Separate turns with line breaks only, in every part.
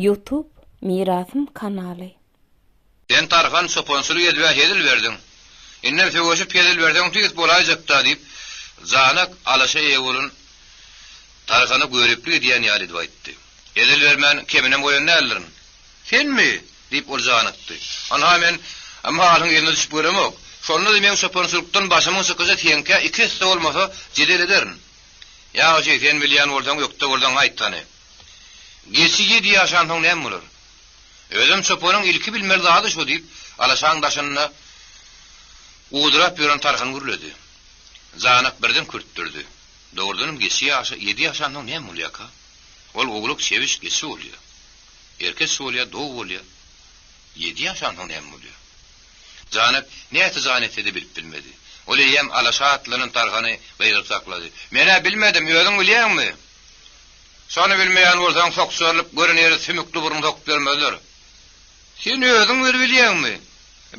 Youtube Mirasym kanaly.
Sen Tarhan çopançylyk edib-ä hezil berdiň. Indem söweşip hezil berseň tüýs bolaýjak-da, diýip, Janak alaşa eýe bolan Tarhana göriplik edýän ýaly edip aýtdy. Hezil bermän keminem goýan däldirin. Senmi? diýip, ol janykdy. Ynha men malyň eline düşüp göremok. Şonda-da meň çopançylykdan başymyň çykyşy seňkä iki esse bolmasa, jedel ederin. Ýagşy, sen bilýän bolsaň, ökde bolsaň aýt hany. Geçi ýedi ýaşansoň näme bolar? Özem çopanyň ilki bilmeli zady şu, diýip, alaşaň daşynda gudurap ýören Tarhan gürledi. Janak birden kürtdürdi. Dogrudanam geçi ýaşa, ýedi ýaşansoň näme bolýarka? Ol gowluk çebiş geçi bolýar. Erkeç bolýar, dow bolýar. Ýedi ýaşansoň näme bolýar? Janak näçe jan etse-de bilip bilmedi. Ol eýýäm alaşa atlanan Tarhany gygyryp saklady. Men-ä bilmedim, özüň bilýäňmi? Şony bilmeýän bolsaň, sokjarylyp gören ýere sümükli burun sokup ýörmezler. Sen özüň bir bilýäňmi?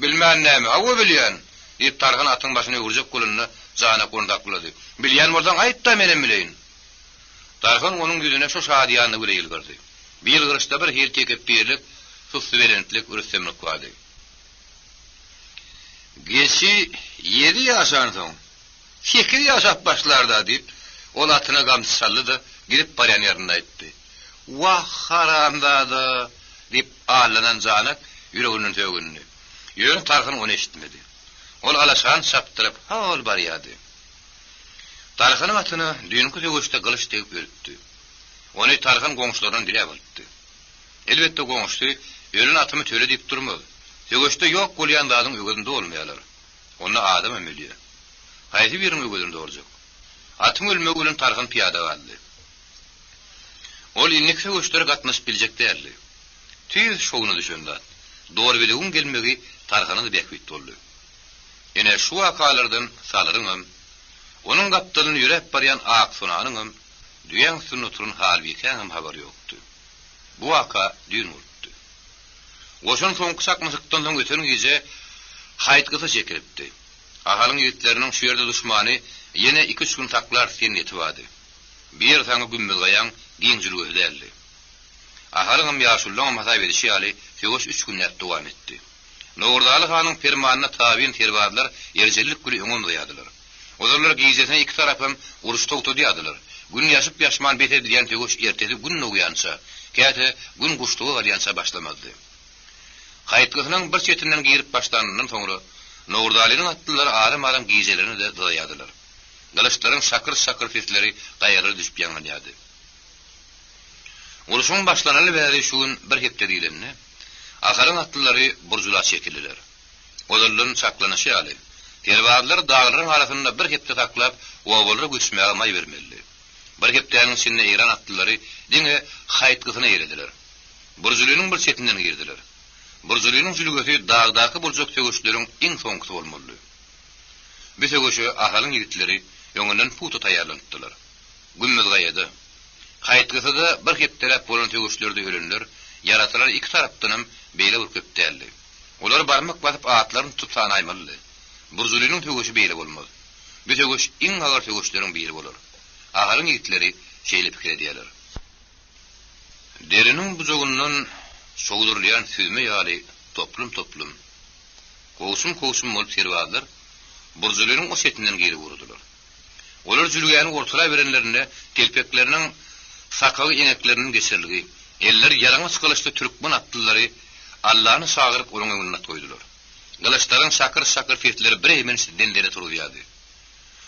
Bilmän näme, hawa bilýän! diýip, Tarhan atyň başyny öwürjek bolanda, Janak ony saklady. Bilýän bolsaň, aýt-da, menem bileýin. Tarhan onuň ýüzüne şu şadyýanlygy bile ýylgyrdy. Bu ýylgyryşda bir hili tekepbirlik, sussubelentlik, rüstemlik bardy. Geçi ýedi ýaşansoň, Sekiz ýaşap başlar-da, diýip, ol atyna gamçy çaldy-da, gidip barýan ýerinde aýtdy. Wah, haramzada! diýip, allanan Janak ýüreginden sögündi. Ýöne Tarhan ony eşitmedi. Ol alaşany çapdyryp, ho-ol barýardy. Tarhanyň atyna düýnki söweşde gylyç degip ölüpdi. Ony Tarhan goňşularyndan diläp alypdy. Elbetde, goňşusy, Ölen atymy töle diýip durmaz. Söweşde ýok bolýan zadyň öwezini dolmaýarlar. Onda adamam ölýär. Haýsy biriniň öwezini doljak? Atyň ölmegi bilen Tarhan pyýada galdy. Ol indiki söweşlere gatnaşyp biljek däldi. Tüýs şowuna düşen zat. Dorbedewiň gelmegi Tarhana-da bähbit boldy. Ine, şu wakalardan Salyryňam, onuň gapdalynda ýöräp barýan Aksonanyňam, düýäň üstünde oturan Halbikäňem habary ýokdy. Bu waka düýn bolupdy. Goşun soňky çaknyşykdan soň öten gije Haýtgysa çekilipdi. Ahalyň ýigitleriniň şu ýerde duşmany ýene iki-üç gün saklarys diýen niýeti bardy. Bu ýer saňa Gümmezgaýaň giň jülgesi däldi. Ahalyňam, ýaşululaňam hasap edişi ýaly, söweş üç günläp dowam etdi. Nowruzaly hanyň permanyna tabyn serbazlar erjellik bile öňe omzaýardylar. Ozallar gijesine iki tarapam uruş togtadýardylar. Gün ýaşyp-ýaşman bes edilýän söweş ertesi Gün dogýança, käte Gün guşluga galýança başlamazdy. Haýtgysynyň bir çetinden girip başlanyndan soňra, Nowruzalynyň atlylary aram-aram gijelerini-de dyzaýardylar. Gylyçlaryň şakyr-şakyr sesleri gaýalara düşüp ýaňlanýardy. Urşuň başlanaly bäri şu gün bir hepde diýlende, Ahalyň atlylary Burjula çekildiler. Ozaldan çaklanyşy ýaly, serbazlary daglaryň arasynda bir hepde saklap, obalara göçmäge maý bermelidi. Bir hepdäniň içinde eýran atlylary diňe haýtgysyny eýlediler. Burjulynyň bir çetinden girdiler. Burjulynyň jülgesi dagdaky boljak söweşleriň iň soňkusy bolmalydy. Bu söweşe Ahalyň ýigitleri öňünden pugta taýýarlanypdylar. Gümmezgaýada, Haýtgysyda bir hepdeläp bolan söweşlerde ölenler, ýaratylar iki tarapdanam beýle bir köp däldi. Olary barmak basyp atlaryny tutup sanaýmalydy. Burjulynyň söweşi beýle bolmaz. Bu söweş iň agyr söweşleriň biri bolar. Ahalyň ýigitleri şeýle pikir edýärler. Deriniň bujagyndan çogdurylýan süzme ýaly toplum-toplum, kowçum-kowçum bolup serbazlar Burjulynyň o çetinden girip ugradylar. Olar jülgäni ortalaberenlerinde telpekleriniň sakagy eňeklerinden geçirilgi, elleri ýalaňaç gylyçly türkmen atlylary Allany çagyryp onuň öňünde at goýdular. Gylyçlaryň şakyr-şakyr sesleri bir eýmenç zenzele turuzýardy.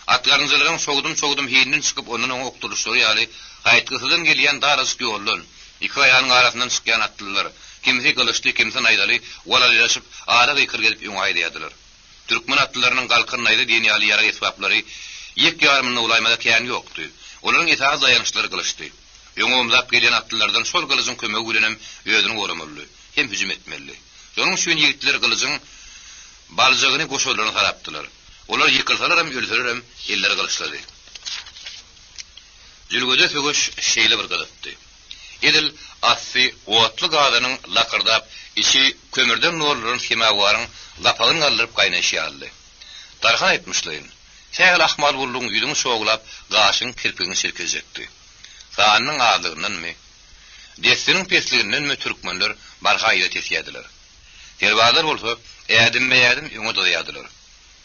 Atgarynjalaryň çogdum-çogdum hinden çykyp ondan-oňa okdurylyşlary ýaly gaýtgysyzdan gelýän darajyk ýoldan, iki gaýanyň arasyndan çykýan atlylar, kimsi gylyçly, kimsi naýzaly walalylaşyp ara gykylyk edip öňe haýdaýardylar. Türkmen atlylarynyň galkan naýza diýen ýaly ýarag esbaplary ýek ýarymynda bolaýmasa kän ýokdy. Olaryň esasy daýançlary gylyçdy. Öňe omzap gelýän atlylardan şol gylyjyň kömegi bilenem özüni goramalydy, hem hüjüm etmelidi. Şonuň üçin ýigitler gylyjyň baljygyny goşarlaryna sarapdylar. Olar ýykylsalaram, ölselerem elleri gylyçlydy. Jülgede söweş şeýle bir gyzypdy. Edil asty otly gazanyň lakyrdap, içi kömürden doldurylan semawaryň gapagyny galdyryp gaýnaýşy ýalydy. Tarhan aýtmyşlaýyn, sähel ahmal boldugyň ýüzüňi çoglap, gaşyň, kirpigiňi çirkizjekdi. Sanynyň azlygyndanmy? Dessiniň pesligindenmi türkmenler barha yza tesýärdiler. Serbazlar bolsa ädimme-ädim öňe dyzaýardylar.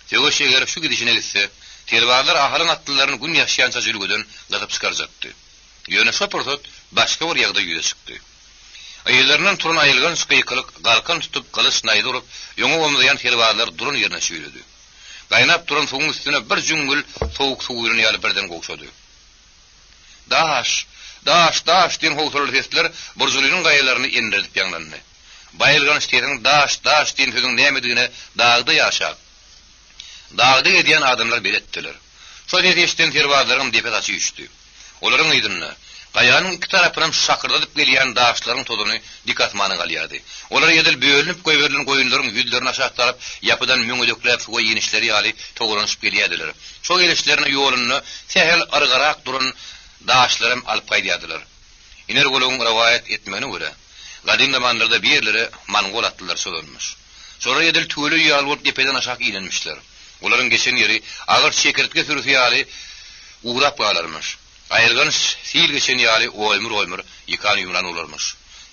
Söweş eger şu gidişine gitse, serbazlar Ahalyň atlylaryny gün ýaşýança jülgeden gysyp çykarjakdy. Ýöne şo pursat başga bir ýagdaý ýüze çykdy. Yzlaryndan turan aýylganç gykylyk galkan tutup gylyç naýza urup öňe omzaýan serbazlar duran ýerine çüýredi. Gaýnap duran suwuň üstüne bir jüňňül sowuk suw guýlan ýaly birden gowşady. Daş! Daş! Daş! diýen howsalaly sesler Burjulynyň gaýalaryny endiredip ýaňlandy. Baýylganç sesiň daş, daş diýen sözüň nämedigine dagda ýaşap, dagda gezýän adamlar beletdiler. Şo sesi eşiden serbazlaryňam depe saçy üýşdi. Olaryň yzynda, gaýanyň iki tarapynam şakyrdadyp gelýän daşlaryň tozany dik asmana galýardy. Olar edil bölünip goýberilen goýunlaryň ýüzlerini aşak salyp, ýapydan möňedekläp suwa inişleri ýaly togalanyşyp gelýärdiler. Şo gelişlerine ýolunda sähel yrgarak duran daşlaram alyp gaýdýardylar. Iner golagyň rowaýat etmegine görä, gadym zamanlarda bir ýerlere mongol atlylar çozanmyş. Şolar edil tüweleý ýaly bolup depeden aşak inenmişler. Olaryň geçen ýeri agyr çekirtge sürüsi ýaly gurap galarmyş. Aýylganç sil geçen ýaly oýmur-oýmur ýykan-ýumran bolarmyş.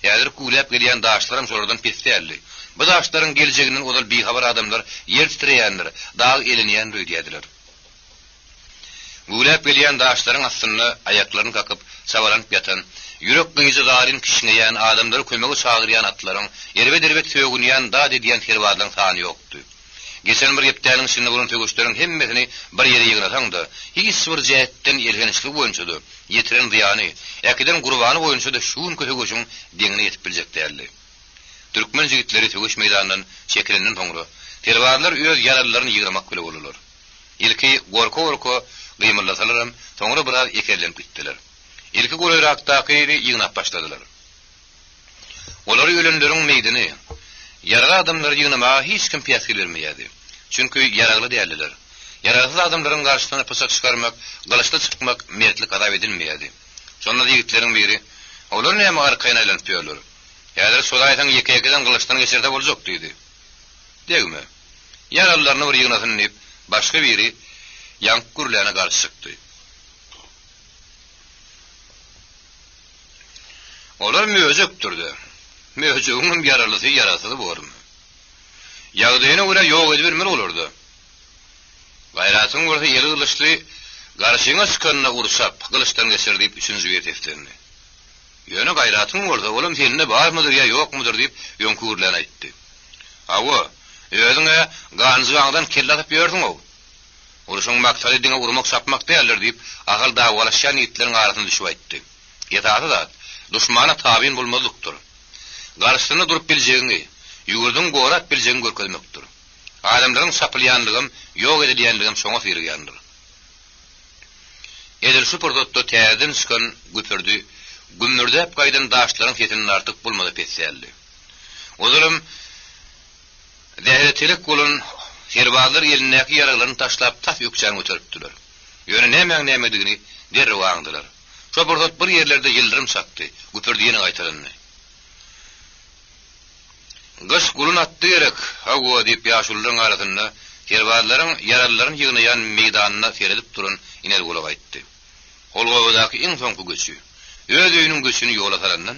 Häzir güwläp gelýän daşlaram şolardan pes däldi. Bu daşlaryň geljeginden ozal bihabar adamlar ýer titreýändir, dag elenýändir öýdýärdiler. Güwläp gelýän daşlaryň astynda aýaklaryny kakyp, çabalanyp ýatan, ýürek gyýyjy zaryn kişňeýän, adamlary kömege çagyrýan atlaryň, erbet-erbet sögünýän, dat edýän serbazlaryň sany ýokdy. Geçen bir hepdäniň içinde bolan söweşleriň hemmesini bir ýere ýygnasaň-da, hiç bir jähetden elhençligi boýunça-da, ýetiren zyýany, äkiden gurbany boýunça-da şu günki söweşiň deňine ýetip biljek däldi. Türkmen jigitleri söweş meýdanyndan çekilenden soňra, serbazlar öz ýaralylaryny ýygnamak bile boldular. Ilki gorka-gorka gymyldasalaram, soňra biraz ekezlenip gitdiler. Ilki golaýrakdakyny ýygnap başladylar. Olary ölenleriň meýdini, ýaraly adamlary ýygnamaga hiç kim päsgel bermeýärdi. Çünki ýaragly däldiler. Ýaragsyz adamlaryň garşysyna pyçak çykarmak, gylyçly çykmak mertlik hasap edilmeýärdi. Şonda ýigitleriň biri, Olar näme arkaýyn aýlanyp ýörler? Häzir çozaýsaň ýeke-ýekeden gylyçdan geçirse boljak diýdi. Degme. Ýaralylaryny bir ýygnasyn diýip, başga biri ýaňky gürläne garşy çykdy. Olar möjekdir-de. Möjegiňem ýaralysy, ýarasyzy bormy? Ýagdaýyna görä ýok edibermeli olar-da. Gaýratyň bolsa eli gylyçly garşyňa çykanda urşap, gylyçdan geçir diýip, üçünji biri seslendi. Ýöne gaýratyň bolsa, olam sende barmydyr ýa ýokmudyr diýip, öňki gürlän aýtdy. Hawa, özüň-ä ganjybaňdan kelle atyp ýörsüň-ow. Urşuň maksady diňe urmak-çapmak däldir diýip, Ahal dawalaşýan ýigitleriň arasyna düşüp aýtdy. Esasy zat, duşmana tabyn bolmazlykdyr. Garşysynda durup biljegiňi, ýurduňy gorap biljegiňi görkezmekdir. Adamlaryň çapylýanlygam, ýok edilýänligem şoňa syrygýandyr. Edil şu pursatda täzeden çykan güpürdi, gümmürdäp gaýdan daşlaryň sesinden artyk bolmasa pes däldi. Ozalam zähre telek bolan serbazlar elindäki ýaraglaryny taşlap tas ökjäni göteripdiler. Ýöne nämäň nämedigini derrew aňdylar. Şo pursat bir ýerlerde ýyldyrym çakdy, güpürdi ýene gaýtalandy. Gyş gulun atdy gerek, hawa, diýip ýaşulularyň arasynda serbazlaryň ýaralylaryny ýygnaýan meýdanyna seredip duran Iner golak aýtdy. Ol obadaky iň soňky göçi, öz öýüniň göçüni ýola salandan,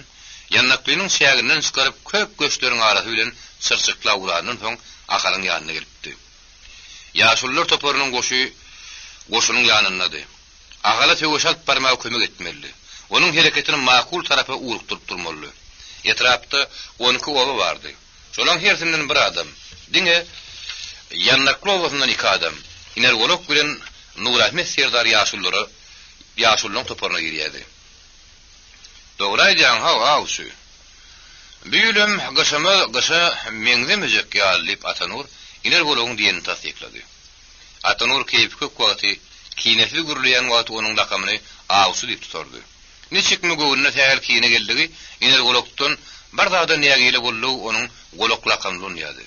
Ýandaklynyň çäginden çykaryp köp göçleriň arasy bilen çyrçyklap ugrandan soň Ahalyň ýanyna gelipdi. Ýaşulular toparynyň goşy goşunyň ýanyndady. Ahala söweşi alyp barmaga kömek etmelidi. Onuň hereketini makul tarapa ugrukdyryp durmalydy. Etrapda 12 oba bardy. Şolaň hersinden bir adam, diňe Ýandakly obasyndan iki adam, Iner golak bilen Nurahmet serdar ýaşululara ýaşululaň toparyna girýärdi. Dogry aýdýaň, haw, awçy. Bu ýylem gyşymyz gyşa meňzemejek ýaly, diýip, Atanur Iner golagyň diýenini tassyklady. Atanur keýpi kök wagty, kinesiz gürleýän wagty onuň lakamyny Awçy diýip tutardy. Niçikmi göwnüne sähel kine geldigi, Iner golakdan bir zada nägile boldugy onuň Golak lakamyny ulanýardy.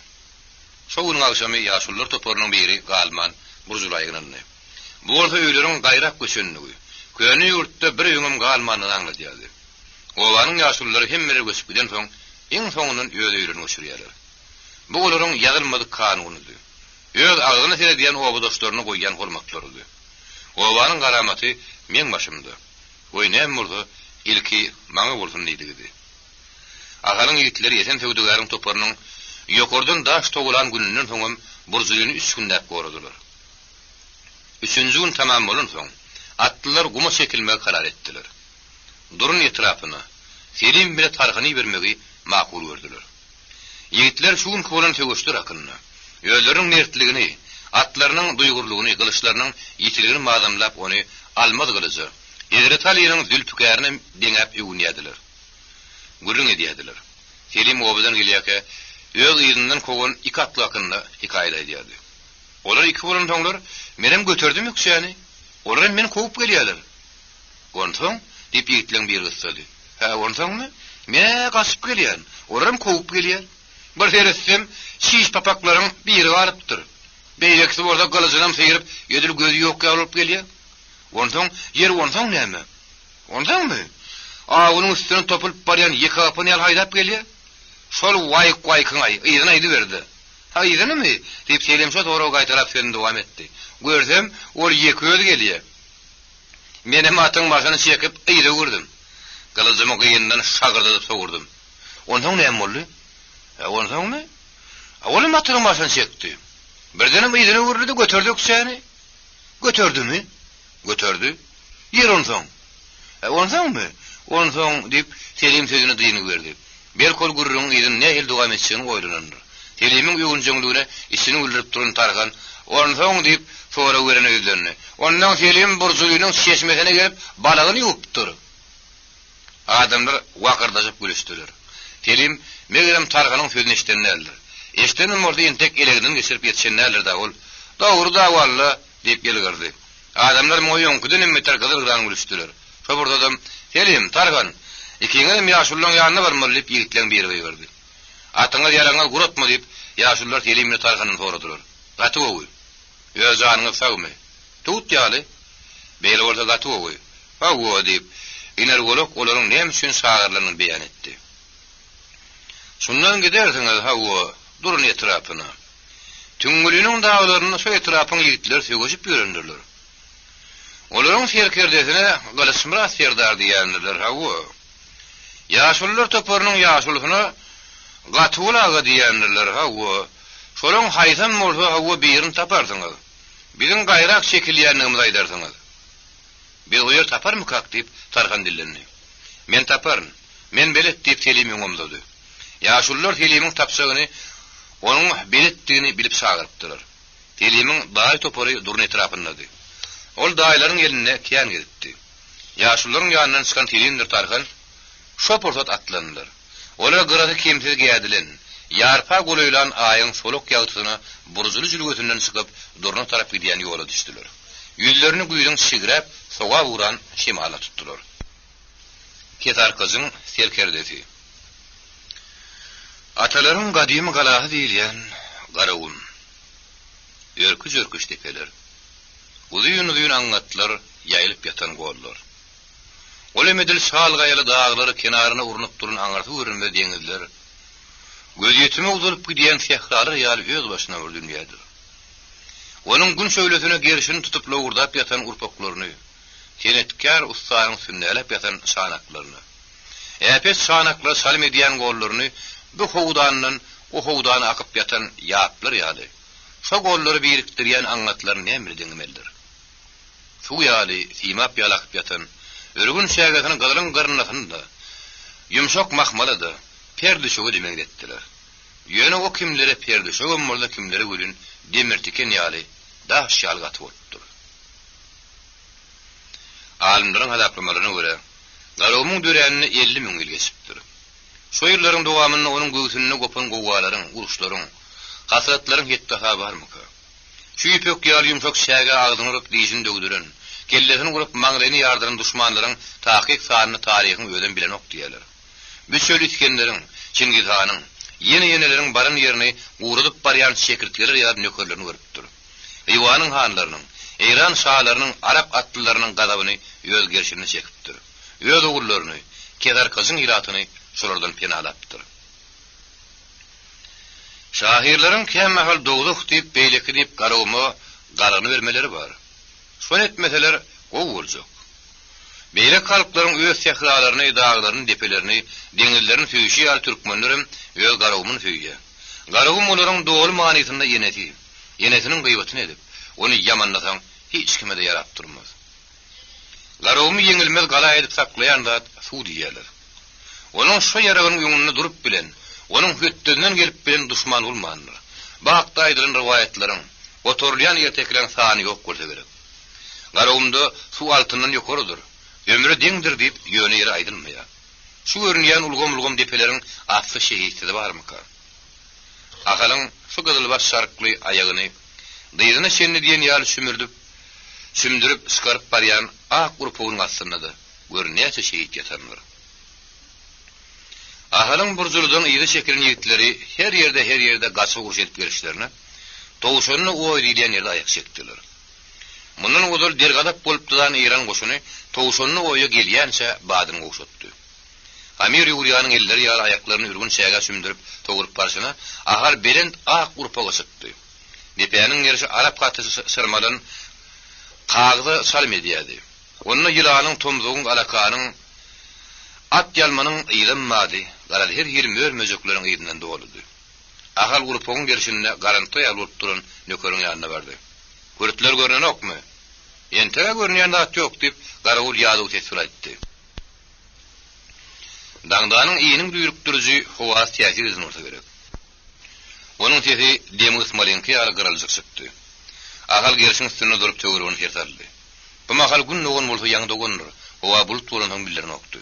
Şo günüň agşamy ýaşulular toparynyň biri galman Burjula ýygnandy. Bu bolsa öýleriň gaýrak göçenligi, köne ýurtda bir öýüňem galmandygyny aňladýardy. Obanyň ýaşululary hemmeler göçüp gidensoň, iň soňundan öz öýlerini göçürýärler. Bu olaryň ýazylmadyk kanunydy. Öz agzyna seredýän obadaşlaryna goýýan hormatlarydy. Obanyň garamaty meň başymda. Goý, näme bolsa, Ilki maňa bolsun diýdigidi. Ahalyň ýigitleri Esen söwdagäriň toparynyň ýokardan daş togalan gününden soňam Burjulyny üç günläp goradylar. Üçünji gün tamam bolansoň, atlylar guma çekilmegi karar etdiler. Durun etrapyna Selim bile Tarhany ibermegi makul gördüler. Ýigitler şu günki bolan söweşler hakynda, özleriniň mertligini, atlarynyň duýgurlygyny, gylyçlarynyň ýitiligini mazamlap ony almaz gylyja, Hezreti Alynyň zülpükärine deňäp öwünýärdiler. Gürrüň edýärdiler. Selim obadan gelýärkä, öz yzyndan kowan iki atly hakynda hekaýat aýdýardy. Olar iki bolansoňlar, menem göterdim ökjäni. Olaram meni kowup gelýärler. Onsoň? diýip, ýigitleň biri gyssady. Hä, onsoňmy? Men-ä gaçyp gelýän. Olaram kowup gelýär. Bir seretsem, çiş papaklaryň biri galypdyr. Beýlekisi bolsa gylyjynam syryp, edil gözi ýok ýaly bolup gelýär. Onsoň, ýeri onsoň näme? Onsoňmy? Awunyň üstüne topulyp barýan ýekegapan ýaly haýdap gelýär. Şol waýk-waýkyň-aý, yzyny aýdyber-de. Ha, yzynymy? diýip, Selim şo soragy gaýtalap sözüni dowam etdi. Görsem, ol ýeke özi gelýär. Menem atyň başyny çekip, yza öwürdim. Gylyjymy gyndan şagyrdadyp sowurdym. Onsoň näme boldy? Hä, onsoňmy? A olam atynyň başyny çekdi. Birdenem yzyna öwrüldi-de göterdi ökjäni. Göterdimi? Göterdi. Ýeri onsoň? Hä, onsoňmy? Onsoň, diýip, Selim sözüne dyngy berdi. Belki ol gürrüňiň yzyny nähili dowam etjegini oýlanandyr. Selimiň öwünjeňligine içini güldürip duran Tarhan, Onsoň, diýip, sorag berene ýüzlendi. Onnoň Selim Burjulynyň çeşmesine gelip, balygyny ýuwupdyr. Adamlar wakyrdaşyp gülüşdiler. Selim, megerem, Tarhanyň sözüni eşiden däldir. Eşidenem bolsa, entek eleginden geçirip ýetişen däldir-dä ol. Dogry-da, walla, diýip ýylgyrdy. Adamlar muňa öňküdenem beter gyzyl-gyran gülüşdiler. Şo pursadam, Selim, Tarhan, ikiňizem ýaşululaň ýanyna barmaly, diýip, ýigitleň biri gygyrdy. Atyňyz, ýaragyňyz guratmy? diýip, ýaşulular Selim bilen Tarhandan soradylar. Gaty gowy. Öz janyňyz sagmy? Tut ýaly. Beýle bolsa gaty gowy. Hawa, diýip, Iner golak olaryň näme üçin çagyrylanyny beýan etdi. Şundan gidersiňiz, hawa, Durun etrapyna. Tüňňüliniň daglarynda şo etrapyň ýigitleri söweşip ýörendirler. Olaryň serkerdesine Gylyçmyrat serdar diýendirler, hawa. Ýaşulular toparynyň ýaşulusyna Gatyguly aga diýendirler, hawa. Şolaň haýsam bolsa, hawa, birini taparsyňyz. Biziň gaýrak çekilýändigimizi aýdarsyňyz. Biz o ýer taparmykak? diýip, Tarhan dillendi. Men taparyn. Men belet, diýip, Selim öňe omzady. Ýaşulular Selimiň tapjagyny onuň beletdigini bilip çagyrypdylar. Selimiň daýy topary Durna etrapyndady. Ol daýylaryň elinde kän gezipdi. Ýaşulularyň ýanyndan çykan Selimdir Tarhan şo pursat atlandylar. Olar gyrasy kemsiz gädilen, ýarpa golaýlan aýyň solak ýagtysyna Burjuly jülgesinden çykyp, Durna tarap gidýän ýola düşdüler. Ýüzlerini güýzüň çigräp, sogap uran şemala tutdular. Kesarkajyň serkerdesi. Atalaryň gadymy galasy diýilýän Garagum. Örküç-örküç depeler. Uzyn-uzyn aňňatlar, ýaýylyp ýatan gollar. Ol hem edil şal gaýaly daglar, kenaryna urnup duran aňyrsy görünmez deňizler. Gözýetime uzalyp gidýän sähralar ýaly özbaşyna bir dünýädir. Onuň gün şöhlesine gerşini tutup lowurdap ýatan urpaklaryny, Senetkär ussanyň sünnäläp ýasan çanaklaryny, äpet çanaklara çalym edýän gollaryny bu howdandan o howdana akyp ýatan ýaplar ýaly, şo gollary birikdirýän aňňatlaryny näme bile deňemelidir? Suw ýaly, simap ýaly akyp ýatan ürgün çägesini gyzylyň gyrnasyny-da, ýumşak mahmala-da, per düşege-de meňzetdiler. Ýöne o kimlere per düşegem bolsa kimlere welin demir tiken ýaly, daş ýaly gaty bolupdyr. Alymlaryň hasaplamalaryna görä, Garagumuň döränine 50 müň ýyl geçipdir. Şo ýyllaryň dowamynda onuň göwsünde gopan gowgalaryň, uruşlaryň, hasratlaryň hetdi-hasaby barmyka? Şu ýüpek ýaly ýumşak çägä agzyny urup dişini döwdüren, kellesini urup maňlaýyny ýardyran duşmanlaryň takyk sanyny taryhyň özem bilenok diýýärler. Bu çöl Isgenderiň, Çingiz hanyň, ýene-ýeneleriň baran ýerini guradyp barýan çekirtgeler ýaly nökerlerini görüpdir. Hywanyň hanlarynyň, Eýran şalarynyň arap atlylarynyň gazabyny öz gerşinde çekipdir. Öz ogullaryny, Kezarkajyň ilatyny şolardan penalapdyr. Şahyrlaryň kämahal dowzah diýip, beýleki diýip Garaguma gargyny bermeleri bar. Şony etmeseler gowy boljak. Beýleki halklaryň öz sähralaryny, daglaryny, depelerini, deňizlerini söýşi ýaly türkmenlerem öz Garagumuny söýýär. Garagum olaryň doly manysynda enesi. Enesiniň gyýbatyny edip, ony ýamanlasaň hiç kime-de ýarap durmaz. Garagumy ýeňilmez gala edip saklaýan zat suw diýýärler. Onuň şo ýaragynyň öňünde durup bilen, onuň hötdesinden gelip bilen duşman bolmandyr. Bu hakda aýdylan rowaýatlaryň, otarylýan ertekileriň sany ýok bolsa gerek. Garagumda suw altyndan ýokarydyr, ömre deňdir diýip ýöne ýere aýdylmaýar. Şu görünýän ulgam-ulgam depeleriň asly şehitsizi barmyka? Ahalyň şu gyzylbaş şarkly aýagyny dyzyna çenli diýen ýaly çümürdip, çümdürip çykaryp barýan ak urpagynyň astynda-da gör näçe şehit ýatandyr. Ahalyň Burjulydan yza çekilen ýigitleri her ýerde-her ýerde gaça uruş edip gelişlerine, Towşanly oý diýilýän ýerde aýak çekdiler. Mundan ozal dergazap bolup dyzan eýran goşuny Towşanly oýa gelýänçä badyny gowşatdy. Amir ýuwurýanyň elleri ýaly aýaklaryny ürgün çägä çümdürip sowrup barşyna, Ahal belent ak urpaga çykdy. Depäniň gerşi arap haty syrmalan kagyza çalym edýärdi. Onda ýylanyň, tomzugyň, alakanyň, at ýalmanyň yzam bardy, garaz her hili mör-möjekleriň yzyndan doludy. Ahal urpagyň gerşinde garantga ýaly bolup duran nökeriň ýanyna bardy. Kürtler görnenokmy? Entek-ä görünýän zat ýok, diýip, garawul ýadaw ses bilen aýtdy. Daňdanyň iniň düýrükdiriji howasy täsir eden bolsa gerek. Onuň sesi demi gysmalyňky ýaly gyryljyk çykdy. Ahal gerşiň üstünde durup töweregine ser saldy. Bu mahal gün dogan bolsa ýaňy dogandyr, howa bulut bolansoň bildirenokdy.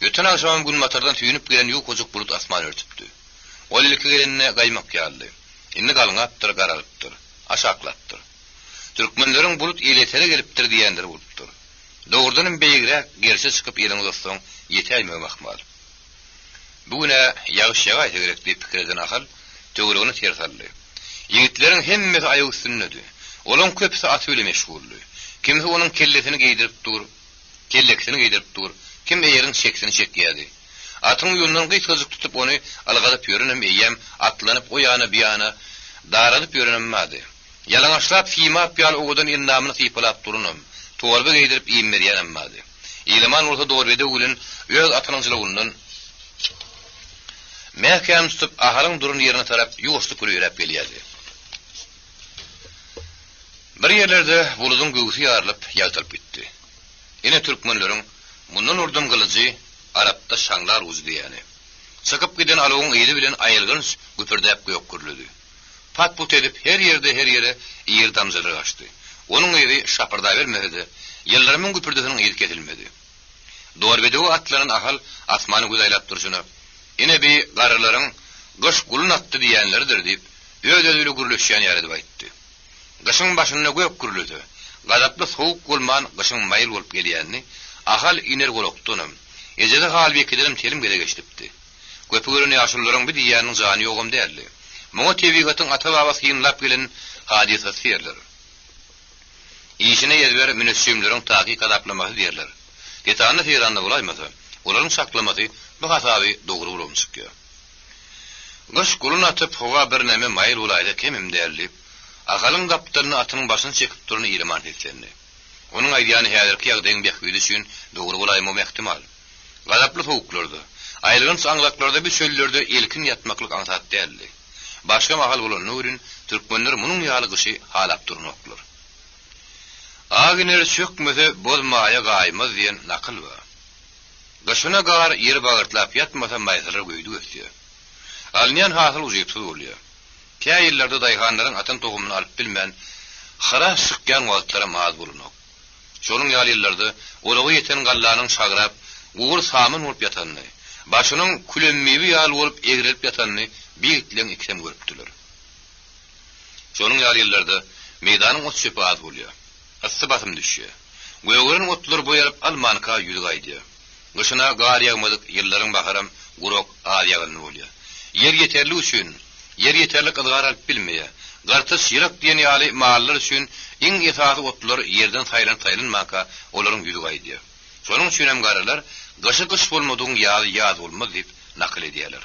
Öten agşamam günbatardan süýnüp gelen ýukajyk bulut asmany örtüpdi. Ol ilki gelende gaýmak ýalydy. Indi galňapdyr, garalypdyr. Aşaklapdyr. Türkmenleriň bulut elýetere gelipdir diýenleri bolupdyr. Dogrudanam beýigräk gerşe çykyp eliňi uzatsaň ýetäýmegem ahmal. Bu gün-ä ýagyş ýagaýsa gerek diýip pikir eden Ahal töweregine ser saldy. Ýigitleriň hemmesi aýak üstündedi. Olaň köpüsi aty bile meşguldy. Kimsi onuň kellesini geýdirip dur, kellekisini geýdirip dur, kim eýeriň çekisini çekýärdi. Atyň uýundan gysgajyk tutup ony ylgadyp ýörenem eýýäm atlanyp o ýana bu ýana daradyp ýörenem bardy. Ýalaňaçlap simap ýaly owadan endamyny sypalap duranam, torba geýdirip iým berýänem bardy. Ilaman bolsa Dorbedew bilen öz atynyň jylawyndan mäkäm tutup Ahalyň duran ýerine tarap ýuwaşlyk bilen ýöräp gelýärdi. Bir ýerlerde buludyň göwsi ýarylyp, ýagtylyp gitdi. Ine türkmenleriň Mundan urdum gylyjy, arapda şaňlar ujy diýýäni. Çykyp giden alawyň yzy bilen aýylganç güpürdäp gök gürledi. Pat-put edip her ýerde-her ýere iri damjalar gaçdy. Onuň yzy şapyrdabermese-de, ýyldyrymyň güpürdisiniň yzy kesilmedi. Dorbedewe atlanan Ahal asmana göz aýlap durşuna, Ine bi garrylaryň Gyş gulun atdy diýýänleridir diýip, öz-özi bile gürleşýän ýaly edip aýtdy. Gyşyň başynda gök gürlese, gazaply sowuk bolman gyşyň maýyl bolup gelýänini Ahal Iner golakdanam, ejesi Halbekidenem telim gezek eşidipdi. Köpi gören ýaşulularyň bi diýýäniniň jany ýogam däldi. Muňa tebigatyň ata-baba synlap gelen hadysasy diýerler. Işine ezber müneçjimleriň takyk hasaplamasy diýerler. Setanda-seýranda bolaýmasa, olaryň çaklamasy bu hasaby dogry bolubam çykýar. Gyş gulun atyp, howa birneme maýyl bolaýsa kemem däl diýip, Ahalyň gapdalyna atynyň başyny çekip duran Ilaman seslendi. Onuň aýdýany häzirki ýagdaýyň bähbidi üçin dogry bolaýmagam ähtimal. Gazaply sowuklarda, aýylganç aňzaklarda bu çöllerde elkin ýatmaklyk aňsat däldi. Başga mahal bolanda welin, türkmenler munuň ýaly gyşy halap duranoklar. Ak iner çökmese, boz maýa gaýmaz diýen nakyl bar. Gyşyna gar ýeri bagyrtlap ýatmasa, maýsalar göýdük ösýär. Alynýan hasyl ujypsyz bolýar. Kä ýyllarda daýhanlaryň atan tohumyny alyp bilmän, hyra çykýan wagtlaram az bolanok. Şonuň ýaly ýyllarda oraga ýeten gallanyň şagrap, gury saman bolup ýatanyny, başynyň külemmiwi ýaly bolup egrelip ýatanyny bir ýigitleň ikisem görüpdiler. Şonuň ýaly ýyllarda meýdanyň ot-çöpi az bolýar. Yssy basym düşýär. Gögeren otlar boý alyp almanka ýüzi gaýdýar. Gyşyna gar ýagmadyk ýyllaryň baharam gurak, az ýagynly bolýar. Ýer ýeterlik üçin, ýer ýeterlik yzgar alyp bilmeýär. Gartyş, ýylak diýen ýaly mallar üçin iň esasy otlar ýerden saýlanyp-saýlanmanka olaryň ýüzi gaýdýar. Şonuň üçinem garrylar Gyşy gyş bolmadygyň ýazy ýaz bolmaz diýip nakyl edýärler.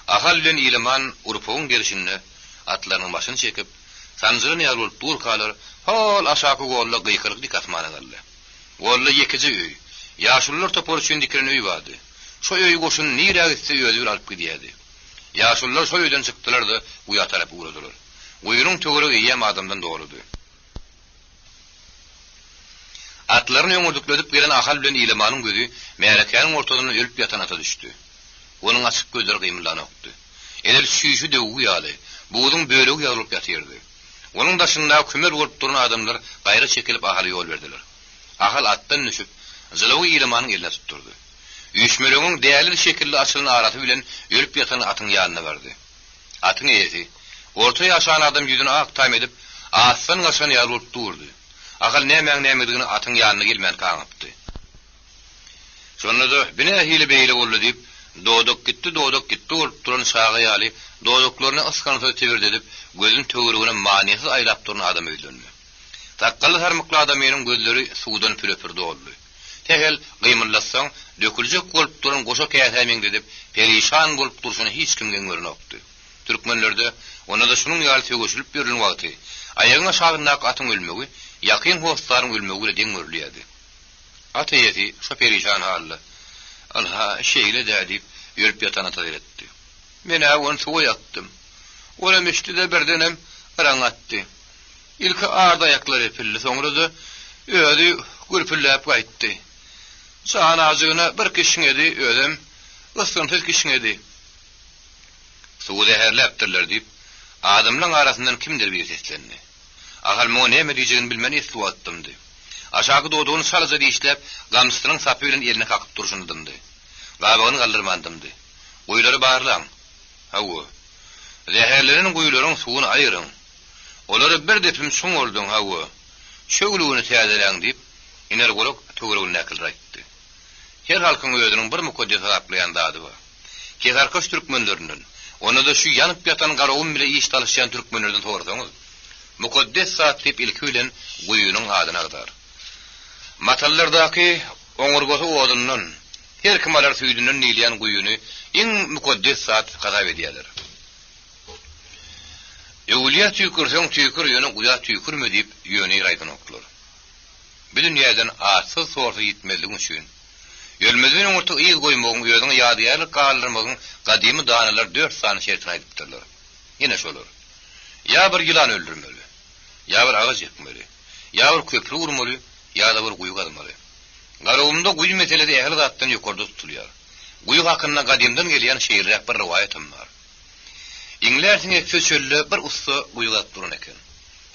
Ahal bilen Ilaman urpagyň gerşinde atlarynyň başyny çekip, sanjylan ýaly bolup durkalar, hol aşaky golda gykylyk dik asmana galdy. Golda ýekeje öý, ýaşulular topary üçin dikilen öý bardy. Şo öýi goşun nirä gitse özi bile alyp gidýärdi. Ýaşulular şo öýden çykdylar-da, guýa tarap ugradylar. Guýynyň töweregi eýýäm adamdan doludy. Atlaryny öňürdikledip gelen Ahal bilen Ilamanyň gözi märekäniň ortasynda ölüp ýatan ata düşdi. Onuň açyk gözleri gymyldanokdy. Edil çüýşe döwügi ýaly, buzuň bölegi ýaly bolup ýatyrdy. Onuň daşyndaky kümel bolup duran adamlar gaýra çekilip Ahala ýol berdiler. Ahal atdan düşüp, jylawy Ilamanyň eline tutdurdy. Üýşmeleňiň däliz şekilli açylan arasy bilen ölüp ýatan atyň ýanyna bardy. Atyň eýesi, orta ýaşan adam ýüzüni ak tam edip, atdan gaçan ýaly bolup durdy. Ahal nämäň-nämedigini atyň ýanyna gelmänkä aňypdy. Şonda-da, bi nähili beýle boldy diýip, dodak gitdi-dodak gitdi bolup duran çaga ýaly dodaklaryny ysgynsyz tibirdedip, gözüni töweregine manysyz aýlap duran adama ýüzlendi. Sakgally-sarmykly adamynyň gözleri suwdan püre-pür doldy. Sähel gymyldatsaň, döküljek bolup duran goşa käsä meňzedip, perişan bolup durşuny hiç kim geň görenokdy. Türkmenlerde, onda-da şunuň ýaly sögüşilip ýörlen wagty, aýagyň aşagyndaky atyň ölmegi ýakyn hossaryň ölmegi bile deň görülýärdi. At eýesi şo perişan halda, Ynha, şeýle-dä diýip, ölüp ýatan ata seretdi. Men-ä ony suwa ýakdym. Olam içdi-de birdenem yraň atdy. Ilki ard aýaklary epildi, soňra-da özi gürpüldäp gaýtdy. Jan ajygyna bir kişňedi, özem ysgynsyz kişňedi. Suwy zäherläpdirler diýip, adamlaň arasyndan kimdir biri seslendi. Ahal muňa näme diýjegini bilmän esli wagt dymdy. Aşaky dodagyny çalaja dişläp, gamçysynyň sapy bilen elini kakyp durşuna dymdy. Gabagyny galdyrman dymdy. Guýulary barlaň. Hawa. Zäherlenen guýularyň suwuny aýyryň. Olary bir depim çuňaldyň, hawa. Çöwlügini täzeläň diýip, Iner golak töweregindäkilere aýtdy. Her halkyň özüniň bir mukaddes hasaplaýan zady bar. Kesarkaç türkmenlerinden, onda-da şu ýanyp ýatan Garagum bile iş salyşýan türkmenlerden sorasaňyz, mukaddes zat diýip ilki bilen guýynyň adyny agzar. Matallardaky oňurgasy odundan, her kim alar süýdünden diýilýän guýyny iň mukaddes zat hasap edýärler. Öwülýä tüýkürseň tüýkür, ýöne guýa tüýkürme diýip ýöne ýere aýdanoklar. Bu dünýäden atsyz-sorsuz ýitmezligiň üçin, ölmezden öňürti yz goýmagyň, özüňe ýadygärlik galdyrmagyň gadymy danalar dört sany şertini aýdypdyrlar. Ine şolar. Ýa bir ýylan öldürmeli, ýa bir agaç ekmeli, ýa bir köpri gurmaly, ýa-da bir guýy gazmaly. Garagumda guýy meselesi ähli zatdan ýokarda tutulýar. Guýy hakynda gadymdan gelýän şeýleräk bir rowaýatam bar. Iňlär siňeksiz çölde bir ussa guýy gazyp duran eken.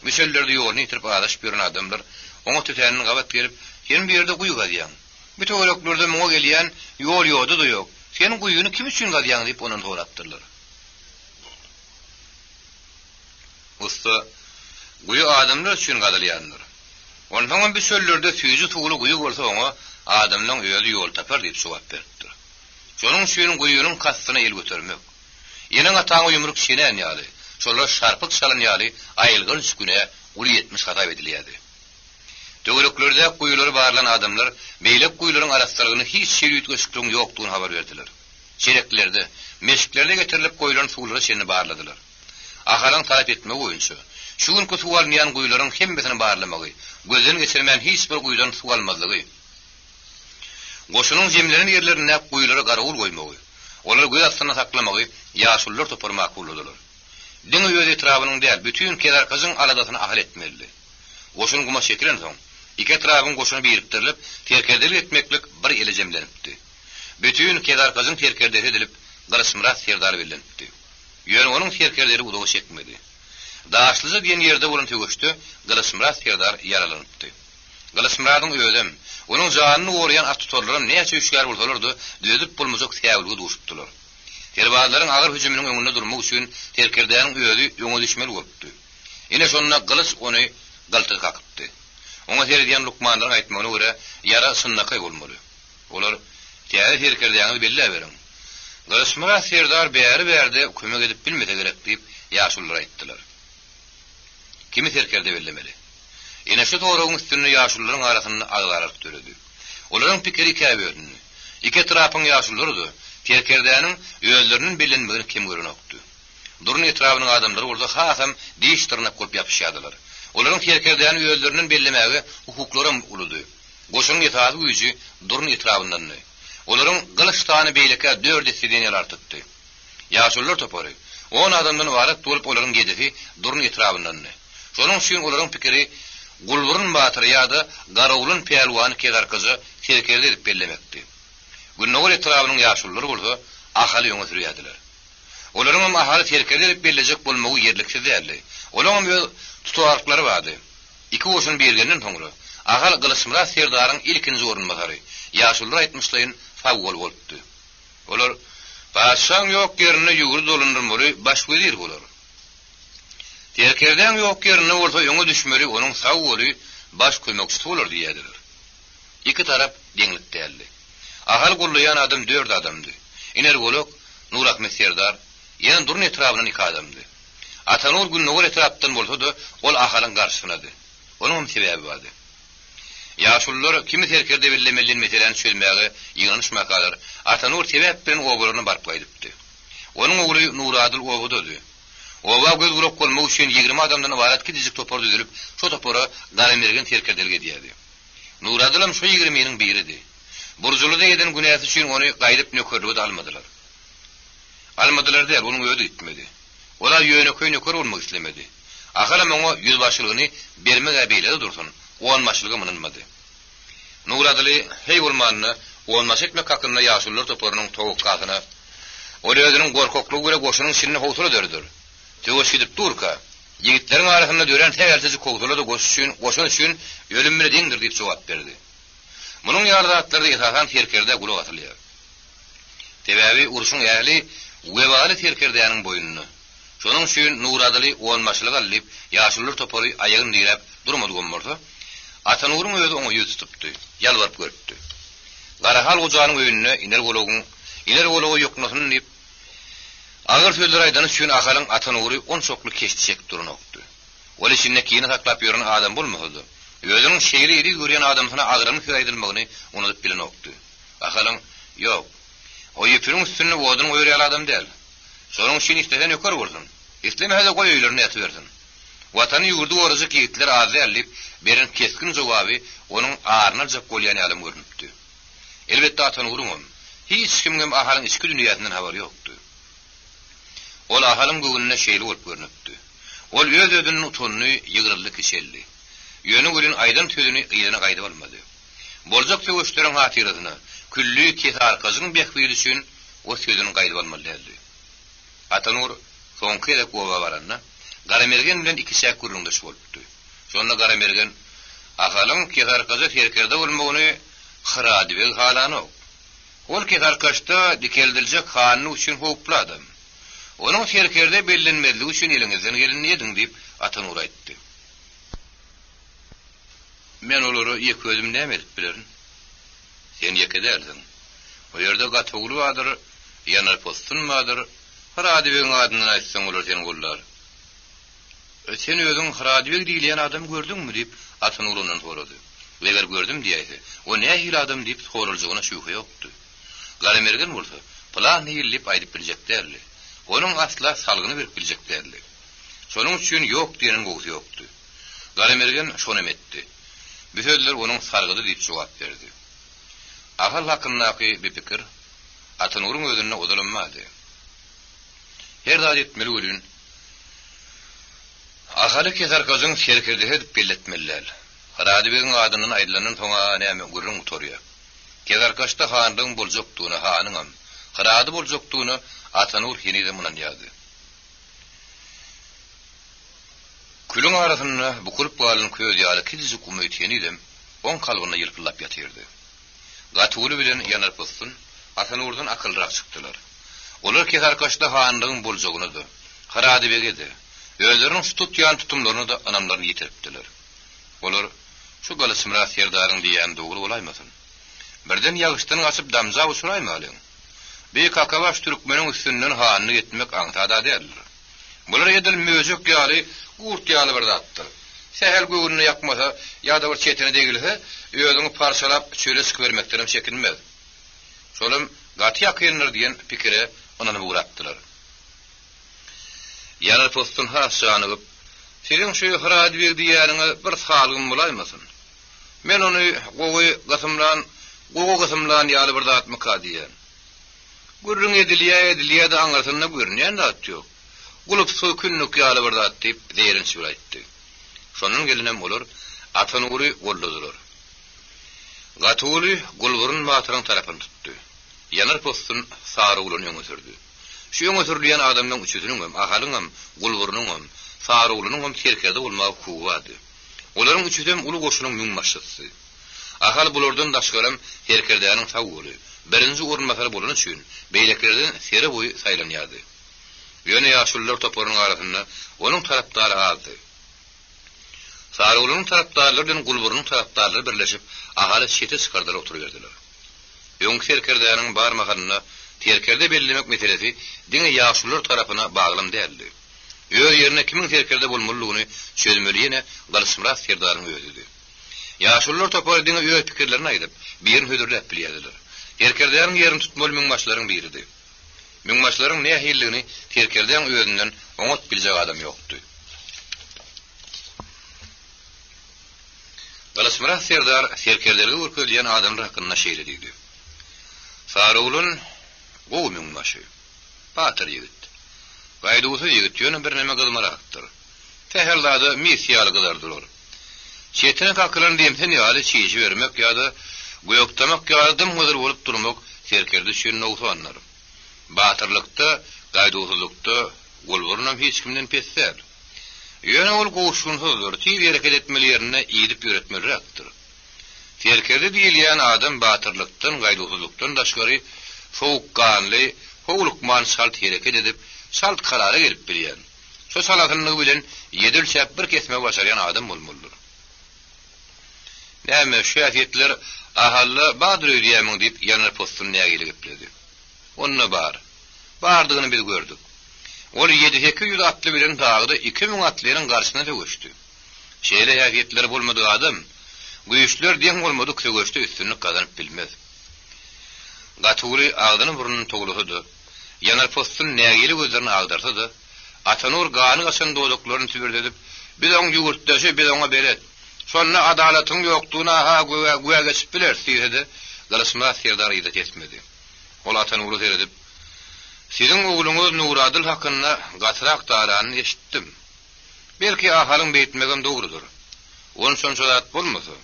Bu çöllerde ýoluny ýitirip azaşyp ýören adamlar oňa tötänden gabat gelip, Sen bu ýerde guýy gazýaň. Bu töwereklerde muňa gelýän ýol-ýoda-da ýok. Sen guýyny kim üçin gazýaň diýip ondan sorapdyrlar. Ussa, Guýy adamlar üçin gazylýandyr. Onsoňam bu çöllerde süýji suwly guýy bolsa oňa adamlaň özi ýol tapar diýip jogap beripdir. Şonuň üçin guýynyň kastyna el götermek, eneň-ataňa ýumruk çenän ýaly, şolara şarpyk çalan ýaly aýylganç günä, uly etmiş hasap edilýärdi. Töwereklerdäki guýulary barlan adamlar beýleki guýularyň arassalygyna hiç hili üýtgeşikligiň ýokdugyny habar berdiler. Çeleklerde, meşiklerde getirilip goýlan suwlara çenli barladylar. Ahalyň talap etmegi boýunça, şu günki suw alynýan guýularyň hemmesini barlamagy, gözden geçirmän hiç bir guýudan suw almazlygy, Goşunyň jemlenen ýerlerindäki guýulara garawul goýmagy, olary göz astynda saklamagy ýaşulular topary makulladylar. Diňe öz etrabynyň däl, bütin Kezarkajyň aladasyny Ahal etmelidi. Goşun guma çekilensoň, iki etrabyň goşuny birikdirilip, serkerdelik etmeklik bir ele jemlenipdi. Bütin Kezarkajyň serkerdesi edilip, Gylyçmyrat serdar bellenipdi. Ýöne onuň serkerdeligi uzaga çekmedi. Daşlyja diýen ýerde bolan söweşde Gylyçmyrat serdar ýaralanypdy. Gylyçmyradyň özem, onuň janyny goraýan attutarlaram näçe hüşgär bolsalar-da, düzedip bolmajak säwlige duşupdylar. Serbazlaryň agyr hüjüminiň öňünde durmak üçin serkerdäniň özi öňe düşmeli bolupdy. Ine, şonda gylyç ony gyltyk kakypdy. Oňa seredýän lukmanlaryň aýtmagyna görä, ýara çynlakaý bolmaly. Olar, Täze serkerdäňizi belläberiň. Gylyçmyrat serdar bäri-bärde kömek edip bilmese gerek diýip, ýaşulular aýtdylar. Kimi serkerde bellemeli? Ine şu soragyň üstünde ýaşulularyň arasynda agzalalyk döredi. Olaryň pikiri ikä bölündi. Iki etrapyň ýaşululary-da serkerdäniň özlerinden bellenmegini kem görenokdy. Durun etrabynyň adamlary bolsa hasam diş-dyrnak bolup ýapyşýardylar. Olaryň serkerdäni özlerinden bellemäge hukuklaram uludy. Goşunyň esasy güýji Durun etrabyndandy. Olaryň gylyç sany beýlekä dört esse diýen ýaly artypdy. Ýaşulular topary on adamdan ybarat bolup, olaryň ýedisi Durun etrabyndandy. Şonuň üçin olaryň pikiri Gulburun batyry ýa-da Garoglan pälwany Kezarkaja serkerde edip bellemekdi. Gündogar etrabynyň ýaşululary bolsa Ahaly öňe sürýärdiler. Olaryňam Ahaly serkerde edip bellejek bolmagy ýerliksiz däldi. Olaňam öz tutaryklary bardy. Iki goşun birigenden soňra, Ahal Gylyçmyrat serdaryň ilkinji orunbasary, ýaşulular aýtmyşlaýyn sag goly bolupdy. Olar, Patyşaň ýok ýerinde ýurdy dolandyrmaly baş wezir bolar. Serkerdäň ýok ýerinde bolsa öňe düşmeli onuň sag goly, baş kömekçisi bolar diýýärdiler. Iki tarap deňlik däldi. Ahal gollaýan adam dört adamdy. Iner Golak, Nurahmet serdar, ýene Durun etrabyndan iki adamdy. Atanur gündogar etrapdan bolsa-da, ol Ahalyň garşysynady. Onuňam sebäbi bardy. Ýaşulular kimi serkerde bellemeli diýen meseläni çözmäge ýygnanyşmakalar, Atanur sebäp bilen obalaryna baryp gaýdypdy. Onuň ogly Nuradyl obadady. Oba göz-gulak bolmak üçin 20 adamdan ybarat kiçijik topar düzülip, şo topara Garamergen serkerdelik edýärdi. Nuradylam şo ýigriminiň biridi. Burjulyda eden günäsi üçin ony gaýdyp nökerlige-de almadylar. Almadylar däl, onuň özi gitmedi. Ol-a ýönekeý nöker bolmak islemedi. Ahalam oňa ýüzbaşylygyny bermeg-ä beýle-de dursun, onbaşylygam ynanmady. Nuradyly, heý bolmanda, onbaşy etmek hakynda ýaşulular toparynyň towakgasyna Ol özüniň gorkaklygy bilen goşunyň içinde howsala döreder. Söweş gidip durka, ýigitleriň arasynda dörän sähelçejik howsala-da goş üçin, goşun üçin ölüm bile deňdir diýip jogap berdi. Munuň ýaly zatlarda esasan serkerdä gulak asylýar. Sebäbi urşuň ähli webaly serkerdäniň boýnunda. Şonuň üçin Nuradyly onbaşylyk al diýip, ýaşulular topary aýagyny diräp durmadygam bolsa, Atanuryň özi oňa ýüz tutupdy, ýalbaryp görüpdi. Garahal gojanyň öýünde Iner golagyň Iner golaga ýoknasyn diýip, agyr sözler aýdany üçin Ahalyň Atanury onçakly keşdi çekip duranokdy. Ol içinde kine saklap ýören adam bolmasa-da, özüniň şeýle eziz görýän adamsyna agramly söz aýdylmagyny unudyp bilenokdy. Ahalyň, Ýok. O ýüpüniň üstünde odun goýar ýaly adam däl. Şonuň üçin islese nöker bolsun. Islemese-de goý öýlerinde ýatybersin. Watany ýurdy gorajak ýigitler az däl diýip, beren kesgin jogaby onuň aryny aljak bolýan ýalam görnüpdi. Elbetde Atanuryňam, hiç kimiňem Ahalyň içki dünýäsinden habary ýokdy. Ol Ahalyň göwnüne şeýle bolup görnüpdi. Ol öz-özünden utandy, ýygryldy, kiçeldi. Ýöne welin aýdan sözüni yzyna gaýdyp almady. Boljak söweşleriň hatyrasyna, külli Kesearkajyň bähbidi üçin o sözüni gaýdyp almaly däldi. Atanur soňky gezek oba baranda, Garamergen bilen ikiçäk gürrüňdeş bolupdy. Şonda Garamergen, Ahalyň Kesearkaja serkerde bolmagyny Hyrady beg halanok. Ol Kesearkaçda dikeldiljek hanlyk üçin howply adam. Onuň serkerde bellenmezligi üçin eliňizden gelenini ediň diýip, Atanur aýtdy. Men olara ýeke özüm näme edip bilerin? Sen ýeke dälsiň. O ýerde Gatowly bardyr, Ýanar possun bardyr. Hyrady begiň adyndan aýtsaň, olar seni goldar. Sen özüň Hyrady beg diýilýän adamy gördüňmi? diýip, Atanur ondan sorady. Eger gördüm diýäýse, o nähili adam diýip soraljagyna şübhe ýokdy. Garamergen bolsa, pylan hili diýip aýdyp biljek däldi. Onuň asla salgyny berip biljek däldi. Şonuň üçin ýok diýeniň gowusy ýokdy. Garamergen şonam etdi. Bu sözler onuň sargydy diýip jogap berdi. Ahal hakyndaky bi pikir Atanuryň özünde ozalam bardy. Her zat etmeli welin, Ahaly Kesarkajyň serkerdesi edip belletmeli däl. Hyrady begiň adyndan aýdylandan soň-a näme, gürrüň gutarýar. Kesarkaçda hanlygyň boljakdygyna, hanyňam Hyrady boljakdygyna Atanur henizem ynanýardy. Külüň arasynda bukulyp galan köz ýaly kiçijik umyt henizem oň kalbynda ýylpyldap ýatyrdy. Gatyguly bilen Ýanar possun Atanurdan akyllyrak çykdylar. Olar Kesarkaçda hanlygyň boljagyna-da, Hyradybege-de, özleriniň şu tutýan tutumlaryna-da ynamlaryny ýitiripdiler. Olar, Şu Gylyçmyrat serdaryň diýýäni dogry bolaýmasyn? Birden ýagyşdan gaçyp damja uçraýmalyň. Bi kakabaş türkmeniň üstünden hanlyk etmek aňsat-a däldir. Bular edil möjek ýaly, gurt ýaly bir zatdyr. Sähel göwnüne ýakmasa ýa-da bir çetine degilse, özüňi parçalap çöle çykybermekdenem çekinmez. Şolam gaty ýakyndyr diýen pikire ynanyp ugrapdylar. Ýanar possun has janygyp, Siziň şu Hyrady beg diýýäniňiz bir salgym bolaýmasyn? Men ony gowy gysymlan, gowy gysymlan ýaly bir zatmyka diýýän. Gürrüň edilýä-edilýä-de aňyrsynda görünýän zat ýok. Gulupsyz kündük ýaly bir zat diýip, zeýrenç bilen aýtdy. Şondan gelenem olar Atanury goldadylar. Gatyguly Gulburun batyryň tarapyny tutdy. Ýanar possun Sarygulyny öňe sürdi. Şu öňe sürülýän adamlaryň üçüsiniňem, Ahalyňam, Gulburunyňam, Sarygulynyňam serkerde bolmaga hukugy bardy. Olaryň üçüsem uly goşunyň müňbaşysy. Ahal bulardan daşgaram serkerdäniň sag goly, birinji orunbasary bolany üçin beýlekilerden sere boýy saýlanýardy. Ýöne ýaşulular toparynyň arasynda onuň tarapdary azdy. Sarygulynyň tarapdarlary bilen Gulburunyň tarapdarlary birleşip, Ahaly çete çykardylar oturyberdiler. Öňki serkerdäniň bar mahalynda serkerde bellemek meselesi diňe ýaşulular tarapyna baglam däldi. Öz ýerine kimiň serkerde bolmalydygyny çözmeli ýene Gylyçmyrat serdaryň özüdi. Ýaşulular topary diňe öz pikirlerini aýdyp, birini hödürläp bilýärdiler. Serkerdäniň ýerini tutmaly müňbaşylaryň biridi. Müňbaşylaryň nähilidigini serkerdäň özünden oňat biljek adam ýokdy. Gylyçmyrat serdar serkerdelige görkezilýän adamlar hakynda şeýle diýdi, Saroglan gowy müňbaşy. Batyr ýigit. Gaýduwsyz ýigit, ýöne birneme gyzmarakdyr. Sähel zada mis ýaly gyzar durar. Çetine kakylan demsen ýaly çişibermek ýa-da gökdamak ýaly dym-gyzyl bolup durmak serkerde üçin nogsandyr. Batyrlykda, gaýduwsyzlykda Gulburunam hiç kimden pes däl. Ýöne ol gowuşgynsyzdyr, tiz hereket etmeli ýerinde idip ýöretmeliräkdir. Serkerde diýilýän adam batyrlykdan, gaýduwsyzlykdan daşgary sowukganly, howlukman çalt hereket edip, çalt karara gelip bilýän, şo çalasynlygy bilen ýedi ölçäp bir kesmegi başarýan adam bolmalydyr. Näme, şu häsiýetler Ahalda bardyr öýdýärmiň diýip, Ýanar possun nägile gepledi. Onda bar. Bardygyny biz gördük. Ol ýedi-sekiz ýüz atly bilen dagda 2000 atlynyň garşysyna söweşdi. Şeýle häsiýetleri bolmadyk adam, güýçler deň bolmadyk söweşde üstünlik gazanyp bilmez. Gatyguly agzyny-burnuny towlasa-da, Ýanarpossun nägile gözlerini agdarsa-da, Atanur gany gaçan dodaklaryny tübürdedip, Biz oň ýüwürtdeşi, biz oňa belet. Şonda adalatyň ýokdugyna-ha güwä geçip bileris diýse-de, Gylyçmyrat serdar yza tesmedi. Ol Atanura seredip, Siziň ogluňyz Nuradyl hakynda gatyrak daranyny eşitdim. Belki Ahalyň beýtmegem dogrudyr. Onçança zat bolmasa,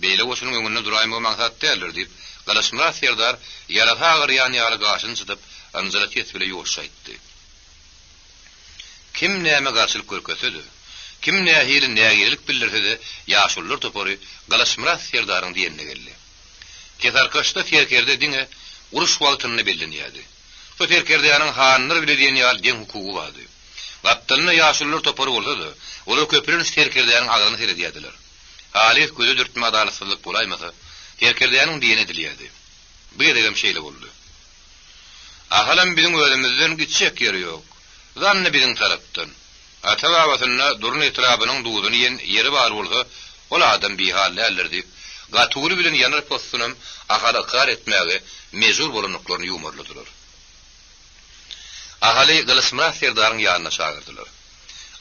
beýle goşunyň öňünde duraýmagam aňsat däldir, diýip, Gylyçmyrat serdar ýarasy agyrýan ýaly gaşyny çytyp, ynjaly ses bile ýuwaşja aýtdy. Kim näme garşylyk görkezse-de, kim nähili nägilelik bildirse-de ýaşulular topary Gylyçmyrat serdaryň diýenine geldi. Kesarkaçda serkerde diňe uruş wagtynda bellenýärdi. Şo serkerdäniň hanlar bile diýen ýaly deň hukugy bardy. Gapdalynda ýaşulular topary bolsa-da, olar köplenç serkerdäniň agzyna seredýärdiler. Halys göze dürtme adalatsyzlyk bolaýmasa, serkerdäniň diýeni edilýärdi. Bu gezegem şeýle boldy. Ahalam biziň özümizden gitjek ýeri ýok. Zanny biziň tarapdan. Ata-babasynda Durun etrabynyň duzuny iýen ýeri bar bolsa, ol adam bihal däldir diýip, Gatyguly bilen Ýanar possunam Ahaly ykrar etmäge mejbur bolandyklaryny ýuwmarladylar. Ahaly Gylyçmyrat serdaryň ýanyna çagyrdylar.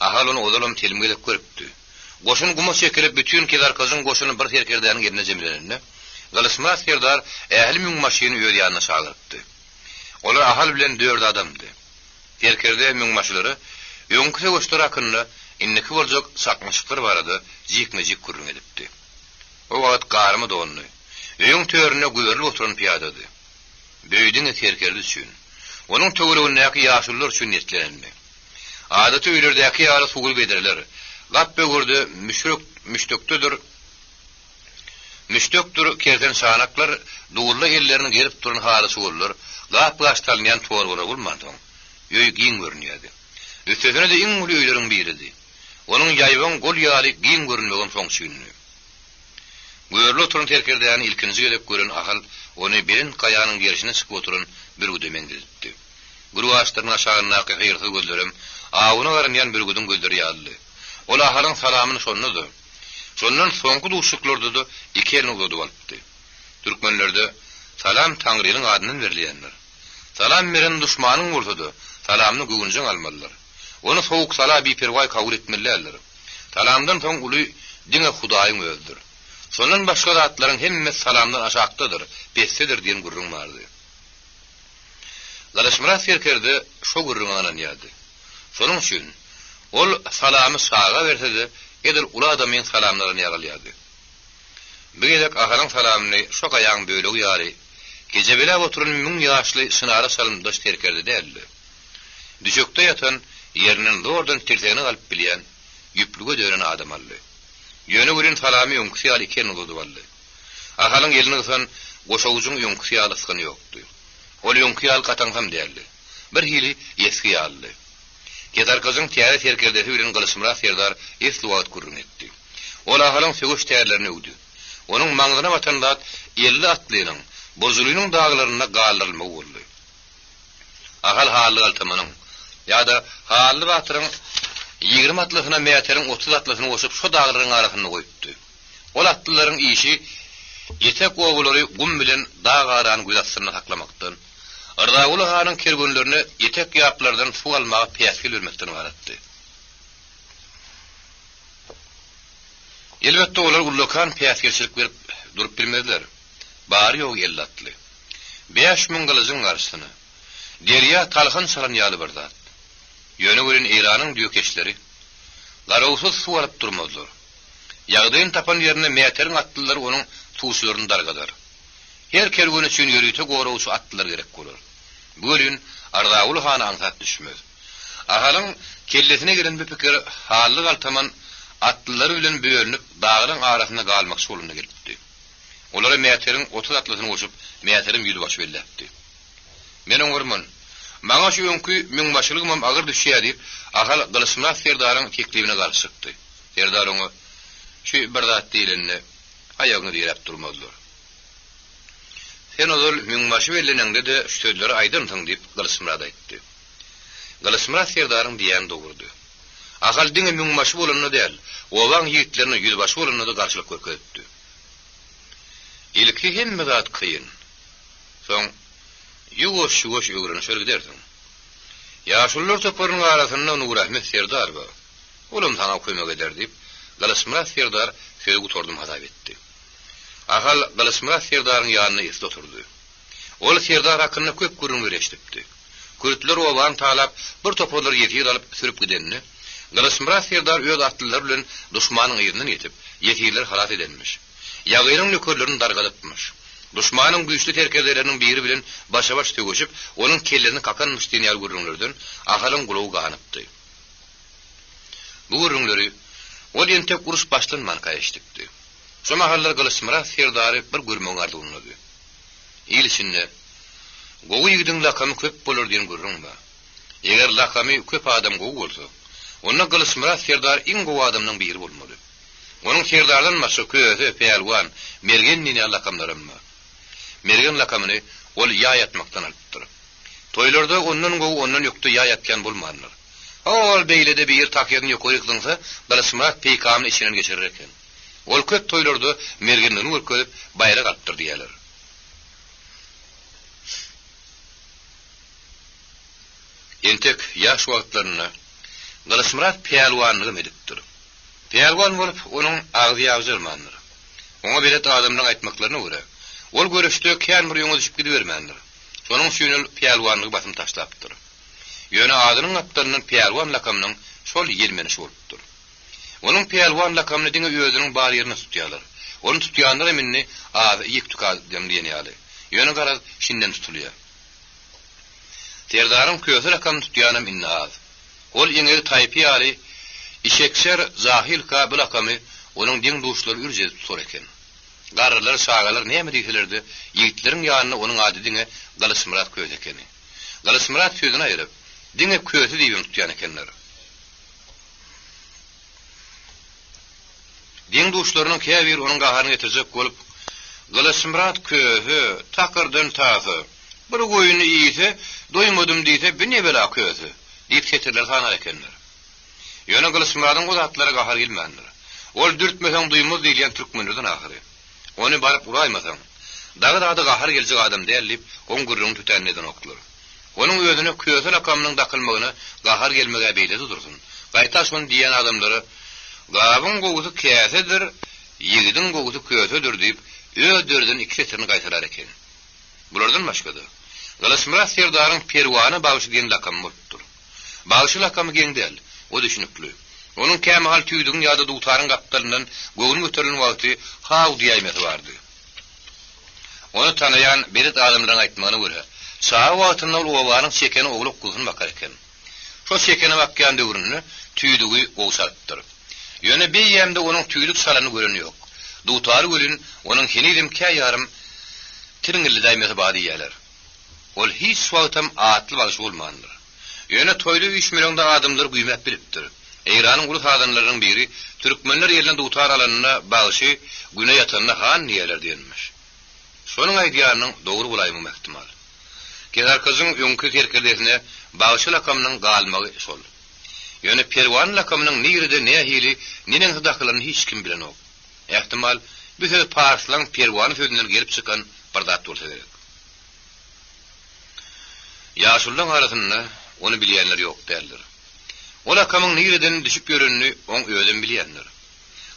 Ahal ony ozalam telim gezek görüpdi. Goşun guma çekilip, bütin Kezarkajyň goşuny bir serkerdäniň eline jemlenende, Gylyçmyrat serdar ähli müňbaşyny öz ýanyna çagyrypdy. Olar Ahal bilen dört adamdy. Serkerde müňbaşylara öňki söweşler hakynda, indiki boljak çaknyşyklar barada jikme-jik gürrüň edipdi. O wagt garymy dondy. Öýüň töründe güberilip oturan pyýadady. Böý diňe serkerde üçin, onuň töweregindäki ýaşulular üçin niýetlenendi. Adaty öýlerdäki ýaly suwly bedreler, gap-böwürde müşrek, müşdekdedir, müşdekdir kersen çanaklar, dulda ellerini gerip duran haly çuwallar, gap-gaç salynýan torbalar bolmansoň, öý giň görünýärdi. Üstesine-de iň uly öýleriň biridi. Onuň ýaýbaň gol ýaly giň görünmegem soň üçindi. Görli oturan serkerdäni ilkinji gezek gören Ahal ony belent gaýanyň gerşine çykyp oturan bürgüde meňzedipdi. Gür gaşlarynyň aşagyndaky hyrsyz gözlerem awuna garanýan bürgüdiň gözleri ýalydy. Ol Ahalyň salamyny şonda-da, şondan soňky duşuşyklarda-da iki elini uzadyp alypdy. Türkmenlerde Salam Taňrynyň adyndan berilýändir. Salam beren duşmanyň bolsa-da, salamyny göwünjeň almalydyr. Ony sowuk-sala biperwaý kabul etmeli däldir. Salamdan soň uly diňe Hudaýyň özüdir. Şondan başga zatlaryň hemmesi salamdan aşakdadyr, pesdedir diýen gürrüň bardy. Gylyçmyrat serkerde şo gürrüňe ynanýardy. Şonuň üçin, ol salamy çaga berse-de, edil uly adamyň salamyny alan ýaly alýardy. Bu gezek Ahalyň salamyny şo gaýaň bölegi ýaly kejebeläp oturan müň ýaşly çynara çalymdaş serkerde däl-de, düşekde ýatan, ýerinden zordan tirsegine galyp bilýän, ýüplüge dönen adam aldy. Ýöne welin salamy öňküsi ýaly iki elini uzadyp aldy. Ahalyň elini gysan goşawujyň öňküsi ýaly ysgyny ýokdy. Ol öňki ýaly gataňsam däldi. Birhili esgi ýalydy. Kesearkajyň täze serkerdesi bilen Gylyçmyrat serdar esli wagt gürrüň etdi. Ol Ahalyň söweş tärlerini öwdi. Onuň maňzyna batan zat 50 atlynyň Burjulynyň daglarynda galdyrylmagy boldy. Ahal Hally galtamanyň, ýa-da Hally batyryň 20 atlysyna Mäteriň 30 atlysyny goşup şo daglaryň arasynda goýupdy. Ol atlylaryň işi etek obalary gum bilen dag arany göz astynda saklamakdan, Yrzaguly hanyň kerwenlerine etek ýaplardan suw almaga päsgel bermekden ybaratdy. Elbetde, olar ullakan päsgelçilik berip durup bilmezler. Bary-ýogy 50 atly. 5000 gylyjyň garşysyna. Derýa talhan çalan ýaly bir zat. Ýöne welin Eýranyň düýekeşleri garawsyz suw alyp durmazlar. Ýagdaýyny tapan ýerinde Mäteriň atlylary onuň suwçularyny dargadar. Her kerwen üçin ýörite goragçy atlylar gerek bolar. Bu welin Arzaguly hana aňsat düşmez. Ahalyň kellesine gelen bu pikir Hally galtaman atlylary bilen bölünip daglaň arasynda galmakçy bolanda gelipdi. Olara Mäteriň 30 atlysyny goşup Mäterem ýüzbaşy belläpdi. Men oňarman. Maňa şu öňki müňbaşylygymam agyr düşýär diýip, Ahal Gylyçmyrat serdaryň teklibine garşy çykdy. Serdar oňa, Şu bir zat diýlende, aýagyňy diräp durmazlar. Sen ozal müňbaşy belleneňde-de şu sözleri aýdansyň diýip, Gylyçmyrat aýtdy. Gylyçmyrat serdaryň diýýäni dogrudy. Ahal diňe müňbaşy bolanda däl, obaň ýigitlerine ýüzbaşy bolanda-da garşylyk görkezipdi. Ilki hemme zat kyn. Soň ýuwaş-ýuwaş öwrenişer gidersiň. Ýaşulular toparynyň arasynda Nurahmet serdar bar. Olam saňa kömek eder, diýip, Gylyçmyrat serdar sözi gutardym hasap etdi. Ahal Gylyçmyrat serdaryň ýanynda esli oturdy. Ol serdar hakynda köp gürrüňler eşidipdi. Kürtler obany talap, bir toparlary ýesir alyp, sürüp gidende, Gylyçmyrat serdar öz atlylary bilen duşmanyň yzyndan ýetip, ýesirleri halas edenmiş. Ýagynyň nökerlerini dargadypmyş. Duşmanyň güýçli serkerdeleriniň biri bilen başa-baş söweşip, onuň kellesini kakanmyş diýen ýaly gürrüňlerden Ahalyň gulagy ganypdy. Bu gürrüňleri ol entek uruş başlanmanka eşidipdi. Şo mahallar Gylyçmyrat serdary bir görmegiň arzuwyndady. Il içinde, Gowy ýigidiň lakamy köp bolar diýen gürrüň bar. Eger lakamy köp adam gowy bolsa, onda Gylyçmyrat serdar iň gowy adamlaryň biri bolmaly. Onuň serdardan başga Köse, Pälwan, Mergen diýen ýaly lakamlaram bar. Mergen lakamyny ol ýaý atmakdan alypdyr. Toýlarda ondan gowy, ondan ökde ýaý atýan bolmandyr. Hol beýlede biri tahýasyny ýokaryk zyňsa, Gylyçmyrat peýkamyny içinden geçirer eken. Ol köp toýlarda mergenligini görkezip, baýrak alypdyr diýýärler. Entek ýaş wagtlarynda Gylyçmyrat pälwanlygam edipdir. Pälwan bolup, onuň agzy ýagjarmandyr. Oňa belet adamlaryň aýtmaklaryna görä, ol göreşde kän bir öňe düşüp gidibermändir. Şonuň üçin ol pälwanlygy basym taşlapdyr. Ýöne adynyň gapdalyndan Pälwan lakamynyň şol ýelmenişi bolupdyr. Onuň Pälwan lakamyny diňe özüniň bar ýerinde tutýarlar. Ony tutýanlaram indi az ýek-tük adam diýen ýaly. Ýöne garaz, şindem tutulýar. Serdaryň Köse lakamyny tutýanam indi az. Ol eňegi taýpy ýaly işekçer jahylka bu lakamy onuň deň-duşlary ürç edip tutar eken. Garrylar, çagalar näme diýseler-de, ýigitleriň ýanynda onuň ady diňe Gylyçmyrat Köse ekeni. Gylyçmyrat sözüni aýryp, diňe Köse diýibem tutýan ekenler. Deň-duşlarynyň käbiri onuň gaharyny getirjek bolup, Gylyçmyrat Köse, takyrdan tasa, bir goýuny iýse, doýmadym diýse, bi ne bela Köse? diýip setirler sanar ekenler. Ýöne Gylyçmyradyň o zatlara gahary gelmändir. Ol dürtmeseň duýmaz diýilýän türkmenlerden ahyry. Ony baryp uraýmasaň, dagy zada gahary geljek adam däl diýip, oň gürrüňini tötände edenoklar. Onuň özüne Köse lakamynyň dakylmagyna gahar gelmeg-ä beýle-de dursun. Gaýta şony diýýän adamlara, Gabyň gowusy käsedir, Ýigidiň gowusy kösedir diýip, öz döreden iki setirini gaýtalar eken. Bulardan başga-da, Gylyçmyrat serdaryň Perwana bagşy diýen lakamy bolupdyr. Bagşy lakamy geň däl, o düşünikli. Onuň kämahal tüýdügiň ýa-da dutaryň gapdalyndan göwni göterilen wagty haw diýäýmesi bardy. Ony tanaýan belet adamlaryň aýtmagyna görä, çaga wagtynda ol obanyň çekeni owlak-guzusyny bakar eken. Şo çekeni bakýan döwründe tüýdügi gowy çalypdyr. Ýöne beýýämde onuň tüýdük çalanyny gören ýok. Dutary welin, onuň henizem kä ýarym tirňildäýmesi bar diýýärler. Ol hiç wagtam atly bagşy bolmandyr. Ýöne toýda üýşmeleňde adamlary güýmäp bilipdir. Eýranyň uly sazandalarynyň biri, Türkmenler eline dutar alanda bagşy, güne ýatanda han diýerler diýenmiş. Şonuň aýdýanynyň dogry bolaýmagam ähtimal. Kesarkajyň öňki serkerdesine bagşy lakamynyň galmagy şol. Ýöne Perwana lakamynyň nirede, nähili, neneňsi dakylanyny hiç kim bilenok. Ähtimal, bu söz parslaň perwana sözünden gelip çykan bir zat bolsa gerek. Ýaşululaň arasynda ony bilýänler ýok däldir. O lakamyň nireden düşüp ýörenini oň özem bilýändir.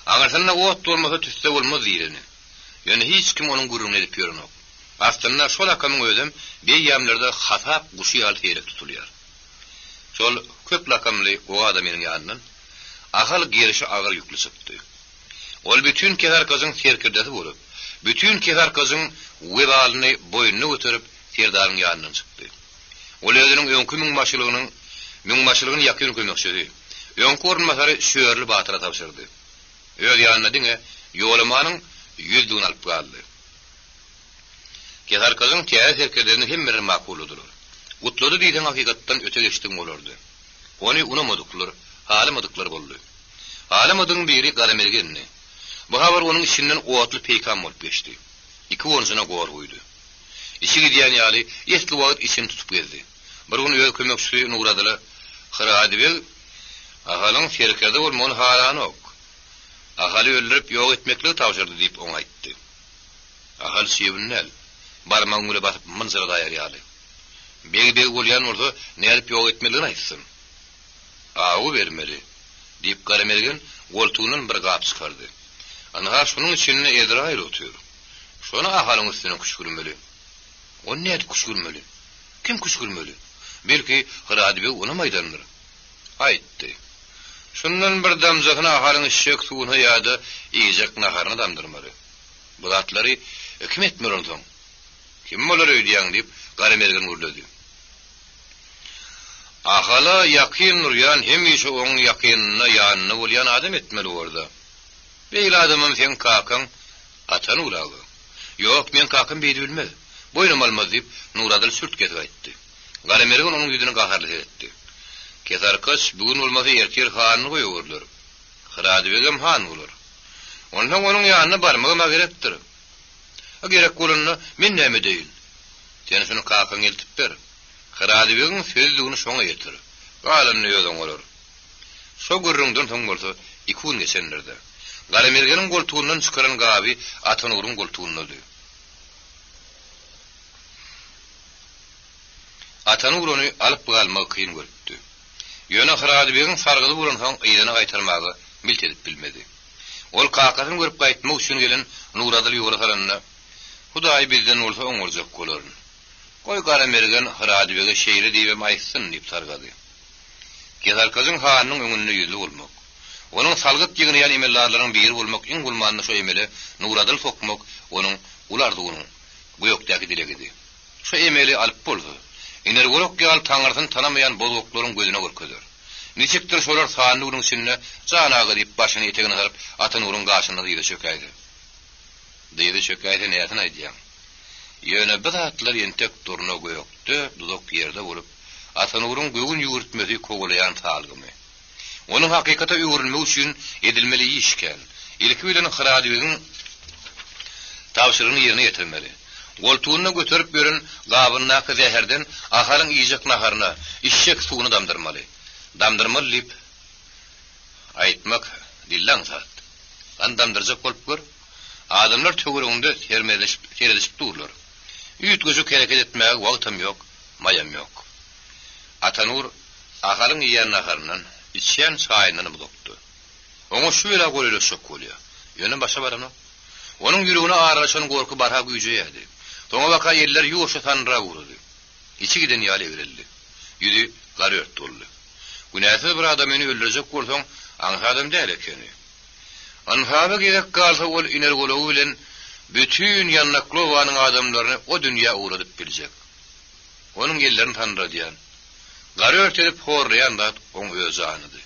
Aňyrsynda ot bolmasa tüsse bolmaz diýleni. Ýöne hiç kim onuň gürrüňini edip ýörenok. Aslynda şo lakamyň özem beýýamlarda hatap guşy ýaly seýrek tutulýar. Şol köp lakamly gowy adamynyň ýanyndan Ahal gerşi agyr ýükli çykdy. Ol bütin Kesarkajyň serkerdesi bolup, bütin Kesarkajyň webalyny boýnuna göterip, serdaryň ýanyndan çykdy. Ol özüniň öňki müňbaşylygynyň müňbaşylygyny ýakyn kömekçisi, öňki orunbasary Şörli batyra tabşyrdy. Öz ýanyna diňe Ýolamanyň ýüzlügini alyp galdy. Kesarkajyň täze serkerdesini hemmeler makulladylar. Gutlady diýseň hakykatdan öte geçdigiň bolardy. Ony unamadyklar, halamadyklar boldy. Halamadygyň biri Garamergendi. Bu habar onuň içinden otly peýkam bolup geçdi. Iki gonjuna gor guýdy. Içi gidýän ýaly, esli wagt içini tutup gezdi. Bir gün öz kömekçisi Nuradyla, Hyrady beg Ahalyň serkerde bolmagyny halanok. Ahaly öldürip ýok etmekligi tabşyrdy diýip oňa aýtdy. Ahal çybyn däl. Barmagyň bile basyp mynjyradaýar ýaly. Beg beg bolýan bolsa, nädip ýok etmelidigini aýtsyn. Awy bermeli, diýip, Garamergen goltugyndan bir gap çykardy. Ynha, şunuň içinde Ezraýyl otyr. Şony Ahalyň üstüne küşgürmeli. Ony nädip küşgürmeli? Kim küşgürmeli? Belki, Hyrady beg onam aýdandyr. Aýtdy. Şundan bir damjasyny Ahalyň içjek suwuna ýa-da iýjek naharyna damdyrmaly. Bu zatlary kim etmeli onsoň? Kim bolar öýdýäň, diýip, Garamergen gürledi. Ahala ýakyn durýan, hemişe oň ýakynynda, ýanynda bolýan adam etmeli borda. Beýle adamam seň kakaň Atanur aga. Ýok, meň kakam beýdip bilmez. Boýnum almaz, diýip, Nuradyl çürt-kesik aýtdy. Garamergen onuň ýüzüne gaharly seretdi. Kesarkaç bu gün bolmasa ertir hanyny goýawerler. Hyradybegem han bolar. Onsoň onuň ýanyna barmagam-a gerekdir. A gerek bolanda men näme edeýin? Sen şuny kakaňa eltip ber. Hyradybegiň sözlügini şoňa ýetir. Galanyny özi oňarar. Şo gürrüňden soň bolsa iki gün geçendir-dä. Garamergeniň goltugyndan çykaran gaby Atanuryň goltugyndady. Atanur ony alyp galmagy kyn görüpdi. Ýöne Hyradybegiň sargydy bolansoň yzyna gaýtarmaga milt edip bilmedi. Ol kakasyny görüp gaýtmak üçin gelen Nuradyly ýola salanda, Hudaý bizden bolsa oňarjak bolaryn. Goý Garamergen Hyradybege şeýle diýibem aýtsyn diýip sargady. Kesarkajyň hanynyň öňünde ýüzli bolmak, onuň salgyt ýygnaýan emeldarlarynyň biri bolmak iň bolmanda şo emele Nuradyl sokmak onuň uly arzuwynyň gökdäki dilegidi. Şu emeli alyp bolsa, Iner golak ýaly taňrysyny tanamaýan bozgaklaryň gözüne görkezer. Niçikdir şolar sanly günüň içinde Jan aga diýip başyny etegine salyp Atanuryň gaşynda dyza çökäýse. Dyza çökäýse näsini aýdýaň. Ýöne bu zatlar entek durna gökde, duzak ýerde bolup, Atanuryň göwün ýüwürtmesi kowalaýan salgymy. Onuň hakykata öwrülmegi üçin edilmeli iş kän. Ilki bilen Hyradybegiň tabşyrygyny ýerine ýetirmeli. Goltugynda göterip ýören gabyndaky zäherden Ahalyň iýjek naharyna, içjek suwuna damdyrmaly. Damdyrmaly diýip aýtmak dille aňsat. Hany damdyrjak bolup gör. Adamlar töweregiňde sermezleşip seredişip durlar. Üýtgeşik hereket etmäge wagtam ýok, maýam ýok. Atanur Ahalyň iýen naharyndan, içýän çaýyndanam uzakdy. Oňa şu bela golaýlaşjak bolýar. Ýöne başa baranok. Onuň ýüregine aralaşan gorky barha güýjeýärdi. Soňabaka eller ýuwaşja sandyrak ugrady. Içi giden ýaly egreldi. Ýüzi garört boldy. Günäsiz bir adamyny öldürjek bolsaň, aňsadam däl ekeni. Ynsaba gezek galsa ol inergolagy bilen bütin Ýannaklowanyň adamlaryny o dünýä ugradyp biljek. Onuň ellerini sandyradýan, garört edip horlaýan zat oň öz janydy.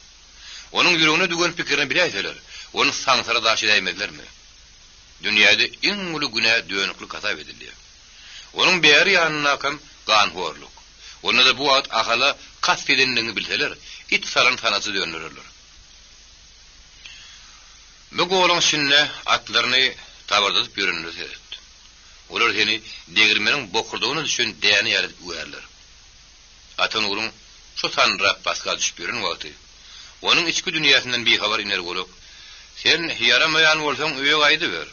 Onuň ýüregine düwen pikirini biläýseler, ony saňsara daş edäýmezlermi? Dünýäde iň uly günä dönüklik hasap edilýär. Onuň bäri ýanyndakam ganhorluk. Onda-da bu wagt Ahala kast edendigiňi bilseler, it salan sanaja döndererler. Bu goluň içinde atlaryny tabyrdadyp ýörenlere seret. Olar seni degirmeniň bokurdagyna düşen däne ýaly edip üwärler. Atanuryň şu sandyrak basga düşüp ýören wagty, onuň içki dünýäsinden bihabar iner golak, Sen ýaramaýan bolsaň öýe gaýdyber.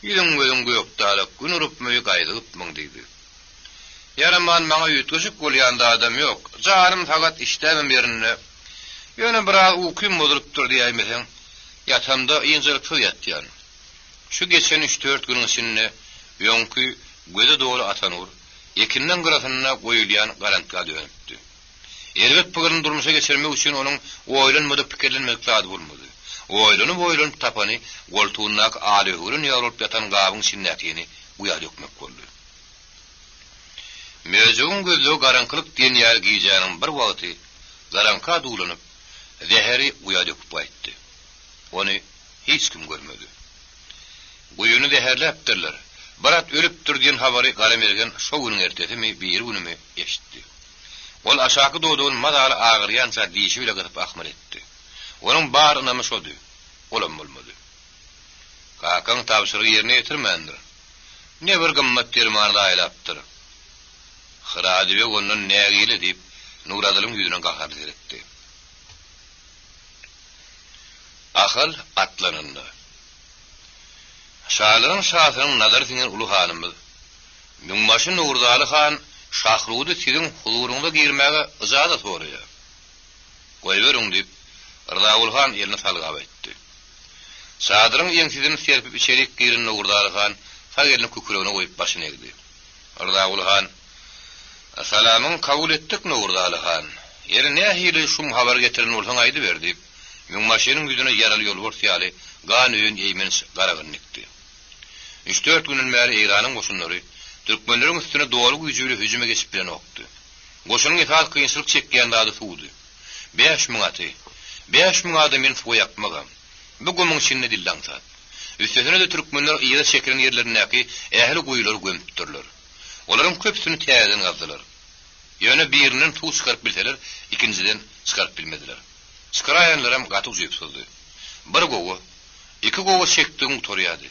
Ýüzüň-gözüň gökdalak, gün urupmy, gaýzygypmyň diýdi. Ýaraman maňa üýtgeşik bolýan zadam ýok. Janym sagat, işdämem ýerinde. Ýöne biraz ukym bozulypdyr diýäýmeseň, ýatamda ynjalyksyz ýatýan. Şu geçen üç-dört günüň içinde öňki göze doly Atanur, ekinleň gyrasynda goýulýan garantga dönüpdi. Erbet pikirini durmuşa geçirmek üçin onuň oýlanmadyk, pikirlenmedik zady bolmady. Oýlanyp-oýlanyp tapany goltugyndaky alöwren ýaly bolup ýatan gabyň içindäkini guýa dökmek boldy. Möjegiň gözlegi garaňkylyk diýen ýaly gijäniň bir wagty garaňka duwlanyp, zäheri guýa döküp gaýtdy. Ony hiç kim görmedi. Guýyny zäherläpdirler, bir at ölüpdir diýen habary Gara Mergen şo günüň ertesimi, birigünümi eşitdi. Ol aşaky dodagyny mazaly agyrýança dişi bile gysyp ahmyr etdi. Onuň bar ynamy şody. Olam bolmady. Kakaň tabşyrygy ýerine ýetirmändir. Ne bir gymmat dermany zaýalapdyr. Hyrady beg ondan nägile diýip, Nuradylyň ýüzüne gaharly seretdi. Ahal atlananda. Şalaryň şasynyň nazary siňen uly hanymyz, müňbaşy Nurdaly han Şahrudy siziň huzuryňyza girmäge yjaza soraýar. Goýberiň, diýip, Rzaguly han elini salgap aýtdy. Çadyryň ýeňsesini serpip içerik giren Nurdaly han sag elini kükregine goýup başyny egdi. Rzaguly han, Salamyňy kabul etdik, Nurdaly han. Ýeri nähili şum habar getiren bolsaň aýdyber, diýip, müňbaşynyň ýüzüne ýaraly ýolbars ýaly gan öýen eýmenç garagyny dikdi. Üç-dört günden bäri Eýranyň goşunlary türkmenleriň üstüne doly güýji bile hüjüme geçip bilenokdy. Goşunyň esasy kynçylyk çekýän zady suwdy. 5000 aty, 5000 adamyny suwa ýakmagam, bu gumuň içinde dilli aňsat. Üstesine-de türkmenler yza çekilen ýerlerindäki ähli guýulary gömüpdirler. Olaryň köpüsini täzeden gazdylar. Ýöne birinden suw çykaryp bilseler, ikinjiden çykaryp bilmediler. Çykaraýanlaram gaty ujypsyzdy. Bir gowa, iki gowa çekdigiň gutarýardy.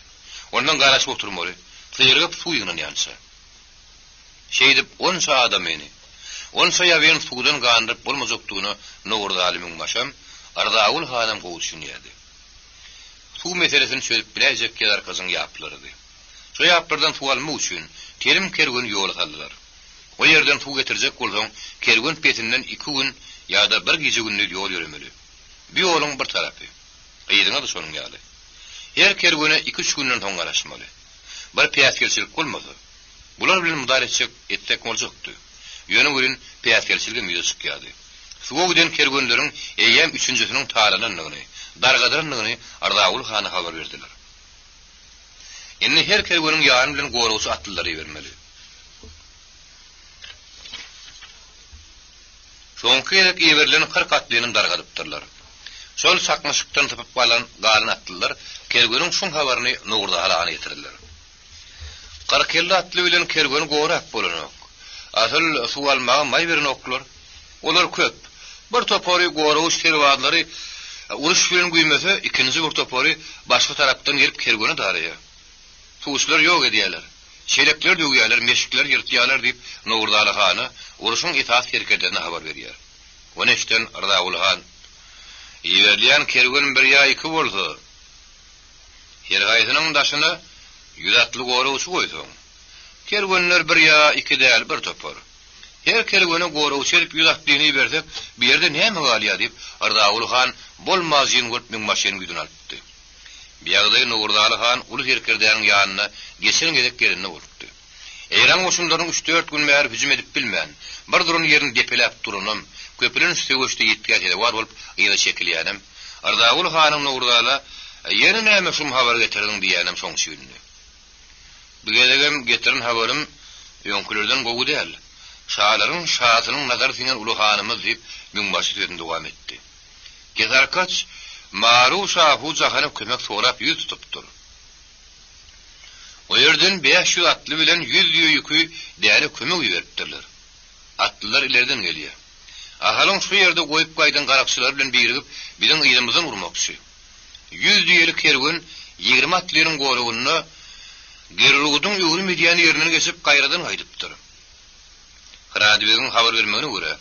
Ondan garaşyp oturmaly, syrygyp suw ýygnanýança. Şeýdip, onça adamyny, onça ýabyny suwdan gandyryp bolmajakdygyna Nowruzaly müňbaşam, Yrzagul hanam gowy düşünýärdi. Suw meselesini çözüp biläýjek ýazarkajyň ýaplarydy. Şo ýaplardan suw almak üçin telim kerweni ýola saldylar. O ýerden suw getirjek bolsaň, kerwen pesinden iki gün ýa-da bir gije-gündiz ýol ýöremeli. Bu ýoluň bir tarapy. Yzyňa-da şonuň ýaly. Her kerwene iki-üç günden soň garaşmaly. Bir päsgelçilik bolmasa, bular bilen mydar etjek etsek boljakdy. Ýöne welin päsgelçiligem ýüze çykýardy. Suwa giden kerwenleriň eýýäm üçünjisiniň talanandygyny, dargadylandygyny Rzagul hana habar berdiler. Indi her kerweniň ýany bilen goragçy atlylary ibermeli. Soňky gezek iberilen 40 atlyny dargadypdyrlar. Şol çaknyşykdan sypyp galan galan atlylar kerweniň şum habaryny Nowruzaly hana ýetirdiler. Kyrk-elli atly bilen kerweni gorap bolanok. Asyl suw almaga maý berenoklar. Olar köp. Bir topary goragyç serbazlary uruş bilen güýmese, ikinji bir topary başga tarapdan gelip kerweni daraýar. Suwçylary ýok edýärler. Çelekleri döwýärler, meşikleri ýyrtýarlar diýip, Nowruzaly hana, urşuň esasy serkerdelerine habar berýär. Ony eşiden Rzaguly han, Iberilýän kerwen bir ýa iki bolsa, her haýsynyň daşyna ýüz atly goragçy goýsaň, kerwenler bir ýa iki däl, bir topar. Her kerwene goragçy edip ýüz atlyny ibersek, bu ýerde näme galýar diýip, Rzaguly han bolmajyny görüp müňbaşynyň ýüzüni alypdy. Bu ýagdaý Nowruzaly han uly serkerdäniň ýanyna geçen gezek gelende bolupdy. Eýran goşunlarynyň üç-dört gün bäri hüjüm edip bilmän, bir duran ýerini depeläp duranam, köplenç söweşde ýitgä sezewar bolup yza çekilýänem, Yrzaguly hanyň Nowruzala Ýene näme şum habar getirdiň diýýänem şoň üçindi. Bu gezegem getiren habarym öňkülerden gowy däl. Şalaryň şasynyň nazary siňen uly hanymyz diýip, müňbaşy sözüni dowam etdi. Kesarkaç Maru şahu jahana kömek sorap ýüz tutupdyr. O ýerden 500 atly bilen ýüz düýe ýüki däne kömek iberipdirler. Atlylar ilerden gelýär. Ahalyň şu ýerde goýup gaýdan garakçylary bilen birigip biziň yzymyzdan urmakçy. Ýüz düýeli kerwen 20 atlynyň goragynda Gerrudyň öwrüm edýän ýerinden geçip gaýradan gaýdypdyr. Hyradybegiň habar bermegine görä,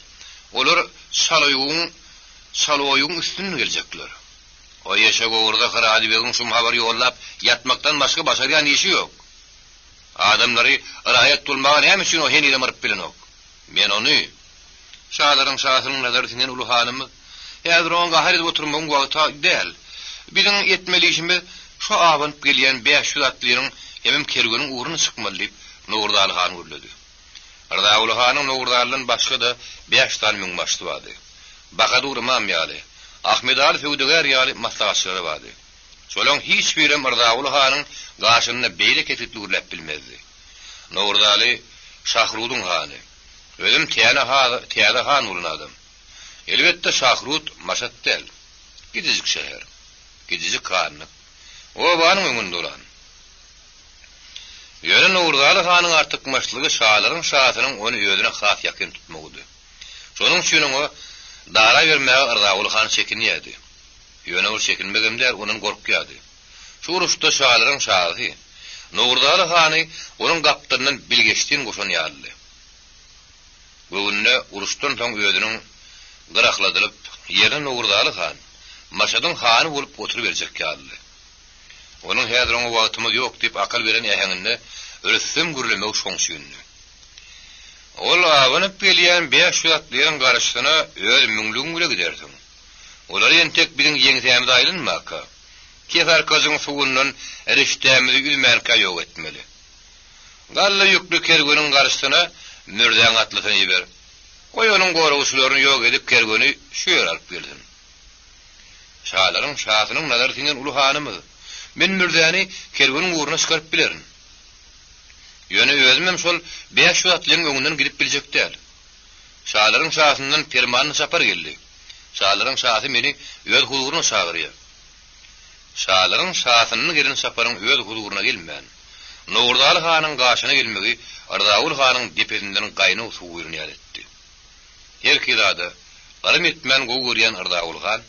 olar Çaloýugyň Çaloýugyň üstünden geljekler. O eşek ogurda Hyradybegiň şum habar ýollap ýatmakdan başga başarýan işi ýok. Adamlary raýat bolmaga näme üçin o henizem yryp bilenok? Men ony, Şalaryň şasynyň nazary siňen uly hanymyz, häzir oňa gahar edip oturmagyň wagty däl. Biziň etmeli işimiz şo abanyp gelýän 500 atlynyň hemem kerweniň ugruna çykmaly diýip, Nowruzaly han gürledi. Yrzaguly hanyň Nowruzalydan başga-da bäş sany müňbaşysy bardy. Bahadur ymam ýaly, Ahmedaly söwdagär ýaly maslahatçylary bardy. Şolaň hiç birem Yrzaguly hanyň gaşynda beýle kesgitli gürläp bilmezdi. Nowruzaly Şahrudyň hany. Özem täne täze han bolan adam. Elbetde Şahrut Maşat däl. Kiçijik şäher. Kiçijik hanlyk. Obanyň öňünde bolan. Ýöne Nowruzaly hanyň artykmaçlygy şalaryň şasynyň ony özüne has ýakyn tutmagydy. Şonuň üçin oňa dara bermäge Yrzaguly han çekinýärdi. Ýöne ol çekinmegem däl, ondan gorkýardy. Şu uruşda şalaryň şasy Nowruzaly hany onuň gapdalyndan bilgeşlin goşan ýalydy. Göwnüne uruşdan soň özüniň gyrakladylyp, ýerine Nowruzaly han, Maşadyň hany bolup oturyberjek ýalydy. Onuň häzir oňa wagtymyz ýok diýip akyl beren äheňinde rüstem gürlemegi şoň üçindi. Ol abanyp gelýän 500 atlynyň garşysyna öz müňlügiň bile gidersiň. Olar entek biziň ýeňsämize aýlanmaka, Kesarkajyň suwundan rişdämizi üzmänkä ýok etmeli. Galla ýükli kerweniň garşysyna Mürzäň atlysyny iber. Goý onuň goragçylaryny ýok edip kerweni şu ýere alyp gelsin. Şalaryň şasynyň nazary siňen uly hanymyz. Men Mürzäni kerweniň ugruna çykaryp bilerin. Ýöne özümem şol 500 atlyň öňünden gidip biljek däl. Şalaryň şasyndan permanly çapar geldi. Şalaryň şasy meni öz huzuryna çagyrýar. Şalaryň şasyndan gelen çaparyň öz huzuryna gelmän, Nowruzaly hanyň gaşyna gelmegi Yrzaguly hanyň depesinden gaýnag suw guýlan ýaly etdi. Herki zada garym etmän gowy görýän Yrzaguly han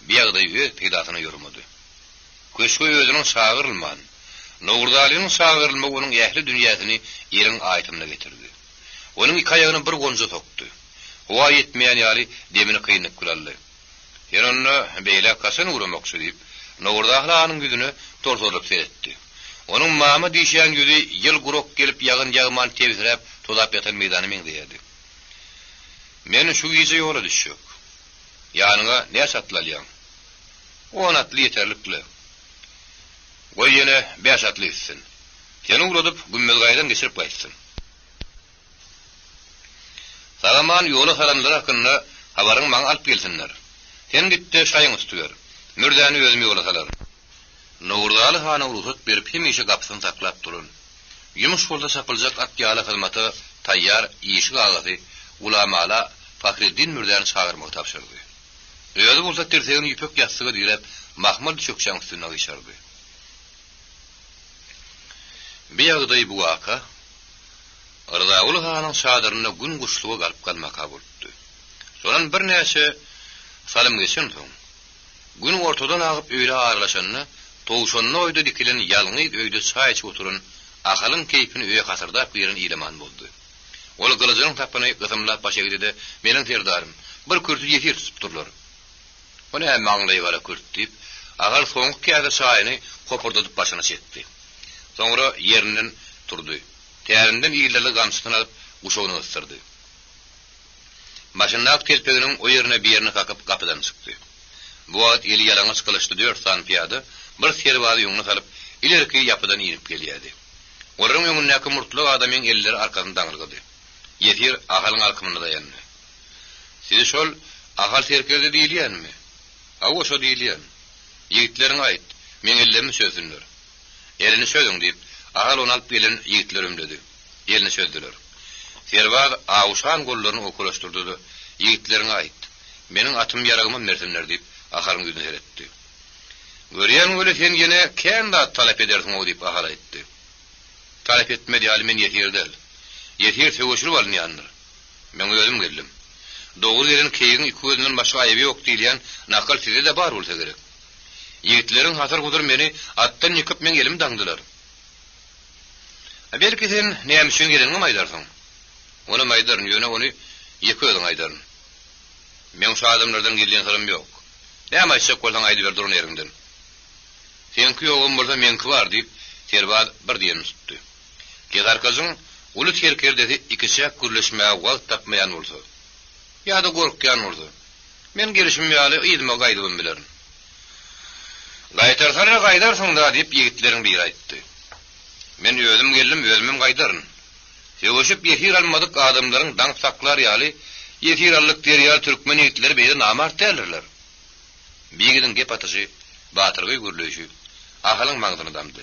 bu ýagdaýy öz peýdasyna ýormady. Köşge özüniň çagyrylman, Nowruzalynyň çagyrylmagy onuň ähli dünýäsini ýeriň aýtymyna getirdi. Onuň iki aýagyny bir gonja sokdy. Howa ýetmeýän ýaly demini kynlyk bilen aldy. Sen onda beýläk haçan ugramakçy? diýip, Nowruzaly hanyň ýüzüne torsarylyp seretdi. Onuň mama diýişýän ýüzi ýyl gurak gelip ýagyn ýagman tebsiräp tozap ýatan meýdana meňzeýärdi. Men şu gije ýola düşjek. Ýanyňa näçe atly alýaň? On atly ýeterlik-le. Goý ýene bäş atly gitsin. Seni ugradyp, Gümmezgaýadan geçirip gaýtsyn. Sag-aman ýola salanlary hakynda habaryňy maňa alyp gelsinler. Sen git-de şaýyňy tutuber. Mürzäni özüm ýola salaryn. Nowruzaly hana rugsat berip hemişe gapysyny saklap duran, ýumuş bolsa çapyljak at ýaly hyzmata taýýar işik agasy Gulamala Pahreddin Mürzäni çagyrmagy tabşyrdy. Özi bolsa tirsegini ýüpek ýassyga diräp mahmal düşekçäň üstünde gyşardy. Bu ýagdaý bu waka Yrzaguly hanyň çadyrynda gün guşluga galyp galmaka bolupdy. Şondan birnäçe salym geçensoň, Gün ortadan agyp öýlä aralaşanda, Towşanly oýda dikilen ýalňyz öýde çaý içip oturan Ahalyň keýpini öýe hasyrdap giren Ilaman bozdy. Ol gylyjynyň sapyny gysymlap baş egdi-de, Meniň serdarym, bir kürti ýesir tutupdyrlar. O näme maňlaýy gara kürt? diýip, Ahal soňky käse çaýyny hopurdadyp başyna çekdi. Soňra ýerinden turdy. Tärinden ildirli gamçysyny alyp, guşagyna gysdyrdy. Başyndaky telpeginiň o ýerine bir ýerine kakyp gapydan çykdy. Bu wagt eli ýalaňaç gylyçly dört sany pyýada. bir serbazy öňüne salyp, ilerki ýapydan inip gelýärdi. Olaryň öňündäki murtlak adamyň elleri arkasyna daňylgydy. Ýesir Ahalyň alkymyna daýandy. Siz şol Ahal serkerde diýilýänmi? Hawa, şo diýilýän. Ýigitleriňe aýt, meň ellerimi çözsünler. Elini çözüň, diýip, Ahal ony alyp gelen ýigitleri ümledi. Elini çözdüler. Serbaz awuşan gollaryny owkalaşdyrdy-da, Ýigitleriňe aýt, meniň atym-ýaragymam bersinler, diýip, Ahalyň ýüzüne seretdi. Görýän weli sen ýene kän zat talap edersiň-ow, diýip, Ahal aýtdy. Talap etmez ýaly men ýesir däl. Ýesir söweşilip alynýandyr. Meň özüm geldim. Dogry gelen keýigiň iki gözünden başga aýyby ýok diýilýän nakyl sizde-de bar bolsa gerek. Ýigitleriň hasyr-husyr meni atdan ýykyp meň elimi daňdylar. A belki sen näme üçin geleniňem aýdarsyň? Onam aýdaryn, ýöne ony ýeke özüňe aýdaryn. Meň şu adamlardan gizlin syrym ýok. Näme aýtjak bolsaň aýdyber duran ýeriňden. Seňki ýogam bolsa meňki bar, diýip, serbaz bir diýenini tutdy. Kezarkajyň uly serkerdesi ikiçäk gürleşmäge wagt tapmaýan bolsa, ýa-da gorkýan bolsa, men gelşim ýaly yzyma gaýdybam bilerin. Gaýtarsaň-a gaýdarsyň-da, diýip, ýigitleriň biri aýtdy. Men özüm geldim, özümem gaýdaryn. Söweşip ýesir almadyk adamlaryň daňyp saklar ýaly, ýesir aldyk diýer ýaly türkmen ýigitleri beýle namart däldirler. Bi ýigidiň gep atyşy, batyrgaý gürleýşi Ahalyň maňzyna damdy.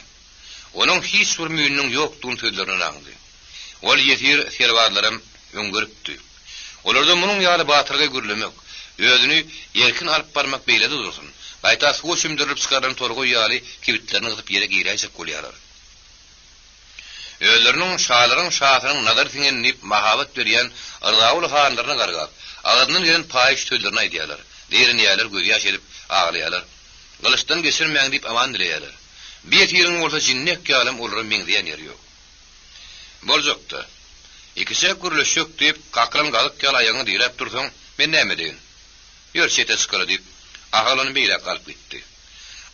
Onuň hiç bir müýnüniň ýokdugyny sözlerinden aňdy. Ol ýesir serbazlaram öň görüpdi. Olarda munuň ýaly batyrgaý gürlemek, özüni erkin alyp barmak beýle-de dursun, gaýta suwa çümdürilip çykarylan torgaý ýaly kibitlerini gysyp ýere giräýjek bolýarlar. Özleriniň şalaryň şasynyň nazary siňen diýip mahabat berýän Yrzaguly hanlaryna gargap, agzyndan gelen paýyş sözlerini aýdýarlar, zeýrenýärler, gözýaş edip aglaýarlar. Gylyçdan geçirmäň diýip aman dileýärler. Bi ýesiriň bolsa jinnek ýalam olara meňzeýän ýeri ýok. Boljak-da. Ikiçäk gürleşjek diýip, kakylan gazyk ýaly aýagyňy diräp dursaň, men näme edeýin? Ýör, çete çykaly diýip, Ahal ony beýläk alyp gitdi.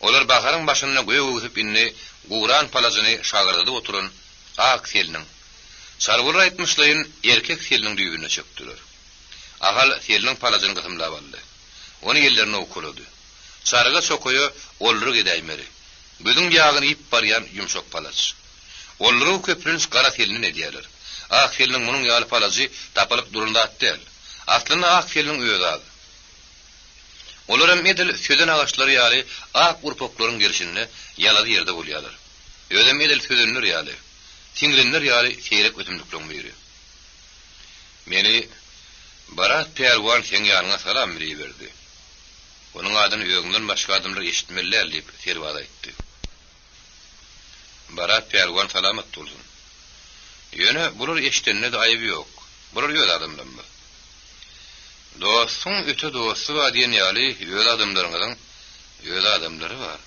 Olar baharyň başynda gök öwsüp indi guran palajyny şagyrdadyp oturan ak seliniň, Çargular aýtmyşlaýyn, erkek seliniň düýbünde çökdüler. Ahal seliniň palajyny gysymlap aldy. Ony ellerine owkalady. Çarga çokaýa olluryk edäýmeli. Gözüň ýagyny iýip barýan ýumşak palaç. Ollurygy köplenç gara selinden edýärler. Ak seliniň munuň ýaly palajy tapylyp duran zat däl. Aslynda ak seliniň özi az. Olaram edil sözen agaçlary ýaly ak urpaklaryň gerşinde ýalazy ýerde bolýarlar. Özem edil sözenler ýaly, siňrenler ýaly seýrek ösümlikleriň biri. Meni Barat pälwan seň ýanyňa salam bile iberdi. Onuň adyny özüňden başga adamlar eşitmeli däl, diýip, serbaz aýtdy. Barat pälwan salamat bolsun. Ýöne bular eşidende-de aýyby ýok. Bular öz adamlarymyz. Dostuň öte dosty bar diýen ýaly öz adamlaryňyzyň öz adamlary bar.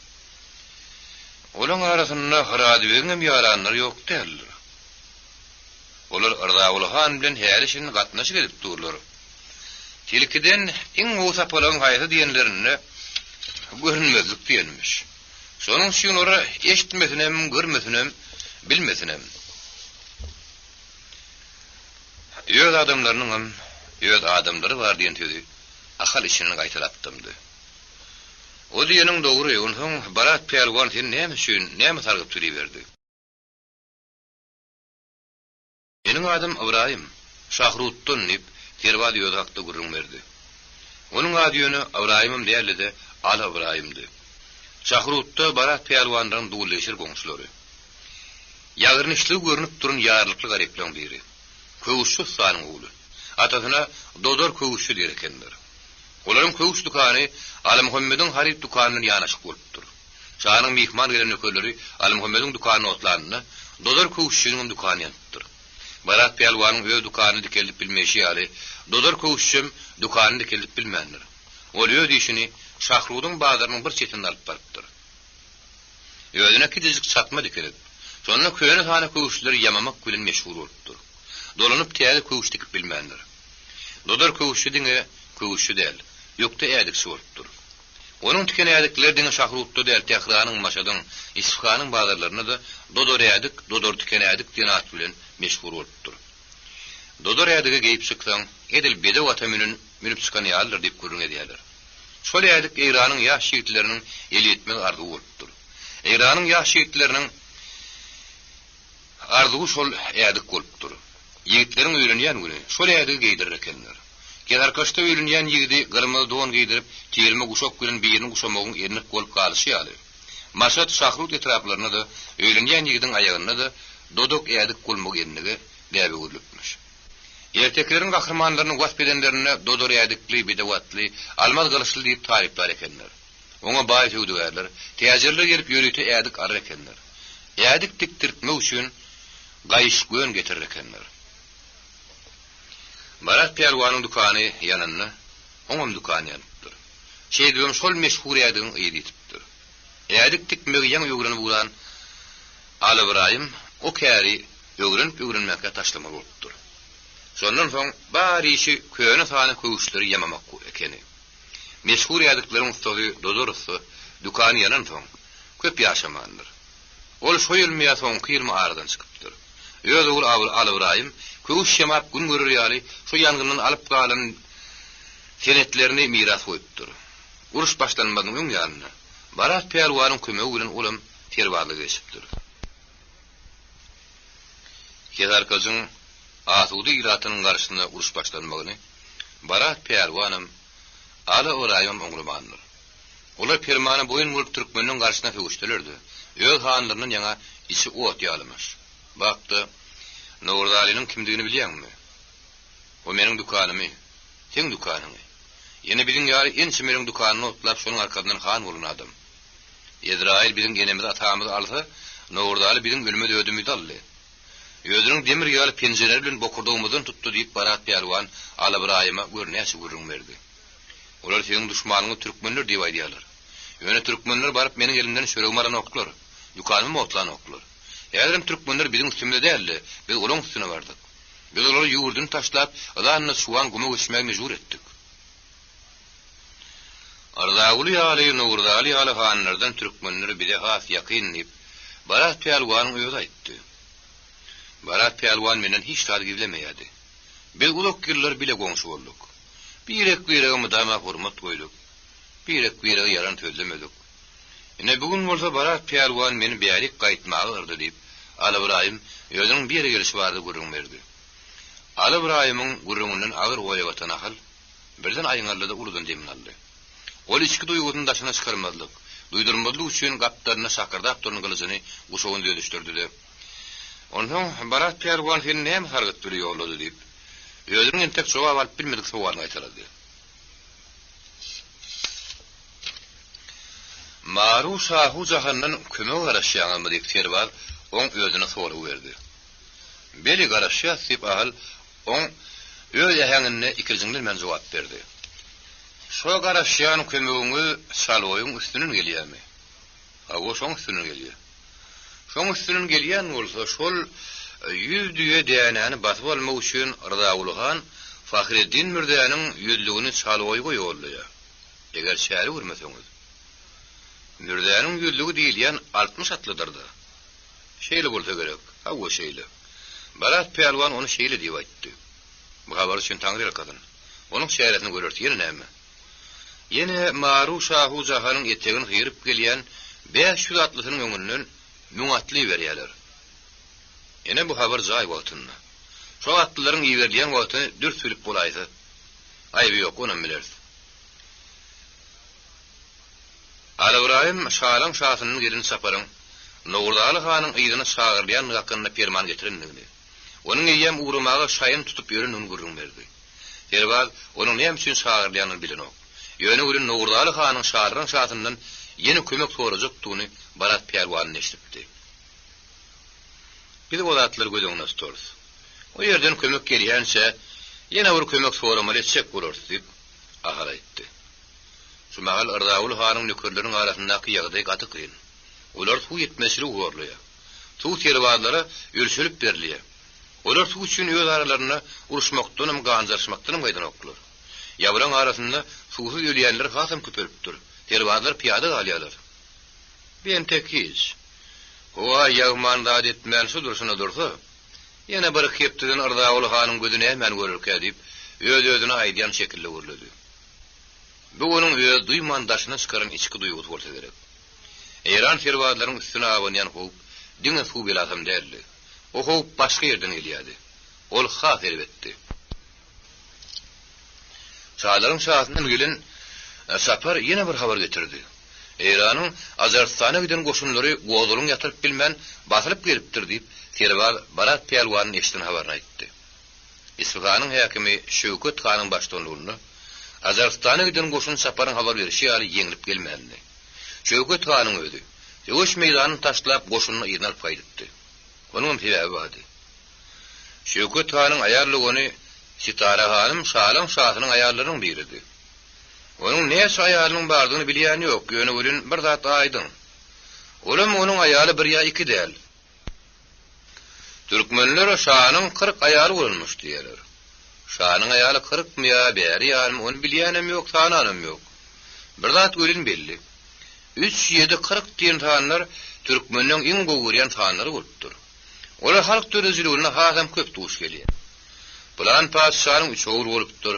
Olaň arasynda Hyradybegiňem ýaranlary ýok däldir. Olar Yrzaguly han bilen häli-şindi gatnaşyk edip durlar. Tilkiden iň gowy sapalagyň haýsy diýenlerinde, görünmezlik diýenmiş. Şonuň üçin olar eşitmesinem, görmesinem, bilmesinem. Öz adamlarynyňam öz adamlary bar diýen sözi Ahal içinden gaýtalap dymdy. O diýeniň dogry, onsoň Barat pälwan seni näme üçin, näme sargyt biliberdi? Meniň adym Ybraýym, Şahrutdan, diýip, serbaz özi hakda gürrüň berdi. Onuň ady ýöne Ybraýymam däldi-de, Aly Ybraýymdy. Şahrutda Barat pälwanlaryň dulleşir goňşulary. Ýagyrnişligi görnüp duran ýarlykly garyplaryň biri. Köwüşçi ussanyň ogly. Atasyna Dodar köwüşçi diýer ekenler. Olaryň köwüş dükany Alymuhammediň haryt dükany bilen ýanaşyk bolupdyr. Şanyň myhman gelen nökerleri Alymuhammediň dükanyny otlanynda, Dodar köwüşçiniňem dükany ýanypdyr. Barat pälwanyň öz dükanyny dikeldip bilmeýşi ýaly, Dodar köwüşçem dükanyny dikeldip bilmändir. Ol öz işini Şahrudyň bazarynyň bir çetinde alyp barypdyr. Özüne kiçijik çatma dikelip, şonda köne-sana köwüşleri ýamamak bilen meşgul bolupdyr. Dolanyp täze köwüş dikip bilmändir. Dodar köwüşçi diňe köwüşçi däl, ökde ädikçi bolupdyr. Onuň tiken ädikleri diňe Şahrutda däl, Tähranyň, Maşadyň, Isfahanyň bazarlarynda-da Dodar ädik, Dodar tiken ädik diýen at bilen meşhur bolupdyr. Dodar ädigi geýip çyksaň, edil bedew ata münen münüp çykan ýalydyr diýip gürrüň edýärler. Şol ädik Eýranyň ýaş ýigitleriniň elýetmez arzuwy bolupdyr. Eýranyň ýaş ýigitleriniň arzuwy şol ädik bolupdyr. Ýigitleriň öýlenýän güni şol ädigi geýdirer ekenler. Kezarkaşda öýlenýän ýigidi gyrmyzy don geýdirip, tirme guşak bilen birini guşamagyň endik bolup galyşy ýaly, Maşat, Şahrut etraplarynda-da öýlenýän ýigidiň aýagynda-da dodak ädik bolmagy endige, däbe öwrülipmiş. Ertekileriň gahrymanlaryny wasp edenlerinde dodar ädikli, bedew atly, almaz gylyçly diýip taryplar ekenler. Oňa baý söwdagärler, täjirler gelip ýörite ädik alar ekenler. Ädik dikdirtmek üçin gaýyş gön getirer ekenler. Marat pälwanyň dükany ýananda, oňam dükany ýanypdyr. Şeýdibem şol meşhur ädigiň yzy ýitipdir. Ädik dikmegi ýaňy öwrenip ugran Alybraýym o käri öwrenip-öwrenmänkä taşlamaly bolupdyr. Şondan soň bar işi köne-sana köwüşleri ýamamak ekeni. Meşhur ädikleriň ussasy Dodar ussa dükany ýanansoň, köp ýaşamandyr. Ol şo ýylmy ýa soňky ýylmy aradan çykypdyr. Öz ogly Alybraýym köwüş ýamap gün görer ýaly şo ýangyndan alyp galan senetlerini miras goýupdyr. Uruş başlanmazynyň öň ýanynda Barat pälwanyň kömegi bilen olam serbazlyga geçipdir. Kezarkajyň asuda ilatynyň garşysyna uruş başlanmagyny Barat pälwanam, Ala Ybraýymam oňlamandyr. Olar permana boýun bolup türkmeniň garşysyna söweşseler-de, öz hanlaryndan ýaňa içi ot ýalymyş. Bak-da, Nowruzalynyň kimdigini bilýäňmi? O meniň dükanymy, seň dükanyňy, ýene biziň ýaly ençemeleň dükanyny otlap şonuň arkasyndan han bolan adam. Ezraýyl biziň enemizi-atamyzy alsa, Nowruzaly biziň ölmez ödümizi aldy. Özüniň demir ýaly penjeleri bilen bokurdagymyzdan tutdy diýip Barat pälwan Alabyraýyma gör näçe gürrüň berdi. Olar siziň duşmanyňyz türkmenler diýip aýdýarlar. Ýöne türkmenler baryp meniň elimden çöregimi alanoklar, dükanymam otlanoklar. Häzirem türkmenler biziň üstümize däl-de, biz olaň üstüne bardyk. Biz olary ýurduny taşlap, yzanyna çuwan guma göçmäge mejbur etdik. Yrzaguly ýaly, Nowruzaly ýaly hanlardan türkmenler bize has ýakyn diýip, Barat pälwanyň özi aýtdy. Barat pälwan menden hiç zat gizlemeýärdi. Biz uzak ýyllar bile goňşy bolduk. Birek-birege mydama hormat goýduk. Birek-birege ýalan sözlemedik. Ine, bu gün bolsa Barat pälwan meni bärik gaýtmaga yrdy diýip, Alybraýym özüniň bir ýere gelşi barada gürrüň berdi. Alybraýymyň gürrüňinden agyr oýa batan Ahal, Birden aýňaldy-da uludan demini aldy. Ol içki duýgusyny daşyna çykarmazlyk, duýdurmazlyk üçin gapdalynda şakyrdap duran gylyjyny guşagyna düzedişdirdi-de, Onsoň Barat pälwan seni näme sargyt bile ýollady? diýip, özüniň entek jogap alyp bilmedik sowalyny gaýtalady. Maru şahu jahandan kömege garaşýaňyzmy? diýip, serbaz oň özüne sorag berdi. Beli, garaşýas, diýip, Ahal Oň öz äheňinde ikirjiňlenmän jogap berdi. Şo garaşýan kömegiňiz Şalboýuň üstünden gelýärmi? Hawa, şoň üstünden gelýär. Şoň üstünden gelýän bolsa, şol ýüz düýe dänäni basyp almak üçin Rzaguly han Fahreddin Mürzäniň ýüzlügini Şalboýga ýollaýar. Eger çäre görmeseňiz. Mürzäniň ýüzlügi diýilýän 60 atlydyr-da. Şeýle bolsa gerek. Hawa, şeýle. Barat pälwan ony şeýle diýip aýtdy. Bu habar üçin Taňry ýalkasyn. Onuň çäresini göreris. Ýene näme? Ýene Maru şahu jahanyň etegini syryp gelýän 500 atlysynyň öňünden müň atly iberýärler. Ine bu habar jaý wagtynda. Şo atlylaryň iberilýän wagtyny dürs bilip bolaýsa. Aýby ýok, onam bileris. Alybraýym şalaň şasyndan gelen çaparyň Nowruzaly hanyň yzyna çagyrylýandygy hakynda perman getirendigini, onuň eýýäm ugramaga şaýyny tutup ýörendigini gürrüň berdi. Serbaz onuň näme üçin çagyrylýanyny bilenok. Ýöne welin Nowruzaly hanyň şalaryň şasyndan ýene kömek sorajakdygyny Barat pälwandan eşidipdi. Biz o zatlary göz öňünde tutarys. O ýerden kömek gelýänçä ýene bir kömek soramaly etjek bolarys diýip, Ahal aýtdy. Şu mahal Yrzaguly hanyň nökerleriniň arasyndaky ýagdaý gaty kyn. Olar suw ýetmezçiligi horlaýar. Suw serbazlara ölçelip berilýär. Olar suw üçin öz aralarynda uruşmakdanam, ganjaryşmakdanam gaýdanoklar. Ýabylaň arasynda suwsuz ölýänler hasam köpelipdir. Serbazlar pyýada galýarlar. Bu entek hiç. Howa ýagman zat etmän şu durşuna dursa, ýene bir-iki hepdeden Yrzaguly hanyň gözi nämäni görerkä diýip, öz-özüne aýdýan şekilde gürledi. Bu onuň öz duýman daşyna çykaran içki duýgusy bolsa gerek. Eýran serbazlaryň üstüne abanýan howp diňe suw belasam däldi. O howp başga ýerden gelýärdi. Ol has erbetdi. Şalaryň şasyndan gelen Çapar ýene bir habar getirdi. Eýranyň Ajarystana giden goşunlary gozgalaň ýatyryp bilmän, basylyp gelipdir diýip, serbaz Barat pälwanyň eşiden habaryny aýtdy. Isfahanyň häkimi Şöwket hanyň baştutanlygynda Ajarystana giden goşun Çaparyň habar berişi ýaly ýeňlip gelmändi. Şöwket hanyň özi, söweş meýdanyny taşlap, goşunyny yzyna alyp gaýdypdy. Onuňam sebäbi bardy. Şöwket hanyň aýal dogany Sitara hanym şalaň şasynyň aýallarynyň biridi. Onuň näçe aýalynyň bardygyny bilýän ýok, ýöne welin bir zat aýdyň. Olam onuň aýaly bir ýa iki däl. Türkmenler şanyň 40 aýaly bolanmyş diýýärler. Şanyň aýaly kyrkmy ýa bäri ýarymy ony bilýänem ýok, sananam ýok. Bir zat welin belli. Üç, ýedi, 40 diýen sanlar türkmenleň iň gowy görýän sanlary bolupdyr. Olar halk döredijiliginde hasam köp duş gelýär. Pylan patyşanyň üç ogly bolupdyr.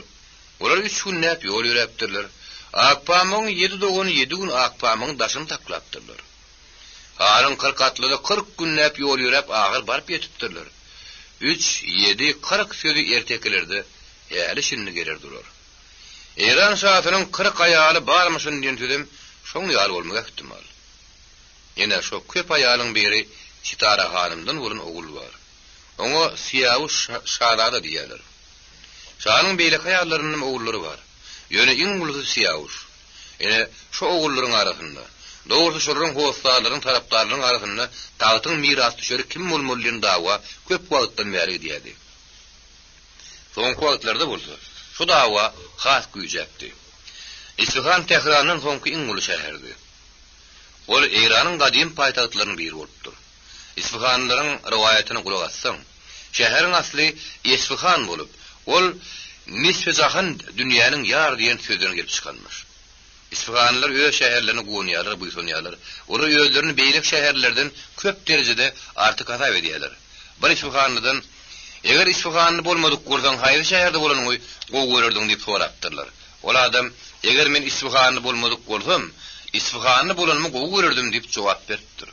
Olar üç günläp ýol ýöräpdirler. Akpamygyň ýedi dogany ýedi gün Akpamygyň daşyny saklapdyrlar. Hanyň 40 atlysy 40 günläp ýol ýöräp ahyr baryp ýetipdirler. Üç, ýedi, 40 sözi ertekilerde häli-şindi geler durar. Eýran şasynyň 40 aýaly barmyşyn diýen sözem şoň ýaly bolmagy ähtimal. Ine, şo köp aýalyň biri Sitara hanymdan bolan ogul bar. Oňa Syýawuş şazada diýýärler. Şanyň beýleki aýallaryndanam ogullary bar. Ýöne iň ulusy Syýawuş. Ine, şo ogullaryň arasynda, dogrusy şolaryň hossarlarynyň, tarapdarlarynyň arasynda tagtyň mirasdüşeri kim bolmaly diýen dawa köp wagtdan bäri gidýärdi. Soňky wagtlarda bolsa, şu dawa has güýjäpdi. Isfahan Tährandan soňky iň uly şäherdi. Ol Eýranyň gadymy paýtagtlarynyň biri bolupdyr. Isfahanlylaryň rowaýatyna gulak assaň, şäheriň asly Esfihan bolup, ol Nisfi-jahan dünýäniň ýary diýen sözden gelip çykanmyş. Isfahanlylar öz şäherlerine guwanýarlar, buýsanýarlar. Olar özlerini beýleki şäherlilerden köp derejede artyk hasap edýärler. Bir isfahanlydan, Eger isfahanly bolmadyk bolsaň, haýsy şäherde bolanyňy gowy görerdiň diýip sorapdyrlar. Ol adam, Eger men isfahanly bolmadyk bolsam, isfahanly bolanymy gowy görerdim diýip jogap beripdir.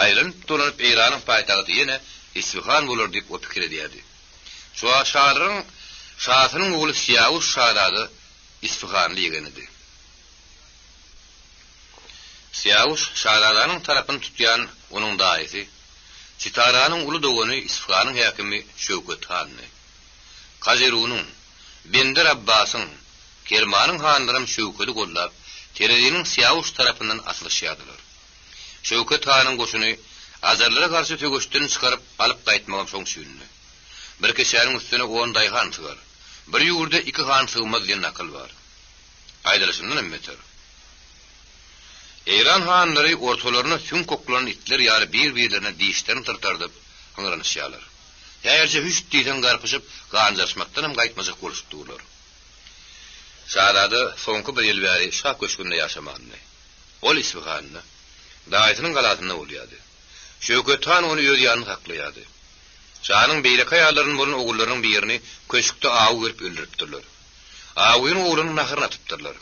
Aýlanyp-dolanyp Eýranyň paýtagty ýene Isfahan bolar diýip o pikir edýärdi. Şu şalaryň şasynyň ogly Syýawuş şazada isfahanly ýegenidi. Syýawuş şazadanyň tarapyny tutýan onuň daýysy, Sitaranyň uly dogany Isfahanyň häkimi Şöwket handy. Kazerunyň, Bender Abbasyň, Kermanyň hanlaram Şöwkedi goldap, tereziniň Syýawuş tarapyndan asylyşýardylar. Şöwket hanyň goşuny ajarlara garşy söweşden çykaryp alyp gaýtmagam şoň üçindi. Bir keçäniň üstüne on daýhan sygar. Bir ýurda iki han sygmaz diýen nakyl bar. Aýdylyşyndanam beter. Eýran hanlary ortalaryna süňk oklanan itler ýaly bir-birlerine dişlerini syrtardyp, hyňranyşýarlar. Häzirje hüşt diýseň garpyşyp, ganjaryşmakdanam gaýtmajak boluşyp durlar. Şazada soňky bir ýyl bäri şa köşgünde ýaşamandy. Ol Isfahanda, daýysynyň galasynda bolýardy. Şöwket han ony öz ýanynda saklaýardy. Şanyň beýleki aýallaryndan bolan ogullarynyň birini köşkde awy berip öldüripdirler. Awynyň oglunyň naharyny atypdyrlar.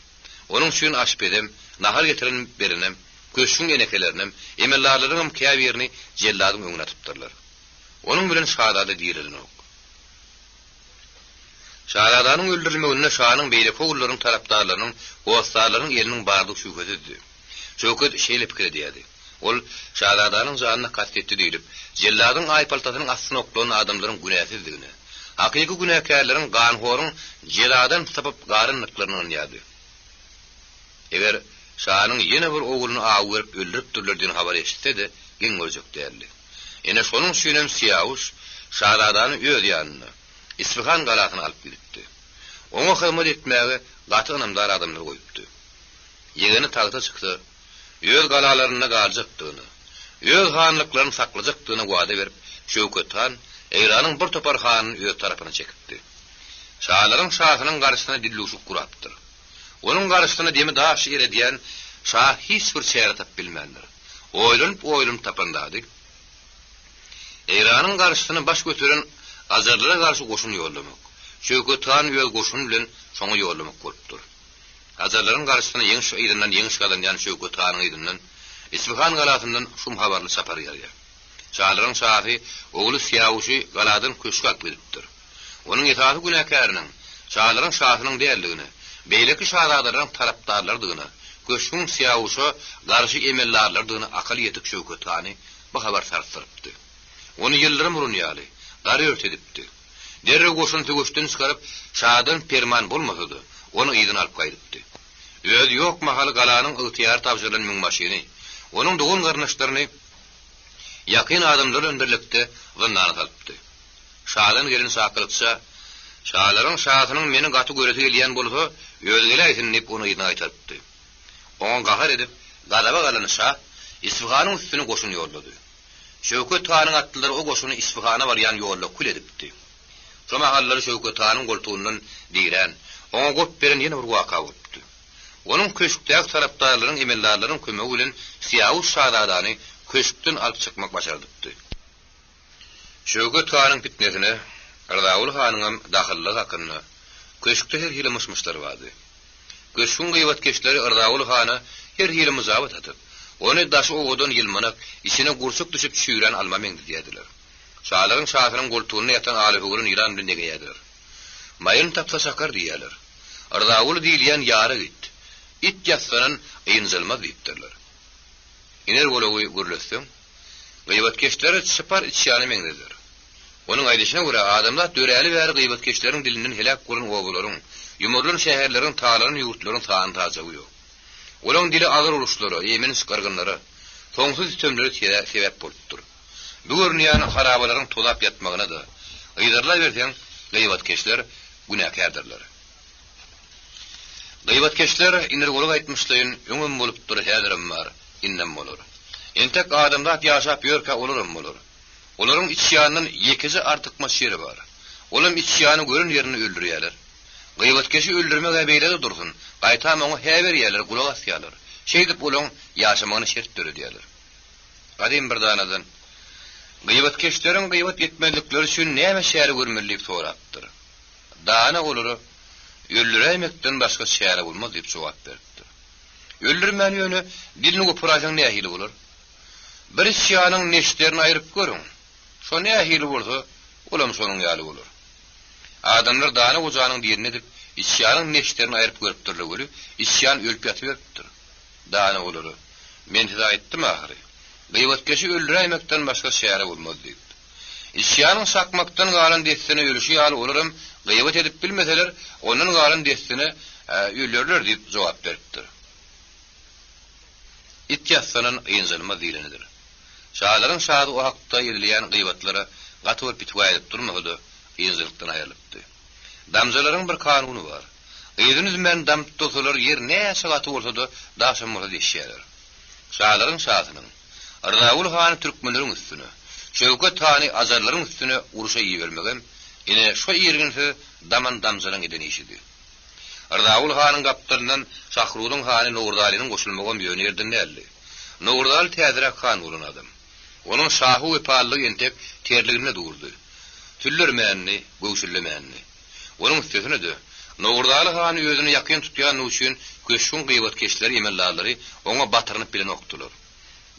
Onuň üçin aşpezem, nahar getiren berenem, köşgüň enekelerinem, emeldarlaryňam käbirini jelladyň öňüne atypdyrlar. Onuň bilen şazada dirilenok. Şazadanyň öldürilmeginde şanyň beýleki ogullarynyň tarapdarlarynyň, hossarlarynyň eliniň bardygy şübhesizdi. Şöwket şeýle pikir edýärdi. Ol, Şazadanyň janyna kast etdi diýlip, jelladyň aýpaltasynyň astyna oklanan adamlaryň günäsizdigine, hakyky günäkärleriň ganhoryň jezadan sypyp galandyklaryna ynanýardy. Eger şanyň ýene bir ogluny aw berip öldüripdirler diýen habary eşitse-de, geň görjek däldi. Ine, şonuň üçinem Syýawuş şazadany öz ýanyna, Isfahan galasyna alyp gidipdi. Oňa hyzmat etmäge gaty ynamdar adamlary goýupdy. Ýegeni tagta çyksa, öz galalarynda galjakdygyna, öz hanlyklaryny saklajakdygyna wada berip, Şöwket han Eýranyň bir topar hanyny öz tarapyna çekipdi. Şalaryň şasynyň garşysyna dilluşuk gurapdyr. Onuň garşysyna demi daş eredýän şa hiç bir çäre tapyp bilmändir. Oýlanyp-oýlanyp tapan zady, Eýranyň garşysyna baş göteren ajarlara garşy goşun ýollamak. Şöwket han öz goşuny bilen şoňa ýollamak bolupdyr. Ajarlaryň garşysyna ýeňiş yzyndan ýeňiş gazanýan Şöwket hanyň yzyndan. Isfahan galasyndan şum habarly çapar gelýär. Şalaryň şasy ogly Syýawuşy galadan köşge alyp gidipdir. Onuň esasy günäkäriniň şalaryň şasynyň däldigine, beýleki şazadalaryň tarapdarlarydygyna, köşgüň Syýawuşa garşy emeldarlarydygyna akyly ýetik Şöwket hany bu habar sarsdyrypdy. Ony ýyldyrym uran ýaly, garört edipdi. Derrew goşuny söweşden çykaryp, şadan perman bolmasa-da, ony yzyna alyp gaýdypdy. Özi ýok mahaly galanyň ygtyýary tabşyrylan müňbaşyny, onuň dogan-garyndaşlaryny ýakyn adamlary bilen birlikde zyndana salypdy. Şadan gelen çakylykça, Şalaryň şasynyň meni gaty göresi gelýän bolsa, özi geläýsin diýip, ony yzyna gaýtarypdy. Oňa gahar edip, gazaba galan şa Isfihanyň üstüne goşun ýollady. Şöwket hanyň atlylary o goşuny Isfihana barýan ýolda kül edipdi. Şo mahallary Şöwket hanyň goltugyndan dirän, oňa gop beren ýene bir waka bolupdy. Onuň köşkdäki tarapdarlaryň, emeldarlaryň kömegi bilen Syýawuş şazadany köşkden alyp çykmak başardypdy. Şöwket hanyň pitnesine Yrzaguly hanyňam dahyllygy hakynda köşkde her hili myş-myşlar bardy. Köşgüň gybatkeşleri Yrzaguly hana her hili myjabat atyp, ony daşy owadan ýylmanak, içine gurçuk düşüp çüýrän alma meňzedýärdiler. Şalaryň şasynyň goltugynda ýatan alahöwren ýylan bilen deňeýärdiler. Maýyny tapsa çakar diýýärler. Yrzaguly diýilýän ýara git. It ýassanan ynjalmaz diýipdirler. Iner golagy gürletseň, gybatkeşleri çypar içýana meňzeder. Onuň aýdyşyna görä, adamzat döräli bäri gybatkeşleriň dilinden heläk bolan obalaryň, ýumrulan şäherleriň, talanan ýurtlaryň sany-sajagy ýok. Olaň dili agyr uruşlara, eýmenç gyrgynlara, soňsuz sütemlere sebäp bolupdyr. Bu görünýän harabalaryň tozap ýatmagyna-da, yzarlaberseň, gybatkeşler günäkärdirler. Gybatkeşler Inirgoluk aýtmyşlaýyn, öňem bolupdyr, häzirem bar, indem bolar. Entek adamzat ýaşap ýörkä olaram bolar. Olaryň içýandan ýekeje artykmaç ýeri bar. Olam içýany gören ýerinde öldürýärler. Gybatkeşi öldürmek-ä beýle-de dursun, gaýtam oňa hä berýärler, gulak asýarlar. Şeýdip olaň ýaşamagyna şert döredýärler. Gadym bir danadan, Gybatkeşleriň gybat etmezlikleri üçin näme çäre görmeli diýip sorapdyr. Dana olara, Öldüräýmekden başga çäre bolmaz diýip jogap beripdir. Öldürmän ýöne dilini goparaýsaň nähili bolar? Bir içýanyň neşderini aýryp görüň. Şo nähili bolsa, olam şonuň ýaly bolar. Adamlar dana gojanyň diýenini edip, içýanyň neşderini aýryp görüpdirler weli, içýan ölüp ýatyberipdir. Dana olara, Men size aýtdym ahyry, gybatkeşi öldüräýmekden başga çäre bolmaz diýip. Içýanyň çakmakdan galan dessine ölüşi ýaly olaram gybat edip bilmeseler, ondan galan dessine ölerler diýip jogap beripdir. It ýassanan ynjalmaz diýlenidir. Şalaryň şasy o hakda edilýän gybatlara gaty bir pitwa edip durmasa-da, ynjalykdan aýrylypdy. Damjalaryň bir kanuny bar. Yzyny üzmän damyp dursalar, ýer näçe gaty bolsa-da, daşam bolsa deşýärler. Şalaryň şasynyň, Yrzaguly hany türkmenleriň üstüne, Şöwket hany ajarlaryň üstüne urşa ibermegem, ine, şo irginsiz daman damjalaň eden işidi. Yrzaguly hanyň gapdalyndan Şahrudyň hany Nowruzalynyň goşulmagam ýöne ýerden däldi. Nowruzaly täzeräk han bolan adam. Onuň şaha wepalylygy entek terliginde durdy. Süllermändi, göwşüllemändi. Onuň üstesine-de, Nowruzaly hany özüne ýakyn tutýandygy üçin köşgüň gybatkeşleri, emeldarlary oňa batyrynyp bilenokdylar.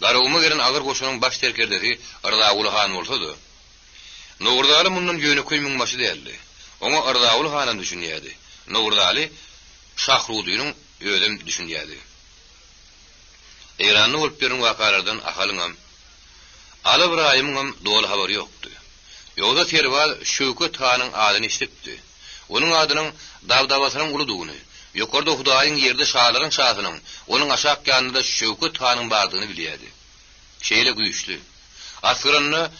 Garaguma gelen agyr goşunyň baş serkerdesi Yrzaguly han bolsa-da, Nowruzaly mundan ýönekeý müňbaşy däldi. Oňa Yrzaguly hanam düşünýärdi. Nowruzaly Şahrudynyň özem düşünýärdi. Eýranda bolup ýören wakalardan Ahalyňam, Aly Ybraýymyňam doly habary ýokdy. Ýogsa serbaz Şöwket hanyň adyny eşidipdi. Onuň adynyň dabdabasynyň uludygyny, ýokarda Hudaýyň ýerde şalaryň şasynyň, onuň aşak ýanynda-da Şöwket hanyň bardygyny bilýärdi. Şeýle güýçli, asgyranda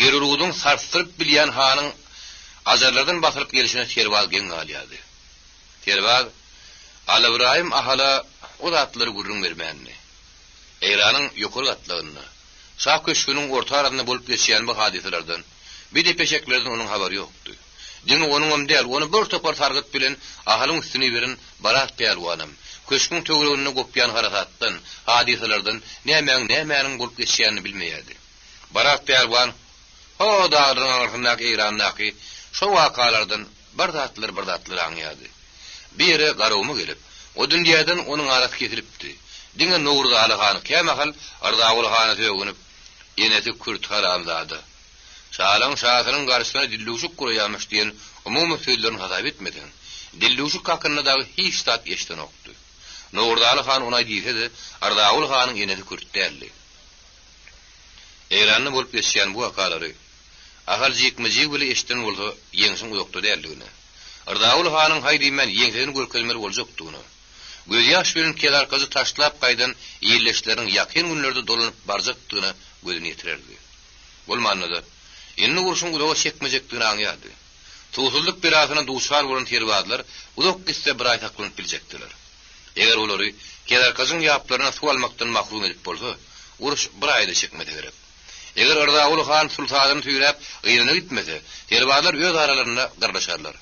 Gerurudyň sarsdyryp bilýän hanyň ajarlardan basylyp gelşine serbaz geň galýardy. Serbaz Alybraýym Ahala o zatlary gürrüň bermändi. Eýranyň ýokary gatlagynda, şa köşgüniň orta arasynda bolup geçýän bu hadysalardan, bi depeşeklerden onuň habary ýokdy. Diňe onuňam däl, ony bir topar sargyt bilen Ahalyň üstüne iberen Barat pälwanam, köşgüň töwereginde gopýan harasatdan, hadysalardan nämäň-nämäniň bolup geçýänini bilmeýärdi. Barat pälwan ho daglaryň aňyrsyndaky Eýrandaky şo wakalardan bir zatlar bir zatlar aňýardy. Bir ýere Garaguma gelip, o dünýäden onuň arasy kesilipdi. Diňe Nowruzaly han kämahal Yrzaguly hana sögünip, Enesi kürt haramzada. Şalaň şasynyň garşysyna dildüwşük guraýamyş diýen umumy sözlerini hasap etmeseň, dildüwşük hakynda dagy hiç zat eşidenokdy. Nowruzaly han onaý diýse-de, Yrzaguly hanyň enesi kürt däldi. Eýranda bolup geçýän bu wakalary Ahal jikme-jigi bile eşiden bolsa, ýeňşiň uzakda däldigine, Yrzaguly hanyň haý diýmän ýeňsesini görkezmeli boljakdygyna, gözýaş bilen Kelarkajy taşlap gaýdan ildeşleriniň ýakyn günlerde dolanyp barjakdygyna gözüni ýetirerdi. Bolmanda-da, indi urşuň uzaga çekmejekdigini aňýardy. Suwsuzlyk belasyna duçar bolan serbazlar uzak gitse bir aý saklanyp biljekdiler. Eger olary Kelarkajyň ýaplaryna suw almakdan mahrum edip bolsa, uruş bir aýa-da çekmese gerek. Eger Yrzaguly han sulsadyny süýräp, yzyna gitmese, serbazlar öz aralarynda gyrlyşarlar.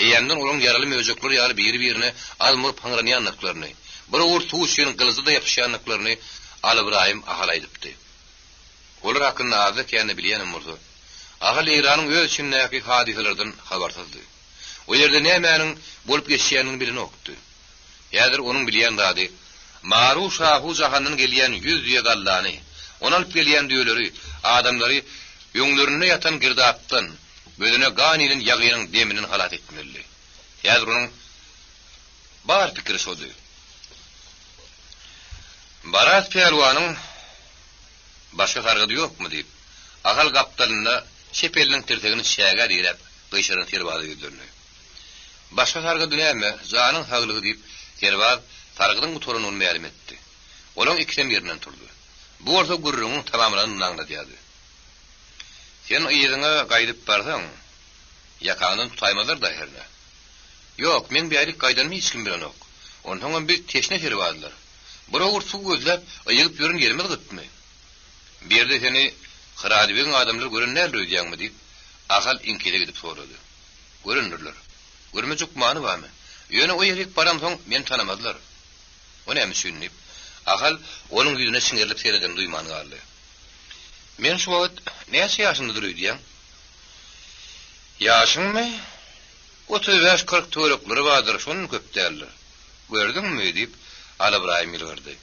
Eýýämden olaryň ýaraly möjekler ýaly biri-birine azm urup hyňranýandyklaryny, bir owurt suw üçin gylyja-da ýapyşýandyklaryny Alybraýym Ahala aýdypdy. Olar hakynda azda-kände bilýänem bolsa, Ahal Eýranyň öz içindäki hadysalardan habarsyzdy. O ýerde nämäniň bolup geçýändigini bilenokdy. Häzir onuň bilýän zady, Maru şahu jahandan gelýän ýüz düýe gallany, ony alyp gelýän düýeleri, adamlary öňlerinde ýatan girdapdan, gözüne gan inen ýagynyň deminden halas etmelidi. Häzir onuň bar pikiri şody. Barat pälwanyň Başga sargydy ýokmy? diýip, Ahal gapdalynda çep eliniň tirsegini çägä diräp gyşaran serbaza ýüzlendi. Başga sargydy näme, janyň saglygy, diýip, serbaz sargydyň gutaranyny mälim etdi. Olaň ikisem ýerinden turdy. Bu bolsa gürrüňiň tamamlananyny aňladýardy. Sen yzyňa gaýdyp barsaň, ýakaňdan tutaýmazlar-da hernä. Ýok, meň bärik gaýdanymy hiç kim bilenok. Onsoňam biz teşne serbazlar. Bir owurt suw gözläp, ygyp ýören ýerimiz gytmy? Bu ýerde seni Hyrady begiň adamlary gören däldir öýdýäňmi? diýip, Ahal iňkise gidip sorady. Görendirler. Görmejek many barmy? Ýöne o ýerik baramsoň, meni tanamazlar. O näme üçin? diýip, Ahal onuň ýüzüne çiňerilip seredenini duýman galdy. Men şu wagt näçe ýaşymdadyr öýdýäň? Ýaşyňmy? 35-40 töwerekleri bardyr, şondan köp däldir. Gördüňmi? diýip, Alabraýym ýylgyrdy.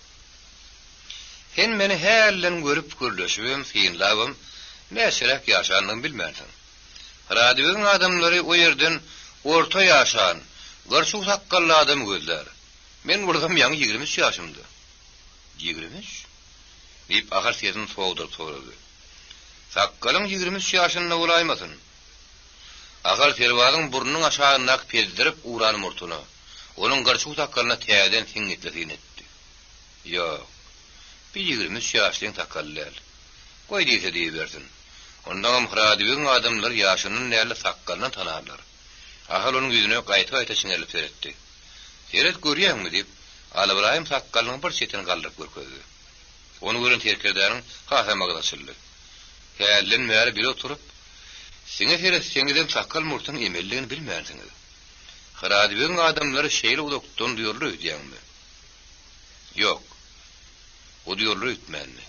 Sen meni hälden görüp gürleşibem, synlabam näçeräk ýaşandygymy bilmänsiň. Hyradybegiň adamlary o ýerden orta ýaşan, gyrçuw sakgally adam gözlär. Men bolsam ýaňy 23 ýaşymda. 23? diýip, Ahal sesini sogduryp sorady. Sakgalyň 23 ýaşynda bolaýmasyn? Ahal serbazyň burnunyň aşagyndaky pezdirip ugran murtuna, onuň gyrçuw sakgalyna täzeden siňňitli syn etdi. Ýok, bi 23 ýaşlyň sakgaly däl. Goý diýse diýibersin. Ondaňam Hyradybegiň adamlary ýaşyndan däl-de sakgalyndan tanarlar. Ahal onuň ýüzüne gaýta-gaýta çiňerilip seretdi. Seret görýäňmi? diýip, Alybraýym sakgalynyň bir çetini galdyryp görkezdi. Ony gören serkerdäniň hasam agzy açyldy. Hälden bäri bile oturyp, siňe seretseňizem sakgal-murtuň emelligini bilmänsiňiz. Hyradybegiň adamlary şeýle uzakdan duýarlar öýdýäňmi? Ýok. O duýarlar öýtmändi.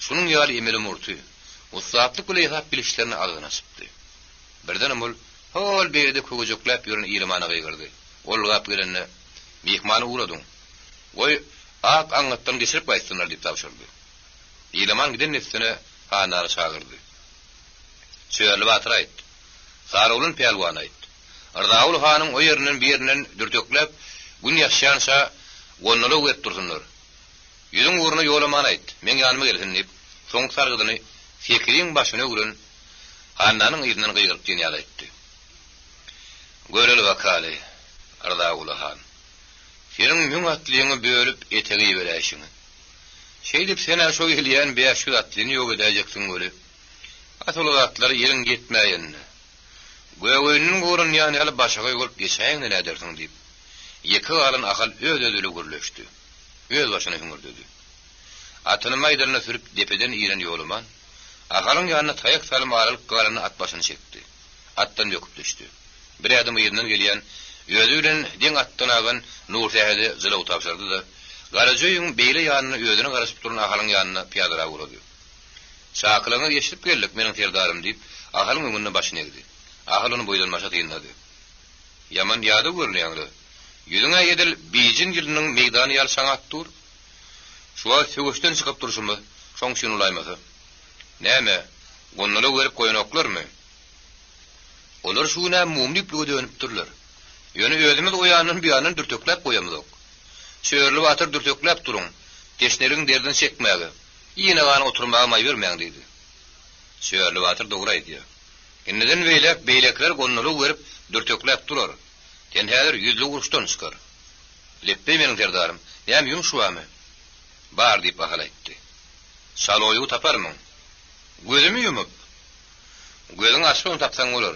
Şunuň ýaly emeli murty, ussatlyk bile ýasap bilişlerine agzyny açypdy. Birdenem ol hol beýlede köwejekläp ýören Ilamana gygyrdy. Ol ylgap gelende, Myhmany ugradyň. Goý, ak aňňatdan geçirip gaýtsynlar diýip tabşyrdy. Ilaman giden dessine Hanany çagyrdy. Çörli batyra aýt. Saroglan pälwana aýt. Yrzaguly hanyň o ýerinden bu ýerinden dürtekläp, gün ýaşýança gondalaw berip dursunlar. Ýüzüň ugruna Ýolamana aýt, meň ýanyma gelsin diýip, soňky sargydyny sekiriň başyny öwren Hannanyň yzyndan gygyryp diýen ýaly aýtdy. Göreli bakaly, Yrzaguly han. Seniň müň atlyňy bölüp etege iberäýşiňi. Şeýdip sen-ä şo gelýän 500 atlyny ýok edäýjeksiň weli. Asyl o zatlara ýeriň ýetmäýenine. Gögeýinden goranýan ýaly başagaý bolup geçäýeňde nädersiň diýip, ýeke galan Ahal öz-özi bile gürleşdi. Öz başyna hüňürdedi. Atyny maýdalyna sürüp depeden inen Ýolaman, Ahalyň ýanyna taýak salym aralyk galanda at başyny çekdi. Atdan böküp düşdi. Bir ädim yzyndan gelýän, özi bilen deň atdan agan Nursähede jylaw tabşyrdy-da, Garajaöýüň beýle ýanynda özüne garaşyp duran Ahalyň ýanyna pyýadarak ugrady. Çakylygyňyzy eşidip geldik, meniň serdarym, diýip, Ahalyň öňünde başyny egdi. Ahal ony boýdan-başa synlady. Ýaman ýadaw görünýäň-le. Ýüzüň-ä edil bijin ýylynyň meýdany ýaly çaňap dur. Şu wagt söweşden çykyp durşumyz, şoň üçin bolaýmasa. Näme, gondalak berip goýanoklarmy? Olar şu gün-ä mumly ýüplüge dönüpdirler. Ýöne özümiz o ýandan bu ýandan dürtekläp goýamyzok. Çörli batyr dürtekläp duruň, teşneligiň derdini çekmäge, iýene-gana oturmaga maý bermäň diýdi. Çörli batyr dogry aýdýar. Indiden beýläk beýlekiler gondalak berip dürtekläp durar. Sen häzir ýüzli uruşdan çykar. Lepbeý meniň serdarym, näme ýumuş barmy? Bar, diýip Ahal aýtdy. Çal oýugy taparmyň? Gözümi ýumup. Gözüňi açybam tapsaň bolar.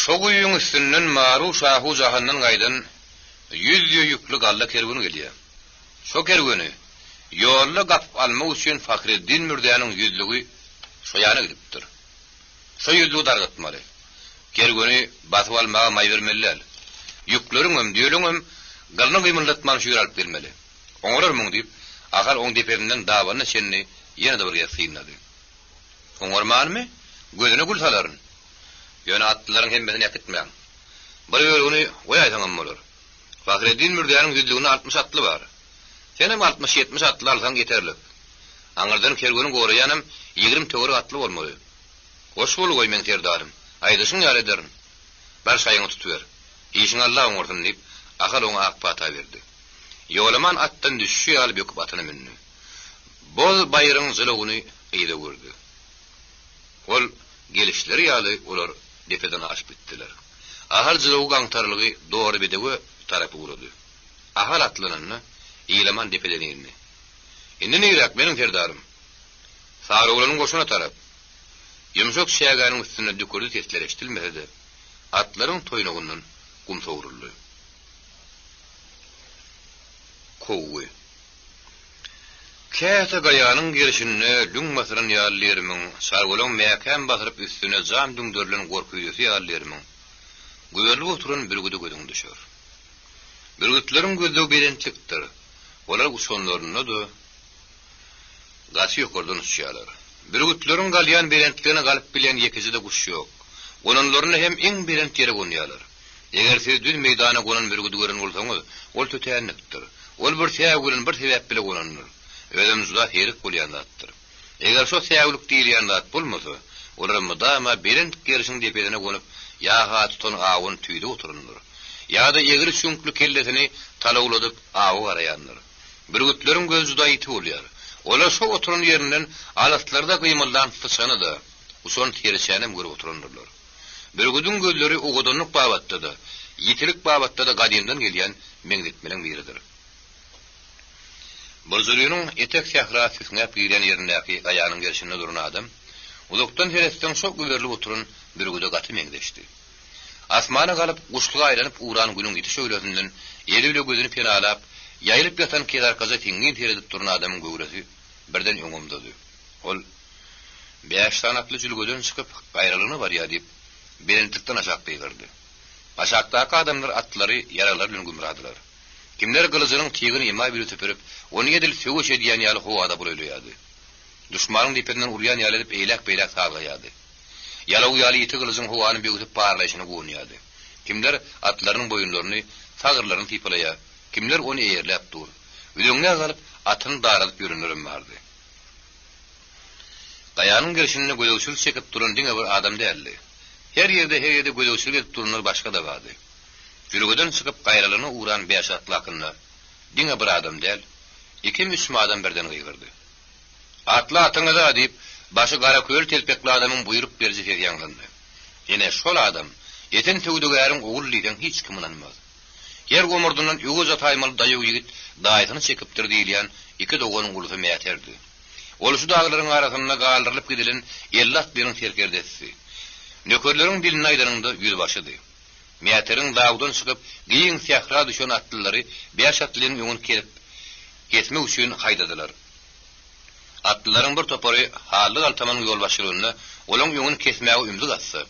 Şo guýyň üstünden Maru şahu jahandan gaýdan ýüz düýe ýükli galla kerweni gelýär. Şo kerweni ýolda gapyp almak üçin Fahreddin Mürzäniň ýüzlügi şo ýana gidipdir. Şo ýüzlügi dargatmaly. Kerweni basyp almaga maý bermeli däl. Ýükleriňem, düýeleňem gylyny gymyldatman şu ýere alyp gelmeli. Oňararmyň diýip, Ahal oň depesinden dabanyna çenli ýene-de bir gezek synlady. Oňarmanymy? Gözüne gül salaryn. Ýöne atlylaryň hemmesini äkitmäň. Bir bölegini goýaýsaňam bolar. Fahreddin Mürzäniň ýüzlüginde 60 atly bar. Senem altmyş-ýetmiş atly alsaň ýeterlik. Aňyrdan kerweni goraýanam 20 töwerek atly bolmaly. Hoş bol goý, meň serdarym. Aýdyşyň ýaly ederin. Bar şaýyňy tutuber. Işiňi Alla oňarsyn, diýip, Ahal oňa ak pata berdi. Ýolaman atdan düşüşi ýaly böküp atyna mündi. Boz baýryň jylawyny yza gördi. Ol gelişleri ýaly olar depeden aşyp gitdiler. Ahal jylawy gaňtarlygy dor bedewe tarap ugrady. Ahal atlananda, Ilaman depeden indi. Indi niräk, meniň serdarym? Saroglanyň goşuna tarap. Ýumşak çägäniň üstünde dükürdi sesler eşidilmese-de, atlaryň toýnagyndan gum sowruldy. Kowgy. Käte gaýanyň gerşinde lüň basyran ýaly lerimiň, çarwalaň mäkäm basyryp üstüne jam düňderilen gorküýzesi ýaly lerimiň, güberilip oturan bürgüde gözüň düşer. Bürgütleriň gözlegi belentlikdir. Olar uçanlarynda-da gaty ýokardan uçýarlar. Bürgütleriň galýan belentligine galyp bilýän ýekeje-de guş ýok. Gonanlarynda hem iň belent ýere gonýarlar. Eger siz düz meýdana gonan bürgüdi gören bolsaňyz, ol tötänlikdir. Ol bir säwgi bilen, bir sebäp bile gonandyr. Özem juda seýrek bolýan zatdyr. Eger şo säwlik diýilýän zat bolmasa, olar mydama belent gerşiň depesine gonup, ýa-ha tutan awuny tüýdüp oturandyr. Ýa-da egri çüňkli kellesini talawladyp awa garaýandyr. Bürgütleriň gözi juda ýiti bolýar. Olar şo oturan ýerinden alyslarda gymyldan syçany-da, uçan serçänem görüp oturandyrlar. Bürgüdiň gözleri owadanlyk babatda-da, ýitilik babatda-da gadymdan gelýän meňzetmeleň biridir. Burjulynyň etek sähra süsňäp girýän ýerindäki gaýanyň gerşinde duran adam, uzakdan seretseň şo güberilip oturan bürgüde gaty meňzeşdi. Asmana galyp, guşluga aýlanyp ugran günüň ýiti şöhlesinden eli bile gözüni penalap, ýaýylyp ýatan kezarkaja siňňin seredip duran adamyň göwresi birden öňe omzady. Ol, Bäş sany atly jülgeden çykyp, gaýralygyna barýar diýip, belentlikden aşak gygyrdy. Aşakdaky adamlar atlary, ýaraglary bilen gümradylar. Kimler gylyjynyň tygyny emaý bile süpürip, ony edil söweş edýän ýaly howada bulaýlaýardy. Duşmanyň depesinden urýan ýaly edip eýläk-beýläk salgaýardy. Ýalaw ýaly ýiti gylyjyň howany böwsüp parlaýşyna guwanýardy. Kimler atlarynyň boýunlaryny, sagyrlaryny sypalaýar, kimler ony eýerläp dur. Üzeňňä galyp, atyny daradyp ýörenlerem bardy. Gaýanyň gerşinde gözegçilik çekip duran diňe bir adam däldi. Her ýerde her ýerde gözegçilik edip duranlar başga-da bardy. Jülgeden çykyp gaýralygyna ugran bäş atly hakynda diňe bir adam däl, ikimi-üçmi adam birden gygyrdy. Atly atyňyza! diýip, başy gara köl telpekli adamyň buýruk beriji sesi ýaňlandy. Ine, şol adam, Esen söwdagäriň ogly diýseň hiç kim ynanmaz. Her omurdyndan öwez ataýmaly daýaw ýigit daýysyny çekipdir diýilýän iki doganyň ulusy Mäterdi. Ol şu daglaryň arasynda galdyrylyp gidilen 50 atlynyň serkerdesidi. Nökerleriň dilinde aýdanyňda ýüzbaşydy. Mäteriň dagdan çykyp, giň sähra düşen atlylary bäş atlynyň öňüni kesip, kesmek üçin haýdadylar. Atlylaryň bir topary Hally galtamanyň ýolbaşçylygynda olaň öňüni kesmäge ümzük atsa,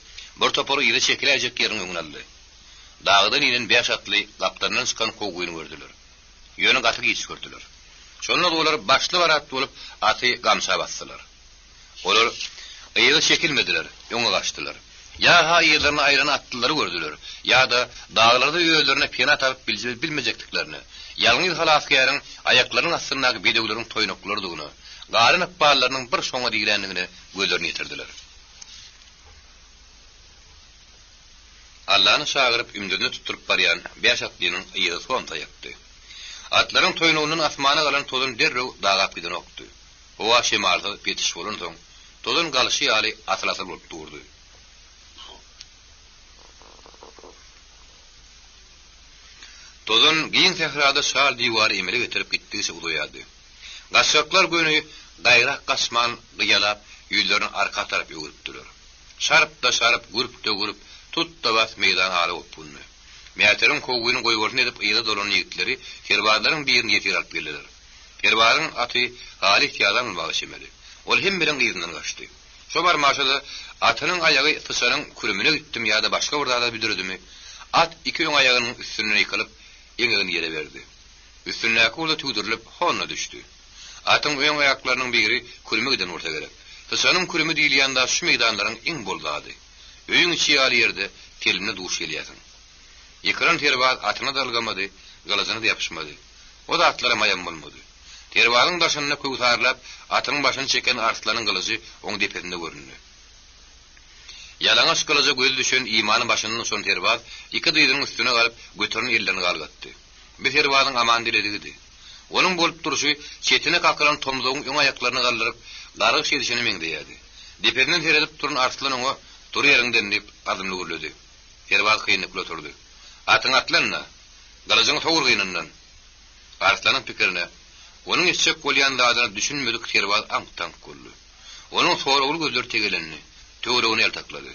bir topary yza çekiläýjek ýeriniň öňüni aldy. Dagdan inen bäş atly gapdalyndan çykan kowgyny gördüler. Ýöne gaty giç gördüler. Şonda-da olar başly-barat bolup aty gamça basdylar. Olar yza çekilmediler, öňe gaçdylar. Ýa-ha yzlaryna aýlanan atlylary gördüler, ýa-da daglarda özlerine pena tapyp biljek-bilmejekdiklerine, ýalňyz halasgäriň aýaklarynyň astyndaky bedewleriň toýnaklarydygyna, galan ykballarynyň bir şoňa dirändigine gözlerini ýetirdiler. Allany çagyryp, ümdüzine tutduryp barýan bäş atlynyň yzy som-saýakdy. Atlaryň toýnagyndan asmana galan tozan derrew dagap gidenokdy. Howa şemalsyz petiş bolansoň, tozan galyşy ýaly asyl-asyl bolup durdy. Tozan giň sährada şal diwary emele getirip gitdigiçe uzaýardy. Gaçgaklar göni gaýrak gaçman gyýalap, ýüzlerini arka tarap öwrüpdiler. Şarp-da şarp, gürp-de gürp, tut-da bas meýdan ala gopgundy. Mäteriň kowgyny goýbolsun edip yza dolanan ýigitleri serbazlaryň birini ýesir alyp geldiler. Serbazyň aty halys ýadan bolmaga çemeli. Ol hemmeleň yzyndan gaçdy. Şo barmaşa-da atynyň aýagy syçanyň kürümine gitdimi ýa-da başga bir zada büdredimi, at iki öň aýagynyň üstünden ýykylyp, eňegini ýere berdi. Üstündäki gurda tüwdürilip, honda düşdi. Atyň öň aýaklarynyň biri kürüme giden bolsa gerek. Syçanyň kürümi diýilýän zat şu meýdanlaryň iň bol zady. Öýüň içi ýaly ýerde telimine duş gelýärsiň. Ýykylan serbaz atyna-da ylgamady, gylyjyna-da ýapyşmady. O zatlara maýam bolmady. Serbazyň daşynda köwsarlap, atynyň başyny çeken arslanyň gylyjy oň depesinde göründi. Ýalaňaç gylyja gözi düşen imany başyndan uçan serbaz iki dyzynyň üstüne galyp, göteren ellerini galgatdy. Bu serbazyň aman diledigidi. Onuň bolup durşy çetine kakylan tomzagyň öň aýaklaryny galdyryp, gargyş edişine meňzeýärdi. Depesinden seredip duran Arslan oňa, Tur ýeriňden! diýip, azmly gürledi. Serbaz kynlyk bilen turdy. Atyňa atlan-da, gylyjyňy sowur gynyndan! Arslanyň pikirine, onuň etjek bolýan zadyna düşünmedik serbaz aňk-taňk boldy. Onuň soragly gözleri tegelendi, töweregine ýaltaklady.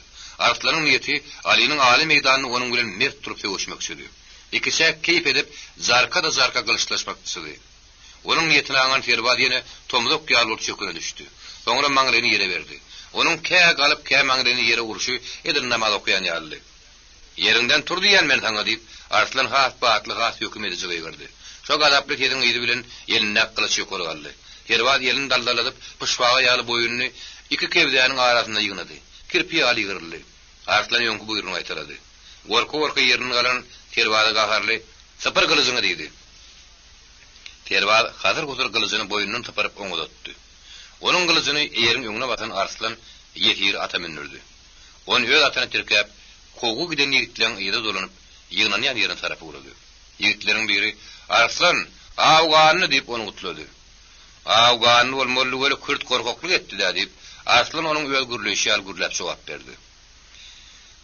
Arslanyň niýeti Alynyň aly meýdanynda onuň bilen mert durup söweşmekçidi. Ikiçäk keýp edip, jarka-da-jarka gylyçlaşmakçydy. Onuň niýetini aňan serbaz ýene tomzak ýaly bolup çöküne düşdi. Soňra maňlaýyny ýere berdi. Onuň kä galyp, kä maňlaýyny ýere urşy edil namaz okaýan ýalydy. Ýeriňden tur diýýän men saňa! diýip, Arslan has batly, has höküm ediji gygyrdy. Şo gazaply sesiň yzy bilen elindäki gylyç ýokary galdy. Serbaz elini daldaladyp, pyşbaga ýaly boýnuny iki kebzäniň arasynda ýygnady. Kirpi ýaly ýygryldy. Arslan öňki buýrugyny gaýtalady. Gorka-gorka ýerinden galan serbaza gaharly, Sypyr gylyjyňy! diýdi. Serbaz hasyr-husur gylyjyny boýnundan sypyryp oňa uzatdy. Onuň gylyjyny eýeriň öňüne basan Arslan ýesiri ata mündürdi. Ony öz atyna tirkäp, kowgy giden ýigitleň yza dolanyp, ýygnanýan ýerine tarap ugrady. Ýigitleriň biri, Arslan, aw ganly! diýip, ony gutlady. Aw ganly bolmalydy weli, kürt gorkaklyk etdi-dä, diýip, Arslan onuň öz gürleýşi ýaly gürläp jogap berdi.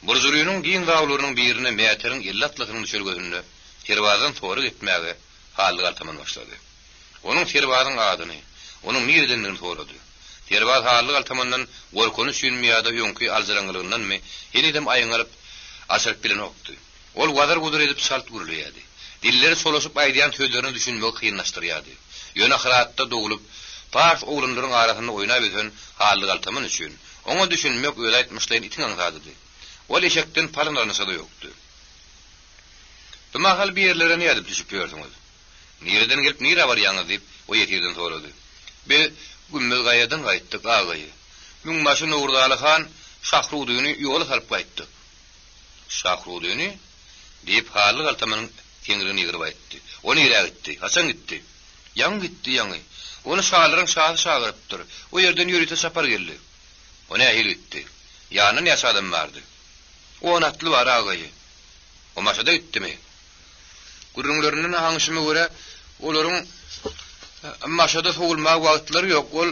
Burjulynyň giň zawlarynyň birinde Mäteriň elli atlysynyň düşelgesinde serbazdan sorag etmäge Hally galtaman başlady. Onuň serbazyň adyny, onuň niredendigini sorady. Serbaz Hally galtamandan gorkany üçinmi ýa-da öňki aljyraňňylygyndanmy, henizem aýňalyp, açylyp bilenokdy. Ol wazyr-wuzur edip çalt gürleýärdi. Dilleri çolaşyp aýdýan sözlerine düşünmegi kynlaşdyrýardy. Ýöne Hyratda doglup, pars oglanlaryň arasynda oýnap ösen Hally galtaman üçin, oňa düşünmek özi aýtmyşlaýyn itiň aňsadydy. Ol eşekden palyn alnyşa-da ýokdy. Bu mahal bir ýerlere nädip düşüp ýörsüňiz? Nireden gelip nirä barýaňyz? diýip, o ýesirden sorady. Biz Gümmez gaýadan gaýtdyk, agaýy. Müňbaşy Nowruzaly han Şahrudyny ýola salyp gaýtdyk. Şahrudyny? diýip, Hally galtamanyň seňrigini ýygryp aýtdy. O nirä gitdi? Haçan gitdi? Ýaňy gitdi, ýaňy. Ony şalaryň şasy çagyrypdyr. O ýerden ýörite çapar geldi. O nähili gitdi? Ýanynda näçe adam bardy? On atly bar, agaýy. O Maşada gitdimi? Gürrüňlerinden aňşyma görä, olaryň Maşada sowulmaga wagtlary ýok. Ol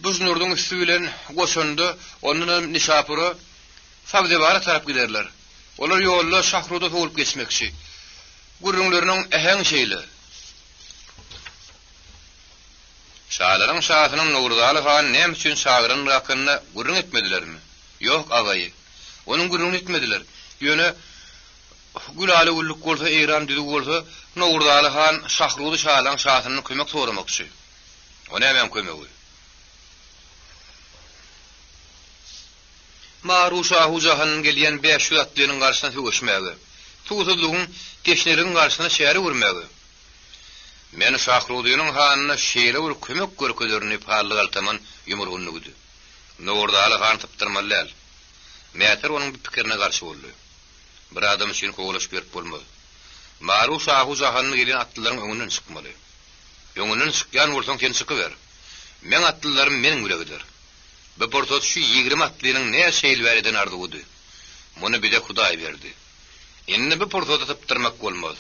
Bujnurdyň üsti bilen Goçanda, ondanam Nişapura, Sabzewara tarap giderler. Olar ýolda Şahruda sowulyp geçmekçi. Gürrüňleriniň äheňi şeýle. Şalaryň şasynyň Nowruzaly hany näme üçin çagyrandygy hakynda gürrüň etmedilermi? Ýok, agaýy. Onuň gürrüňini etmediler. Ýöne Gülala-güllük bolsa, Eýran düzüw bolsa, Nowruzaly han Şahruzy şalaň şasyndan kömek soramakçy. O nämäň kömegi? Maru şahu jahandan gelýän 500 atlynyň garşysyna söweşmäge, suwsuzlygyň, teşneligiň garşysyna çäre görmäge. Men Şahruzynyň hanyna şeýle bir kömek görkezerin diýip Hally galtaman ýumrugyny düwdi. Nowruzaly han sypdyrmaly däl. Mäter onuň bu pikirine garşy boldy. Bir adam üçin kowalaşyp ýörüp bolmaz. Maru şahu jahandan gelen atlylaryň öňünden çykmaly. Öňünden çykýan bolsaň sen çykyber. Meň atlylarym meniň bile gider. Bu pursat şu 20 atlynyň näçe ýyl bäri eden arzuwydy. Muny bize Hudaý berdi. Indi bu pursady sypdyrmak bolmaz.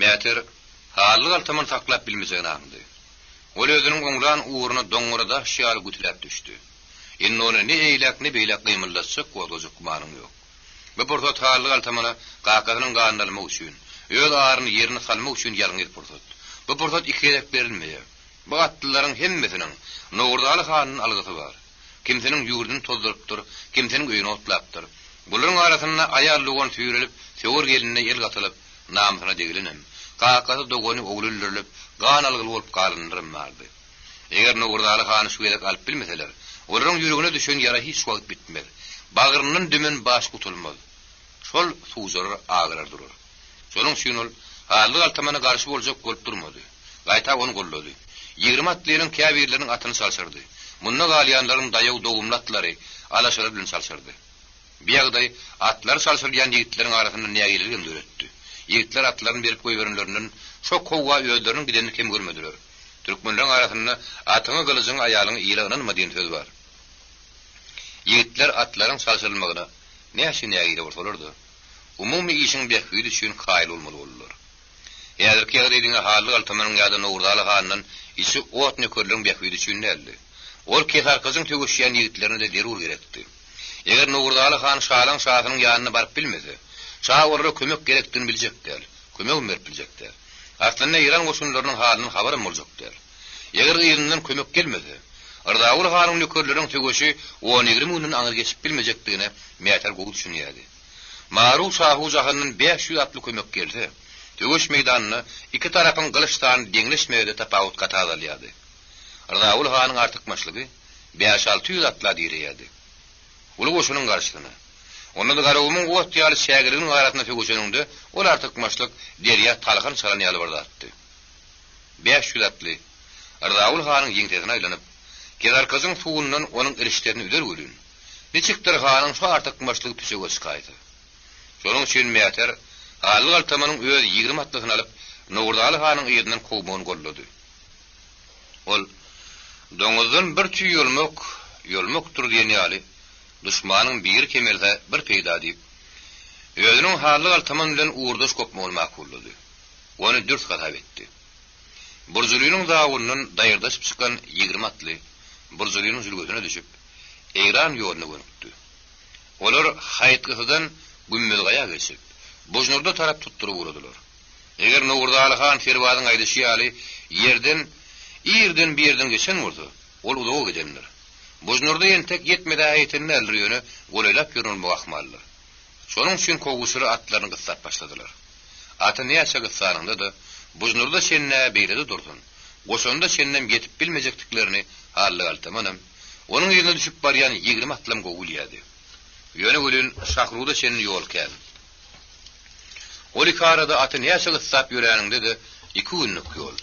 Mäter Hally galtamany saklap bilmejegini aňdy. Ol özüniň oňlan ugruna doňňara daş ýaly gütüläp düşdi. Indi ony ne eýläk, ne beýläk gymyldatjak, gozgajak gümanyň ýok. Bu pursat Hally galtamana kakasynyň ganyny almak üçin, öz aryny ýerine salmak üçin ýalňyz pursat. Bu pursat iki gezek berilmeýär. Bu atlylaryň hemmesiniň Nowruzaly handan algysy bar. Kimsiniň ýurduny tozdurypdyr, kimsiniň öýüni otlapdyr. Bularyň arasynda aýal dogan süýrelip, söwer geline el gatylyp, namysyna degilenem, kakasy, dogany, ogly öldürilip, gan algyly bolup galanlaram bardy. Eger Nowruzaly hany şu gezek alyp bilmeseler, olaryň ýüregine düşen ýara hiç wagt bitmez. Bagryndan dümen baş gutulmaz. Şol suwjarar, agyrar durar. Şonuň üçin ol Hally galtamana garşy boljak bolup durmady. Gaýta ony goldady. 20 atlynyň käbirleriniň atyny çalşyrdy. Munda galýanlaryň daýaw dogumly atlary alaşalar bilen çalşyrdy. Bu ýagdaý atlary çalşyrylýan ýigitleriň arasynda nägileligem döretdi. Ýigitler atlaryny berip goýberenlerinden şo kowga özleriniň gidenini kem görmediler. Türkmenleriň arasynda Atyňy, gylyjyňy, aýalyňy ile ynanma diýen söz bar. Ýigitler atlaryň çalşyrylmagyna näçe nägile bolsalar-da, umumy işiň bähbidi üçin kaýyl bolmaly boldular. Häzirki ýagdaý diňe Hally galtamanyň ýa-da Nowruzaly handan içi ot nökerleriň bähbidi üçin däldi. Ol Kesarkajyň söweşýän ýigitlerine-de zerur gerekdi. Eger Nowruzaly han şalaň şasynyň ýanyna baryp bilmese, şa olara kömek gerekdigini biljek däl, kömegem berip biljek däl. Aslynda Eýran goşunlarynyň halyndan habaram boljak däl. Eger yzyndan kömek gelmese, Yrzaguly hanyň nökerleriniň söweşi on-ýigrimi günden aňry geçip bilmejekdigine Mäter gowy düşünýärdi. Maru şahu jahandan 500 atly kömek gelse, söweş meýdanynda iki tarapyň gylyç sany deňleşmegede tapawut gaty azalýardy. Yrzaguly hanyň artykmaçlygy bäş-alty ýüz atla direýärdi. Uly goşunyň garşysyna. Onda-da Garagumuň ot ýaly çägeliginiň arasynda söweşeniňde ol artykmaçlyk derýa talhan çalan ýaly bir zatdy. 500 atly Yrzaguly hanyň ýeňsesine aýlanyp, Kezarkajyň suwundan onuň rişdesini üzer welin, niçikdir hanyň şu artykmaçlygy püçege çykaýsa. Şonuň üçin Mäter Hally galtamanyň öz 20 atlysyny alyp, Nowruzaly hanyň yzyndan kowmagyny goldady. Ol, Doňuzdan bir tüý ýolmak, ýolmakdyr diýen ýaly, duşmanyň biri kemelse bir peýda diýip, özüniň Hally galtaman bilen ugurdaş gopmagyny makullady. Ony dürs hasap etdi. Burjulynyň zawundan daýyrdaşyp çykan 20 atly Burjulynyň jülgesine düşüp, Eýran ýoluna gönükdi. Olar Haýytgysydan Gümmezgaýa geçip, Bujnurda tarap tutduryp ugradylar. Eger Nowruzaly han Serbazyň aýdyşy ýaly ýerden irden bir ýerden geçen bolsa, ol uzaga gidendir. Bujnurda entek ýetmez-ä ýeten däldir, ýöne golaýlap ýören bolmagy ahmaldyr. Şonuň üçin kowguçylar atlaryny gyssap başladylar. Aty näçe gyssanyňda-da, Bujnurda çenl-ä beýle-de dursun, Goşanda çenlem ýetip bilmejekdiklerini Hally galtamanam, onuň yzyna düşüp barýan 20 atlam gowy bilýärdi. Ýöne welin Şahruda çenli ýol kän. Ol iki arada aty näçe gyssap ýöräniňde-de iki günlük ýol.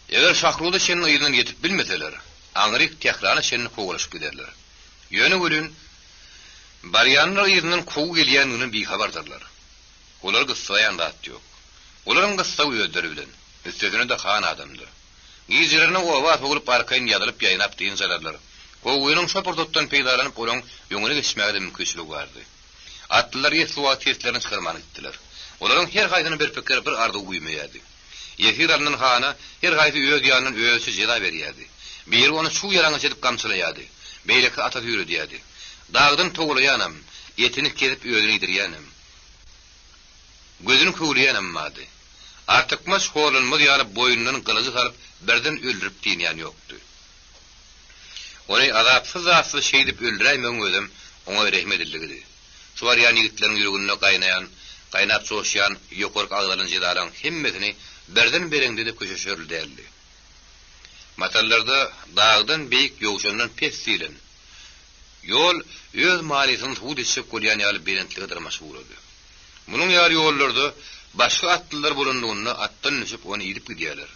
Eger Şahruda çenli yzyndan ýetip bilmeseler, aňryk Tährana çenli kowalaşyp giderler. Ýöne welin, barýanlar yzyndan kowgy gelýändiginden bihabardyrlar. Olary gyssaýan zat ýok. Olaryň gyssagy özleri bilen. Üstesine-de han adamdyr. Gijelerine oba sowulyp arkaýyn ýazylyp-ýaýnap dynç alarlar. Kowgynyň şo pursatdan peýdalanyp olaň öňüne geçmäge-de mümkinçiligi bardy. Atlylar esli wagt seslerini çykarman gitdiler. Olaryň her haýsyny bir pikir, bir arzuw güýmeýärdi. Ýesir alnan hana her haýsy öz ýanyndan özüçe jeza berýärdi. Biri ony çuw ýalaňaç edip gamçylaýardy, beýleki ata süýredýärdi. Dagdan towlaýanam, etini kesip özüne iýdirýänem. Gözüni köwleýänem bardy. Artykmaç horlanmaz ýaly boýnundan gylyjy salyp birden öldürip dynýan ýokdy. Ony azapsyz-zatsyz şeýdip öldüräýmegiň özem oňa rehim edildigidi. Şu barýan ýigitleriň ýüreginde gaýnaýan, gaýnap joşýan ýokarky agzalan jezalaň hemmesini birden bereňde-de köşeşerli däldi. Matallarda dagdan beýik ýowşandan pes diýlen ýol öz manysyny subut etjek bolýan ýaly belentlige dyrmaşyp ugrady. Munuň ýaly ýollarda başga atlylar bolanlygynda atdan düşüp ony idip gidýärler.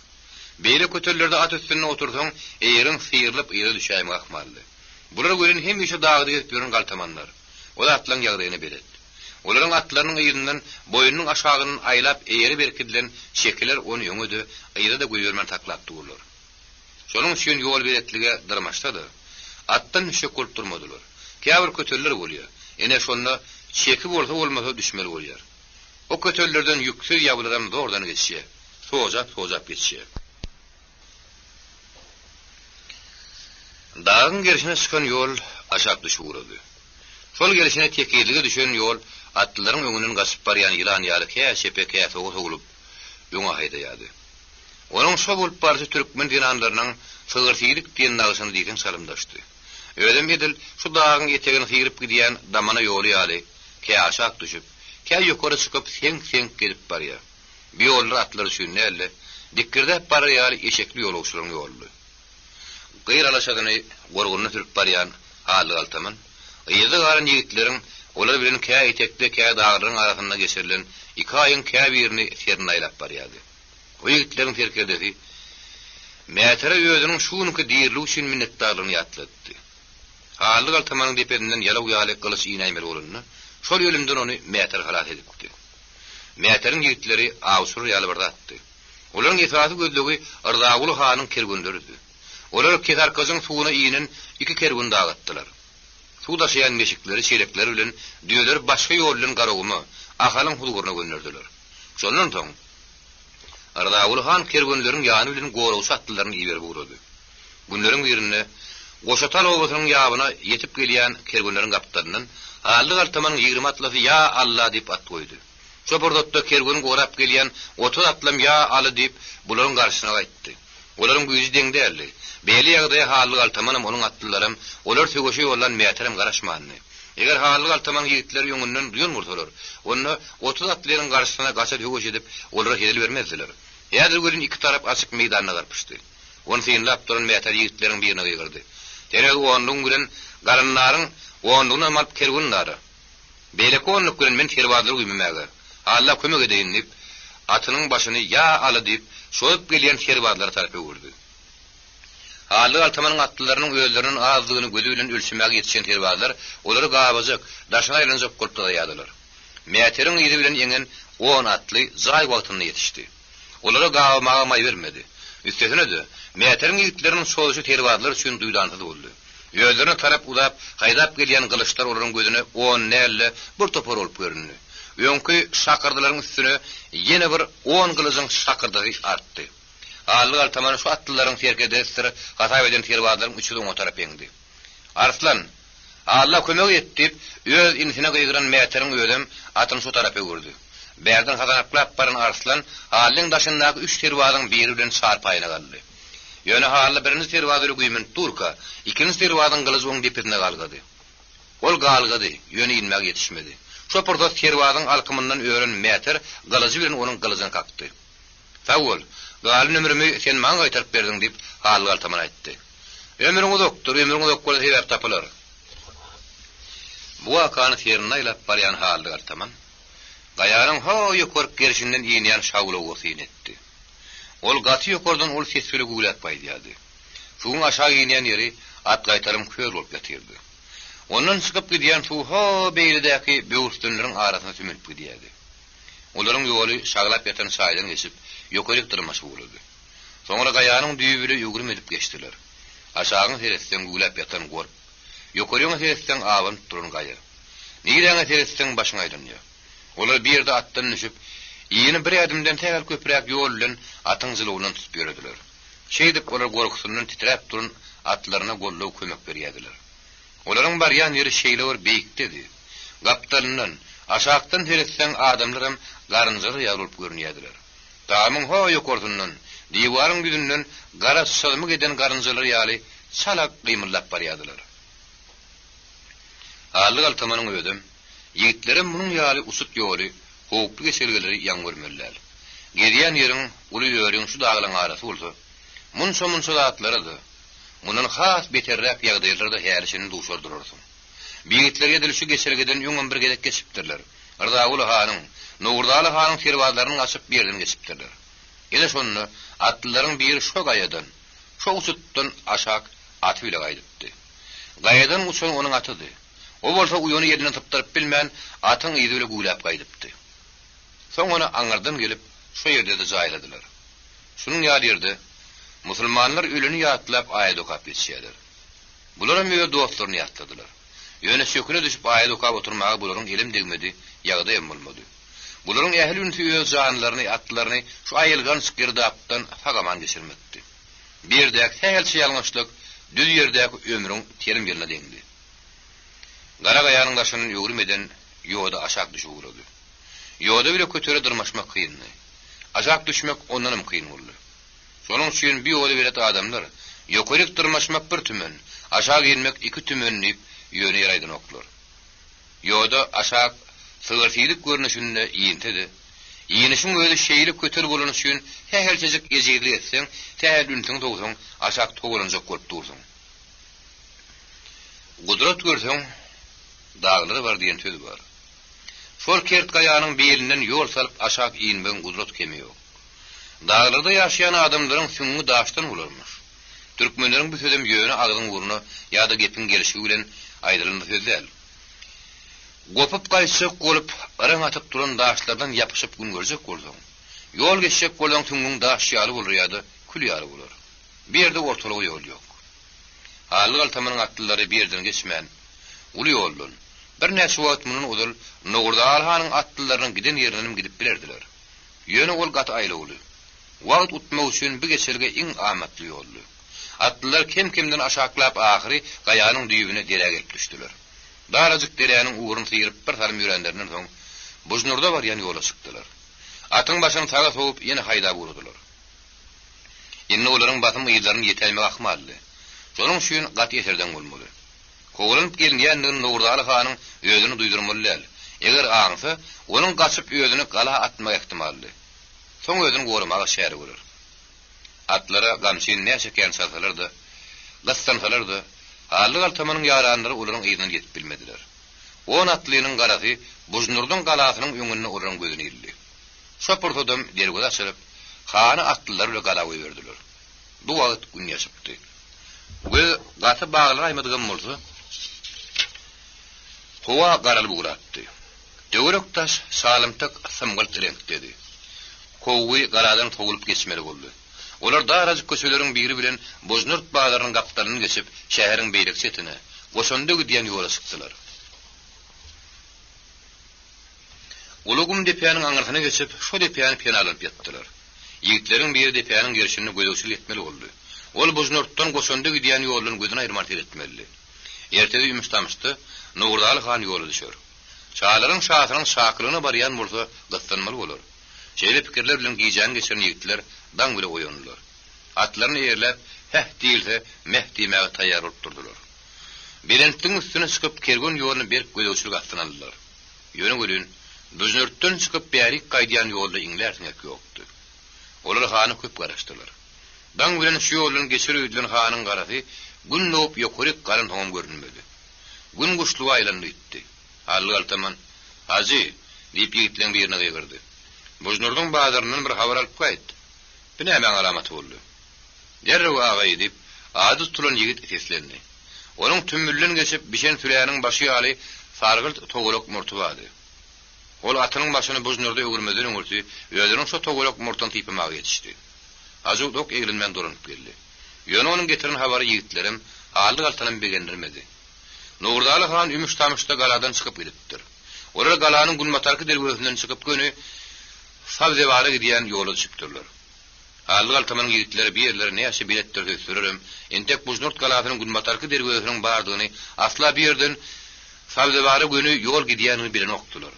Beýle kötellerde at üstünde otursaň, eýeriň syrylyp yza düşäýmegi ahmaldy. Bular welin hemişe dagda gezip ýören galtamanlar. Ol atlaryň ýagdaýyna belet. Olaryň atlarynyň yzyndan boýnunyň aşagyndan aýlap eýeri berkidilen çekiler ony öňe-de, yza-da goýbermän saklap durlar. Şonuň üçin ýolbeletlige dyrmaşsa-da, atdan düşjek bolup durmadylar. Käbir köteller bolýar, ine şonda çeki bolsa-bolmasa düşmeli bolýar. O kötellerden ýüksüz ýabylaram zordan geçýär, sojap-sojap geçýär. Dagyň gerşine çykan ýol aşak düşüp ugrady. Şol gelşine tekizlige düşen ýol atlylaryň öňünden gaçyp barýan ýylan ýaly kä çepe, kä sowa sowlup, öňe haýdaýardy. Onuň şo bolup barşy türkmen zenanlarynyň sygyr-siýdik diýen nagşyna diýseň çalymdaşdy. Özem edil şu dagyň etegini syryp gidýän damana ýoly ýaly kä aşak düşüp, kä ýokary çykyp seňk-seňk gezip barýar. Bu ýollar atlar üçin däl-de, dikgirdäp barar ýaly eşekli ýolagçylaryň ýoludy. Gyr alaşadyny gorgunyna sürüp barýan Hally galtaman, yzda galan ýigitleriň olar bilen kä etekde, kä daglaryň arasynda geçirilen iki aýyň käbirini serinde aýlap barýardy. O ýigitleriň serkerdesi Mätere özüniň şu günki diriligi üçin minnetdarlygyny ýatlatdy. Hally galtamanyň depesinden ýalaw ýaly gylyç inäýmeli bolanda, şol ölümden ony Mäter halas edipdi. Mäteriň ýigitleri awçylar ýaly bir zatdy. Olaryň esasy gözlegi Yrzaguly hanyň kerwenleridi. Olar Kesarkajyň suwuna inen iki kerweni dagatdylar. Suw daşaýan meşikleri, çelekler bilen düýeleri başga ýol bilen Garaguma, Ahalyň huzuryna gönderdiler. Şondan soň, Yrzaguly han kerwenleriň ýany bilen goragçy atlylaryny iberip ugrady. Günleriň birinde Goşatal obasynyň ýabyna ýetip gelýän kerwenleriň gapdalyndan Hally galtamanyň 20 atlysy Ýa Alla diýip at goýdy. Şo pursatda kerweni gorap gelýän 30 atlam Ýa Aly diýip, bularyň garşysyna gaýtdy. Olaryň güýji deň däldi. Beýle ýagdaýa Hally galtamanam, onuň atlylaram, olary söweşe ýollan Mäterem garaşmandy. Eger Hally galtamanyň ýigitleri öňünden duýan bolsalar, onda 30 atlynyň garşysyna gaça söweş edip, olara hezil bermezdiler. Häzir welin iki tarap açyk meýdanda garpyşdy. Ony synlap duran Mäter ýigitleriň birine gygyrdy. Sen öz onlugyň bilen Garyndaryň onlugynam alyp kerwendara. Beýleki onluk bilen men serbazlary güýmemäge, Alla kömek edeýin diýip, atynyň başyny Ýa Aly diýip, çozup gelýän serbazlara tarap öwürdi. Hally galtamanyň atlylarynyň özlerinden azdygyny gözi bilen ölçemäge ýetişen serbazlar olary gabajak, daşyna aýlanjak bolup dyzaýardylar. Mäteriň yzy bilen eňen on atly jaý wagtynda ýetişdi. Olara gabamaga maý bermedi. Üstesine-de, Mäteriň ýigitleriniň çozuşy serbazlar üçin duýdansyz boldy. Özlerine tarap uzap, haýdap gelýän gylyçlar olaryň gözüne on däl-de, bir topar bolup göründi. Öňki şakyrdylaryň üstüne ýene bir on gylyjyň şakyrdysy artdy. Hally galtamany şu atlylaryň serkerdesidir hasap eden serbazlaryň üçüsi oňa tarap eňdi. Arslan! Alla kömek et! diýip, öz inisine gygyran Mäteriň özem atyny şu tarapa öwürdi. Bärden hasanaklap baran Arslan Hallyň daşyndaky üç serbazyň biri bilen çarpaýyna galdy. Ýöne Hally birinji serbaz bile güýmenip durka, ikinji serbazyň gylyjy oň depesinde galgady. Ol galgady, ýöne inmäge ýetişmedi. Şo pursat serbazyň alkymyndan ören Mäter gylyjy bilen onuň gylyjyny kakdy. Sag bol, galan ömrümi sen maňa gaýtaryp berdiň, diýip, Hally galtaman aýtdy. Ömrüň uzakdyr, ömrüň uzak bolsa sebäp tapylar. Bu wakany serinde aýlap barýan Hally galtaman, gaýanyň ho ýokaryk gerşinden inýän şaglawuga syn etdi. Ol gaty ýokardan ol ses bile güwläp gaýdýardy. Suwuň aşak inýän ýeri at gaýtarym köl bolup ýatyrdy. Ondan çykyp gidýän suw ho beýledäki böwürslenleriň arasyna sümülip gidýärdi. Olaryň ýoly şaglap ýatan çaýdan geçip, ýokaryk dyrmaşyp ugrady. Soňra gaýanyň düýbi bile öwrüm edip geçdiler. Aşagyňa seretseň güwläp ýatan gorp, ýokaryňa seretseň abanyp duran gaýa. Niräňe seretseň başyň aýlanýar. Olar bir ýerde atdan düşüp, yny bir ädimden sähel köpräk ýol bilen atyň jylawyndan tutup ýörediler. Şeýdip, olar gorkusyndan titräp duran atlaryna goldaw kömek berýärdiler. Olaryň barýan ýeri şeýle bir beýikdedi. Gapdalyndan, aşakdan seretseň adamlaram garynjalar ýaly bolup görünýärdiler. Tamyň ho ýokarsyndan, diwaryň ýüzünden gara çyzmyk eden garynjalar ýaly çala gymyldap barýardylar. Hally galtamanyň özem, ýigitlerem munuň ýaly uçut ýoly, howply geçelgeleri ýaňy görmeli däl. Gezýän ýeriň uly örüň şu daglaň arasy bolsa, munça-munça zatlara-da, Mundan has beterräk ýagdaýlara-da häli-şindi duşar durarsyň. Bu ýigitler edil şu geçelgeden öňem bir gezek geçipdirler. Rzaguly hanyň, Nowruzaly hanyň serbazlarynyň açyp bir ýerden geçipdirler. Ine şonda atlylaryň biri şo gaýadan, şo uçutdan aşak aty bile gaýdypdy. Gaýadan uçan onuň atydy. O bolsa uýany elinden sypdyryp bilmän, atyň yzy bile güwläp gaýdypdy. Soň ony aňyrdan gelip, şo ýerde-de jaýladylar. Şunuň ýaly ýerde musulmanlar öleni ýatlap aýat okap geçýärler. Bularam öz dostlaryny ýatladylar. Ýöne çöküne düşüp aýat okap oturmaga bularyň elem degmedi, ýagdaýam bolmady. Bularyň ähli ünsi öz janlaryny, atlaryny şu aýylganç girdapdan sag-aman geçirmekdi. Bu ýerdäki sähelçe ýalňyşlyk düz ýerdäki ömrüň telim ýylyna deňdi. Gara gaýanyň daşyndan öwrüm eden ýoda aşak düşüp ugrady. Ýoda bile kötere dyrmaşmak kyndy. Aşak düşmek ondanam kyn boldy. Şonuň üçin bu ýola belet adamlar, Ýokaryk dyrmaşmak bir tümen, aşak inmek iki tümen diýip, ýöne ýere aýdanoklar. Ýoda aşak sygyr-siýdik görnüşinde inse-de, inişiň özi şeýle kötel bolany üçin sähelçejik ejizlik etseň, sähel ünsüňi sowsaň, aşak togalanjak bolup dursuň. Gudrat görseň, daglara bar diýen söz bar. Şol kert gaýanyň bilinden ýol salyp aşak inmegiň gudrat kemi ýok. Daglarda ýaşaýan adamlaryň süňňi daşdan bolarmyş. Türkmenleriň bu sözem ýöne agzyň ugruna ýa-da gepiň gelşigi bilen aýdylan bir söz däl. Gopup gaýtjak bolup, yraň atyp duran daşlardan ýapyşyp gün görjek bolsaň, ýol geçjek bolsaň süňňüň daş ýaly bolar ýa-da kül ýaly bolar. Bu ýerde ortalyga ýol ýok. Hally galtamanyň atlylary bu ýerden geçmän, uly ýoldan, birnäçe wagt mundan ozal Nowruzaly hanyň atlylarynyň giden ýerindenem gidip bilerdiler. Ýöne ol gaty aýlawly. Wagt utmak üçin bu geçelge iň amatly ýoldy. Atlylar kem-kemden aşaklap ahyry gaýanyň düýbüne derä gelip düşdüler. Darajyk deräniň ugruny syryp bir salym ýöränlerinden soň, Bujnurda barýan ýola çykdylar. Atyň başyny saga sowup ýene haýdap ugradylar. Indi olaryň basym yzlaryna ýetäýmegi ahmaldy. Şonuň üçin gaty eserdeň bolmaly. Kowalanyp gelinýändigini Nowruzaly hanyň özüne duýdurmaly däl. Eger aňsa, onuň gaçyp özüni gala atmagy ähtimaldy. Soň özüni goramaga çäre görer. Atlara gamçyny näçe kän çalsalar-da, gyssansalar-da, Hally galtamanyň ýaranlary olaryň yzyndan ýetip bilmediler. On atlynyň garasy Bujnurdyň galasynyň öňünde olaryň gözüne ildi. Şo pursadam derweze açylyp, hany atlylar bile gala goýberdiler. Bu wagt gün ýaşypdy. Göz gaty baglanaýmadygam bolsa, howa garalyp ugrapdy. Töwerek-daş salymtyk symgylt reňkdedi. Kowgy galadan sowulyp geçmeli boldy. Olar darajyk köçeleriň biri bilen Bujnurt bazarynyň gapdalyndan geçip, şäheriň beýleki çetine, Goşunda gidýän ýola çykdylar. Uly gum depäniň aňyrsyna geçip, şo depäni penalanyp ýatdylar. Ýigitleriň biri depäniň gerşinde gözegçilik etmeli boldy. Ol Bujnurtdan Goçanda gidýän ýoldan gözüni aýyrman seretmelidi. Ertesi ümüş-tamyşda Nowruzaly han ýola düşer. Şalaryň şasynyň çakylygyna barýan bolsa, gyssanmaly bolar. Şeýle pikirler bilen gijäni geçiren ýigitler daň bile oýandylar. Atlaryny eýerläp, häh diýilse, meh diýmäge taýýar bolup durdular. Belentligiň üstüne çykyp, kerwen ýoluny berk gözegçilik astyna aldylar. Ýöne welin, Büjnürtden çykyp bärik gaýdýan ýolda iňlär siňek ýokdy. Olar hana köp garaşdylar. Daň bilen şu ýoldan geçer öýdülen hanyň garasy Gün dogup ýokaryk galansoňam görünmedi. Gün guşluga aýlandy gitdi. Hally galtaman, Hajy! diýip ýigitleň birine gygyrdy. Bujnurdyň bazaryndan bir habar alyp gaýt. Bu nämäň alamaty boldy? Derrew agaý! diýip, ady tutulan ýigit seslendi. Onuň tümmülden geçip bişen süläniň başy ýaly sargylt togalak murty bardy. Ol atynyň başyny Bujnurda öwürmezden öňürti özüniň şo togalak murtuny sypamaga ýetişdi. Hajy dok eglenmän dolanyp geldi. Ýöne onuň getiren habary ýigitlerem, Hally galtanam begendirmedi. Nowruzaly han ümüş-tamyşda galadan çykyp gidipdir. Olar galanyň günbatarky derwezesinden çykyp göni Sabzewara gidýän ýola düşüpdirler. Hally galtamanyň ýigitleri bu ýerlere näçe beletdir söýselerem, entek Bujnurt galasynyň günbatarky derwezesiniň bardygyny, asla bu ýerden Sabzewara göni ýol gidýändigini bilenokdylar.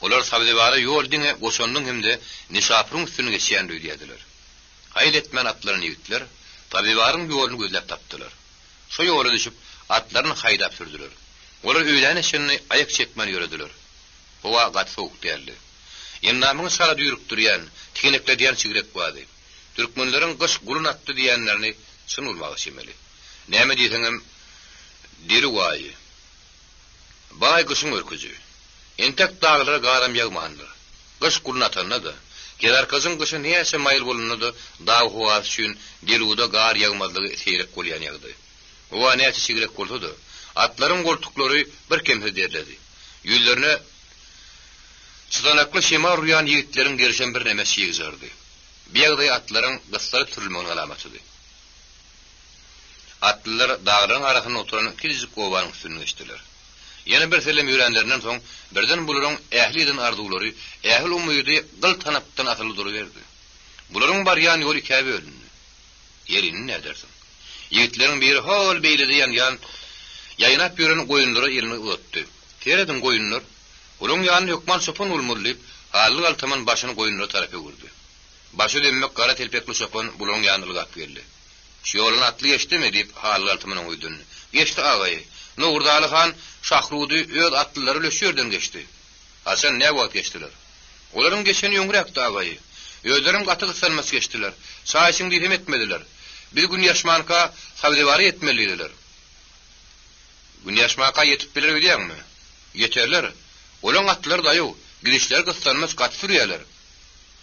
Olar Sabzewara ýol diňe Goçandyň hem-de Nişapuryň üstünden geçýändir öýdýärdiler. Haýal etmän atlanan ýigitler Sabzewaryň ýoluny gözläp tapdylar. Şo ýola düşüp, atlaryny haýdap sürdüler. Olar öýläne çenli aýak çekmän ýörediler. Howa gaty sowuk däldi. Endamyňy çala düýrükdirýän, tikenekledýän çigrek bardy. Türkmenleriň gyş gulun atdy diýenlerini çyn bolmaga çemeli. Näme diýseňem, deri waýy. Baý gyşyň örküji. Entek daglara garam ýagmandyr. Gyş gulun atanda-da, Kezarkajyň gyşy näçe maýyl bolanda-da, dag howasy üçin Deluda gar ýagmazlygy seýrek bolýan ýagdaý. Howa näçe çigrek bolsa-da, atlaryň goltuklary birkemsiz derledi. Ýüzlerine çyzanakly şemal urýan ýigitleriň derişem birneme çygjardy. Bu ýagdaý atlaryň gyssalyp sürülmeginiň alamatydy. Atlylar daglaryň arasynda oturan kiçijik obanyň üstünden geçdiler. Ýene birsellem ýöränlerinden soň, birden bularyň ähli eden arzuwlary, ähli umydy gyl tanapdan asyly duruberdi. Bularyň barýan ýoly ikä bölündi. Ýeri, indi nädersiň? Ýigitleriň biri hol beýlede ýanýan, ýaýnap ýören goýunlara elini uzatdy. Serediň, goýunlar! Olaň ýanynda hökman çopan bolmaly, diýip, Hally galtaman başyny goýunlara tarap öwürdi. Başy zömmek gara telpekli çopan bularyň ýanyna ylgap geldi. Şu ýoldan atly geçdimi? diýip, Hally galtaman oňa ýüzlendi. Geçdi, agaýy. Nowruzaly han Şahrudy öz atlylary bilen şu ýerden geçdi. Haçan, näwagt geçdiler? Olaryň geçeni öňräkdi, agaýy. Özlerem gaty gyssanmaç geçdiler. Çaý içiň diýsem etmediler. Biz gün ýaşmanka Sabzewara ýetmeli diýdiler. Gün ýaşmanka ýetip biler öýdýäňmi? Ýeterler. Olaň atlary daýaw, gidişleri gyssanmaç gaty sürýärler.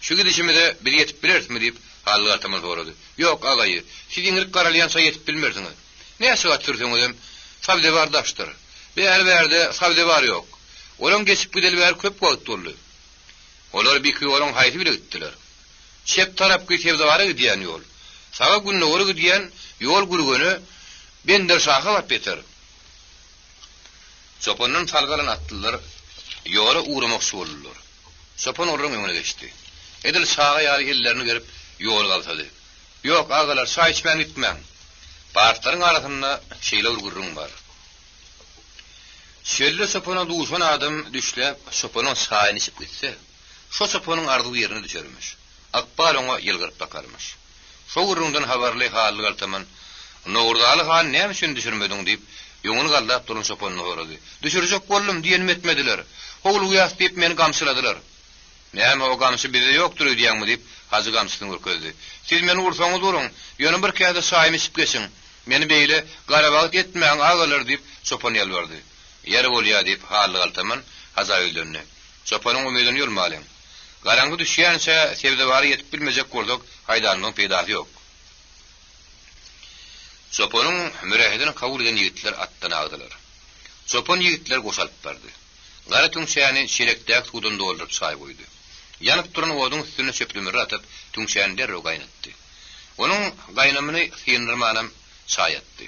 Şu gidişimize biz ýetip bilerismi? diýip, Hally galtaman sorady. Ýok, agaýy, siz iňrik garalýança ýetip bilmersiňiz. Näçe at sürseňizem, Sabzewar daşdyr. Bäri-bärde Sabzewar ýok. Olaň geçip gideli bäri köp wagt boldy. Olar biki ýoluň haýsy bile gitdiler? Çep tarapky Sebzewara gidýän ýol. Saga gündogara gidýän ýol Gürgene, Benderşaha baryp ýeter. Çopandan salgy alan atlylar ýola ugramakçy boldular. Çopan olaryň öňüne geçdi. Edil çaga ýaly ellerini gerip, ýol galsady. Ýok, agalar, çaý içmän gitmäň. Partlaryň arasynda şeýle bir gürrüň bar. Çölde çopana duşan adam düşläp, çopanyň çaýyny içip gitse, şo çopanyň arzuwy ýerine düşermiş. Ykbal oňa ýylgyryp bakarmyş. Şo gürrüňden habarly Hally galtaman, Nowruzaly hany näme üçin düşürmediň? diýip, öňüni galdap duran çopandan sorady. Düşürjek boldum, diýenimi etmediler. Howlugýas diýip, meni gamçyladylar. Näme, o gamçy bizde ýokdur öýdýäňmi? diýip, Hajy gamçysyny görkezdi. Siz meni ursaňyz uruň, ýöne bir käse çaýymy içip geçiň. Meni beýle garabagt etmäň, agalar, diýip, çopan ýalbardy. Ýeri bolýa, diýip, Hally galtaman Haja ýüzlendi. Çopanyň umydyny ýolmalyň. Garaňky düşýänçä Sebzewara ýetip bilmejek bolsak, haýdanymyzyň peýdasy ýok. Çopanyň mürähedini kabul eden ýigitler atdan agdylar. Çopan ýigitleri goşa alyp bardy. Gara tüňçäni çelekdäki suwdan dolduryp çaý guýdy. Ýanyp duran oduň üstüne çöplümiri atyp, tüňçäni derrew gaýnatdy. Onuň gaýnamyny syndyrmanam çaý atdy.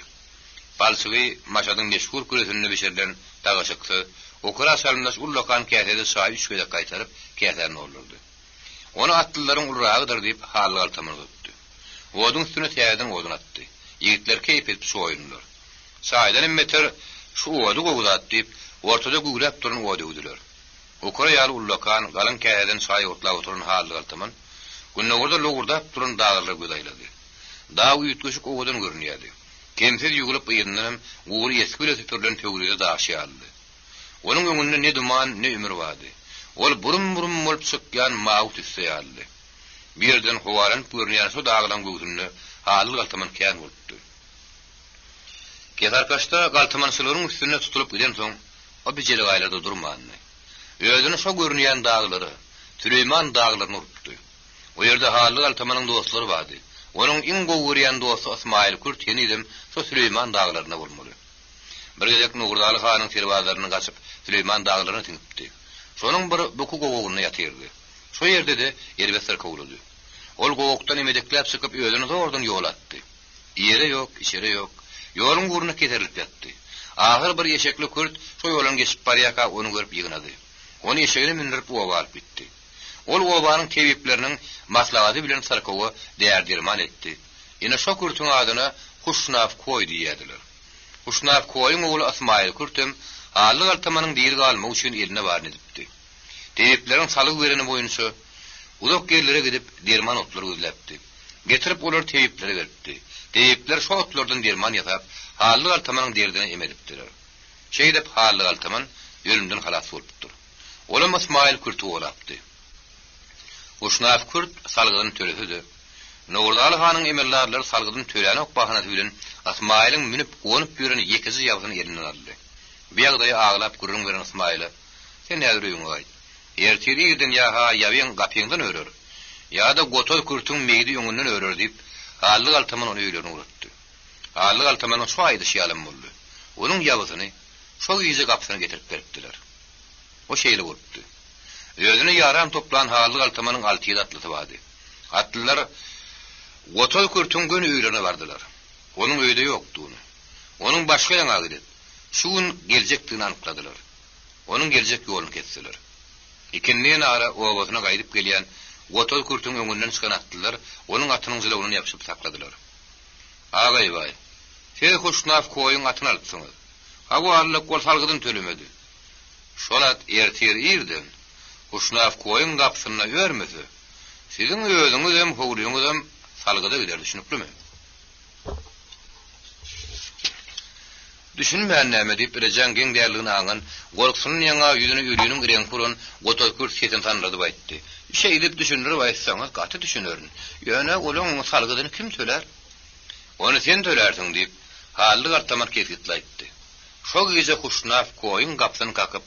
Palçygy Maşadyň meşhur küresinde bişirilen tagaşyksyz, okara çalymdaş ullakan käsede çaýy üç gezek gaýtaryp, käsäni doldurdy. Ony atlylaryň uluragydyr diýip, Hally galtaman uzatdy. Oduň üstüne täzeden odun atdy. Ýigitler keýp edip çoýundylar. Çaýdan hem beter şu ody gowy zat diýip, ortada güwläp duran ody öwdüler. Okara ýaly ullakan, galyň käseden çaý gurtlap oturan Hally galtaman, gündogarda lowurdap duran daglara göz aýlady. Dag üýtgeşik owadan görünýärdi. Kemsiz ýuwulyp yzyndanam gury esgi bile süpürilen Pöwrize daşy ýalydy. Onuň öňünde ne duman, ne ümür bardy. Ol burum-burum bolup çykýan mawy tüsse ýalydy. Bu ýerden howalanyp görünýän şo daglaň göwsünde Halyl galtaman kän bolupdy. Kesarkaçda galtamançylaryň üstünde tutulyp gidensoň, o bi jelegaýlarda durmandy. Özüni şo görünýän daglara, Süleýman daglaryna urupdy. O ýerde Hally galtamanyň dostlary bardy. Onuň iň gowy görýän dosty Ysmaýyl kürt henizem şo Süleýman daglarynda bolmaly. Bir gezek Nurdaly hanyň serbazlaryndan gaçyp Süleýman daglaryna siňipdi. Şonuň bir buky gowagynda ýatyrdy. Şo ýerde-de erbet syrkawlady. Ol gowakdan emedekläp çykyp özüni zordan ýola atdy. Iýere ýok, içere ýok. Ýoluň ugrunda keserilip ýatdy. Ahyr bir eşekli kürt şo ýoldan geçip barýarka ony görüp ýygnady. Ony eşegine mündürip oba alyp gitdi. Ol obanyň tebipleriniň maslahaty bilen syrkawa däri-derman etdi. Ine şo kürtüň adyna Huşnaf koý diýýärdiler. Huşnaf koýuň ogly Ysmaýyl kürtem Hally galtamanyň diri galmagy üçin elinde baryny edipdi. Tebipleriň salgy bereni boýunça uzak ýerlere gidip derman otlar gözläpdi. Getirip olary tebiplere beripdi. Tebipler şo otlardan derman ýasap, Hally galtamanyň derdine em edipdiler. Şeýdip Hally galtaman ölümden halas bolupdyr. Olam Ysmaýyl kürti golapdy. Huşnaf kürt salgydyny tölese-de, Nowruzaly hanyň emeldarlary salgydyny tölänok bahanasy bilen Ysmaýylyň münüp, gonup ýören ýekeje ýabsyny elinden aldy. Bu ýagdaýy aglap gürrüň beren Ysmaýyla, Sen häzir öýüňe gaýt. Ertir irden ýa-ha ýabyň gapyňdan örer. Ýa-da Gotaz kürtüň meýdi öňünden örer diýip, Hally galtaman ony öýlerine ugratdy. Hally galtamanyň şo aýdyşy ýalam boldy. Onuň ýabysyny şo gije gapysyna getirip beripdiler. O şeýle bolupdy. Özüne ýaran toplan Hally galtamanyň alty-ýedi atlysy bardy. Atlylar Gotaz kürtüň göni öýlerine bardylar. Onuň öýde ýokdugyny, onuň başga ýaňa gidip, şu gün geljekdigini anykladylar. Onuň geljek ýoluny kesdiler. Ikindin ara obasyna gaýdyp gelýän Gotaz kürtüň öňünden çykan atlylar onuň atynyň jylawyndan ýapyşyp sakladylar. Agaýbaý, siz Huşnaf koýuň atyny alypsyňyz. Hawa, aldyk, ol salgydyny tölemedi. Şol at ertir irden Huşnaf koýuň gapysynda örmese, siziň özüňizem, howlyňyzam salgyda gider, düşnüklimi? Düşünmän näme diýip, rejäň geň däldigini aňan, gorkusyndan ýaňa ýüzüne öliniň reňki uran Gotal kürt sesini sandyradyp aýtdy. Şeýdip düşündirip aýtsaňyz, gaty düşünerin. Ýöne olaň salgydyny kim tölär? Ony sen tölärsiň, diýip, Hally galtaman kesgitli aýtdy. Şo gije Huşnaf koýuň gapysyny kakyp,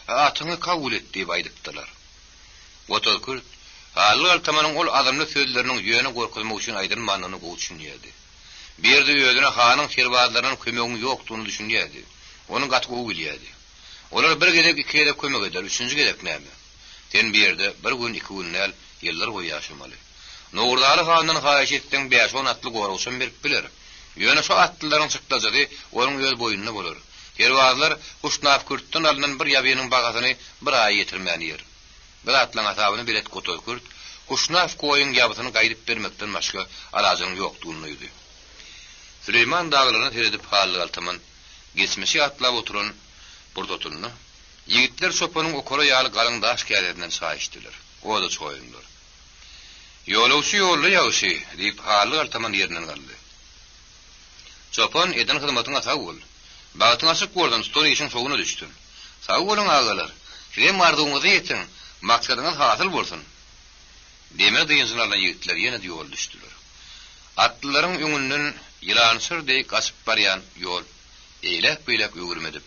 Atyňy kabul et diýip aýdypdylar. Gotal kürt, Hally galtamanyň ol azymly sözleriniň ýöne gorkuzmak üçin aýdylmandygyny gowy düşünýärdi. Bu ýerde özüne hanyň serbazlaryndan kömegiň ýokdugyny düşünýärdi. Ony gaty gowy bilýärdi. Olar bir gezek, iki gezek kömek eder, üçünji gezek näme? Sen bu ýerde bir gün, iki gün däl, ýyllar boýy ýaşamaly. Nowruzaly handan haýyş etseň, bäş-on atly goragçam berip biler. Ýöne şo atlylaryň çykdajysy onuň öz boýnuna bolar. Serbazlar Huşnafkürtden alnan bir ýabynyň bahasyny bir aýa ýetirmän ýer. Bir atlaň hasabyny belet Gotal Kürt, Huşnaf koýuň ýabysyny gaýdyp bermekden başga alajynyň ýokdugyny duýdy. Süleýman daglaryna seredip Hally galtaman geçmişi ýatlap oturan pursatynda, ýigitler çopanyň okara ýaly galyň daş käsesinden çaý içdiler, oda çoýundylar. Ýolagçy ýolda ýagşy, diýip, Hally galtaman ýerinden galdy. Çopan, eden hyzmatyňa sag bol. Bagtyň açyk bolsun, tutan işiň şowuna düşsün. Sag boluň, agalar! Sizem arzuwyňyza ýetiň, maksadyňyz hasyl bolsun! Demir dynjyny alan ýigitler ýene-de ýola düşdüler. Atlylaryň öňünden ýylançyr deý gaçyp barýan ýol eýläk-beýläk öwrüm edip,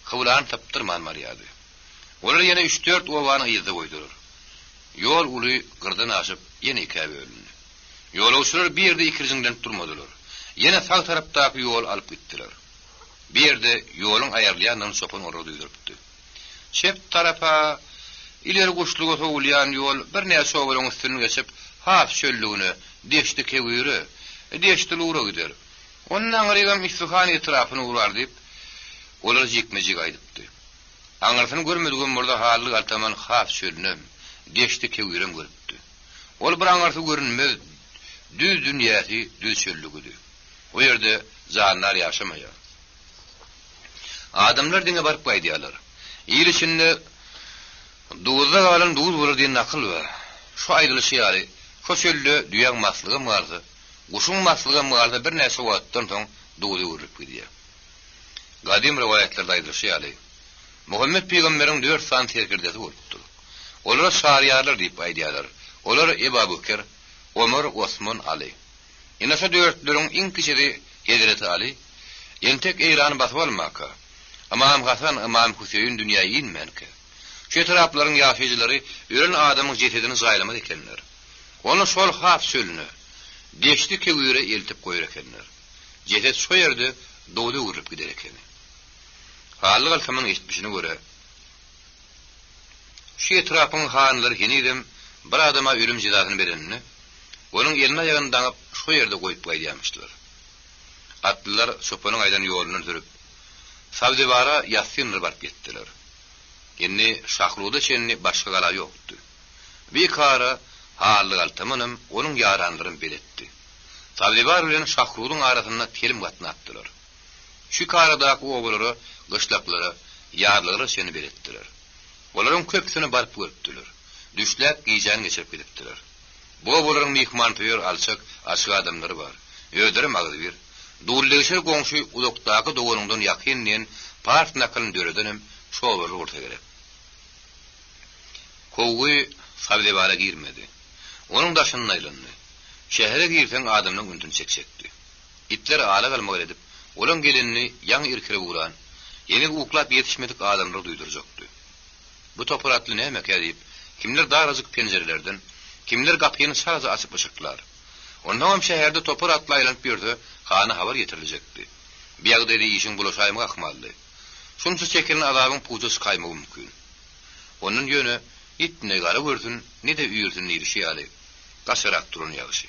kybylany sypdyrman barýardy. Olar ýene üç-dört obany yzda goýdular. Ýol uly gyrdan aşyp, ýene ikä bölündi. Ýolagçylar bir ýerde ikirjiňlenip durmadylar. Ýene sag tarapdaky ýoly alyp gitdiler. Bir ýerde ýoluň aýrylýandygyny çopan olara duýdurypdy. Çep tarapa, ileri guşluga sowulýan ýol birnäçe obalaryň üstünden geçip, has çöllügine, Deşti-Kewire, Deşti-Lura gider. Ondan aňrygam Isfahan etrapyna ugrar diýip, olara jikme-jik aýdypdy. Aňyrsyny görmedigem bolsa Hally galtaman has çölünem, Deşti-Kewirem görüpdi. Ol bir aňyrsy görünmez düz dünýäsi düz çöllügidi. O ýerde jandar ýaşamaýar. Adamlar diňe baryp gaýdýarlar. Il içinde Duzda galan duz bolar diýen nakyl bar. Şu aýdylyşy ýaly, şo çölde düýäň maslygam galsa, guşuň maslygam galsa birnäçe wagtdan soň duza öwrülip gidýär. Gadym rowaýatlarda aýdylyşy ýaly, Muhammet pygamberiň dört sany serkerdesi bolupdyr. Olara çaryýarlar diýip aýdýarlar. Olar Ebabükir, Omar, Osman, Aly. Ine şo dörtleriň iň kiçisi Hezreti Aly, entek Eýrany basyp almaka, Ymam Hasan, Ymam Hüseýin dünýä inmänkä, şu etraplaryň ýaşaýjylary ölen adamyň jesedini jaýlamaz ekenler. Ony şol Haf çölüne, Deşti-Kewire eltip goýar ekenler. Jeset şo ýerde dowza öwrülip gider ekeni. Hally galtamyň eşitmişine görä, şu etrapyň hanlary henizem bir adama ölüm jezasyny bereninde, Onuň elini-aýagyny daňyp, şo ýerde goýup gaýdýarmyşlar. Atlylar çopanyň aýdan ýolundan sürüp, Sabzebara ýassyndyr baryp ýetdiler. Indi Şahruda çenli başga gala ýokdy. Bikara Hally galtamanam, onuň ýaranlaram beletdi. Sabzebar bilen Şahrudyň arasynda telim gatnapdylar. Şu ikaradaky obalara, gyşlaklara, ýazlyklara çenli beletdiler. Olaryň köpüsine baryp görüpdiler. Düşläp gijäni geçirip gidipdiler. Bu obalaryň myhmansöýer, alçak, açyk adamlary bar. Özlerem agzybir. Dullegşir goňşy uzakdaky doganyňdan ýakyn diýen pars nakylyny döredenem şu obalar bolsa gerek. Kowgy Sabzebara girmedi. Onuň daşyndan aýlandy. Şähere girseň adamlaň ünsüni çekjekdi. Itler ala-galmagal edip, olaň gelenini ýaňy irkilip ugran, heniz uklap ýetişmedik adamlara duýdurjakdy. Bu topar atly nämekä diýip, kimler darajyk penjirelerden, Kimler gapyny çalaja açyp yşyklar. Onsoňam şäherde topar atly aýlanyp ýörse, hana habar ýetiriljekdi. Bu ýagdaýda işiň bulaşaýmagy ahmaldy. Şunça çekilen azabyň puja çykaýmagy mümkin. Ondan ýöne it ne gara görsün, ne-de üýrsün diýlişi ýaly, gaçarak duran ýagşy.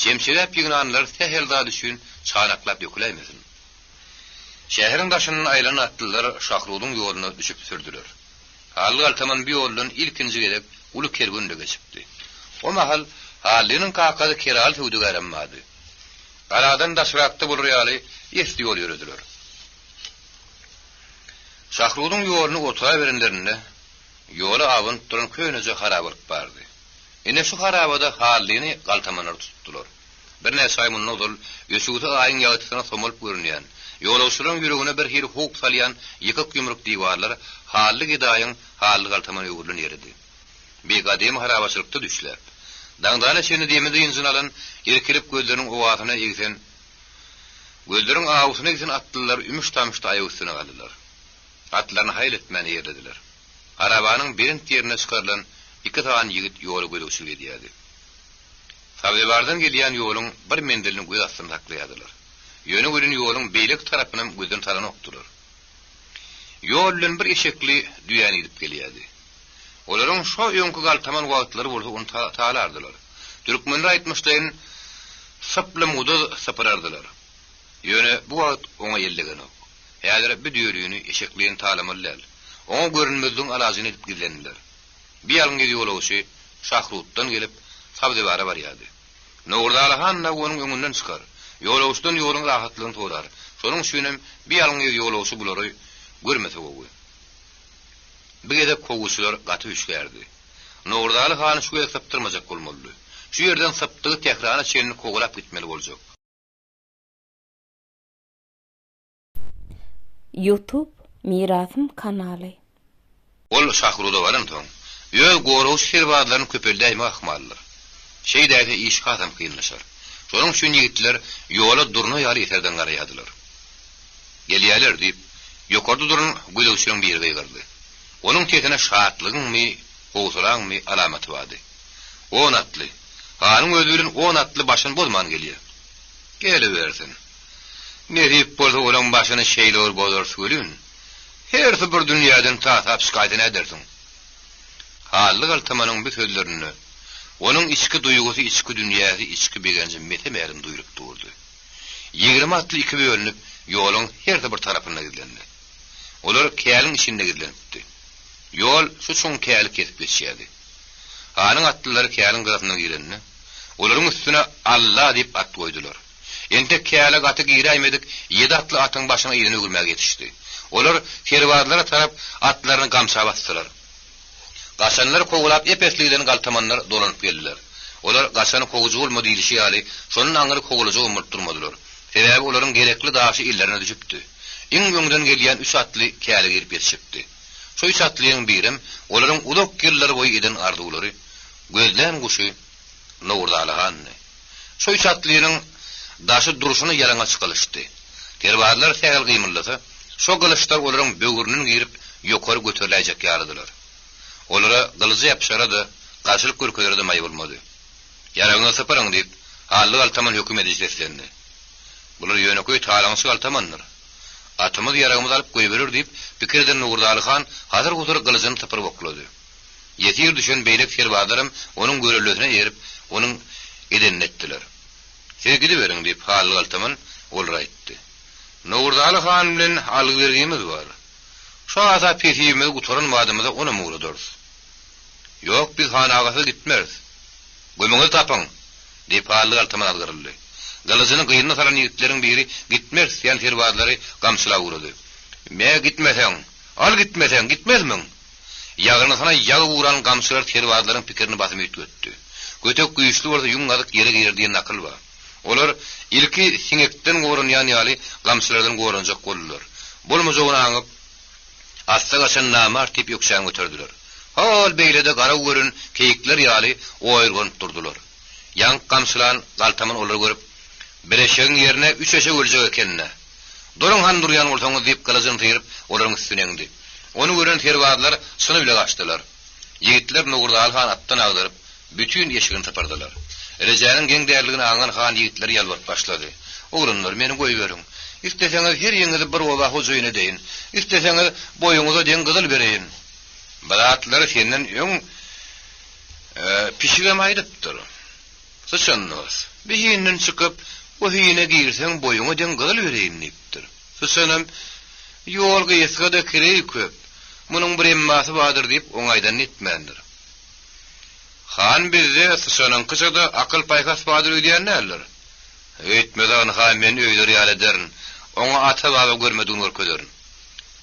Çemçeläp ýygnanlar sähel zat üçin çanaklap döküläýmesin. Şäheriň daşyndan aýlanan atlylar Şahrudyň ýoluna düşüp sürdüler. Hally galtaman bu ýoldan ilkinji gezek uly kerwen-de geçipdi. O mahal Hallynyň kakasy Keraly söwdagärem bardy. Galadan daşrakda bolar ýaly esli ýol ýörediler. Şahrudyň ýoluny otaberenlerinde, ýola abanyp duran köneje harabalyk bardy. Ine şu harabada Hallyny galtamanlar tutupdylar. Birnäçe aý mundan ozal öçügsi aýyň ýagtysyna somalyp görünýän, ýolagçylaryň ýüregine bir hili howp salýan ýykyk-ýumruk diwarlar Hally gedaýyň Hally galtamana öwrülen ýeridi. Bi gadymy harabaçylykda düşläp, daňdana çenli demi-dynjyny alan, irkilip gözleriniň owasyna egsen, gözleriň awusyna giten atlylar ümüş-tamyşda aýak üstüne galdylar. Atlaryny haýal etmän eýerlediler. Harabanyň belent ýerine çykarylan iki sany ýigit ýola gözegçilik edýärdi. Sabzewardan gelýän ýoluň bir menzilini göz astynda saklaýardylar. Ýöne welin ýoluň beýleki tarapynam gözden salanokdylar. Ýol bilen bir eşekli düýäni idip gelýärdi. Olaryň şo öňki galtaman wagtlary bolsa ony talardylar. Türkmenler aýtmyşlaýyn syplym guduz sypyrardylar. Ýöne bu wagt oňa el degenok. Häzir bu düýelini, eşeklini talamaly däl. Oňa görünmezligiň alajyny edip gizlendiler. Bir ýalňyz ýolagçy Şahrutdan gelip, Sabzewara barýardy. Nowruzaly han dagy onuň öňünden çykar. Ýolagçydan ýoluň rahatlygyny sorar. Şonuň üçinem bir ýalňyz ýolagçy bulary görmese gowy. Bu gezek kowguçylar gaty hüşgärdi. Nowruzaly hany şu gezek sypdyrmajak bolmalydy. Şu ýerden sypdygy Tährana çenli kowalap gitmeli boljak.
Youtube Mirasym kanaly.
Ol Şahruda baransoň, öz goragçy serbazlaryny köpeldäýmegi ahmaldyr. Şeýdäýse iş hasam kynlaşar. Şonuň üçin ýigitler ýola durna ýaly eserdeň garaýardylar. Gelýäler, diýip, ýokarda duran gözegçileriň biri gygyrdy. Onuň sesine şatlygyňmy, howsalaňmy alamaty bardy. On atly. Hanyň özi bilen on atly başyny bozman gelýär. Gelibersin. Nesip bolsa olaň başyny şeýle bir bozarys welin, hersi bir dünýäden tasap çykaýsa nädersiň? Hally galtamanyň bu sözlerinde onuň içki duýgusy, içki dünýäsi, içki begenji mese-mälim duýlup durdy. 20 atly iki bölünip, ýoluň hersi bir tarapynda gizlendi. Olar käliň içinde gizlenipdi. Ýol şu çuň käli kesip geçýärdi. Hanyň atlylary käliň gyrasyndan girende, olaryň üstüne Alla diýip at goýdular. Entek käle gaty giräýmedik ýedi atly atyň başyny yzyna öwürmäge ýetişdi. Olar serbazlara tarap atlaryny gamça basdylar. Gaçanlary kowalap ep-esli giden galtamanlar dolanyp geldiler. Olar gaçany kowujy bolma diýlişi ýaly, şondan aňry kowalajagam bolup durmadylar. Sebäbi olaryň gerekli daşy ellerine düşüpdi. Iň öňden gelýän üç atly käle girip ýetişipdi. Şo üç atlynyň birem olaryň uzak ýyllar boýy eden arzuwlary, gözlän guşy Nowruzaly handy. Şo üç atlynyň daşy durşuna ýalaňaç gylyçdy. Serbazlar sähel gymyldasa, şo gylyçlar olaryň böwründen girip, ýokary göteriläýjek ýalydylar. Olara gylyja ýapyşara-da, garşylyk görkezere-de maý bolmady. Ýaragyňyzy sypyryň! diýip, Hally galtaman höküm ediji seslendi. Bular ýönekeý talaňçy galtamandyr. Atymyz ýaragymyzy alyp goýberer diýip, pikir eden Nurdaly han hasyr-husur gylyjyny sypyryp oklady. Ýesir düşen beýleki serbazlaram onuň göreldesine eýerip, onuň edenini etdiler. Siz gidiberiň, diýip, Hally galtaman olara aýtdy. Nurdaly han bilen algy-bergimiz bar. Şu azap-hesibimizi gutaran badymyza onam ugradarys. Ýok, biz han agasyz gitmeris. Gömüňizi tapyň! Diýip, Hally galtaman azgyryldy. Gylyjyny gynyna salan ýigitleriň biri gitmeris diýen serbazlary gamçylap ugrady. Me, gitmeseň! Al gitmeseň, gitmezmiň? Ýagyrnysyna ýag uran gamçylar serbazlaryň pikirini basym üýtgetdi. Götek güýçli bolsa ýüň gazyk ýere girer diýen nakyl bar. Olar ilki siňekden goranýan ýaly gamçylardan goranjak boldular. Bolmajagyny aňyp, Assa gaçan namart diýip ökjäni göterdiler. Hol beýlede garaw gören keýikler ýaly oýurganyp durdular. Ýaňky gamçylan galtaman olary görüp, Bir eşegiň ýerine üç eşek öljek eken-dä. Duruň han durýan bolsaňyz diýip gylyjyny syryp, olaryň üstüne eňdi. Ony gören serbazlar çyny bile gaçdylar. Ýigitler Nowruzaly han atdan agdaryp, Bütin eşigini sypyrdylar. Rejäniň geň däldigini aňan han ýigitlere ýalbaryp başlady. Oglanlar, meni goýberiň. Isleseňiz, heriňizi bir oba hojaýyn edeýin. Isleseňiz, boýuňyza deň gyzyl bereýin. Bu zatlary senden öň pişigem aýdypdyr. Syçan dost, bi hinden çykyp, bu hine girseň, boýuňa deň gyzyl bereýin diýipdir. Syçanam, Ýol gysga-da kireý köp. Munuň bir emmasy bardyr diýip, oňa aýdanyny etmändir. Han bizde syçanyňkyça-da akyl-paýhas bardyr öýdýän däldir. Öýtmez ynha men öýder ýaly ederin. Oňa ata-baba görmedigini görkezerin.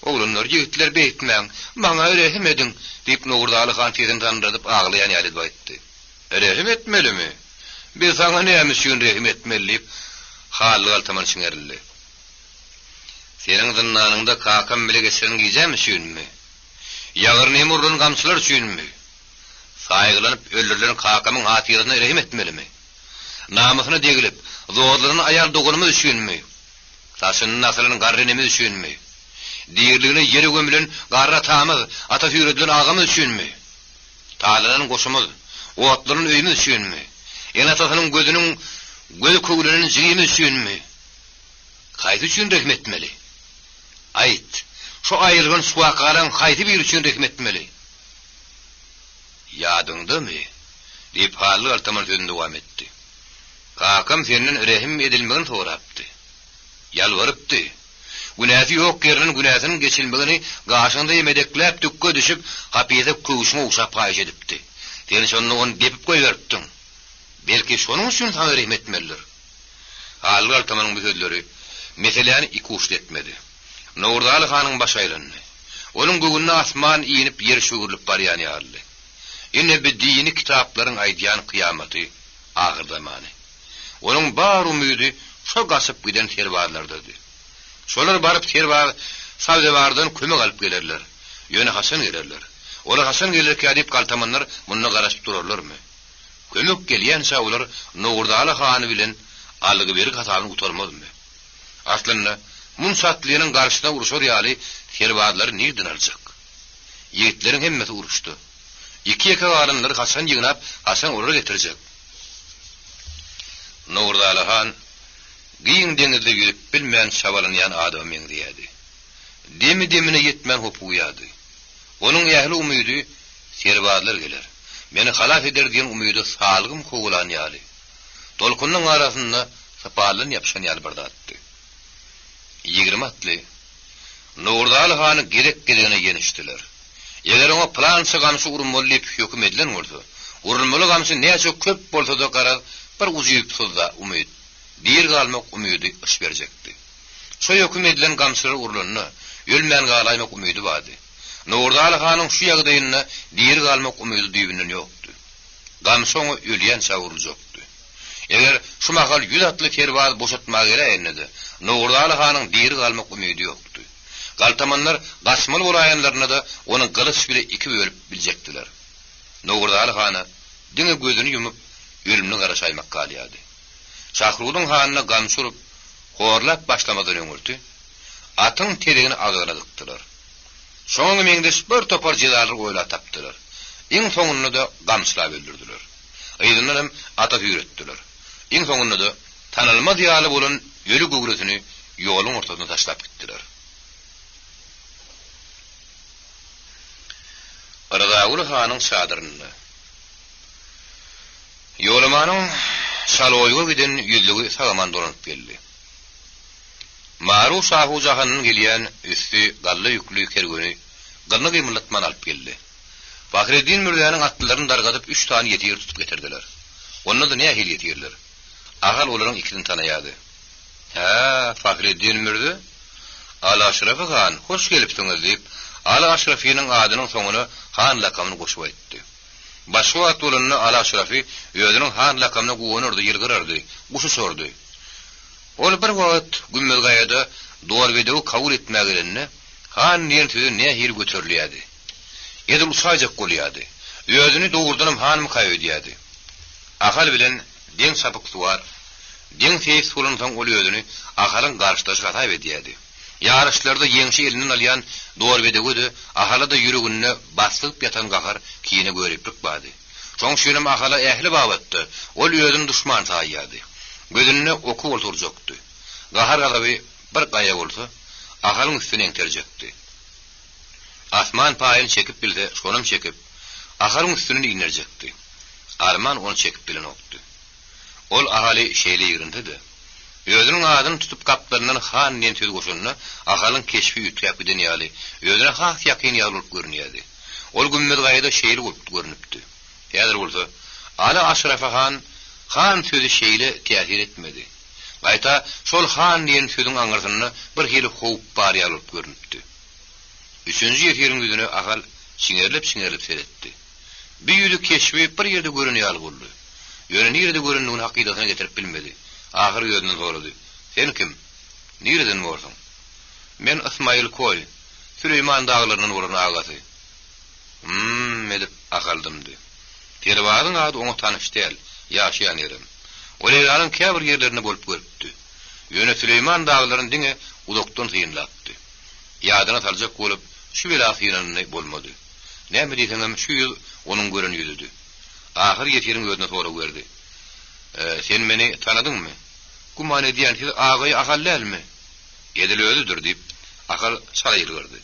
Oglanlar, ýigitler beýtmäň, maňa rehim ediň! diýip, Nowruzaly han sesini sandyradyp aglaýan ýaly edip aýtdy. Rehim etmelimi? Biz saňa näme üçin rehim etmeli? diýip, Hally galtaman çiňerildi. Seniň zyndanyňda kakam bile geçiren gijäm üçinmi? Ýagyrnyma urlan gamçylar üçinmi? Saýgylanyp öldürilen kakamyň hatyrasyna rehim etmelimi? Namysyna degilip, zorlanan aýal doganymyz üçinmi? Saçyndan asylan garry enemiz üçinmi? Diriligine ýere gömülen garry atamyz, ata süýredilen agamyz üçinmi? Talanan goşumyz, otlanan öýümiz üçinmi? Ene-atasynyň gözüniň gözi köwlenen jigimiz üçinmi? Haýsy üçin rehim etmeli? Aýt, şu aýylganç wakalaň haýsy biri üçin rehim etmeli? Ýadyňdamy? diýip, Hally galtaman sözüni dowam etdi. Kakam senden rehim edilmegini sorapdy. Ýalbarypdy. Günäsi ýok ýerinden günäsiniň geçilmegini gaşyňda emedekläp tükge düşüp, hapysa köwşüňe ogşap haýyş edipdi. Sen şonda ony depip goýberipdiň. Belki, şonuň üçin saňa rehim etmelidir. Hally galtamanyň bu sözleri meseläni ikuçly etmedi. Nowruzaly hanyň başy aýlandy. Onuň göwnüne asman inip ýer çöwrülip barýan ýalydy. Ine bi dini kitaplaryň aýdýan kyýamaty, ahyrzamany. Onuň bar umydy şo gaçyp giden serbazlardady. Şolar baryp serbaz Sabzewardan kömek alyp gelerler. Ýöne haçan gelerler? Olar haçan gelerkä diýip galtamanlar munda garaşyp durarlarmy? Kömek gelýänçä olar Nowruzaly hany bilen algy-bergi hasabyny gutarmazmy? Aslynda, munça atlynyň garşysyna urşar ýaly serbazlary nirden aljak? Ýigitleriň hemmesi uruşda. Iki-ýeke galanlary haçan ýygnap, haçan olara getirjek? Nowruzaly han giň deňizde ýüzüp bilmän çabalanýan adama meňzeýärdi. Demi-demine ýetmän hopugýardy. Onuň ähli umydy serbazlar geler, meni halas eder diýen umyda salgym kowalan ýaly, tolkunyň arasynda sypaldan ýapyşan ýaly bir zatdy. 20 atly Nowruzaly hany gezek-gezegine ýenişdiler. Eger oňa pylança gamçy urmaly diýip höküm edilen bolsa, urulmaly gamçy näçe köp bolsa-da garaz bir ujypsyz-da umyt, diri galmak umydy yş berjekdi. Şo höküm edilen gamçylar urlanda, ölmän galaýmak umydy bardy. Nowruzaly hanyň şu ýagdaýynda diri galmak umydy düýbünden ýokdy. Gamçy oňa ölýänçä uruljakdy. Eger şu mahal ýüz atly serbaz boşatmaga geläýende-de, Nowruzaly hanyň diri galmak umydy ýokdy. Galtamanlar gaçmaly bolaýanlarynda-da ony gylyç bile iki bölüp biljekdiler. Nowruzaly hana diňe gözüni ýumup, ölümine garaşaýmak galýardy. Şahrudyň hanyna gamçy urup, horlap başlamazdan öňürti, atyň tezegini agzyna dykdylar. Şoňa meňzeş bir topar jezalar oýlap tapdylar. Iň soňunda-da gamçylap öldürdiler. Yzyndan hem ata süýretdiler. Iň soňunda-da tanalmaz ýaly bolan öli göwresini ýoluň ortasyna taşlap gitdiler. Ryzaguly hanyň çadyrynda. Ýolamanyň Şaloýuga giden ýüzlügi sag-aman dolanyp geldi. Maru şahu jahandan gelýän üsti galla ýükli kerweni gylyny gymyldatman alyp geldi. Fahreddin Mürzäniň atlylaryny dargadyp üç sany ýesir tutup getirdiler. Onda-da nähili ýesirler? Ahal olaryň ikisini tanaýardy. Hä, Fahreddin Mürze? Aly Aşrafy han, hoş gelipsiňiz, diýip, Aly Aşrafynyň adynyň soňuna han lakamyny goşup aýtdy. Başga wagt bolanda Aly Aşrafy özüniň han lakamyna guwanardy, ýylgyrardy, guş uçardy. Ol bir wagt Gümmezgaýada Dorbedewi kabul etmäge gelende, han diýen söze nähili göterilýärdi. Edil uçaýjak bolýardy. Özüni dogrudanam hanmyka öýdýärdi. Ahal bilen deň çapyksuwar, deň seýis bolansoň ol özüni Ahalyň garşydaşy hasap edýärdi. Ýaryşlarda ýeňşi elinden alýan Dorbedewe-de, Ahala-da ýüreginde baslygyp ýatan gahar, kine, göriplik bardy. Şoň üçinem Ahala ähli babatda ol özüni duşman saýýardy. Gözünde oky bolsa urjakdy. Gahar-gazaby bir gaýa bolsa, Ahalyň üstüne eňterjekdi. Asman paýyny çekip bilse, şonam çekip, Ahalyň üstünden inderjekdi. Arman ony çekip bilenokdy. Ol Ahaly şeýle ýigrense-de, özüniň adyny tutup gapdalyndan han diýen sözi goşanda Ahalyň keşbi üýtgäp giden ýaly, özüne has ýakyn ýaly bolup görünýärdi. Ol Gümmezgaýada şeýle bolup görnüpdi. Häzir bolsa, Aly Aşrafa han, han sözi şeýle täsir etmedi. Gaýta, şol han diýen sözüň aňyrsynda bir hili howp bar ýaly bolup görnüpdi. Üçünji ýesiriň ýüzüne Ahal çiňerilip-çiňerilip seretdi. Bir ýüzi keşbi bir ýerde gören ýaly boldy. Ýöne nirede görendigini hakydasyna getirip bilmedi. Ahyry özünden sorady, Sen kim? Nireden borsuň? Men Ysmaýyl Koý, Süleýman daglaryndan bolan agasy. Hym-m edip Ahal dymdy. Perwazyň ady oňa tanyş däl, ýaşaýan ýerem. Ol Eýranyň käbir ýerlerinde bolup görüpdi. Ýöne Süleýman daglaryny diňe uzakdan synlapdy. Ýadyna saljak bolup, şu bela synanyny bolmady. Näme diýseňem, şu ýüz onuň gören ýüzüdi. Ahyr ýesiriň özüne sorag berdi. E, sen meni tanadyňmy? Güman edýän, siz Agaýy Ahal dälmi? Edil özüdir, diýip, Ahal çala ýylgyrdy.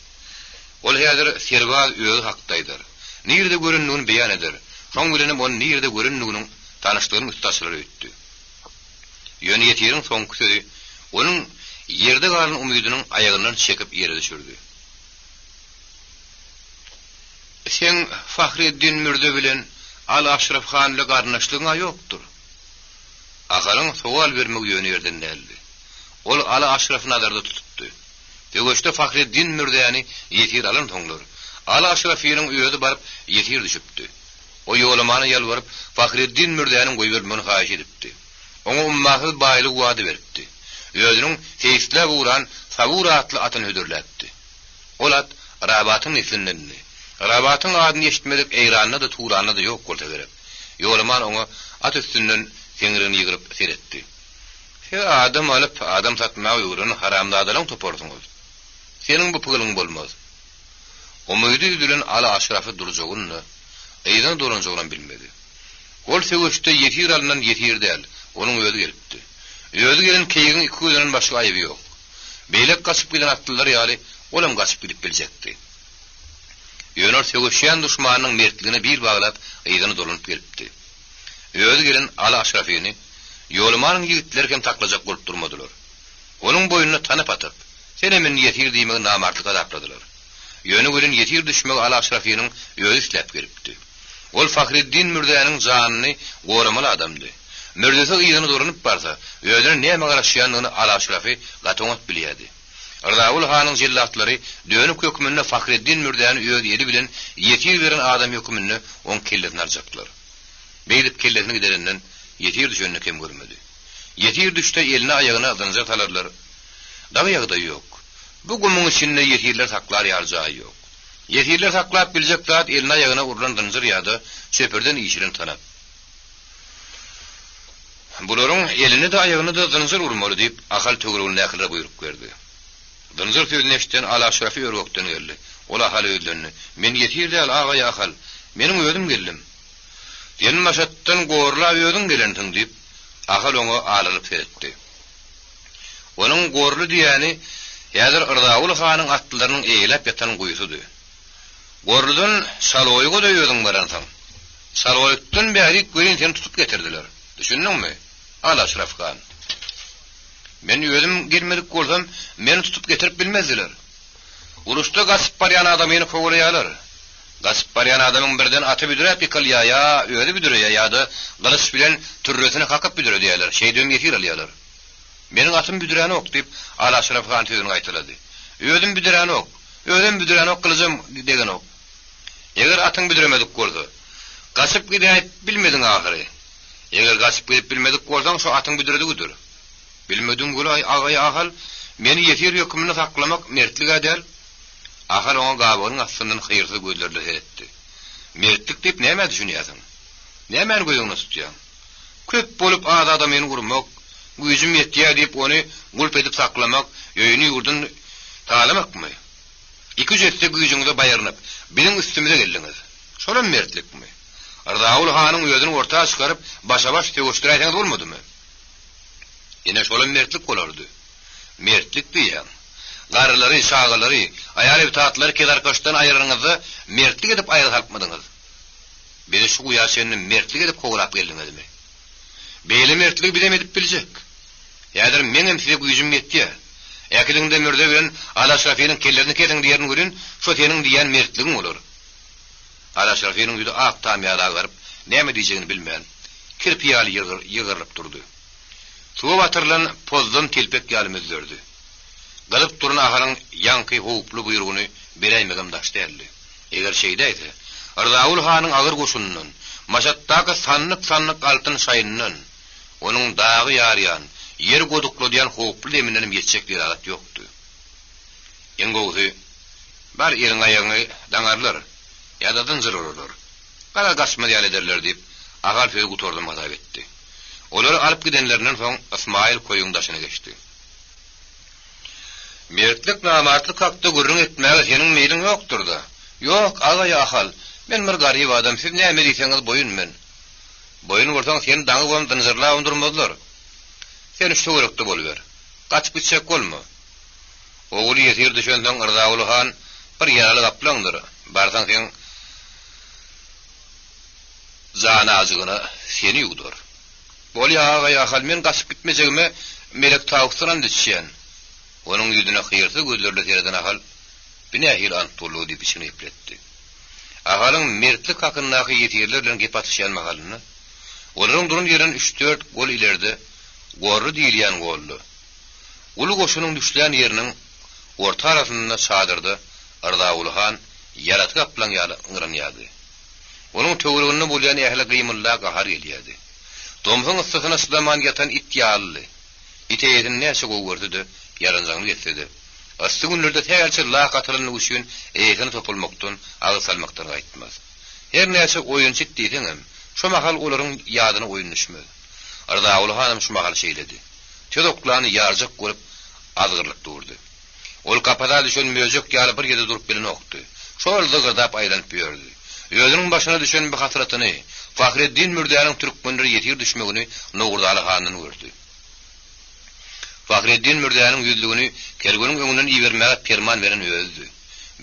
Ol häzir serbaz özi hakda aýdar. Nirede görendigini beýan eder. Şoň bilenem ony nirede görendiginiň tanyşlygynyň üsti açylar öýtdi. Ýöne ýesiriň soňky sözi onuň ýerde galan umydynyň aýagyndan çekip ýere düşürdi. Seň Fahreddin Mürze bilen Aly Aşraf han ile garyndaşlygyň-a ýokdur? Ahalyň sowal bermegi ýöne ýerden däldi. Ol Aly Aşrafy nazarda tutupdy. Söweşde Fahreddin Mürzäni ýesir alansoňlar, Aly Aşrafynyň özi baryp ýesir düşüpdi. O Ýolamana ýalbaryp, Fahreddin Mürzäniň goýberilmegini haýyş edipdi. Oňa ummasyz baýlyk wada beripdi. Özüniň seýisläp ugran Sabur atly atyny hödürläpdi. Ol at Rabatyň neslindendi. Rabatyň adyny eşitmedik Eýranda-da, Turanda-da ýok bolsa gerek. Ýolaman oňa at üstünden seňrigini ýygryp seretdi. Siz adam alyp, adam satmaga öwrenen haramzadalaň toparysyňyz. Seniň bu pygylyň bolmaz. Umydy üzülen Aly Aşrafy durjagyny-da, yzyna dolanjagynam bilmedi. Ol söweşde ýesir alnan ýesir däl, onuň özi gelipdi. Özi gelen keýigiň iki gözünden başga aýby ýok. Beýleki gaçyp giden atlylar ýaly, olam gaçyp gidip biljekdi. Ýöne ol söweşýän duşmanynyň mertligine bil baglap, yzyna dolanyp gelipdi. Özi gelen Aly Aşrafyny Ýolamanyň ýigitleri hem saklajak bolup durmadylar. Onuň boýnuna tanap atyp, Senem indi ýesir diýmegi namartlyk hasapladylar. Ýöne welin ýesir düşmegi Aly Aşrafynyň özi isläp gelipdi. Ol Fahreddin Mürzäniň janyny goramaly adamdy. Mürzesi yzyna dolanyp barsa, özüne näme garaşýandygyny Aly Aşrafy gaty oňat bilýärdi. Yrzaguly hanyň jellatlary dönük hökmünde Fahreddin Mürzäni öz eli bilen ýesir beren adam hökmünde oň kellesini aljakdylar. Beýdip kellesini giderenden ýesir düşenini kem görmedi. Ýesir düşse eline-aýagyna zynjyr salarlar. Dagy ýagdaýy ýok. Bu gumuň içinde ýesirleri saklar ýaly jaý ýok. Ýesirleri saklap biljek zat eline-aýagyna urlan zynjyr ýa-da çöpürden işilen tanap. Bularyň eline-de, aýagyna-da zynjyr urmaly, diýip, Ahal töweregindäkilere buýruk berdi. Zynjyr sözüni eşiden Aly Aşrafy ör-gökden geldi. Ol Ahala ýüzlendi. Men ýesir däl, agaý Ahal. Meniň özüm geldim. Sen Maşatdan gorlap özüň gelensiň, diýip, Ahal oňa alaryp seretdi. Onuň gorly diýýäni häzir Yrzaguly hanyň atlylarynyň eýläp ýatan guýusydy. Gorludan Şaloýuga-da özüň baransyň. Şaloýukdan bärik welin seni tutup getirdiler. Düşündiňmi, Al Aşraf han? Men özüm gelmedik bolsam, meni tutup getirip bilmezdiler. Uruşda gaçyp barýan adamyny kowalaýarlar. Gaçyp barýan adamyň birden aty büdräp ýykylýar ýa özi büdreýär ýa-da gylyç bilen türresini kakyp büdredýärler, şeýdibem ýesir alýarlar. Meniň atym büdränok, diýip, Al Aşraf han sözüni gaýtalady. Özüm büdränok. Özem büdränok, gylyjam degenok. Eger atyň büdremedik bolsa, gaçyp gidäýip bilmediň ahyry. Eger gaçyp gidip bilmedik bolsaň, şo atyň büdredigidir. Bilmedim gulaý, agaý Ahal, meni ýesir hökmünde saklamak mertlig-ä däl. Ahal oňa gabagynyň astyndan hyýrsyz gözlerle seretdi. Mertlik diýip nämä düşünýärsiň? Nämäni göz öňünde tutýaň? Köp bolup az adamyny urmak, güýjüm ýetýär diýip ony gulp edip saklamak, öýüni-ýurduny talamakmy? Iki-üç esse güýjüňize baýrynyp, biziň üstümize geldiňiz. Şolam mertlikmi? Yrzaguly hanyň özüni orta çykaryp, başa-baş söweşdiräýseňiz bolmadymy? Ine, şolam mertlik bolardy. Mertlik diýýäň. Garrylary, çagalary, aýal-ebtatlary kezarkaşdan aýyranyňyzda mertlik edip aýra salypmydyňyz? Bizi şu guýa çenli mertlik edip kowlap geldiňizmi? Beýle mertligi bizem edip biljek. Häzir meňem size güýjüm ýetýär. Äkidiň-de Mürze bilen Alaşrafynyň kellesini kesiň diýerin welin, şo seniň diýýän mertligiň bolar. Alaşrafynyň ýüzi ak tam ýaly agaryp, näme diýjegini bilmän, kirpi ýaly ýygrylyp durdy. Suwa batyrylan pozdan telpek ýaly müzzerdi. Gyzyp duran Ahalyň ýaňky howply buýrugyny beräýmegem daş däldi. Eger şeýdäýse, Yrzaguly hanyň agyr goşunyndan, Maşatdaky sandyk-sandyk altyn şaýyndan, onuň dagy ýarýan, ýeri godukladýan howply demindenem ýetjek delalat ýokdy. Iň gowusy, bar eliňi-aýagyňy daňarlar ýa-da zynjyr urarlar. Garaz gaçmaz ýaly ederler diýip, Ahal sözi gutardym hasap etdi. Olary alyp gidenlerinden soň Ysmaýyl koýuň daşyna geçdi. Mertlik, namartlyk hakda gürrüň etmäge seniň meýliň ýokdur-da? Ýok, agaý Ahal, men bir garyp adam, siz näme diýseňiz boýun men. Boýun bolsaň, seni daňybam, zynjyrlabam durmazlar. Sen şu töwerekde boluber. Gaçyp gitjek bolma. Ogly ýesir düşensoň Yrzaguly han bir ýaraly gaplaňdyr, barsaň seň janajygyna seni ýuwdar. Bolýa agaý Ahal, men gaçyp gitmejegime Melek Tawusdan ant içýän. Onuň ýüzüne hyýrsyz gözlerle sereden Ahal, Bi nähili ant boldugy diýip içini gepletdi. Ahalyň mertlik hakyndaky ýesirler bilen gep atyşýan mahalynda, olaryň duran ýerinden üç-dört gol ileride Gorly diýilýän golda, uly goşunyň düşlän ýeriniň orta arasynda çadyrda Yrzaguly han ýaraty gaplaň ýaly yňranýardy. Onuň töwereginde bolýan ähli gymylda gahar gelýärdi. Tomsuň yssysyna çydaman ýatan it ýalydy. It eýesini näçe gowy görse-de, ýaranjaňlyk etse-de, yssy günlerde sähelçe lak atylanlygy üçin eýesine topulmakdan, agyz salmakdan gaýtmaz. Her näçe oýunçy it diýseňem, şo mahal olaryň ýadyna oýun düşmez. Yrzaguly hanam şu mahal şeýledi. Söz oklany ýarjak bolup azgyrylyp durdy. Ol kapasa düşen möjek ýaly bir ýerde durup bilenokdy. Şol zygyrdap aýlanyp ýördi. Özüniň başyna düşen bu hasratyny, Fahreddin Mürzäniň türkmenlere ýesir düşmegini Nowruzaly handan gördi. Fahreddin Mürzäniň ýüzlügini kerweniň öňünden ibermäge perman beren özüdi.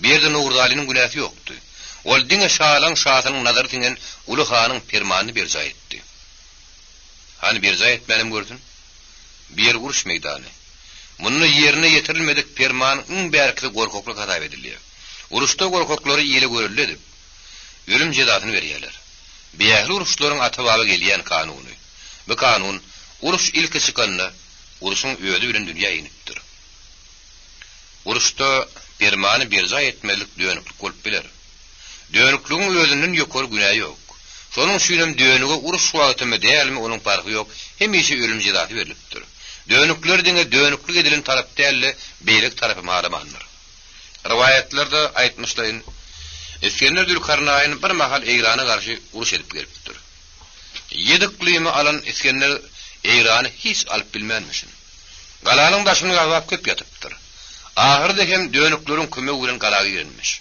Bu ýerde Nowruzalynyň günäsi ýokdy. Ol diňe şalaň şasynyň nazary siňen uly hanyň permanyny berjaý etdi. Hany berjaý etmänem görsün. Bu ýer uruş meýdany. Munda ýerine ýetirilmedik permanyň iň bärkisi gorkaklyk hasap edilýär. Uruşda gorkaklary ile görelde edip, ölüm jezasyny berýärler. Bu ähli uruşlaryň ata-baba gelýän kanuny. Bu kanun uruş ilki çykanda uruşyň özi bilen dünýä inipdir. Uruşda permany berjaý etmezlik dönüklik bolup biler. Dönükligiň özünden ýokary günä ýok. Şonuň üçinem dönüge uruş wagtymy dälmi onuň parhy ýok, hemişe ölüm jezasy berlipdir. Dönükler diňe dönüklik edilen tarap däl-de, beýleki tarapam halamandyr. Rowaýatlarda aýtmyşlaýyn, Isgender Zülkarnaýyn bir mahal Eýrana garşy uruş edip gelipdir. Ýedi yklymy alan Isgender Eýrany hiç alyp bilmänmişin. Galanyň daşyny gabap köp ýatypdyr. Ahyrda hem dönükleriň kömegi bilen gala girenmiş.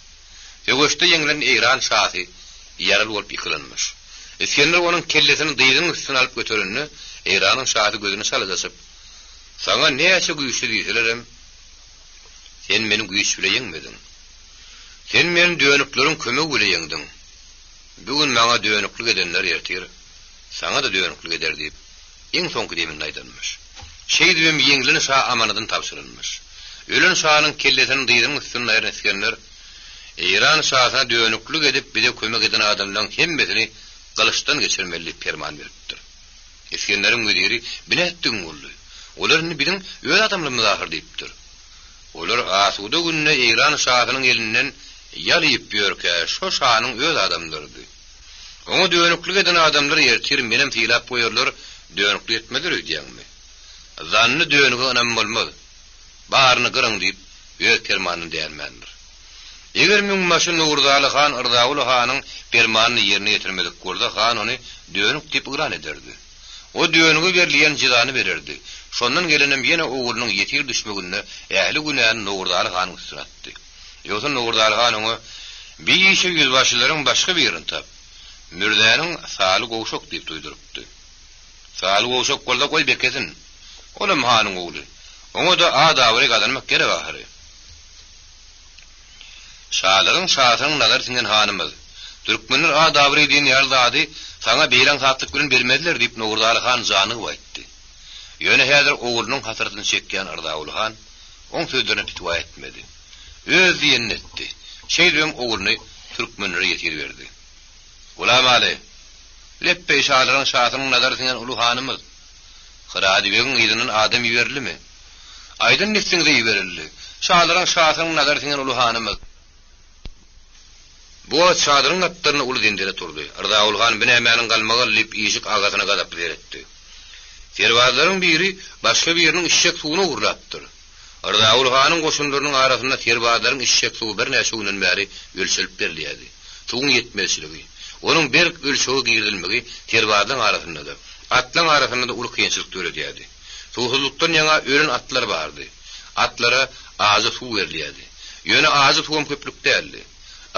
Söweşde ýeňlen Eýran şasy ýaraly bolup ýykylanmyş. Isgender onuň kellesini dyzynyň üstüne alyp göterende, Eýranyň şasy gözüni çalaja açyp, Saňa näçe güýçli diýselerem, sen meni güýç bile ýeňmediň. Sen meni dönükleriň kömegi bile ýeňdiň. Bu gün maňa dönüklik edenler ertir saňa-da dönüklik eder diýip, iň soňky deminde aýdanmyş. Şeýdibem ýeňlen şa amanadyny tabşyranmyş. Ölen şanyň kellesini dyzynyň üstünde aýran Isgender, Eýran şasyna dönüklik edip bize kömek eden adamlaň hemmesini gylyçdan geçirmeli diýip perman beripdir. Isgenderiň weziri, Bi nätdigiň boldy? Olar indi biziň öz adamlarymyz ahyr diýipdir. Olar asuda günde Eýran şasynyň elinden ýal iýip ýörkä şo şanyň öz adamlarydy. Oňa dönüklik eden adamlar ertir menem sylap goýarlar, dönüklik etmezler öýdýäňmi? Zanny dönüge ynam bolmaz. Baryny gyryň diýip, öz permanyndan dänmändir. Eger müňbaşy Nowruzaly han Yrzaguly hanyň permanyny ýerine ýetirmedik bolsa, han ony dönük diýip yglan ederdi. O dönüge berilýän jezany bererdi. Şondan gelenem ýene oglunyň ýesir düşmeginde ähli günäni Nowruzaly hanyň üstüne atdy. Ýogsa Nowruzaly han oňa, Bi işe ýüzbaşylaryň başga birini tap. Mürzäniň saly gowşak diýip duýdurypdy. Saly gowşak bolsa goý bekesin. Olam hanyň ogly. Oňa-da at-abraý gazanmak gerek ahyry. Şalaryň şasynyň nazary siňen hanymyz. Türkmenler at-abraý diýen ýaly zady saňa beýle aňsatlyk bilen bermezler diýip Nowruzaly han janygyp aýtdy. Ýöne häzir oglunyň hasratyny çekýän Yrzaguly han oň sözlerine pitiwa etmedi. Öz diýenini etdi. Şeýdibem ogluny türkmenlere ýesir berdi. Gulamaly! Lepbeý şalaryň şasynyň nazary siňen uly hanymyz! Hyrady begiň yzyndan adam iberilimi? Aýdyn nesliňize iberildi. Şalaryň şasynyň nazary siňen uly hanymyz! Bu wagt çadyryň gapdalynda uly zenzele turdy. Yrzaguly han bu nämäniň galmagaly diýip işik agasyna gazaply seretdi. Serbazlaryň biri başga biriniň içjek suwuny ogurlapdyr. Yrzaguly hanyň goşunlarynyň arasynda serbazlaryň içjek suwy birnäçe günden bäri ölçelip berilýärdi. Suwuň ýetmezçiligi, onuň berk ölçege girizilmegi serbazlaryň arasynda-da, atlaryň arasynda-da uly kynçylyk döredýärdi. Suwsuzlykdan ýaňa ölen atlar bardy. Atlara ajy suw berilýärdi. Ýöne ajy suwam köplük däldi.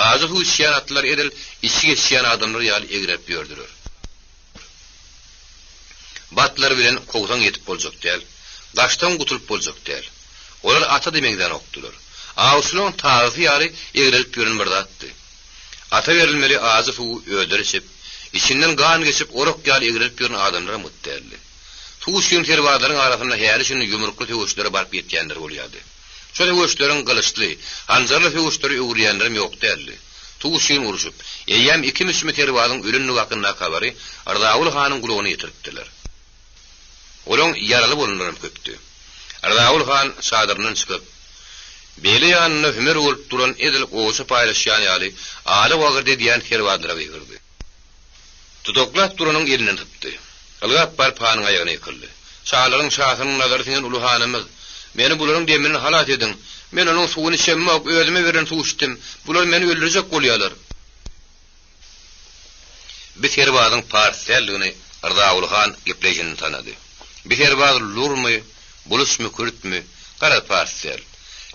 Ajy suw içýän atlar edil içgi geçýän adamlar ýaly egrelip ýördüler. Batlar bilen kowsaň ýetip boljak däl, gaçsaň gutulyp boljak däl. Olar ata-da meňzänokdylar. Awçylaryň tazysy ýaly egrelip ýören bir zatdy. Ata berilmeli ajy suwy özleri içip, içinden gan geçip orak ýaly egrelip ýören adamlaram gyt däldi. Suw üçin serbazlaryň arasynda häli-şindi ýumrukly söweşlere baryp ýetýänler bolýardy. Şo söweşleriň gylyçly, hanjarly söweşlere öwrülýänlerem ýok däldi. Suw üçin urşup, eýýäm ikimi-üçmi serbazyň ölendigi hakyndaky habary Yrzaguly hanyň gulagyna ýetiripdiler. Olaň ýaraly bolanlaram köpdi. Yrzaguly han çadyryndan çykyp, beýle ýanynda hümer bolup duran edil gowaça paýlaşýan ýaly ala-wagyrdy edýän serbazlara gygyrdy. Tutuklap duranyň elinden sypdy. Ylgap baryp hanyň aýagyna ýykyldy. Şalaryň şasynyň nazary siňen uly hanymyz, meni bularyň deminden halas ediň. Men onuň suwuny içemok, özüme berlen suw içdim. Bular meni öldürjek bolýarlar. Bi serbazyň pars däldigini Yrzaguly han gepleýşinden tanady. Bi serbaz lurmy, buluçmy, kürtmi, garaz pars däl.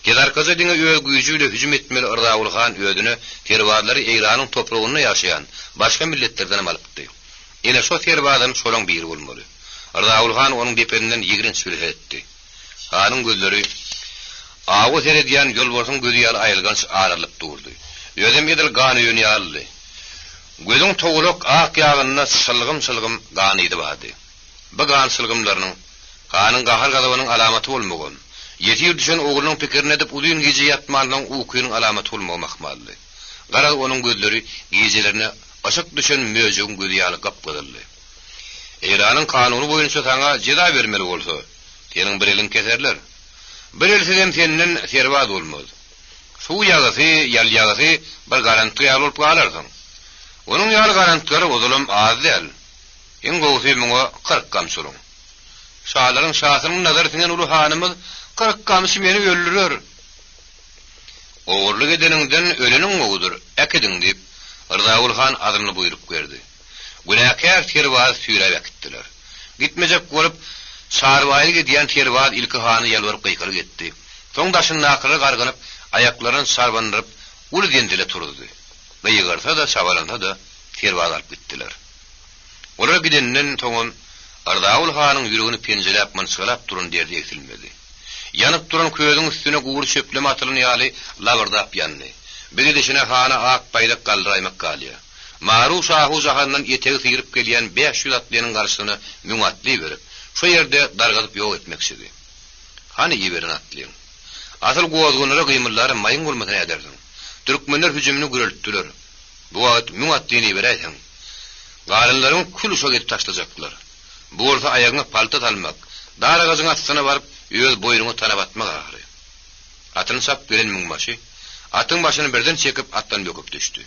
Kezarkaja diňe öz güýji bile hüjüm etmeli Yrzaguly han özüne serbazlary Eýranyň topragynda ýaşaýan başga milletlerdenem alypdy. Ine şo serbazam şolaň biri bolmaly. Yrzaguly han onuň depesinden ýigrenç bile seretdi. Hanyň gözleri awa seredýän ýolbarsyň gözi ýaly aýylganç aralyp durdy. Özem edil gan öýen ýalydy. Gözüň togalak ak ýagynda çylgym-çylgym gan yzy bardy. Bu gan çylgymlarynyň hanyň gahar-gazabynyň alamaty bolmagam, ýesir düşen oglunyň pikirini edip uzyn gije ýatmansoň ukynyň alamaty bolmagam ahmaldy. Garaz, onuň gözleri gijelerine yşyk düşen möjegiň gözi ýaly gyp-gyzyldy. Eýranyň kanuny boýunça saňa jeza bermeli bolsa, seniň bir eliňi keserler. Bir elsizem senden serbaz bolmaz. Suw ýagysy, ýal ýagysy bir garantgy ýaly bolup galarsyň. Onuň ýaly garantgylar ozalam az däl. Iň gowusy muňa 40 gamçy uruň. Şalaryň şasynyň nazary siňen uly hanymyz 40 gamçy meni öldürer. Ogurlyk edeniňden öleniň gowudyr, äkidiň diýip, Yrzaguly han azmly buýruk berdi. Günäkär serbazy süýräp äkitdiler. Gitmejek bolup, çarbaýlyk edýän serbaz ilki hana ýalbaryp gykylyk etdi. Soň daşyndakylara gargynyp, aýaklaryny çarbandyryp, uly zenzele turuzdy. Gygyrsa-da, çabalansa-da, serbazy alyp gitdiler. Olar gidenden soňam Yrzaguly hanyň ýüregini penjeläp, mynçgalap duran derdi egsilmedi. Ýanyp duran közüň üstüne gury çöpleme atylan ýaly labyrdap ýandy. Bir gidişine hana ak baýdak galdyraýmak galýar. Maru şahu jahandan etegi syryp gelýän 500 atlynyň garşysyna müň atly iberip, şo ýerde dargadyp ýok etmekçidi. Hany iberen atlyň? Asyl gozganara gymyldaram maýyň bolmasa nädersiň? Türkmenler hüjümini güreltdiler. Bu wagt müň atlyny iberäýseň, galanlaryňy kül-uşak edip taşlajaklar. Bu bolsa aýagyňa palta salmak, dar agajyň astyna baryp, öz boýnuňa tanap atmak ahyry. Atyny çapyp gelen müňbaşy, atyň başyny birden çekip, atdan böküp düşdi.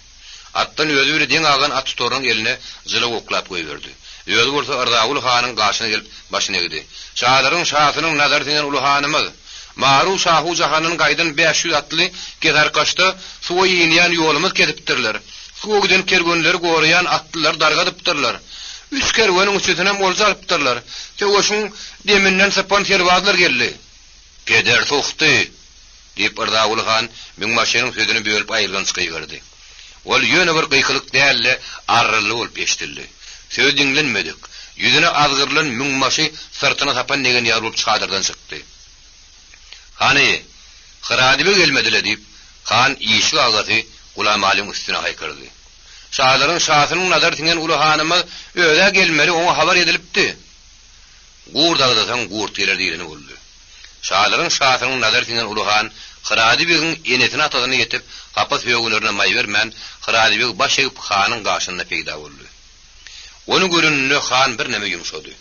Atdan özi bile deň agan at tutarynyň eline jylaw oklap goýberdi. Özi bolsa Yrzaguly hanyň gaşyna gelip, başyny egdi. Şalaryň şasynyň nazary siňen uly hanymyz! Maru şahu jahandan gaýdan 500 atly Kesarkaşda suwa inýän ýolumyz kesipdirler. Suwa giden kerwenleri goraýan atlylary dargadypdyrlar. Üç kerweniň üçüsinem olja alypdyrlar. Söweşiň deminden sypan serbazlar geldi. Peder suhty! Diýip, Yrzaguly han müňbaşynyň sözüni bölüp aýylganç gygyrdy. Ol ýöne bir gykylyk däl-de, arryldy bolup eşidildi. Sözi diňlenmedik, ýüzüne azgyrylan müňbaşy syrtyna sapan degen ýaly bolup çadyrdan çykdy. Hany, Hyrady beg gelmedi-le, diýip, han işik agasy Gulamalyň üstüne haýkyrdy. Şalaryň şasynyň nazary siňen uly hanymyz öz-ä gelmeli, oňa habar edilipdi. Gurt agzasaň, gurt geler diýleni boldy. Şalaryň şasynyň nazary siňen uly han Hyrady begiň enesine-atasyna ýetip, hapa sögünerine maý bermän, Hyrady beg baş egip hanyň gaşynda peýda boldy. Ony göreninde han birneme ýumşady.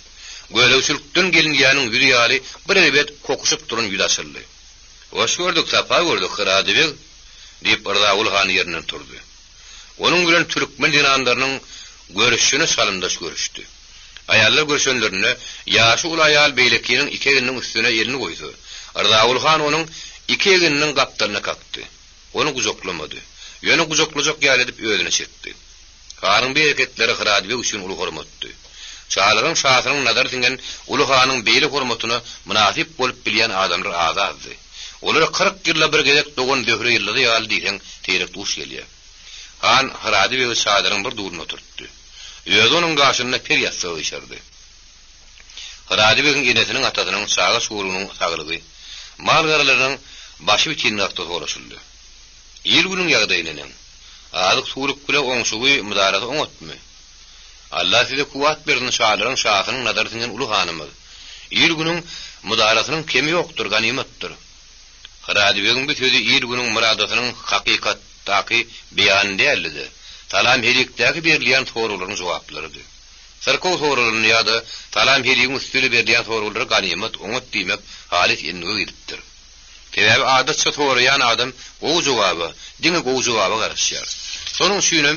Gözegçilikden gelinýäniň ýüzi ýaly bir erbet kokuşyp duran ýüzi açyldy. Hoş gördük, sapa gördük, Hyrady beg! diýip, Yrzaguly han ýerinden turdy. Onuň bilen türkmen zenanlarynyň görüşine çalymdaş görüşdi. Aýallar görşenlerinde, ýaşy uly aýal beýlekiniň iki egniniň üstüne elini goýsa, Yrzaguly han onuň iki egniniň gapdalyna kakdy. Ony gujaklamady. Ýöne gujaklajak ýaly edip özüne çekdi. Hanyň bu hereketleri Hyrady beg üçin uly hormatdy. Şalaryň şasynyň nazary siňen uly hanyň beýle hormatyna mynasyp bolup bilýän adamlar az-azdy. Olara 40 ýylda bir gezek dogan Zöhre ýyldyzy ýaly diýseň seýrek duş gelýär. Han Hyrady begi çadyryň bir dulunda oturtdy. Özi onuň gaşynda per ýassyga gyşardy. Hyrady begiň enesiniň atasynyň çaga-çurugynyň saglygy, mal-garalarynyň başy bitinligi hakda soraşyldy. Il-günüň ýagdaýy neneň? Azyk-suwluk bile oňşugy, mydarasy oňatmy? Alla size kuwwat bersin, şalaryň şasynyň nazary siňen uly hanymyz. Il-günüň mydarasynyň kemi ýokdur, ganymatdyr. Hyrady begiň bu sözi il-günüň myradasynyň hakykatdaky beýany däldi-de, salam-helikdäki berilýän soraglaryň jogaplarydy. Syrkaw soralanda ýa-da salam-heligiň üsti bile berilýän soraglara ganymat, oňat diýmek halys endige gidipdir. Sebäbi adatça soraýan adam gowy jogaba, diňe gowy jogaba garaşýar. Şonuň üçinem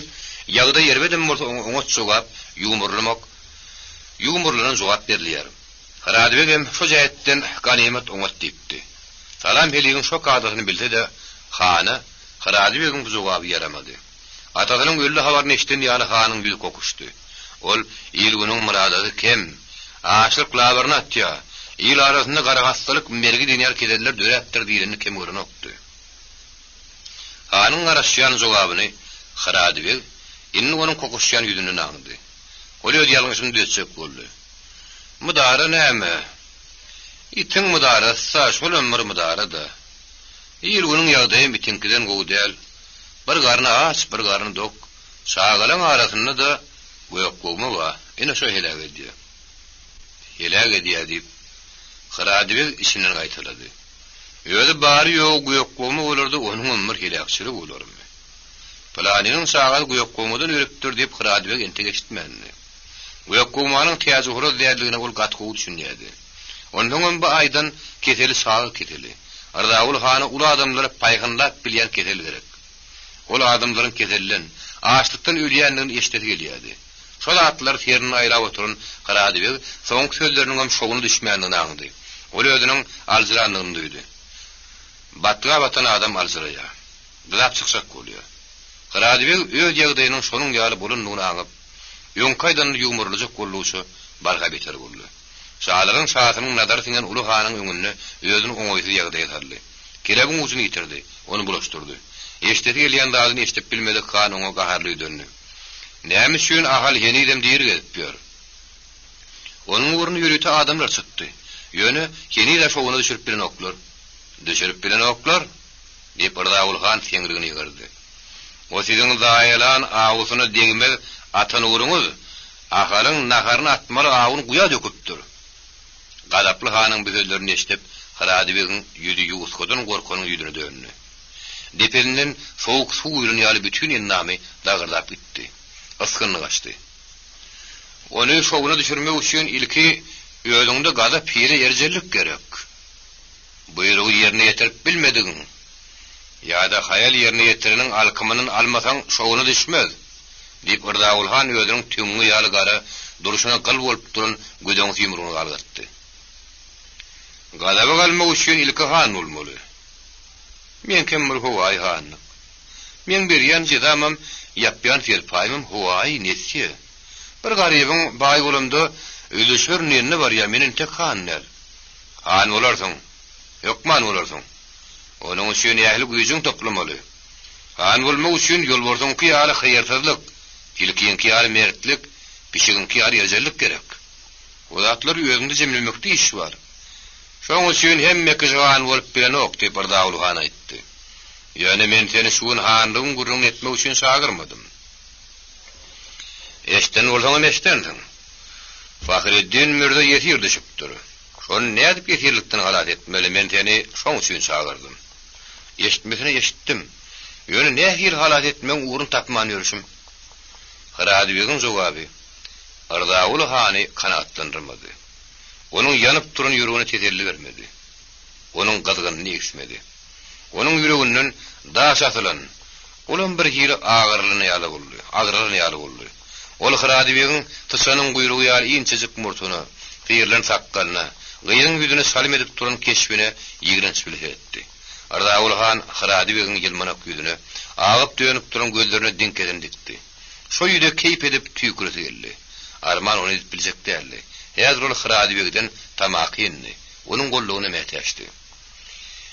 ýagdaý erbedem bolsa oňa oňat jogap, ýumurlamak, ýumurlanan jogap berilýär. Hyrady begem şo jähetden ganymat oňat diýipdi. Salam-heligiň şo kadasyny bilse-de, hana Hyrady begiň bu jogaby ýaramady. Atasynyň öldi habaryny eşiden ýaly hanyň ýüzi kokuşdy. Ol, Il-günüň myradasy kem. Açlyk labyryny atýa. Il arasynda garahassalyk, mergi diýen ýaly keseller döräpdir diýlenini kem görenokdy. Hanyň garaşýan jogabyny Hyrady beg indi onuň kokuşýan ýüzünden aňdy. Ol öz ýalňyşyny düzetjek boldy. Mydara näme? Itiň mydarasy-da, şolam bir mydara-da. Il-günüň ýagdaýam itiňkiden gowy däl. Bir garny aç, bir garny dok. Çagalaň arasynda-da gökbogma bar. Ine şo heläk edýä. Heläk edýä diýip, Hyrady beg içinden gaýtalady. Özi bary-ýogy gökbogma bolarda onuňam bir heläkçiligi bolarmy? Pylanynyň çagasy gökbogmadan ölüpdir diýip Hyrady beg entek eşitmändi. Gökbogmanyň täjihoraz däldigine ol gaty gowy düşünýärdi. Onsoňam bu aýdan keseli çaga keseli. Yrzaguly hana uly adamlary paýhynlap bilýän kesel gerek. Ol adamlaryň keselden, açlykdan ölýändigini eşidesi gelýärdi. Şo zatlary serinde aýlap oturan Hyrady beg soňky sözleriniňem şowuna düşmändigini aňdy. Ol özüniň aljyrandygyny duýdy. Batga batan adam aljyraýar. Dyzap çykjak bolýar. Hyrady beg öz ýagdaýynyň şonuň ýaly bolandygyny aňyp, öňki aýdanyny ýumurlajak boldugyça barha beter boldy. Şalaryň şasynyň nazary siňen uly hanyň öňünde özüni oňaýsyz ýagdaýa saldy. Kelebiň ujuny ýitirdi, ony bulaşdyrdy. Eşidesi gelýän zadyny eşidip bilmedik han oňa gaharly ýüzlendi. Näme üçin Ahal henizem diri gezip ýör? Onuň ugruna ýörite adamlar çykdy. Ýöne heniz-ä şowuna düşürip bilenoklar. Düşürip bilenoklar? diýip, Yrzaguly han seňrigini ýygyrdy. O siziň zaýalan awusyna degmez Atanuruňyz Ahalyň naharyny atmaly awuny guýa döküpdir. Gazaply hanyň bu sözlerini eşidip, Hyrady begiň ýüzi ýuwusgadan gorkanyň ýüzüne döndi. Depesinden sowuk suw guýlan ýaly bütin endamy dagyrdap gitdi. Ysgyny gaçdy. Ony şowuna düşürmek üçin ilki özüňde gazap hile erjellik gerek. Buýrugy ýerine ýetirip bilmedigiň ýa-da haýal ýerine ýetireniň alkymyndan almasaň şowuna düşmez, diýip, Yrzaguly han özüniň tüňňi ýaly gara, durşuna gyl bolup duran gödeňsi ýumrugyny galgatdy. Gazaba galmak üçin ilki han bolmaly. Meňkem bir howaýy hanlyk. Meň berýän jezamam, ýapýan serpaýymam howaýy, nesýe. Bir garybyň baý bolamda üzülişer nenine barýa, men entek han däl. Han bolarsyň. Hökman bolarsyň. Onuň üçin ähli güýjüňi toplamaly. Han bolmak üçin ýolbarsyňky ýaly haýyrsyzlyk, tilkiňki ýaly mertlik, pişigiňki ýaly erjellik gerek. O zatlary özüňde jemlemekde iş bar. Şoň üçin hemme kişi han bolup bilenok, diýip, Yrdaguly han aýtdy. Ýöne men seni şu gün hanlygyň gürrüňini etmek üçin çagyrmadym. Eşden bolsaňam eşdensiň. Fahreddin mürze ýesir düşüpdir. Şony nädip ýesirlikden halas etmeli, men seni şoň üçin çagyrdym. Eşitmesine eşitdim. Ýöne nähili halas etmegiň ugruny tapman ýörşüm. Hyradybegiň jogaby Yrzaguly hany kanagatlandyrmady. Onuň ýanyp duran ýüregine teselli bermedi. Onuň gyzgynyny egsmedi. Onuň ýüreginden daş asylan, olam bir hili agyrylan ýaly boldy, agralan ýaly boldy. Ol Hyradybegiň syçanyň guýrugy ýaly inçejik murtuna, syrylan sakgalyna, gyzyň ýüzüne çalym edip duran keşbine ýigrenç bile seretdi. Yrzaguly han Hyradybegiň ýylmanak ýüzüne, agyp-dönüp duran gözlerine diňkesini dikdi. Şo ýüze keýp edip tüýküresi geldi. Arman ony edip biljek däldi. Häzir ol Hyradybegden tamakyndi, onuň goldawyna mätäçdi.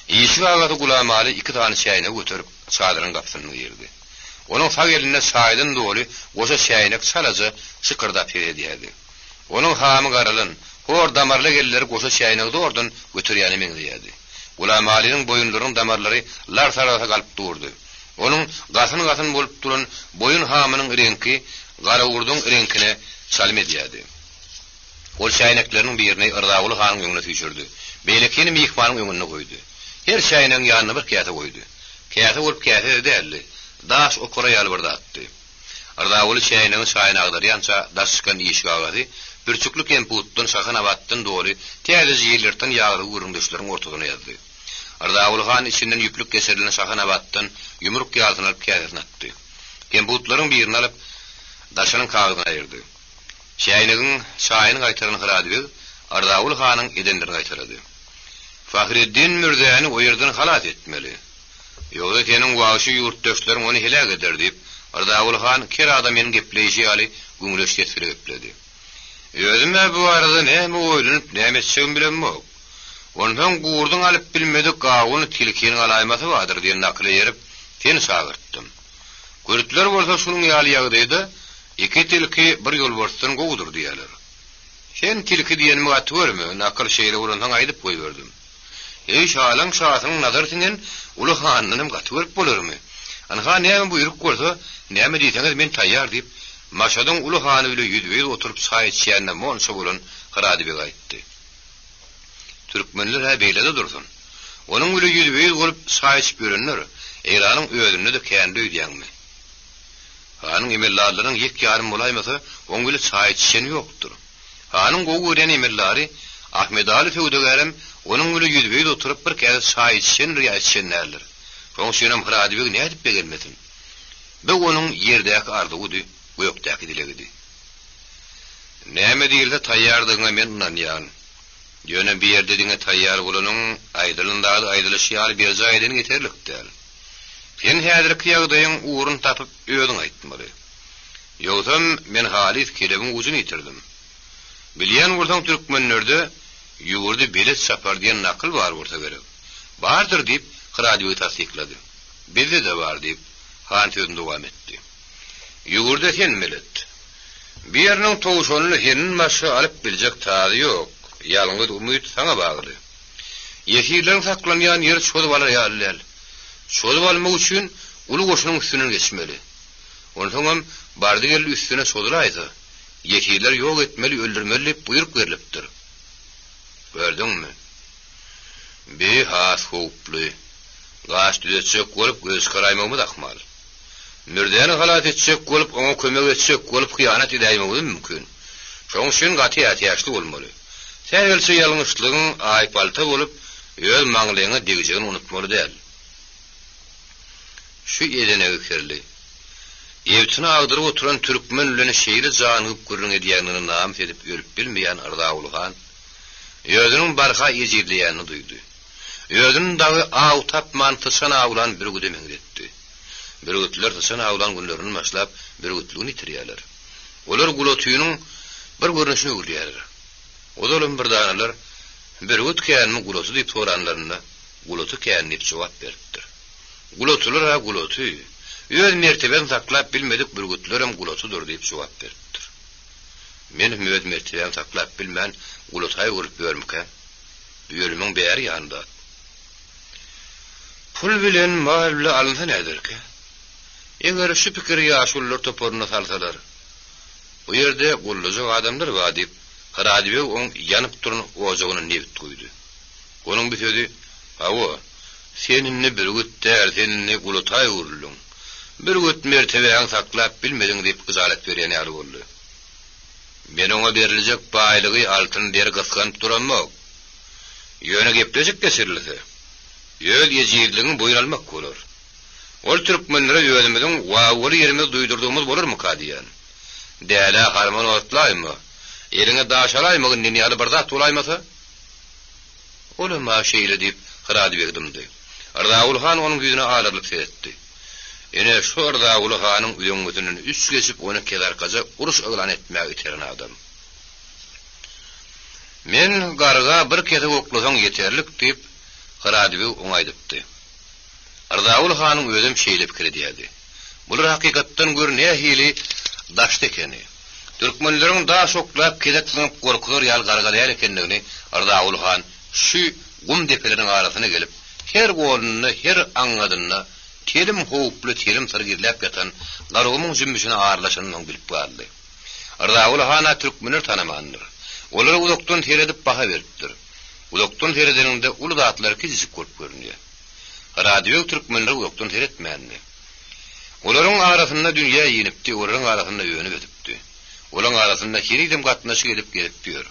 Işik agasy Gulamaly iki sany çäýnegi göterip, çadyryň gapysyndan girdi. Onuň sag elinde çaýdan doly goşa çäýnek çalaja şykyrdap ses edýärdi. Onuň hamy garalan, hor damarly elleri goşa çäýnegi zordan göterýäne meňzeýärdi. Gulamalynyň boýunlarynyň damarlary lar-sarasa galyp durdy. Onuň gasyn-gasyn bolup duran boýun hamynyň reňki garagurduň reňkine çalym edýärdi. Ol çäýnekleriniň birini Yrzaguly hanyň öňüne süýşürdi. Beýlekini myhmanyň öňünde goýdy. Her çäýnegiň ýanynda bir käse goýdy. Käse bolup käse-de däldi. Daş okara ýaly bir zatdy. Yrzaguly çäýnegiň çaýyny agdarýança daş çykan işik agasy pürçükli kemputdan, şahan-abatdan doly täzeje ýelýyrtan ýaglygy gürrüňdeşleriň ortasyna ýazdy. Yrzaguly han içinden ýüplük geçirilen şahan-abatdan ýumruk ýalysyny alyp käsesine atdy. Kemputlaryň birini alyp, daşynyň kagyzyny aýyrdy. Çäýnegiň çaýyny gaýtaran Hyradybeg Arzaguly hanyň edenlerini gaýtalady. Fahreddin mürzäni o ýerden halas etmeli. Ýogsa seniň wagşy ýurtdaşlaryň ony heläk eder, diýip, Arzaguly han ker adamynyň gepleýşi ýaly güňleç ses bile gepledi. Özüm-ä bu barada näme oýlanyp, näme etjegimi bilemok. Onsoň gurduň alyp bilmedik gawuny tilkiniň alaýmasy bardyr diýen nakyla eýerip, seni çagyrtdym. Kürtler bolsa şunuň ýaly ýagdaýda Iki tilki bir ýolbarsdan gowudyr diýýärler. Sen tilki diýenimi gaty görme, nakyl şeýle bolansoň aýdyp goýberdim. Eý, şalaň şasynyň nazary siňen uly hanyndanam gaty görüp bolarmy? Ynha, näme buýruk bolsa, näme diýseňiz men taýýar diýip, Maşadyň uly hany bile ýüzbe-ýüz oturyp çaý içýänine monça bolan Hyradybeg aýtdy. Türkmenler-hä beýle-de dursun. Onuň bile ýüzbe-ýüz bolup çaý içip ýörenler Eýranyň özünde-de kändi öýdýäňmi? Hanyň emeldarlarynyň ýek-ýarym bolaýmasa, oň bile çaý içişeni ýokdur. Hanyň gowy görýän emeldary Ahmedaly söwdagärem onuň bile ýüzbe-ýüz oturyp bir käse çaý içişendir ýa içişen däldir. Şoň üçinem Hyradybeg nädip begenmesin? Bu onuň ýerdäki arzuwydy, gökdäki dilegidi. Näme diýilse taýýardygyňa men ynanýan. Ýöne bu ýerde diňe taýýar bolanyň, aýdylan zady aýdylyşy ýaly berjaý edeniň ýeterlik däl. Sen häzirki ýagdaýyň ugruny tapyp özüň aýtmaly. Ýogsam men halys kelebiň ujuny ýitirdim. Bilýän bolsaň türkmenlerde Ýüwürdi belet çapar diýen nakyl bar bolsa gerek. Bardyr diýip, Hyradybeg tassyklady. Bizde-de bar diýip, han sözüni dowam etdi. Ýüwürdä sen belet. Bu ýeriniň towşanyny senden başga alyp biljek tazy ýok. Ýalňyz umyt saňa bagly. Ýesirleriň saklanýan ýeri çozup alar ýaly däl. Çozup almak üçin uly goşunyň üstünden geçmeli. Onsoňam bardy-geldi üstüne çozulaýsa, ýesirleri ýok etmeli, öldürmeli diýip buýruk berlipdir. Gördüňmi? Bi has howply. Gaş düzetjek bolup göz çykaraýmagymyz ahmal. Mürzäni halas etjek bolup, oňa kömek etjek bolup hyýanat edäýmegimiz mümkin. Şoň üçin gaty ätiýaçly bolmaly. Sähelçe ýalňyşlygyň aýpalta bolup, öz maňlaýyňa degjegini unutmaly däl. Şu ezenegi kirli, ebtini agdyryp oturan türkmen bilen şeýle janygyp gürrüň edýändigine namys edip ölüp bilmeýän Yrzaguly han özüniň barha ejizleýänini duýdy. Özüni dagy aw tapman syçan awlan bürgüde meňzetdi. Bürgütler syçan awlan günlerinden başlap bürgütligini ýitirýärler. Olar gulatynyň bir görnüşine öwrülýärler. Ozalam bir danalar Bürgüt känmi gulaty diýip soranlarynda, Gulaty kän diýip jogap beripdir. Gulatylar-a gulaty. Öz mertebesini saklap bilmedik bürgütlerem gulatydyr diýip jogap beripdir. Men hem öz mertebämi saklap bilmän gulata öwrülip ýörmükäm? Bu ölümiň bäri ýany zat. Pul bilen, mal bile alynsa näderkä? Eger şu pikiri ýaşulular toparyna salsalar, Bu ýerde gullujak adamlar bar diýip, Hyrady beg oň ýanyp duran ojagyna nebit guýdy. Onuň bu sözi, Hawa, sen indi bürgüt däl, sen indi gulata öwrüldiň. Bürgüt mertebäňi saklap bilmediň diýip gyjalat berýän ýaly boldy. Men oňa beriljek baýlygy, altyn zeri gysganyp duramok. Ýöne gepleşik geçirilse, öz ejizligiňi boýun almak bolar. Ol türkmenlere özümiziň wawwaly ýerimizi duýdurdygymyz bolarmyka diýýän. Dälä harman otlaýma, eliňe daş alaýma diýen ýaly bir zat bolaýmasa? Olam-a şeýle diýip, Hyrady beg dymdy. Yrzaguly han onuň ýüzüne alarylyp seretdi. Ine, şu Yrzaguly hanyň üzeňňisinden üç geçip ony Kezarkaja uruş yglan etmäge iteren adam. Men garga bir kesek oklasaň ýeterlik diýip, Hyrady beg oňa aýdypdy. Yrzaguly hanyň özem şeýle pikir edýärdi. Bular hakykatdan gör nähili daşda ekeni. Türkmenleriň daş oklap kesek zyňyp gorkuzar ýaly garga däl ekenligini Yrzaguly han şu gum depeleriň arasyna gelip, her golunda, her aňňadynda telim howply, telim syr gizläp ýatan Garagumuň jümmüşine aralaşandan soň bilip galdy. Yrzaguly han-a türkmenleri tanamandyr. Olara uzakdan seredip baha beripdir. Uzakdan seredeniňde uly zatlar kiçijik bolup görünýär. Radibeg türkmenlere uzakdan seretmändi. Olaryň arasynda dünýä inipdi, olaryň arasynda önüp-ösüpdi. Olaň arasynda henizem gatnaşyk edip gezip ýör.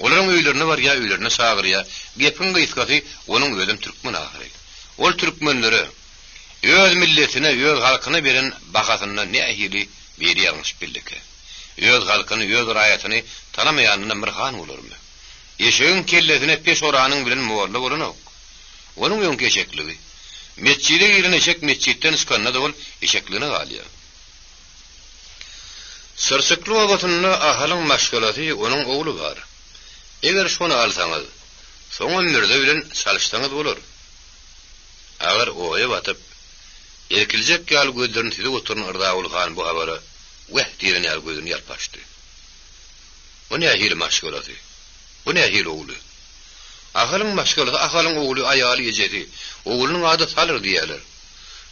Olaryň öýlerine barýar, öýlerine çagyrýar. Gepiň gysgasy, onuň özem türkmen ahyry. Ol türkmenlere, öz milletine, öz halkyna beren bahasynda nähili beýle ýalňyşyp bildikä? Öz halkyny, öz raýatyny tanamaýandan bir han bolarmy? Eşegiň kellesine peş oranyň bilen molla bolanok. Onuň öňki eşekligi. Metjide giren eşek metjitden çykanda-da ol eşekligine galýar. Syrçykly obasynda Ahalyň maşgalasy, onuň ogly bar. Eger şony alsaňyz, soňam mürze bilen çalyşsaňyz bolar. Agyr oýa batyp, irkiljek ýaly gözlerini süzüp oturan Yrzaguly han bu habara weh diýen ýaly gözüni ýalpa açdy. Bu nähili maşgalasy? Bu nähili ogly? Ahalyň maşgalasy, Ahalyň ogly, aýaly, ejesi. Oglunyň ady Salyr diýýärler.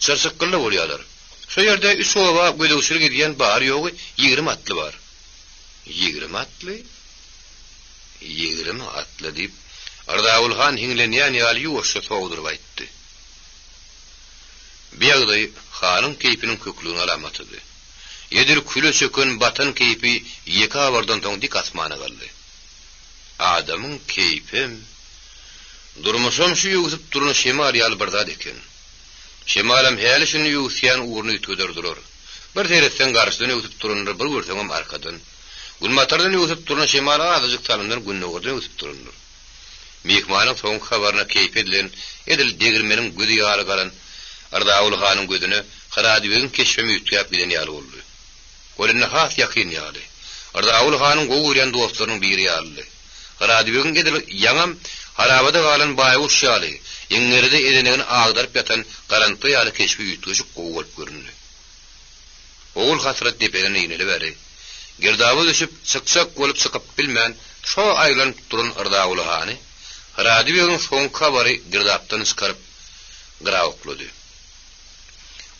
Çyrçykgylda bolýarlar. Şo ýerde üç oba gözegçilik edýän bary-ýogy 20 atly bar. 20 atly? 20 atly, diýip, Yrzaguly han hiňlenýän ýaly ýuwaşja sogduryp aýtdy. Bu ýagdaý hanyň keýpiniň köklüginiň alamatydy. Edil küle çöken batan keýpi ýeke habardan soň dik asmana galdy. Adamyň keýpem, durmuşam şu öwsüp duran şemal ýaly bir zat eken. Şemalam häli-şindi öwüsýän ugruny üýtgeder durar. Bir seretseň garşydan öwsüp durandyr, bir görseňem arkadan. Günbatardan öwsüp duran şemal azajyk salymdan gündogardan öwsüp durandyr. Myhmanyň soňky habaryna keýpi edilen, edil degirmeniň gözi ýaly galan Yrzaguly hanyň gözüne Hyradybegiň keşbem üýtgäp giden ýaly boldy. Ol indi has ýakyn ýaly. Yrzaguly hanyň gowy görýän dostlarynyň biri ýalydy. Hyradybegiň edil ýaňam harabada galan baýguş ýaly, iňňeride ezenegini agdaryp ýatan garantga ýaly keşbi üýtgeşik gowy bolup göründi. Ogul hasrat depeden ineli bäri, girdaba düşüp, çykjak bolup çykyp bilmän, şo aýlanyp duran Yrzaguly hany Hyradybegiň soňky habary girdapdan çykaryp, gyra oklady.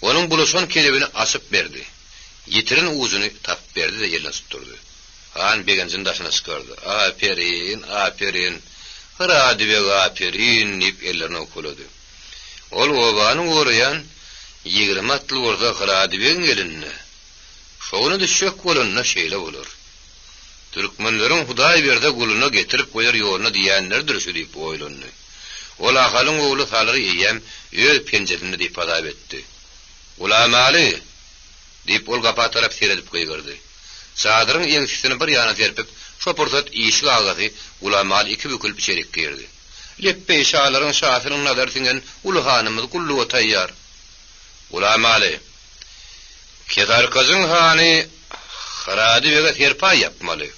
Onuň bulaşan kelebini açyp berdi. Ýitiren ujuny tapyp berdi-de eline tutdurdy. Han begenjini daşyna çykardy. Aperin, aperin, Hyradybeg aperin! diýip ellerini owkalady. Ol obany goraýan 20 atly bolsa Hyradybegiň elinde. Şowuna düşjek bolanda şeýle bolar. Türkmenleriň Hudaý berse guluna getirip goýar ýoluna diýýänleridir şu diýip oýlandy. Ol Ahalyň ogly Salyry eýýäm öz penjesinde diýip hasap etdi. Gulamaly! diýip, ol gapa tarap seredip gygyrdy. Çadyryň eňsisini bir ýana serpip, şo pursat işik agasy Gulamaly iki bükülip içerik girdi. Lepbeý, şalaryň şasynyň nazary siňen uly hanymyz gulluga taýýar. Gulamaly! Kesarkajyň hany Hyrady bege serpaý ýapmaly.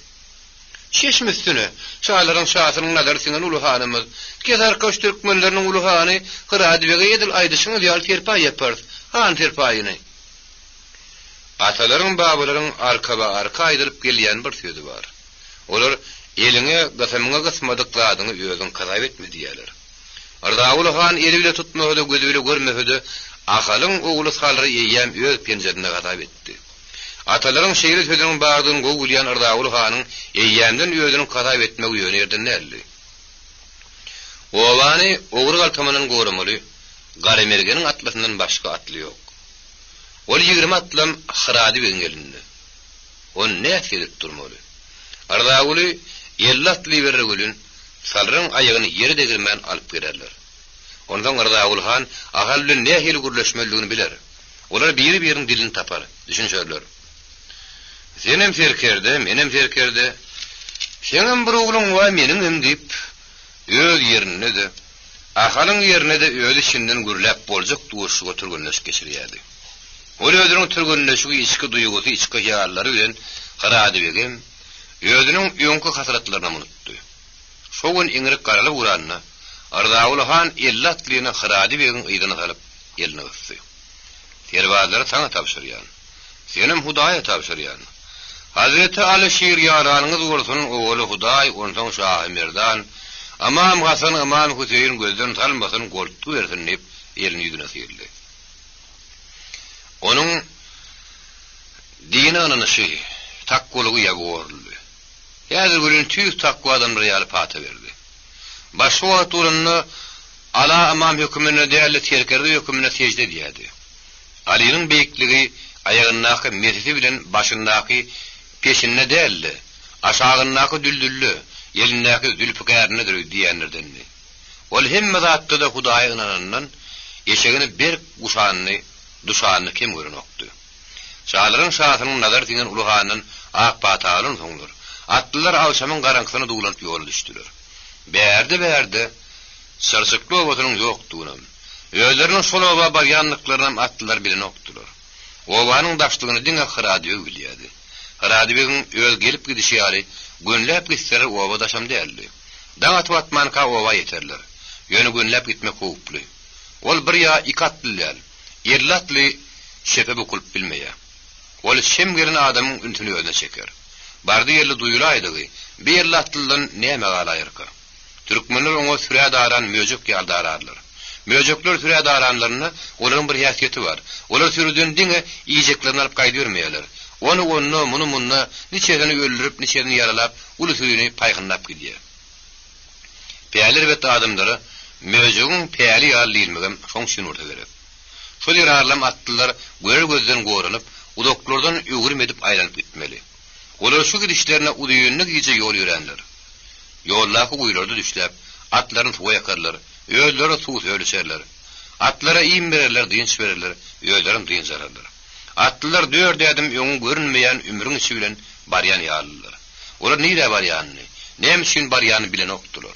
Çeşme üstüne, şalaryň şasynyň nazary siňen uly hanymyz, Kesarkaç türkmenleriniň uly hany Hyrady bege edil aýdyşyňyz ýaly serpaý ýaparys, han serpaýyny. Atalaryň-babalaryň arkaba-arka aýdylyp gelýän bir sözi bar. Olar Eliňe, gysymyňa gysmadyk zadyňy özüň kasap etme diýýärler. Yrzaguly han eli bile tutmasa-da, gözi bile görmese-de, Ahalyň ogly Salyry eýýäm öz penjesinde hasap etdi. Atalaryň şeýle sözüniň bardygyny gowy bilýän Yrzaguly hanyň eýýämden özüniň kasap etmegi ýöne ýerden däldi. Obany ogry galtamandan goramaly Garamergeniň atlysyndan başga atly ýok. Ol 20 atlam Hyrady begiň elinde. Ony nätse edip durmaly. Yrzaguly 50 atly iberer welin, Salyryň aýagyny ýere degirmän alyp gelerler. Onsoň Yrzaguly han Ahal bilen nähili gürleşmelidigini biler. Olar biri-biriniň dilini tapar, düşünişerler. Senem serkerde, menem serkerde. Seňem bir ogluň bar, meniňem diýip, öz ýerinde-de, Ahalyň ýerine-de öz içinden gürläp boljak duşuşyga türgenleşik geçirýärdi. Ol özüniň türgenleşigi içki duýgusy, içki hyýallary bilen Hyradybegem, özüniň öňki hasratlarynam unutdy. Şo gün iňrik garalyp ugranda, Yrzaguly han 50 atlyny Hyrady begiň yzyna salyp, elini gysdy. Serbazlary saňa tabşyrýan. Senem Hudaýa tabşyrýan. Hazreti Aly şir ýaranyňyz bolsun, owaly Hudaý, onsoň Şahy Merdan, Ymam Hasan, Ymam Hüseýin gözden salmasyn, goltgy bersin diýip, elini ýüzüne syldy. Onuň dine ynanyşy, takwalygy ýagy goruldy. Häzir welin tüýs takwa adamlar ýaly pata berdi. Başga wagt bolanda Ala ymam höküminde däl-de serkerde höküminde sežde edýärdi. Alynyň beýikligi aýagyndaky mesisi bilen başyndaky peşinde däl-de, aşagyndaky düldülde, elindäki zülpükärindedir diýýänlerdendi. Ol hemme zatda-da Hudaýa ynanandan, eşegini berk guşanyny, duşanyny kem görenokdy. Şalaryň şasynyň nazary siňen uly handan ak pata alansoňlar, atlylar agşamyň garaňkysyna duwlanyp ýola düşdüler. Bärde-bärde Çyrçykly obasynyň ýokdugynam, özleriniň şol oba barýandyklarynam atlylar bilenokdylar. Obanyň daşlygyny diňe Hyradybeg bilýärdi. Hyradybegiň öz gelip gidişi ýaly, gönüläp gitseler oba daşam däldi. Daň atyp-atmanka oba ýeterler. Ýöne gönüläp gitmek howply. Ol bir ýa iki atly däl. 50 atly çepe bukulyp bilmeýär. Ol çem gelen adamyň ünsüni özüne çeker. Bardy-geldi duýulaýdygy, bir 50 atlydan näme galaýarka? Türkmenler oňa sürä daran möjek ýaly dararlar. Möjekler sürä daranlarynda olaryň bir häsiýeti bar. Olar sürüden diňe iýjeklerini alyp gaýdybermeýärler. Ony onda, muny munda, niçesini öldürip, niçesini ýaralap, uly sürini paýhynlap gidýär. Päli erbet adamlara möjegiň päli ýaly diýilmegem şoň üçin bolsa gerek. Şo zerarlam atlylar görer gözden goranyp, uzaklardan öwrüm edip aýlanyp gitmeli. Olar şu gidişlerine uzynly gije ýol ýörändir. Ýoldaky guýularda düşläp, atlaryny suwa ýakarlar, özleri suw-söl içerler. Atlara iým bererler, dynç bererler, özlerem dynç alarlar. Atlylar dört ädim öňi görünmeýän ümrüň içi bilen barýan ýalydylar. Olar nirä barýanyny, näme üçin barýanyny bilenokdylar.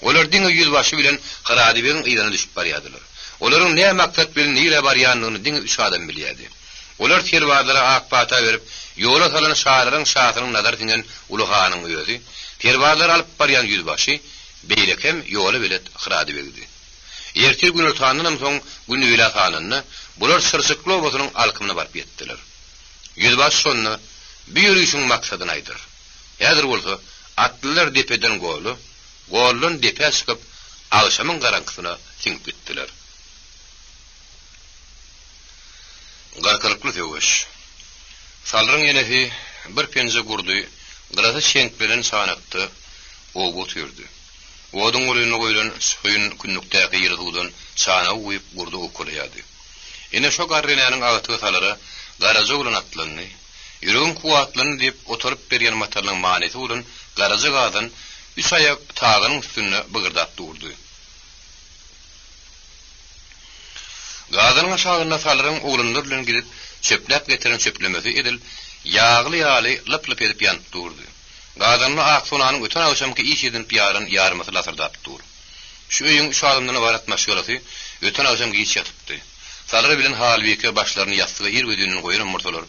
Olar diňe ýüzbaşy bilen Hyradybegiň yzyna düşüp barýardylar. Olaryň nä maksat bilen nirä barýandygyny diňe üç adam bilýärdi. Olar serbazlara ak pata berip, ýola salan şalaryň şasynyň nazary siňen uly hanyň özi, serbazlary alyp barýan ýüzbaşy, beýlekem ýola belet Hyradybegdi. Ertir günortandanam soň gün öýlä salnanda, bular Çyrçykly obasynyň alkymyna baryp ýetdiler. Ýüzbaşy şonda bu ýörişiň maksadyny aýdar. Häzir bolsa atlylar depeden gola, goldan depä çykyp, agşamyň garaňkysyna siňip gitdiler. Gyrkylykly söweş. Salyryň enesi bir penje gurdy gyrasy çeňklenen çanakda owup otyrdy. Oduň golaýynda goýlan çoýun kündükdäki ýyly suwdan çanagy guýup gurdy owkalaýardy. Ine şo garry enäniň agtygy Salyra Garaja oglan atlandy. Ýüregim kuwwatlandy diýip otaryp berýän matalynyň manysy bolan Garaja gazan üç aýak taganyň üstünde bygyrdap durdy. Gazanyň aşagynda Salyryň oglanlar bilen gidip çöpläp getiren çöplemesi edil ýagly ýaly lyp-lyp edip ýanyp durdy. Gazanda Aksonanyň öten agşamky iş edinip ýaran ýarmasy lasyrdap dur. Şu öýüň üç adamdan ybarat maşgalasy öten agşam giç ýatypdy. Salyr bilen Halbike başlaryny ýassyga irgözinden goýanam bolsalar,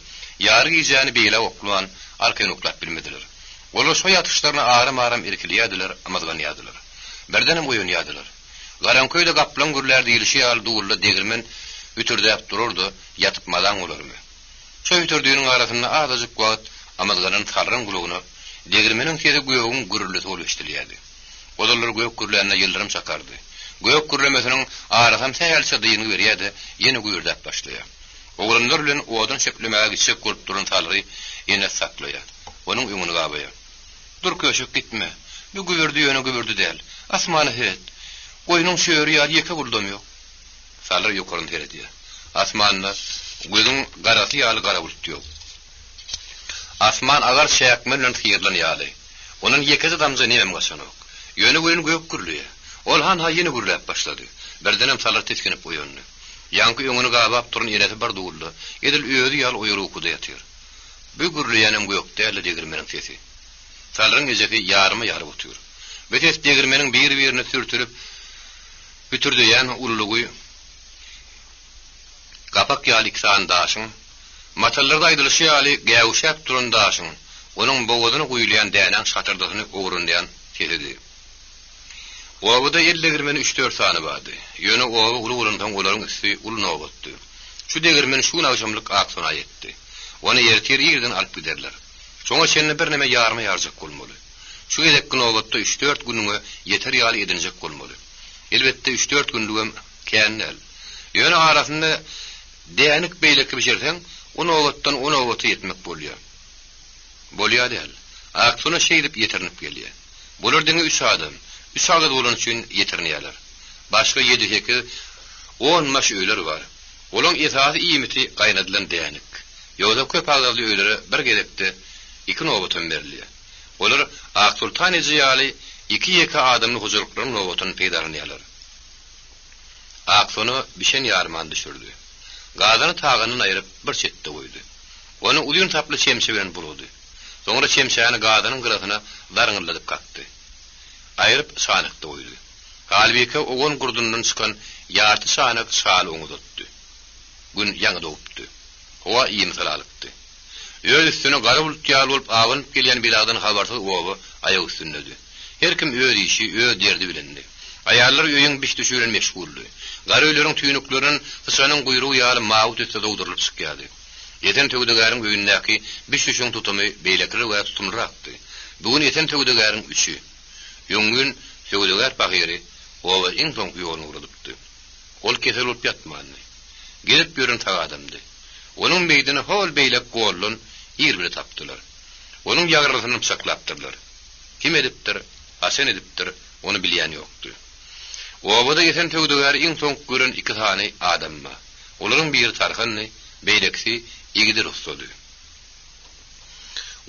ýary gijäni beýle oklaman, arkaýyn uklap bilmediler. Olar şo ýatyşlaryna aram-aram irkilýärdiler, ymyzganýardylar. Birdenem oýanýardylar. Garaňky öýde gaplaň gürlär diýlişi ýaly dulda degirmen hütürdäp durar-da, ýatyp mazaň bolarmy? Şo hütürdiniň arasynda azajyk wagt amyzganan salryň gulagyna degirmeniň sesi gögüň gürrüldisi bolup eşidilýärdi. Ozallar gök gürlände ýyldyrym çakardy. Gök gürlemesiniň arasam sähelçe dyngy berýär-de, ýene gübürdäp başlaýar. Oglanlar bilen odun çöplemäge gitjek bolup duran salry enesi saklaýar. Onuň öňüni gabaýar. Dur köşek gitme. Bu gübürdi ýöne gübürdi däl. Asmana seret. Goýnuň çöri ýaly ýeke buldam ýok. Salyr ýokaryny seredýär. Asmanda gözüň garasy ýaly gara bulut ýok. Asman agar çäkmen bilen syrylan ýaly. Ondan ýekeje damja nemem gaçanok. Ýöne welin gök gürleýär. Ol hanha ýene gürläp başlady. Birdenem Salyr tisginip oýandy. Ýaňky öňüni gabap duran enesi bir dulda, edil özi ýaly oýar ukuda ýatyr. Bu gürleýänem gök däl-de degirmeniň sesi. Salyryň ejesi ýaryma ýaryp otyr. Bu ses degirmeniň bir-birine sürtülip hütürdeýän ululygy gapak ýaly iki sany daşyň, matallarda aýdylyşy ýaly gäwüşäp duran daşyň, onuň bogazyna guýulýan dänäň şatyrdysyny owrunýan sesidi. Obada el degirmeni üç-dört sany bardy. Ýöne oba uly bolansoň olaryň üsti uly nobatdy. Şu degirmen şu gün agşamlyk Aksona ýetdi. Ony ertir irden alyp giderler. Şoňa çenli birneme ýarma ýarjak bolmaly. Şu gezekki nobatda üç-dört günüňe ýeter ýaly edinjek bolmaly. Elbetde, üç-dört günlügem kän däl. Ýöne arasynda dänik beýleki bişirseň, o nobatdan o nobata ýetmek bolýar. Bolýa däl. Aksona şeýdip ýetirinip gelýär. Bular diňe üç adam, üç agyz bolany üçin ýetirinýärler. Başga ýedi-sekiz, on baş öýler bar. Olaň esasy iýmiti gaýnadylan dänik. Ýogsa köp agyzly öýlere bir gezekde iki nobatam berilýär. Olar Aksoltan eje ýaly iki-ýeke adamly hojalyklaryň nobatyny peýdalanýarlar. Aksona bişen ýarmany düşürdi. Gazany tagandan aýryp, bir çetde goýdy. Ony uzyn saply çemçe bilen bulady. Soňra çemçäni gazanyň gyrasyna zarňyldadyp kakdy. Aýryp, çanakda goýdy. Halbike ogan gurdundan çykan ýarty çanak şaly oňa uzatdy. Gün ýaňy dogupdy. Howa iýmsal alypdy. Öz üstüne gara bulut ýaly bolup abanyp gelýän beladan habarsyz oba aýak üstündedi. Her kim öz işi, öz derdi bilendi. Aýallar öýüň biş-düşi bilen meşguldy. Gara öýleriň tüýnüklerinden syçanyň guýrugy ýaly mawy tüsse zogdurylyp çykýardy. Esen söwdagäriň öýündäki biş-düşüň tutumy beýlekilere görä tutumlyrakdy. Bu gün Esen söwdagäriň üçi. Öňňün söwdagär pahyry oba iň soňky ýoluny ugradypdy. Ol kesel bolup ýatmandy. Gezip ýören sag adamdy. Onuň meýdini hol beýlek goldan ir bile tapdylar. Onuň ýagyrnysyny pyçaklapdyrlar. Kim edipdir, haçan edipdir, ony bilýän ýokdy. Obada Esen söwdagäri iň soňky gören iki sany adam bar. Olaryň biri Tarhandy, beýlekisi Igdir ussady.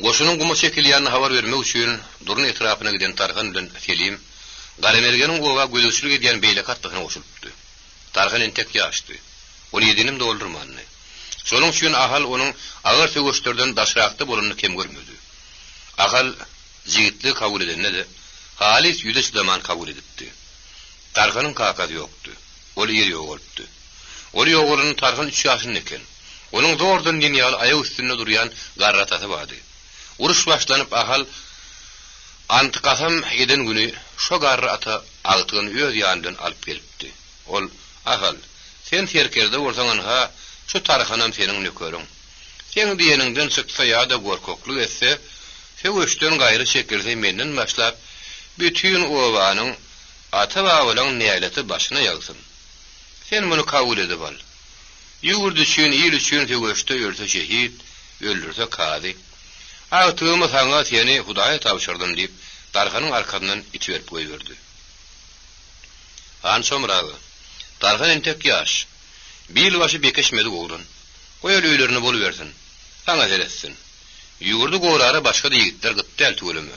Goşunyň guma çekilýänini habar bermek üçin Durun etrapyna giden Tarhan bilen Selim Garamergeniň oba gözegçilik edýän beýleki atlysyna goşulypdy. Tarhan entek ýaşdy. Ol ýedinem doldurmandy. Şonuň üçin Ahal onuň agyr söweşlerden daşrakda bolanyny kem görmedi. Ahal jigitligi kabul edende-de, halys ýüze çydaman kabul edipdi. Tarhanyň kakasy ýokdy. Ol ir ýogalypdy. Ol ýogalanda Tarhan üç ýaşynda eken. Onuň zordan diýen ýaly aýak üstünde durýan garry atasy bardy. Uruş başlanyp Ahal anty-kasam eden güni şo garry ata agtygyny öz ýany bilen alyp gelipdi. Ol, Ahal, sen serkerde bolsaň ynha, şu Tarhanam seniň nökeriň. Seň diýeniňden çyksa ýa-da gorkaklyk etse, söweşden gaýry çekilse menden başlap bütin obanyň Ata-babalaň näleti başyna ýagsyn. Sen muny kabul edip al. Ýurt üçin, il üçin söweşde ölse şehit, öldürse kazy. Agtygymy saňa, seni Hudaýa tabşyrdym diýip, Tarhanyň arkasyndan itiberip goýberdi. Han Çomur aga, Tarhan entek ýaş. Bil başy bekeşmedik oglan. Goý ol öýlerinde bolubersin. Saňa seretsin. Ýurdy gorara başga-da ýigitler gyt däl tüweleme.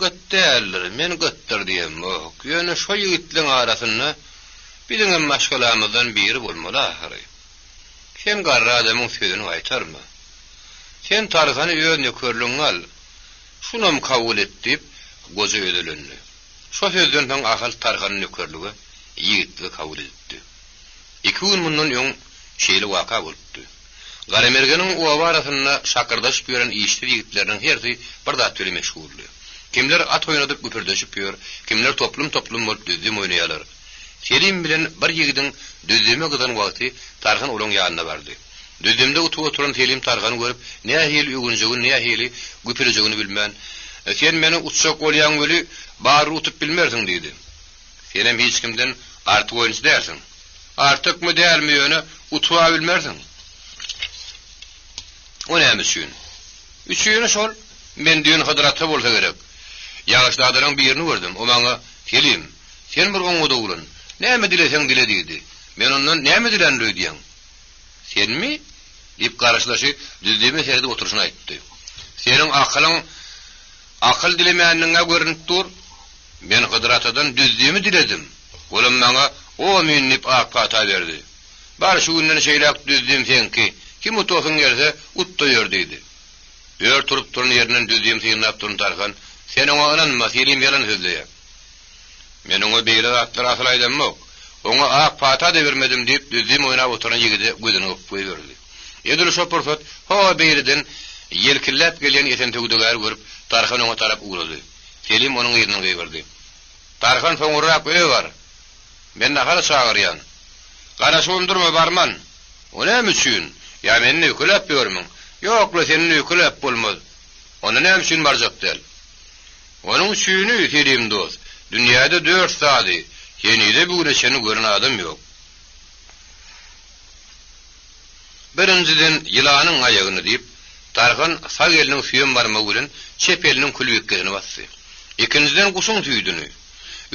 Gyt däldir, men gytdyr diýemok. Ýöne şo ýigitleň arasynda biziňem maşgalamyzdan biri bolmaly ahyry. Sen garry adamyň sözüni gaýtarma. Sen Tarzany öz nökerligiňe al. Şunam kabul et diýip, goja özelendi. Şo sözden soň Ahal Tarhany nökerlige, ýigitlige kabul edipdi. Iki gün mundan öň şeýle waka bolupdy. Garamergeniň oba arasynda şakyrdaşyp ýören işsiz ýigitleriniň hersi bir zat bilen meşguldy. Kimler at oýnadyp güpürdeşip ýör, kimler toplum-toplum bolup düzzüm oýnaýarlar. Selim bilen bir ýigidiň düzzüme gyzan wagty Tarhan olaň ýanyna bardy. Düzlemde utup oturan Selim Tarhany görüp, nähili öwünjegini, nähili güpülejegini bilmän, Sen meni utjak bolýaň weli, barybir utup bilmersiň diýdi. Senem hiç kimden artyk oýunçy dälsiň. Artykmy, dälmi, ýöne utup-a bilmersiň. O näme üçin? Üçini şol, men düýn Hydyr ata bolsa gerek, ýagyşladalaň birini gördüm, o maňa, Selim, sen bir oňňut oglan, näme dileseň dile diýdi. Men ondan näme diländir öýdýäň? Senmi? diýip, garşydaşy düzleme seredip oturyşyna aýtdy. Seniň akylyň akyl dilemändigiň-ä görnüp dur. Men Hydyr atadan düzlemi diledim. Olam maňa Omyn diýip ak pata berdi. Bar şu günden şeýläk düzlem seňki, kim utasyň gelse, ut-da ýör diýdi. Ör turup duran ýerinden düzlem synlap duran Tarhan, Sen oňa ynanma, Selim ýalan sözleýär. Men oňa beýle zatlary asyl aýdamok. Oňa ak pata-da bermedim diýip, düzlem oýnap oturan ýigide gözüni gypyp goýberdi. Edil şo pursat, ho-o beýleden ýelkilläp gelýän Esen söwdagäri görüp, Tarhan oňa tarap ugrady. Selim onuň yzyndan gygyrdy. Tarhan soňurrak öe bar. Men nahara çagyrýan. Garaşybam durma, barman. O näme üçin? Ýa meni öýkeläp ýörmüň? Ýok-la, seni öýkeläp bolmaz. Onda näme üçin barjak däl? Onuň üçini, Selim dost, dünýäde dört zady henize-bu güne çenli gören adam ýok. Birinjiden, ýylanyň aýagyny, diýip, Tarhan sag eliniň süýem barmagy bilen çep eliniň külbikgesini basdy. Ikinjiden, guşuň süýdüni.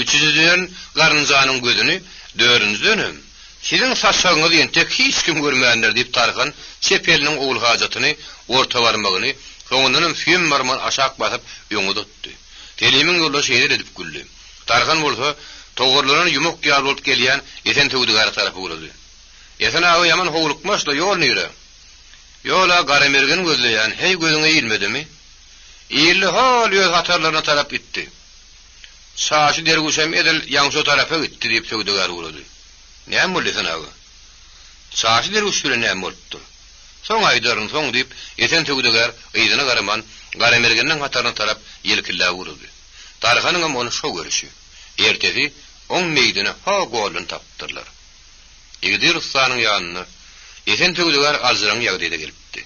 Üçünjiden, garynjanyň gözüni, dördünjidenem, siziň saçagyňyzy entek hiç kim görmändir, diýip, Tarhan çep eliniň ogulhajatyny, orta barmagyny, soňundanam süýem barmagyny aşak basyp, öňe uzatdy. Selimiň ýoldaşy hezil edip güldi. Tarhan bolsa, togarlanan ýumak ýaly bolup gelýän Esen söwdagäre tarap ugrady. Esen aga ýaman howlukmaç-la, ýol nire? Ýol-a Garamergeni gözleýän, heý gözüňe ilmedimi? Ildi, hol öz hatarlaryna tarap gitdi. Çaşy derwüşem edil ýaňy şo tarapa gitdi, diýip söwdagär ugrady. Näme boldy, Esen aga? Çaşy derwüş bilen näme bolupdyr? Soň aýdaryn, soň, diýip, Esen söwdagär yzyna garaman, Garamergeniň hataryna tarap ýelkilläp ugrady. Tarhanyňam ony şo görüşi. Ertesi oň meýdini ho goldan tapypdyrlar. Igdir ussanyň ýanyna Esen söwdagär aljyraňňy ýagdaýda gelipdi.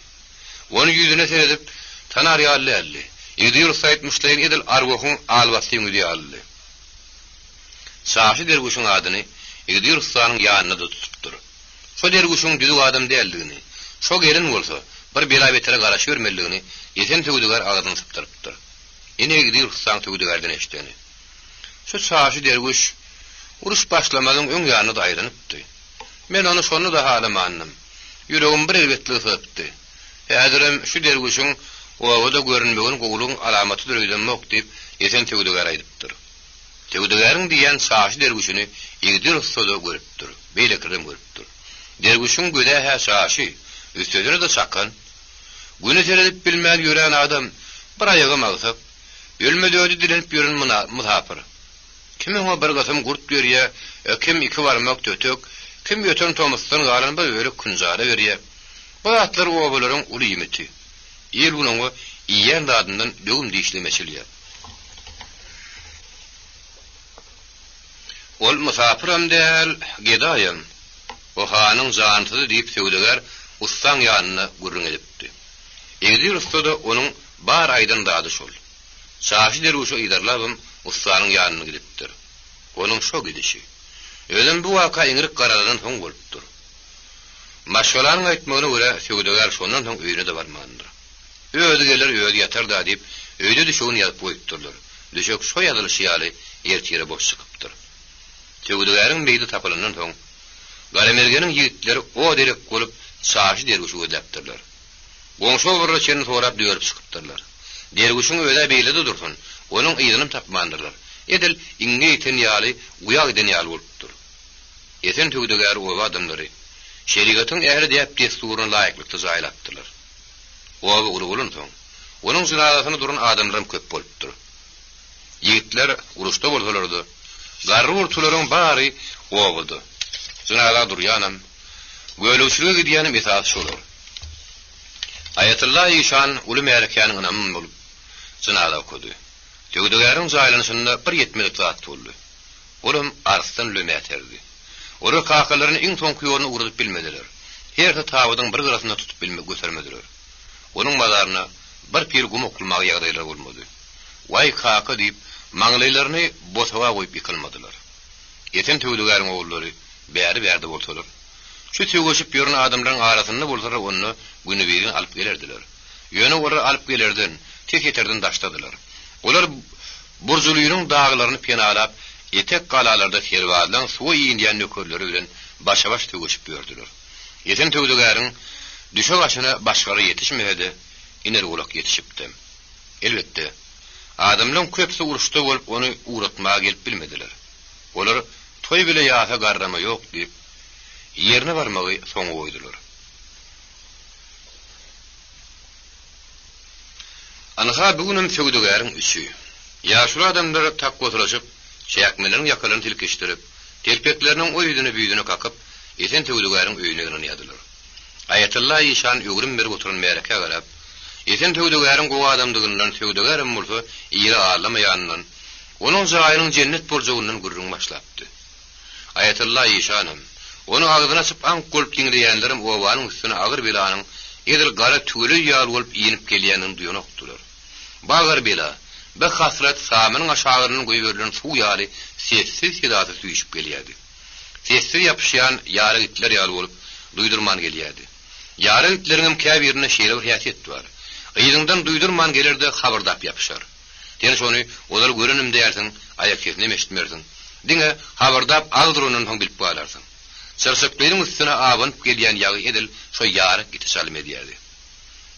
Ony ýüzüne seredip, tanar ýaly däldi. Igdir ussa aýtmyşlaýyn edil arwahyň albassy ýüzi ýalydy. Çaşy derwüşiň adyny Igdir ussanyň ýanynda-da tutupdyr. Şo derwüşiň düzüw adam däldigini, şo gelen bolsa, bir bela-betere garaşybermelidigini Esen söwdagär agzyny sypdyrypdyr. Ine Igdir ussaň söwdagärden eşideni. Şu çaşy derwüş uruş başlamazyň öň ýanyna-da aýlanypdy. Men ony şonda-da halamandym. Ýüregim bir erbetligi syzypdy. Häzirem şu derwüşiň obada görünmegini gowulygyň alamatydyr öýdemok, diýip, Esen söwdagär aýdypdyr. Söwdagäriň diýýän çaşy derwüşini Igdir ussa-da görüpdir, beýlekilerem görüpdir. Derwüşiň göz-ä-hä çaşy, üstesine-de çakan. Güne seredip bilmän ýörän adam bir aýagam agsak. Ölmez-ödi dilenip ýören mysapyr. Kim oňa bir gysym gurt berýä, kim iki barmak tötek, kim öten tomusdan galan bir bölek künjara berýä. Bu zatlar obalaryň uly iýmiti. Il-gün oňa iýen zadyndan döwüm dişlem eçilýär. Ol mysapyram däl, gedaýam. O hanyň jansyzy diýip söwdagär ussaň ýanynda gürrüň edipdi. Egdir ussa-da onuň bar aýdan zady şol. Çaşy derwüşi yzarlabam ussanyň ýanyna gidipdir. Onuň şo gidişi. Özem bu waka iňrik garalandan soň bolupdyr. Maşgalanyň aýtmagyna görä, söwdagär şondan soň öýüne-de barmandyr. Özi geler, özi ýatar-da diýip, öýde düşegini ýazyp goýupdyrlar. Düşek şo ýazylyşy ýaly ertire boş çykypdyr. Söwdagäriň meýdi tapylandan soň, Garamergeniň ýigitleri o-derek bolup Çaşy derwüşi gözläpdirler. Goňşy obalara çenli sorap dörüp çykypdyrlar. Derwüşiň öz-ä beýlede dursun, onuň yzynam tapmandyrlar. Edil iňňe ýiten ýaly, guýa giden ýaly bolupdyr. Esen söwdagär oba adamlary şerigatyň ähli däp-dessuryna laýyklykda jaýlapdyrlar. Oba uly bolansoň, onuň jynazasyna duran adamlaram köp bolupdyr. Ýigitler uruşda bolsalar-da, garry-gurtularyň bary obada. Jynaza durýanam, gölegçilige gidýänem esasy şolar. Aýatylla işan uly märekäniň ynamy bolup, jynaza okady. Söwdagäriň jaýlanyşynda bir ýetmedik zat boldy. Olam Arslan lömäterdi. Olar kakalaryny iň soňky ýoluna ugradyp bilmediler. Hersi tabydyň bir gyrasynda tutup bilme götermediler. Onuň mazaryna bir pil gum oklamaga ýagdaýlary bolmady. Waý, kaka diýip, maňlaýlaryny bosaga goýup ýykylmadylar. Esen söwdagäriň ogullary bäri-bärde bolsalar, şu söweşip ýören adamlaryň arasynda bolsalar onda günübirin alyp gelerdiler. Ýöne olar alyp gelerden, ses ýeterden daşdadylar. Olar Burjulynyň daglaryny penalap, etek galalarda serbazlaň suwa inýän nökerleri bilen başa-baş söweşip ýördüler. Esen söwdagäriň düşek aşyna başgalar ýetişmese-de, Inergulak ýetişipdi. Elbetde, adamlaň köpüsi uruşda bolup ony ugratmaga gelip bilmediler. Olar toý bile ýasa garrama ýok diýip, ýerine barmagy soňa goýdular. Ynha, bu günem söwdagäriň üçi. Ýaşuly adamlar takwasylaşyp, çäkmenleriň ýakalaryny silkişdirip, telpekleriniň o ýüzüne-bu ýüzüne kakyp, Esen söwdagäriň öýüne ýygnanýardylar. Aýatylla işan öwrüm berip oturan märekä garap, Esen söwdagäriň gowy adamdygyndan, söwdagärem bolsa, iri aldamaýanyndan, onuň jaýynyň jennet boljagyndan gürrüň başlapdy. Aýatylla işanam, ony agzyny açyp aňk bolup diňleýänlerem obanyň üstüne agyr belanyň edil gara tüweleý ýaly bolup inip gelýändigini duýanokdylar. Bu agyr bela, bu hasrat samynyň aşagyndan goýberilen suw ýaly sessiz-sedasyz süýşüp gelýärdi. Sessiz ýapyşýan ýara itler ýaly bolup, duýdurman gelýärdi. Ýara itleriňem käbirinde şeýle bir häsiýet bar. Yzyňdan duýdurman geler-de habyrdap ýapyşar. Sen şony ozal görenem dälsiň, aýak sesinem eşitmersiň. Diňe habyrdap agy durandan soň bilip galarsyň. Çyrşyklynyň üstüne abanyp gelýän ýagy edil şo ýaryk ite çalym edýärdi.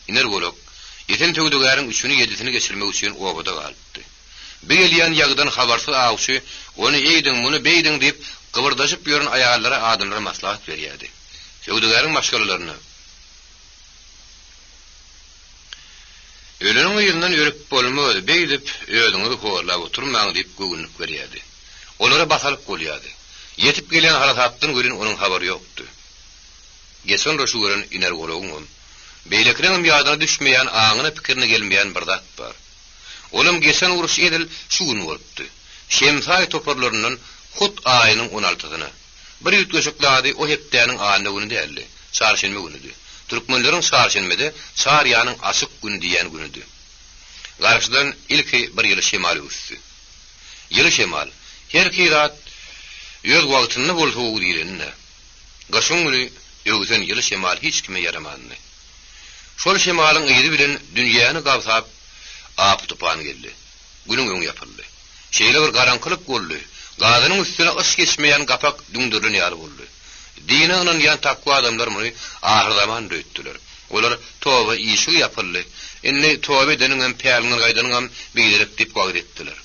Iner golak, Esen söwdagäriň üçüni-ýedisini geçirmek üçin obada galypdy. Bi gelýän ýagydan habarsyz awçy ony eýdiň, muny beýdiň diýip, gybyrdaşyp ýören aýallara, adamlara maslahat berýärdi. Söwdagäriň maşgalalaryna. Öleniň yzyndan örüp bolmaz, beýdip, özüňizi horlap oturmaň diýip göwünlik berýärdi. Olara basalyk bolýardy. Ýetip gelýän harasatdan welin onuň habary ýokdy. Geçen urşy gören Iner golagyňam, beýlekileňem ýadyna düşmeýän, aňyna-pikirine gelmeýän bir zat bar. Olam geçen uruş edil şu gün bolupdy. Şemsaý toparlaryndan hut aýynyň on altysyna. Bir üýtgeşik zady o hepdäniň anna güni däldi, çarşenbe günüdi. Türkmenleriň çarşenbede çar ýanyň açyk gün diýýän günüdi. Garşydan ilki bir ýyly şemal öwüsdi. Ýyly şemal, herki zat öz wagtynda bolsa gowy diýlenine. Gyşyň güni öwsen ýyly şemal hiç kime ýaramandy. Şol şemalyň yzy bilen dünýäni gabsap apy-tupan geldi. Günüň öňi ýapyldy. Şeýle bir garaňkylyk boldy, gazynyň üstüne yş geçmeýän gapak düňderilen ýaly boldy. Dine ynanýan takwa adamlar muny ahyrzaman öýtdüler. Olar toba işigi ýapyldy, indi toba edeniňem, päliňden gaýdanyňam biderek diýip wagyz etdiler.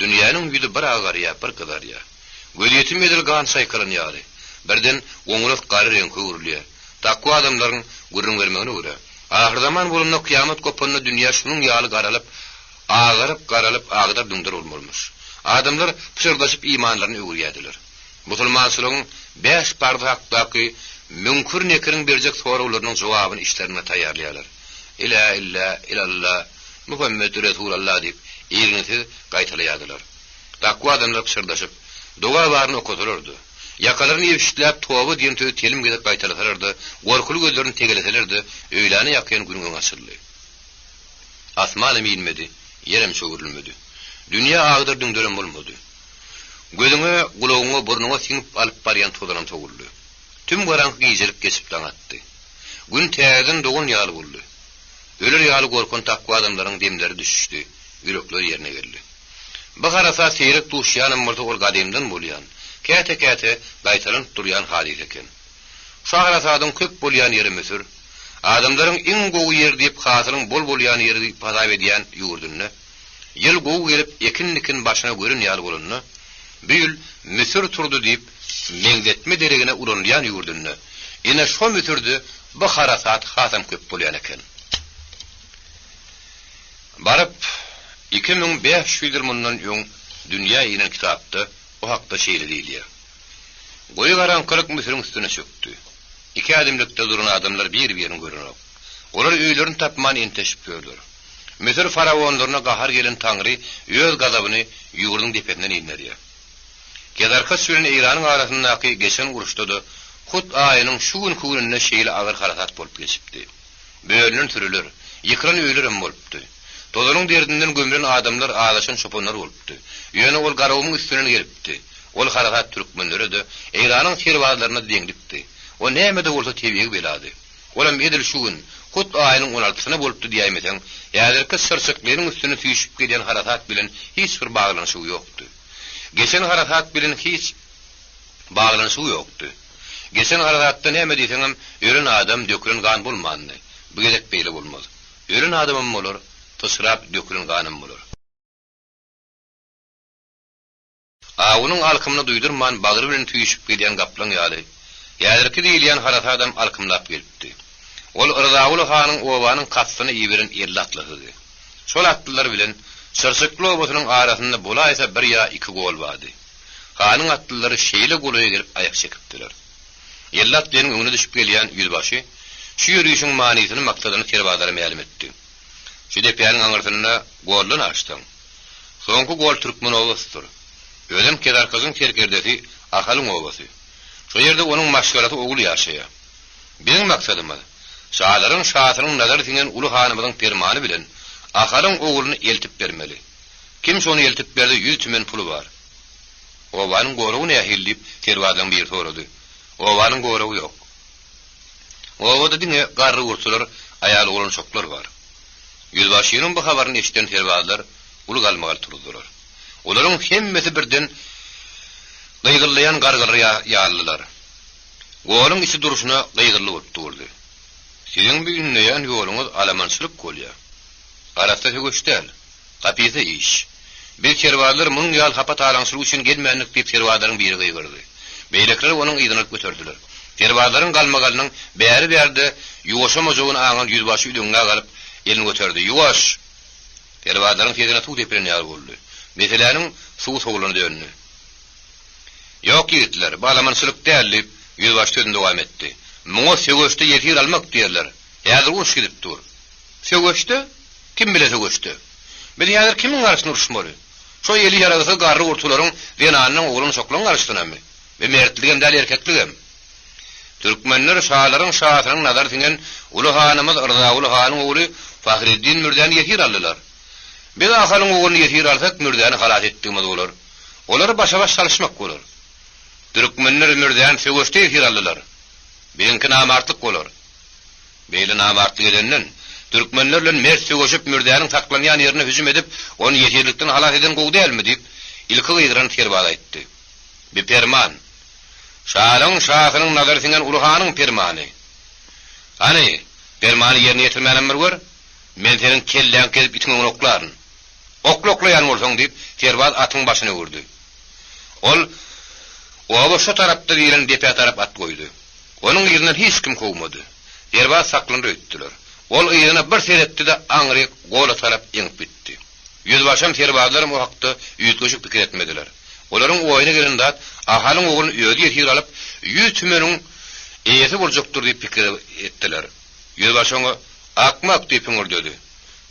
Dünýäniň ýüzi bir agarýar, bir gyzarýar. Gözýetim edil gan çaýkalan ýaly, birden goňras gara reňke öwrülýär. Takwa adamlaryň gürrüň bermegine görä, ahyrzaman bolanda, kyýamat gopanda dünýä şunuň ýaly garalyp, agaryp, garalyp, agdar-düňder bolmalymyş. Adamlar pyşyrdaşyp imanlaryny öwürýärdiler. Musulmançylygyň bäş parzy hakdaky Müňkür-Nekiriň berjek soraglarynyň jogabyny içlerinde taýýarlaýarlar. Ilä illä ilalla, Muhammet Resulalla diýip, irginsiz gaýtalaýardylar. Takwa adamlar pyşyrdaşyp, doga baryny okasalar-da, ýakalaryny ebşitläp toba diýen sözi telim gezek gaýtalasalar-da, gorkuly gözlerini tegeleseler-de, öýläne ýakyn günüň öňi açyldy. Asmanam inmedi, ýerem çöwrülmedi. Dünýä agdar-düňderem bolmady. Gözüňe, gulagyňa, burnuňa siňip alyp barýan tozanam sowuldy. Tüm garaňky gijelik geçip daň atdy. Gün täzeden dogan ýaly boldy. Öler ýaly gorkan takwa adamlaryň demleri düşüşdi, ýürekleri ýerine geldi. Bu harasat seýrek duşýanam bolsa ol gadymdan bolýan, käte-käte gaýtalanyp durýan hadysa eken. Şu harasadyň köp bolýan ýeri Müsür. Adamlaryň iň gowy ýer diýip hasylyň bol bolýan ýeri diýip hasap edýän ýurdunda, ýyl gowy gelip ekin-dikin başyna gören ýaly bolanda, bu ýyl Müsür turdy diýip meňzetme deregine ulanylýan ýurdunda, ine şo Müsürde bu harasat hasam köp bolýan eken. Baryp, 2500 ýyl mundan öň dünýä inen kitapda bu hakda şeýle diýilýär, Goýy garaňkylyk Müsüriň üstüne çökdi. Iki ädimlikde duran adamlar bir-birini görenok. Olar öýlerini tapman enteşip ýörler. Müsür faraonlaryna gahar gelen Taňry öz gazabyny ýurduň depesinden inderýär. Gezarkaç bilen Eýranyň arasyndaky geçen uruşda-da. Hut aýynyň şu günki gününde şeýle agyr harasat bolup geçipdi. Bölünen sürüler, ýykylan öýlerem bolupdy. Tozanyň derdinden gömlen adamlar, azaşan çopanlar bolupdy. Ýöne ol Garagumuň üstünden gelipdi. Ol harasat türkmenlere-de, Eýranyň serbazlaryna-da deňlikdi. O näme-de bolsa tebigy belady. Olam edil şu gün, hut aýynyň on altysyna bolupdy diýäýmeseň, häzirki Çyrçyklynyň üstüne süýşüp gelýän harasat bilen hiç bir baglanyşygy ýokdy. Geçen harasat bilen hiç baglanyşygy ýokdy. Geçen harasatda näme diýseňem, ölen adam, dökülen gan bolmandy. Bu gezek beýle bolmaz. Ölen adamam bolar, pyçrap dökülen ganam bolar. Awunyň alkymyny duýdurman bagry bilen süýşüp gelýän gaplaň ýaly, häzirki diýilýän harasadam alkymlap gelipdi. Ol Yrzaguly hanyň obanyň kastyna iberen 50 atlysydy. Şol atlylar bilen Çyrçykly obasynyň arasynda bolaýsa bir ýa iki gol bardy. Hanyň atlylary şeýle golaýa gelip aýak çekipdiler. 50 atlynyň öňüne düşüp gelýän ýüzbaşy şu ýörişiň manysyny, maksadyny serbazlara mälim etdi. Şu depäniň aňyrsynda goldan aşsaň, Soňky gol türkmen obasydyr. Özem Kezarkajyň serkerdesi Ahalyň obasy. Şo ýerde onuň maşgalasy ogly ýaşaýar. Biziň maksadymyz, şalaryň şasynyň nazary siňen uly hanymyzyň permany bilen Ahalyň ogluny eltip bermeli. Kim şony eltip berse ýüz tümen puly bar. Obanyň goragy nähili diýip, serbazlaryň biri sorady. Obanyň goragy ýok. Obada diňe garry-gurtular, aýal-oglançaklar bar. Ýüzbaşynyň bu habaryny eşiden serbazlar uly galmagal turuzdylar. Olaryň hemmesi birden gygyllaýan gargalar ýalydylar. Goluň içi durşuna gygylly bolup durdy. Siziň bu ündeýän ýoluňyz alamançylyk bolýar. Arassa söweş däl. Gapysa iş. Biz serbazlar munuň ýaly hapa talaňçylyk üçin gelmändik diýip serbazlaryň biri gygyrdy. Beýlekiler onuň yzyny alyp göterdiler. Serbazlaryň galmagalynyň bäri-bärde ýuwaşamajagyny aňan ýüzbaşy üzeňňä galyp, elini göterdi. Ýuwaş! Serbazlaryň sesine suw depilen ýaly boldy. Meseläniň suwy sowlana döndi. Ýok, ýigitler, bu alamançylyk däl, diýip, ýüzbaşy sözüni dowam etdi. Muňa söweşde ýesir almak diýerler. Häzir uruş gidip dur. Söweşde? Kim bile söweşde? Biz häzir kimiň garşysyna uruşmaly? Şo eli ýaragsyz garry-gurtularyň, zenanynyň, oglan-uşaklaryň garşysynamy? Bi mertligem däl, erkekligem. Türkmenler şalaryň şasynyň nazary siňen uly hanymyz Yrzaguly hanyň ogly Fahreddin Mürzäni ýesir aldylar. Biz Ahalyň ogluny ýesir alsak, Mürzäni halas etdigimiz bolar. Olary başa-baş salyşmak bolar. Türkmenler Mürzäni söweşde ýesir aldylar. Biziňki namartlyk bolar. Beýle namartlyk edenden, türkmenler bilen mert söweşip, Mürzäniň saklanýan ýerine hüjüm edip, ony ýesirlikden halas eden gowy dälmi? diýip, ilki gygyran serbaz aýtdy. Bi perman, şalaň şasynyň nazary siňen uly hanyň permany. Hany, permany ýerine ýetirmänem bir gör, men seniň kelläňi kesip itiň öňüne oklaryn. Okla oklaýan bolsaň, diýip, serbaz atyň başyny öwürdi. Ol oba şo tarapda diýlen depä tarap at goýdy. Onuň yzyndan hiç kim kowmady. Serbaz saklandy öýtdüler. Ol yzyna bir seretdi-de aňryk gola tarap eňip gitdi. Ýüzbaşam, serbazlaram o hakda üýtgeşik pikir etmediler. Olaryň oýuna gelen zat Ahalyň ogluny özi ýesir alyp, ýüz tümeniň eýesi boljakdyr diýip pikir etdiler. Ýüzbaşy oňa, Akmak! diýip hüňürdedi.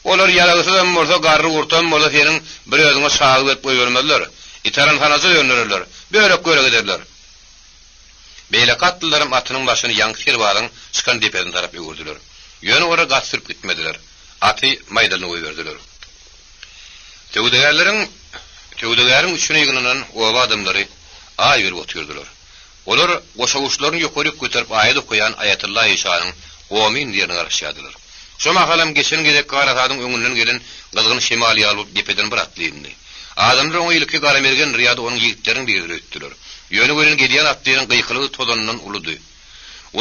Olar ýaragsyzam bolsa, garry-gurtam bolsa seniň bir özüňe çagy berip goýbermezler. Itaran sanaja döndererler. Bölek-bölek ederler. Beýleki atlylaram atynyň başyny ýaňky serbazyň çykan depesine tarap öwürdiler. Ýöne olar gaty sürüp gitmediler. Aty maýdalyna goýberdiler. Söwdagärleriň söwdagäriň üçüne ýygnanan oba adamlary aý berip otyrdylar. Olar goşawuçlaryny ýokaryk göterip aýat okaýan Aýatylla işanyň Omyn diýerine garaşýardylar. Şo mahalam geçen gezekki harasadyň öňünden gelen gyzgyn şemal ýaly bolup depeden bir atly indi. Adamlar oňa ilki Garamergendir ýa-da onuň ýigitleriniň biridir öýtdüler. Ýöne welin gelýän atlynyň gykylygy tozandan uludy.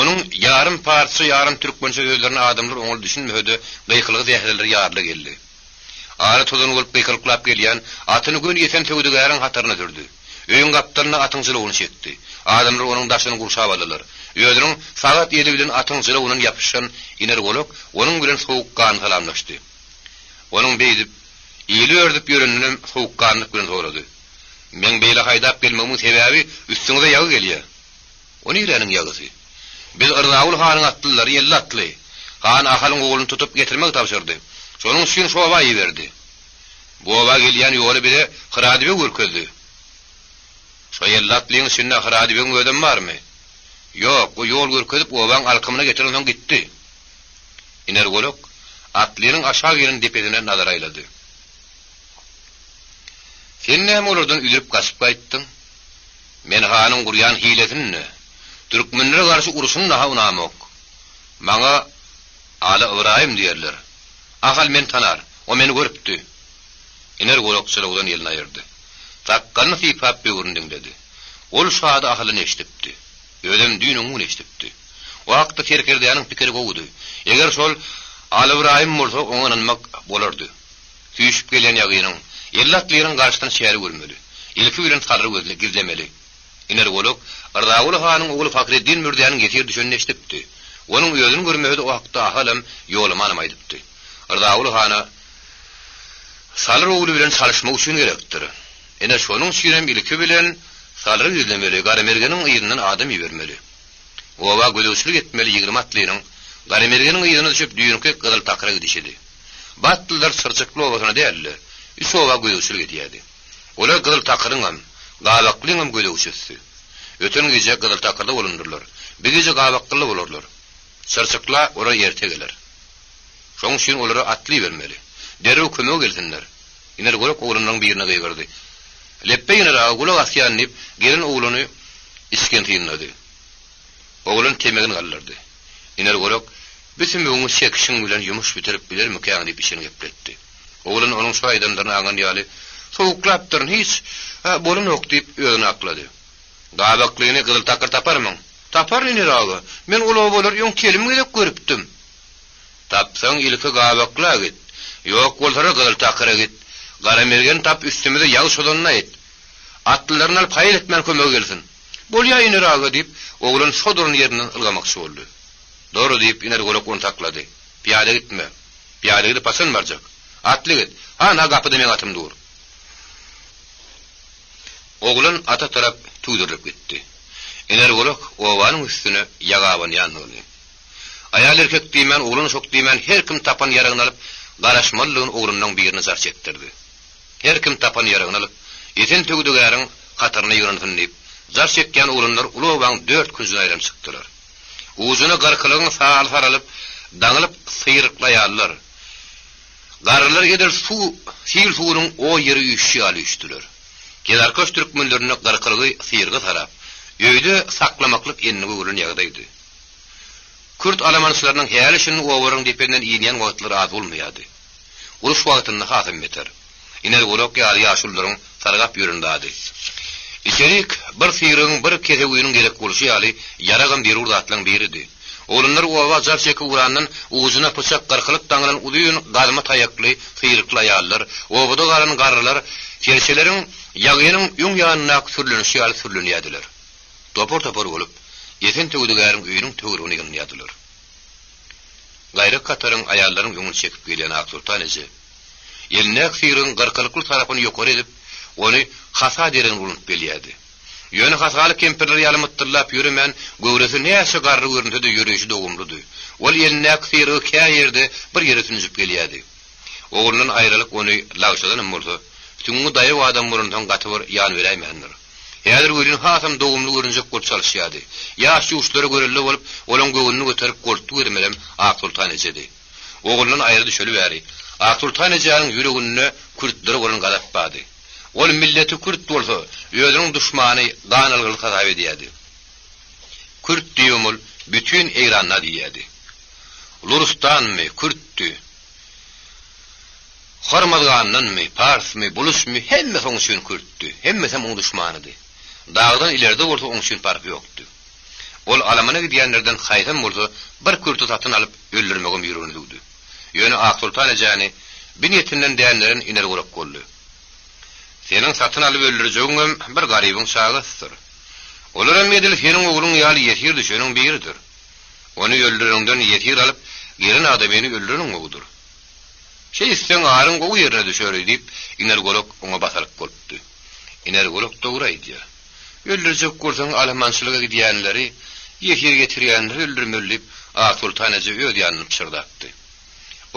Onuň ýarym parsça, ýarym türkmençe sözlerine adamlar oňaly düşünmese-de, gykylygy zähreleri ýaryla geldi. Ara tozan bolup gykylyklap gelýän atyny göni ýeten söwdagäriň hataryna sürdi. Öýüň gapdalynda atyň jylawyny çekdi. Adamlar onuň daşyny gurşap aldylar. Özüniň sagat eli bilen atyň jylawyndan ýapyşan Iner golak onuň bilen sowukganly salamlaşdy. Onuň beýdip, ili ördüp ýöreninem sowukganlyk bilen sorady. Meň beýle haýdap gelmegimiň sebäbi üstüňize ýagy gelýär. O niräniň ýagysy? Biz Yrzaguly hanyň atlylary, 50 atly. Han Ahalyň ogluny tutup getirmegi tabşyrdy. Şonuň üçin şu oba iberdi. Bu oba gelýän ýoly bize Hyrady beg görkezdi. Şo 50 atlyň içinde Hyrady begiň özem barmy? Ýok, o ýol görkezip obaň alkymyna getirensoň gitdi. Iner golak atlynyň aşak inen depesine nazar aýlady. Sen näme olardan üzülip gaçyp gaýtdyň? Men hanyň gurýan hilesini-de, türkmenlere garşy urşuny-da-ha unamok. Maňa Aly Ybraýym diýerler. Ahal meni tanar, o meni görüpdi. Iner golak çylawdan elini aýyrdy. Sakgalyny sypap böwrüni diňledi. Ol şu ady Ahaldan eşidipdi. Özem düýn-öňňun gün eşidipdi. O hakda serkerdäniň pikiri gowudy. Eger şol Aly Ybraýym bolsa, oňa ynanmak bolardy. Süýşüp gelýän ýagynyň, elli atlynyň garşysyna çäre görmeli. Ilki bilen Salyry gözle, gizlemeli. Iner golak, Yrzaguly hanyň ogly Fakreddin Mürzäniň ýesir düşenini eşidipdi. Onuň özüni görmese-de o hakda Ahalam, Ýolamanam aýdypdy. Yrzaguly hana Salyr ogly bilen çalyşmak üçin gerekdir. Ine, şonuň üçinem ilki bilen Salyry gizlemeli, Garamergeniň yzyndan adam ibermeli. Oba gözegçilik etmeli 20 atlynyň Garamergeniň yzyna düşüp düýnki Gyzyltakyra gidişidi. Bu atlylar Çyrçykly obasyna däl-de, üç oba gözegçilik edýärdi. Olar Gyzyltakyryňam, Gabaklyňam gözegçisidi. Öten gije Gyzyltakyrda bolandyrlar. Bi gije Gabaklyda bolarlar. Çyrçykla olar erte geler. Şoň üçin olara atly ibermeli. Derrew kömege gelsinler. Iner golak oglanlaryň birine gygyrdy. Lepbeý Iner aga, gulak asýan diýip, gelen oglany içgin synlady. Oglan temegini galdyrdy. Iner golak, Bu sümügiňi çekişiň bilen ýumuş bitirip bilermikäň diýip içini gepletdi. Oglan onuň şu aýdanlaryny aňan ýaly, Sowuklapdyryn, hiç, hä, bolanok diýip, özüni aklady. Gabaklyny gyzyltakyr taparmyň? Taparyn, Iner aga. Men ol obalary öň telim gezek görüpdim. Tapsaň ilki Gabakla git. Ýok bolsara Gyzyltakyra git. Garamergeni tap üstümize ýag çozanyny aýt. Atlylaryny alyp haýal etmän kömege gelsin. Bolýa Iner aga diýip, oglan şo duran ýerinden ylgamakçy boldy. Dur diýip Iner golak ony saklady. Pyýada gitme. Pyýada gidip haçan barjak? Atly git. Han-ha gapyda meň atym dur. Oglan ata tarap tüwdürilip gitdi. Iner golak obanyň üstüne ýag abanýandygyny, Aýal-erkek diýmän, oglan-uşak diýmän her kim tapan ýaragyny alyp, garaşmalydygyny oglanlaň birine jar çekdirdi. Her kim tapan ýaragyny alyp, Esen söwdagäriň hataryna ýygnansyn diýip, jar çekýän oglanlar uly obaň dört künjüne aýlanyp çykdylar. Ujuna gyrkylygyň saly saralyp, daňylyp syrykly aýallar, garrylar edil suw, sil suwunyň o ýere üýşşi ýaly üýşdüler. Kezarkaş türkmenlerinde gyrkylygy syrgy sarap, öýde saklamaklyk endige öwrülen ýagdaýdy. Kürt alamançylarynyň häli-şindi obalaryň depesinden inýän wagtlary az bolmaýardy. Uruş wagtynda hasam beter. Iner golak ýaly ýaşulularyň sargap ýören zady. Içerik bir syrygyň, bir kesewiniň gerek bolşy ýaly, ýaragam zerur zatlaryň biridi. Oglanlar oba jar çekip ugrandan ujuna pyçak gyrkylyk daňylan uzyn gazma taýakly, syrykly aýallar, obada galan garrylar serçeleriň ýagynyň öň ýanyndaky sürlenişi ýaly sürlenýärdiler. Topar-topar bolup, Esen söwdagäriň öýüniň töweregine ýygnanýardylar. Gaýraky hataryň aýallaryň öňüni çekip gelýän Aksoltan eje, elindäki syrygyň gyrkylykly tarapyny ýokary edip, ony hasa deregine ulanyp gelýärdi. Ýöne hasaly kempirler ýaly mytdyllap ýöremän, göwresi näçe garry görünse-de ýöreýşi dogumlydy. Ol elindäki syrygy kä ýerde bir ýere sünjüp gelýärdi. Oglundan aýralyk ony lagşadanam bolsa, süňňi daýaw adam bolansoň gaty bir ýan beräýmändir. Häzir welin hasam dogumly görünjek bolup çalyşýardy. Ýaş-ýuşlara görelde bolup, olaň göwnüni göterip goltgy bermelem Aksoltan ejedi. Oglundan aýry düşeli bäri, Aksoltan ejäniň ýüreginde kürtlere bolan gazap bardy. Ol milleti kürt bolsa, özüniň duşmany, ganalgyly hasap edýärdi. Kürt diýibem ol bütin Eýranda diýýärdi. Lurustanmy, kürtdi. Hormazgandanmy, parsmy, bulusmy, hemmesi oň üçin kürtdi, hemmesem oň duşmanydy. Dagdan ileride bolsa oň üçin parhy ýokdy. Ol alamana gidýänlerden haýsam bolsa bir kürti satyn alyp öldürmegem ýüregine düwdi. Ýöne Aksoltan ejäni bi niýetinden dänderen Iner golak boldy. Seniň satyn alyp öldürjegiňem bir garybyň çagasydyr. Olaram edil seniň ogluň ýaly ýesir düşeniň biridir. Ony öldüreniňden ýesir alyp gelen adamyny öldüreniň gowudyr. Şeýtseň aryň gowy ýerine düşer, diýip, Iner golak oňa basalyk bolupdy. Iner golak dogry aýdýar. Öldürjek bolsaň, alamançylyga gidýänleri, ýesir getirýänleri öldürmeli, diýip, Aksoltan eje öz ýanyndan pyşyrdapdy.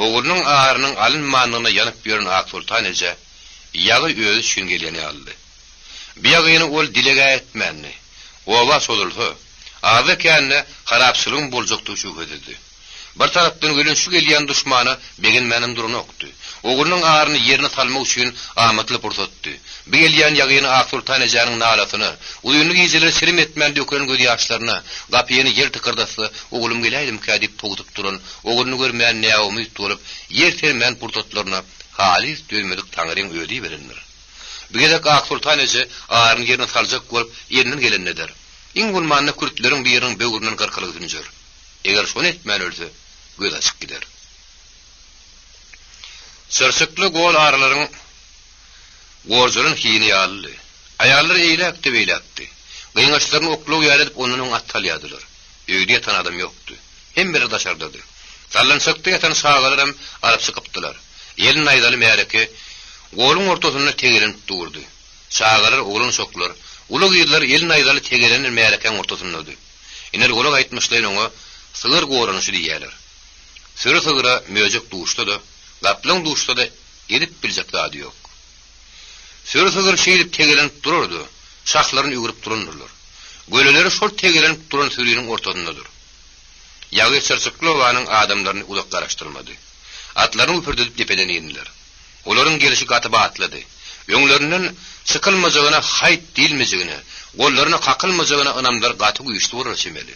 Oglunyň arynyň alynmandygyna ýanyp ýören Aksoltan eje ýagy özi üçin gelýän ýalydy. Bu ýagyny ol dileg-ä etmändi. Oba çozulsa, Azda-kände harapçylygyň boljakdygy şübhesizdi. Bir tarapdan welin şu gelýän duşmana begenmänem duranokdy. Oglunyň aryny ýerine salmak üçin amatly pursatdy. Bu gelýän ýagyny Aksoltan ejäniň nalasyna, uzynly gijeler çirim etmän dökülen gözýaşlaryna, gapyny ýel tykyrdatsa, oglum geläýdimkä diýip towsup duran, ogluny görmän näumyt bolup, ýer sermän pursatlaryna halys dözmedik Taňryň özi iberendir. Bu gezek Aksoltan eje aryny ýerine saljak bolup elinden gelenini eder. Iň bolmanda kürtleriň biriniň böwründen gyrkylygy sünjer. Eger şony etmän ölse, gözi açyk gider. Çyrşykly gol arylaryň gorjalan hini ýalydy. Aýallar eýläkde-beýläkdi. Gyňaçlaryny oklaw ýaly edip ondan öň at salýardylar. Öýde ýatan adam ýokdy. Hemmeler daşardady. Sallançakda ýatan çagalaram alyp çykypdylar. Eli naýzaly märeke goluň ortasynda tegelenip durdy. Çagalar, oglan-uşaklar, uly gyzlar eli naýzaly tegelenen märekäň ortasyndady. Iner golak aýtmyşlaýyn oňa sygyr goranyşy diýýärler. Süri sygyra möjek duşsa-da, gaplaň duşsa-da edip biljek zady ýok. Süri sygyr şeýdip tegelenip durar-da, şahlaryny öwrüp durandyrlar. Göleleri şol tegelenip duran süriniň ortasyndadyr. Ýagy Çyrçykly obanyň adamlaryny uzak garaşdyrmady. Atlaryny güpürdedip depeden indiler. Olaryň gelşi gaty batlydy. Öňlerinden çykylmajagyna haýt diýilmejegine, gollaryna kakylmajagyna ynamlary gaty güýçli bolara çemeli.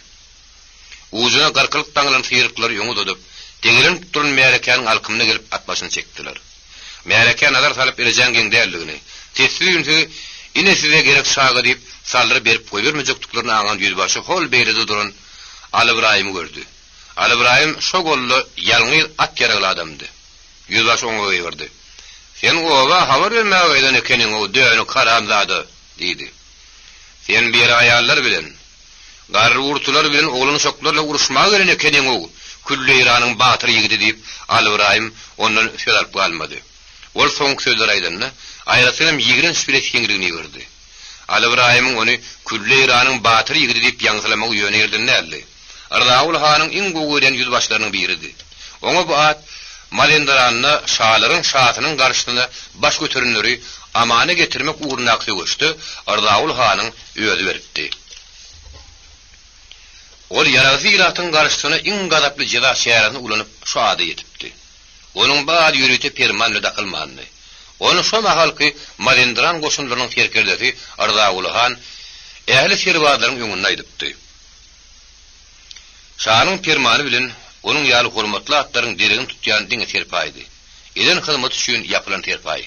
Ujuna gyrkylyk daňylan syryklary öňe uzadyp, degelenip duran märekäniň alkymyna gelip at başyny çekdiler. Märekä nazar salyp Erejäň geň däldigini, sessiz-üýnsüz Ine size gerek çaga diýip, saldyr berip goýbermejekdiklerini aňan ýüzbaşy hol beýlede duran Alybraýymy gördi. Alybraýym şo golda ýalňyz at ýaragly adamdy. Ýüzbaşy oňa gygyrdy. Sen oba habar bermäge gaýdan ekeniň-ow, dönük haramzada! diýdi. Sen bu ýere aýallar bilen, garry-gurtular bilen, oglan-uşaklar bilen uruşmaga gelen ekeniň-ow, külli Eýranyň batyr ýigidi! diýip, Alybraýym ondan söz alyp galmady. Ol soňky sözleri aýdanda, aýratynam ýigrenç bile seňrigini ýygyrdy. Alybraýymyň ony külli Eýranyň batyr ýigidi diýip ýaňsylamagy ýöne ýerden däldi. Yrzaguly hanyň iň gowy görýän ýüzbaşylarynyň biridi. Oňa bu at Mazendaranda şalaryň şasynyň garşysyna baş göterenleri amana getirmek ugrundaky söweşde Yrzaguly hanyň özi beripdi. Ol ýaragsyz ilatyň garşysyna iň gazaply jeza çäresini ulanyp şu ada ýetipdi. Onuň bu ady ýörite perman bile dakylmandy. Ony şo mahalky Mazendaran goşunlarynyň serkerdesi Yrzaguly han ähli serbazlaryň öňünde aýdypdy. Şanyň permany bilen onuň ýaly hormatly atlaryň deregini tutýan diňe serpaýdy. Eden hyzmaty üçin ýapylan serpaý.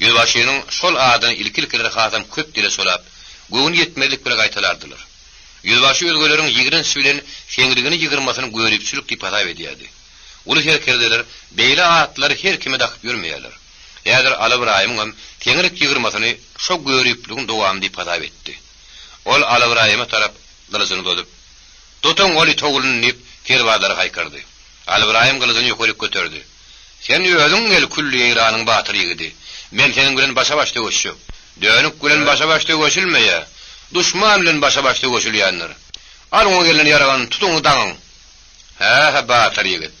Ýüzbaşynyň şol adyny ilki-ilkiler hasam köp dile çolap, göwni ýetmezlik bile gaýtalardylar. Ýüzbaşy özgeleriň ýigrenç bilen seňrigini ýygyrmasyny göripçilik diýip hasap edýärdi. Uly serkerdeler beýle atlary her kime dakyp ýörmeýärler. Häzir Alybraýymyňam seňrik ýygyrmasyny şo görüpligiň dowamy diýip hasap etdi. Ol Alybraýyma tarap gylyjyny uzadyp, Tutuň ol it ogluny! diýip, serbazlara haýkyrdy. Alybraýym gylyjyny ýokaryk göterdi. Sen özüň gel, külli Eýranyň batyr ýigidi! Men seniň bilen başa-baş söweşjek. Dönük bilen başa-baş söweşilmeýär. Duşman bilen başa-baş söweşilýändir. Alyň o gelnen ýaragany, tutuň daňyň! Hä-hä, batyr ýigit!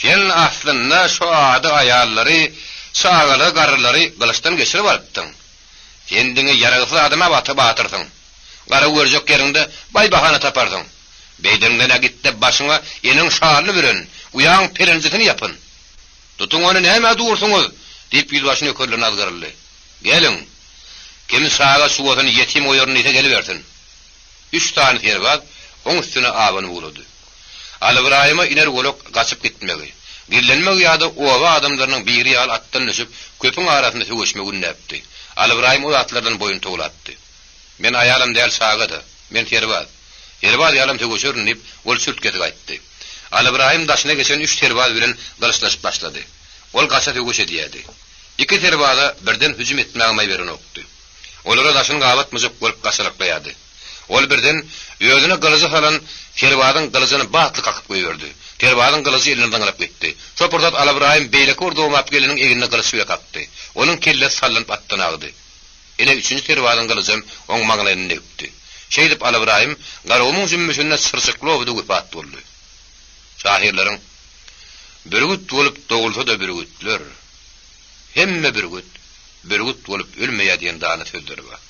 Sen aslynda şo ady aýallary, çagalary, garrylary gylyçdan geçirip alypdyň. Sen diňe ýaragsyz adama bata batyrsyň. Gara görjek ýeriňde baý bahana taparsyň. Beýdeňden-ä git-de başyňa eneň şalyny büren, uýaň pelenjisini ýapyn. Tutuň ony nämä dursuňyz? diýip ýüzbaşy nökerlerine azgyryldy. Geliň! Kim çaga-çugasyny ýetim goýaryn diýse gelibersin. Üç sany serbaz oň üstüne abanyp ugrady. Alybraýyma iner golak gaçyp gitmegi, gizlenmegi ýa-da oba adamlarynyň biri ýaly atdan düşüp, köpüň arasynda söweşmegi ündäpdi. Alybraýym o zatlardan boýun towlapdy. Men aýalam däl, çaga-da. Men serbaz. Serbaz ýalam söweşerin diýip, ol çürt-kesik aýtdy. Alybraýym daşyna geçen üç serbaz bilen gylyçlaşyp başlady. Ol gaça söweş edýärdi. Iki serbaza birden hüjüm etmäge maý berenokdy. Olara daşyny gabatmajak bolup gaçaraklaýardy. Ol birden özüne gylyjy salan serbazyň gylyjyny batly kakyp goýberdi. Serbazyň gylyjy elinden zyňylyp gitdi. Şo pursat Alabraýym beýleki bir domap geleniň egnine gylyç bile kakdy. Onuň kellesi sallanyp atdan agdy. Ine, üçünji serbazyň gylyjam oň maňlaýyndan degipdi. Şeýdip Alabraýym Garagumuň jümmüşinde çyrçykly obada wepat boldy. Şahyrlaryň, Bürgüt bolup dogulsa-da bürgütler, hemme bürgüt, bürgüt bolup ölmeýär diýen dana sözleri bar.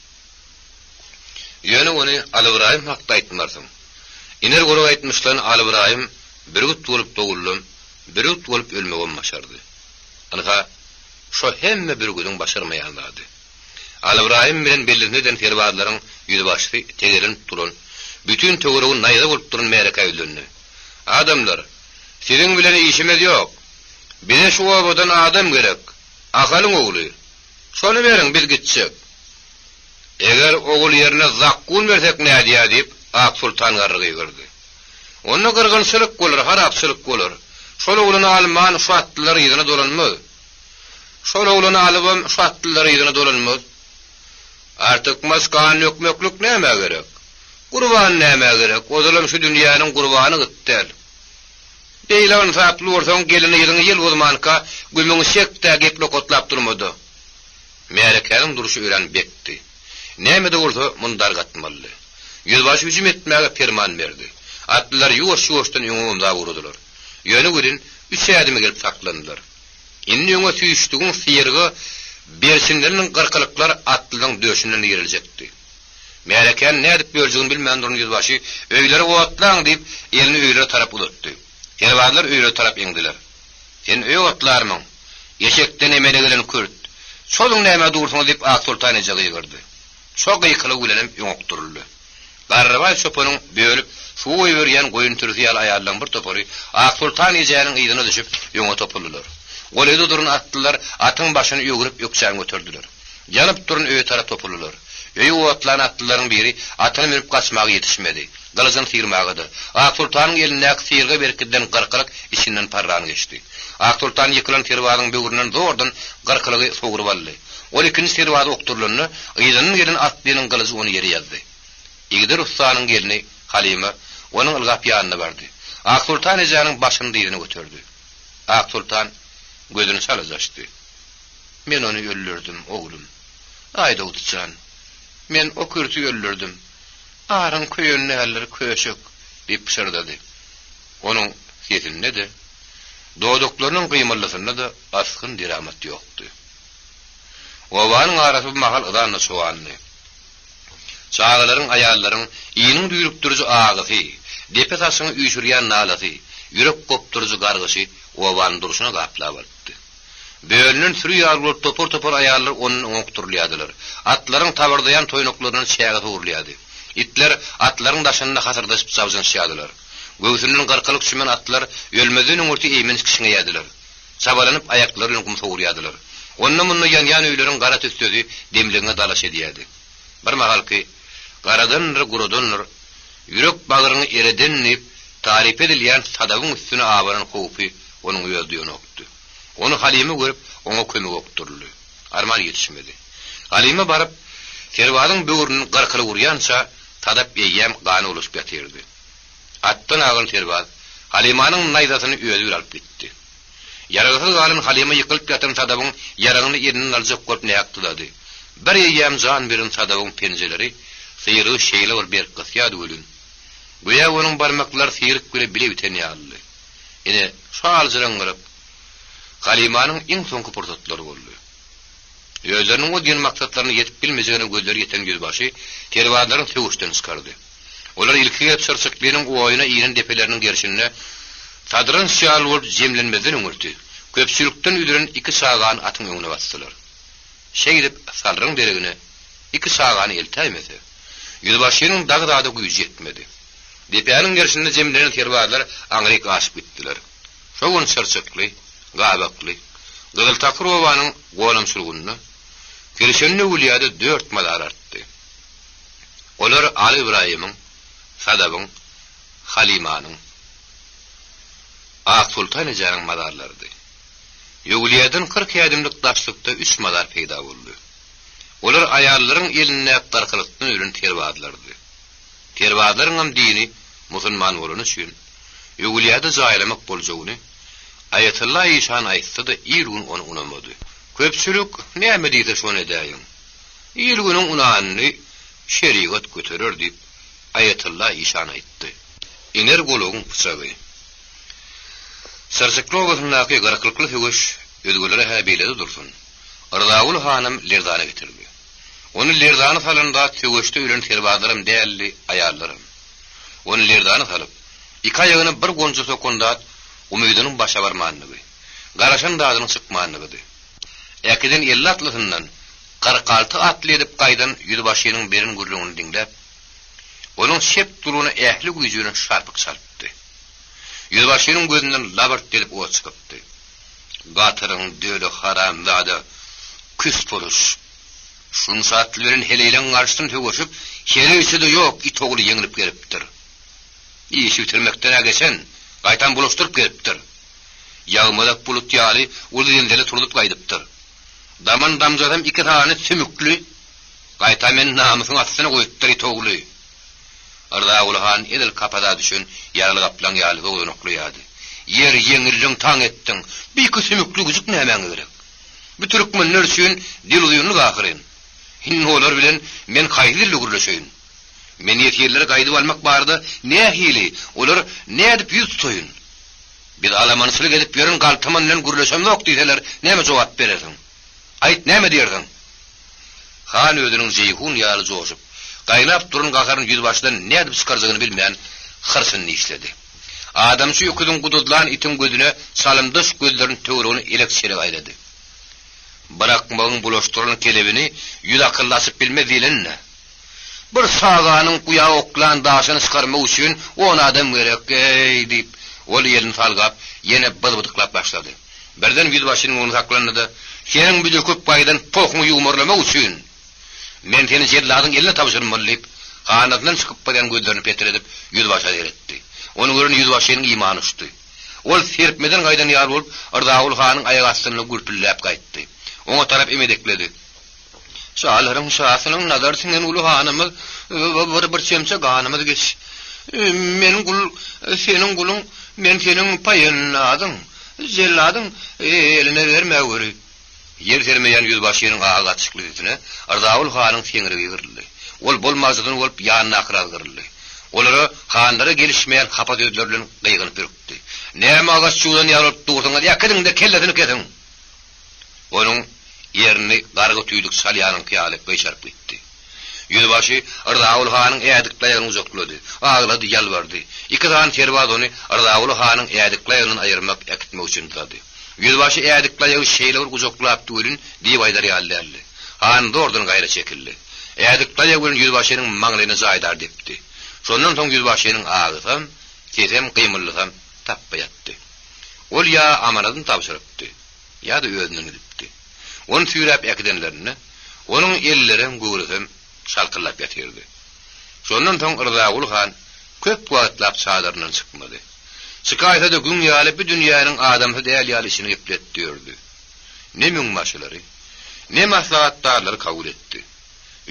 Ýöne ony Alybraýym hakda aýtmarsyň. Iner golak aýtmyşlan Alybraýym bürgüt bolup doguldam, bürgüt bolup ölmegem başardy. Ynha, şo hemme bürgüdiň başarmaýan zady. Alybraýym bilen bellisini eden serbazlaryň ýüzbaşysy tegelenip duran, bütin töweregi naýza bolup duran märekä ýüzlendi. Adamlar, siziň bilen işimiz ýok. Bize şu obadan adam gerek. Ahalyň ogly. Şony beriň, biz gitjek. Eger ogul ýerine zakgun bersek nädýä diýip, Aksoltan garry gygyrdy. Onda gyrgynçylyk bolar, harapçylyk bolar. Şol oglany alman, şu atlylar yzyna dolanmaz. Şol oglany alybam, şu atlylar yzyna dolanmaz. Artykmaç gan dökmeklik nämä gerek? Gurban nämä gerek? Ozalam şu dünýäniň gurbany gyt däl. Beýle ynsaply bolsaň, gelin yzyňy ýel bozmanka, gümüňi çek-dä, gep nokatlap durma-da. Märekäniň durşy örän bekdi. Näme-de bolsa, muny dargatmalydy. Ýüzbaşy hüjüm etmäge perman berdi. Atlylar ýuwaş-ýuwaşdan öňe omzap ugradylar. Ýöne welin, üç ädime gelip saklandylar. Indi öňe süýşdügiň syrgy berçinleriniň gyrkylyklar atlylaryň döşünden iriljekdi. Märekäni nädip böljegini bilmän duran ýüzbaşy, Öýleri otlaň! diýip, elini öýlere tarap uzatdy. Serbazlar öýlere tarap eňdiler. Sen öý otlarmyň? Eşekden emele gelen kürt! Çozuň nämä dursuňyz diýip Aksoltan eje gygyrdy. Şo gykylygy bilenem öňe okduryldy. Garrybaý çopanyň bölüp suwa goýberýän goýun sürüsi ýaly aýallaryň bir topary Aksoltan ejäniň yzyna düşüp öňe topuldylar. Golaýda duran atlylar atyň başyny öwrüp ökjäni göterdiler. Ýanyp duran öýe tarap topuldylar. Öýi otlan atlylaryň biri atyna münüp gaçmaga ýetişmedi. Gylyjyny syrmaga-da. Aksoltanyň elindäki syrga berkidilen gyrkylyk içinden parran geçdi. Aksoltan ýykylan serbazyň böwründen zordan gyrkylygy sogrup aldy. Ol ikinji serbaza okdurylanda, yzyndan gelen atlynyň gylyjy ony ýere ýazdy. Igdir ussanyň gelni Halyma onuň ylgap ýanyna bardy. Aksoltan ejäniň başyny dyzyna göterdi. Aksoltan gözüni çalaja açdy. Men ony öldürdim, oglum. Aýdogdy jan, men o kürti öldürdim. Aryň köýen däldir, köşek, diýip pyşyrdady. Onuň sesinde-de, dodaklarynyň gymyldysynda-da asgyn-deramat ýokdy. Obanyň arasy bu mahal yzanda çogandy. Çagalaryň, aýallaryň iniň düýrükdiriji agysy, depe saçyňy üýşürýän nalasy, ýürek gopduryjy gargyşy obany durşuna gaplap alypdy. Bölünen süri ýaly bolup topar-topar aýallar ondan-oňa okdurylýardylar. Atlaryň tabyrdaýan toýnaklaryndan çäge sowrulýardy. Itler atlaryň daşynda hasyrdaşyp jabjynşýardylar. Göwsünden gyrkylyk çümen atlar ölmezden öňürti eýmenç kişňeýärdiler. Çabalanyp aýaklary bilen gum sowurýardylar. Onda-munda ýanýan öýleriň gara tüssesi demligiňe dalaş edýärdi. Bir mahalky, Garadandyr, guradandyr, ýürek-bagryňy ereden diýip, taryp edilýän sadabyň üstüne abanan howpy onuň özi duýanokdy. Ony Halyma görüp, oňa kömege okduryldy. Arman ýetişmedi. Halyma baryp, serbazyň böwründen gyrkylyk urýança, sadap eýýäm gana bulaşyp ýatyrdy. Atdan agan serbaz Halymanyň naýzasyny özi bile alyp gitdi. Ýaragsyz galan Halyma ýykylyp ýatan sadabyň ýaragyny elinden aljak bolup nähak dyzady. Bir eýýäm jan beren sadabyň penjeleri syrygy şeýle bir berk gysýardy welin, göýä onuň barmaklary syryk bile bile biten ýalydy. Ine, şu aljyraňňylyk Halymanyň iň soňky pursatlary boldy. Özleriniň o diýen maksatlaryna ýetip bilmejegine gözleri ýeten ýüzbaşy serbazlaryny söweşden çykardy. Olar ilki gelip Çyrçyklynyň oýuna inen depeleriniň gerşinde sadranç ýaly bolup jemlenmezden öňürti, köpçülikden üzülen iki çagany atyň öňüne basdylar. Şeýdip, salryň deregine iki çagany eltäýmese, ýüzbaşynyň dagy zada güýji ýetmedi. Depäniň gerşinde jemlenen serbazlar aňryk aşyp gitdiler. Şo gün Çyrçykly, Gabakly, Gyzyltakyr obanyň gonamçylygynda Kirşenli öwülýäde dört mazar artdy. Olar Aly Ybraýymyň, Sadabyň, Halymanyň, Aksoltan ejäniň mazarlarydy. Öwülýäden 40 ädimlik daşlykda üç mazar peýda boldy. Olar aýallaryň elindäki gyrkylykdan ölen serbazlardy. Serbazlaryňam dini musulman bolany üçin, öwülýäde jaýlamak boljagyny Aýatylla işan aýtsa-da il-gün ony unamady. Köpçülik näme diýse şony edäýiň. Il-günüň unanyny şerigat göterer diýip, Aýatylla işan aýtdy. Iner golagyň pyçagy. Çyrçykly obasyndaky gyrklykly söweş özgelere-hä beýle-de dursun, Yrzaguly hanam lerzana getirdi. Ony lerzana salan zat söweşde ölen serbazlaram däldi, aýallaram. Ony lerzana salyp, iki aýagyna bir gonja sokan zat umydynyň başa barmanlygy, garaşan zadynyň çykmanlygydy. Äkiden 50 atlysyndan 46 atly edip gaýdan ýüzbaşynyň beren gürrüňini diňläp, onuň çep dulugyna ähli güýji bilen şarpyk çalypdy. Ýüzbaşynyň gözünden labyrt edip ot çykypdy. Gatyryň döli haramzada, küspuluş! Şunça atly bilen heleýleň garşysyna söweşip, heleýçe-de ýok, it ogly ýeňlip gelipdir. Işi bitirmekden-ä geçen, gaýtam bulaşdyryp gelipdir. Ýagmazak bulut ýaly uly zenzele turzup gaýdypdyr. Daman damjasam iki sany sümükli, gaýtam meni namysyň astyna goýupdyr it ogly. Yrzaguly han edil kapasa düşen ýaraly gaplaň ýaly zowzanaklaýardy. Ýer ýeňildiň, taň etdiň, bu iki sümükli güjük nämäňe gerek? Bu türkmenler üçin dil uzynlyk ahyryn. Indi olar bilen men haýsy dilde gürleşeýin? Men ýesirleri gaýdyp almak barada nähili, olar nädip ýüz tutaýyn? Biz alamançylyk edip ýören galtaman bilen gürleşemzok diýseler näme jogap berersiň? Aýt, näme diýersiň? Han özüniň Jeýhun ýaly joşup, gaýnap duran gaharyny ýüzbaşydan nädip çykarjagyny bilmän, hyrçyny dişledi. Adamçy öküziň guduzlan itiň gözüne çalymdaş gözlerini töweregine elek-çelek aýlady. Bir akmagyň bulaşdyran kelebini ýüz akylly açyp bilmez diýlenine. Bir çaganyň guýa oklan daşyny çykarmak üçin on adam gerek-eý, diýip, ol elini salgap, ýene byzbydyklap başlady. Birden ýüzbaşynyň öňünde saklandy-da, Seniň bu döküp gaýdan pohuňy ýuwmarlamak üçin, men seni jelladyň eline tabşyrmaly, diýip, hanasyndan çykyp barýan gözlerini petredip, ýüzbaşa seretdi. Ony gören ýüzbaşynyň imany uçdy. Ol serpmeden gaýdan ýaly bolup, Yrzaguly hanyň aýak astynda gürpüldäp gaýtdy. Oňa tarap emedekledi. Şalaryň şasynyň nazary siňen uly hanymyz, bir bir çemçe ganymyz geç. Men gul, seniň guluň, men seniň paýennazyň, jelladyň eline bermäweri. Ýer sermeýän ýüzbaşynyň agy gatyşykly sesine Yrzaguly hanyň seňrigi ýygyryldy. Ol bolmajydan bolup ýanyndakylar gyryldy. Olara hanlara gelişmeýän hapa sözler bilen gygynyp ürkdi. Näme agaç çuwdan ýaly bolup dursuňyz, äkidiň-de kellesini kesiň! Onuň erni gargy tüýdük çalýanyňky ýaly gyşaryp gitdi. Ýüzbaşy Yrzaguly hanyň ädikli aýagyny gujaklady. Aglady, ýalbardy. Iki sany serbaz ony Yrzaguly hanyň ädikli aýagyndan aýyrmak, äkitmek üçin dyzady. Ýüzbaşy ädikli aýagy şeýle bir gujaklapdy welin, diýip aýdar ýaly däldi. Han zordan gaýra çekildi. Ädikli aýagy bilen ýüzbaşynyň maňlaýyna jaýdar depdi. Şondan soň ýüzbaşynyň agysam, sesem, gymyldysam tapba ýatdy. Ol ýa amanadyny tabşyrypdy. Ýa-da özünden gidipdi. Ony süýräp äkidenlerinde, onuň ellerem, göwresem şalkyldap ýatyrdy. Şondan soň Yrzaguly han köp wagtlap çadyryndan çykmady. Çykaýsa-da güň ýaly bu dünýäniň adamsy däl ýaly içini gepletdi ýördi. Ne müňbaşylary, ne maslahatdarlary kabul etdi.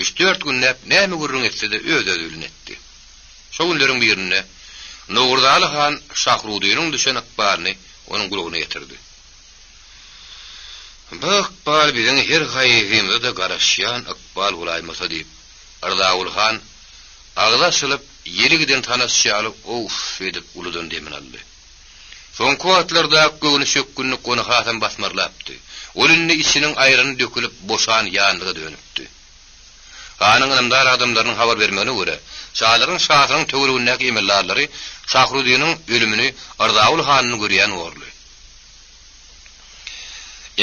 Üç-dört günläp näme gürrüň etse-de öz-özi bilen etdi. Şo günleriň birinde Nowruzaly han Şahrudynyň düşen ykbalyny onuň gulagyna ýetirdi. Bu ykbal biziň her haýsymyza-da garaşýan ykbal bolaýmasa diýip, Yrzaguly han agzy açylyp, ýeli giden tanaç ýaly owf edip uludan demini aldy. Soňky wagtlardaky göwni çökgünlik ony hasam basmarlapdy. Ol indi içiniň aýrany dökülip, boşan ýanlyga dönüpdi. Hanyň ynamdar adamlarynyň habar bermegine görä, şalaryň şasynyň töweregindäki emeldarlary Şahrudynyň ölümini Yrzaguly handan görýän borly.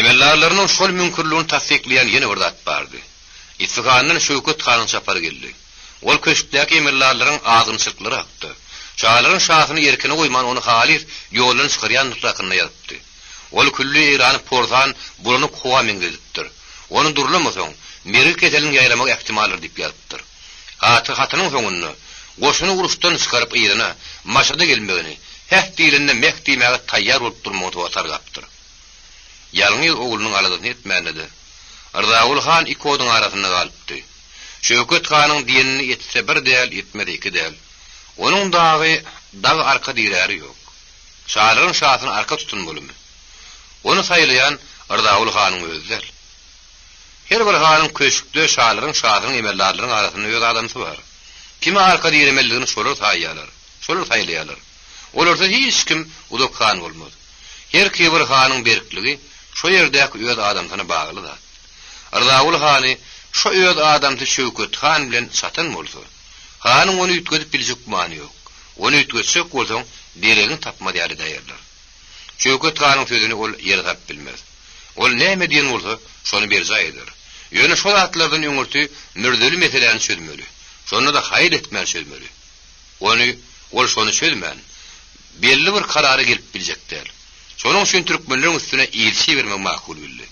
Emeldarlarynyň şol müňkürligini tassyklaýan ýene bir zat bardy. Isfahandan Şöwket hanyň çapary geldi. Ol köşkdäki emeldarlaryň azgynçylyklary hakda, şalaryň şasyny erkine goýman ony halys ýoldan çykarýandyklary hakynda ýazypdy. Ol külli Eýrany porsan bulanyk howa meňzedipdir. Ony durlamasaň, mergi keseliniň ýaýramagy ähtimaldyr diýip ýazypdyr. Haty hatynyň soňunda, goşuny uruşdan çykaryp yzyna, Maşada gelmegini, Häh diýlende meh diýmäge taýýar bolup durmagyny sowa sargapdyr. Ýalňyz oglunyň aladasyny etmände-de, Yrzaguly han iki oduň arasynda galypdy. Şöwket hanyň diýenini etse bir däl, etmese iki däl. Onuň dagy dag arka diräri ýok. Şalaryň şasyny arka tutunmalymy? Ony saýlaýan Yrzaguly hanyň özi däl. Her bir hanyň köşkde şalaryň şasynyň emeldarlaryň arasynda öz adamsy bar. Kime arka diremelidigini şolar saýýarlar, şolar saýlaýarlar. Olarsyz hiç kim uzak han bolmaz. Her ki bir hanyň berkligi şo ýerdäki öz adamsyna bagly zat. Yrzaguly hany şo öz adamsy Şöwket han bilen çatan bolsa, hanyň ony üýtgedip biljek gümany ýok. Ony üýtgetjek bolsaň, deregiňi tapmaz ýaly edäýerler. Şöwket hanyň sözüni ol ýere salyp bilmez. Ol näme diýen bolsa, şony berjaý eder. Ýöne şo zatlardan öňürti mürzeli meseläni çözmeli. Şonda-da haýal etmän çözmeli. Ony, ol şony çözmän, belli bir karara gelip biljek däl. Şonuň üçin türkmenleriň üstüne ilçi ibermegi makul bildi.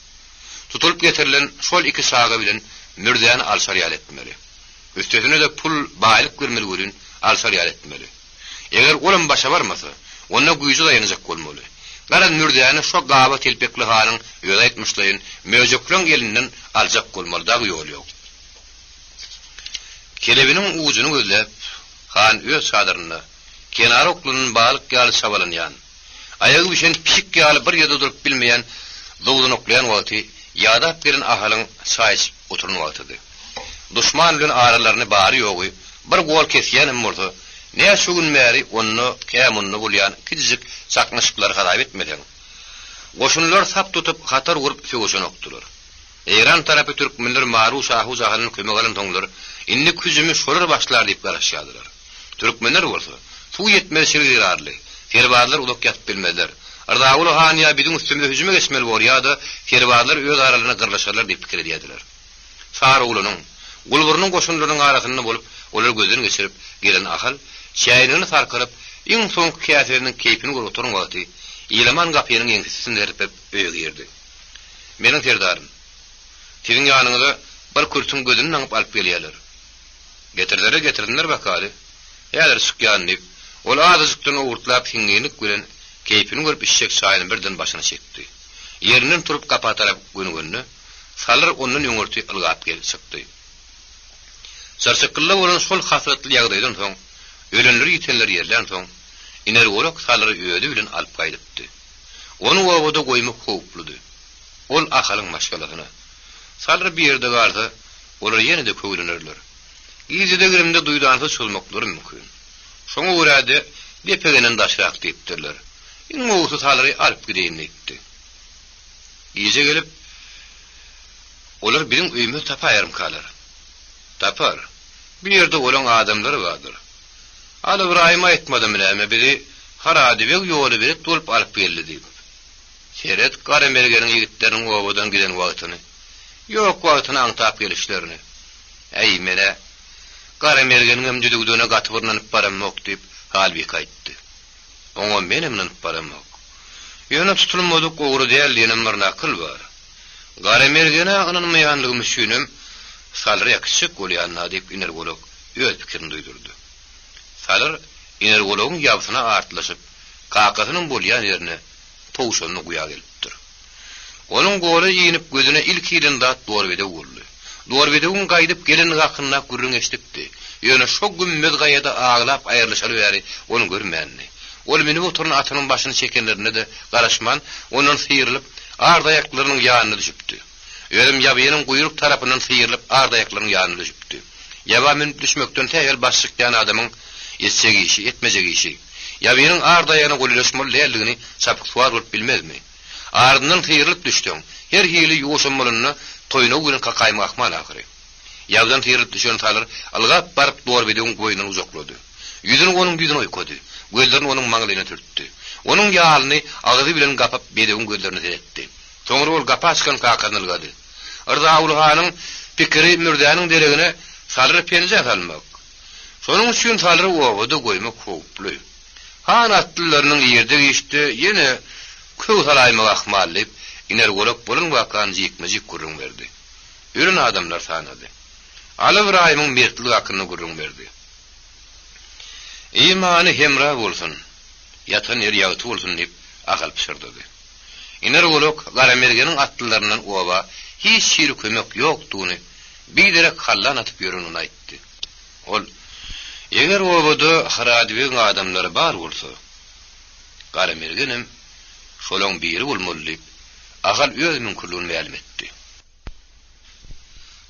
Tutulyp getirilen şol iki çaga bilen mürzäni alşar ýaly etmeli. Üstesine-de pul, baýlyk bermeli welin, alşar ýaly etmeli. Eger olam başa barmasa, onda güýje daýanjak bolmaly. Garaz, mürzäni şo gaba telpekli hanyň özi aýtmyşlaýyn, möjekleň elinden aljak bolmaly, dagy ýol ýok. Kelebiniň ujuny gözläp, han öz çadyrynda, kenara oklanan balyk ýaly çabalanýan, aýagy bişen pişik ýaly bir ýerde durup bilmeýän zowzanaklaýan wagty ýadap gelen Ahalyň çaý içip oturan wagtydy. Duşman bilen aralaryny bary-ýogy bir gol kesýänem bolsa, näçe gün bäri onda kä munda bolýan kiçijik çaknyşyklary hasap etmeseň, goşunlar sap tutup hatar gurup söweşenokdylar. Eýran tarapy türkmenler Maru şahu jahandan kömek alansoňlar, indi hüjümi şolar başlar diýip garaşýardylar. Türkmenler bolsa, suw ýetmezçiligi zerarly, serbazlar uzak ýatyp bilmezler. Yrzaguly han ýa biziň üstümize hüjüme geçmeli bor ýa-da serbazlar öz aralarynda gyrlyşarlar diýip pikir edýärdiler. Sarygulynyň, Gulburnuň goşunlarynyň arasynda bolup, olary gözden geçirip gelen Ahal, çäýnegini sarkyryp, iň soňky käsesiniň keýpini görüp oturan wagty, Ilaman gapynyň ýeňsesini serpip öýe girdi. Meniň serdarym, siziň ýanyňyza bir kürtüň gözüni daňyp alyp gelýärler. Getirseler getirsinler bakaly. Häzir çykýan, diýip, ol azajykdan owurtlap siňňinlik bilen keýpini görüp içjek çaýyny birden başyna çekdi. Ýerinden turup gapa tarap gönügende, Salyr ondan öňürti ylgap gelip çykdy. Çyrçykgylla bolan şol hasratly ýagdaýdan soň, ölenleri-ýitenleri ýerlänsoň, Inergolak Salyry özi bilen alyp gaýdypdy. Ony obada goýmak howpludy. Ol Ahalyň maşgalasyna. Salyr bir ýerde galsa, olar ýene-de köwlenerler. Gijede-girimde duýdansyz çozmaklary mümkin. Şoňa görä-de, depegenden daşrak diýipdirler. Iň gowusy Salyry alyp gideýin diýipdi. Gije gelip, olar biziň öýümizi tapaýarmykalar? Tapar. Bu ýerde olaň adamlary bardyr. Al Ybraýym aýtmadymy näme, bizi Haradybeg ýoly belet bolup alyp geldi diýip. Seret Garamergeniň ýigitleriniň obadan giden wagtyny, ýok wagtyny aňtap gelişlerini. Äý, men-ä Garamergeniňem düzüwdigine gaty bir ynanyp baramok, diýip, Halbike aýtdy. Oňa menem ynanyp baramok. Ýöne tutulmadyk ogry däl diýenem bir nakyl bar. Garamergene ynanmaýanlygym üçinem Salyr äkitjek bolýan-da, diýip, Inergolak öz pikirini duýdurdy. Salyr Inergolagyň ýabsyna artlaşyp, kakasynyň bolýan ýerine, towşanly guýa gelipdir. Onuň gola inip gözüne ilki ilen zat Dorbedew boldy. Dorbedewiň gaýdyp gelendigi hakynda gürrüň eşidipdi. Ýöne şo gümmez gaýada aglap aýrylyşaly bäri ony görmändi. Ol münüp oturan atynyň başyny çekenlerinde-de garaşman, ondan syrylyp, ard aýaklarynyň ýanyna düşüpdi. Özem ýabynyň guýruk tarapyndan syrylyp ard aýaklarynyň ýanyna düşüpdi. Ýaba münüp düşmekden sähel baş çykýan adamyň etjek işi, etmejek işi. Ýabynyň ard aýagyna golaýlaşmaly däldigini çapyksuwar bolup bilmezmi? Ardyndan syrylyp düşseň, her hili ýuwaşam bolanda toýnagy bilen kakaýmak ahmal ahyry. Ýabdan syrylyp düşen Salyr ylgap baryp Dorbedewiň boýnundan gujaklady. Ýüzüni onuň ýüzüne oýkady, gözlerini onuň maňlaýyna sürtdi. Onuň ýalyny agzy bilen gapyp bedewiň gözlerine seretdi. Soňra ol gapa çykan kakasyny ylgady. Yrzaguly hanyň pikiri Mürzäniň deregine Salyry penjä salmak. Şonuň üçin Salyry obada goýmak howply. Han atlylarynyň irde-giçde ýene köw salaýmagy ahmal diýip, Inergolak bolan wakany jikme-jik gürrüň berdi. Ölen adamlary sanady. Aly Ybraýymyň mertligi hakynda gürrüň berdi. Imany hemra bolsun, ýatan ýeri ýagty bolsun diýip, Ahal pyşyrdady. Inergolak Garamergeniň atlylaryndan oba hiç hili kömek ýokdugyny, biderek hallan atyp ýörenini aýtdy. Ol, Eger obada Hyradybegiň adamlary bar bolsa, Garamergenem şolaň biri bolmaly diýip, Ahal öz müňkürligini mälim etdi.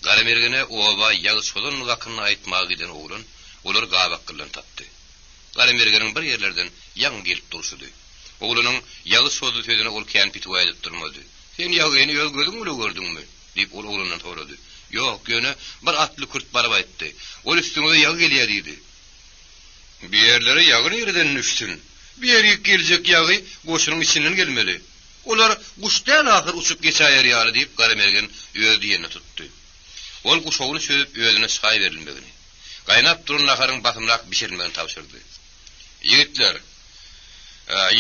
Garamergene oba ýagy çozanlygy hakynda aýtmaga giden oglan olary gabakgyldan tapdy. Garamergeniň bir ýerlerden ýaňy gelip durşudy. Oglanyň ýagy çozdy sözüne ol kän pitiwa edip durmady. Sen ýagyny öz gözüň bile gördüňmi? diýip, ol oglandan sorady. Ýok, ýöne bir atly kürt baryp aýtdy. Ol üstüňize ýagy gelýär diýdi. Bu ýerlere ýagy nireden düşsün? Bu ýerik geljek ýagy goşunyň içinden gelmeli. Olar guş däl ahyr uçup geçäýer ýaly diýip Garamergen öz diýenine tutdy. Ol guşagyny çözüp özüne çaý berilmegini, gaýnap duran naharyň basymrak bişirilmegini tabşyrdy. Ýigitler,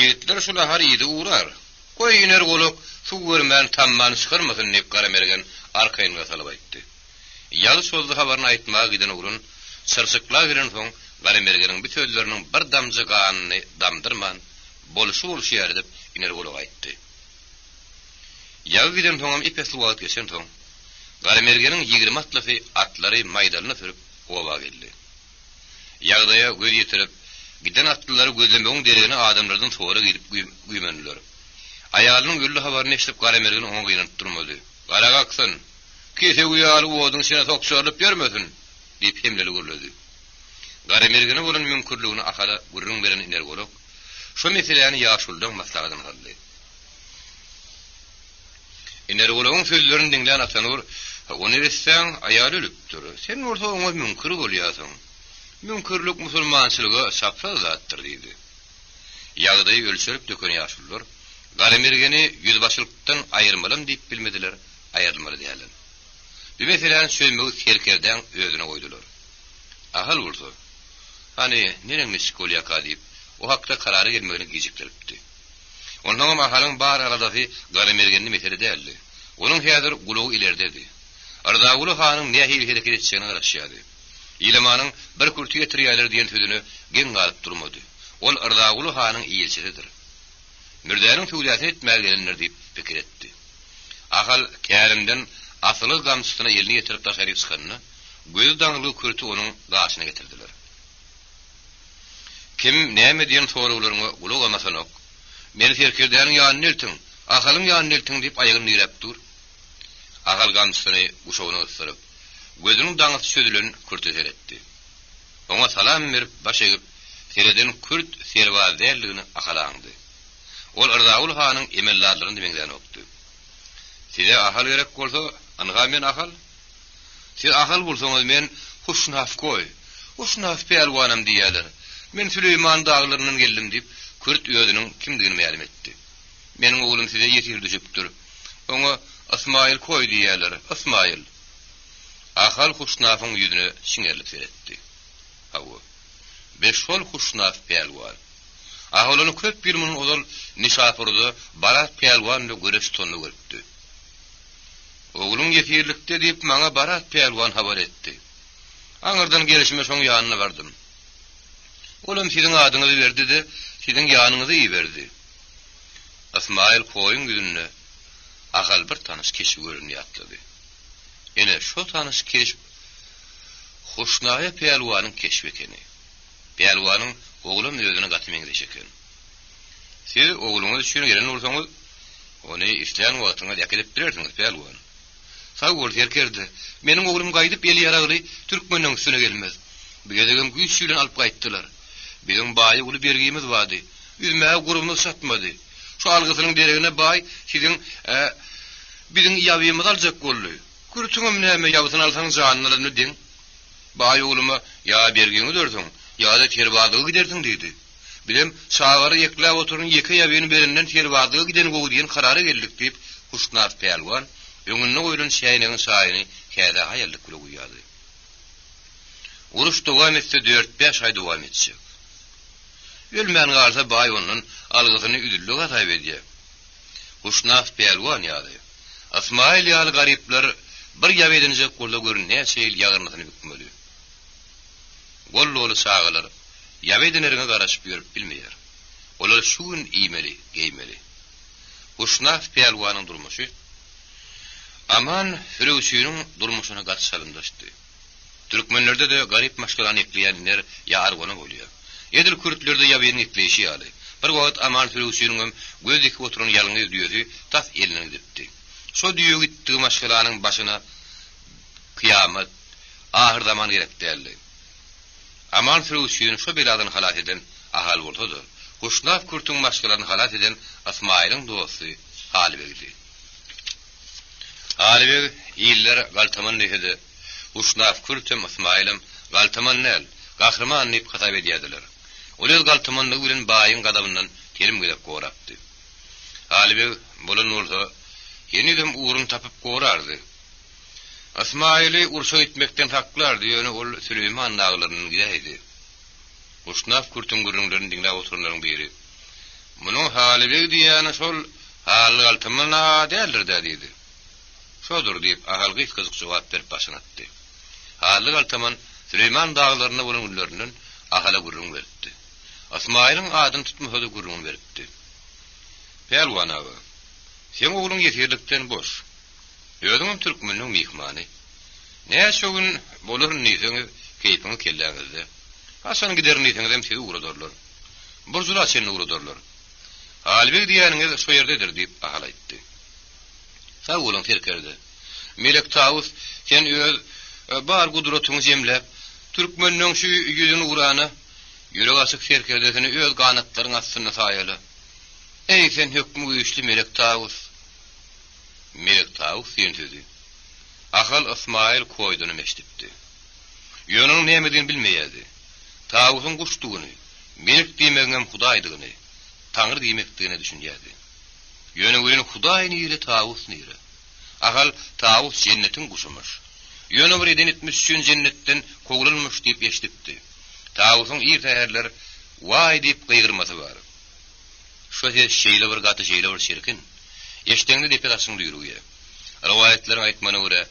ýigitler şu nahar iýdi ugrar. Goý iner golak suw görmän tammany çykarmasyn diýip Garamergen arkaýynlyga salyp aýtdy. Ýagy çozdy habaryny aýtmaga giden oglan çyrçykla gelensoň Garamergeniň bu sözleriniň bir damja ganyny damdyrman, bolşy-bolşy ýaly edip Iner golaga aýtdy. Ýagy gidensoňam ep-esli wagt geçensoň, Garamergeniň 20 atlysy atlary maýdalyna sürüp oba geldi. Ýagdaýa göz ýetirip, giden atlylary gözlemegiň deregine adamlardan sorag edip güýmendiler. Aýalynyň öldi habaryny eşidip Garamergen oňa gynanyp durmady. Gara kaksyn! Kesewi ýaly oduň içine sokjarylyp ýörmesin! diýip hemleli gürledi. Garamergene bolan müňkürligini Ahala gürrüň beren Iner golak şo meseläni ýaşuludan maslahatyny saldy. Iner golagyň sözlerini diňlän Atanur, O neressäň aýaly ölüpdir. Sen bolsa oňa müňkür bolýarsyň. Müňkürlik musulmançylyga çapraz zatdyr diýdi. Ýagdaýy ölçerip döken ýaşulular Garamergeni ýüzbaşylykdan aýyrmalam diýip bilmediler, aýrylmaly dälem. Bu meseläni çözmegi serkerdäň özüne goýdular. Ahal bolsa, Hany, neneň-niçik bolýaka diýip, o hakda karara gelmegini gijikdiripdi. Onsoňam Ahalyň bar aladasy Garamergenli mesele däldi. Onuň häzir gulagy ilerdedi. Yrzaguly hanyň nähili hereket etjegine garaşýardy. Ilamanyň bir kürti getirýärler diýen sözüne geň galyp durmady. Ol Yrzaguly hanyň ilçisidir. Mürzäniň söwdasyny etmäge gelendir diýip pikir etdi. Ahal tärimden asylgy gamçysyna elini ýetirip daşaryk çykanda, gözi daňylgy kürti onuň gaşyna getirdiler. Kim, näme diýen soraglaryňa gulagam asanok. Meni serkerdäniň ýanyna eltiň, Ahalyň ýanyna eltiň diýip aýagyny diräp dur. Ahal gamçysyny guşagyna gysdyryp, gözüniň daňysy çözülen kürte seretdi. Oňa salam berip baş egip sereden kürt serbaz däldigini Ahal aňdy. Ol Yrzaguly hanyň emeldarlaryna-da meňzänokdy. Size Ahal gerek bolsa, ynha men Ahal. Siz Ahal bolsaňyz, men Huşnaf goý. Huşnaf pälwanam diýýärler. Men Süleýman daglaryndan geldim, diýip, kürt özüniň kimdigini mälim etdi. Meniň oglum size ýesir düşüpdir. Oňa Ysmaýyl koý diýýärler, Ysmaýyl. Ahal Huşnafyň ýüzüne çiňerilip seretdi. Hawa, be şol Huşnaf pälwan. Ahal ony köp ýyl mundan ozal Nişapurda Barat pälwan bilen göreş tutanda görüpdi. Ogluň ýesirlikde diýip maňa Barat pälwan habar etdi. Aňyrdan gelşime şoň ýanyna bardym. Olam siziň adyňyzy berdi-de, siziň ýanyňyza iberdi. Ysmaýyl koýuň ýüzünde Ahal bir tanyş keşbi görenini ýatlady. Ene, şo tanyş keşp Huşnaýa pälwanyň keşbi ekeni. Pälwanyň oglam özüne gaty meňzeş eken. Siz ogluňyz üçin gelen bolsaňyz, ony islän wagtyňyz äkidip bilersiňiz, pälwan. Sag bol, serkerde. Meniň oglum gaýdyp eli ýaragly türkmenleň üstüne gelmez. Bu gezegem güýç bilen alyp gaýtdylar. Biziň baýa uly bergimiz bardy. Üzmäge gurbumyz çatmady. Şu algysynyň deregine baý siziň, ä, biziň ýabymyzy aljak boldy. Kürtüňem näme, ýabysyny alsaň janyny alanyna deň. Baý ogluma, ýa bergiňi üzersiň, ýa-da serbazlyga gidersiň diýdi. Bizem çagalary ekläp oturan ýeke ýabyny berenden serbazlyga gideni gowy diýen karara geldik diýip, Huşnaf pälwan öňünde goýlan çäýnegiň çaýyny käsä haýallyk bile guýýardy. Uruş dowam etse dört-bäş aý dowam etjek. Ölmän galsa baý ondan algysyny üzüldi hasap edýär. Huşnaf pälwan ýaly, Ysmaýyl ýaly garyplar bir ýaby edinjek bolsa gör näçe ýyl ýagyrnysyny bükmeli. Gol doly çagalar ýaby edineriňe garaşyp ýörüp bilmeýär. Olar şu gün iýmeli, geýmeli. Huşnaf pälwanyň durmuşy Aman sürüwçiniň durmuşyna gaty çalymdaşdy. Türkmenlerde-de garyp maşgalany ekleýän iner ýa arwana bolýar. Edil kürtlerde ýabynyň ekleýşi ýaly. Bir wagt Aman sürüwçiniňem göz dikip oturan ýalňyz düýesi tas elinden gidipdi. Şo düýe gitdigi maşgalanyň başyna kyýamat, ahyrzaman gerek däldi. Aman sürüwçini şo beladan halas eden Ahal bolsa-da, Huşnaf kürtüň maşgalasyny halas eden Ysmaýylyň dosty Halybegdi. Halybeg iller galtaman diýse-de, Huşnaf kürtem, Ysmaýylam galtaman däl, gahryman diýip hasap edýärdiler. Ol öz galtamanlygy bilen baýyň gazabyndan telim gezek gorapdy. Haly beg bolan bolsa, henizem ugruny tapyp gorardy. Ysmaýyly urşa gitmekden saklardy, ýöne ol Süleýman daglaryndan gidäýdi. Huşnaf kürtüň gürrüňlerini diňläp oturanlaryň biri, Munuň Haly beg diýýäni şol Hally galtaman aga däldir-dä diýdi. Şodur, diýip, Ahal gysgajyk jogap berip başyny atdy. Hally galtaman Süleýman daglarynda bolan günlerinden Ahala gürrüň beripdi. Ysmaýylyň adyny tutmasa-da gürrüňini beripdi. Pälwan aga, seň ogluň ýesirlikden boş. Özüňem türkmeniň myhmany. Näçe gün bolaryn diýseňiz, keýpiňiz kelläňizde. Haçan giderin diýseňizem sizi ugradarlar. Bir jula çenli ugradarlar. Halybeg diýýäniňiz şo ýerdedir, diýip, Ahal aýtdy. Sag boluň, serkerde. Melek Tawus, sen öz bar gudratyňy jemläp, türkmenleň şu ýüzi nurana, ýürek açyk serkerdesini öz ganatlaryň astynda saýala. Eý, sen hökmi güýçli Melek Tawus! Melek Tawus diýen sözi Ahal Ysmaýyl Koýdanam eşidipdi. Ýöne onuň nämedigini bilmeýärdi. Tawusyň guşdugyny, melek diýmegiňem hudaýdygyny, taňry diýmekdigine düşünýärdi. Ýöne welin hudaý nire, tawus nire? Ahal tawus jennetiň guşumyş. Ýöne bir eden etmiş üçin jennetden kowlanmyş diýip eşidipdi. Tawusyň ir säherler Waý diýip gygyrmasy bar. Şo ses şeýle bir gaty şeýle bir çirkin. Eşdeňde depe daşyň düýrügýär. Rowaýatlaryň aýtmagyna görä,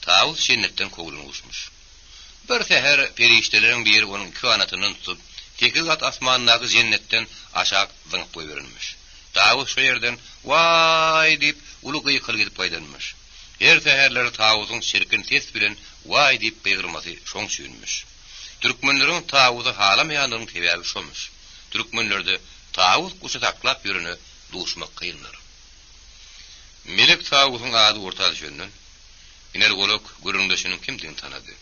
tawus jennetden kowlan guşmuş. Bir säher perişdeleriň biri onuň iki ganatyndan tutup, sekiz gat asmandaky jennetden aşak zyňyp goýberenmiş. Tawus şo ýerden Waý! diýip, uly gykylyk edip gaýdanmyş. Her säherleri tawusyň çirkin ses bilen Waý diýip gygyrmasy şoň üçinmiş. Türkmenleriň tawusy halamaýanlygynyň sebäbi şomuş. Türkmenlerde tawus guşy saklap ýörene duşmak kyndyr. Melek tawusyň ady orta düşenden, Iner golak gürrüňdeşiniň kimdigini tanady.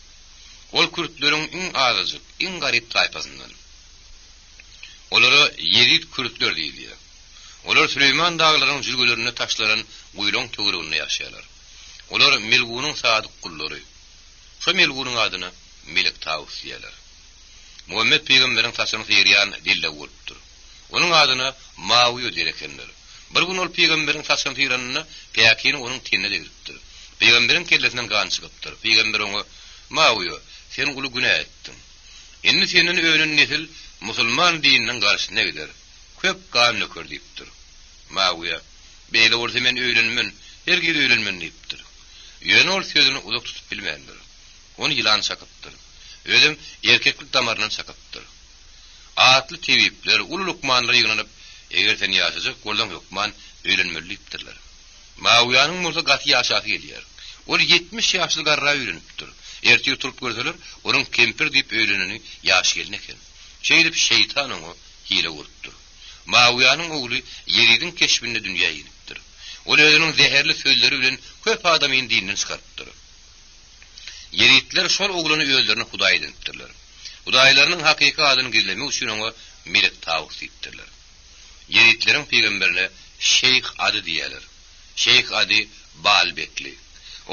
Ol kürtleriň iň azajyk, iň garyp taýpasyndan. Olara ýezit kürtler diýilýär. Olar Süleýman daglarynyň jülgelerinde taşlanan guýulaň töwereginde ýaşaýarlar. Olar melgunyň sadyk gullary. Şo melgunyň adyna Melek Tawus diýýärler. Muhammet pygamberiň saçyny sygyrýan dellegi bolupdyr. Onuň adyna Mawiýa diýer ekenler. Bir gün ol pygamberiň saçyny syranynda päkini onuň tenine degripdir. Pygamberiň kellesinden gan çykypdyr. Pygamber oňa, Mawiýa, sen uly günä etdiň. Indi senden önen nesil musulman dininiň garşysyna gider. Köp gan döker diýipdir. Mawiýa, Beýle bolsa men öýlenmen, hergiz öýlenmen diýipdir. Ýöne ol sözüni uzak tutup bilmändir. Ony ýylan çakypdyr. Özem erkeklik damaryndan çakypdyr. Atly tebipler, uly lukmanlar ýygnanyp, Eger sen ýaşajak bolsaň hökman öýlenmeli diýipdirler. Mawiýanyň bolsa gaty ýaşasy gelýär. Ol 70 ýaşly garra öýlenipdir. Ertir turup görseler, onuň kempir diýip öýleneni ýaş gelin eken. Şeýdip şeýtan oňa hile gurupdyr. Mawiýanyň ogly Ýezidiň keşbinde dünýä inipdir. Ol özüniň zäherli sözleri bilen köp adamyny dinden çykarypdyr. Ýezitler şol oglany özlerine hudaý edinipdirler. Hudaýlarynyň hakyky adyny gizlemek üçin oňa Melek Tawus diýipdirler. Ýezitleriň pygamberine Şeýh Ady diýýärler. Şeýh Ady Baalbekli.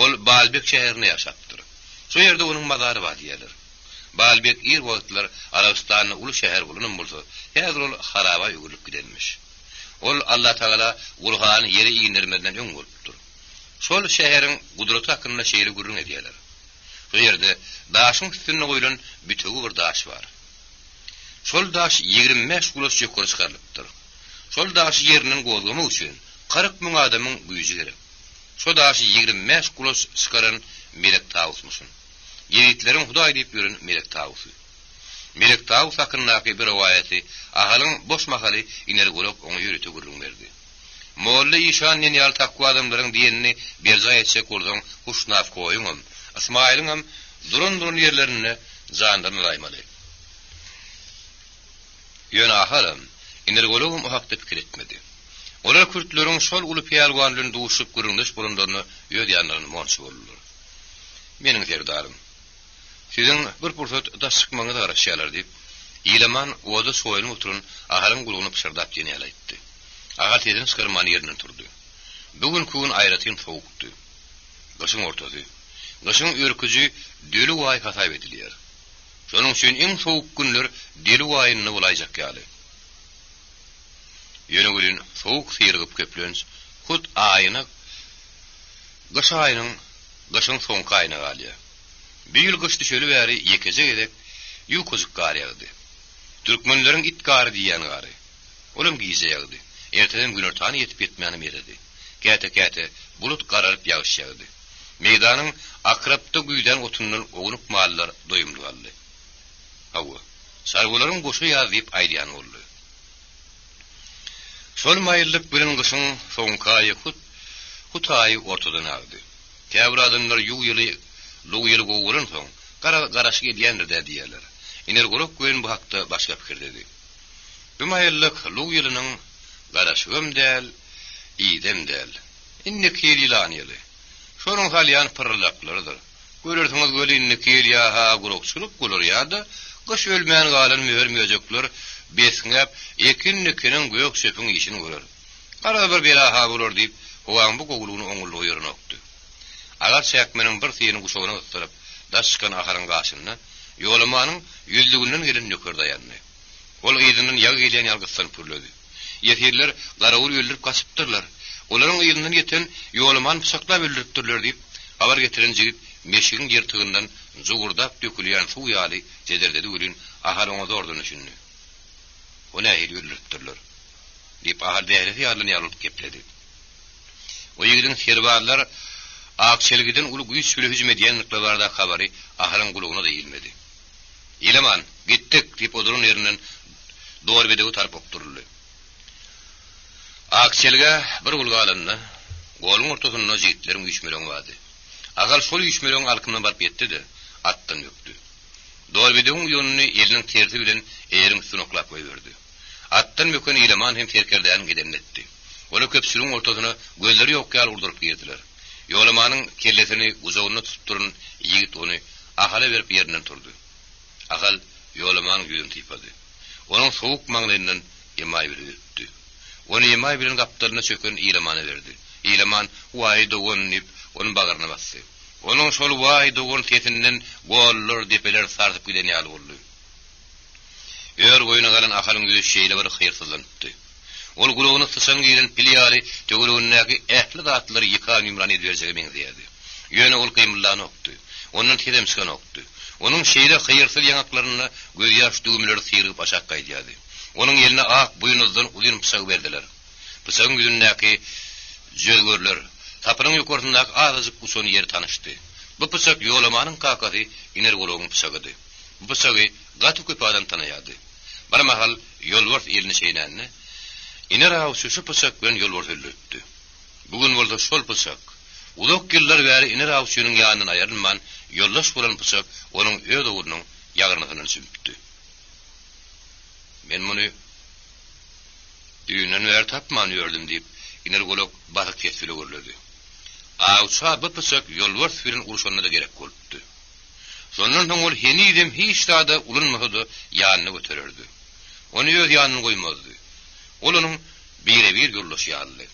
Ol Baalbek şäherinde ýaşapdyr. Şo ýerde onuň mazary bar diýýärler. Baalbek ir wagtlar Arabystanda uly şäher bolanam bolsa, häzir ol haraba öwrülip gidenmiş. Ol Allatagala Gurhany ýere indermezden öň bolupdyr. Şol şäheriň gudraty hakynda şeýle gürrüň edýärler. Şo ýerde daşyň üstünde goýlan bütewi bir daş bar. Şol daş 25 gulaç ýokary çykarylypdyr. Şol daşy ýerinden gozgamak üçin 40 müň adamyň güýji gerek. Şo daşy 25 gulaç çykaran Melek Tawusmyşyn. Ýezitleriň Hudaý diýip ýören Melek Tawusy. Melek Tawus hakyndaky bir rowaýaty Ahalyň boş mahaly Iner golak oňa ýörite gürrüň berdi. Molla işan diýen ýaly takwa adamlaryň diýenini berjaý etjek bolsaň Huşnaf koýuňam, Ysmaýylyňam duran-duran ýerlerinde janlaryny alaýmaly. Ýöne Ahalam, Inergolagam o hakda pikir etmedi. Olar kürtleriň şol uly pälwan bilen duşup gürrüňdeş bolanlaryna öz ýanlarynda monça boldular. Meniň serdarym. Siziň bir pursat daş çykmagyňyza garaşýarlar, diýip, Ilaman oda çoýunyp oturan Ahalyň gulagyna pyşyrdap diýen ýaly aýtdy. Ahal sesini çykarman ýerinden turdy. Bu günki gün aýratyn sowukdy. Gyşyň ortasy. Gyşyň örküji döli aý hasap edilýär. Şonuň üçin iň sowuk günler deluw aýynda bolaýjak ýaly. Ýöne welin sowuk syrygyp köplenç hut aýyna gyş aýynyň gyşyň soňky aýyna galýar. Bu ýyl gyş düşeli bäri ýekeje gezek ýukajyk gar ýagdy. Türkmenleriň it gary diýýän gary. Olam gije ýagdy. Ertesem günortana ýetip-ýetmänem eredi. Käte-käte bulut garalyp ýagyş ýagdy. Meýdanyň akrapda güýdän otundan ownuk mallar doýumly galdy. Hawa, çarwalaryň goşa ýaz diýip aýdýany boldy. Şol maýyllyk bilen gyşyň soňky aýy hut hut aýy ortadan agdy. Käbir adamlar ýuw ýyly, luw ýyly gowy bolansoň, gara garaşyk edýändir-dä diýýärler. Iner Golak welin bu hakda başga pikirdedi. Bu maýyllyk luw ýylynyň garaşygam däl, idem däl. Indiki ýyl ýylan ýyly. Şonuň salýan pyrrylaklarydyr. Görersiňiz weli indiki ýyl ýa-ha gurakçylyk bolar ýa-da gyş ölmän galan mör-möjekler besňäp ekin-dikiniň, gök-çöpüň işini görer. Garaz bir bela-ha bolar diýip, howaň bu gowulygyny oňullygy ýörenokdy. Agar çäkmeniň bir syýyny guşagyna gysdyryp, daş çykan Ahalyň gaşynda Ýolamanyň ýüzlüginden gelen nöker daýandy. Ol yzyndan ýagy gelýän ýaly gyssanyp gürledi. Ýesirler garawuly öldürip gaçypdyrlar. Olaryň yzyndan ýeten Ýolamany pyçaklap öldüripdirler diýip, habar getiren jigit meşigiň ýyrtygyndan jugurdap dökülýän suw ýaly jedirdedi welin, Ahal oňa zordan düşündi. O nähili öldüripdirler? Diýip, Ahal dähresi ýarylan ýaly bolup gepledi. O ýigidiň serbazlar Akçelgiden uly güýç bile hüjüm edýändikleri baradaky habary Ahalyň gulagyna-da ilmedi. Ilaman, gitdik! diýip, o duran ýerinden Dorbedewe tarap okduryldy. Akçelgä bir gul galanda, goluň ortasynda jigitleriň üýşmeleňi bardy. Ahal şol üýşmeleňiň alkymyna baryp ýetdi-de, atdan bökdi. Dorbedewiň uýanyny eliniň tersi bilen eýeriň üstüne oklap goýberdi. Atdan böken Ilaman hem serkerdäniň edenini etdi. Olar köpçüligiň ortasyna gözleri ýok ýaly urduryp girdiler. Ýolamanyň kellesini gujagynda tutup duran ýigit ony Ahala berip ýerinden turdy. Ahal Ýolamanyň ýüzüni sypady. Onuň sowuk maňlaýyndan emaý bilen öpdi. Ony emaý bilen gapdalyna çöken Ilamana berdi. Ilaman, Waý, dogan! diýip, ony bagryna basdy. Onuň şol Waý, dogan sesinden gollar, depeler sarsyp giden ýaly boldy. Ör boýuna galan Ahalyň ýüzi şeýle bir hyrsyzlanypdy. Ol gulagyna syçan giren pil ýaly töweregindäki ähli zatlary ýykan-ýumran ediberjege meňzeýärdi. Ýöne ol gymyldanokdy. Ondan sesem çykanokdy. Onuň şeýle hyrsyz ýaňaklarynda gözýaş düwmeleri syrygyp aşak gaýdýardy. Onuň eline ak buýnuzdan uzyn pyçagy berdiler. Pyçagyň ýüzündäki jöwherler, sapynyň ýokarsyndaky azajyk uçan ýeri tanyşdy. Bu pyçak Ýolamanyň kakasy Iner golagyň pyçagydy. Bu pyçagy gaty köp adam tanaýardy. Bir mahal ýolbars elini çeýnände, Iner awçy şu pyçak bilen ýolbarsy öldüripdi. Bu gün bolsa şol pyçak, uzak ýyllar bäri Iner awçynyň ýanyndan aýrylman ýoldaş bolan pyçak onuň öz oglunyň ýagyrnysyndan çümüpdi. Men muny düýnden bäri tapman ýördüm, diýip, Iner golak basyk ses bile gürledi. Awça bu pyçak ýolbars bilen urşanda-da gerek bolupdy. Şondan soň ol henizem hiç zada ulanmasa-da ýanyna götererdi. Ony öz ýanynda goýmazdy. Ol onuň bire-bir ýoldaşy ýalydy.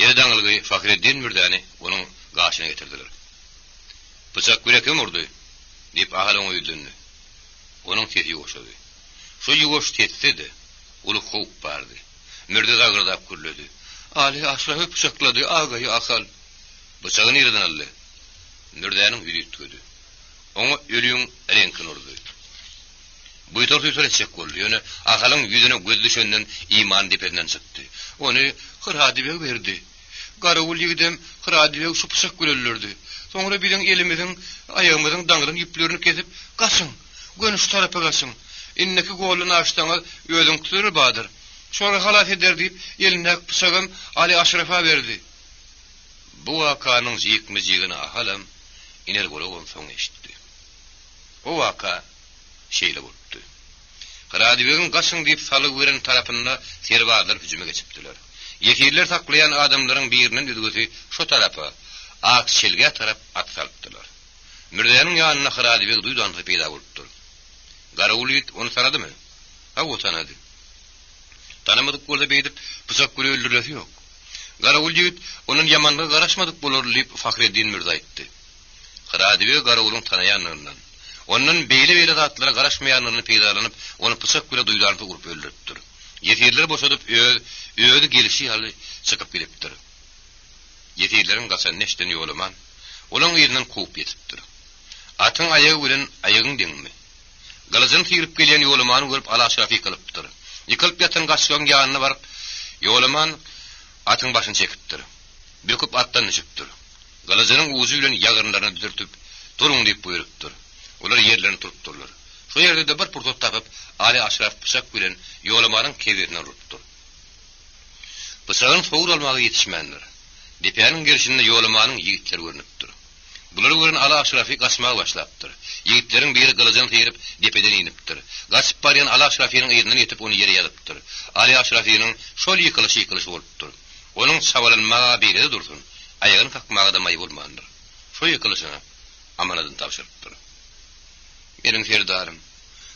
Eli daňylgy Fahreddin Mürzäni onuň gaşyna getirdiler. Pyçak bile kim urdy? diýip, Ahal oňa ýüzlendi. Onuň sesi ýuwaşady. Şo ýuwaş sesde-de uly howp bardy. Mürze zagyrdap gürledi. Aly Aşrafy pyçaklady, agaýy Ahal. Pyçagy nireden aldy? Mürzäniň ýüzi üýtgedi. Oňa ölüň reňkini urdy. Buýtar-suýtar etjek boldy, ýöne Ahalyň ýüzüne gözi düşenden imany depesinden çykdy. Ony Hyrady beg berdi. Garawul ýigidem Hyrady beg şu pyçak bilen öldürdi. Soňra biziň elimiziň, aýagymyzyň daňylan ýüplerini kesip, Gaçyň! Göni şu tarapa gaçyň! Indiki goldan aşsaňyz, özüňkiler bardyr. Şolar halas eder diýip, elindäki pyçagam Aly Aşrafa berdi. Bu wakanyň jikme-jigini Ahalam, Iner golagam soň eşitdi. O waka şeýle bolupdy. Hyradybegiň gaçyň diýip salgy beren tarapynda serbazlar hüjüme geçipdiler. Ýesirler saklaýan adamlaryň birinden özgesi şo tarapa, Akçelgä tarap at salypdylar. Mürzäniň ýanynda Hyradybeg duýdansyz peýda bolupdyr. Garawul ýigit ony tanadymy? Hawa, tanady. Tanamadyk bolsa beýdip pyçak bile öldürilesi ýok. Garawul ýigit ondan ýamanlyga garaşmadyk bolarly diýip Fahreddin Mürze aýtdy. Hyradybeg garawulyň tanaýandygyndan. Ondan beýle-beýle zatlara garaşmaýanlygyny peýdalanyp, ony pyçak bile duýdansyz urup öldüripdir. Ýesirleri boşadyp öz özi gelişi ýaly çykyp gidipdir. Ýesirleriň gaçanyny eşiden Ýolaman, olaň yzyndan kowup ýetipdir. Atyň aýagy bilen aýagyň deňmi? Gylyjyny syryp gelýän Ýolamany görüp Alaşraf ýykylypdyr. Ýykylyp ýatan gaçgagyň ýanyna baryp, Ýolaman atyň başyny çekipdir. Böküp atdan düşüpdir. Gylyjynyň ujy bilen ýagyrynlaryna dürtüp, Turuň diýip buýrupdyr. Olar ýerlerinde turupdyrlar. Şo ýerde-de bir pursat tapyp, Aly Aşraf pyçak bilen Ýolamanyň kebirinden urupdyr. Pyçagyny sowur almaga ýetişmändir. Depäniň gerşinde Ýolamanyň ýigitleri görnüpdir. Bulary gören Aly Aşrafy gaçmaga başlapdyr. Ýigitleriň biri gylyjyny syryp, depeden inipdir. Gaçyp barýan Aly Aşrafynyň yzyndan ýetip, ony ýere ýazypdyr. Aly Aşrafynyň şol ýykylyşy-ýykylyşy bolupdyr. Onuň çabalanmaga beýle-de dursun, aýagyny kakmaga-da maý bolmandyr. Şo ýykylyşyna amanadyny tabşyrypdyr. Meniň serdarym,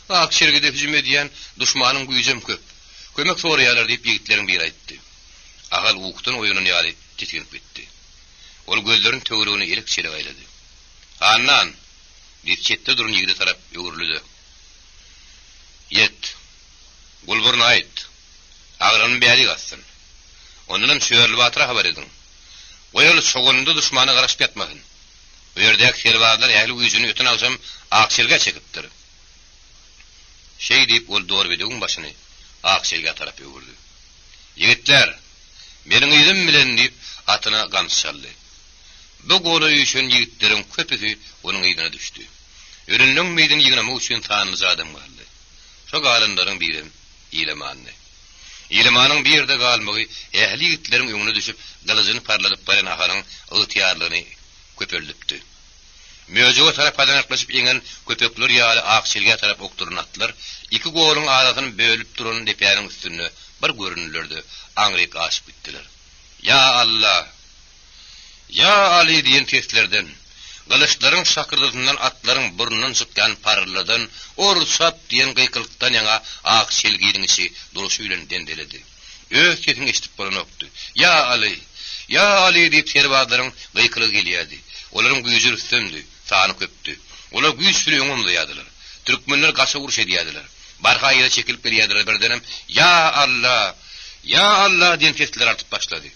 ak çelgide hüjüm edýän duşmanyň güýjem köp. Kömek soraýarlar diýip ýigitleriň biri aýtdy. Ahal ukudan oýanan ýaly tisginip gitdi. Ol gözlerini töweregine elek-çelek aýlady. Handan! diýip çetde duran ýigide tarap öwrüldi-de. Ýet. Gulburna aýt. Agramyny bärik atsyn. Ondanam Çörli batyra habar ediň. Goý ol çoganynda duşmana garaşyp ýatmasyn. Bu ýerdäki serbazlar ähli güýjüni öten agşam Akçelgä çekipdir. Şeý diýip, ol Dorbedewiň başyny Akçelgä tarap öwürdi. Ýigitler! Meniň yzym bilen! diýip, atyna gamçy çaldy. Bu gola üýşen ýigitleriň köpüsi onuň yzyna düşdi. Ölenleň meýdini ýygnamak üçin sanlyja adam galdy. Şo galanlaryň birem Ilamandy. Ilamanyň bu ýerde galmagy ähli ýigitleriň öňüne düşüp, gylyjyny parladyp barýan Ahalyň ygtyýarlygyny köpeldipdi. Möjege tarap hazanaklaşyp eňen köpekler ýaly ak çelgä tarap okdurylan atlar iki goluň arasyny bölüp duran depäniň üstünde bir göründiler-de, aňryk aşyp gitdiler. Ýa Alla! Ýa Aly! diýen seslerden, gylyçlaryň şakyrdysyndan atlaryň burnundan çykýan paryldydan, Ur, çap! diýen gykylykdan ýaňa ak çelginiň içi durşy bilen dendeledi. Öz sesiňi eşidip bolanokdy. Ýa Aly! Ýa Aly! diýip serbazlaryň gykylygy gelýärdi. Olaryň güýji rüstemdi, sany köpdi. Olar güýç bilen öňe omzaýardylar. Türkmenler gaça uruş edýärdiler. Barha yza çekilip gelýärdiler, birdenem Ýa Alla! Ýa Alla! diýen sesler artyp başlady.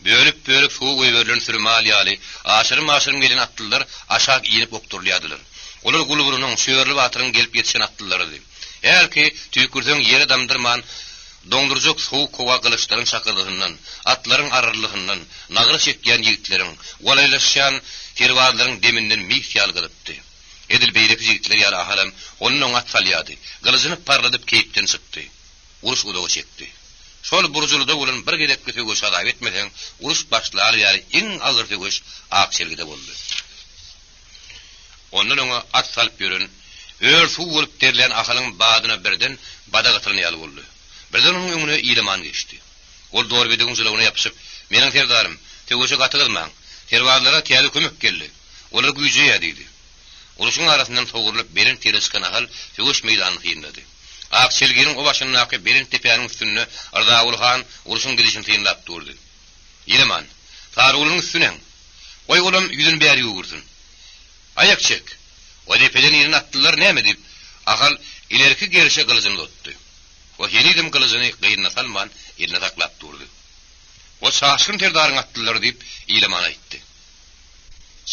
Bölüp-bölüp suwa goýberilen süri mal ýaly, aşyrym-aşyrym gelen atlylar aşak inip okdurylýardylar. Olar Gulburunyň, Çörli batyryň gelip ýetişen atlylarydy. Hälki, tüýkürseň ýere damdyrman doňdurjak sowuk howa gylyçlaryň şakyrdysyndan, atlaryň arryllysyndan, nagra çekýän ýigitleriň, walaýlaşýan serbazlaryň deminden mis ýaly gyzypdy. Edil beýleki jigitler ýaly Ahalam ondan-oňa at salýardy, gylyjyny parladyp keýpden çykdy. Uruş uzaga çekdi. Şol Burjulyda bolan bir gezekki söweşi hasap etmeseň, uruş başlaly bäri iň agyr söweş Akçelgide boldy. Ondan öňe at salyp ýören, ör suw bolup derlän Ahalyň badyna birden badak atylan ýaly boldy. Birden onuň öňüne Ilaman geçdi. Ol Dorbedewiň jylawyna ýapyşyp, Meniň serdarym, söweşe gaty gyzmaň. Serbazlara täze kömek geldi. Olar güýjeýär diýdi. Urşuň arasyndan sogrulyp belent ýere çykan Ahal söweş meýdanyny synlady. Akçelginiň o başyndaky belent depäniň üstünde Yrzaguly han urşuň gidişini synlap durdy. Ilaman, Sarygulynyň üstüne eň. Goý olam ýüzüni bäri öwürsin. Aýak çek! O depeden inen atlylar näme diýip, Ahal ilerki gerşe gylyjyny uzatdy. O henizem gylyjyny gynyna salman, elinde saklap durdy. O Çaşgyn serdaryň atlylary diýip, Ilaman aýtdy.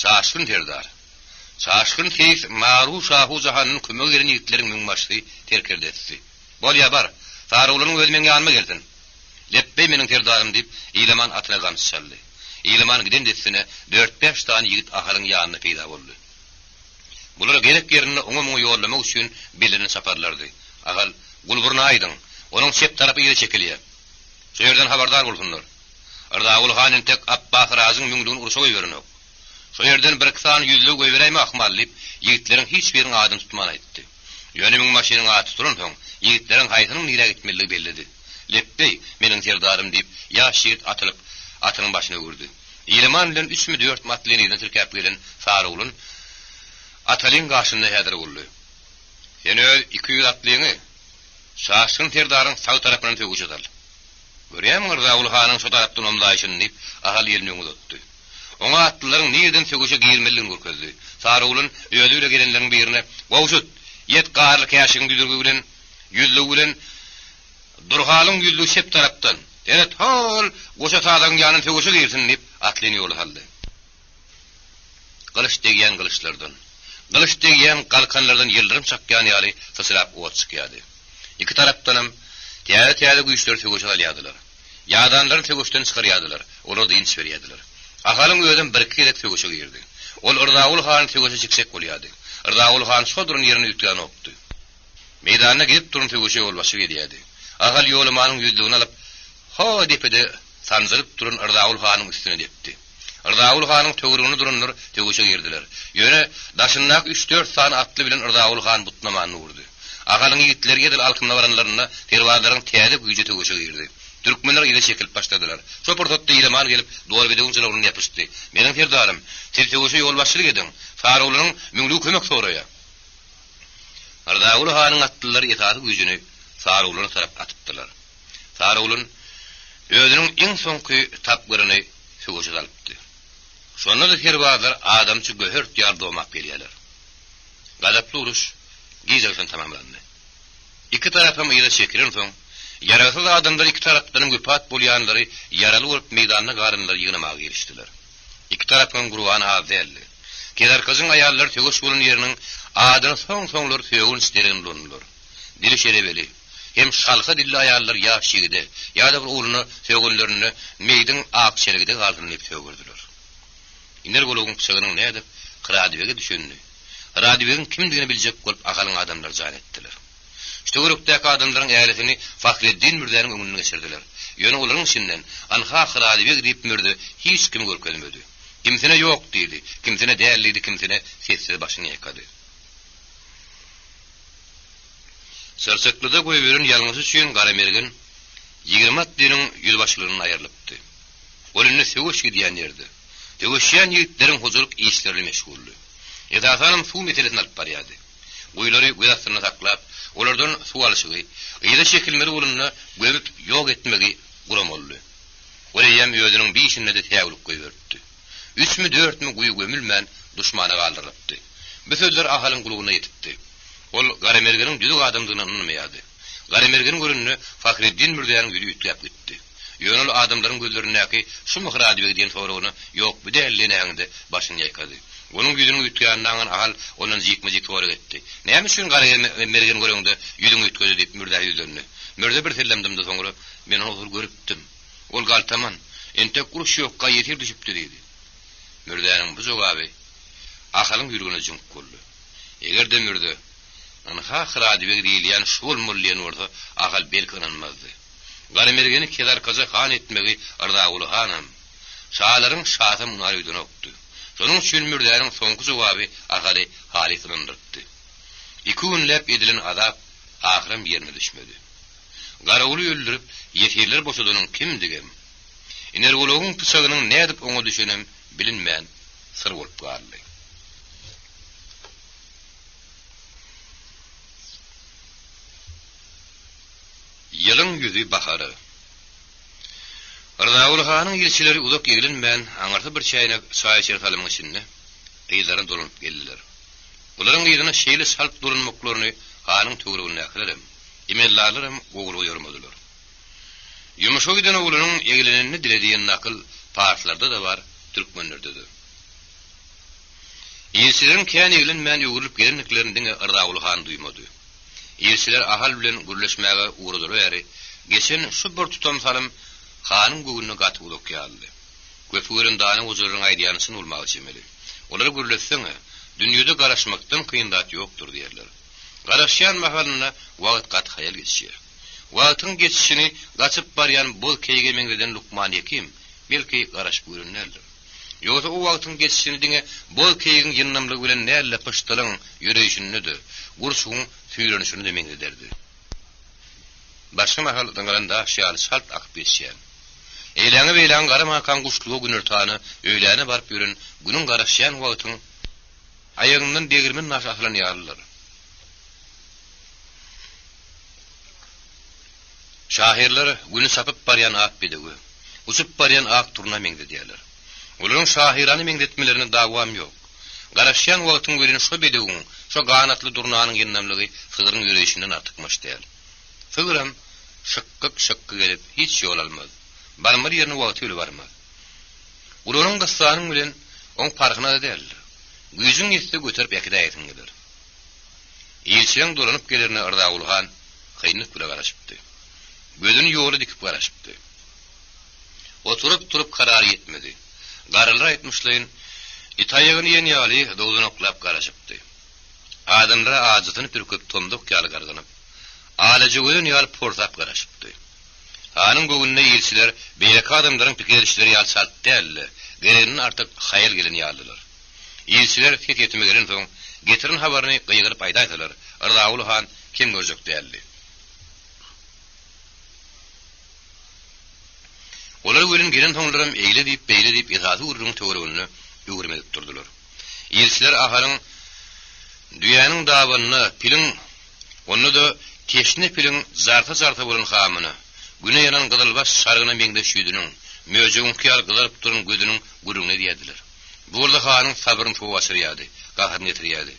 Çaşgyn serdar. Çaşgyn seýis Maru şahu jahandan kömege gelen ýigitleriň müňbaşysy serkerdesidi. Bolýa bar, Sarygulynyň özi meň ýanyma gelsin. Lepbeý meniň serdarym diýip, Ilaman atyna gamçy çaldy. Ilaman giden dessine dört-bäş sany ýigit Ahalyň ýanynda peýda boldy. Bular gerek ýerinde oňa-muňa ýollamak üçin bellenen çaparlardy. Ahal, Gulburna aýdyň, onuň çep tarapy yza çekilýär. Şo ýerden habardar bolsunlar. Yrzaguly han entek Apbas Rajyň müňlügini urşa goýberenok. Şo ýerden birki sany ýüzlügi goýberäýme ahmal diýip, ýigitleriň hiç biriniň adyny tutman aýtdy. Ýöne müňbaşynyň ady tutulansoň, ýigitleriň haýsynyň nirä gitmelidigi bellidi. Lepbeý, meniň serdarym, diýip, ýaş ýigit atylyp, atynyň başyny öwürdi. Ilaman bilen üçmi-dörtmi atlyny yzyna tirkäp gelen Saryoglan Atalyň gaşynda häzir boldy. Sen öz 200 atlyňy Çaşgyn serdaryň sag tarapyndan söweşe sal. Görýämiň Yrzaguly hanyň şo tarapdan omzaýşyny, diýip, Ahal elini öňe uzatdy. Oňa atlylaryň nireden söweşe girmelidigini görkezdi. Saryoglan özi bile gelenleriň birine, Gowşut, ýet Garly käşigiň ýüzlügi bilen, ýüzlügi bilen Durhalyň ýüzlügi çep tarapdan, seret, hol, goşa sazagyň ýanynda söweşe girsin diýip, atlyny ýola saldy. Gylyç degýän gylyçlardan, gylyç degýän galkanlardan ýyldyrym çakýan ýaly syçrap ot çykýardy. Iki tarapdanam täze-täze güýçleri söweşe salýardylar. Ýadanlaryny söweşden çykarýardylar, olara dynç berýärdiler. Ahalyň özem birki gezek söweşe girdi. Ol Yrzaguly hany söweşe çekjek bolýardy. Yrzaguly han şo duran ýerinde üýtgänokdy. Meýdanda gezip duran söweşe ýolbaşçylyk edýärdi. Ahal Ýolamanyň ýüzlügini alyp, ho depede sanjylyp duran Yrzaguly hanyň üstüne depdi. Yrzaguly hanyň töwereginde duranlar söweşe girdiler. Ýöne daşyndaky üç-dört sany atly bilen Yrzaguly han butnaman durdy. Ahalyň ýigitleri edil alkymyna baranlarynda serbazlaryň täze güýji söweşe girdi. Türkmenler yza çekilip başladylar. Şo pursatda Ilaman gelip, Dorbedewiň jylawyndan ýapyşdy. Meniň serdarym, siz söweşe ýolbaşçylyk ediň. Saroglanyň müňlügi kömek soraýar. Yrzaguly hanyň atlylary esasy güýjüni Saroglana tarap atypdylar. Saroglan özüniň iň soňky tapgyryny söweşe salypdy. Şonda-da serbazlar adamçy göhert ýaly domap gelýärler. Gazaply uruş gijagşam tamamlandy. Iki tarapam yza çekilensoň, ýaragsyz adamlar iki tarapdanam wepat bolýanlary, ýaraly bolup meýdanda galanlary ýygnamaga girişdiler. Iki tarapyňam gurbany az däldi. Kezarkajyň aýallary söweş bolan ýeriniň adyny soň-soňlar sögünç deregine ulandylar. Dili şerebeli, hem şalha dilli aýallar ýaş ýigide ýa-da bir ogluna sögenlerinde meýdiň ak çelgide galsyn diýip sögerdiler. Iner golagyň pyçagynyň nädip Hyradybege düşenini, Hyradybegiň kimdigini biljek bolup Ahalyň adamlary jan etdiler. Şu töwerekdäki adamlaryň ählisini Fahreddin mürzäniň öňünden geçirdiler. Ýöne olaryň içinden, Anha Hyradybeg diýip mürze hiç kimi görkezmedi. Kimsine ýok diýdi, kimsine däl diýdi, kimsine sessiz başyny ýaýkady. Çyrçyklyda goýberen ýalňyşy üçin Garamergen 20 atlynyň ýüzbaşylygyndan aýrylypdy. Ol indi söweş gidýän ýerde, söweşýän ýigitleriň hojalyk işleri bilen meşguldy. Esasanam suw meselesini alyp barýardy. Guýulary göz astynda saklap, olardan suw alşygy, yza çekilmeli bolanda gömüp ýok etmegi guramalydy. Ol eýýäm özüniň bir işinde-de säwlik goýberipdi. Üçmi-dörtmi guýy gömülmän duşmana galdyrylypdy. Bu sözler Ahalyň gulagyna ýetipdi. Ol Garamergeniň düzük adamdygyna ynanmaýardy. Garamergeni görende Fahreddin mürzäniň ýüzi üýtgäp gitdi. Ýöne ol adamlaryň gözlerindäki Şumy Hyradybeg diýen soragyna Ýok, bu däl diýen äheňde başyny ýaýkady. Onuň ýüzüniň üýtgänini aňan Ahal ondan jikme-jik sorag etdi. Näme üçin Garamergeni göreňde ýüzüň üýtgedi diýip Mürzä ýüzlendi. Mürze birsellem dymdy soňra, Men ony ozal görüpdim. Ol galtaman. Entek uruş ýokka ýesir düşüpdi diýdi. Mürzäniň bu jogaby Ahalyň ýüregine jüňk boldy. Eger-de Mürze, Ynha Hyradybeg diýilýän şu bolmaly diýen bolsa, Ahal belki ynanmazdy. Garamergeni Kezarkaja han etmegi Yrzaguly hanam, şalaryň şasam unar öýdenokdy. Şonuň üçin Mürzäniň soňky jogaby Ahaly halys ynandyrypdy. Iki günläp edilen azap ahyram ýerine düşmedi. Garawuly öldürip, ýesirleri boşadanyň kimdigem, Inergulagyň pyçagynyň nädip oňa düşenem bilinmän, syr bolup galdy. Ýylyň ýüzi bahara. Yrzaguly hanyň ilçileri uzak eglenmän, aňyrsy bir çäýnek çaý içer salymyň içinde yzlaryna dolanyp geldiler. Bularyň yzyna şeýle çalt dolanmaklaryny hanyň töweregindäkilerem, emeldarlaram gowulyga ýormadylar. Ýumuşa giden oglanyň eglenenini dile diýen nakyl parslarda-da bar, türkmenlerde-de. Ilçileriň kän eglenmän öwrülip gelendiklerini diňe Yrzaguly han duýmady. Ilçiler Ahal bilen gürleşmäge ugradaly bäri geçen şu bir tutam salym hanyň göwnüne gaty uzak ýalydy. Köpi gören dana gojalaryň aýdýany çyn bolmaga çemeli. Olara gürletseň-ä, dünýede garaşmakdan kyn zat ýokdur diýerler. Garaşýan mahalynda wagt gaty haýal geçýär. Wagtyň geçişini gaçyp barýan boz keýige meňzeden Lukman Hekim, belki, garaşyp gören däldir. Ýogsa o wagtyň geçişini diňe boz keýigiň ýyndamlygy bilen däl-de pyşdylyň ýöreýşinde-de, gurçugyň süýrenişine-de meňzederdi. Başga mahal zyňylan daş ýaly çalt akyp geçýän. Eýläňe-beýläňe garamankaň guşluga günortana, öýläne baryp ýören günüň garaşýan wagtyň aýagyňdan degirmen daşy asylan ýalydyr. Şahyrlar Güni çapyp barýan ak bedewe, uçup barýan ak durna meňzedýärler. Olaryň şahyrana meňzetmelerine dawam ýok. Garaşýan wagtyň welin şo bedewiň, şo ganatly durnanyň ýyndamlygy sygryň ýöreýşinden artykmaç däl. Sygram şykgyk-şykgyk edip hiç ýol almaz. Barmaly ýerine wagty bile barmaz. Ulanyň gyssanyň bilen oň parhyna-da däldir. Güýjüň ýetse göterip äkidäýesiň geler. Ilçileň dolanyp gelerine Yrzaguly han kynlyk bile garaşypdy. Gözüni ýola dikip garaşypdy. Oturyp-turup karary ýetmedi. Garrylar aýtmyşlaýyn, it aýagyny iýen ýaly dowzanaklap garaşypdy. Adamlara ajysyny pürküp tomzak ýaly gargynyp, alaja gören ýaly porsap garaşypdy. Hanyň göwnüne ilçiler beýleki adamlaryň pikir edişleri ýaly çalt däl-de, gereginden artyk haýal gelen ýalydylar. Ilçiler ses ýetime gelensoň, getiren habaryny gygyryp aýdaýsalar, Yrzaguly han kem görjek däldi. Olar welin gelensoňlaram eýle diýip, beýle diýip esasy gürrüňiň töwereginde öwrüm edip durdular. Ilçiler Ahalyň düýäniň dabanyna, piliň, onda-da teşne piliň jarsa-jarsa bolan hamyna, güne ýanan gyzylbaş çarygyna meňzeş ýüzüniň, möjegiňki ýaly gyzaryp duran gözüniň gürrüňini edýärdiler. Bu bolsa hanyň sabryny suwa gaçyrýardy, gaharyny getirýärdi.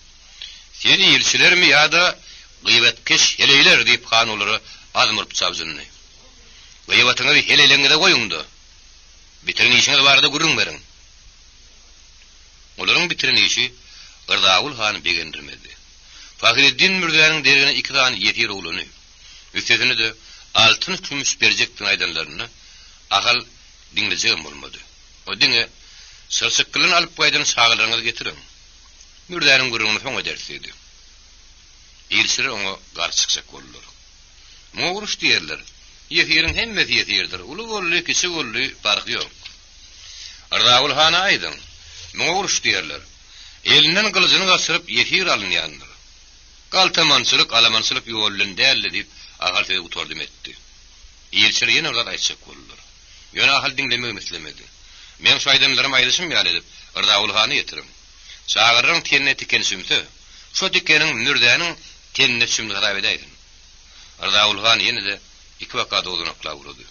Sen ilçilermi ýa-da gybatkeş heleýler? diýip han olara azmyryp çabjyndy. Gybatyňyzy heleýleňize goýuň-da, bitiren işiňiz barada gürrüň beriň. Olaryň bitiren işi Yrzagul hany begendirmedi. Fahreddin Mürzäniň deregine iki sany ýesir oglany, üstesine-de altyn-kümüş berjekdigini aýdanlarynda Ahal diňlejegem bolmady. O diňe, Çyrçykgyldan alyp gaýdan çagalaryňyzy getiriň. Mürzäniň gürrüňini soň ederis diýdi. Ilçiler oňa garşy çykjak boldular. Muňa uruş diýerler. Ýesiriň hemmesi ýesirdir, uly boldy, kiçi boldy, parhy ýok. Yrzagul hana aýdyň, muňa uruş diýerler. Elinden gylyjyny gaçyryp, ýesir alynýandyr. Galtamançylyk, alamançylyk ýol bilen däldi diýip, Ahal sözi gutardym etdi. Ilçiler ýene bir zat aýtjak boldular. Ýöne Ahal diňlemegem islemedi. Meň şu aýdanlarymy aýdyşym ýaly edip, Yrzagul hana ýetiriň. Çagyrlaryň tenine tiken çümse, şo tikeniň Mürzäniň tenine çümdi hasap edäýsin. Yrzagul han ýene-de ikibaka dozanaklap ugrady.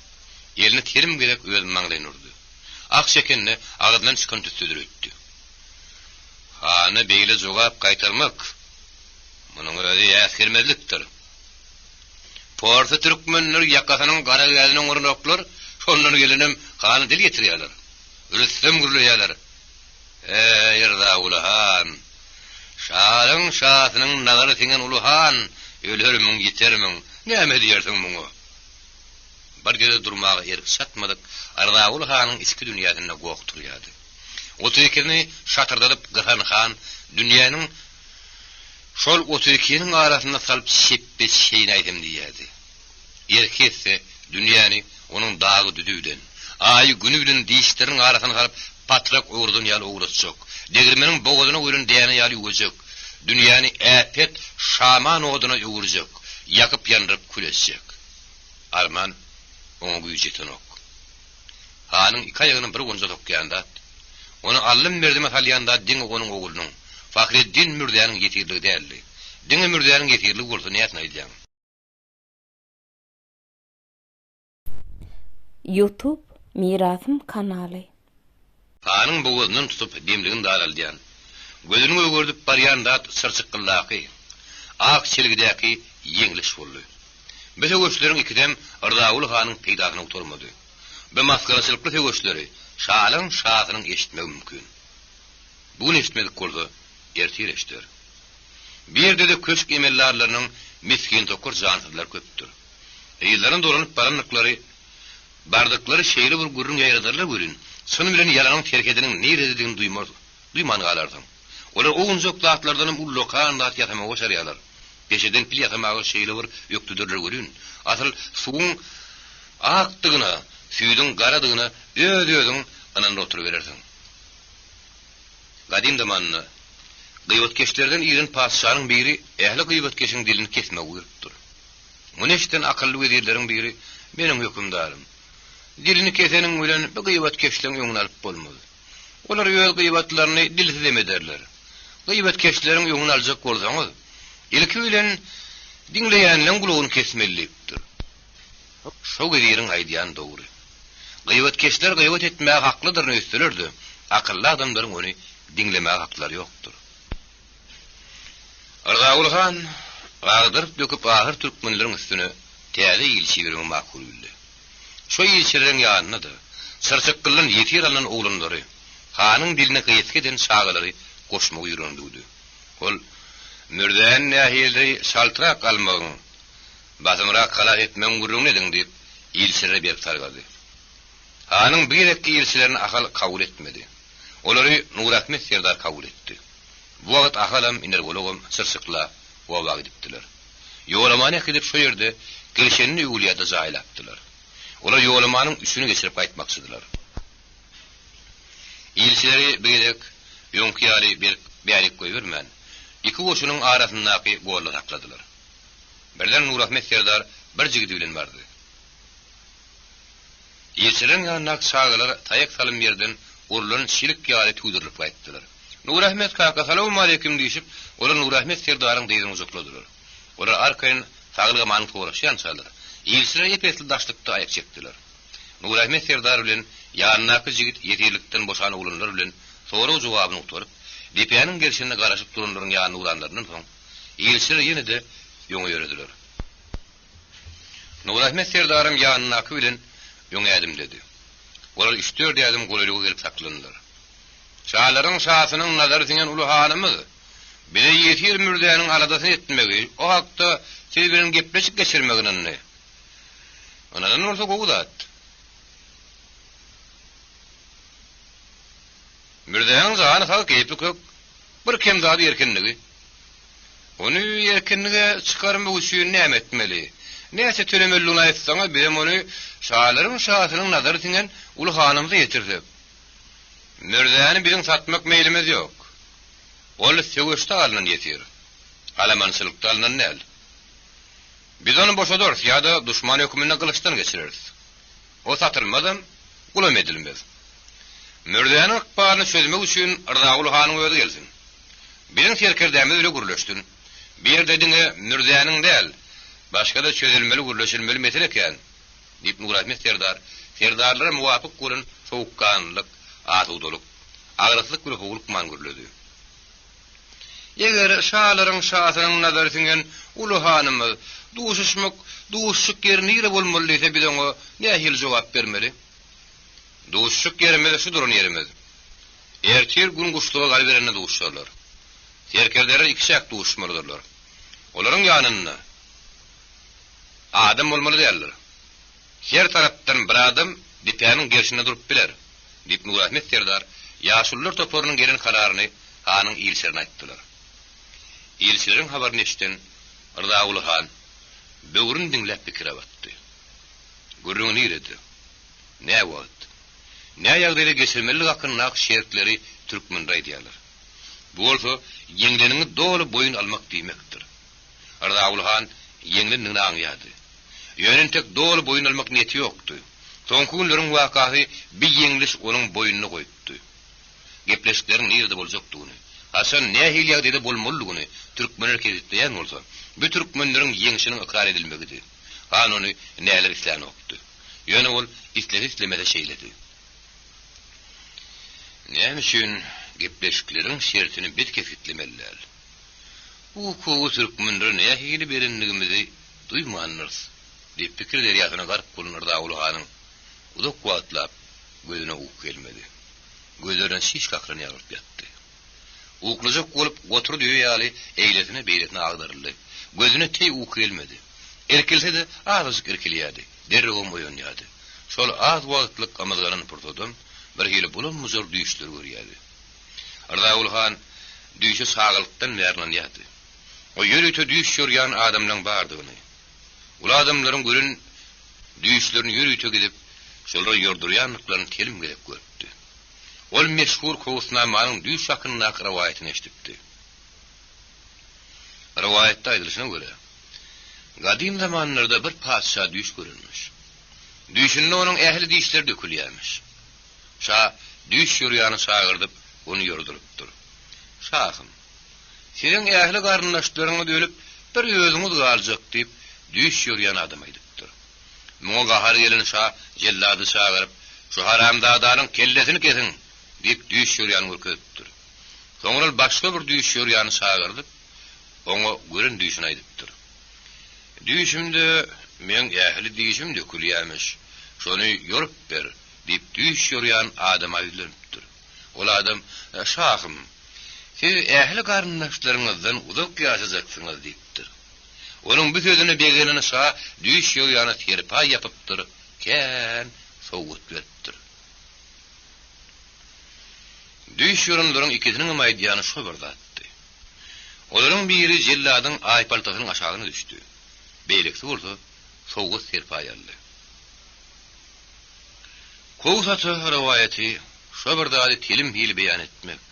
Elini telim gezek öz maňlaýyna urdy. Ah çekende agzyndan çykan tüssedir öýtdi. Hana beýle jogap gaýtarmak, munuň özi äsgermezlikdir. Porsy türkmenler ýakasynyň gara gäzini oňaranoklar, şondan gelenem hana dil ýetirýärler. Rüstem gürleýärler. Eý, Yrzaguly han! Şalaryň şasynyň nazary siňen uly han, ölermiň, ýitermiň, näme diýersiň muňa? Bir ýerde durmaga erki çatmadyk Yrzaguly hanyň içki dünýäsinde goh turýardy. Otuzikisini şatyrdadyp gysan han dünýäniň şol otuzikiniň arasynda salyp şepbe çeýnäýsem diýýärdi. Erki ýetse, dünýäni onuň dagy-düzi bilen, aýy-güni bilen dişleriniň arasyna salyp patrak owradan ýaly owratjak, degirmeniň bogazyna goýlan däne ýaly üwejek, dünýäni äpet şaman oduna öwürjek, ýakyp-ýandyryp kül etjek. Arman, oňa güýji ýetenok. Hanyň iki aýagyny bir gonja sokýan zat, ony aldym-berdime salýan zat diňe onuň oglunyň, Fahreddin Mürzäniň ýesirligi däldi. Diňe Mürzäniň ýesirligi bolsa näsini aýdýaň?
Youtube Mirasym kanaly.
Hanyň bogazyndan tutup demligini daraldýan, gözüni gögerdip barýan zat Çyrçykgyldaky, ak çelgidäki ýeňliş boldy. Bu söweşleriň ikisem Yrzaguly hanyň peýdasyna gutarmady. Bu masgaraçylykly söweşleri şalaryň şasynyň eşitmegi mümkin. Bu gün eşitmedik bolsa, ertir eşider. Bu ýerde-de köşk emeldarlarynyň misgin-sokur jansyzlary köpdür. Yzlaryna dolanyp barandyklary, bardyklary şeýle bir gürrüň ýaýradarlar welin, çyn bilen ýalanyň serhediniň nirededigini duýmaz, duýman galarsyň. Olar owunjak zatlardanam ullakan zat ýasamagy başarýarlar. Peşeden pil ýasamaga şeýle bir ökdedirler welin, asyl suwuň akdygyna, süýdüň garadygyna öz-özüň ynanyp oturyberersiň. Gadym zamanda gybatkeşlerden iren patyşanyň biri ähli gybatkeşiň dilini kesmegi buýrupdyr. Muny eşiden akylly wezirleriň biri, Meniň hökümdarym, dilini keseniň bilen bu gybatkeşleň öňüni alyp bolmaz. Olar öz gybatlaryny dilsizem ederler. Gybatkeşleriň öňüni aljak bolsaňyz, ilki bilen diňleýänleň gulagyny kesmeli diýipdir. Şo weziriň aýdýany dogry. Gybatkeşler gybat etmäge haklydyryn öýtseler-de, Akylly adamlaryň ony diňlemäge haklary ýokdur. Yrzaguly han agdaryp-döküp ahyr türkmenleriň üstüne täze ilçi ibermegi makul bildi. Şo ilçileriň ýanyna-da Çyrçykgyldan ýesir alnan oglanlary, hanyň diline gysga eden çagalary goşmagy ýüregine düwdi. Ol, Mürzäni nähili çaltrak almagyň, basymrak halas etmegiň gürrüňini ediň diýip, ilçilere berk sargady. Hanyň bu gezekki ilçilerini Ahal kabul etmedi. Olary Nurahmet serdar kabul etdi. Bu wagt Ahalam, Inergolagam Çyrçykla oba gidipdiler. Ýolamany äkidip şo ýerde Girşenli öwülýada jaýlapdylar. Olar Ýolamanyň üçüni geçirip gaýtmakçydylar. Ilçileri bu gezek öňki ýaly berk bärik goýbermän, iki goşunyň arasyndaky golda sakladylar. Birden Nurahmet serdar bir jigidi bilen bardy. Ilçileriň ýanyndaky çagalar taýak salym ýerden urlan çilik ýaly tüwdürilip gaýtdylar. Nurahmet kaka, salowmaleýkim diýşip, olar Nurahmet serdaryň dyzyny gujakladylar. Olar arkaýyn saglyk-amanlyk soraşýançalar, ilçiler ep-esli daşlykda aýak çekdiler. Nurahmet serdar bilen ýanyndaky jigit ýesirlikden boşan oglanlar bilen sorag-jogabyny gutaryp, depäniň gerşinde garaşyp duranlaryň ýanyna ugranlaryndan soň, ilçiler ýene-de öňe ýörediler. Nurahmet serdaram ýanyndaky bilen öňe ädimledi. Olar üç-dört ädim golaýlyga gelip saklandylar. Şalaryň şasynyň nazary siňen uly hanymyz, bize ýesir mürzäniň aladasyny etmegi, o hakda siz bilen gepleşik geçirmegi ynandy. Ynanan bolsa gowy zat. Mürzäniň jany sag, keýpi kök, bir kem zady erkinligi. Ony erkinlige çykarmak üçin näme etmeli? Näçe tölemelidigini aýtsaňyz, bizem ony şalaryň şasynyň nazary siňen uly hanymyza ýetirsek. Mürzäni biziň satmak meýlimiz ýok. Ol söweşde alnan ýesir. Alamançylykda alnan däl. Biz ony boşadarys ýa-da duşman höküminde gylyçdan geçireris. O satylmazam, gulam edilmez. Mürzäniň ykbalyny çözmek üçin Rzaguly hanyň özi gelsin. Biziň serkerdämiz bile gürleşsin. Bu ýerde diňe Mürzäniň däl, başga-da çözülmeli, gürleşilmeli mesele kän, diýip, Nurahmet serdar serdarlara muwapyk bolan sowukganlylyk, asudalyk, agraslyk bile howlukman gürledi. Eger şalaryň şasynyň nazary siňen uly hanymyz duşuşmak, duşuşyk ýeri nire bolmaly diýse biz oňa nähili jogap bermeli? Duşuşyk ýerimiz şu duran ýerimiz. Ertir gün guşluga galyberende duşarlar. Serkerdeler ikiçäk duşmalydyrlar. Olaryň ýanynda adam bolmaly däldir. Her tarapdan bir adam depäniň gerşinde durup biler, diýip, Nurahmet serdar ýaşulular toparynyň gelen kararyny hanyň ilçilerine aýtdylar. Ilçileriň habaryny eşiden Rzaguly han böwrüni diňläp pikire batdy. Gürrüňi nirede? Näwagt, nä ýagdaýda geçirmelidigi hakyndaky şertleri türkmenler aýdýarlar. Bu bolsa ýeňleniňi doly boýun almak diýmekdir. Rzaguly han ýeňlendigini aňýardy. Ýöne entek doly boýun almak niýeti ýokdy. Soňky günleriň wakasy bi ýeňliş onuň boýnuna goýupdy. Gepleşikleriň nirede boljakdygyny, haçan, nähili ýagdaýda bolmalydygyny türkmenler kesgitleýän bolsa, bu türkmenleriň ýeňşiniň ykrar edilmegidi. Han ony näler islänokdy. Ýöne ol islese-islemese şeýledi. Näme üçin gepleşikleriň şertini biz kesgitlemeli däl? Bu hukugy türkmenlere nähili berendigimizi duýmandyrys, diýip pikir derýasyna gark bolan Yrzaguly hanyň uzak wagtlap gözüne uky gelmedi. Gözlerine çiş kakylan ýaly bolup ýatdy. Uklajak bolup gotur düýe ýaly eýlesine-beýlesine agdaryldy. Gözüne teý uky gelmedi. Irkilse-de azajyk irkilýärdi, derrewem oýanýardy. Şol az wagtlyk ymyzganan pursadam birhili bulam-bujar düýşler görýärdi. Rzaguly han düýşe çagalykdan bäri ynanýardy. O ýörite düýş ýorýan adamlaň bardygyny, uly adamlaryň gören düýşlerini ýörite gidip, şolara ýordurýandyklaryny telim gezek görüpdi. Ol meşhur Kowusnamanyň düýş hakyndaky rowaýatyny eşidipdi. Rowaýatda aýdylyşyna görä, gadym zamanlarda bir patyşa düýş görenmiş. Düýşünde onuň ähli dişleri dökülýärmiş. Şa düýş ýorýany çagyrdyp, ony ýordurypdyr. Şahym, siziň ähli garyndaşlaryňyz ölüp, bir özüňiz galjak diýip, düýş ýorýan adam aýdypdyr. Muňa gahary gelen şa jellady çagyryp, Şu haramzadanyň kellesini kesiň! Diýip, düýş ýorýany görkezipdir. Soňra ol başga bir düýş ýorýany çagyrdyp, oňa gören düýşüni aýdypdyr. Düýşümde meň ähli dişim dökülýämiş, şony ýorup ber, diýip, düýş ýorýan adama ýüzlenipdir. Ol adam, Şahym, siz ähli garyndaşlaryňyzdan uzak ýaşajaksyňyz, diýipdir. Onuň bu sözüne begenen şa düýş ýorýana serpaý ýapypdyr, kän sowgat beripdir. Düýş ýoranlaryň ikisiniňem aýdýany şo bir zatdy. Olaryň biri jelladyň aýpaltasynyň aşagyna düşdi. Beýlekisi bolsa sowgat-serpaý aldy. Kowus ata rowaýaty şo bir zady telim hili beýan etmek,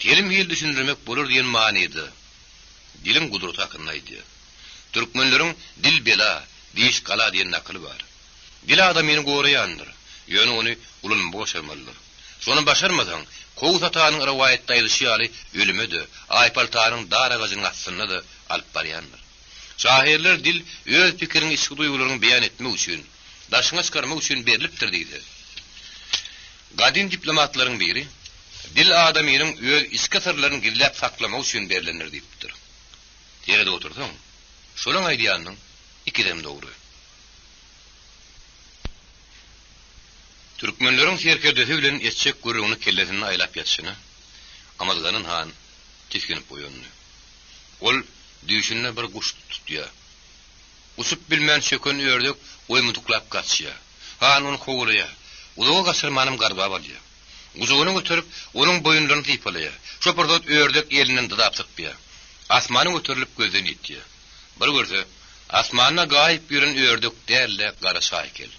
telim hili düşündirmek bolar diýen manyda diliň gudraty hakynda aýdýar. Türkmenleriň Dil bela, diş gala diýen nakyly bar. Dil adamyny goraýandyr, ýöne ony ulanmagy başarmalydyr. Şony başarmasaň, Kowus atanyň rowaýatda aýdyşy ýaly ölüme-de, aýpaltanyň dar agajynyň astynda-da alyp barýandyr. Şahyrlar dil öz pikiriňi içki duýgularyňy beýan etmek üçin, daşyňa çykarmak üçin berlipdir diýse, gadym diplomatlaryň biri, Dil adamynyň öz içki syrlaryny gizläp saklamak üçin berlendir diýipdir. Seredip otursaň, şolaň aýdýanynyň ikisem dogry. Türkmenleriň serkerdesi bilen etjek gürrüňini kellesinde aýlap ýatyşyna, Amazganan han tisginip oýandy. Ol düýşünde bir guş tutýar. Uçup bilmän çöken ördek oýmudyklap gaçýar. Han ony kowalaýar. Uzaga gaçyrmanam garbap alýar. Gujagyna göterip, onuň boýunlaryny sypalaýar. Şo pursat ördek elinden dyzap sypýar. Asmana göterilip gözden ýitýär. Bir görse, asmanda gaýyp ýören ördek däl-de, gara çaýkel.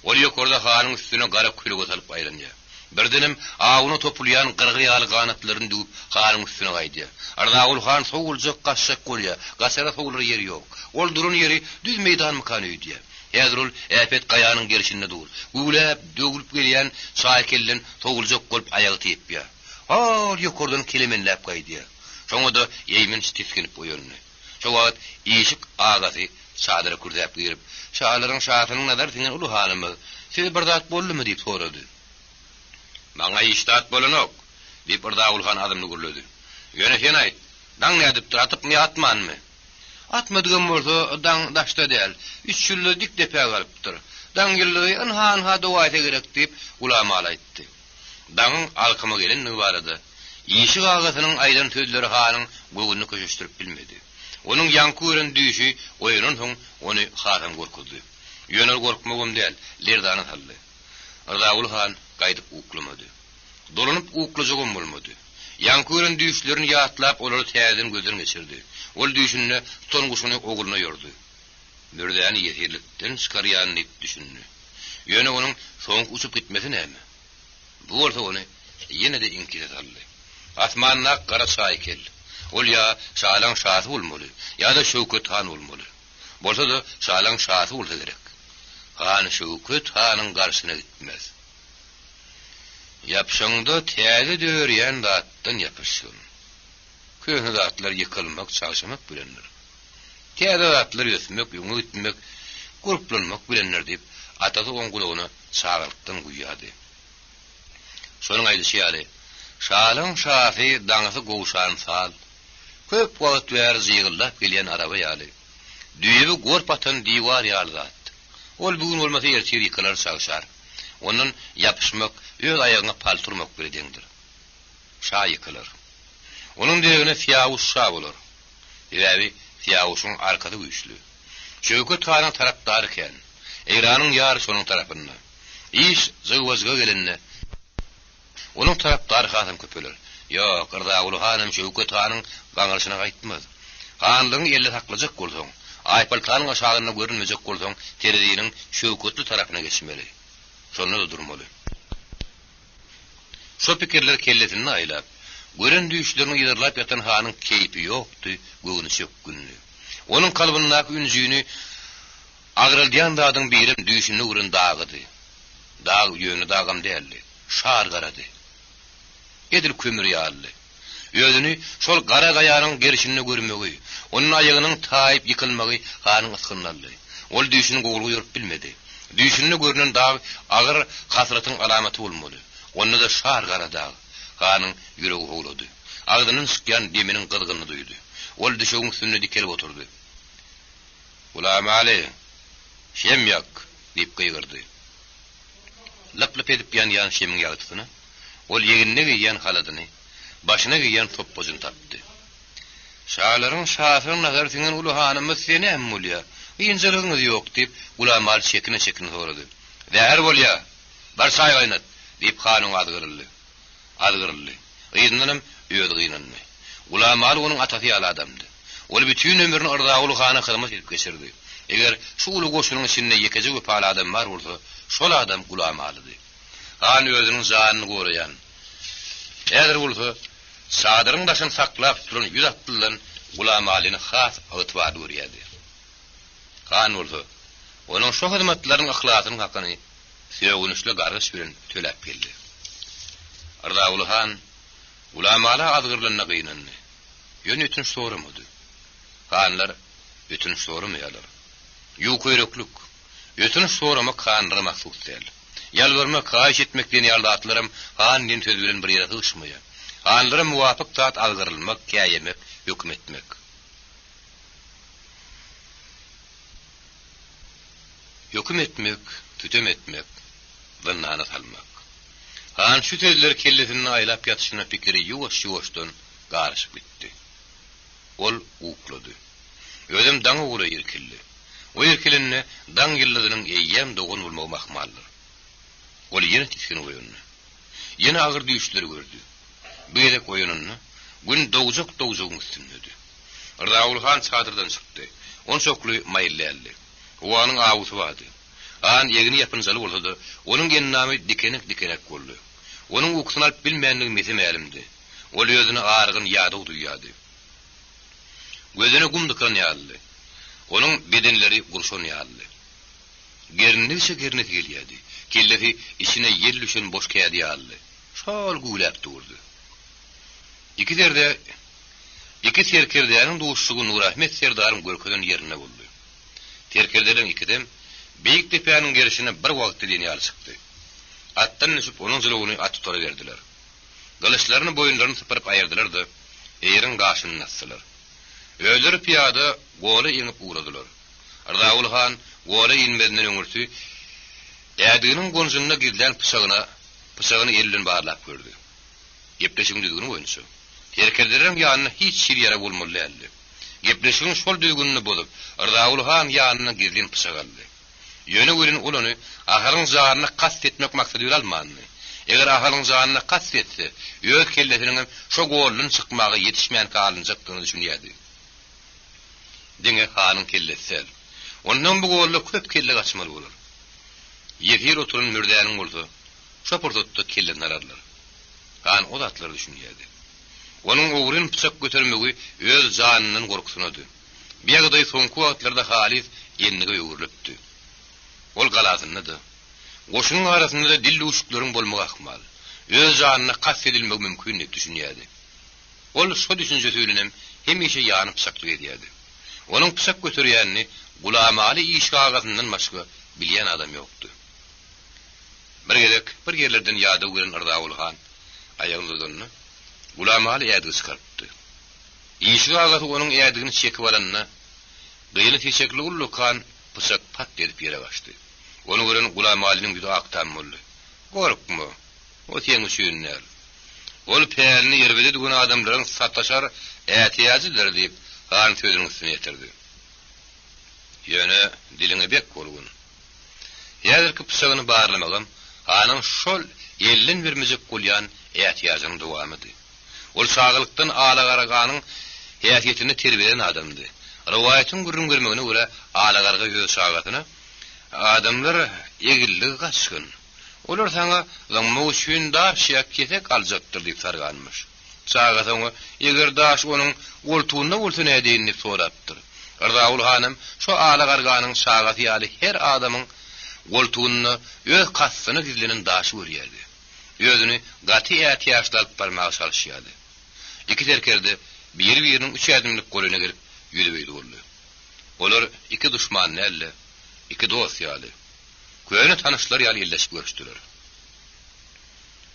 Ol ýokarda hanyň üstüne gara kölege salyp aýlanýar. Birdenem awuna topulýan gyrgy ýaly ganatlaryny düwüp, hanyň üstüne gaýdýar. Yrzaguly han sowuljak, gaçjak bolýar. Gaçara sowular ýeri ýok. Ol duran ýeri düz meýdanmykan öýdýär. Häzir ol äpet gaýanyň gerşinde dur. Güwläp, döwlüp gelýän çaýkelden sowuljak bolup aýagy typýar. Hol ýokardan kelemenläp gaýdýar. Şoňa-da eýmenç tisginip oýandy. Şo wagt işik agasy çadyra kürsäp girip, Şalaryň şasynyň nazary siňen uly hanymyz, size bir zat boldumy? diýip sorady. Maňa hiç zat bolanok, diýip, Yrzaguly han azmly gürledi. Ýöne sen aýt, daň nädipdir, atypmy ýa atmanmy? Atmadygam bolsa, daň daşda däl, üç ýyldyz dik depä galypdyr. Daň ýyldyzy ynha-ynha dogaýsa gerek, diýip, Gulamaly aýtdy. Daňyň alkyma gelendigi barada işik agasynyň aýdan sözleri hanyň göwnüni köşeşdirip bilmedi. Onuň ýaňky gören düýşi oýanansoň ony hasam gorkuzdy. Ýöne ol gorkmagam däl, lerzana saldy. Yrzaguly han gaýdyp uklamady. Dolanyp uklajagam bolmady. Ýaňky gören düýşlerini ýatlap olary täzeden gözden geçirdi. Ol düýşünde tutan guşuny ogluna ýordy. Mürzäni ýesirlikden çykarýan diýip düşündi. Ýöne onuň soňky uçup gitmesi näme? Bu bolsa ony ýene-de iňkise saldy. Asmandaky gara çaýkel. Ol ýa şalaň şasy bolmaly, ýa-da Şöwket han bolmaly. Bolsa-da şalaň şasy bolsa gerek. Han Şöwket hanyň garşyna gitmez. Ýapyşaňda täze dörýän zatdan ýapyşgyn. Köne zatlar ýykylmak, çagşamak bilendir. Täze zatlar ösmek, öňe gitmek, gurplanmak bilendir diýip, atasy oň gulagyna çagalykdan guýýardy. Şonuň aýdyşy ýaly, şalaň şasy daňysy gowşan sal, köp wagt bäri jygyldap gelýän araba ýaly, düýbi gorp atan diwar ýaly zat. Ol bu gün bolmasa ertir ýykylar, çagşar. Ondan ýapyşmak öz aýagyňa palta urmak bile deňdir. Şa ýykylar. Onuň deregine Syýawuş şa bolar. Sebäbi Syýawuşyň arkasy güýçli. Şöwket hanyň tarapdary kän. Eýranyň ýary şonuň tarapynda. Iş jygba-jyga gelende, onuň tarapdary hasam köpeler. Ýok, Yrzaguly hanam Şöwket hanyň gaňryşyna gaýtmaz. Hanlygyňy elde saklajak bolsaň, aýpaltanyň aşagynda görünmejek bolsaň, tereziniň şöwketli tarapyna geçmeli. Şonda-da durmaly. Şo pikirleri kellesinde aýlap, gören düýşlerini yzarlap ýatan hanyň keýpi ýokdy, göwni çökgündi. Onuň kalbyndaky ünjini agraldýan zadyň birem düýşünde gören dagydy. Dag ýöne dagam däldi, şar garady. Edil kömür ýalydy. Özüni şol gara gaýanyň gerşinde görmegi, onda aýagynyň taýyp ýykylmagy hanyň ysgynyny aldy. Ol düýşüni gowulyga ýorup bilmedi. Düýşünde görnen dag agyr hasratyň alamaty bolmaly. Onda-da şar gara dag. Hanyň ýüregi howlady. Agzyndan çykýan deminiň gyzgynyny duýdy. Ol düşegiň üstünde dikelip oturdy. Gulamaly, şem ýak! diýip gygyrdy. Lyp-lyp edip ýanýan şemiň ýagtysyna ol egnine geýýän haladyny, başyna geýýän sopbajyny tapdy. Şalaryň şasynyň nazary siňen uly hanymyz size näme bolýar? Ynjalygyňyz ýok, diýip, Gulamaly çekine-çekine sorady. Zäher bolýar! Bar çaý gaýnat! diýip, han oňa azgyryldy. Azgyryldy. Yzyndanam özi gynandy. Gulamaly onuň atasy ýaly adamdy. Ol bütin ömrüni Yrzaguly hana hyzmat edip geçirdi. Eger şu uly goşunyň içinde ýekeje wepaly adam bar bolsa, şol adam Gulamalydy. Han özüniň janyny goraýan, häzir bolsa çadyryň daşyny saklap duran ýüz atlydan Gulamalyny has ygtybarly görýärdi. Han bolsa, onuň şo hyzmatlarynyň yhlasynyň hakyny sögünçli gargyş bilen töläp geldi. Yrzaguly han Gulamala azgyrylanyna gynandy. Ýöne ötünç soramady. Hanlar ötünç soramaýarlar. Ýuwkaýüreklik, ötünç soramak hanlara mahsus däl. Ýalbarmak, haýyş etmek diýen ýaly zatlaram han diýen söz bilen bir ýere sygyşmaýar. Hanlara muwapyk zat azgyrylmak, käýemek, höküm etmek. Höküm etmek, sütem etmek, zyndana salmak. Han şu sözleri kellesinde aýlap ýatyşyna pikiri ýuwaş-ýuwaşdan garyşyp gitdi. Ol uklady. Özem daňa golaý irkildi. O irkilende daň ýyldyzynyň eýýäm dogan bolmagam ahmaldyr. Ol ýene tisginip oýandy. Ýene agyr düýşleri gördi. Bu gezek oýananda, Gün dogjak-dogjagyň üstündedi. Yrzaguly han çadyrdan çykdy. Onçakly maýyl däldi. Howanyň awusy bardy. Han egni ýapynjaly bolsa-da, onuň endamy dikenek-dikenek boldy. Onuň ukusyny alyp bilmändigi mese-mälimdi. Ol özüni argyn, ýadaw duýýardy. Gözüne gum dykan ýalydy. Onuň bedenleri gurşan ýalydy. Gerindigiçe gerinesi gelýärdi. Kellesi içine ýel düşen boş kädi ýalydy. Şol güwläp durdy. Iki serde Iki serkerdäniň duşuşygy Nurahmet serdaryň görkezen ýerinde boldy. Serkerdeleriň ikisem beýik depäniň gerşine bir wagtda diýen ýaly çykdy. Atdan düşüp onuň jylawyny attutara berdiler. Gylyçlaryny boýunlaryny sypyryp aýyrdylar-da, eýeriň gaşyny asdylar. Özleri pyýada gola eňip ugradylar. Yrzaguly han gola inmezinden öňürti ädiginiň gonjunda gizlän pyçagyna pyçagyny eli bilen barlap gördi. Gepleşigiň düzgüni boýunça, serkerdeleriň ýanynda hiç hili ýarag bolmaly däldi. Gepleşigiň şol düzgünini bozup, Yrzaguly han ýanyndan gizlin pyçak aldy. Ýöne welin ol ony Ahalyň janyna kast etmek maksady bilen almandy. Eger Ahalyň janyna kast etse, öz kellesiniňem şo goldan çykmaga ýetişmänkä alynjakdygyna düşünýärdi. Diňe hanyň kellesi däl. Ondan bu golda köp kelle gaçmaly bolar. Ýesir oturan mürzäniň bolsa, şo pursatda kellesini alarlar. Han o zatlara düşünýärdi. Onuň ogryn pyçak götermegi öz janyndan gorkusynady. Bu ýagdaý soňky wagtlarda halys endige öwrülipdi. Ol galasynda-da, goşunyň arasynda-da dildüwşükleriň bolmagy ahmal, öz janyna kast edilmegi mümkin diýip düşünýärdi. Ol şo düşünjesi bilenem hemişe ýany pyçakly gezýärdi. Onuň pyçak göterýänini Gulamaly işik agasyndan başga bilýän adam ýokdy. Bir gezek bir ýerlerden ýadaw gelen Yrzaguly han aýagyny uzadanda, Gulamaly ädigi çykarypdy. Işik agasy onuň ädigini çekip alanda, gyly seçekli ullakan pyçak pat edip ýere gaçdy. Ony gören Gulamalynyň ýüzi ak tam boldy. Gorkma, o seň üçin däl. Ol pälini erbede düwen adamlaryň sataşar ätiýajydyr diýip, han sözüniň üstüni ýetirdi. Ýöne diliňe bek bolgun. Häzirki pyçagyny barlamagam hanyň şol elden bermejek bolýan ätiýajynyň dowamydy. Ol çagalykdan Alagarganyň häsiýetinde terbiýelenen adamdy. Rowaýatyň gürrüň bermegine görä, Alagarga öz çagasyna, Adamlar egillige gaçgyn. Olar saňa zyňmak üçin daş ýa kesek aljakdyr diýip sarganmyş. Çagasy oňa, Eger daş onuň goltugynda bolsa nädeýin diýip sorapdyr. Yrzaguly hanam şo Alagarganyň çagasy ýaly her adamyň goltugynda öz kastyna gizlenen daşy görýärdi. Özüni gaty ätiýaçly alyp barmaga çalyşýardy. Iki serkerde biri-biriniň üç ädimlik golaýyna gelip ýüzbe-ýüz boldy. Olar iki duşman däl-de, iki dost ýaly, köne tanyşlar ýaly elleşip görüşdiler.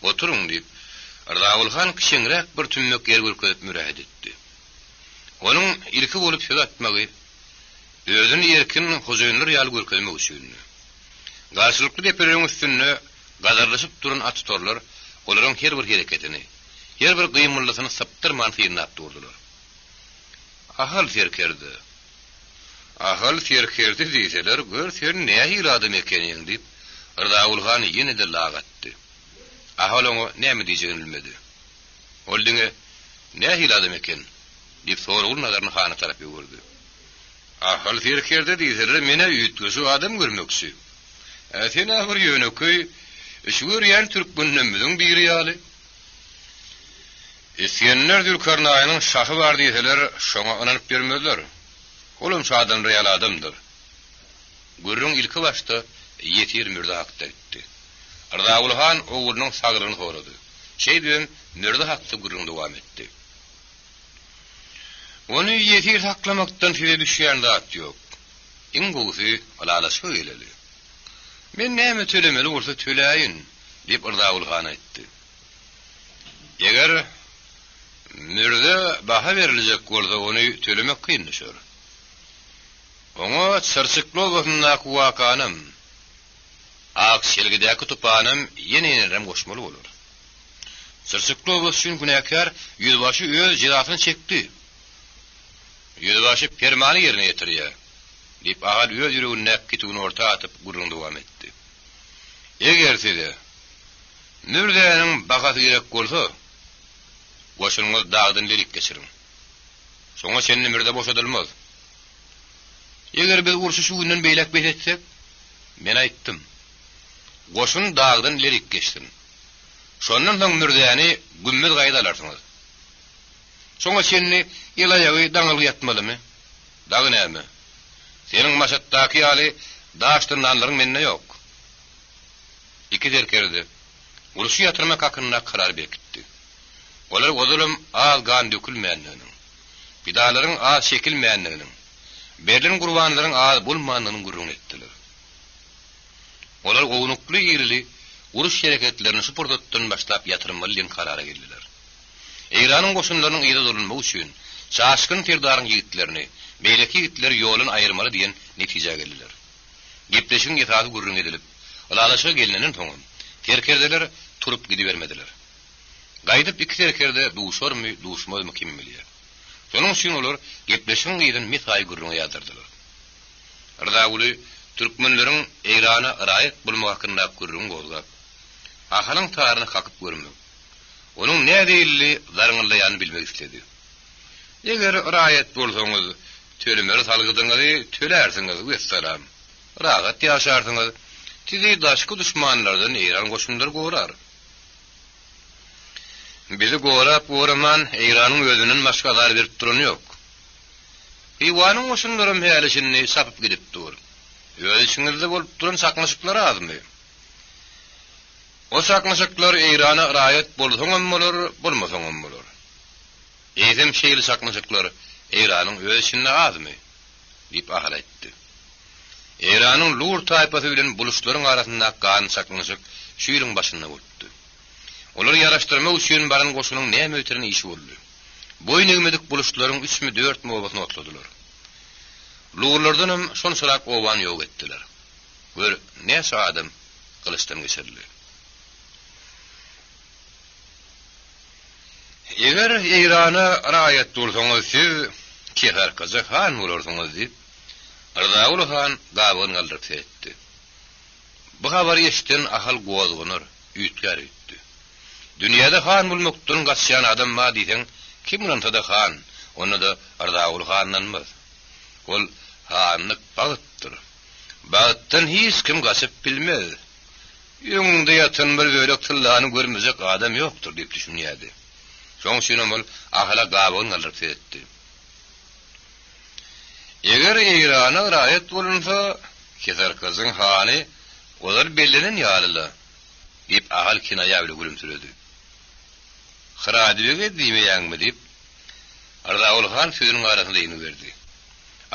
Oturyň, diýip, Rzaguly han kiçeňräk bir tümmek ýer görkezip mürähet etdi. Onuň ilki bolup söz atmagy, özüni erkin hojaýynlar ýaly görkezmek üçindi. Garşylykly depeleriň üstünde gazarlaşyp duran attutarlar olaryň her bir hereketini, her bir gymyldysyny sypdyrman synlap durdular. Ahal serkerde! Ahal serkerde diýseler, gör sen nähili adam ekeniň, diýip, Rzaguly han ýene-de lak atdy. Ahal oňa näme diýjegini bilmedi. Ol diňe, Nähili adam eken? diýip, soragly nazaryny hana tarap öwürdi. Ahal serkerde diýseler, men-ä üýtgeşik adam görmekçi. Ä, sen-ä bir ýönekeý, şu görýän türkmenlemmiziň biri ýaly. Isgender Zülkarnaýynyň şahy bar diýseler, şoňa ynanyp ýörmezler. Olam şu adamlar ýaly adamdyr. Gürrüň ilki başda ýesir mürze hakda gitdi. Rzaguly han oglunyň saglygyny sorady. Şeýdibem mürze hakda gürrüň dowam etdi. Ony ýesir saklamakdan size düşýän zat ýok. Iň gowusy ylalaşyga geleli. Men näme tölemeli bolsa töläýin, diýip Rzaguly han aýtdy. Eger mürze baha beriljek bolsa, ony tölemek kyn düşer. Oňa Çyrçykly obasyndaky wakanam, Akşelgidäki tupanam ýene-ýenelerem goşmaly bolar. Çyrçykly obasy üçin günäkär ýüzbaşy öz jezasyny çekdi. Ýüzbaşy permany ýerine ýetirýär, diýip, Ahal öz ýüregindäki kitüwini orta atyp, gürrüňi dowam etdi. Eger size Mürzäniň bahasy gerek bolsa, goşunyňyzy dagdan ilerik geçiriň. Şoňa çenli mürze boşadylmaz. Eger biz urşy şu günden beýläk bes etsek, men aýtdym. Goşun dagdan ilerik geçsin. Şondan soň mürzäni gümmez gaýada alarsyňyz. Şoňa çenli el-aýagy daňylgy ýatmalymy? Dagy näme? Seniň Maşatdaky ýaly daş dyndanlaryň mende ýok. Iki serkerde urşy ýatyrmak hakynda karar berkitdi. Olar ozalam az gan dökülmändiginiň, pidalaryň az çekilmändiginiň, berlen gurbanlaryň az bolmandygynyň gürrüňini etdiler. Olar ownukly-irili uruş hereketlerini şu pursatdan başlap ýatyrmaly diýen karara geldiler. Eýranyň goşunlarynyň yza dolanmagy üçin Çaşgyn serdaryň ýigitlerini, beýleki ýigitleri ýoldan aýyrmaly diýen netijä geldiler. Gepleşigiň esasy gürrüň edilip, ylalaşyga gelnenden soňam, serkerdeler turup gidibermediler. Gaýdyp iki serkerde duşarmy, duşmazmy kim bilýär. Şonuň üçin olar gepleşigiň yzyny mesaýy gürrüňe ýazdyrdylar. Rzaguly türkmenleriň Eýrana raýat bolmagy hakyndaky gürrüňi gozgap, Ahalyň taryny kakyp görmek, onuň näzeýilli zarňyldaýanyny bilmek isledi. Eger raýat bolsaňyz, tölemeli salgydyňyzy tölärsiňiz, wessalam. Rahat ýaşarsyňyz. Sizi daşky duşmanlardan Eýran goşunlary gorar. Bizi gorap-goraman, Eýranyň özünden başga azar berip duran ýok. Hywanyň goşunlaram häli-şindi çapyp gidip dur. Öz içiňizde bolup duran çaknyşyklar azmy? O çaknyşyklar Eýrana raýat bolsaňam bolar, bolmasaňam bolar. Eýsem şeýle çaknyşyklar Eýranyň öz içinde azmy? diýip Ahal aýtdy. Eýranyň lur taýpasy bilen buluşlaryň arasyndaky ganly çaknyşyk şu ýylyň başynda bolupdy. Olary ýaraşdyrmak üçin baran goşunyň näme bitiren işi boldy. Boýun egmedik buluşlaryň üçmi-dörtmi obasyny otladylar. Lurlardanam şonçarak obany ýok etdiler. Gör, näçe adam gylyçdan geçirildi. Eger Eýrana raýat bolsaňyz, siz Kesarkaja han bolarsyňyz, diýip, Rzaguly han gabagyny galdyryp seretdi. Bu habary eşiden Ahal gozganar, üýtgär öýtdi. Dünýäde han bolmakdan gaçýan adam bar diýseň, kim ynansa-da han, onda-da Rzaguly han ynanmaz. Ol, Hanlyk bagtdyr. Bagtdan hiç kim gaçyp bilmez. Öňüňde ýatan bir bölek tyllany görmejek adam ýokdur diýip düşünýärdi. Şonuň üçinem ol Ahala gabagyny galdyryp seretdi. Eger Eýrana raýat bolunsa, Kesarkajyň hany ozal bellenen ýaly-la, diýip, Ahal kinaýa bilen gülümsiredi. Hyradybege diýmeýäňmi? diýip, Rzaguly han sözüniň arasynda ýeňi berdi.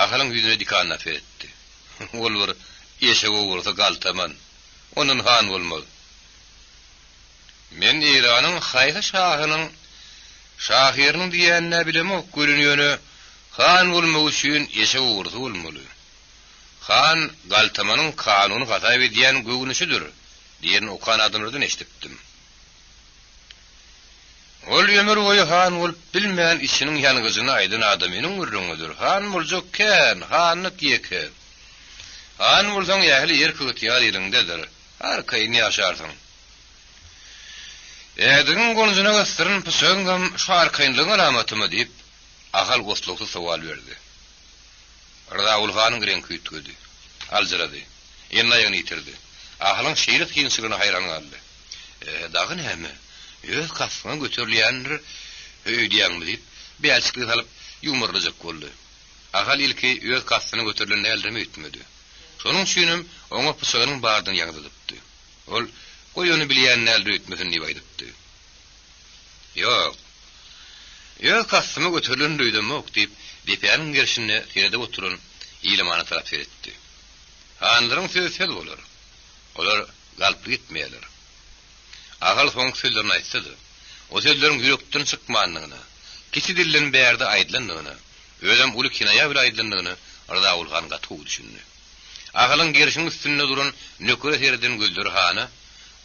Ahalyň ýüzüne dikanlap seretdi. Ol bir eşek ogrusy galtaman. Ondan han bolmaz. Men Eýranyň haýsy şahynyň şahyrynyň diýýänini-ä bilemok welin ýöne han bolmak üçin eşek ogrusy bolmaly. Han galtamanyň kanuny hasap edýän göwnüşidir diýenini okan adamlardan eşidipdim. Ol ömür boýy han bolup bilmän içiniň ýangyjyny aýdan adamynyň gürrüňidir. Han boljak kän, hanlyk ýeke. Han bolsaň ähli erk-ygtyýar eliňdedir. Arkaýyn ýaşarsyň. Ädigiň gonjuna gysdyran pyçagyňam şu arkaýynlygyň alamatymy? diýip, Ahal oslagsyz sowal berdi. Rzaguly hanyň reňki üýtgedi. Aljyrady. Elini-aýagyny ýitirdi. Ahalyň şeýle synçylygyna haýran galdy. E, dagy näme, öz kasdyňa göterilýändir öýdýäňmi? diýip, bälçiklige salyp, ýuwmarlajak boldy. Ahal ilki öz kastyna göterilen däldirem öýtmedi. Şonuň üçinem oňa pyçagynyň bardygyny ýaňzydypdy. Ol, Goý, ony bilýän däldir öýtmesin diýip aýdypdy. Ýok. Öz kastyma göterilendir öýdemok, diýip, depäniň gerşinde seredip oturan Ilamana tarap seretdi. Hanlaryň sözi söz bolar. Olar galplyk etmeýärler. Ahal soňky sözlerini aýtsa-da, o sözleriň ýürekden çykmandygyna, kiçi dilden bärde aýdylandygyna, özem uly kinaýa bilen aýdylandygyna Rzaguly han gaty gowy düşündi. Ahalyň gerşiň üstünde duran nökere sereden gözleri hana,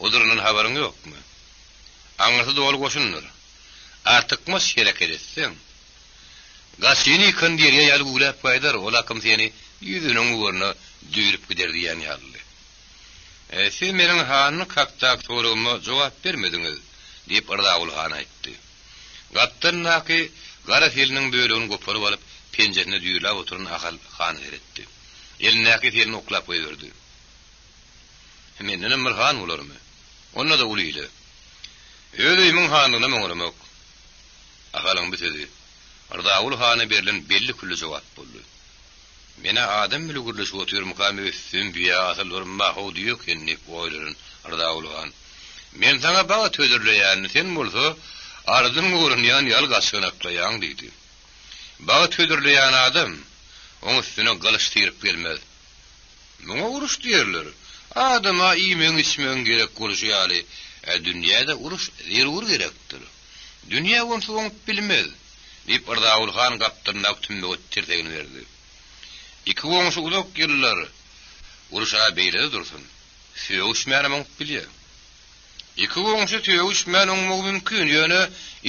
O durandan habaryň ýokmy? Aňyrsy doly goşundyr. Artykmaç hereket etseň, gaçyny ýykan derýa ýaly güwläp gaýdar, ol akym seni ýüzüniň ugruna düýrüp gider diýýän ýalydy. Siz meniň hanlyk hakdaky soragyma jogap bermediňiz, diýip, Rzaguly han aýtdy. Gapdalyndaky gara seliniň bölegini goparyp alyp, penjesinde düýrläp oturan Ahal hana seretdi. Elindäki selini oklap goýberdi. Mendenem bir han bolarmy? Onda-da uly ile. Öz öýümiň hanlygynam oňaramok. Ahalyň bu sözi Rzaguly hana berlen belli-külli jogap boldy. Men-ä adam bile gürleşip otyrmykam öýtsem büýä asyl bir mahaw düýe eken diýip oýlanan Rzaguly han. Men saňa bagt hödürleýän, sen bolsa ardyň gorunýan ýaly gaçganaklaýaň diýdi. Bagt hödürleýän adam oň üstüne gylyç syryp gelmez. Muňa uruş diýerler. Adama iýmegiň-içmegiň gerek bolşy ýaly, dünýä-de uruş zerur gerekdir. Dünýä onsuz oňup bilmez. Diýip, Yrzaguly han gapdalyndaky tümmege tirsegini berdi. Iki goňşy uzak ýyllar uruş-a beýle-de dursun, sögüşmänem oňup bilýär. Iki goňşy sögüşmän oňmagy mümkin, ýöne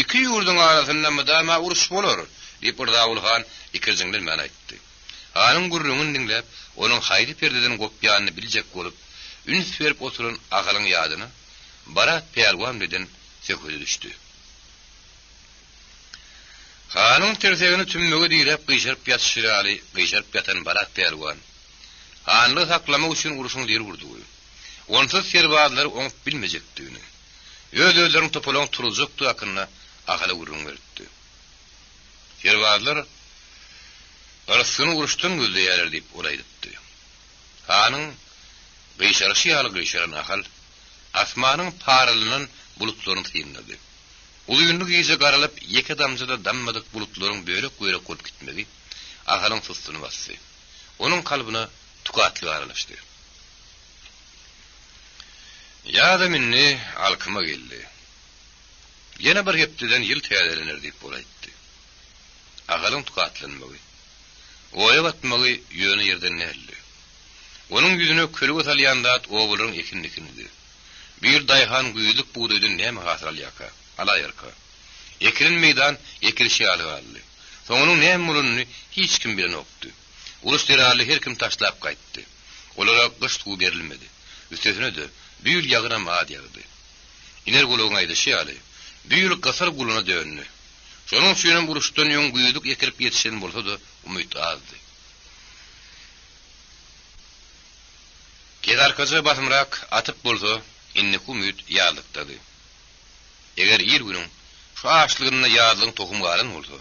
iki ýurduň arasynda mydama uruş bolar, diýip, Yrzaguly han ikirjiňlenmän aýtdy. Hanyň gürrüňini diňläp, onuň haýsy perdeden gopýanyny biljek bolup, üns berip oturan Ahalyň ýadyna Barat pälwan bilen söhbedi düşdi. Hanyň tirsegini tümmege diräp gyşaryp ýatyşy ýaly gyşaryp ýatan Barat pälwan, hanlygy saklamak üçin urşuň zerurdygy, onsuz serbazlary oňup bilmejekdigini, öz-özleriniň topalaň turuzjakdygy hakynda Ahala gürrüň beripdi. Serbazlar yrsgyny uruşdan gözleýärler diýip, ol aýdypdy. Hanyň gyşaryşy ýaly gyşaran Ahal asmanyň paralanan bulutlaryny synlady. Uzynly gije garalyp, ýeke damja-da dammadyk bulutlaryň bölek-bölek bolup gitmegi Ahalyň sussuny basdy. Onuň kalbyna tukatlyk aralaşdy. Ýazam indi alkyma geldi. Ýene bir hepdeden ýyl täzelener diýip ol aýtdy. Ahalyň tukatlanmagy, oýa batmagy ýöne ýerden däldi. Onuň ýüzüne kölege salýan zat obalaryň ekin-dikinidi. Bir daýhan güýzlük bugdaýdan näme hasyl alýarka, alaýarka? Ekilen meýdan ekilişi ýaly galdy. Soňunyň näme bolanyny hiç kim bilenokdy. Uruş zerarly her kim taşlap gaýtdy. Olara gyş suwy berilmedi. Üstesine-de, bu ýyl ýagynam az ýagdy. Iner gulagyň aýdyşy ýaly, bu ýyl gysyr guluna döndi. Şonuň üçinem uruşdan öň güýzlük ekilip ýetişen bolsa-da, umyt azdy. Kezarkaja basymrak atyp bolsa, indiki umyt ýazlykdady. Eger il-günüň şu açlygynda ýazlygyň tohumy galan bolsa,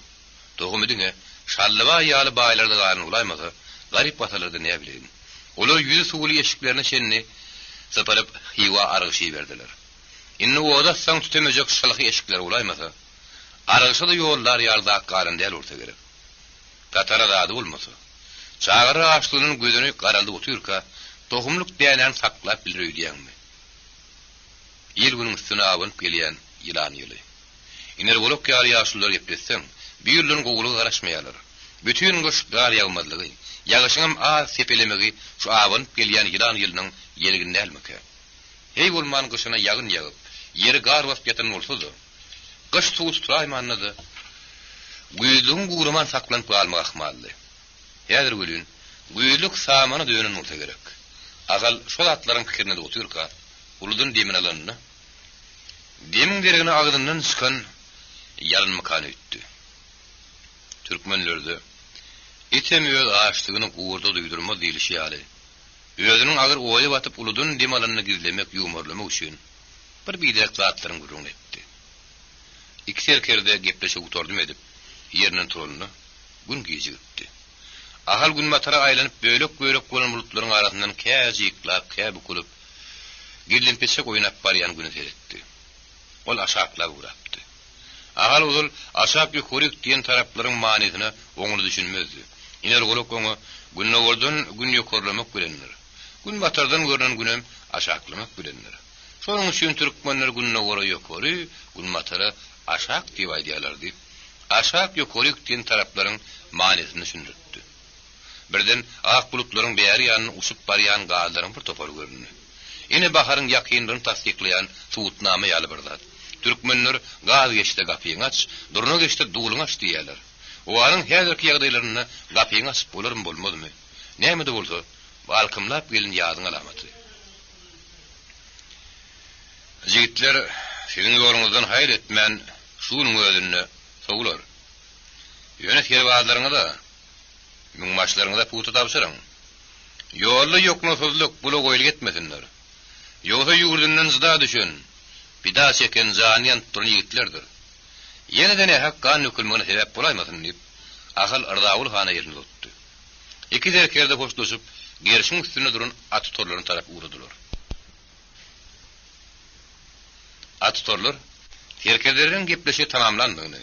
tohumy diňe Şallybaý ýaly baýlarda galan bolaýmasa, garyp-gasarlarda näbileýin. Olar ýüzi suwly eşiklerine çenli sypyryp Hywa argyş iberdiler. Indi oda atsaň tütemejek şylhy eşikleri bolaýmasa, argyşa-da ýollar ýaly zat galan däl bolsa gerek. Tatara zady bolmasa, çagalar açlygyndan gözüni garaldyp otyrka, tohumlyk dänäni saklap biler öýdýäňmi? Il-günüň üstüne abanyp gelýän ýylan ýyly. Iner golak ýaly ýaşululary gepletseň, bu ýyldan gowulyga garaşmaýarlar. Bütin gyş gar ýagmazlygy, ýagyşyňam az sepelemegi şu abanyp gelýän ýylan ýylynyň ýelgini dälmikä? Heý bolman gyşyna ýagyn ýagyp, ýeri gar basyp ýatan bolsa-da, gyş suwy tutulaýmanda-da, güýzlügiň guraman saklanyp galmagy ahmaldy. Häzir welin, güýzlük samana dönen bolsa gerek. Ahal şo zatlaryň pikirinde otyrka, uludan demini alanda, demiň deregine agzyndan çykan ýalynmykan öýtdi. Türkmenlerde, Item öz açlygyny gurda duýdurmaz diýlişi ýaly, özüniň agyr oýa batyp uludan dem alanyny gizlemek, ýuwmarlamak üçin bir biderek zatlaryň gürrüňini etdi. Iki serkerde gepleşigi gutardym edip, ýerinden turanda, gün gijigipdi. Ahal günbatara aýlanyp bölek-bölek bolan bulutlaryň arasyndan kä jyklap, kä bükülip, gizlenpeçek oýnap barýan güne seretdi. Ol aşaklap ugrapdy. Ahal ozal aşak-ýokaryk diýen taraplaryň manysyna oňly düşünmezdi. Iner golak oňa gündogardan gün ýokarlamak bilendir. Günbatardan görnen günem aşaklamak bilendir. Şonuň üçin türkmenler gündogara ýokary, günbatara aşak diýip aýdýarlar diýip, aşak-ýokaryk diýen taraplaryň manysyny düşündiripdi. Birden ak bulutlaryň bäri ýanynda uçup barýan gazlaryň bir topary göründi. Ine baharyň ýakynlygyny tassyklaýan subutnama ýaly bir zat. Türkmenler gaz geçse gapyňy aç, durna geçse duluňy aç diýýärler. Obanyň häzirki ýagdaýlarynda gapyňy açyp bolarmy bolmazmy? Näme-de bolsa, bu alkymlap gelen ýazyň alamaty. Jigitler, siziň ýoluňyzdan haýal etmän şu günüň özünde sowular. Ýöne serbazlaryňyza, müňbaşylaryňyza pugta tabşyryň. Ýolda ýoknasyzlyk, bula-goýluk etmesinler. Ýogsa ýurdundan jyda düşen, pida çeken, jany ýanyp duran ýigitlerdir. Ýene-de nähak gan dökülmegine sebäp bolaýmasyn diýip, Ahal Yrzaguly hana elini uzatdy. Iki serkerde hoşlaşyp, gerşiň üstünde duran attutarlaryna tarap ugradylar. Attutarlar serkerdeleriň gepleşigi tamamlandygyny,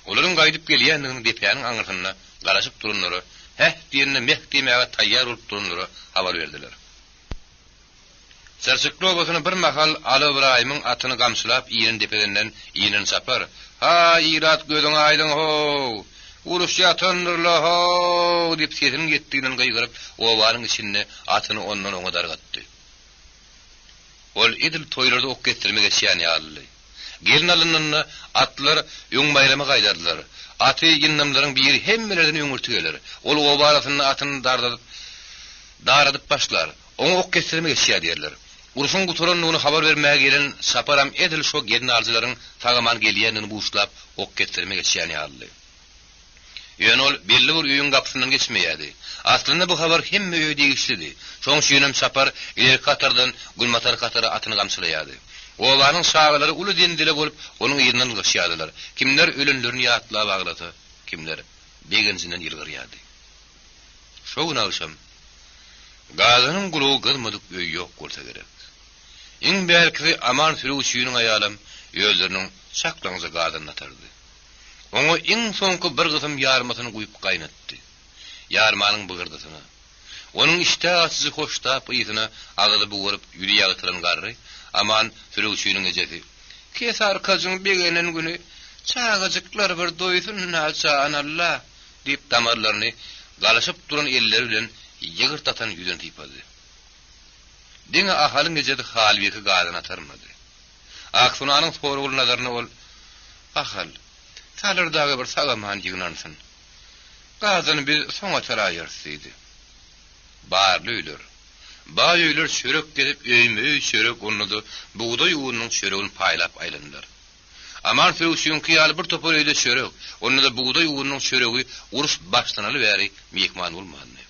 olaryň gaýdyp gelýändigini depäniň aňyrsynda garaşyp duranlara, häh diýende meh diýmäge taýýar bolup duranlara habar berdiler. Çyrçykly obasyna bir mahal Aly Ybraýymyň atyny gamçylap inen depedenden inen çapar, Ha, ilat gözüň aýdyň how! Uruş ýatandyr-la how! diýip sesiniň ýetdiginden gygyryp, obanyň içinde atyny ondan-oňa dargatdy. Ol edil toýlarda ok kesdirme geçýän ýalydy. Gelin alynanda atlar öň baýrama gaýdardylar. Aty ýyndamlaryň biri hemmelerden öňürti geler. Ol oba arasynda atyny dardadyp, daradyp başlar. Oňa ok kesdirme geçýär diýerler. Urşuň gutarandygyny habar bermäge gelen çaparam edil şo gelinaljylaryň sag-aman gelýändigini buşlap ok kesdirme geçýän ýalydy. Ýöne ol belli bir öýüň gapysyndan geçmeýärdi. Aslynda bu habar hemme öýe degişlidi. Şoň üçinem çapar ilerki hatardan günbatarky hatara atyny gamçylaýardy. Obanyň çagalary uly zenzele bolup onuň yzyndan ylgaşýardylar. Kimler ölenlerini ýatlap aglasa, kimler begenjinden ýylgyrýardy. Şo gün agşam Gazanyň gulagy gyzmadyk öý ýok bolsa gerek. Iň bärkisi Aman sürügçiniň aýalam özleriniň çaklaňja gazanyny atardy. Oňa iň soňky bir gysym ýarmasyny guýup gaýnatdy. Ýarmanyň bygyrdysyna, onuň işdä açyjy hoştap ysyna agyzy bugaryp ýüzi ýagtylan garry Aman sürügçiniň ejesi, Kesarkajyň begenen güni çagajyklar bir doýsun-a, jan Alla! diýip damarlaryny galyşyp duran elleri bilen ýygyrt atan ýüzüni sypady. Diňe Ahalyň ejesi Halbike gazan atarmady. Aksonanyň soragly nazaryna ol, Ahal, Salyr dagy bir sag-aman ýygnansyn. Gazany biz soň ataraýarys diýdi. Barly öýler, baý öýler çörek gezip öýme-öý çörek onda-da bugdaý ununyň çöregini paýlap aýlandylar. Aman sögüşiňki ýaly bir topar öýde çörek, onda-da bugdaý ununyň çöregi uruş başlanaly bäri myhman bolmandy.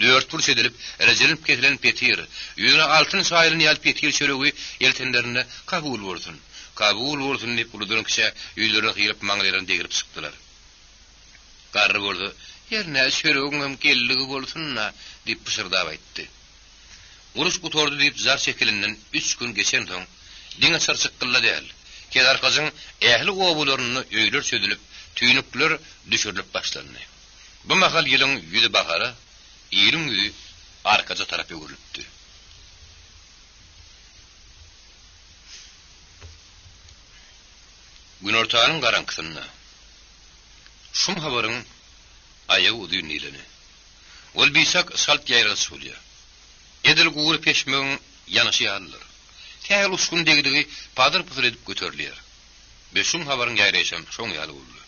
Dörtburç edilip, rejelenip kesilen petir, ýüzüne altyn çaýylan ýaly petir çöregi eltenlerinde Kabul bolsun! Kabul bolsun! diýip, uludan kiçä ýüzlerine syryp, maňlaýlaryny degrip çykdylar. Garry bolsa, Hernä çöregiňem geldigi bolsun-da! diýip pyşyrdap aýtdy. Uruş gutardy diýip jar çekilenden üç gün geçensoň, diňe Çyrçykgylla däl, Kezarkajyň ähli obalarynda öýler çözülip, tüýnükler düşürilip başlandy. Bu mahal ýylyň ýüzi bahara, iliň ýüzi arkaja tarap öwrülipdi. Günortanyň garaňkysynda şum habaryň aýagy uzyn diýleni. Ol biçak çalt ýaýragyç bolýar. Edil gury peşmegiň ýanyşy ýalydyr. Sähel uçgun degdigi padyr-pudyr edip göterilýär. Be şum habaryň ýaýraýşam şoň ýaly boldy.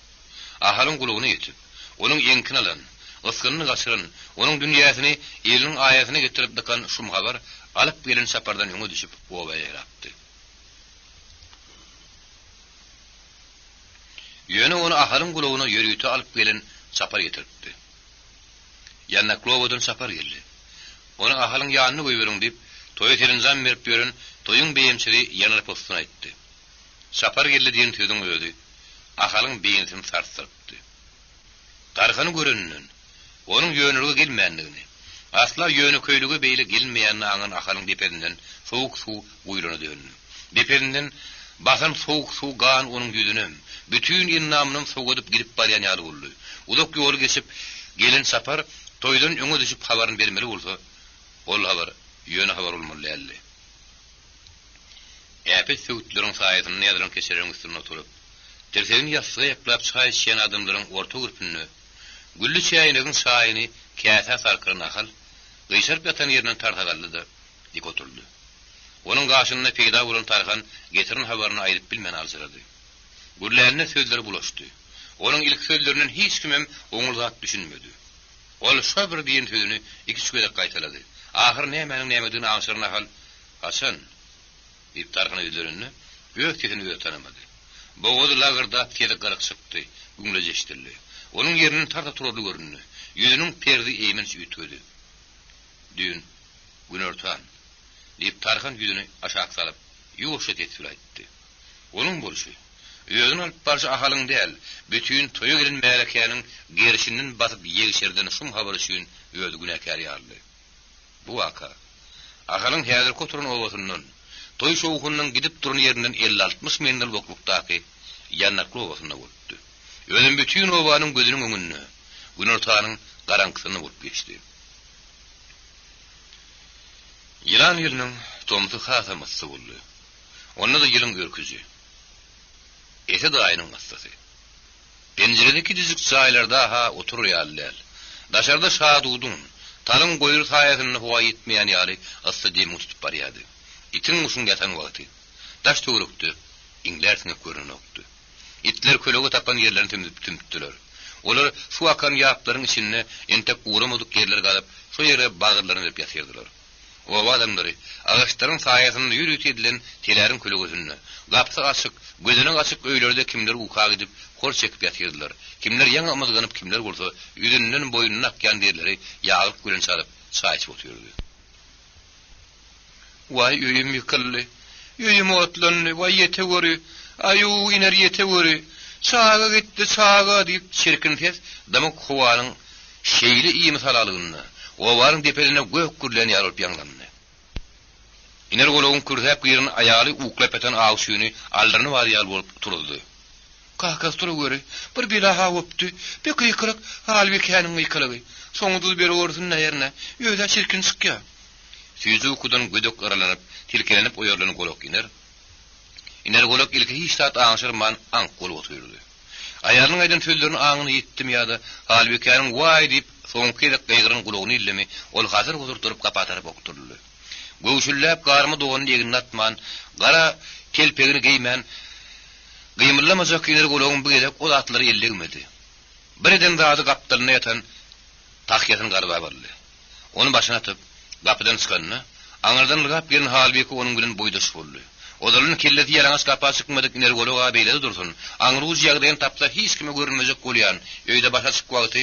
Ahalyň gulagyna ýetip, onuň eňkini alan, ysgynyny gaçyran, onuň dünýäsini eliniň aýasyna getirip dykan şum habar alyp gelen çapardan öňe düşüp oba ýaýrapdy. Ýöne ony Ahalyň gulagyna ýörite alyp gelen çapar ýetiripdi. Ýannakly obadan çapar geldi. Ony Ahalyň ýanyna goýberiň diýip, toýa serenjam berip ýören toýuň beýemçisi Ýanar possun aýtdy. Çapar geldi diýen sözüň özi Ahalyň beýnisini sarsdyrypdy. Tarhany göreninden, onuň ýönelige gelmändigini, asla ýönekeýlige beýle gelinmeýänini aňan Ahalyň depesinden sowuk suw guýlana döndi. Depesinden basan sowuk suw gan onuň ýüzünem, bütin endamynam sowadyp gidip barýan ýaly boldy. Uzak ýoly geçip gelen çapar toýdan öňe düşüp habaryny bermeli bolsa, ol habar ýöne habar bolmaly däldi. Äpet söwütleriň saýasynda ýazylan keçeleriň üstünde oturyp, tirsegini ýassyga ýaplap çaý içýän adamlaryň orta gürpünde gülli çäýnegiň çaýyny käsä sarkyran Ahal gyşaryp ýatan ýerinden tarsa galdy-da, dik oturdy. Onuň gaşynda peýda bolan Tarhan getiren habaryny aýdyp bilmän aljyrady. Gürlände sözleri bulaşdy. Onuň ilki sözlerinden hiç kimem oňly zat düşünmedi. Ol şo bir diýen sözüni iküç gezek gaýtalady. Ahyry nämäniň nämedigini aňşyran Ahal, Haçan? diýip Tarhana ýüzlenende, öz sesini özi tanamady. Bogazy lagyrdap sesi gyryk çykdy, güňleç eşidildi. Onuň ýerinden tarsa turarly göründi. Ýüzüniň perzi eýmenç üýtgedi. Düýn, günortan, diýip Tarhan ýüzüni aşak salyp, ýuwaşja ses bilen aýtdy. Onuň bolşy, özüni alyp barşy Ahalyň däl, bütin toýa gelen märekäniň gerşinden basyp ýegşerden şum habar üçin özi günäkär ýalydy. Bu waka, Ahalyň häzirki oturan obasyndan, toý şowhunynyň gidip duran ýerinden elli-altmyş menzil uzaklykdaky Ýannakly obasynda bolupdy. Özem bütin obanyň gözüniň öňünde, günortanyň garaňkysynda bolup geçdi. Ýylan ýylynyň tomsy hasam yssy boldy. Onda-da ýylyň örküji. Eset aýynyň yssysy. Penjirede kiçijik jaýlarda-ha oturar ýaly däl. Daşarda şadudyň, talyň goýry saýasynda howa ýetmeýän ýaly yssy demiňi tutup barýardy. Itiň-guşuň ýatan wagty. Daş-töwerekde iňlär siňek görnenokdy. Itler kölege tapan ýerlerini sümzüp tümtdüler. Olar suw akan ýaplaryň içinde entek guramadyk ýerleri gazyp, şo ýere bagyrlaryny berip ýatyrdylar. Oba adamlary agaçlaryň saýasynda ýörite edilen teläriň kölegesinde, gapysy açyk, gözenek açyk öýlerde kimler uka gidip, hor çekip ýatyrdylar, kimler ýaňy ymyzganyp, kimler bolsa ýüzünden, boýnundan akýan derleri ýaglyk bilen çalyp, çaý içip otyrdy. Waý, öýüm ýykyldy. Öýüm otlandy. Waý, ýeteweri! Aýu, iner, ýeteweri! Çaga gitdi, çaga! diýip, çirkin ses dymyk howanyň şeýle imisalalygynda, obanyň depesinde gök gürlän ýaly bolup ýaňlandy. Iner golagyň kürsäp giren aýaly uklap ýatan awçyny aldyryny bar ýaly bolup turuzdy. Kakasy turaweri, bir bela-ha gopdy. Be gykylyk, Halbikäniň gykylygy. Soňy duz berewerisin-dä hernä, öz-ä çirkin çykýa. Süýji ukudan gödek yralanyp, tilkelenip oýarylan golak iner. Iner golak ilki hiç zat aňşyrman aňk bolup otyrdy. Aýalynyň aýdan sözlerini aňyna ýetdimi ýa-da Halbikäniň waý diýip, soňky gezek gygyran gulagyny illemi, ol hasyr-husur turup gapa tarap okduryldy. Göwşülläp garma doganyny egnine atman, gara telpegini geýmän, gymyldamajak iner golagyň bu gezek o zatlara eli degmedi. Bir eden zady gapdalynda ýatan tahýasyny garbap aldy. Ony başyna atyp, gapydan çykanda, aňyrdan ylgap gelen Halbike onuň bilen boýdaş boldy. Ozalyn kellesi ýalaňaç gapa çykmadyk iner golak-a beýle-de dursun, aňry-uç ýagdaýyny tapsa hiç kime görünmejek bolýan, öýde başy açyk wagty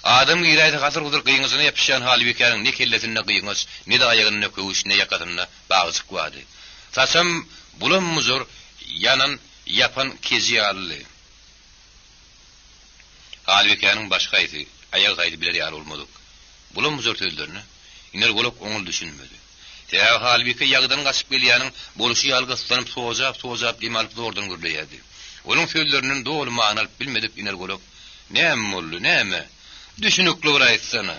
adam giräýse hasyr-husur gyňajyna ýapyşýan Halbikäniň ne kellesinde gyňaç, ne-de aýagynda köwüş, ne ýakasynda bagjyk bardy. Saçam bulam-bujur ýanan ýapan keji ýalydy. Halbikäniň başy haýsy, aýagy haýsy biler ýaly bolmadyk. Bulam-bujur sözlerine Iner golak oňly düşünmedi. Sebäbi Halbike ýagydan gaçyp gelýäniň bolşy ýaly gyssanyp sojap-sojap dem alyp zordan gürleýärdi. Onuň sözlerinden doly many alyp bilmedik Iner golak, Näme boldy, näme? Düşünikli bir aýtsana.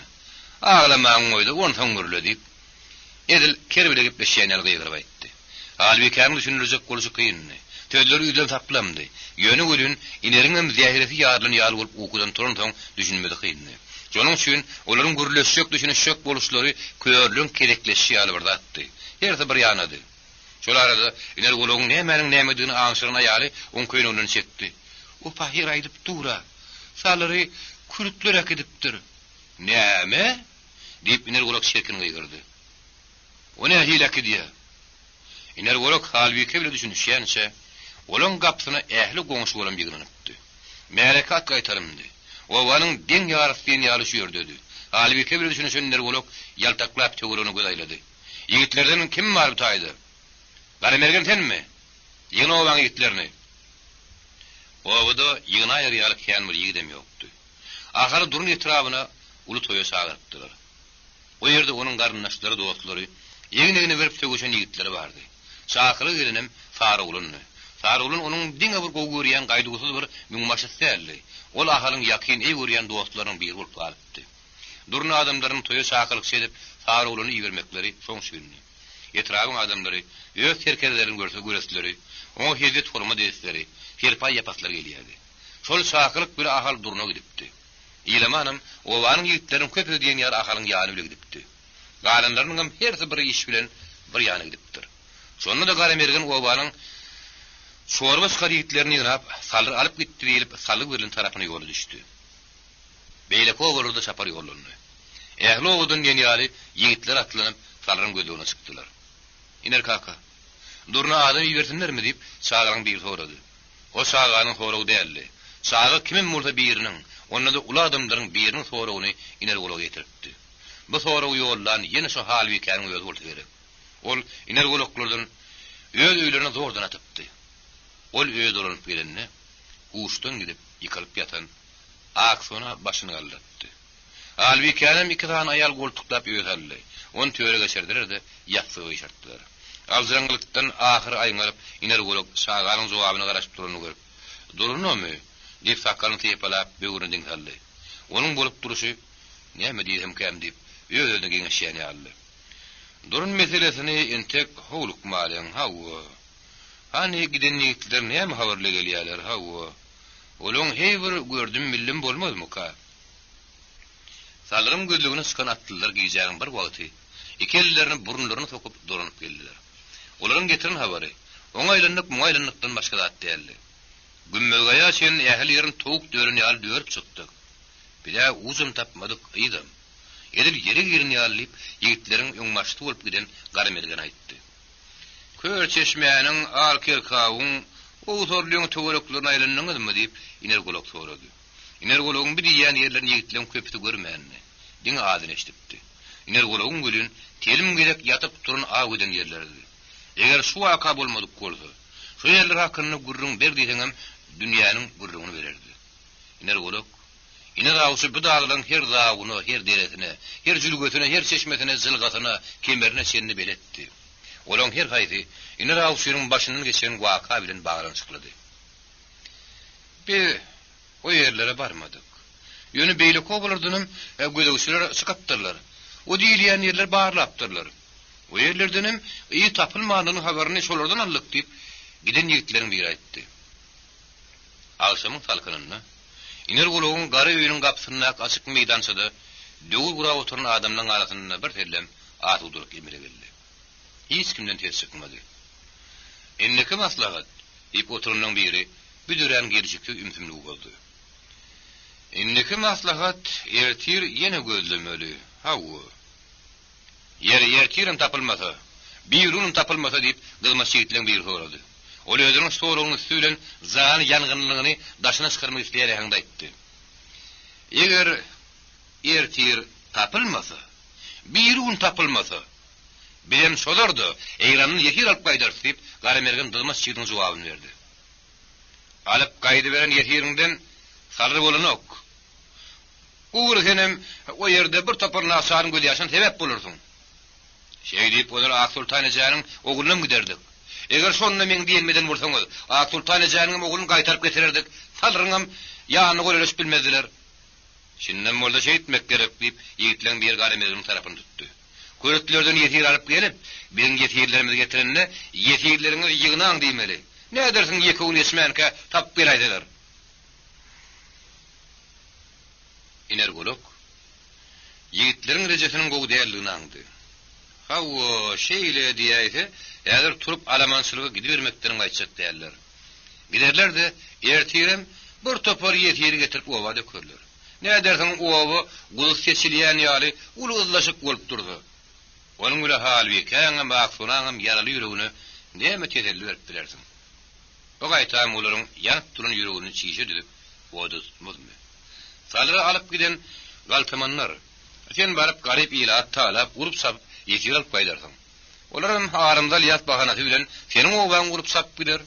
Aglamaňy goý-da, onsoň gürle diýip, edil ker bile gepleşýän ýaly gygyryp aýtdy. Halbikäniň düşündirjek bolşy kyndy. Sözleri üzlem saplamdy. Ýöne welin, Ineriňem zähresi ýarylan ýaly bolup ukudan turansoň düşünmesi kyndy. Şonuň üçin olaryň gürleşjek, düşünişjek boluşlary körlügiň gezekleşişi ýaly bir zatdy. Hersi bir ýanady. Şol arada Iner golagyň nämäniň nämedigini aňşyran aýaly oň köýneginden çekdi. O pahyr aýdyp dur-a, Salyry kürtler äkidipdir. Näme? diýip, Iner golak çirkin gygyrdy. O nähili äkidýä? Iner golak Halbike bile düşünişýänçä, olaň gapysyna ähli goňşy-golam ýygnanypdy. Märeke at gaýtarymdy. Obanyň deň ýarysy diýen ýaly şu ýerdedi. Halbike bile düşünişen Iner golak ýaltaklap töweregine göz aýlady. Ýigitlerden kim bar bu taýda? Garamergen senmi? Ýygna obaň ýigitlerini. Obada ýygnaýar ýaly kän bir ýigidem ýokdy. Ahaly Durun etrabyna uly toýa çagyrypdylar. O ýerde onuň garyndaşlary, dostlary, egin-egne berip söweşen ýigitleri bardy. Çakylyga gelenem Sarygulundy. Sarygulun onuň diňe bir gowy görýän gaýduwsyz bir müňbaşysy däldi. Ol Ahalyň ýakyn, eý görýän dostlarynyň biri bolup galypdy. Durun adamlarynyň toýa çakylykçy edip Saryguluny ibermekleri şoň üçindi. Etrabyň adamlary öz serkerdelerini görse göresleri, oňa hezzet-hormat edesleri, serpaý ýapaslary gelýärdi. Şol çakylyk bile Ahal Duruna gidipdi. Ilamanam obanyň ýigitleriniň köpüsi diýen ýaly Ahalyň ýany bile gidipdi. Galanlarynyňam hersi bir iş bilen bir ýana gidipdir. Şonda-da Garamergen obanyň çorba çykar ýigitlerini ýygnap, Salyr alyp gitdi diýlip salgy berlen tarapyna ýola düşdi. Beýleki obalara-da çapar ýollandy. Ähli obadan diýen ýaly ýigitler atlanyp, Salyryň gözlegine çykdylar. Iner kaka, Durna adam ibersinlermi? diýip, çagalaryň biri sorady. O çaganyň soragy däldi. Çaga kimem bolsa biriniň, onda-da uly adamlaryň biriniň soragyny Iner golaga ýetiripdi. Bu soragy ýollan ýene şo Halbikäniň özi bolsa gerek. Ol Iner golaklardan öz öýlerine zordan atypdy. Ol öýe dolanyp gelende, huşdan gidip, ýykylyp ýatan Aksona başyny galdyrypdy. Halbikänem iki sany aýal goltuklap öýe saldy. Ony töre geçirdiler-de, ýassyga gyşartdylar. Aljyraňňylykdan ahyry aýňalyp, Iner golak çaganyň jogabyna garaşyp duranyny görüp, Durunamy? diýip, sakgalyny sypalap, böwrüne diň saldy. Onuň bolup durşy, Näme diýsemkäm diýip, öz-özüne geňeşýän ýalydy. Durun meselesini entek howlukmalyň, hawa. Hany, giden ýigitler näme habar bile gelýärler, hawa. Olaň heý bir gördüm-bildim bolmazmyka? Salyrym gözlegine çykan atlylar gijäniň bir wagty iki ellerini burunlaryna sokup dolanyp geldiler. Olaryň getiren habary, oňa aýlandyk, muňa aýlandykdan başga zat däldi. Gümmezgaýa çenli ähli ýerini towuk dören ýaly dörüp çykdyk. Biz-ä ujam tapmadyk, yzam. Edil ýere giren ýaly diýip, ýigitleriň öňbaşçysy bolup giden Garamergen aýtdy. Kör çeşmäniň, Al kerkawyň, Owsarlyň töwereklerine aýlandyňyzmy? diýip, Iner golak sorady. Iner golagyň bi diýýän ýerlerini ýigitleň köpüsi görmändi. Diňe adyny eşidipdi. Iner golagyň welin, telim gezek ýatyp-turan aw eden ýerleridi. Eger şu waka bolmadyk bolsa, şo ýerler hakynda gürrüň ber diýseňem, dünýäniň gürrüňini bererdi. Iner golak, Iner awçy bu daglaryň her dagyna, her deresine, her jülgesine, her çeşmesine, jylgasyna, kemerine çenli beletdi. Olaryň her haýsy Iner awçynyň başyndan geçen waka bilen baglanyşyklydy. Biz o ýerlere barmadyk. Ýöne beýleki obalardanam gözegçiler çykypdyrlar. O diýilýän ýerleri barlapdyrlar. O ýerlerdenem yz tapylmandygynyň habaryny şolardan aldyk diýip, giden ýigitleriň biri aýtdy. Agşamyň salkynynda Iner gulagyň gara öýüniň gapysyndaky açyk meýdançada döwür gurap oturan adamlaryň arasynda birsellem asudalyk emele geldi. Hiç kimden ses çykmady. Indiki maslahat! diýip oturanlaryň biri bu dörän gelşiksiz ümsümligi bozdy. Indiki maslahat ertir ýene gözlemeli. Hawa. Ýeri, ertirem tapylmasa, birigünem tapylmasa, diýip, gyzmaç ýigitleň biri sorady. Ol özüniň şu soragynyň üsti bilen jany ýangynlygyny daşyna çykarmak isleýän äheňde aýtdy. Eger ertir tapylmasa, birigün tapylmasa, bizem çozar-da, Eýrandan ýesir alyp gaýdarys, diýip, Garamergen dyzmaç ýigidiň jogabyny berdi. Alyp gaýdyberen ýesiriňden salyr bolanok. Gury senem o ýerde bir topar naçaryň gözýaşyna sebäp bolarsyň. Şeý diýip, ozal Aksoltan ejäniň oglunam giderdik. Eger şonda meň diýenimi eden bolsaňyz, Aksoltan ejäniňem ogluny gaýtaryp getirerdik, Salyryňam ýanyna golaýlaşyp bilmezdiler. Şindem bolsa şeýtmek gerek, diýip, ýigitleň biri Garamergeniň tarapyny tutdy. Kürtlerden ýesir alyp gelip, biziň ýesirlerimizi getirende, ýesirleriňizi ýygnaň diýmeli. Nädersiň ýeke gün geçmänkä tapyp geläýseler. Iner golak ýigitleriň rejesiniň gowy däldigini aňdy. Hawa, şeýle diýäýse, häzir turup alamançylyga gidibermekdenem gaýtjak däller. Giderler-de, ertirem bir topar ýesiri getirip oba dökerler. Nädersiň oba guzy seçilýän ýaly uly yzlaşyk bolup dursa. Onuň bile Halbikäňem, Aksonaňam ýaraly ýüregine näme teselli berip bilersiň? Bu gaýtam olaryň ýanyp duran ýüregini çişe düzüp, oda tutmazmy? Salyra alyp giden galtamanlar, Sen baryp garyp ilaty talap, urup-çapyp, ýesir alyp gaýdarsyň. Olaram arymzal ýat bahanasy bilen seniň obaňy urup-çapyp gider.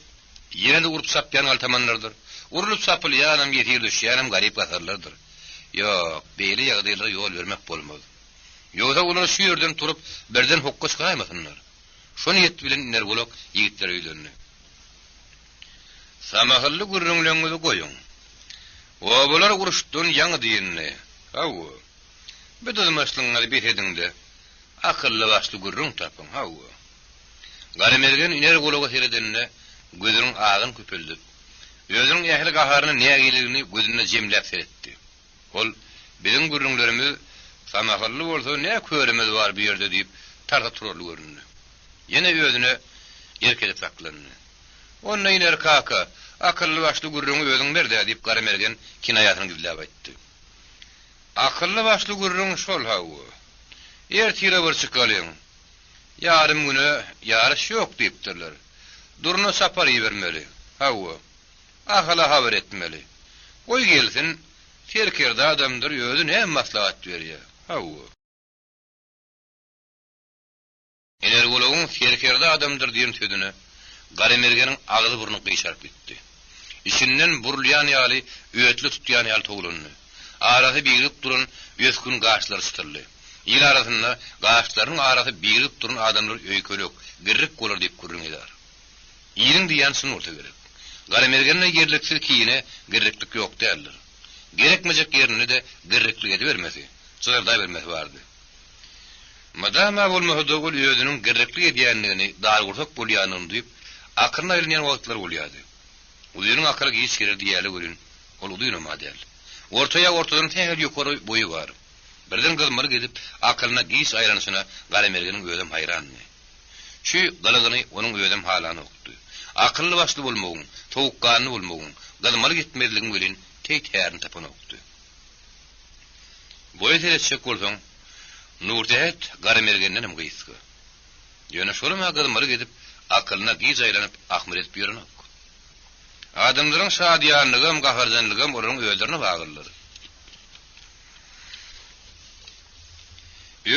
Ýene-de urup-çapýan galtamanlardyr. Urlup-çapylýanam, ýesir düşýänem garyp-gasarlardyr. Ýok, beýle ýagdaýlara ýol bermek bolmaz. Ýogsa olar şu ýerden turup, birden hokga çykaýmasynlar. Şo niýet bilen Inergulak ýigitlere ýüzlendi. Samahylly gürrüňleňizi goýuň. Obalar uruşdan ýaňy dyndy. Hawa. Bu dyzmaçlygyňyzy bes ediň-de, akylly-başly gürrüň tapyň, hawa. Garamergen Inergulaga seredende, gözüniň agyny köpeldip, özüniň ähli gaharyny, nägileligini gözünde jemläp seretdi. Ol, Biziň gürrüňlerimiz samahylly bolsa ne körümiz bar bu ýerde diýip, tarsa turarly göründi. Ýene özüne erk edip saklandy. Onda iner kaka, akylly-başly gürrüňi özüň ber-dä diýip Garamergen kinaýasyny gizläp aýtdy. Akylly-başly gürrüň şol hawa. Ertire bir çykalyň. Ýarym güne ýaryş ýok diýipdirler. Durna çapar ibermeli. Hawa. Ahala habar etmeli. Goý gelsin, serkerde adamdyr, özi näme maslahat berýär. Hawa. Inergulagyň serkerde adamdyr diýen sözüne Garamergeniň agzy-burny gyşaryp gitdi. Içinden burulýan ýaly, ötle tutýan ýaly towlandy. Arasy birigip duran ösgün gaşlary çytyldy. Il arasynda gaşlarynyň arasy birigip duran adamlar öýkelek, girrik bolar diýip gürrüň eder. Iliň diýýäni çyn bolsa gerek. Garamergende ýerliksiz kine, girriklik ýok däldir. Gerekmejek ýerinde-de girriklik edibermesi, jygyrdabermesi bardy. Mydama bolmasa-da ol özüniň girriklik edýändigini, dargursak bolýandygyny duýup, akylyna aýlanýan wagtlary bolýardy. Uzynyň akyly giç geler diýýärler welin, ol uzynam-a däl. Orta ýa ortadan sähel ýokary boýy bar. Birden gyzmalyk edip, akylyna giç aýlanyşyna Garamergeniň özem haýrandy. Şu gylygyny onuň özem halanokdy. Akylly-başly bolmagyň, sowukganly bolmagyň, gyzmalyk etmezligiň welin teý tärini tapanokdy. Boýa seretjek bolsaň, Nursähet Garamergendenem gysga. Ýöne şolam-a gyzmalyk edip, akylyna giç aýlanyp, ahmyr edip ýörenok. Adamlaryň şadyýanlygam, gaharjanlygam olaryň özlerine baglydyr.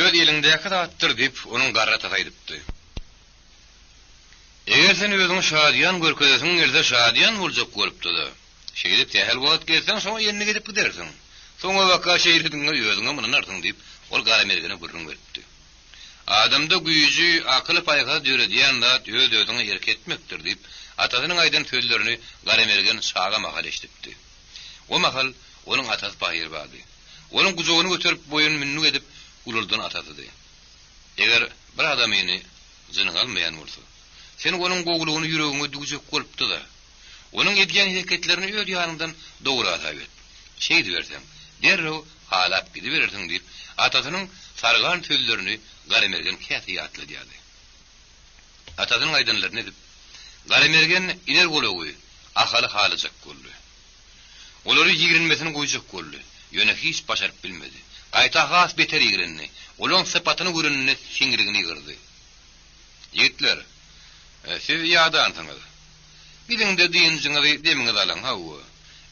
Öz eliňdäki zatdyr diýip, onuň garry atasy aýdypdy. Eger sen özüňi şadyýan görkezesiň gelse, şadyýan boljak bolupdy-da. Şeýdip sähel wagt gezseň, soň endik edip gidersiň. Soňabaka şeýledigiňe özüňem ynanarsyň diýip, ol Garamergene gürrüň beripdi. Adamda güýji, akyly-paýhasy döredýän zat öz-özüňe erk etmekdir diýip, atasynyň aýdan sözlerini Garamergen çaga mahal eşidipdi. O mahal onuň atasy pahyr bardy. Onuň gujagyny göterip boýun münnük edip ulaldan atasydy. Eger bir adamyny jynyň almaýan bolsa, sen onuň gowulygyny ýüregiňe düwjek bolupdy-da. Onuň edýän hereketlerini öz ýanyňdan dogry hasap et. Şeýdiberseň, derrew halap gidiberersiň diýip, atasynyň sargan sözlerini Garamergen käte ýatladýardy. Atasynyň aýdanlaryny edip, Garamergen iner golagy Ahaly halajak boldy. Olary ýigrenmesini goýjak boldy. Ýöne hiç başaryp bilmedi. Gaýta has beter ýigrendi. Olaň sypatyny göreninde siňrigini ýygyrdy. Ýigitler, siz ýadansyňyz. Gidiň-de dynjyňyzy, demiňizi alyň, hawa.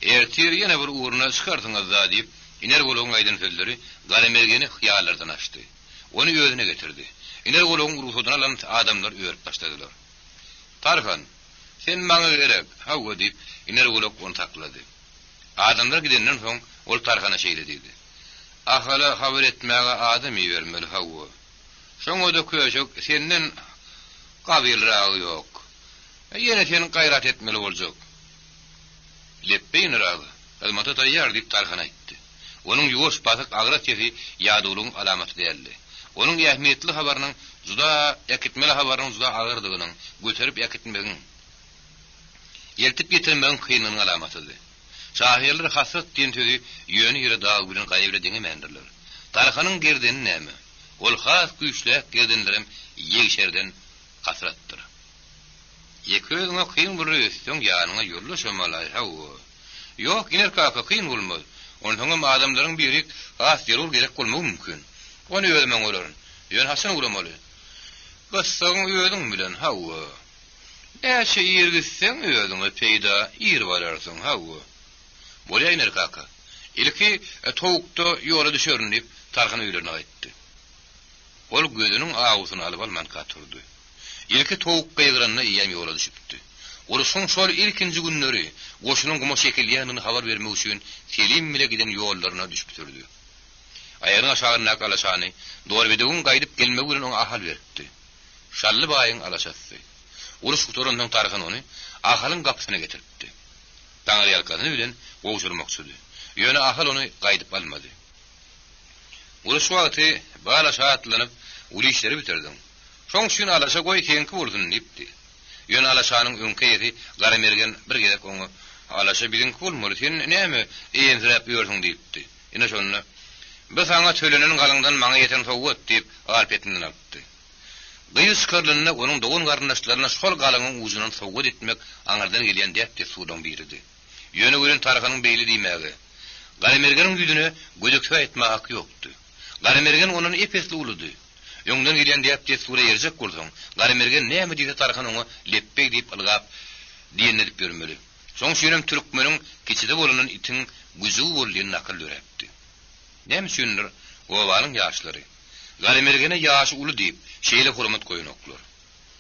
Ertir ýene bir ugruna çykarsyňyz-da, diýip, Iner golagyň aýdan sözleri Garamergeni hyýallardan açdy. Ony özüne getirdi. Iner golagyň rugsadyny alan adamlar örüp başladylar. Tarhan, sen maňa gerek, hawa, diýip, Iner golak ony saklady. Adamlar gidenden soň, ol Tarhana şeýle diýdi, Ahala habar etmäge adam ibermeli, hawa. Şoňa-da köşek senden gabylragy ýok. Ýene sen gaýrat etmeli boljak. Lepbeý Iner aga, hyzmata taýýar, diýip, Tarhan aýtdy. Onuň ýuwaş, basyk, agras sesi ýadawlygyň alamaty däldi. Onuň ähmiýetli habarynyň juda äkitmeli habarynyň juda agyrdygynyň, göterip äkitmegiň. Eltip getirmegiň kynlygynyň alamatydy. Şahyrlar hasrat diýen sözi ýöne ýere dag bilen gaýa bile deňemändirler. Tarhanyň gerdeni näme? Ol has güýçläk gerdenlerem ýegşerden hasratdyr. Ýeke özüňe kyn bolar öýtseň ýanyňa ýoldaşam alaý, hawa. Ýok, iner kaka, kyn bolmaz. Onsoňam adamlaryň biri has zerur gerek bolmagy mümkin. Ony özüm oňararyn. Ýöne haçan ugramaly? Gyssagyň özüň bilen, hawa. Näçe ir gitseň özüňe peýda, ir bararsyň, hawa. Bolýa iner kaka. Ilki towukda ýola düşerin diýip, Tarhan öýlerine gaýtdy. Ol gözüniň awusyny alyp almanka turdy. Ilki towuk gygyranda eýýäm ýola düşüpdi. Urşuň şol ilkinji günleri goşunyň guma çekilýändigini habar bermek üçin Selim bile giden ýollaryna düşüp sürdi. Aýagynyň aşagyndaky alaşany Dorbedewiň gaýdyp gelmegi bilen oňa Ahal beripdi. Şally baýyň alaşasy. Uruş gutaransoň Tarhan ony Ahalyň gapysyna getiripdi. Taňryýalkasyny bilen gowşurmakçydy. Ýöne Ahal ony gaýdyp almady. Uruş wagty bu alaşa atlanyp, uly işleri bitirdiň. Şoň üçin alaşa goý seňki bolsun diýipdi. Ýöne alaşanyň öňki eýesi Gara Mergen bir gezek oňa, Alaşa biziňki bolmaly, sen näme eýemsiräp ýörsüň diýipdi. Ine şonda, Bu saňa tölenen galyňdan maňa ýeten sowgat diýip, al-petinden alypdy. Gyz çykarylanda onuň dogan-garyndaşlaryna şol galyňyň ujundan sowgat etmek aňyrdan gelýän däp-dessurlaryň biridi. Ýöne welin Tarhanyň beýle diýmäge, Garamergeniň ýüzüne gödek söz aýtmaga haky ýokdy. Garamergen ondan ep-esli uludy. Öňden gelýän däp-dessura eýerjek bolsaň, Garamergen näme diýse Tarhan oňa lepbeý diýip ylgap, diýenini edip ýörmeli. Şoň üçinem türkmeniň Kiçide bolandan itiň güjügi bol diýen nakyl döräpdi. Näme üçindir, obanyň ýaşlary, Garamergene ýaşy uly diýip, şeýle hormat goýanoklar.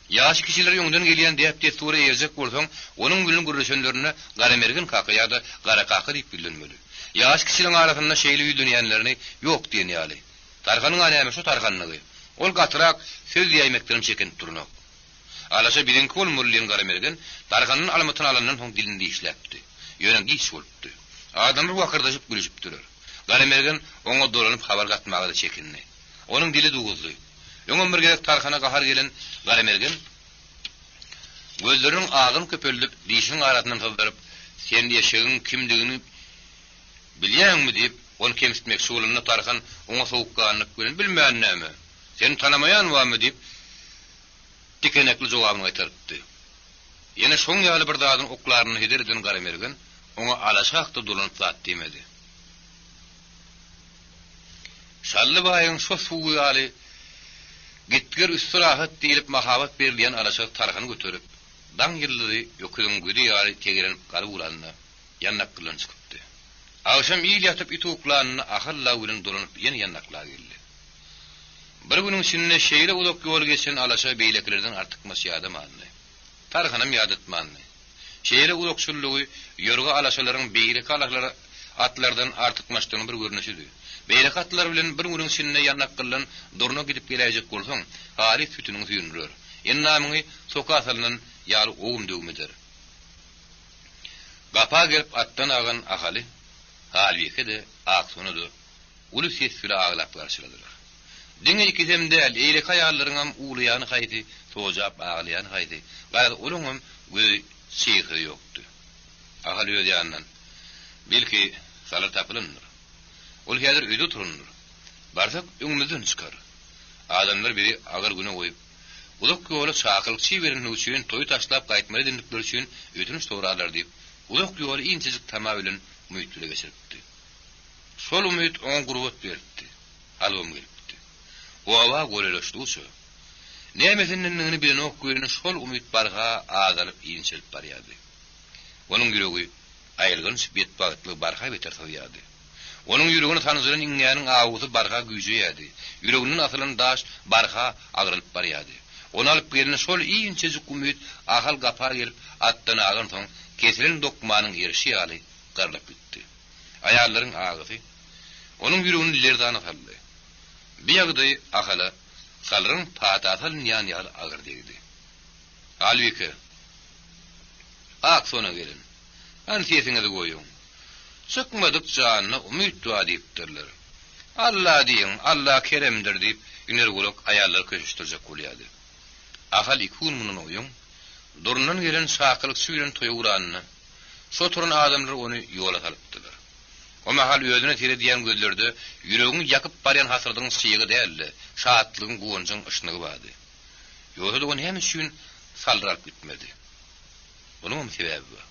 Ýaşy kiçiler öňden gelýän däp-dessura eýerjek bolsaň, onuň bilen gürleşenlerinde Garamergen kaka ýa-da Gara kaka diýip ýüzlenmeli. Ýaşy kiçileriň arasynda şeýle ýüzlenýänlerini ýok diýen ýaly. Tarhanyň-a näme şo tarhanlygy. Ol gatyrak söz diýäýmekdenem çekinip duranok. Alaşa biziňki bolmaly diýen Garamergen Tarhandan almytyny alandan soň dilini dişläpdi. Ýöne giç bolupdy. Adamlar wakyrdaşyp gülüşipdiler. Garamergen oňa dolanyp habar gatmaga-da çekindi. Onuň dili duzly. Öňem bir gezek Tarhana gahar gelen Garamergen gözleriniň agyny köpeldip, dişiniň arasyndan syzdyryp, Sen eşegiň kimdigini bilýäňmi? diýip, ony kemsitmekçi bolanda Tarhan oňa sowukganlyk bilen, Bilmän näme? Seni tanamaýan barmy? diýip, tikenekli jogabyny gaýtarypdy. Ýene şoň ýaly bir zadyň oklaryny heder eden Garamergen oňa alaşa hakda dolanyp zat diýmedi. Şally baýyň şo suwy ýaly gitgir üsti rahat diýlip mahabat berilýän alaşa tarhany göterip, daň ýyldyzy öküziň gözi ýaly tegelenip galyp ugranda, ýandakgyldan çykypdy. Agşam il ýatyp it uklanynda Ahal law bilen dolanyp ýene ýandakla geldi. Bir günüň içinde şeýle uzak ýol geçen alaşa beýlekilerden artykmaç ýadamandy. Tarhanam ýadatmandy. Şeýle uzakçyllygy ýorga alaşalaryň beýleki alalar atlardan artykmaçlygynyň bir görnüşidi. Beýleki atlar bilen bir günüň içinde ýanakgyldan durna gidip geläýjek bolsaň, halys sütüniň süýndürer. Endamyňy soka salnan ýaly owum-döwüm eder. Gapa gelip atdan agan Ahaly, Halbike-de, Aksona-da uly ses bile aglap garşyladylar. Diňe ikisem däl, eýleki aýallaryňam uwlaýany haýsy, sojap aglaýany haýsy, garaz, olaňam gözi çygsy ýokdy. Ahal öz ýanyndan, Belki, Salyr tapylandyr. Ol häzir öýde oturandyr. Barsak, öňümizden çykar. Adamlar bizi agyr güne goýup, uzak ýola çakylykçy iberenligi üçin, toýy taşlap gaýtmaly edendikleri üçin ötünç sorarlar diýip, uzak ýoly inçejik tama bilen umyt bile geçiripdi. Şol umyt oňa gurbat beripdi. Alybam gelipdi. Oba golaýlaşdygyça, nämesindendigini bilenok welin şol umyt barha azalyp inçelip barýardy. Onuň ýüregi aýylganç betbagtlygy barha beter syzýardy. Onuň ýüregine sanjylan iňňäniň awusy barha güýjeýärdi. Ýüreginden asylan daş barha agralyp barýardy. Ony alyp geleni şol inçejik umyt Ahal gapa gelip atdan agansoň kesilen dokmanyň erişi ýaly garylyp gitdi. Aýallaryň agysy onuň ýüregini lerzana saldy. Bu ýagdaý Ahala Salyryň patasy alynýan ýaly agyr degdi. Halbike, Aksona gelin, hany sesiňizi goýuň. Çykmadyk janyna umyt bar diýipdirler. Alla diýiň, Alla keremdir diýip, Inergulak aýallary köşeşdirjek bolýardy. Ahal iki gün mundan oýun. Durundan gelen çakylykçy bilen toýa ugranda, şo turan adamlar ony ýola salypdylar. O mahal özüne seredýän gözlerde ýüregiňi ýakyp barýan hasratyň çygy däl-de, şatlygyň, guwanjyň yşnygy bardy. Ýogsa-da o näme üçin Salyr alyp gitmedi? Munuňam sebäbi bar.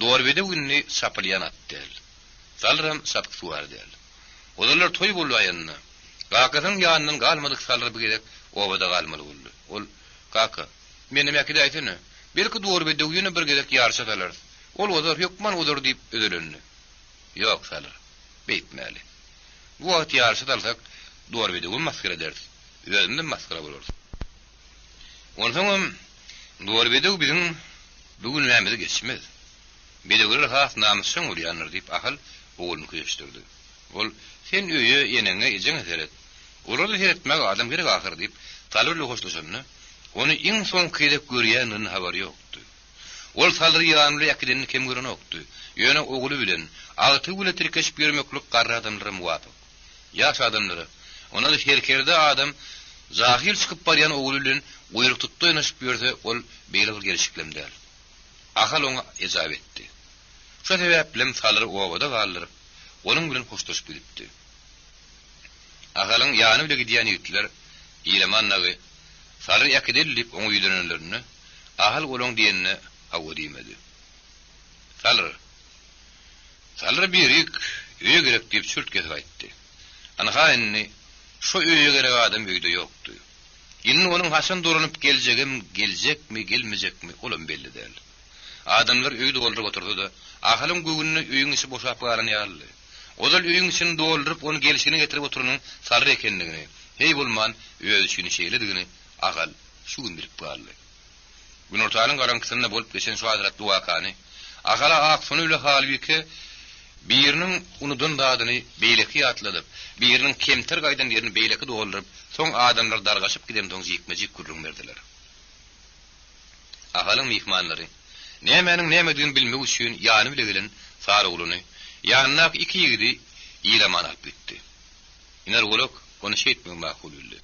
Dorbedew indi çapylýan at däl. Salyram çapyksuwar däl. Ozallar toý bolaýanda, kakasynyň ýanyndan galmadyk Salyr bu gezek obada galmaly boldy. Ol, Kaka, menem äkidäýsene. Belki Dorbedewi ýene bir gezek ýaryşa salarys. Ol ozar, hökman ozar diýip özelendi. Ýok, Salyr, beýtmäli. Bu wagt ýaryşa salsak, Dorbedewem masgara ederis, özümizem masgara bolarys. Onsoňam Dorbedew biziň bu günämizi geçmez. Bedewler has namysjaň bolýandyr diýip, Ahal ogluny köşeşdirdi. Ol, Sen öýe, eneňe, ejeňe seret. Olara-da seretmäge adam gerek ahyr diýip, Salyr bilen hoşlaşanda, ony iň soňky gezek görýändiginden habary ýokdy. Ol Salyry ýany bilen äkidenini kem görenokdy. Ýöne ogly bilen, agtygy bilen tirkeşip ýörmeklik garry adamlara muwapyk. Ýaş adamlara, onda-da serkerde adam jahyl çykyp barýan ogly bilen guýruktutdy oýnaşyp ýörse, ol beýle bir gelşiklem däl. Ahal oňa ejap etdi. Şo sebäplem Salyry obada galdyryp, onuň bilen hoşlaşyp gidipdi. Ahalyň ýany bile gidýän ýigitler Ilaman dagy Salyry äkideli diýip oňa ýüzlenenlerinde, Ahal olaň diýenine hawa diýmedi. Salyr! Salyr birik öýe gerek diýip çürt kesik aýtdy. Ynha indi şo öýe gerek adam öýde ýokdy. Indi onuň haçan dolanyp geljegem, geljekmi, gelmejekmi, olam belli däl. Adamlar öýi dolduryp otursa-da, Ahalyň göwnüne öýüň içi boşap galan ýalydy. Ozal öýüň içini dolduryp, ony gelşigine getirip oturanyň Salyr ekenligini, heý bolman, özi üçin şeýledigini Ahal şu gün bilip galdy. Günortanyň garaňkysynda bolup geçen şu hasratly wakany Ahala Aksona bile Halbike biriniň unudan zadyny beýleki ýatladyp, biriniň kemter gaýdan ýerini beýleki dolduryp, soň adamlar dargaşyp gidensoň jikme-jik gürrüň berdiler. Ahalyň myhmanlary, nämäniň nämedigini bilmek üçin ýany bile gelen Sarogluny, ýanyndaky iki ýigidi Ilaman alyp gitdi. Iner golak ony şeýtmegi makul bildi.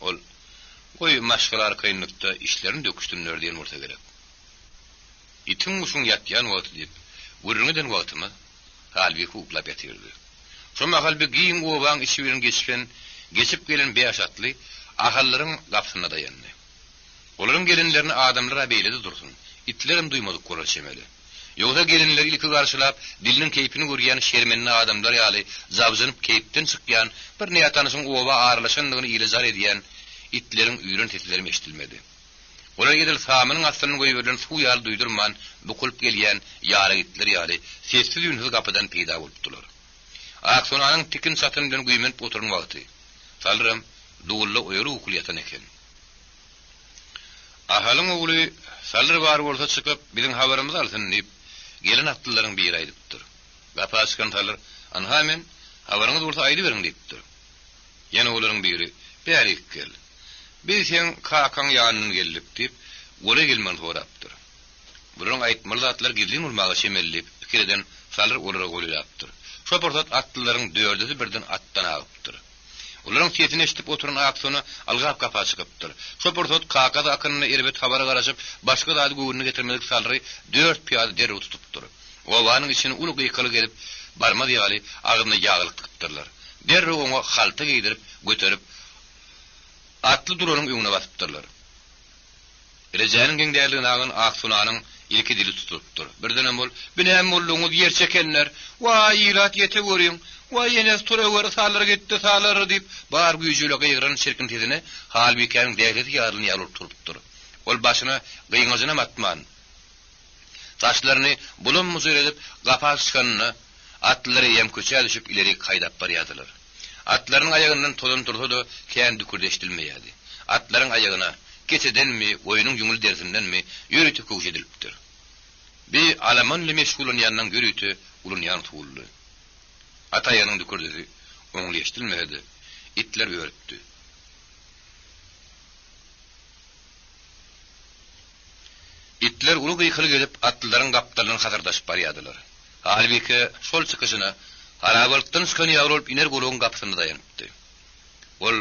Ol, Goý, maşgala arkaýynlykda işlerini döküşsinler diýen bolsa gerek. Itiň-guşuň ýatýan wagty diýip, gürrüň eden wagtymyz Halbike uklap ýatyrdy. Şo mahal bir giň obaň içi bilen geçipen geçip gelen bäş atly Ahallaryň gapysynda daýandy. Olaryň gelinlerini adamlar-a beýle-de dursun, itlerem duýmadyk bolar çemeli. Ýogsa gelinleri ilki garşylap, diliniň keýpini görýän şermende adamlar ýaly jabjynyp keýpden çykýan bir nätanyşyň oba aralaşandygyny ile jar edýän itleriň üýren seslerem eşidilmedi. Olar edil samynyň astyndan goýberilen suw ýaly duýdurman bukulyp gelýän ýarag itler ýaly sessiz-üýnsüz gapydan peýda bolupdylar. Aksonanyň tikin-çatyn bilen güýmenip oturan wagty, Salyram dugulla oýaly-ukuly ýatan eken. Ahalyň ogly Salyr bar bolsa çykyp, biziň habarymyzy alsyn diýip, gelen atlylaryň biri aýdypdyr. Gapa çykan Salyr, Ynha men, habaryňyz bolsa aýdyberiň diýipdir. Ýene olaryň biri, Bärik gel. Biz seň kakaň ýanyndan geldik diýip, golaý gelmegini sorapdyr. Bularyň aýtmaly zatlary gizlin bolmaga çemeli diýip, pikir eden Salyr olara golaýlapdyr. Şo pursat atlylaryň dördüsi birden atdan agypdyr. Olaryň sesini eşidip oturan Aksona ylgap gapa çykypdyr. Şo pursat kakasy hakynda erbet habara garaşyp, başga zady göwnüne getirmedik Salyry dört pyýada derrew tutupdyr. Obanyň içini uly gykylyk edip barmaz ýaly agzyna ýaglyk dykypdyrlar. Derrew oňa halta geýdirip, göterip, atly duranyň öňüne basypdyrlar. Rejäniň geň däldigini aňan Aksonanyň ilki dili tutulypdyr. Birdenem ol, Bi näme boldugyňyz, ýer çekenler? Waý, ilat ýeteweriň! Waý, enesi turaweri, Salyr gitdi, Salyr! diýip, bar güýji bile gygyran çirkin sesine Halbikäniň dählesi ýarylan ýaly bolup turupdyr. Ol başyna gyňajynam atman, saçlaryny bulam-bujur edip, gapa çykanynda, atlylar eýýäm köçä düşüp, ilerik haýdap barýardylar. Atlarynyň aýagyndan tozan tursa-da, kän dükürdi eşidilmeýärdi. Atlaryň aýagyna, keçedenmi, goýnuň ýüňli derisindenmi, ýörite köwüş edilipdir. Bi alaman ile meşgullanýanlaň ýörite ulanýan usulydy. At aýagynyň dükürdisi oňly eşidilmese-de, itler örüpdi. Itler uly gykylyk edip, atlylaryň gapdalyndan hasyrdaşyp barýardylar. Halbike şol çykyşyna harabalykdan çykan ýaly bolup iner golagyň gapysynda daýanypdy. Ol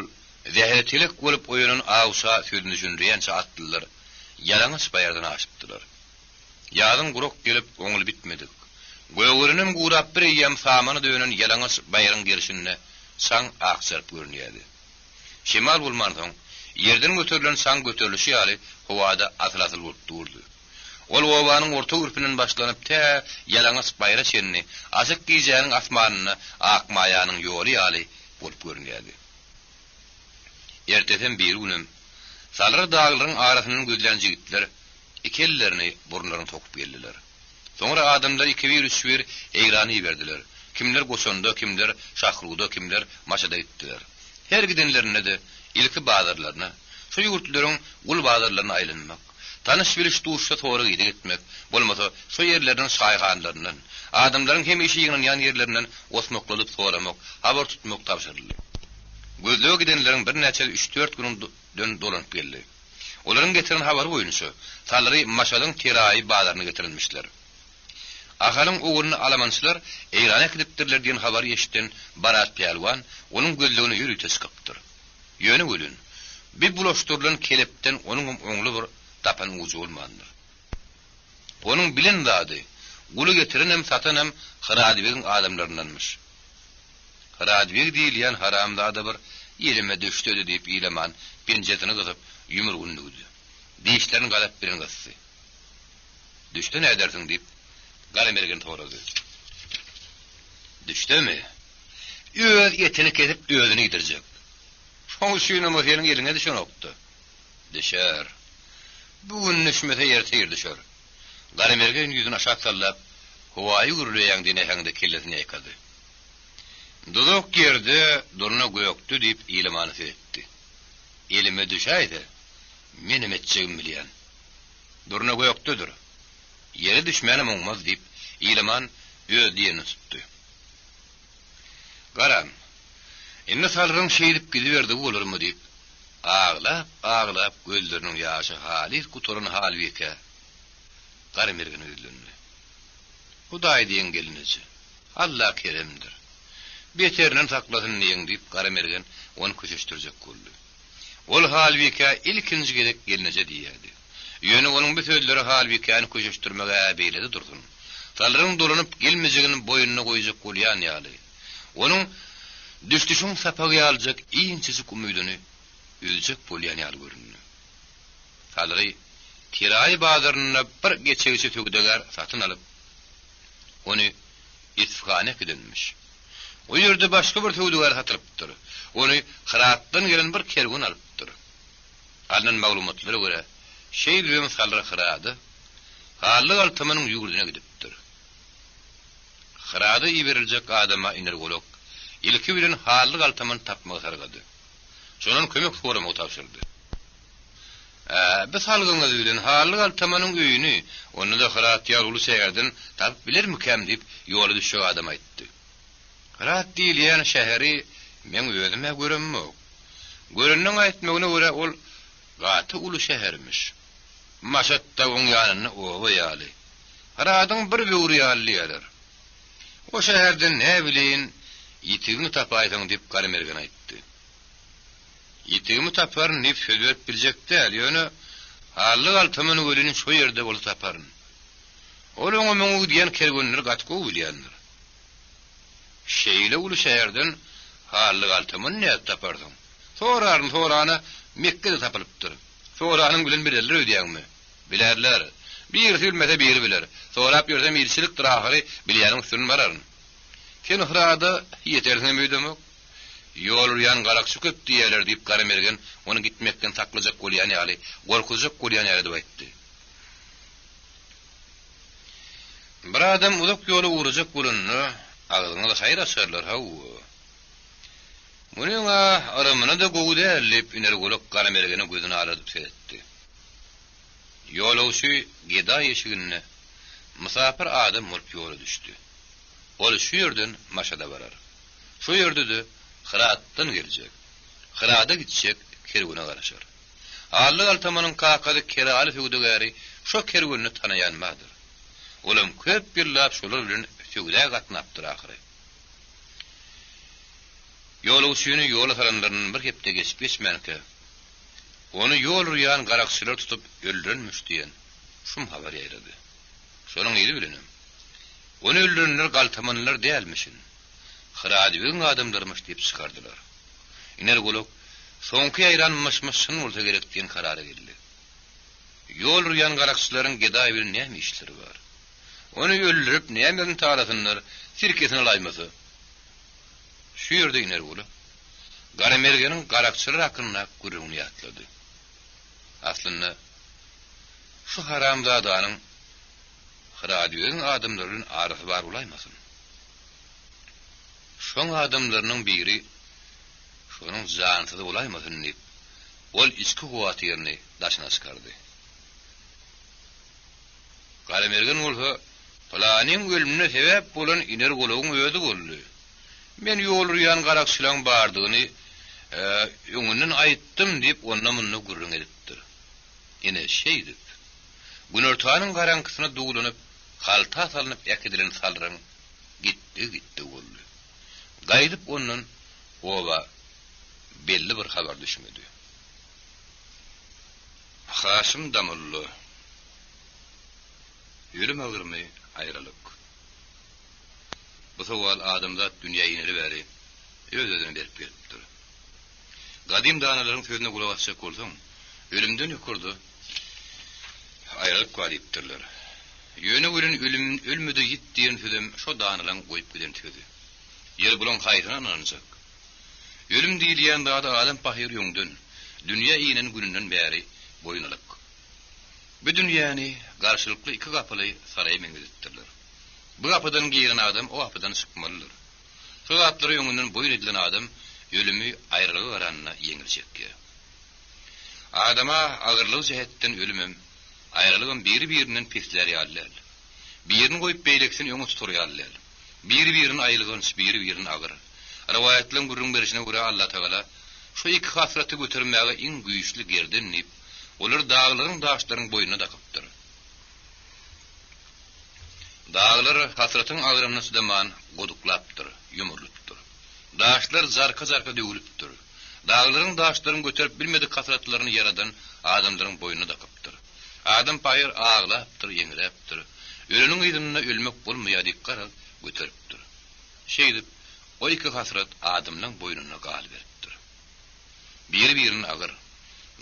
zähere telek bolup oýanan awça sözüni düşündirýänçä atlylar. Ýalaňaç baýyrdan aşypdylar. Ýazyň gurak gelip, oňly bitmedik, gögerenem gurap bir eýýäm samana dönen ýalaňaç baýryň gerşinde çaň akjaryp görünýärdi. Şemal bolmansoň, ýerden göterilen çaň göterilişi ýaly howada asyl-asyl bolup durdy. Ol obanyň orta gürpünden başlanyp tä ýalaňaç baýra çenli açyk gijäniň asmanynda Akmaýanyň ýoly ýaly bolup görünýärdi. Ertesem birigünem Salyr daglaryň arasyndan gözlän jigitler iki ellerini burunlaryna sokup geldiler. Soňra adamlar ikibir-üçbir Eýrana iberdiler. Kimler Goçanda, kimler Şahruda, kimler Maşada gitdiler. Her gidenlerinde-de ilki bazarlaryna, şo ýurtlaryň gul bazarlaryna aýlanmak, tanyş-biliş duşsa sorag-ideg etmek, bolmasa şo ýerleriniň çaýhanalaryndan, adamlaryň hemişe ýygnanýan ýerlerinden osmakladyp soramak, habar tutmak tabşyryldy. Gözlege gidenleriň birnäçesi üç-dört gününden dolanyp geldi. Olaryň getiren habary boýunça, Salyry Maşadyň Teraýy bazaryna getirenmişler. Ahalyň ogluny alamançylar Eýrana äkidipdirler diýen habary eşiden Barat pälwan onuň gözlegine ýörite çykypdyr. Ýöne welin, bi bulaşdyrylan kelepden onuňam oňly bir tapan ujy bolmandyr. Onuň bilen zady, guly getirenem, satanam Hyradbegiň adamlaryndanmyş. Hyradbeg diýilýän haramzada bir elime düşsedi diýip Ilaman penjesini gysyp, ýumrugyny düwdi. Dişlerini gazap bilen gysdy. Düşse nädersiň? diýip, Garamergen sorady. Düşsemi? Öz etini kesip, özüni iýdirjek. Şoň üçinem o seniň eliňe düşenokdy. Düşer. Bu gün düşmese, ertir düşer. Garamergen ýüzüni aşak sallap, Howaýy gürleýäň diýen äheňde kellesini ýaýkady. Duzak ýerde, durna gökde diýip, Ilamana seretdi. Elime düşäýse, menem etjegimi bilýän. Durna gökdedir. Ýere düşmänem oňmaz, diýip, Ilaman öz diýenini tutdy. Garam, indi Salyryň şeýdip gidiberdigi bolarmy, diýip, aglap-aglap gözleriniň ýaşy halys gutaran Halbike Garamergene ýüzlendi. Hudaý diýiň gelneje, Alla keremdir. Beterinden saklasyn diýiň, diýip, Garamergen ony köşeşdirjek boldy. Ol Halbikä ilkinji gezek gelneje diýýärdi. Ýöne onuň bu sözleri Halbikäni köşeşdirmeg-ä beýlede dursun, Salyryň dolanyp gelmejegini boýnuna goýjak bolýan ýaly, onuň düşdüşiň sapagy ýalyjak inçejik umydyny üzjek bolýan ýaly göründi. Salyry Tiraýy bazarynda bir geçegçi söwdagär satyn alyp, ony Isfahana äkidenmiş. O ýerde başga bir söwdagär satylypdyr. Ony Hyratdan gelen bir kerwen alypdyr. Alnan maglumatlara görä, şeýdibem Salyr Hyrada, Hally galtamanyň ýurduna gidipdir. Hyrada iberiljek adama Iner golak ilki bilen Hally galtamany tapmagy sargady. Şondan kömek soramagy tabşyrdy. Ä, bi salgyňyz bilen Hally galtamanyň öýüni, onda-da Hyrat ýaly uly şäherden tapyp bilermikäm diýip, ýola düşjek adam aýtdy. Hyrat diýilýän şäheri meň özüm-ä göremok. Görenleň aýtmagyna görä, ol gaty uly şähermiş. Maşat-da oň ýanynda oba ýaly. Hyradyň bir böwri ýaly diýýärler. O şäherden näbileýin, ýitigiňi tapaýsaň diýip, Garamergen aýtdy. Ýitigimi taparyn diýip söz berip biljek däl, ýöne Hally galtamany welin şo ýerde bolsa taparyn. Ol oňa-muňa gidýän kerwenleri gaty gowy bilýändir. Şeýle uly şäherden Hally galtamany nädip taparsyň? Soraryn, sorana Mekgede tapylypdyr. Soranyň bilen bilerler öýdýäňmi? Bilerler. Birisi bilmese biri biler. Sorap ýörsem ilçilikdir ahyry, bilýäniň üstünden bararyn. Sen Hyrada ýetersiňem öýdemok. Ýol urýan garakçy köp diýýärler, diýip, Garamergen ony gitmekden saklajak bolýan ýaly, gorkuzjak bolýan ýaly edip aýtdy. Bir adam uzak ýola ugrajak bolanda, agzyňyzy haýyr açarlar, hawa. Munyň-a yrymyna-da gowy däl, diýip, Iner golak Garamergene gözüni alardyp seretdi. Ýolagçy gedaý eşiginde mysapyr adam bolup ýola düşdi. Ol şu ýerden Maşada barar. Şo ýerde-de Hyratdan geljek, Hyrada gitjek kerwene garaşar. Hally galtamanyň kakasy Keraly söwdagäri şo kerwenini tanaýan bardyr. Olam köp ýyllap şolar bilen söwda gatnapdyr ahyry. Ýolagçyny ýola salanlaryndan bir hepde geçip-geçmänkä. Ony ýol urýan garakçylar tutup öldürenmiş diýen şum habar ýaýrady. Şonuň yzy bilenem, Ony öldürenler galtamanlar dälmişin, Hyradybegiň adamlarymyş diýip çykardylar. Iner golak, soňky ýaýran myş-myş çyn bolsa gerek diýen karara geldi. Ýol urýan garakçylaryň gedaý bilen näme işleri bar? Ony öldürip nämesini talasynlar, sirkesini alaýmasa? Şu ýerde Inerguly Garamergeniň garakçylar hakyndaky gürrüňini ýatlady. Aslynda, şu haramzadanyň Hyradüýegiň adamlary bilen arasy bar bolaýmasyn? Şoň adamlarynyň biri şonuň jansyzy bolaýmasyn diýip, ol içki howatyryny daşyna çykardy. Garamergen bolsa, Pylanyň ölümine sebäp bolan Iner golagyň özi boldy. Men ýol urýan garakçylaň bardygyny öňünden aýtdym diýip, onda-munda gürrüň edipdir. Ine, şeýdip, günortanyň garaňkysyna duwlanyp, halta salnyp äkidilen salryň gitdigi-gitdigi boldy. Gaýdyp ondan oba belli bir habar düşmedi. Haşym damulla, Ölüm agyrmy, aýralyk? Bu sowal adamzat dünýä ineli bäri öz-özüne berip gelipdir. Gadym danalaryň sözüne gulak asjak bolsaň, ölümden ýokarda aýralyk bar diýipdirler. Ýöne welin ölüm ölme-de ýit diýen sözem şo danalaň goýup giden sözi. Ýeri bulaň haýsyna ynanjak? Ölüm diýilýän zady adam pahyr öňden, dünýä inen gününden bäri boýun alyp. Bu dünýäni garşylykly iki gapyly saraýa meňzedipdirler. Bu gapydan giren adam o gapydan çykmalydyr. Şu zatlary öňünden boýun edilen adam ölümi aýralyga garanda ýeňil çekýär. Adama agyrlygy jähetden ölümem, aýralygam biri-birinden peslär ýaly däl. Birini goýup beýlekisini öňe tutar ýaly däl. Biri-birinden aýylganç, biri-birinden agyr. Rowaýatlaryň gürrüň berişine görä Allatagala şu iki hasraty götermäge iň güýçli gerden diýip, olary daglaryň-daşlaryň boýnuna dakypdyr. Daglar hasratyň agramyna çydaman goduklapdyr, ýumrulypdyr. Daşlar jarka-jarka döwlüpdir. Daglaryň-daşlaryň göterip bilmedik hasratlaryny Ýaradan adamlaryň boýnuna dakypdyr. Adam pahyr aglapdyr, eňräpdir. Öleniň yzynda ölmek bolmaýar diýip garaz, göteripdir. Şeýdip, o iki hasrat adamlaň boýnunda galyberipdir. Biri-birinden agyr.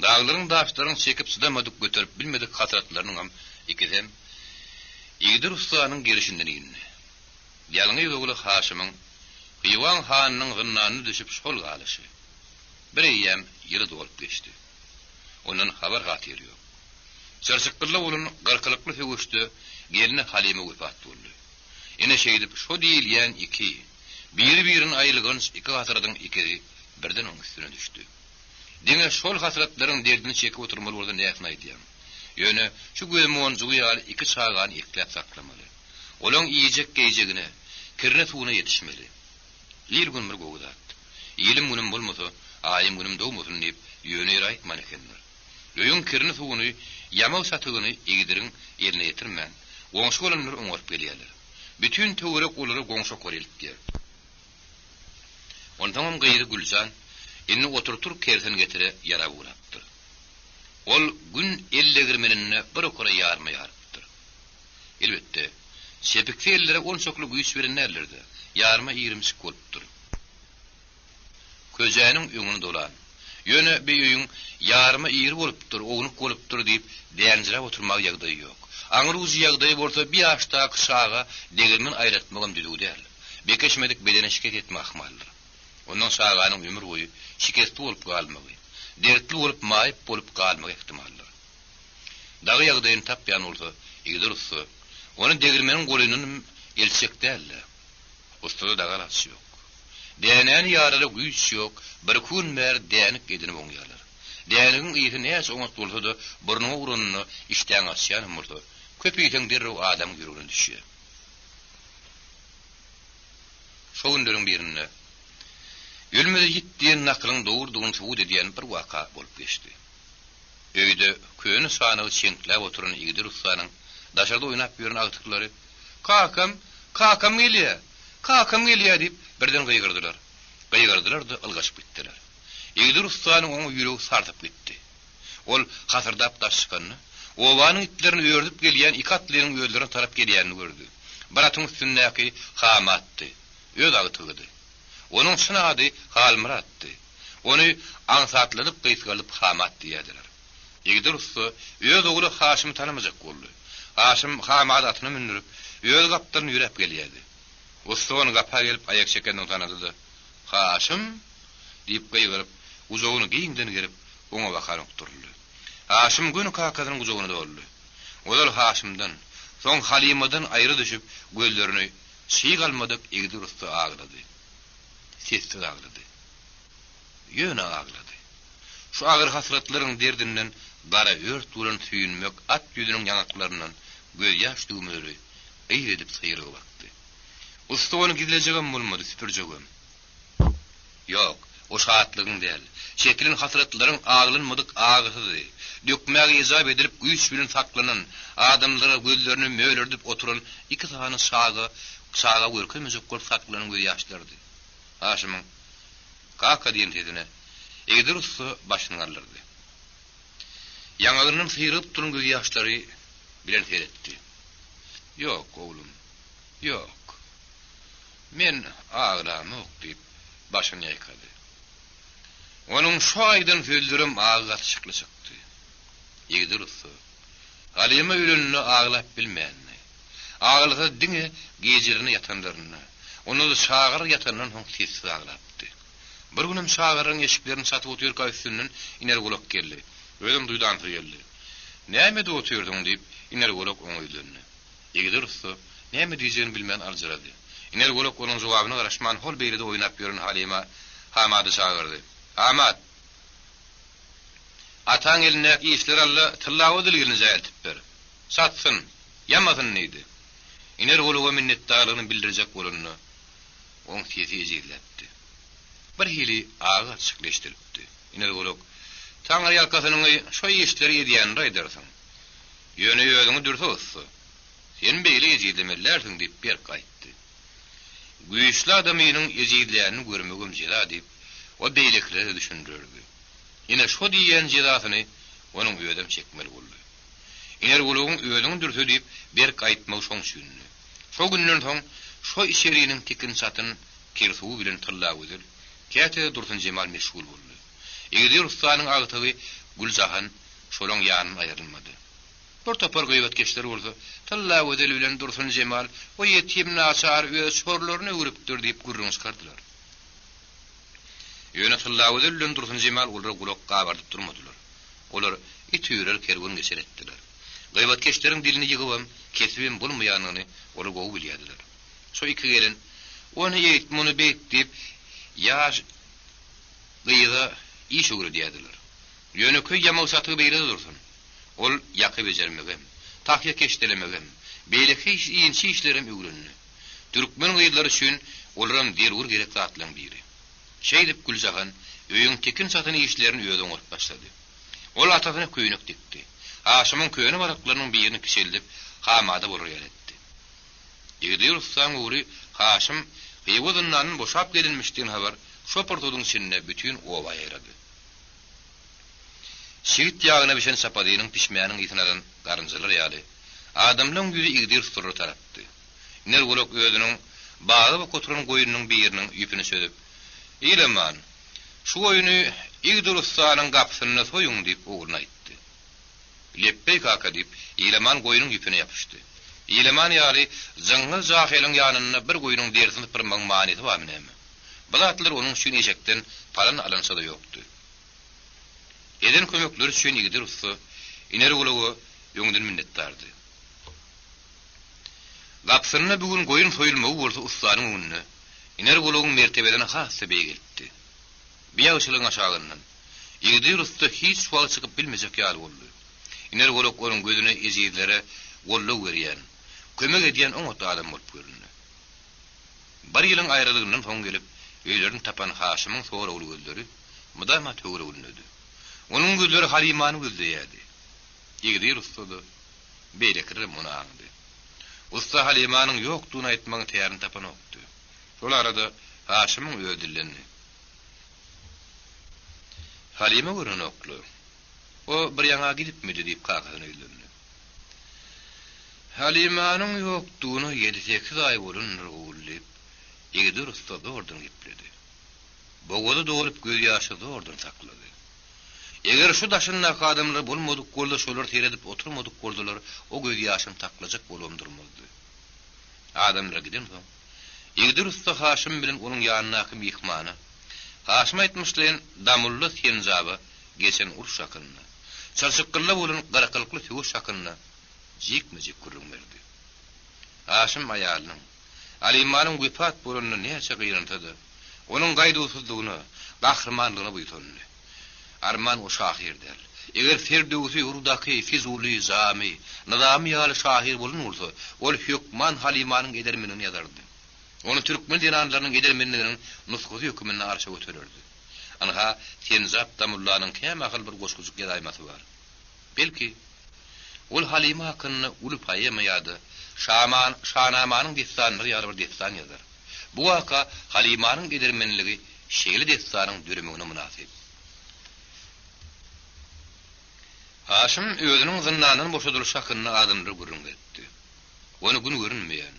Daglaryň-daşlaryň çekip çydamadyk, göterip bilmedik hasratlarynyňam ikisem Igdir ussanyň gerşinden indi. Ýalňyz ogly Haşymyň Hywaň hanynyň zyndanyna düşüp şol galyşy. Bir eýýäm ýyly dolup geçdi. Ondan habar-hatyr ýok. Çyrçykgylla bolan gyrkylykly söweşde gelni Halyma wepat boldy. Ine şeýdip şo diýilýän iki, biri-birini aýylganç iki hasratyň ikisi birden oň üstüne düşdi. Diňe şol hasratlaryň derdini çekip oturmaly bolsa näsini aýdýaň. Ýöne şu gözmonjugy ýaly iki çagany ekläp saklamaly. Olaň iýjek-geýjegine, kirine-suwuna ýetişmeli. Il-gün bir gowy zat. Ilim-günüm bolmasa, aýym-günüm dogmasyn diýip, ýöne ýere aýtman ekenler. Öýüň kirini-suwuny, ýamag-çatygyny Igdiriň eline ýetirmän, goňşy-golamlar oňaryp gelýärler. Bütin töwerek olara goňşy okar eltýär. Onsoňam gyzy Güljan indi otur-tur kersen getire ýarap ugrapdyr. Ol gün el degirmeninde bir okara ýarma ýarypdyr. Elbetde, çepiksi ellere onçakly güýç beren däldir-de, ýarma irimçik bolupdyr. Köjäniň öňüni dolan. Ýöne bi öýüň ýarymy iri bolupdyr, ownuk bolupdyr diýip dänjiräp oturmaga ýagdaýy ýok. Aňry ujy ýagdaýy bolsa bi ýaşdaky çaga degirmen aýratmagam düzüw däl. Bekeşmedik bedene şikes ýetme ahmaldyr. Ondan çaganyň ömür boýy şikesli bolup galmagy, dertli bolup maýyp bolup galmagy ähtimaldyr. Dagy ýagdaýyny tapýan bolsa, Igdir ussa, ony degirmeniň golundanam eltjek däl-de. Ussada dagy alaç ýok. Dänäni ýarara güýç ýok, birki gün bäri dänik edinip oňýarlar. Dänigiň ysy näçe oňat bolsa-da, burnuňa uranda işdäňi açýanam bolsa, köp iýseň derrew adamyň ýüregine düşýär. Şo günleriň birinde Ölmez ýit diýen nakylyň dogrudygyny subut edýän bir waka bolup geçdi. Öýde köne çanagy çeňkläp oturan Igdir ussanyň daşarda oýnap ýören agtyklary, Kakam! Kakam gelýä! Kakam gelýä! diýip, birden gygyrdylar. Gygyrdylar-da, ylgaşyp gitdiler. Igdir ussanyň oňa ýüregi sarsyp gitdi. Ol hasyrdap daş çykanda, obanyň itlerini ördüp gelýän iki atlynyň özlerine tarap gelýänini gördi. Bir atyň üstündäki Hamatdy. Öz agtygydy. Onuň çyn ady Halmyratdy. Ony aňsatladyp gysgaldyp Hamat diýýärdiler. Igdir ussa öz ogly Haşymy tanamajak boldy. Haşym Hamady atyna mündürip, öz gapdalyny ýöräp gelýärdi. Ussa ony gapa gelip aýak çekenini tanady-da, Haşym! diýip gygyryp, gujagyny giňden gerip, oňa bakan okduryldy. Haşym göni kakasynyň gujagyna doldy. Ozal Haşymdan, soň Halymadan aýra düşüp, gözlerini çyg almadyk Igdir ussa aglady. Sessiz aglady. Ýöne aglady. Şu agyr hasratlaryň derdinden gara ört bolan süýnmek at ýüzüniň ýaňaklaryndan gözýaş düwmeleri gyz edip syrygyp akdy. Ussa ony gizlejegem bolmady, süpürjegem. Ýok, o şatlygyň däl, çekilen hasratlaryň aglanmadyk agysydy. Dökmäge ejap edilip güýç bilen saklanan, adamlara gözlerini mölerdip oturan iki sany çaga çaga görkezmejek bolup saklanan gözýaşlarydy. Haşymyň, Kaka diýen sesine Igdir ussa başyny galdyrdy. Ýaňagyndan syrygyp duran gözýaşlary bilen seretdi. Ýok, oglum, ýok. Men aglamok, diýip, başyny ýaýkady. Onuň şu aýdan sözlerem agy gatyşykly çykdy. Igdir ussa, Halyma öleninde aglap bilmändi. Aglasa diňe gijelerine ýatanlarynda, onda-da çagalar ýatandan soň sessiz aglapdy. Bir günem çagalaryň eşiklerini çatyp otyrka üstünden Inergulak geldi. Özem duýdansyz geldi. Näme edip otyrsyň? diýip, Inergulak oňa ýüzlendi. Igdir ussa näme diýjegini bilmän aljyrady. Inergulak onuň jogabyna garaşman hol beýlede oýnap ýören Halyma Hamady çagyrdy. Hamat! Ataň elindäki işleri al-da, Tyllagözel gelnejä eltip ber. Satsyn, ýamasyn diýdi. Inergulaga minnetdarlygyny bildirjek bolanda, oň sesi ejizläpdi. Bir hili agy gatyşykly eşidilipdi. Inergulak, Taňryýalkasynyňy şo işleri edýändir aýdarsyň. Ýöne özüňi dürse ussa. Sen beýle ejizlemeli dälsiň diýip berk aýtdy. Güýçli adamynyň ejizlänini görmegem jeza diýip, ol beýlekilere-de düşündirerdi. Ine, şo diýýän jezasyny onuň özem çekmeli boldy. Inergulagyň özüňi dürse diýip berk aýtmagy şoň üçindi. Şo günden soň şo içeriniň tikin-çatyn kir-suwy bilen Tyllagözel, käte-de Dursunjemal meşgul boldy. Igdir ussanyň agtygy Güljahan şolaň ýanyndan aýrylmady. Bir topar gybatkeşler bolsa, Tyllagözel bilen Dursunjemal o ýetim naçary öz çorlaryna öwrüpdir diýip gürrüň çykardylar. Ýöne Tyllagözel bilen Dursunjemal olara gulak gabardyp durmadylar. Olar it üýrer, kerwen geçer etdiler. Gybatkeşleriň dilini ýygybam, kesibem bolmaýanyny olar gowy bilýärdiler. Şo iki gelin, Ony eýt, muny beýt diýip, ýaş gyza iş öwredýärdiler. Ýönekeý ýamag-çatygy beýle-de dursun. Ol ýaka bejermegem, tahýa keşdelemegem, beýleki inçe işlerem öwrendi. Türkmen gyzlary üçin olaram zerur gerek zatlaryň biri. Şeýdip Güljahan öýüň tikin-çatyn işlerini özi oňaryp başlady. Ol atasyna köýnek dikdi. Haşymyň köne balaklarynyň birini kiçeldip, hamada bolar ýaly etdi. Igdir ussaň ogly Haşym Hywa zyndandan boşap gelinmiş diýen habar şo pursadyň içinde bütin oba ýaýrady. Çigit ýagyna bişen çapadynyň pişmäniň ysyny alan garynjalar ýaly, adamlaň ýüzi Igdir ussalara tarapdy. Iner golak özüniň baga bak oturan goýnunyň biriniň ýüpüni çözüp, Ilaman, şu goýny Igdir ussanyň gapysynda soýuň diýip ogluna aýtdy. Lepbeý kaka diýip, Ilaman goýnuň ýüpüne ýapyşdy. Ilaman ýaly jyňňyz jahylyň ýanynda bir goýnuň derisini sypyrmagyň manysy barmy näme? Bu zatlar onuň üçin eşekden palan alynça-da ýokdy. Eden kömekleri üçin Igdir ussa Iner golaga öňden minnetdardy. Gapysynda bu gün goýun soýulmagy bolsa ussanyň öňünde Iner golagyň mertebesini has-da beýgeltdi. Bu ýagşylygyň aşagyndan Igdir ussa hiç wagt çykyp bilmejek ýaly boldy. Iner golak onuň gözüne ejizlere goldaw berýän, kömek edýän oňat adam bolup göründi. Bir ýylyň aýralygyndan soň gelip, öýlerini tapan Haşymyň soragly gözleri mydama töweregindedi. Onuň gözleri Halymany gözleýärdi. Igdir ussa-da, beýlekilerem muny aňdy. Ussa Halymanyň ýokdugyny aýtmagyň tärini tapanokdy. Şol arada Haşymyň özi dillendi. Halyma görenoklar. O bir ýaňa gidipmidi diýip kakasyna ýüzlendi. Halymanyň ýokdugyna ýedi-sekiz aý bolandyr ogul diýip, Igdir ussa zordan gepledi. Bogazy dolup gözýaşy zordan saklady. Eger şu daşyndaky adamlar bolmadyk bolsa şolar seredip oturmadyk bolsalar o gözýaşyny saklajak bolubam durmazdy. Adamlar gidensoň, Igdir ussa Haşym bilen onuň ýanyndaky myhmana, Haşym aýtmyşlaýyn damulla Senjaba geçen uruş hakynda, Çyrçykgylla bolan gyrkylykly söweş hakynda jikme-jik gürrüň berdi. Haşym aýalynyň, Alymanyň wepat bolanyna näçe gynansa-da, onuň gaýduwsyzlygyna, gahrymanlygyna buýsandy. Arman o şahyr däl. Eger Ferdöwsi, Rudaky, Fizuly, Jamy, Nyzamy ýaly şahyr bolan bolsa, ol hökman Halymanyň edermenligini ýazardy. Ony türkmen zenanlarynyň edermenliginiň nusgasy höküminde arşa götererdi. Ynha, Senjap damullanyň kämahal bir goşgujyk ýazaýmasy bar. Belki, ol Halyma hakynda uly poema ýa-da Şaman, Şanamanyň dessanlary ýaly bir dessan ýazar. Bu waka Halymanyň edermenligi şeýle dessanyň döremegine mynasyp. Haşym özüniň zyndandan boşadylyşy hakynda adamlara gürrüň beripdi. Ony gün görünmeýän,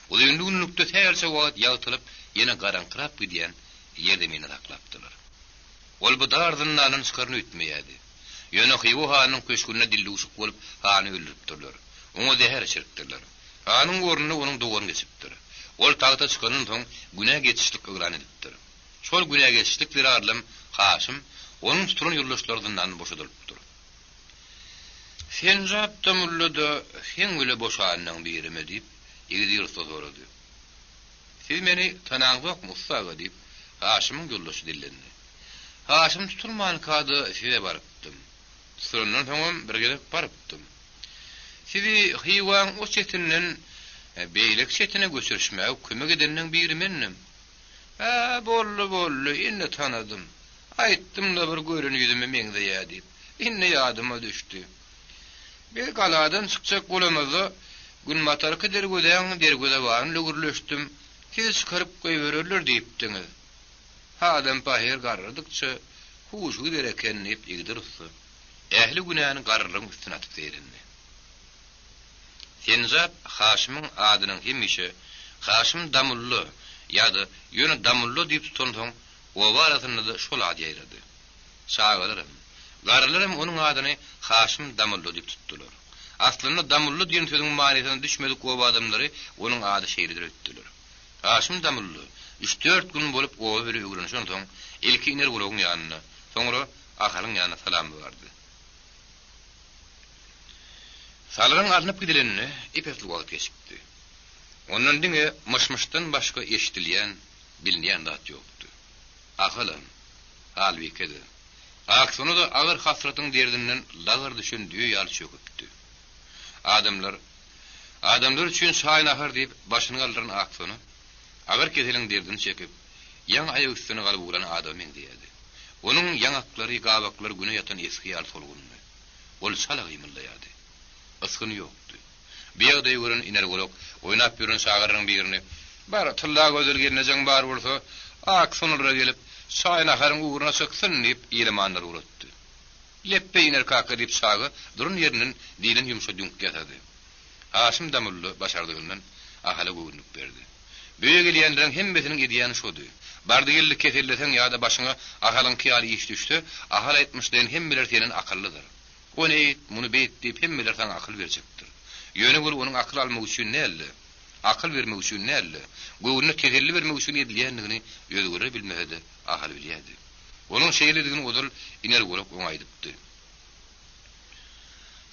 uzynly günlükde sähelçe wagt ýagtylyp, ýene garaňkyrap gidýän ýerzeminde saklapdylar. Ol bu dar zyndandan çykaryn öýtmeýärdi. Ýöne Hywa hanynyň köşgünde dildüwşük bolup, hany öldüripdirler. Oňa zäher içiripdirler. Hanyň ornuna onuň dogany geçipdir. Ol tagta çykandan soň günä geçişlik yglan edipdir. Şol günä geçişlik zerarlam Haşym, onuň tutulan ýoldaşlary zyndandan boşadylypdyr. Senjap-da mulla-da seň bile boşanlaň birimi? diýip, Igdir ussa sorady. Siz meni tanaňzokmy, ussa aga? diýip, Haşymyň ýoldaşy dillendi. Haşym tutulmanka-da size barypdym. Tutulandan soňam bir gezek barypdym. Sizi Hywaň o çetinden beýleki çetine göçürişmäge kömek edenleň biri mendim. Hä, boldy, boldy, indi tanadym. Aýtdym-da bir gören ýüzüme meňzeýä diýip. Indi ýadyma düşdi. Biz galadan çykjak bolamyzda, günbatarky derwezäň derwezebany bilen gürleşdim, sizi çykaryp goýbererler diýipdiňiz. Adam pahyr garradykça huşy gider eken diýip, Igdir ussa ähli günäni garrylygyň üstüne atyp zeýrendi. Senjap Haşymyň adynyň hemişe Haşym damulla ýa-da ýöne damulla diýip tutansoň, oba arasynda-da şol at ýaýrady. Çagalaram, garrylaram onuň adyny Haşym damulla diýip tutdular. Aslynda damulla diýen sözüň manysyna düşmedik oba adamlary onuň ady şeýledir öýtdüler. Haşym damulla üç-dört gün bolup oba bile öwrenişensoň, ilki Inergulagyň ýanyna, soňra Ahalyň ýanyna salama bardy. Salyryň alnyp gidilenine ep-esli wagt geçipdi. Ondan diňe myş-myşdan başga eşidilýän, bilinýän zat ýokdy. Ahalam, Halbike-de, Aksona-da agyr hasratyň derdinden lagar düşen düýe ýaly çöküpdi. Adamlar, adamlar üçin çaý-nahar diýip başyny galdyran Aksona, agyr keseliň derdini çekip, ýaňy aýak üstüne galyp ugran adama meňzeýärdi. Onuň ýaňaklary, gabaklary güne ýatan esgi ýaly solgundy. Ol çala gymyldaýardy. Ysgyny ýokdy. Bu ýagdaýy gören Inergulak oýnap ýören çagalaryň birini, Bar, Tyllagözel gelnejeň bar bolsa, Aksonlara gelip, çaý-naharyň ugruna çyksyn diýip, Ilamanlary ugratdy. Lepbeý, Iner kaka diýip, çaga duran ýerinden diýlen ýumşa düňk ýasady. Haşym damulla başardygyndan Ahala göwünlik berdi. Bu öýe gelýänleriň hemmesiniň edýäni şody. Bardy-geldi keselleseň ýa-da başyňa Ahalyňky ýaly iş düşse, Ahal aýtmyşlaýyn hemmeler senden akyllydyr. Ony eýt, muny beýt diýip hemmeler saňa akyl berjekdir. Ýöne weli onuň akyl almak üçin däl-de, akyl bermek üçin däl-de, göwnüne teselli bermek üçin edilýändigini özgeler bilmese-de Ahal bilýärdi. Onuň şeýledigini ozal Inergolak oňa aýdypdy.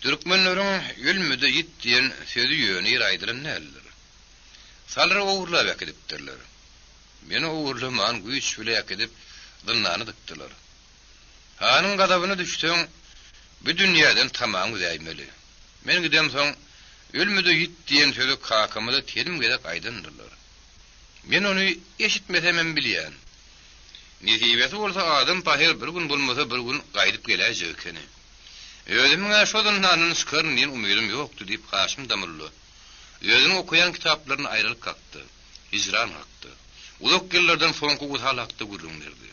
Türkmenleriň Ölme-de ýit diýen sözi ýöne ýere aýdylan däldir. Salyry ogurlap äkidipdirler. Meni ogurlaman güýç bile äkidip zyndana dykdylar. Hanyň gazabyna düşseň, bu dünýäden tamaňy üzäýmeli. Men gidemsoň, Ölme-de ýit diýen sözi kakama-da telim gezek aýdandyrlar. Men ony eşitmesemem bilýän. Nesibesi bolsa adam pahyr bir gün bolmasa bir gün gaýdyp geläýjek ekeni. Özümiň-ä şo zyndandan çykaryn diýen umydym ýokdy diýip Haşym damulla özüniň okaýan kitaplaryny aýralyk hakda, hijran hakda, uzak ýyllardan soňky wysal hakda gürrüň berdi.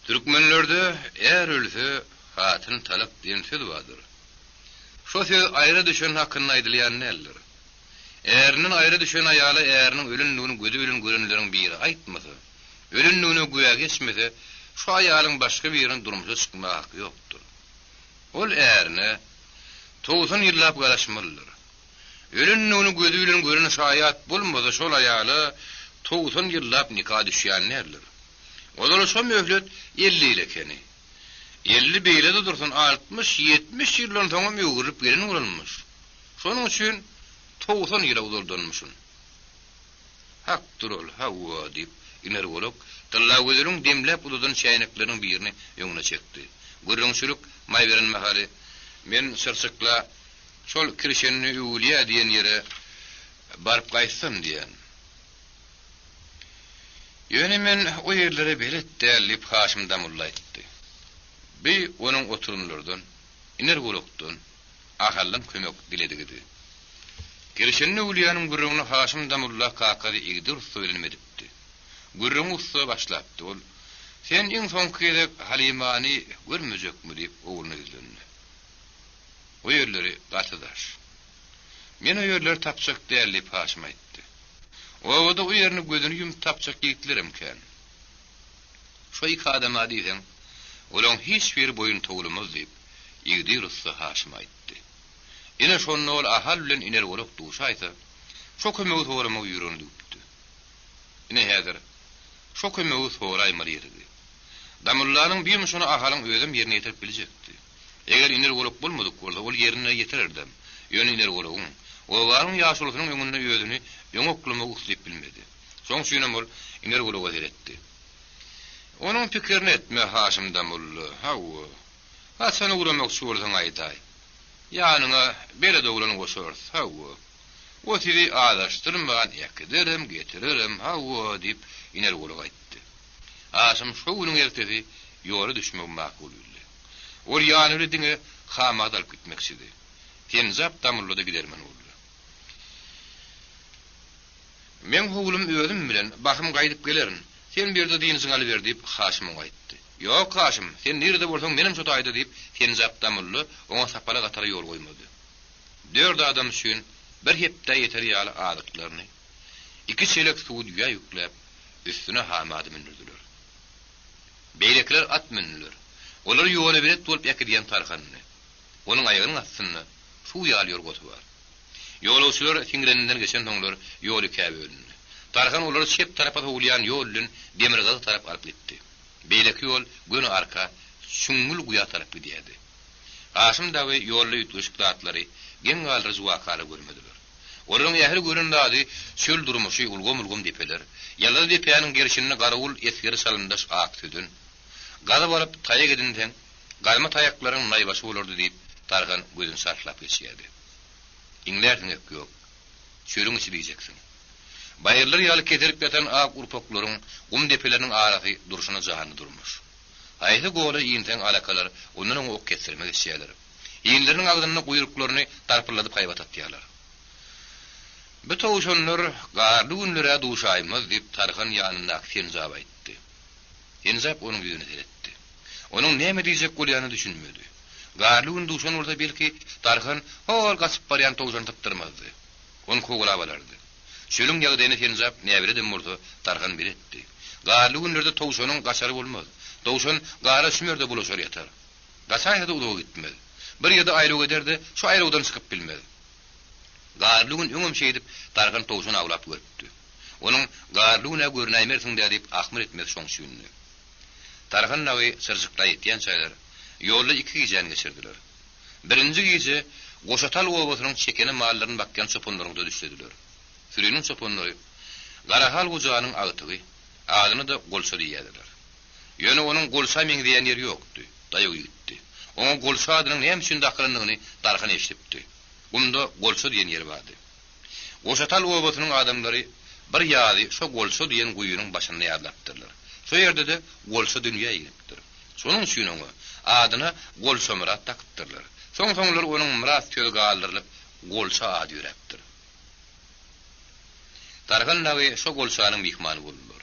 Türkmenlerde Är ölse, hatyn talak diýen söz bardyr. Şo söz aýra düşen hakynda aýdylýan däldir. Ärinden aýra düşen aýala äriniň ölendigini gözi bilen görenleriň biri aýtmasa, ölendigine güwä geçmese, şo aýalyň başga birine durmuşa çykmaga haky ýokdur. Ol ärine 90 ýyllap garaşmalydyr. Ölendigini gözi bilen gören şaýat bolmasa şol aýala 90 ýyllap nika düşýän däldir. Ozal şo möhlet 50 ýyl ekeni. 50 beýle-de dursun, 60, 70 ýyldan soňam öwrülip gelen bolanmyş. Şonuň üçin 90 ýyla uzaldanmyşyn. Hakdyr ol, hawa, diýip, Iner golak Tyllagözeliň demläp uzadan çäýnekleriniň birini öňüne çekdi. Gürrüňçilik maý beren mahaly, Men Çyrçykla şol kirşenli öwülýä diýen ýere baryp gaýtsam diýýän. Ýöne men o ýerlere belet däl, diýip, Haşym damulla aýtdy. Bi onuň oturymlardan, Iner golakdan, Ahaldan kömek diledigidi. Kirşenli öwülýäniň gürrüňini Haşym damulla kakasy Igdir ussa bilenem edipdi. Gürrüňi ussa başlapdy. Ol, Sen iň soňky gezek Halymany görmejekmi? diýip, ogluna ýüzlendi. O ýerleri gaty daş. Men o ýerleri tapjak däl, diýip, Haşym aýtdy. Obada o ýerini gözüni ýumup tapjak ýigitlerem kän. Şo iki adama diýseň, olaň hiç biri boýun towlamaz, diýip, Igdir ussa Haşyma aýtdy. Ine, şonda ol Ahal bilen Iner golak duşaýsa, şo kömegi soramagy ýüregine düwüpdi. Ine, häzir şo kömegi soraýmaly ýeridi. Damullanyň bir ýumşuny Ahalyň özem ýerine ýetirip biljekdi. Eger Iner golak bolmadyk bolsa, ol ýerine ýetirerdem. Ýöne Iner golagyň, obanyň ýaşulusynyň öňünde özüni öňe oklamagy uslyp bilmedi. Şoň üçinem ol Iner golaga seretdi. Onuň pikirini etme, Haşym damulla. Hawa. Haçan ugramakçy bolsaň aýdaý. Ýanyňa belet oglan goşarys, hawa. O sizi azaşdyrman äkiderem, getirerem, hawa, diýip, Inerguly gaýtdy. Haşym şo günüň ertesi ýola düşmegi makul bildi. Ol ýany bile diňe Hamady alyp gitmekçidi. Senjap damulla-da gidermen boldy. Meň howlym özüm bilen, bahym gaýdyp gelerin. Sen bu ýerde dynjyňy alyber, diýip, Haşym oňa aýtdy. Ýok, Haşym, sen nirede bolsaň, menem şo taýda, diýip, Senjap damulla oňa sapalak atara ýol goýmady. Dört adam üçin bir hepdä ýeter ýaly azyklaryny, iki çelek suwy düýä ýükläp, üstüne Hamady mündürdiler. Beýlekiler at mündüler. Olary ýola belet bolup äkidýän Tarhandy. Onuň aýagynyň astynda suw ýaly ýorgasy bar. Ýolagçylar siňreninden geçensoňlar ýol ikä bölündi. Tarhan olary çep tarapa sowulýan ýol bilen demirgazyk tarap alyp gitdi. Beýleki ýol göni arka, çüňňül guýa tarap gidýärdi. Haşym dagy ýolda üýtgeşik zatlary, geň galdyryjy wakalary görmediler. Olaryň ähli gören zady çöl durmuşy, ulgam-ulgam depeler, ýalazy depäniň gerşinde garawul esgeri çalymdaş ak sözen. Gazyp alyp, taýak edinseň, gazma taýaklaryň naýbaşy bolardy diýip, Tarhan gözüni çarhlap geçýärdi. Iňlär siňek ýok. Çölüň içi diýjeksiň. Baýyrlar ýaly keserip ýatan ak urpaklaryň, gum depeleriniň arasy durşuna janly durmuş. Haýsy gola inseň alakalar ondan oňa ok kesdirme geçýärler. Inleriniň agzynda guýruklaryny tarpylladyp haýbat atýarlar. Bu towşanlar garly günler-ä duşaýmaz, diýip, Tarhan ýanyndaky Senjaba aýtdy. Senjap onuň ýüzüne seretdi. Onuň näme diýjek bolýanyna düşünmedi. Garly gün duşan bolsa, belki, Tarhan hol gaçyp barýan towşany sypdyrmazdy. Ony kowalap alardy. Çölüň ýagdaýyna Senjap näbeledem bolsa, Tarhan beletdi. Garly günlerde towşanyň gaçary bolmaz. Towşan gara çümer-de bulaşar ýatar. Gaçaýsa-da uzaga gitmez. Bir ýerde aýlaw eder-de, şo aýlawdan çykyp bilmez. Garly gün öňem şeýdip Tarhan towşan awlap görüpdi. Onuň Garly gün-ä görünäýmersiň-dä diýip ahmyr etmesi şoň üçindi. Tarhan dagy Çyrjykla ýetýänçäler, ýolda iki gijäni geçirdiler. Birinji gije Goşatal obasynyň çekene mallaryny bakýan çopanlaryňda düşlediler. Süriniň çopanlary Garahal gojanyň agtygy, adyna-da Golça diýýärdiler. Ýöne onuň Golça meňzeýän ýeri ýokdy, daýaw ýigitdi. Oňa Golça adynyň näme üçin dakylandygyny Tarhan eşidipdi. Gumda Golça diýen ýer bardy. Goşatal obasynyň adamlary bir ýazy şo Golça diýen guýynyň başynda ýazlapdyrlar. Şo ýerde-de Golça dünýä inipdir. Şonuň üçin oňa adyna Golçamyrat dakypdyrlar. Soň-soňlar onuň Myrat sözi galdyrylyp, Golça ady ýöräpdir. Tarhan dagy şo Golçanyň myhmany boldular.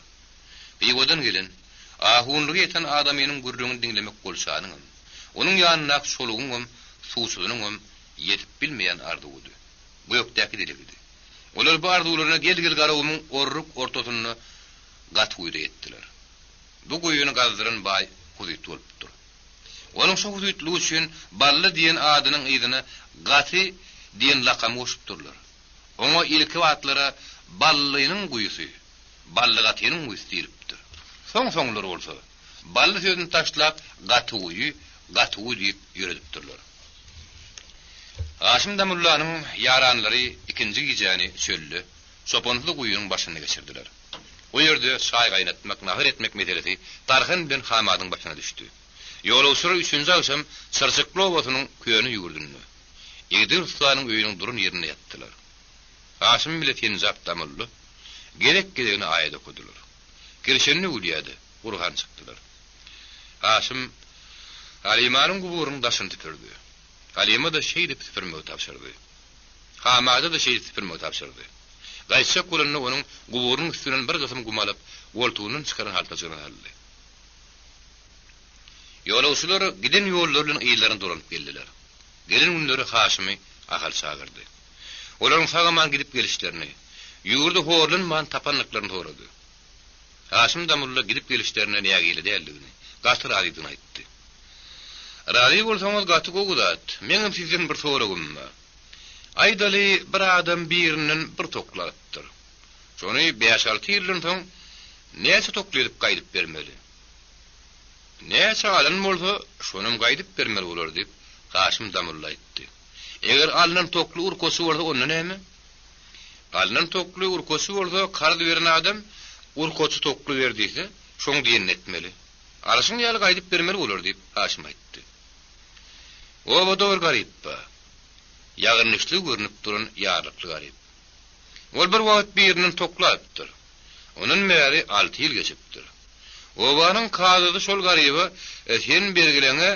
Hywadan gelen. Ahunlyga ýeten adamynyň gürrüňini diňlemek golçanyňam, onuň ýanyndaky çolugyňam, suwsuzynyňam ýetip bilmeýän arzuwydy. Gökdäki dilegidi. Olar bu arzuwlaryna gel-gel Garagumuň orruk ortasynda gaty guýuda ýetdiler. Bu guýyny gazdyran baý husyt bolupdyr. Onuň şo husytlygy üçin Bally diýen adynyň yzyna Gaty diýen lakamy goşupdyrlar. Oňa ilki batlara Ballynyň guýusy, Bally Gatynyň guýusy diýlipdir. Soň-soňlar bolsa, Bally sözüni taşlap Gatyguýy, Gatyguýy diýip ýöredipdirler. Haşym damullanyň ýaranlary ikinji gijäni çölde, çopansyz guýynyň başynda geçirdiler. O ýerde çaý gaýnatmak, nahar etmek meselesi Tarhan bilen Hamadyň başyna düşdi. Ýolagçylar üçünji agşam Çyrçykly obasynyň köne ýurdunda, Igdir ussanyň öýüniň duran ýerinde ýatdylar. Haşym bile Senjap damulla gezek-gezegine aýat okadylar. Kirşenli öwlüýäde Gurhan çykdylar. Haşym Halymanyň guburynyň daşyny süpürdi. Halyma-da şeýdip süpürmegi tabşyrdy. Hamada-da şeýdip süpürmegi tabşyrdy. Gaýtjak bolanda onuň guburynyň üstünden bir gysym gum alyp, goltugyndan çykaran haltajygyna saldy. Ýolagçylar giden ýollary bilen yzlaryna dolanyp geldiler. Gelen günleri Haşymy Ahal çagyrdy. Olaryň sag-aman gidip gelişlerini, ýurdy horlanman tapandyklaryny sorady. Haşym damulla gidip gelişlerine nägile däldigini, gaty razydygyny aýtdy. Razy bolsaňyz gaty gowy zat. Meňem sizden bir soragym bar. Aýdaly, bir adam birinden bir tokly alypdyr. Şony bäş-alty ýyldan soň näçe tokly edip gaýdyp bermeli? Näçe alan bolsa, şonam gaýdyp bermeli bolar, diýip, Haşym damulla aýtdy. Eger alnan tokly urkaçy bolsa, onda näme? Alnan tokly urkaçy bolsa, karz beren adam urkaçy tokly ber diýse, şoň diýenini etmeli. Alşyň ýaly gaýdyp bermeli bolar, diýip, Haşym aýtdy. Obada bir garyp bar. Ýagyrnişligi görnüp duran ýarlykly garyp. Ol bir wagt birinden tokly alypdyr. Ondan bäri alty ýyl geçipdir. Obanyň kazysy şol garyba Sen bergileňe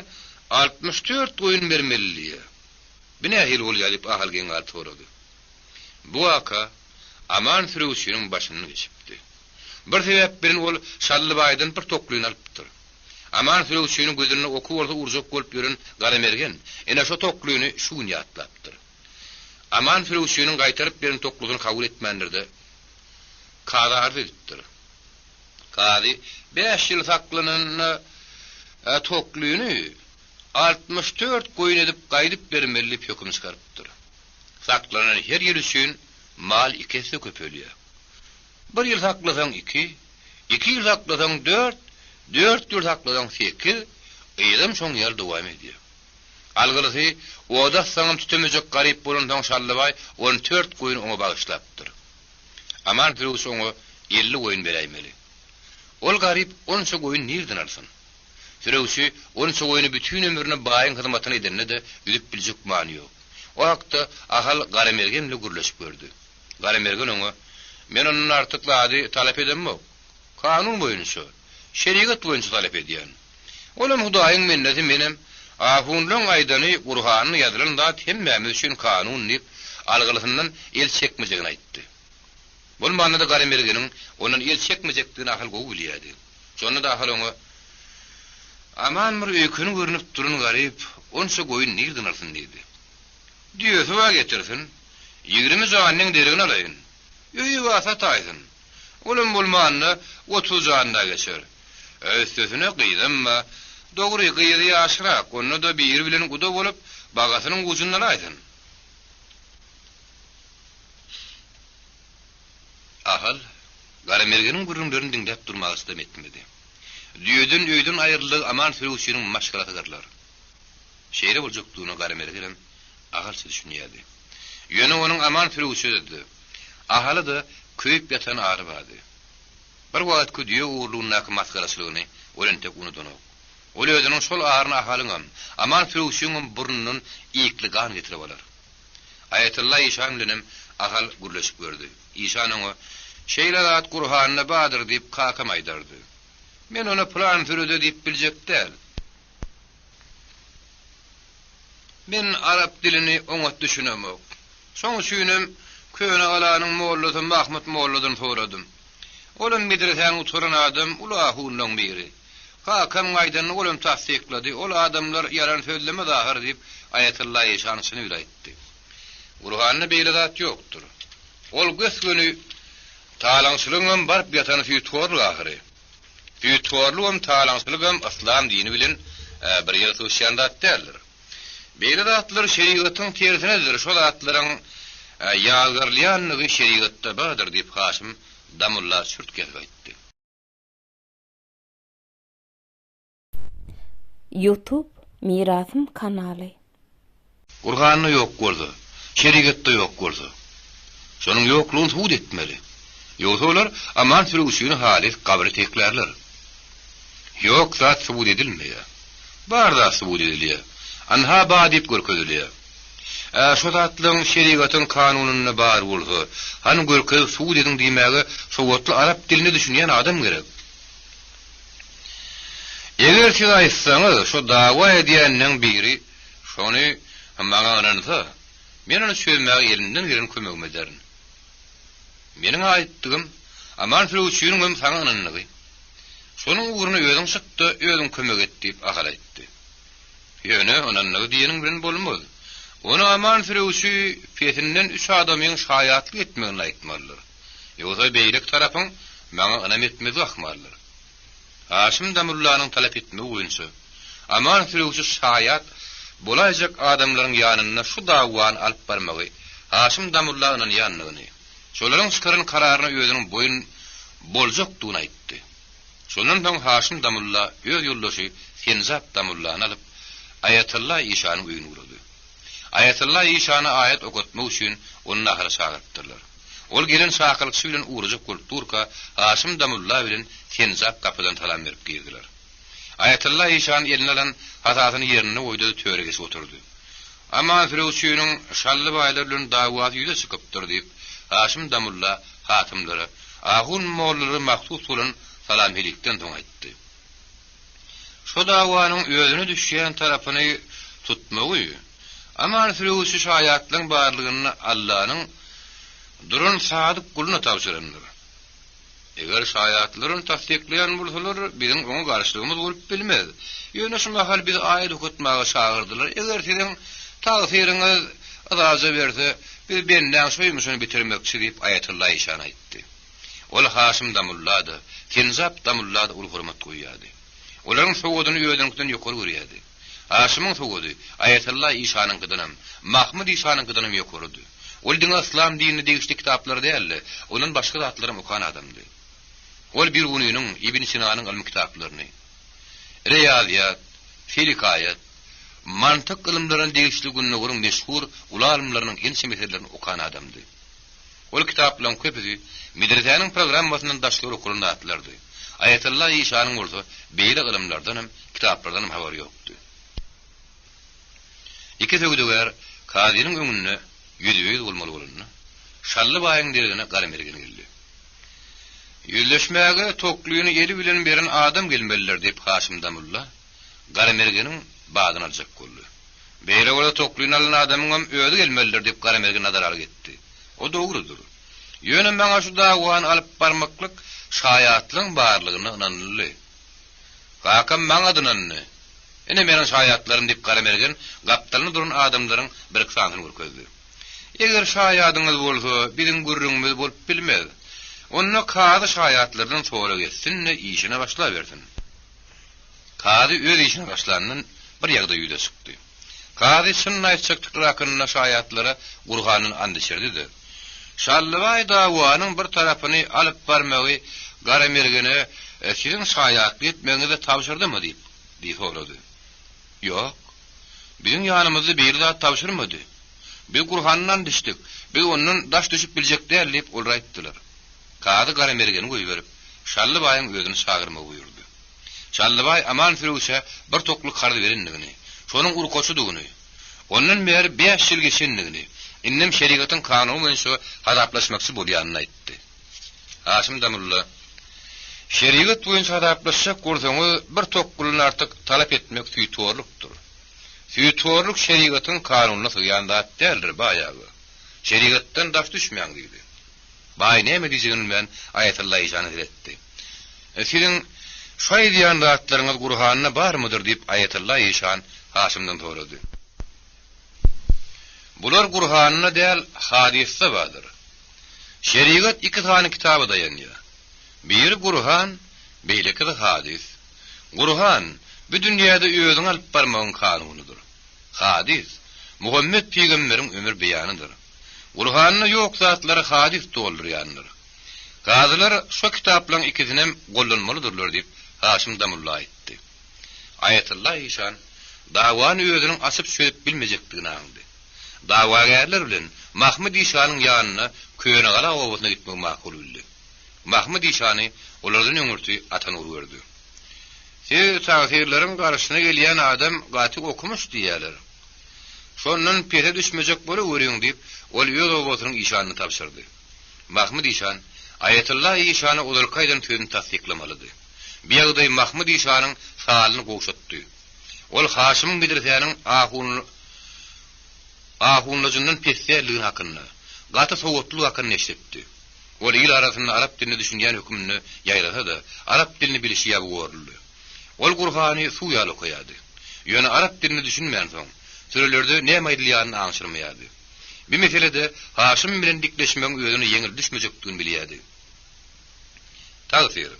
64 goýun bermeli diýýär. Bu nähili bolýar diýip Ahal geň galyp sorady. Bu waka Aman sürüwçiniň başyndan geçipdi. Bir sebäp bilen ol Şallybaýdan bir toklyny alypdyr. Aman sürüwçiniň gözünde oky bolsa urjak bolup ýören Garamergen ine şo toklyny şu gün ýatlapdyr. Aman sürüwçiniň gaýtaryp beren toklusyny kabul etmändir-de, kaza arz edipdir. Kazy bäş ýyl saklananda toklyny 64 goýun edip gaýdyp bermeli diýip höküm çykarypdyr. Saklanan her ýyl üçin mal iki esse köpelýär. Bir ýyl saklasaň iki, iki ýyl saklasaň dört, dört ýyl saklasaň sekiz, yzam şoň ýaly dowam edýär. Algylysy, oda atsaňam tütemejek garyp bolansoň Şallybaý on tört goýun oňa bagyşlapdyr. Aman sürüwçi oňa 50 goýun beräýmeli. Ol garyp onça goýun nirden alsyn? Sürüwçi onça goýny bütin ömrüne baýyň hyzmatyny edende-de üzüp biljek many ýok. O hakda Ahal Garamergen bile gürleşip gördi. Garamergen oňa, Men ondan artyk zady talap edemok. Kanun boýunça, şerigat boýunça talap edýän. Olam Hudaýyň bendesi, menem. Ahunlaň aýdany Gurhanda ýazylan zat hemmämiz üçin kanun diýip, algylysyndan el çekmejegini aýtdy. Bolmanda-da Garamergeniň ondan el çekmejekdigini Ahal gowy bilýärdi. Şonda-da Ahal oňa, Aman bir öýkeni görnüp duran garyp, onça goýun nirden alsyn diýdi. Düýesi bar getirsin, 20 janynyň deregini alaýyn. Öýi bar sataýsyn. Olam bolmanda 30 janyna geçer. Üstesine gyzam bar. Dogry, gyzy ýaşrak, onda-da biri bilen guda bolup, bagasynyň ujundan alaýsyn. Ahal Garamergeniň gürrüňlerini diňläp durmaga çydam etmedi. Düýeden öýden aýryldygy Aman sürüwçiniň maşgalasy gyrlar. Şeýle boljakdygyna Garamergenem Ahalça düşünýärdi. Ýöne onuň Aman sürüwçide-de, Ahala-da köýüp ýatan ary bardy. Bir wagtky düýe ogurlygyndaky masgaraçylygyny ol entek unudanok. Ol özüniň şol aryny Ahalyňam, Aman sürüwçiňem burnundan ýykly gan getirip alar. Aýatylla işan bilenem Ahal gürleşip gördi. Işan oňa, Şeýle zat Gurhanda bardyr diýip kakam aýdardy. Men ony pylan sürede diýip biljek däl. Men arap dilini oňat düşünemok. Şoň üçinem Köne galanyň mollasy Mahmyt molladan soradym. Olam medresäni gutaran adam, uly ahunlaň biri. Kakamyň aýdanyny olam tassyklady, Ol adamlar ýalan sözlemez ahyr diýip, Aýatylla işan çyny bile aýtdy. Gurhanda beýle zat ýokdur. Ol gös-göni talaňçylygyňam baryp ýatany süýthorluk ahyry. Süýthorlugam, talaňçylygam yslam dini bilen bir ýere sygyşýan zat däldir. Beýle zatlar şerigatyň tersinedir, şo zatlaryň ýazgarylýandygy şerigatda bardyr diýip Haşym damulla çürt kesip aýtdy.
Youtube Mirasym kanaly.
Gurhanda ýok bolsa, şerigatda ýok bolsa, şonuň ýoklugyny subut etmeli. Ýogsa olar aman sürgüçini halys gabyra teklärler. Ýok zat subut edilmeýär. Bar zat subut edilýär. Anha bar diýip görkezilýär. Ä şo zatlaryň şerigatyň kanunynda bar bolsa, hany görkezip subut ediň diýmäge sowatly arap diline düşünýän adam gerek. Eger siz aýtsaňyz, şo dawa edýänleň biri şony maňa ynansa, men ony çözmäge elimden gelen kömegimi ederin. Meniň aýtdygym, Aman sürüjiniňem saňa ynandygy. Şonuň ugruna özüň çyk-da, özüň kömek et diýip, Ahal aýtdy. Ýöne ynandygy diýeniň bilen bolmaz. Ony Aman sürüji pesinden üç adamyň şaýatlyk etmegini aýtmalydyr. Ýogsa beýleki tarapyň maňa ynam etmezligi ahmaldyr. Haşym damullanyň talap etmegi boýunça, Aman sürüji şaýat bolaýjak adamlaryň ýanynda şu dawany alyp barmagy Haşym damulla ynanýandygyny, şolaryň çykaran kararyna özüniň boýun boljakdygyny aýtdy. Şondan soň Haşym damulla öz ýoldaşy Senjap damullany alyp, Aýatylla işanyň öýüne ugrady. Aýatylla işana aýat okatmak üçin ony nahara çagyrypdyrlar. Ol gelen çakylykçy bilen ugrajak bolup durka, Haşym damulla bilen Senjap gapydan salam berip girdiler. Aýatylla işan eline alan hasasyny ýerinde goýdy-da töre geçip oturdy. Aman sürügçiniň Şally baýlar bilen dawasy ýüze çykypdyr, diýip, Haşym damulla hatymlara, ahun mollalara mahsus bolan salam-helikden soň aýtdy. Şo dawanyň özüne düşýän tarapyny tutmagy Aman sürügçi şaýatlaryň barlygynda Allanyň duran sadyk guluna tabşyrandyr. Eger şaýatlar ony tassyklaýan bolsalar, biziň oňa garşylygymyz bolup bilmez. Ýöne şu mahal bizi aýat okatmaga çagyrdylar. Eger siziň tagsyryňyz yzaja berse, biz bendäň şo ýumşuny bitirmekçi diýip, Aýatylla işan aýtdy. Ol Haşym damulla-da, Senjap damulla-da uly hormat goýýardy. Olaryň sowadyny özüniňkiden ýokary görýärdi. Haşymyň sowady Aýatylla işanyňkydanam, Mahmyt işanyňkydanam ýokarydy. Ol diňe yslam dinine degişli kitaplary däl-de, ondan başga zatlaram okan adamdy. Ol Birunynyň, Ibn Sinanyň ylmy kitaplaryny, reýazyýat, felikaýat, mantyk ylymlaryna degişli Gündogaryň meşhur uly alymlarynyň ençe meselelerini okan adamdy. Ol kitaplaryň köpüsi medresäniň programmasyndan daşgary okalan zatlardy. Aýatylla işanyň bolsa beýle ylymlardanam, kitaplardanam habary ýokdy. Iki söwdagär kazynyň öňünde ýüzbe-ýüz bolmaly bolanda, Şally baýyň deregine Garamergen geldi. Ýüzleşmäge toklyny eli bilen beren adam gelmelidir, diýip, Haşym damulla Garamergeniň badyny aljak boldy. Beýle bolsa toklyny alan adamyňam özi gelmelidir, diýip, Garamergen nadaralyk etdi. O dogrudyr. Ýöne maňa şu dawany alyp barmaklyk şaýatlaryň barlygyna ynanyldy. Kakam maňa-da ynandy. Ine, meniň şaýatlarym, diýip, Garamergen gapdalynda duran adamlaryň birki sanysyny görkezdi. Eger şaýadyňyz bolsa, biziň gürrüňimiz bolup bilmez. Onda kazy şaýatlardan sorag etsin-de, işine başlabersin. Kazy öz işine başlandan bir ýagdaý ýüze çykdy. Kazy çynyny aýtjakdyklary hakynda şaýatlara Gurhandan and içirdi-de, Şallybaý dawanyň bir tarapyny alyp barmagy Garamergene siziň şaýatlyk etmegiňizi tabşyrdymy diýip, diýip sorady. Ýok. Biziň ýanymyzda biri zat tabşyrmady. Biz Gurhandan and içdik. Biz ondan daş düşüp biljek däl diýip, olar aýtdylar. Kazy Garamergeni goýberip, Şally baýyň özüni çagyrmagy buýurdy. Şally baý Aman sürügçä bir tokly karz berendigini, şonuň urkaçydygyny, ondan bäri bäş ýyl geçendigini, indem şerigatyň kanuny boýunça hasaplaşmakçy bolýanyny aýtdy. Haşym damulla, Şerigat boýunça hasaplaşjak bolsaňyz, bir tokludan artyk talap etmek süýthorlukdyr. Süýthorluk şerigatyň kanunyna sygýan zat däldir, baý aga. Şerigatdan daş düşmäň diýdi. Baý näme diýjegini bilmän, Aýatylla işana seretdi. Siziň şu aýdýan zatlaryňyz Gurhanda barmydyr? diýip, Aýatylla işan Haşymdan sorady. Bular Gurhanda däl, hadysda bardyr. Şerigat iki sany kitaba daýanýar. Biri Gurhan, beýlekisi hadys. Gurhan, bu dünýäde özüňi alyp barmagyň kanunydyr. Hadys, Muhammet pygamberiň ömür beýanydyr. Gurhanda ýok zatlary hadys doldurýandyr. Kazylar şo kitaplaň ikisinem gollanmalydyrlar diýip, Haşym damulla aýtdy. Aýatylla işan dawany özüniň açyp çözüp bilmejekdigini aňdy. Dawagärler bilen Mahmyt işanyň ýanyna Könegala obasyna gitmegi makul bildi. Mahmyt işany olardan öňürti Atanur gördi. Siz tagsyrlaryň garşysyna gelýän adam gaty okumyş diýýäler. Şondan pese düşmejek bolaweriň diýip, ol öz obasynyň işanyna tabşyrdy. Mahmyt işan Aýatylla işana ozalky aýdan sözüni tassyklamalydy. Bu ýagdaý Mahmyt işanyň salyny gowşatdy. Ol Haşymyň medresäniň ahunlajyndan pes däldigini hakynda, gaty sowatlylygy hakynda eşidipdi. Ol il arasynda arap diline düşünýän hökmünde ýaýrasa-da, arap dilini bilişi ýabygorludy. Ol Gurhany suw ýaly okaýardy. Ýöne arap diline düşünmänsoň, sürelerde näme aýdylýanyny aňşyrmaýardy. Bu meselede Haşym bilen dikleşmegiň özüne ýeňil düşmejekdigini bilýärdi. Tagsyr.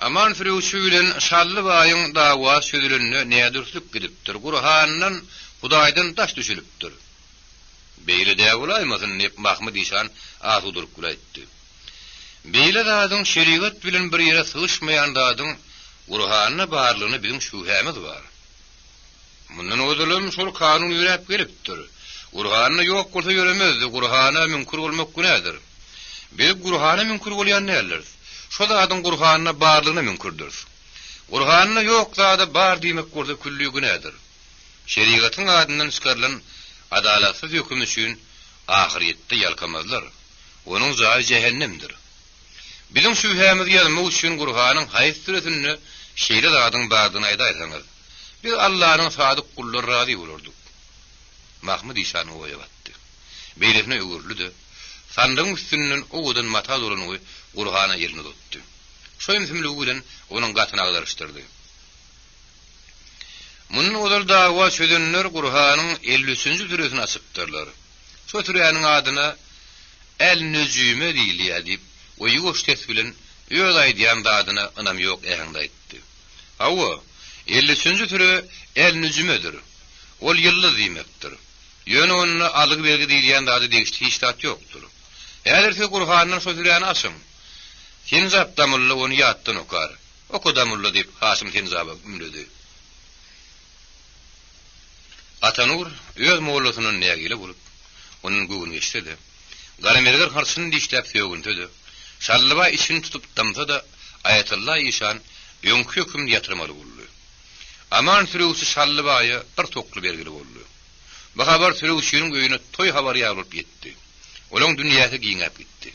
Aman sürüwçi bilen Şally baýyň dawasy çözülende nädürslik gidipdir, Gurhandan, Hudaýdan daş düşülipdir. Beýle dä bolaýmasyn, diýip, Mahmyt işan asudalyk bilen aýtdy. Beýle zadyň şerigat bilen bir ýere sygyşmaýan zadyň Gurhanda barlygyna biziň şübhämiz bar. Mundan ozalam şol kanun ýöräp gelipdir. Gurhanda ýok bolsa ýöremezdi, Gurhana müňkür bolmak günädir. Biz Gurhana müňkür bolýan däldiris. Şo zadyň Gurhanda barlygyna müňkürdiris. Gurhanda ýok zada bar diýmek bolsa külli günädir. Şerigatyň adyndan çykarylan adalatsyz höküm üçin ahyrýetde ýalkamazlar. Onuň jaýy jähennemdir. Biziň şübhämizi ýazmak üçin Gurhanyň haýsy süresinde şeýle zadyň bardygyny aýdaýsaňyz, biz Allanyň sadyk gullary razy bolardyk. Mahmyt işan oýa batdy. Beýlesine öwrüldi-de, sandygyň üstünden owadan mata dolangy Gurhana elini uzatdy. Şo ümsümligi bilen onuň gatyny agdaryşdyrdy. Mundan ozal dawa çözenler Gurhanyň 53-nji süresini açypdyrlar. Şo süräniň adyna Äl-Nüjüme diýilýär diýip, o ýuwaş ses bilen öz aýdýan zadyna ynamy ýok äheňde aýtdy. Hawa, 53-nji süre Äl-Nüjümedir. Ol ýyldyz diýmekdir. Ýöne onda algy-bergi diýilýän zada degişli hiç zat ýokdur. Häzir siz Gurhandan şo süräni açyň. Senjap damulla ony ýatdan okar. Oka damulla diýip, Haşym Senjaba ümledi. Atanur öz mollasyndan nägile bolup, ondan göwni geçse-de, Garamergen hyrçyny dişläp sögünse-de, Şallybaý içini tutup dymsa-da, Aýatylla işan öňki hökümini ýatyrmaly boldy. Aman sürüwçi Şallybaýa bir tokly bergili boldy. Bu habar sürüwçiniň öýüne toý habary ýaly bolup ýetdi. Olaň dünýäsi giňäp gitdi.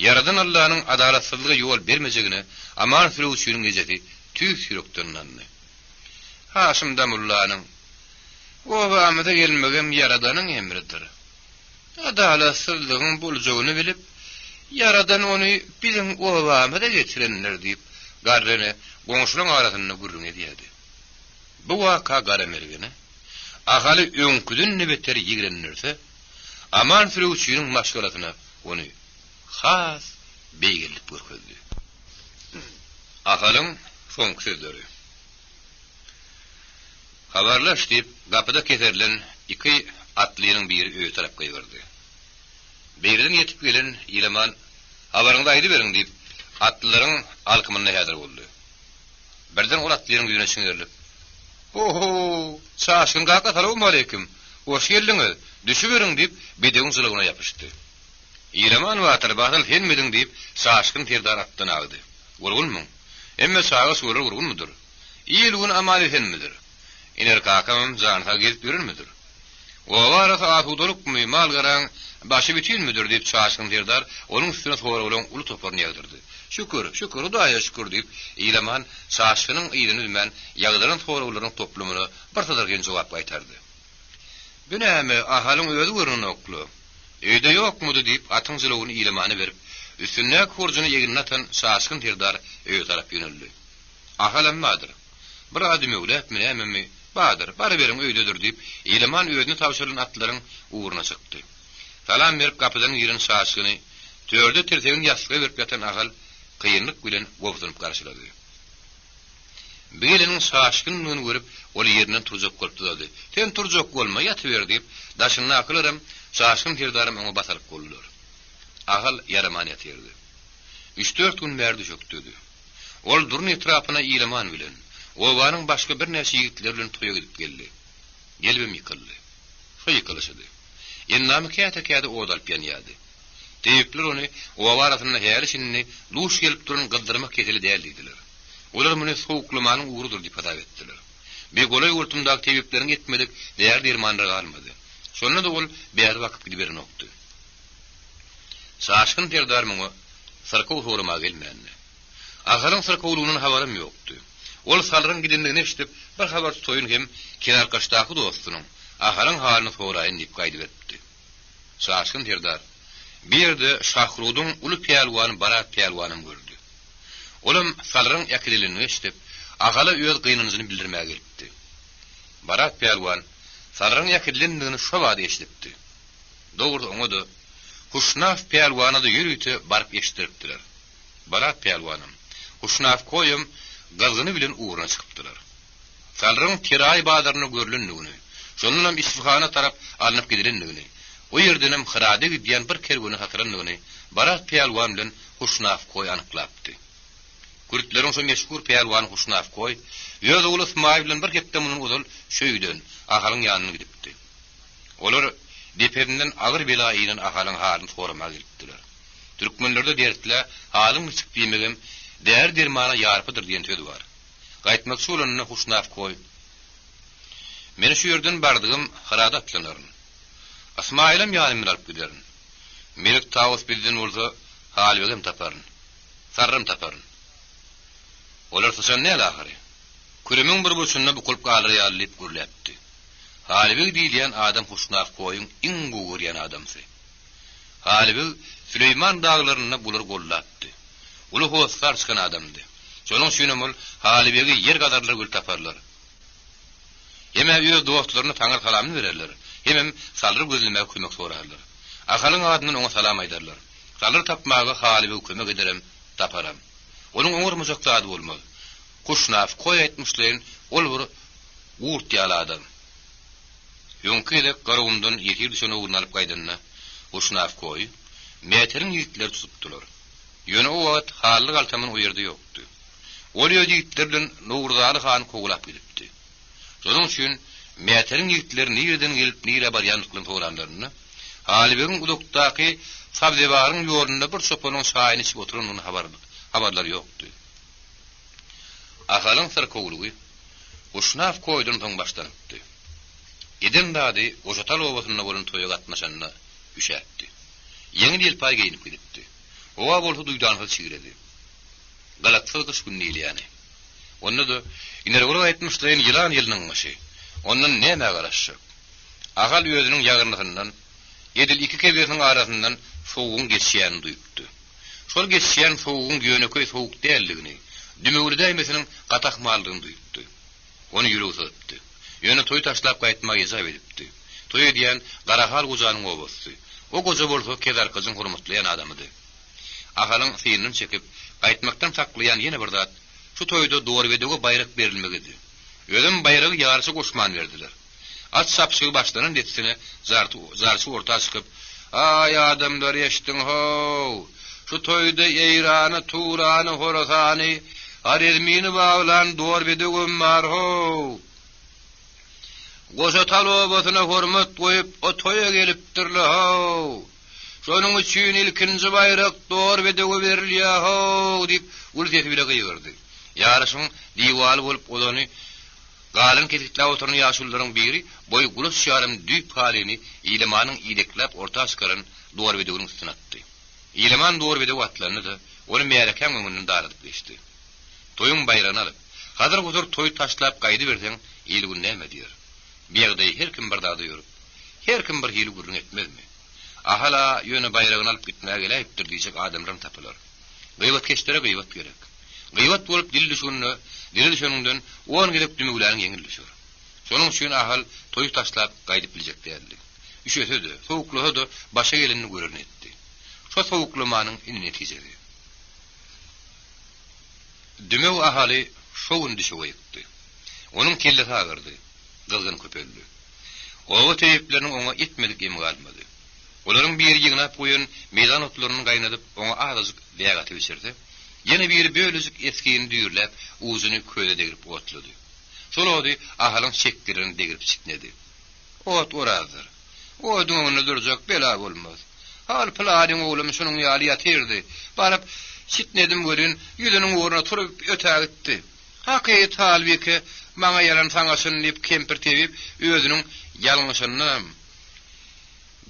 Ýaradan Allanyň adalatsyzlyga ýol bermejegine Aman sürüwçiniň ejesi tüýs ýürekden ynandy. Haşym damullanyň obamyza gelmegem Ýaradanyň emridir. Adalatsyzlygyň boljagyny bilip, Ýaradan ony biziň obamyza getirendir diýip, garry ene goňşularyň arasynda gürrüň edýärdi. Bu waka Garamergene Ahaly öňküden-de beter ýigrendirse, Aman sürüwçiniň maşgalasyna ony has beýgeldip görkezdi. Ahalyň soňky sözleri. Habarlaş, diýip, gapyda keserilen iki atlynyň biri öýe tarap gygyrdy. Beýleden ýetip gelen Ilaman, Habaryňyzy aýdyberiň, diýip, atlylaryň alkymynda häzir boldy. Birden ol atlynyň ýüzüne çiňerilip, Ho-ho, Çaşgyn kaka, salowmaleýkim! Hoş geldiňiz! Düşüberiň! diýip, bedewiň jylawyna ýapyşdy. Ilaman batyr, basyl senmidiň? diýip, Çaşgyn serdar atdan agdy. Gurgunmyň? Hemme çaga-çugalar gurgunmydyr? Il-gün aman-esenmidir? Iner kakamam jany sag gezip ýörenmidir? Oba arasy asudalykmy, mal-garaň başy bütinmidir? diýip, Çaşgyn serdar onuň üstüne soraglaryň uly toparyny ýagdyrdy. Şükür, şükür, Hudaýa şükür! diýip, Ilaman Çaşgynyň yzyny üzmän ýagdyran soraglarynyň toplumyna bir sydyrgyn jogap gaýtardy. Bu näme, Ahalyň özi görnenok-la? Öýde ýokmudy diýip, atyň jylawyny Ilamana berip, üstündäki horjuny egnine atan Çaşgyn serdar öýe tarap ýöneldi. Ahalam bardyr. Bir-a dümewläpmi, nämemi, bardyr, baryberiň öýdedir diýip, Ilaman özüne tabşyrylan atlaryň ugruna çykdy. Salam berip gapydan giren Çaşgyny törde tirsegini ýassyga berip ýatan Ahal kynlyk bilen gobsunyp garşylady. Bu geleniň çaşgynlygyny görüp, ol ýerinden turjak bolup dyzady. Sen turjak bolma, ýatyber, diýip, daşyndakylaram, Çaşgyn serdaram oňa basalyk boldular. Ahal ýaraman ýatyrdy. Üç-dört gün bäri düşekdedi. Ol Durun etrapyna Ilaman bilen, obanyň başga birnäçe ýigitleri bilen toýa gidip geldi. Gelibem ýykyldy. Şo ýykylyşydy. Endamy käte-käte ot alyp ýanýardy. Tebipler ony oba arasynda häli-şindi duş gelip duran gyzdyrma keseli däl diýdiler. Olar muny sowuklamanyň ugrudyr diýip hasap etdiler. Bi golaý-goltumdaky tebipleriň etmedik däri-dermanlary galmady. Şonda-da ol bäri bakyp gidiberenokdy. Çaşgyn serdar muňa syrkaw soramaga gelmändi. Ahalyň syrkawlygyndan habaram ýokdy. Ol Salyryň gidendigini eşidip, bir habar tutaýyn hem Kenarkaşdaky dostunyň, Ahalyň halyny soraýyn diýip gaýdyberipdi. Çaşgyn serdar bir ýerde Şahrudyň uly pälwany Barat pälwanam gördi. Olam Salyryň äkidilenini eşidip, Ahala öz gynanjyny bildirmäge gelipdi. Barat pälwan Salyryň äkidilendigini şo bada eşidipdi. Dogrusy oňa-da, Huşnaf pälwana-da ýörite baryp eşitdiripdiler. Barat pälwanam, Huşnaf koýam gyzgyny bilen ugruna çykypdylar. Salyryň Teraý bazarynda görlendigini, şondanam Isfahana tarap alnyp gidilendigini, o ýerdenem Hyrada gidýän bir kerwene satylandygyny Barat pälwan bilen Huşnaf koý anyklapdy. Kürtleriň şo meşhur pälwany Huşnaf koý öz ogly Ysmaýyl bilen bir hepde mundan ozal şu öýden, Ahalyň ýanyndan gidipdi. Olar depesinden agyr bela inen Ahalyň halyny soramaga gelipdiler. Türkmenlerde dertlä halyň niçik diýmegem däri-dermana ýarpydyr diýen söz bar. Gaýtmakçy bolanda Huşnaf koý, Men şu ýerden bardygym Hyrada atlanaryn. Ysmaýylam ýanym bilen alyp giderin. Melik Tawus bizden bolsa Halybegem taparyn. Sarram taparyn. Olar syçan däl ahyry. Küremiň bir burçunda bukulyp galar ýaly diýip gürläpdi. Halybeg diýilýän adam Huşnaf koýuň iň gowy görýän adamsy. Halybeg Süleýman daglarynda bulary gollapdy. Uly hossar çykan adamdy. Şonuň üçinem ol Halybegi ýer gazarlar weli taparlar. Hem-ä öz dostlaryna taňry salamyny bererler, hemem Salyry gözlemäge kömek sorarlar. Ahalyň adyndan oňa salam aýdarlar. Salyry tapmaga Halybeg kömek ederem, taparam. Onuň oňarmajak zady bolmaz. Kuşnaf koý aýtmyşlaýyn ol bir gurt ýaly adam. Öňki gezek Garagumdan ýesir düşen ogluny alyp gaýdanda Huşnaf koýy Mäteriň ýigitleri tutupdylar. Ýöne o wagt Hally galtaman o ýerde ýokdy. Ol öz ýigitleri bilen Nowruzaly hany kowalap gidipdi. Şonuň üçin Mäteriň ýigitleri nireden gelip nirä barýandyklaryny soranlarynda, Halybegiň uzakdaky Sabzewaryň ýolunda bir çopanyň çaýyny içip oturandygyny habarlary ýokdy. Ahalyň syrkawlygy Guşnaf koýdan soň başlanypdy. Eden zady Goşatal obasynda bolan toýa gatnaşanda üşäpdi. Ýeňil-ýelpaý geýnip gidipdi. Howa bolsa duýdansyz çigredi. Galaksyz gyş gün diýilýäni. Onda-da, Inergulak aýtmyşlaýyn ýylan ýylynyň gyşy. Ondan nämä garaşjak? Ahal özüniň ýagyrnysyndan, edil iki kebzesiniň arasyndan sowugyň geçýänini duýupdy. Şol geçýän sowugyň ýönekeý sowuk däldigini, dümewli däýmesiniň gaty ahmaldygyny duýupdy. Ony ýüregi syzypdy. Ýöne toýy taşlap gaýtmaga ejap edipdi. Toý edýän Garahal gojanyň obasy. O goja bolsa Kezarkajyň hormatlaýan adamydy. Ahalyň synyny çekip, gaýtmakdan saklaýan ýene bir zat, şu toýda Dorbedewe baýrak berilmegidi. Özem baýragy ýaryşa goşman berdiler. At çapyşygy başlanan dessine jarçy orta çykyp, Aý, adamlar, eşdiň-how! Şu toýda Eýrany, Turany, Horasany, Horezmini baglan Dorbedewem bar-how! Goşatal obasyna hormat goýup, o toýa gelipdirle-how! Şonuň üçin ilkinji baýrak Dorbedewe berilýär-how! diýip, uly sesi bile gygyrdy. Ýaryşyň diwaly bolup ozany Galyň kesgitläp oturan ýaşulularyň biri boýy gulaç ýarym düýp halyny Ilamanyň idekläp orta çykaran Dorybedewiniň üstüne atdy. Ilaman Dorybedewe atlandy-da, ony märekäň öňünden daradyp geçdi. Toýuň baýragyny alyp, hazyr-huzur toýy taşlap gaýdyberseň, il-gün näme diýer? Bu ýagdaýy her kim bir zada ýorup, her kim bir hili gürrüň etmezmi? Ahal-a ýöne baýragyny alyp gitmäge geläýipdir diýjek adamlaram tapylar. Gybatkeşlere gybat gerek. Gybat bolup dil düşgünde, dile düşeniňden on gezek dümewläniň ýeňil düşer. Şonuň üçin Ahal toýy taşlap gaýdyp biljek däldi. Üşese-de, sowuklasa-da başa gelenini görerini etdi. Şo sowuklamanyň indi netijesi. Dümew Ahaly şo gün düşege ýykdy. Onuň kellesi agyrdy, gyzgyn köpeldi. Oba tebipleriniň oňa etmedik emi galmady. Olaryň biri ýygnap goýan meýdan otlaryny gaýnadyp, oňa azajyk bäg atyp içirse, ýene biri bölejik esgini düýrläp, ujuny köze degrip otlady. Şol ody Ahalyň çekgelerini degrip çitnedi. Ot orazdyr. Oduň öňünde durjak bela bolmaz. Hal pylanyň oglam şunuň ýaly ýatyrdy. Baryp, çitnedim welin, ýüzüniň ugruna turup ötägitdi. Hakyt, Halbike, maňa ýalan saňa çyn diýip kempir tebip özüniň ýalňyşyndanam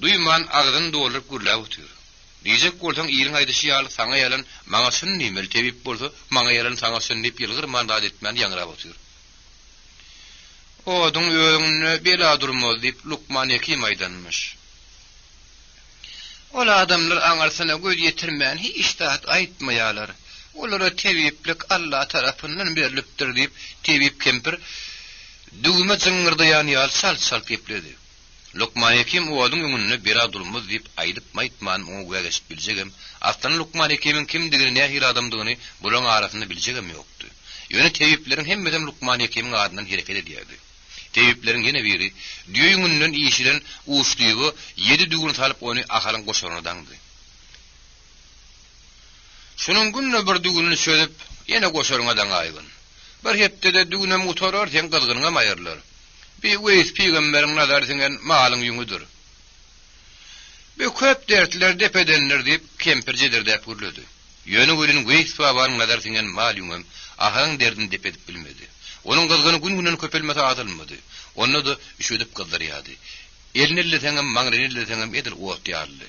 duýman agzyny dolduryp gürläp otyr. Diýjek bolsaň iliň aýdyşy ýaly saňa ýalan maňa çyn diýmeli tebip bolsa maňa ýalan saňa çyn diýip ýylgyrman zat etmän ýaňrap otyr. Oduň özüňde bela durmaz diýip Lukman Hekim aýdanmyş. Ol adamlar aňyrsyna göz ýetirmän hiç zat aýtmaýarlar. Olara tebiplik Alla tarapyndan berlipdir diýip tebip kempir düwme jyňňyrdaýan ýaly çalt-çalt gepledi. Lukman Hekim oduň öňünde bela durmaz diýip aýdypmy-aýtmanmy oňa güwä geçip biljegem, aslynda Lukman Hekimiň kimdigini, nähili adamdygyny bularyň arasynda biljegem ýokdy. Ýöne tebipleriň hemmesem Lukman Hekimiň adyndan hereket edýärdi. Tebipleriň ýene biri düýe ýüňünden işilen uçlyga ýedi düwün salyp ony Ahalyň goşaryna daňdy. Şunuň günde bir düwünini çözüp, ýene goşaryňa daňaýgyn. Bir hepdede düwünem gutarar, seň gyzgynyňam aýrylar. Bi Weýis pygamberiň nazary siňen malyň ýüňüdir. Bi köp dertleri dep edendir diýip, kempir jedirdäp gürledi. Ýöne welin Weýis babanyň nazary siňen mal ýüňem Ahalyň derdini dep edip bilmedi. Onuň gyzgyny gün-günden köpelmese azalmady. Onda-da üşedip gyzdyrýardy. Elini elleseňem, maňlaýyny elleseňem edil ot ýalydy.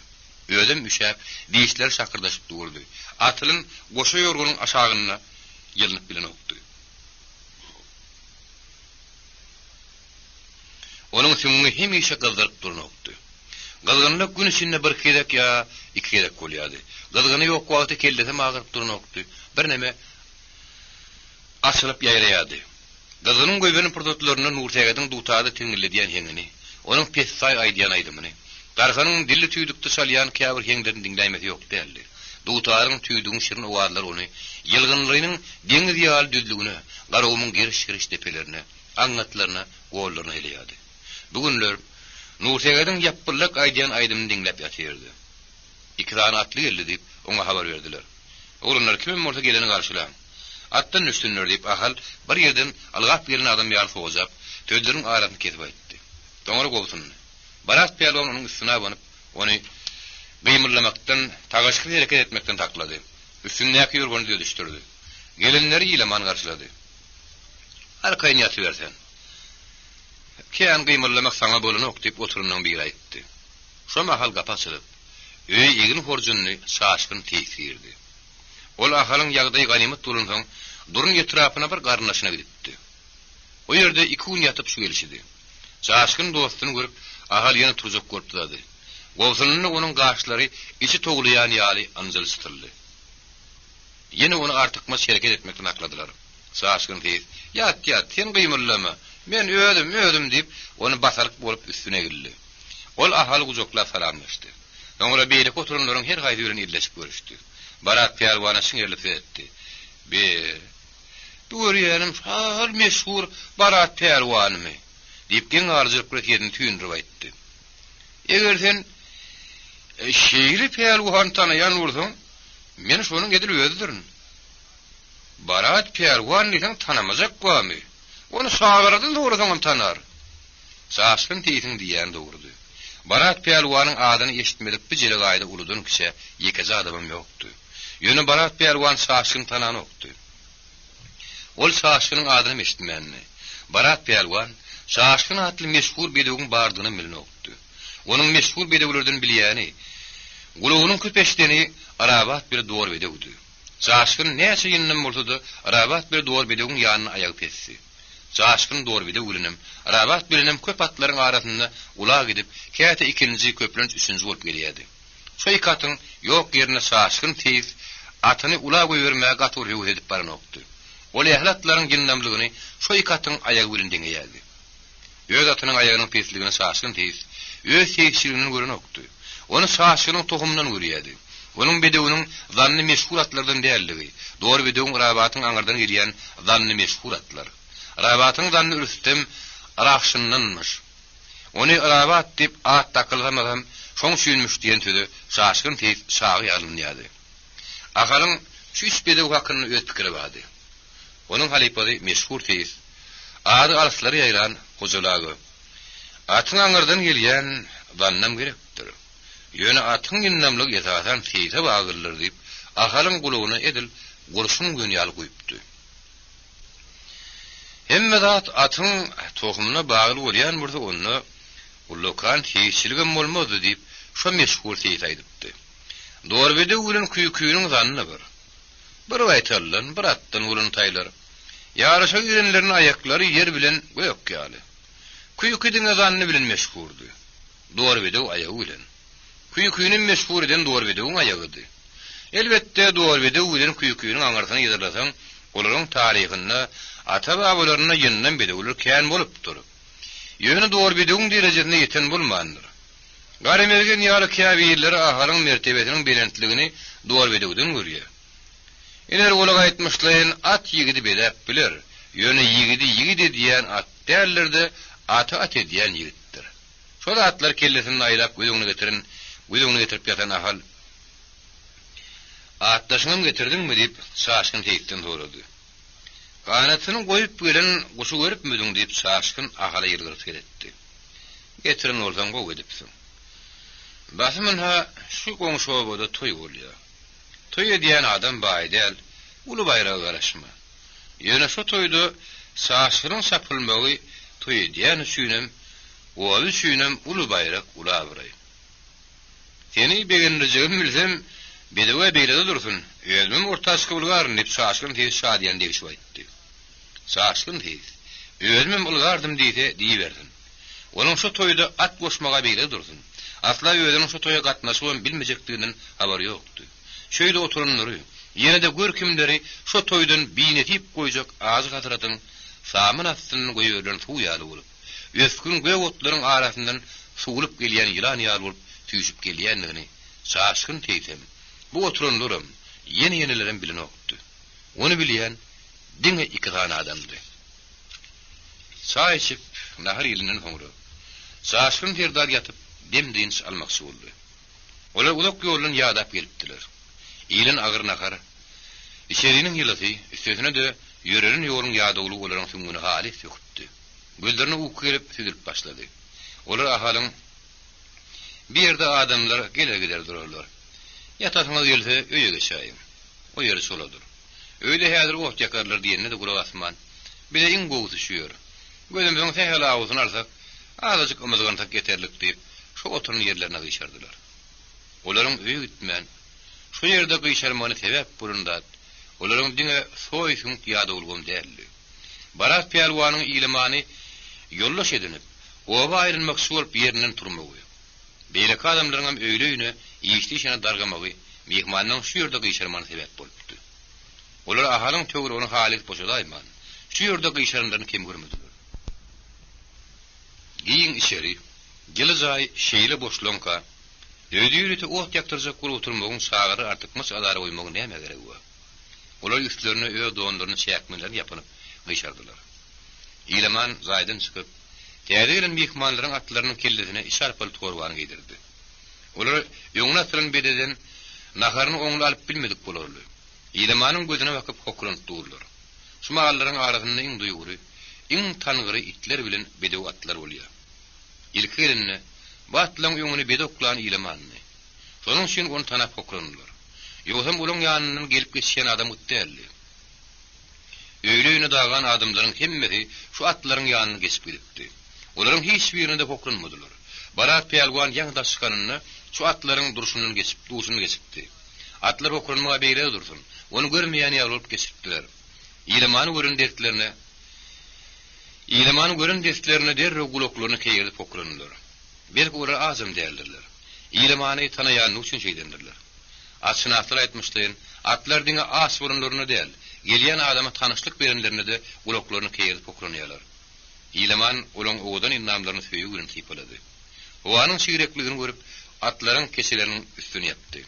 Özem üşäp, dişleri şakyrdaşyp durdy. Atylan goşa ýorganyň aşagynda ýylnyp bilenokdy. Onuň süňňi hemişe gyzdyryp duranokdy. Gyzgynlyk gün içinde birki gezek ýa iki gezek bolýardy. Gyzgyny ýok wagty kellesem agyryp duranokdy. Birneme açylyp ýaýraýardy. Gyzgynyň goýberen pursatlarynda Nursähediň dutarda tiňňilledýän heňini, onuň pessaý aýdýan aýdymyny, Garhanyň dilli tüýdükde çalýan käbir heňlerini diňläýmesi ýok däldi. Dutaryň, tüýdügiň şirin owazlary ony Ýylgynlynyň deňiz ýaly düzlügine, Garagumuň geriş-geriş depelerine, aňňatlaryna, gollaryna eleýärdi. Bu günler Nursähediň ýapbyllak aýdýan aýdymyny diňläp ýatyrdy. Iki sany atly geldi diýip, oňa habar berdiler. Oglanlar, kimem bolsa geleni garşylaň. Atdan düşsünler diýip, Ahal bir ýerden ylgap gelen adam ýaly sojap, sözleriniň arasyny kesip aýtdy. Soňra gobsundy. Barat pälwan onuň üstüne abanyp, ony gymyldamakdan, tagaşyksyz hereket etmekden saklady. Üstündäki ýorgany düzedişdirdi. Gelenleri ýylaman garşylady. Arkaýyn ýatyber sen. Kän gymyldamak saňa bolanok, diýip, oturanlaryň biri aýtdy. Şo mahal gapy açylyp, öýe egin horjunly Çaşgyn seýis girdi. Ol Ahalyň ýagdaýy ganymat bolansoň, Durun etrapyna bir garyndaşyna gidipdi. O ýerde iki gün ýatyp şu gelşidi. Çaşgyn dostuny görüp, Ahal ýene turjak bolup dyzady. Gobsunanda onuň gaşlary içi towlaýan ýaly ynjyly çytyldy. Ýene ony artykmaç hereket etmekden sakladylar. Çaşgyn seýis, Ýat, ýat, sen gymyldama. Men özüm, özüm diýip, ony basalyk bolup üstüne egildi. Ol Ahaly gujaklap salamlaşdy. Soňra beýleki oturanlaryň her haýsy bilen elleşip görüşdi. Barat pälwana çiňerilip seretdi. Be, bu görýänim şol meşhur Barat pälwanymy? diýip, geň galyjylyk bilen sesini süýndürip aýtdy. Eger sen şeýle pälwany tanaýan bolsaň, men şonuň edil özüdirin. Barat pälwan diýseň tanamajak barmy? Ony çagaladan sorasaňam tanar. Çaşgyn seýsiň diýýäni dogrudy. Barat pälwanyň adyny eşitmedik bu jelegaýda uludan-kiçä ýekeje adamam ýokdy. Ýöne Barat pälwan Çaşgyny tananokdy. Ol Çaşgynyň adynam eşitmändi. Barat pälwan Çaşgyn atly meşhur bedewiň bardygynam bilenokdy. Onuň meşhur bedewlerden bilýäni, gulagynyň köp eşideni Arabat bir dor bedewdi. Çaşgyn näçe ýyndam bolsa-da, Arabat bir dor bedewiň ýanynda aýagy pesdi. Çaşgyn Dorbedew bilenem, Rabat bilenem köp atlaryň arasynda ula gidip, käte ikinji, köplenç üçünji bolup gelýärdi. Şo iki atyň ýok ýerinde Çaşgyn seýis atyny ula goýbermäge gaty bir höwes edip baranokdy. Ol ähli atlaryň ýyndamlygyny şo iki atyň aýagy bilen deňeýärdi. Öz atynyň aýagynyň pesligini Çaşgyn seýis öz seýisçiliginden görenokdy. Ony Çaşgynyň tohumyndan görýärdi. Onuň bedewiniň zanny meşhur atlardan däldigi, Dorbedewiň Rabatyň aňyrdan gelýän zanny meşhur atlar. Rabatyň zanny Rüstem Rahşyndanmyş. Ony Rabat diýip at dakylsamasam şoň üçinmiş diýen söze Çaşgyn seýis çagy ýalynýardy. Ahalyň şu üç bedew hakynda öz pikiri bardy. Onuň halypasy meşhur seýis, ady alyslara ýaýran Hojaly aga, Atyň aňyrdan gelýän zannam gerekdir. Ýöne atyň ýyndamlygy esasan seýse baglydyr diýip, Ahalyň gulagyna edil gurşun guýan ýaly guýupdy. Hemme zat atyň tohumyna bagly bolýan bolsa onda ullakan seýisçiligem bolmazdy diýip, şo meşhur seýis aýdypdy. Dorbedew bilen Küýküniň zanny bir. Bir gaýtaldan, bir atdan bolan taýlar. Ýaryşa girenlerinde aýaklary ýer bilen gök ýaly. Küýki diňe zanny bilen meşhurdy. Dorbedew aýagy bilen. Küýküni meşhur eden Dorbedewiň aýagydy. Elbetde, Dorbedew bilen Küýküniň aňyrsyny yzarlasaň, olaryň taryhynda, ata-babalarynda ýyndam bedewler kän bolupdyr. Ýöne Dorbedewiň derejesine ýeten bolmandyr. Garamergen ýaly käbirleri Ahalyň mertebesiniň belentligini Dorbedewden görýär. Iner golak aýtmyşlaýyn, at ýigidi bezäp biler, ýöne ýigidi ýigit edýän at däldir-de, aty at edýän ýigitdir. Şo zatlary kellesinde aýlap göz öňüne getiren, göz öňüne getirip ýatan Ahal, Atdaşyňam getirdiňmi? diýip, Çaşgyn seýisden sorady. Ganatyny goýup gelen guşy görüpmidiň? diýip, Çaşgyn Ahala ýylgyryp seretdi. Getiren bolsaň gowy edipsiň. Basym ynha şu goňşy obada toý bolýar. Toý edýän adam baý däl, uly baýraga garaşma. Ýöne şo toýda çaşgynyň çapylmagy toý edýän üçinem, oba üçinem uly baýrak, uly abraý. Seni begendirjegimi bilsem, bedew-ä beýlede dursun, özümem orta çykyp ylgaryn, diýip, Çaşgyn seýis şadyýan degişip aýtdy. Çaşgyn seýis, Özümem ylgardym diýse, diýibersin. Onuň şo toýda at goşmaga beýlede dursun, asla özüniň şo toýa gatnaşybam bilmejekdiginden habary ýokdy. Şeýle oturanlary, ýene-de gör kimleri şo toýdan binesip goýjak ajy hasratyň samyn astyndan goýberilen suw ýaly bolup, ösgün gök otlaryň arasyndan suwulyp gelýän ýylan ýaly bolup süýşüp gelýändigini Çaşgyn seýsem, bu oturanlaram, ýene-ýenelerem bilenokdy. Ony bilýän diňe iki sany adamdy. Çaý içip, nahar iýlenden soňra, Çaşgyn serdar ýatyp, dem-dynç almakçy boldy. Olar uzak ýoldan ýadap gelipdiler. Iýlen agyr nahar, içeriniň ýylysy, üstesine-de ýörelen ýoluň ýadawlygy olaryň süňňüni halys söküpdi. Gözlerine uky gelip, süzülip başlady. Olar Ahalyň Bir ýerde adamlar geler-gider durarlar. Ýatasyňyz gelse, öýe geçäýiň. O ýeri çoladyr. Öýde häzir ot ýakarlar diýenine-de gulak asman, Bize iň gowusy şu ýer. Gözümiziň sähel awusyny alsak, azajyk ymyzgansak ýeterlik diýip, şo oturan ýerlerine gyşardylar. Olaryň öýe gitmän, şo ýerde gyşarmagyna sebäp bolan zat, olaryň diňe soý-süňk ýadawlygam däldi. Barat pälwanyň Ilamany ýoldaş edinip, oba aýlanmakçy bolup ýerinden turmagy, beýleki adamlaryňam öýli-öýüne, işli-işine dargamagy myhmanlaryň şu ýerde gyşarmagyna sebäp bolupdy. Olar Ahalyň töweregini halys boşadaýman, şu ýerde gyşaranlaryny kem görmediler. Giň içeri, ýyly jaý şeýle boşlaňka, öýde ýörite ot ýakdyrjak bolup oturmagyň çagalary artykmaç azara goýmagyň nämä geregi bar? Olar üstlerine öz donlaryny, çäkmenlerini ýapynyp gyşardylar. Ilaman jaýdan çykyp, täze gelen myhmanlaryň atlarynyň kellesine içi arpaly torbany geýdirdi. Olar öňüne atylan bededen naharyny oňly alyp bilmedik bolarly. Ilamanyň gözüne bakyp hokranyp durlar. Şu mallaryň arasynda iň duýgury, iň tangyry itler bilen bedew atlar bolýar. Ilki gelende, bu atlaň öňüne bede oklan Ilamandy. Şonuň üçin ony tanap hokrandylar. Ýogsam olaň ýanyndan gelip geçýän adam gyt däldi. Öýli-öýüne dagan adamlaryň hemmesi şu atlaryň ýanyndan geçip gidipdi. Olaryň hiç birine-de hokranmadylar. Barat pälwan ýaňy daş çykanynda şu atlaryň durşundan geçip, duşundan geçipdi. Atlar hokranmaga beýle-de dursun, ony görmeýän ýaly bolup geçipdiler. Ilamany gören dertlerine. Ilamany gören desslerine derrew gulaklaryny keýerdip hokrandylar. Belki olar ajam däldirler. Ilamany tanaýanlygy üçin şeýdendirler. Atşynaslar aýtmyşlaýyn, atlar diňe aç bolanlarynda däl, gelýän adama tanyşlyk berenlerinde-de gulaklaryny keýerdip hokranýarlar. Ilaman olaň owadan endamlaryny söýgi bilen sypalady. Howanyň çigrekligini görüp, atlaryň keçeleriniň üstüni ýapdy.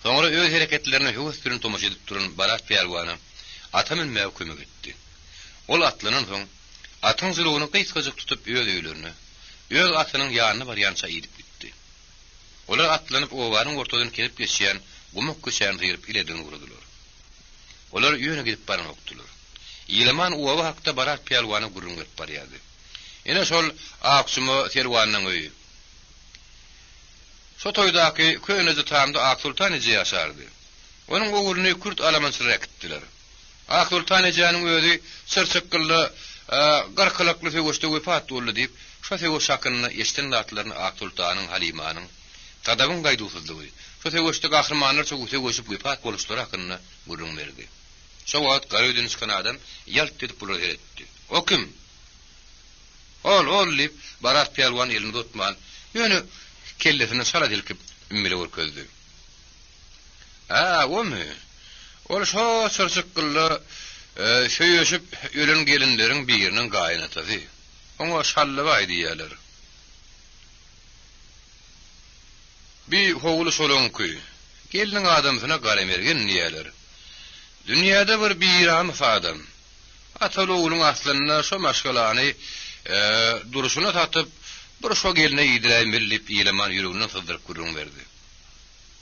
Soňra öz hereketlerine höwes bilen tomaşa edip duran Barat pälwana ata münmäge kömek etdi. Ol atlanansoň, atyň jylawyny gysgajyk tutup öz öýlerine, öz atynyň ýanyna barýança idip gitdi. Olar atlanyp obanyň ortadan kesip geçýän gumuk köçäni syryp ilerden ugradylar. Olar ýöne gidip baranokdylar. Ilaman oba hakda Barat pälwana gürrüň berip barýardy. Ine şol Akjuma selwanynyň öýi. Şo toýdaky köneje tamda Aksoltan eje ýaşardy. Onuň ogluny kürt alamançylar äkitdiler. Aksoltan ejäniň özi Çyrçykgylda gyrkylykly söweşde wepat boldy diýip, şo söweş hakynda eşiden zatlaryny Aksoltanyň, Halymanyň, Sadabyň gaýduwsyzlygy, şo söweşde gahrymanlarça söweşip wepat boluşlary hakynda gürrüň berdi. Şo wagt gara öýden çykan adam ýalt edip bulara seretdi. O kim? Ol, ol, diýip, Barat pälwan elini uzatman, ýöne kellesini çala silkip, ümmüle görkezdi. Hä, omy? Ol şo çyrçykgylda söýüşip ölen gelinleriň biriniň gaýynatasy. Oňa Şallybaý diýýärler. Bi howly şolaňky. Gelniň adamsyna Garamergen diýýärler. Dünýäde bir biramys adam. Ataly-ogluň aslynda şo maşgalany durşuna satyp, bir şo gelne iýdiräýmeli diýip, Ilaman ýüreginden syzdyryp gürrüň berdi.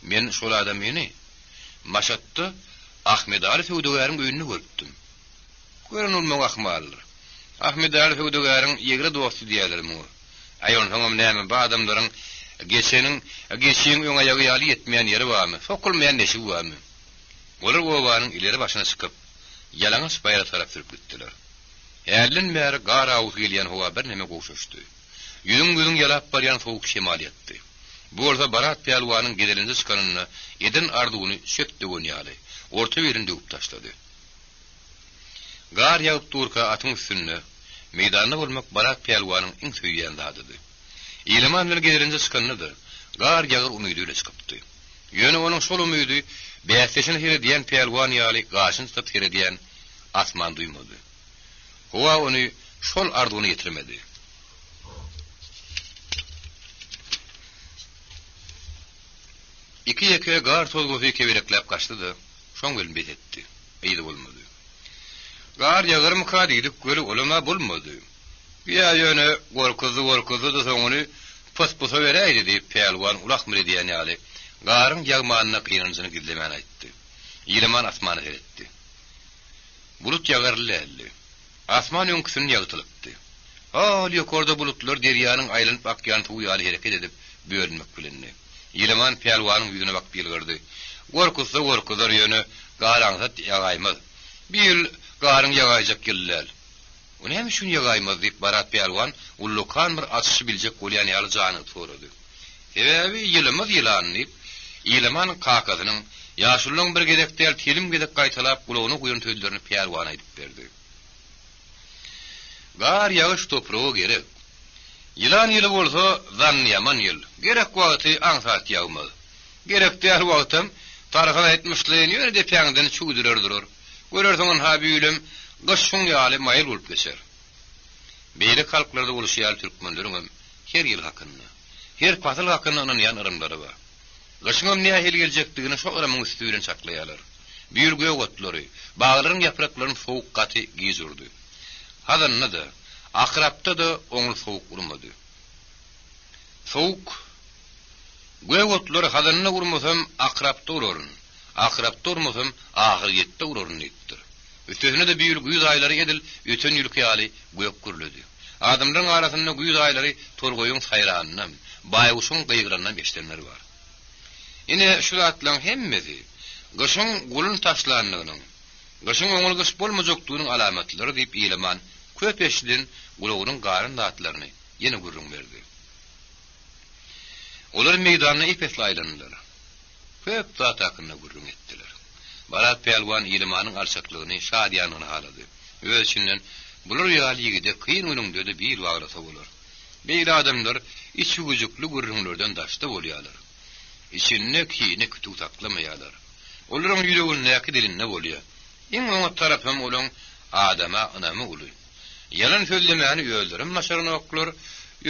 Men şol adamyny Maşatda Ahmedaly söwdagäriň öýünde görüpdim. Gören bolmagy ahmaldyr. Ahmedaly söwdagäriň ýegre dosty diýýärler muňa. Äý, onsoňam näme, bu adamlaryň geçeniň, geçiň öň aýagy ýaly ýetmeýän ýeri barmy, sokulmaýan deşigi barmy? Olar obanyň ileri başyna çykyp, ýalaňaç baýra tarap sürüp gitdiler. Hälden bäri gar awusy gelýän howa birneme gowşaşdy. Ýüzüň-gözüň ýalap barýan sowuk şemal ýatdy. Bu bolsa Barat pälwanyň gezelenje çykanynda eden arzuwyny çöp döwen ýaly, orta birini döwüp taşlady. Gar ýagyp durka atyň üstünde, meýdanda bolmak Barat pälwanyň iň söýýän zadydy. Ilaman bilen gezelenje çykanda-da, gar ýagar umydy bile çykypdy. Ýöne onuň şol umydy bäsdeşine seredýän pälwan ýaly gaşyny çytyp seredýän asman duýmady. Howa ony şol arzuwyna ýetirmedi. Iki-ýeke gar tozgasy kebelekläp gaçdy-da, şoň bilen bes etdi. Yzy bolmady. Gar ýagarmyka diýdik weli olam-a bolmady. Ýa ýöne gorkuzdy-gorkuzdy-da soňuny pys-pusa beräýdi diýip, pälwan uly ahmyr edýän ýaly, garyň ýagmanyna gynanjyny gizlemän aýtdy. Ilaman asmana seretdi. Bulut ýagarly däldi. Asman öňküsinden ýagtylypdy. Hol ýokarda bulutlar derýanyň aýlanyp akýan suwy ýaly hereket edip, bölünmek bilendi. Ilaman pälwanyň ýüzüne bakyp ýylgyrdy. Gorkuzsa gorkuzar, ýöne gar aňsat ýagaýmaz. Bir ýyl garyň ýagaýjak ýyly däl. O näme üçin ýagaýmaz? diýip, Barat pälwan ullakan bir açyşy biljek bolýan ýaly janygyp sorady. Sebäbi ýylymyz ýylan, diýip, Ilaman kakasynyň, ýaşulynyň bir gezek däl, telim gezek gaýtalap gulagyna guýan sözlerini pälwana aýdyp berdi. Gar ýagyş topraga gerek. Ýylan ýyly bolsa zannyýaman ýyl. Gerek wagty aňsat ýagmaz. Gerek däl wagtam, Tarhan aýtmyşlaýyn, ýöne depäňden çüwdürer durar. Görersiň ynha bu ýylem gyş şuň ýaly maýyl bolup geçer. Beýleki halklarda bolşy ýaly türkmenleriňem her ýyl hakynda, her pasyl hakynda ynanýan yrymlary bar. Gyşyňam nähili geljekdigini şo yrymyň üsti bilen çaklaýarlar. Bu ýyl gök otlary, baglaryň ýapraklaryny sowuk gaty gij urdy. Hazanda-da, akrapda-da oňly sowuk urmady. Sowuk gök otlary hazanda urmasam, akrapda uraryn, akrapda urmasam, ahyrýetde uraryn diýipdir. Üstesine-de bu ýyl güýz aýlary edil öten ýylky ýaly gök gürledi. Adamlaryň arasynda güýz aýlary torgaýyň saýranynam, baýguşuň gygyranynam eşidenler bar. Ine, şu zatlaryň hemmesi gyşyň gulun taşlandygynyň, gyşyň oňly gyş bolmajakdygynyň alamatlary diýip Ilaman köp eşiden gulagynyň galan zatlaryny ýene gürrüň berdi. Olar meýdanda ep-esli aýlandylar. Köp zat hakynda gürrüň etdiler. Barat pälwan Ilamanyň alçaklygyny, şadyýanlygyny halady. Öz içinden. Bular ýaly ýigide kyn günüňde-de bil baglasa bolar. Beýle adamlar içi güjükli gürrüňlerden daşda bolýarlar. Içinde kine-kütük saklamaýarlar. Olaryň ýüregindäki dilinde bolýar. Iň oňat tarapam olaň adama ynamy uly. Ýalan sözlemäni özlerem başaranoklar,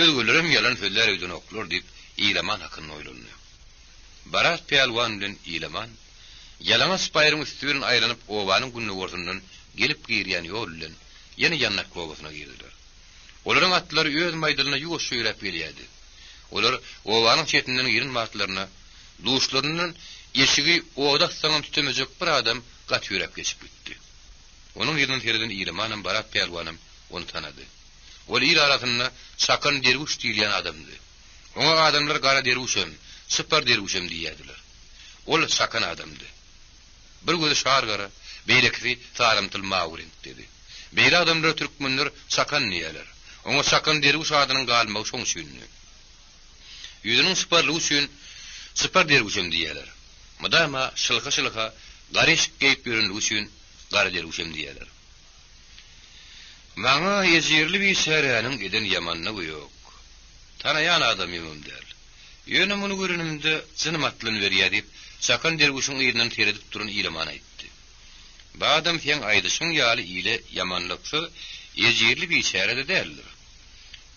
özgelerem ýalan sözlär öýdenoklar diýip, Ilaman hakynda oýlandy. Barat pälwan bilen Ilaman ýalaňaç baýryň üsti bilen aýlanyp obanyň gündogarsyndan gelip girýän ýol bilen ýene Ýandak obasyna girdiler. Olaryň atlary öz maýdalyna ýuwaşja ýöräp gelýärdi. Olar obanyň çetinden giren batlaryna duşlaryndan eşigi oda atsaňam tütemejek bir adam gaty ýöräp geçip gitdi. Onuň yzyndan sereden Ilamanam Barat pälwanam ony tanady. Ol il arasynda Çakan derwüş diýilýän adamdy. Oňa adamlar Gara derwüşem, Çypar derwüşem diýýärdiler. Ol çakan adamdy. Bir gözi şar gara, beýlekisi sarymtyl mawy reňkdedi. Beýle adamlara türkmenler çakan diýýärler. Oňa Çakan derwüş adynyň galmagy şoň üçindi. Ýüzüniň çyparlygy üçin Çypar derwüşem diýýärler. Mydama şylha-şylha gara eşik geýip ýörenligi üçin Gara derwüşem diýýärler. Maňa ejirli biçäräniň eden ýamanlygy ýok. Tanaýan adamymam däl. Ýöne muny görenimde jynym atlanyberýär diýip, Çakan derwüşiň yzyndan seredip duran Ilaman aýtdy. Bu adam seň aýdyşyň ýaly ile ýamanlyksyz, ejirli biçäre-de däldir.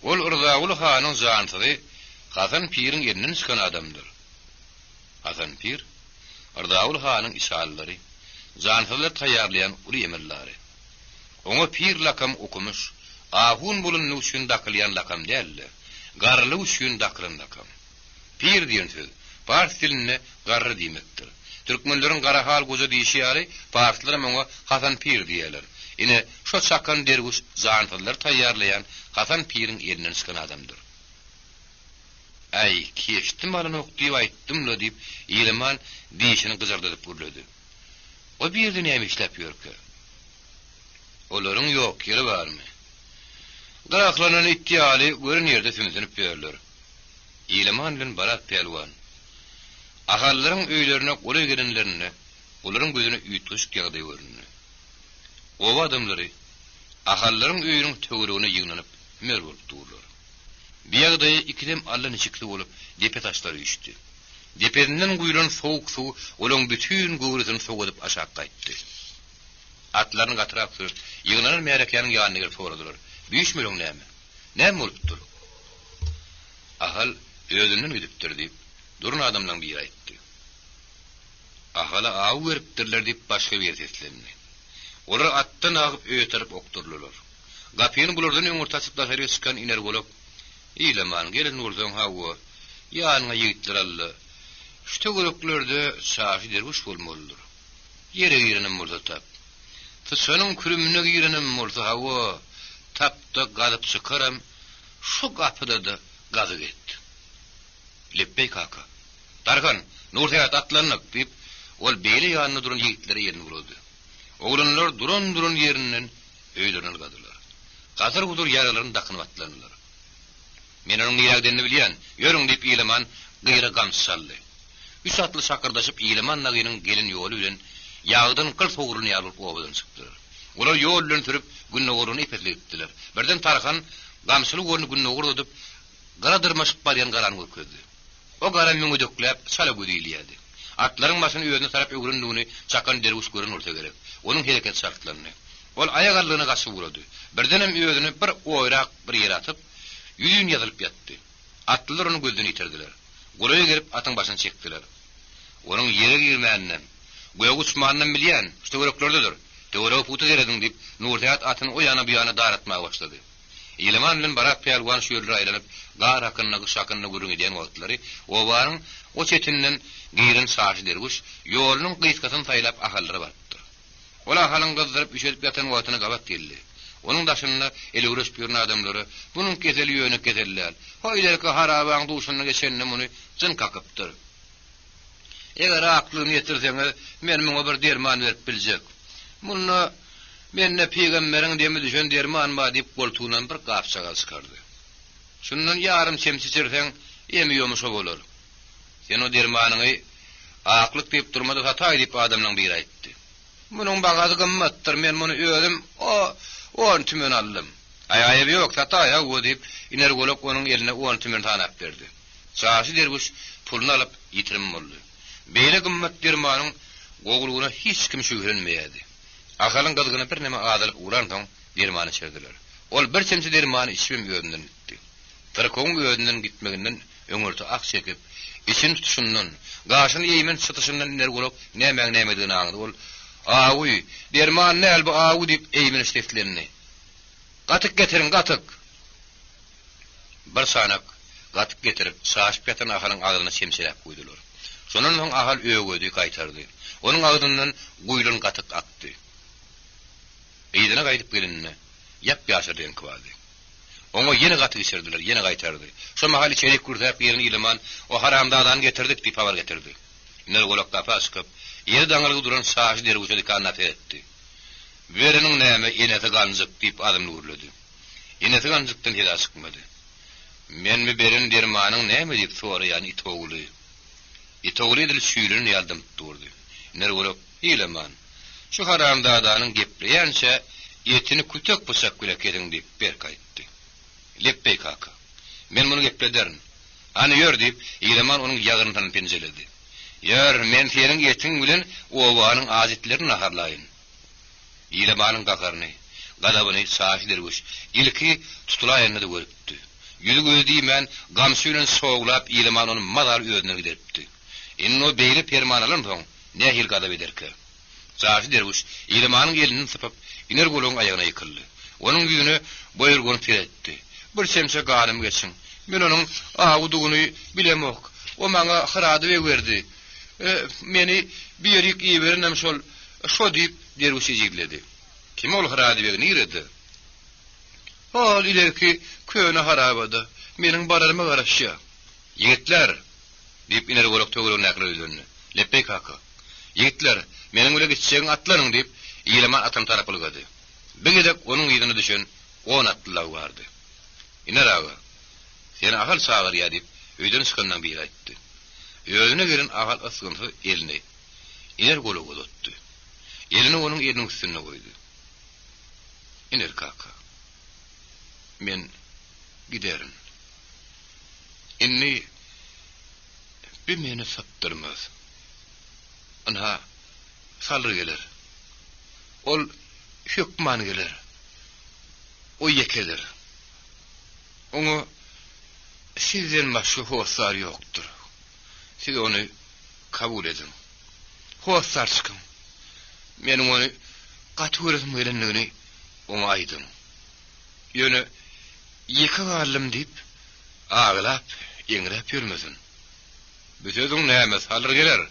Ol Yrzaguly hanyň jansyzy Hasan piriň elinden çykan adamdyr. Hasan pir, Yrzaguly hanyň içalylary, jansyzlar taýýarlaýan uly emeldary. Oňa pir lakamy okumyş, ahun bolanlygy üçin dakylýan lakam däl-de, garrylygy üçin dakylan lakam. Pir diýen söz, pars dilinde garry diýmekdir. Türkmenleriň Garahal goja diýşi ýaly, parslaram oňa Hasan pir diýýärler. Ine, şo çakan derwüş jansyzlary taýýarlaýan Hasan piriň elinden çykan adamdyr. Äý, keşdim alanok diýip aýtdym-la, diýip, Ilaman dişini gyjyrdadyp gürledi. O bu ýerde näme işläp ýörkä? Olaryň ýok ýeri barmy? Gyraklanan it ýaly gören ýerde sümsünip ýörler. Ilaman bilen Barat pälwan Ahallaryň öýlerine golaý gelenlerinde olaryň gözüne üýtgeşik ýagdaý göründi. Oba adamlary Ahallaryň öýüniň töweregine ýygnanyp hümer bolup durlar. Bu ýagdaýa ikisem allaniçiksi bolup depe taşlar üýşdi. Depesinden guýlan sowuk suw olaň bütin göwresini sowadyp aşak gaýtdy. Atlaryny gatyrak sürüp, ýygnanan märekäniň ýanyna gelip soradylar, Büýüşmeliň näme? Näme bolupdyr? Ahal özünden gidipdir, diýip, duran adamlaryň biri aýtdy. Ahala aw beripdirler, diýip, başga biri seslendi. Olar atdan agyp öýe tarap okdurlylar. Gapyny bulardan öňürti açyp daşaryk çykan Iner golak, Ilaman, gelen bolsaň, hawa, ýanyňa ýigitler al-da, şu töwereklerde Çaşy derwüş bolmalydyr. Ýere girenem bolsa tap. Syçanyň kürümine girenem bolsa, hawa, tap-da gazyp çykaram, şu gapyda-da gazyk et. Lepbeý kaka. Tarhan, Nursähet atlandyk! diýip, ol beýle ýanynda duran ýigitlere elini bulady. Oglanlar duran-duran ýerinden öýlerine ylgadylar. Gadyr-gudur ýaralaryny dakynyp atlandylar. Men onuň nirä gidenini bilýän, ýörüň! diýip, Ilaman gyra gamçy çaldy. Üç atly şakyrdaşyp Ilaman dagynyň gelen ýoly bilen ýagdan gyl sogrulan ýaly bolup obadan çykdylar. Olar ýol bilen sürüp, gündogarlygyna ep-esli gitdiler. Birden Tarhan gamçyly goluny gündogar uzadyp, gyra dyrmaşyp barýan garany görkezdi. O gara müňedekläp, çala gözi ilýärdi. Atlaryň başyny özüne tarap öwrendigini Çakan derwüş gören bolsa gerek. Onuň hereketi çaltlandy. Ol aýagallygyna gaçyp ugrady. Birdenem özüni bir oýrak bir ýere atyp, ýüzin ýazylyp ýatdy. Atlylar ony gözden ýitirdiler. Golaýa gelip atyň başyny çekdiler. Onuň ýere girmäninem, göge uçmanynam bilýän, şu töwereklerdedir. Töwerege pugta serediň, diýip, Nursähet atyny o ýana-bu ýana daratmaga başlady. Ilaman bilen Barat pälwan şu ýerlere aýlanyp, gar hakynda, gyş hakynda gürrüň edýän wagtlary, obanyň o çetinden giren Çaşy derwüş ýolunyň gysgasyny saýlap Ahallara barypdyr. Ol Ahalyň gyzdyryp üşedip ýatan wagtyna gabat geldi. Onuň daşynda elewreşip ýören adamlara, Munuň keseli ýöne kesel däl. Ho ilerki harabaň duşundan geçende muny jyn kakypdyr. Eger aklygyny ýetirseňiz, men muňa bir derman berip biljek. Munda mende pygamberiň demi düşen derman bar diýip goltugyndan bir gapjagaz çykardy. Şundan ýarym çemçe içirseň, emi ýomuşa bolar. Sen o dermanyňy aklyk diýip durma-da sataý diýip adamlaň biri aýtdy. Munuň bahasy gymmatdyr, men muny özüm o. On tümen aldym. Aý, aýyby ýok, sataý, hawa, diýip, Iner golak onuň eline on tümen sanap berdi. Çaşy derwüş puluny alyp, ýitirim boldy. Beýle gymmat dermanyň gowulygyna hiç kim şübhelenmeýärdi. Ahalyň gyzgyny birneme azalyp ugransoň, derman içirdiler. Ol bir çemçe dermany içibem özünden gitdi. Syrkawyň özünden gitmeginden öňürti ah çekip, içini tutuşyndan, gaşyny eýmenç çytyşyndan Iner golak nämäň nämedigini aňdy. Ol, Awy! Derman däl, bu awy! diýip, eýmenç seslendi. Gatyk getiriň, gatyk! Bir çanak gatyk getirip, çaşyp ýatan Ahalyň agzyna çemçeläp guýdular. Şondan soň Ahal ögedi, gaýtardy. Onuň agzyndan guýlan gatyk akdy. Yzyna gaýdyp geleninde, ýap-ýaşyl reňki bardy. Oňa ýene gatyk içirdiler, ýene gaýtardy. Şo mahal içerik kürsäp giren Ilaman, O haramzadany getirdik diýip habar getirdi. Iner golak gapa çykyp, ýeri daňylgy duran çaşy derwüşe dikanlap seretdi. Bereniň näme, enesi ganjyk, diýip azmly gürledi. Enesi ganjykdan seda çykmady. Menmi beren dermanyň näme diýip soraýan it ogly. It ogly edil çüýlenen ýaly dymyp durdy. Iner golak, Ilaman, şu haramzadanyň gepleýänçä etini kütek pyçak bile kesiň diýip berk aýtdy. Lepbeý kaka. Men muny geplederin. Hany ýör diýip, Ilaman onuň ýagyrnysyny penjeledi. Ýör, men seniň etiň bilen obanyň aç itlerini naharlaýyn. Ilamanyň gaharyny, gazabyny Çaşy derwüş ilki tutulaýanda-da görüpdi. Ýüzi-gözi diýmän, gamçy bilen soglap Ilaman ony mazaly özünden gideripdi. Indi o beýle perman alansoň, nähili gazap ederkä? Çaşy derwüş Ilamanyň elinden sypyp, Iner golagyň aýagyna ýykyldy. Onuň ýüzüne boýurganyp seretdi. Bir çemçe ganym geçiň. Men onuň awudygyny bilemok. O maňa Hyrady beg berdi. Meni bir ýerik iberenem şol. Şo diýip, derwüş ejizledi. Kim ol Hyrady beg, nirede? Hol ilerki köne harabada, meniň bararyma garaşýa. Ýigitler! diýip, Iner golak töweregindäkilere ýüzlendi. Lepbeý kaka. Ýigitler, meniň bile gitjegiň atlanyň, diýip, Ilaman atyna tarap ylgady. Bir gezek onuň yzyna düşen on atly dagy bardy. Iner aga, seni Ahal çagyrýa, diýip, öýden çykanlaň biri aýtdy. Özüne gelen Ahal ysgynsyz elini Iner golaga uzatdy. Elini onuň eliniň üstünde goýdy. Iner kaka, men giderin. Indi bi meni sypdyrmaz. Ynha, Salyr geler. Ol hökman geler. O ýekedir. Oňa sizden başga hossar ýokdur. Siz ony kabul ediň. Hossar çykyň. Meniň ony gaty göresim gelendigini oňa aýdyň. Ýöne ýeke galdym diýip, aglap, eňräp ýörmesin. Bu sözüň näme, Salyr geler.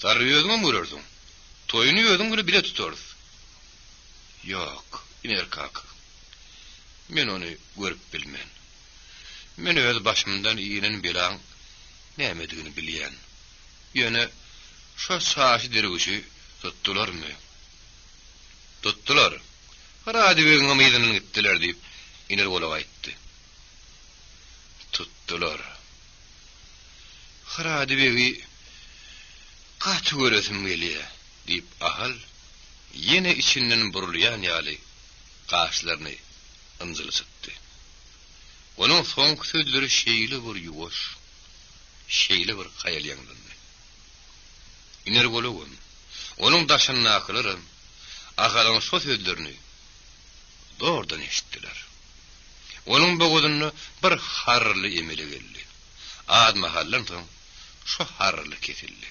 Salyry özüňem görersiň. Toýuny özüň bile bile tutarys. Ýok, Iner kaka. Men ony görüp bilmen. Men öz başymdan inen belaň nämedigini bilýän. Ýöne şo çaşy derwüşi tutdularmy? Tutdular. Hyrady begiňem yzyndan gitdiler, diýip, Iner golak aýtdy. Tutdular. Hyrady begi gaty göresim gelýä, diýip, Ahal ýene içinden burulýan ýaly gaşlaryny ynjyly çytdy. Onuň soňky sözleri şeýle bir ýuwaş, şeýle bir haýal ýaňlandy. Iner golagam, onuň daşyndakylaram Ahalyň şo sözlerini zordan eşitdiler. Onuň bogazynda bir harrly emele geldi. Az mahaldan soň şo harrly kesildi.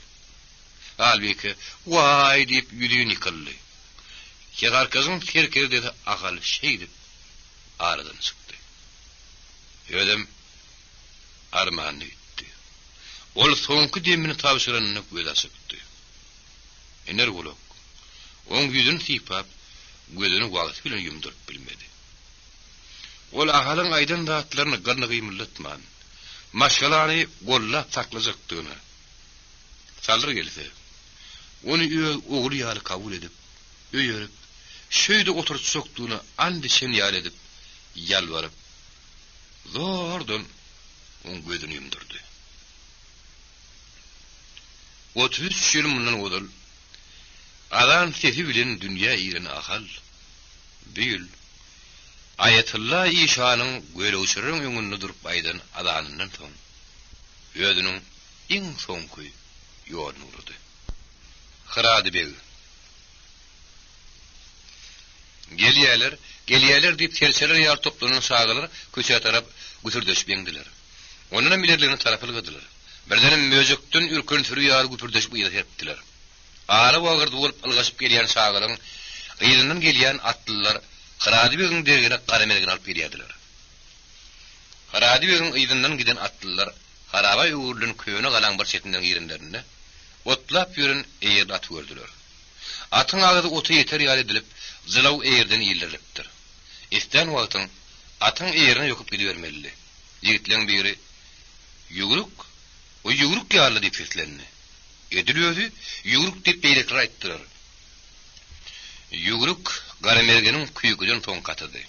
Halbike, Waý! diýip, ýüzin ýykyldy. Kesearkajyň serkerdesi Ahal şeýdip aradan çykdy. Özem armanly gitdi. Ol soňky demini tabşyranyna gözi açykdy. Iner gulak, oň ýüzüni sypap, gözüni wagty bilen ýumduryp bilmedi. Ol Ahalyň aýdan zatlaryny gylyny gymyldatman, maşgalany gollap saklajakdygyna, Salyr gelse, ony öz ogly ýaly kabul edip, öýerip, şöýde oturtjakdygyna and içen ýaly edip, ýalbaryp, zordan oň gözüni ýumdurdy. 33 ýyl mundan ozal azan sesi bilen dünýä iren Ahal bu ýyl. Aýatylla işanyň gölegçileriň öňünde durup aýdan azanyndan soň, özüniň iň soňky ýoluny ugrady. Hyrady beg. Gelýäler, gelýäler diýip serçeler ýaly toplanan çagalar köçä tarap güsürdeşip eňdiler. Ondanam ilerligine tarap ylgadylar. Birdenem möjekden ürken süri ýaly güpürdeşip yza serpdiler. Ala-wagyrdy bolup ylgaşyp gelýän çagalaryň yzyndan gelýän atlylar Hyrady begiň deregine Garamergeni alyp gelýärdiler. Hyrady begiň yzyndan giden atlylar haraba öwrülen köne galaň bir çetinden girenlerinde, otlap ýören eýerli aty gördüler. Atyň agzy ota ýeter ýaly edilip, jylaw eýerden ildirilipdir. Islän wagtyň atyň eýerine ýokup gidibermelidi. Ýigitleň biri, Ýüwrük, o ýüwrük ýaly diýip seslendi. Edil özi, ýüwrük diýip beýlekiler aýtdylar. Ýüwrük Garamergeniň küýküden soňky atydy.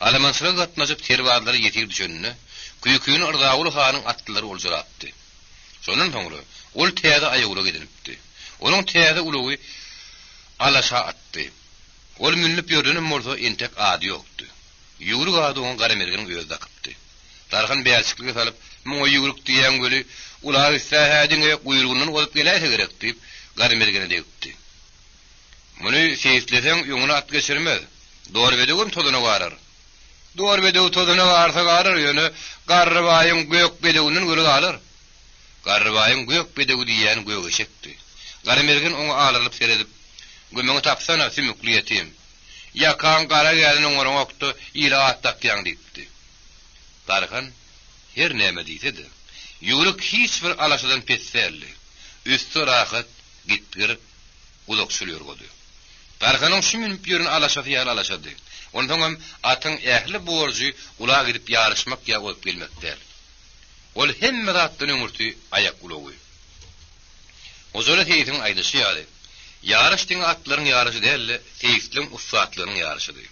Alamançylyga gatnaşyp serbazlara ýesir düşeninde, küýküni Yrzaguly hanyň atlylary oljalapdy. Şondan soňra ol täze aýagulag edinipdi. Onuň täze ulagy alaşa atdy. Ol münlüp ýörlenem bolsa, entek ady ýokdy. Ýüwrük ady oňa Garamergeniň özi dakypdy. Tarhan bälçiklige salyp, Muňa ýüwrük diýýäň weli, ulag gitse-hä diňe guýrugyndan ozup geläýse gerek diýip, Garamergene degipdi. Muny seýisleseň, öňüne at geçirmez. Dorbedewem tozana garar. Dor bedew tozana garsa garar, ýöne Garrybaýyň gök bedewinden göli galar. Garrybaýyň gök bedewi diýýäni gök eşekdi. Garamergen oňa alarylyp seredip, Gömeňi tapsana, sümükli ýetim. Ýakaň gara gäzini oňaraňok-da, ile at dakýaň diýipdi. Tarhan her näme diýse-de, ýüwrük hiç bir alaşadan pes däldi. Üsti rahat, gitgir, uzakçyl ýorgady. Tarhanyň şu münüp ýören alaşasy ýaly alaşady. Onsoňam atyň ähli borjy ula gidip ýaryşmak ýa ozup gelmek däl. Ol hemme zatdan öňürti aýak ulagy. Hojaly seýsiň aýdyşy ýaly, ýaryş diňe atlaryň ýaryşy däl-de, seýisligiň ussatlygynyň ýaryşydy.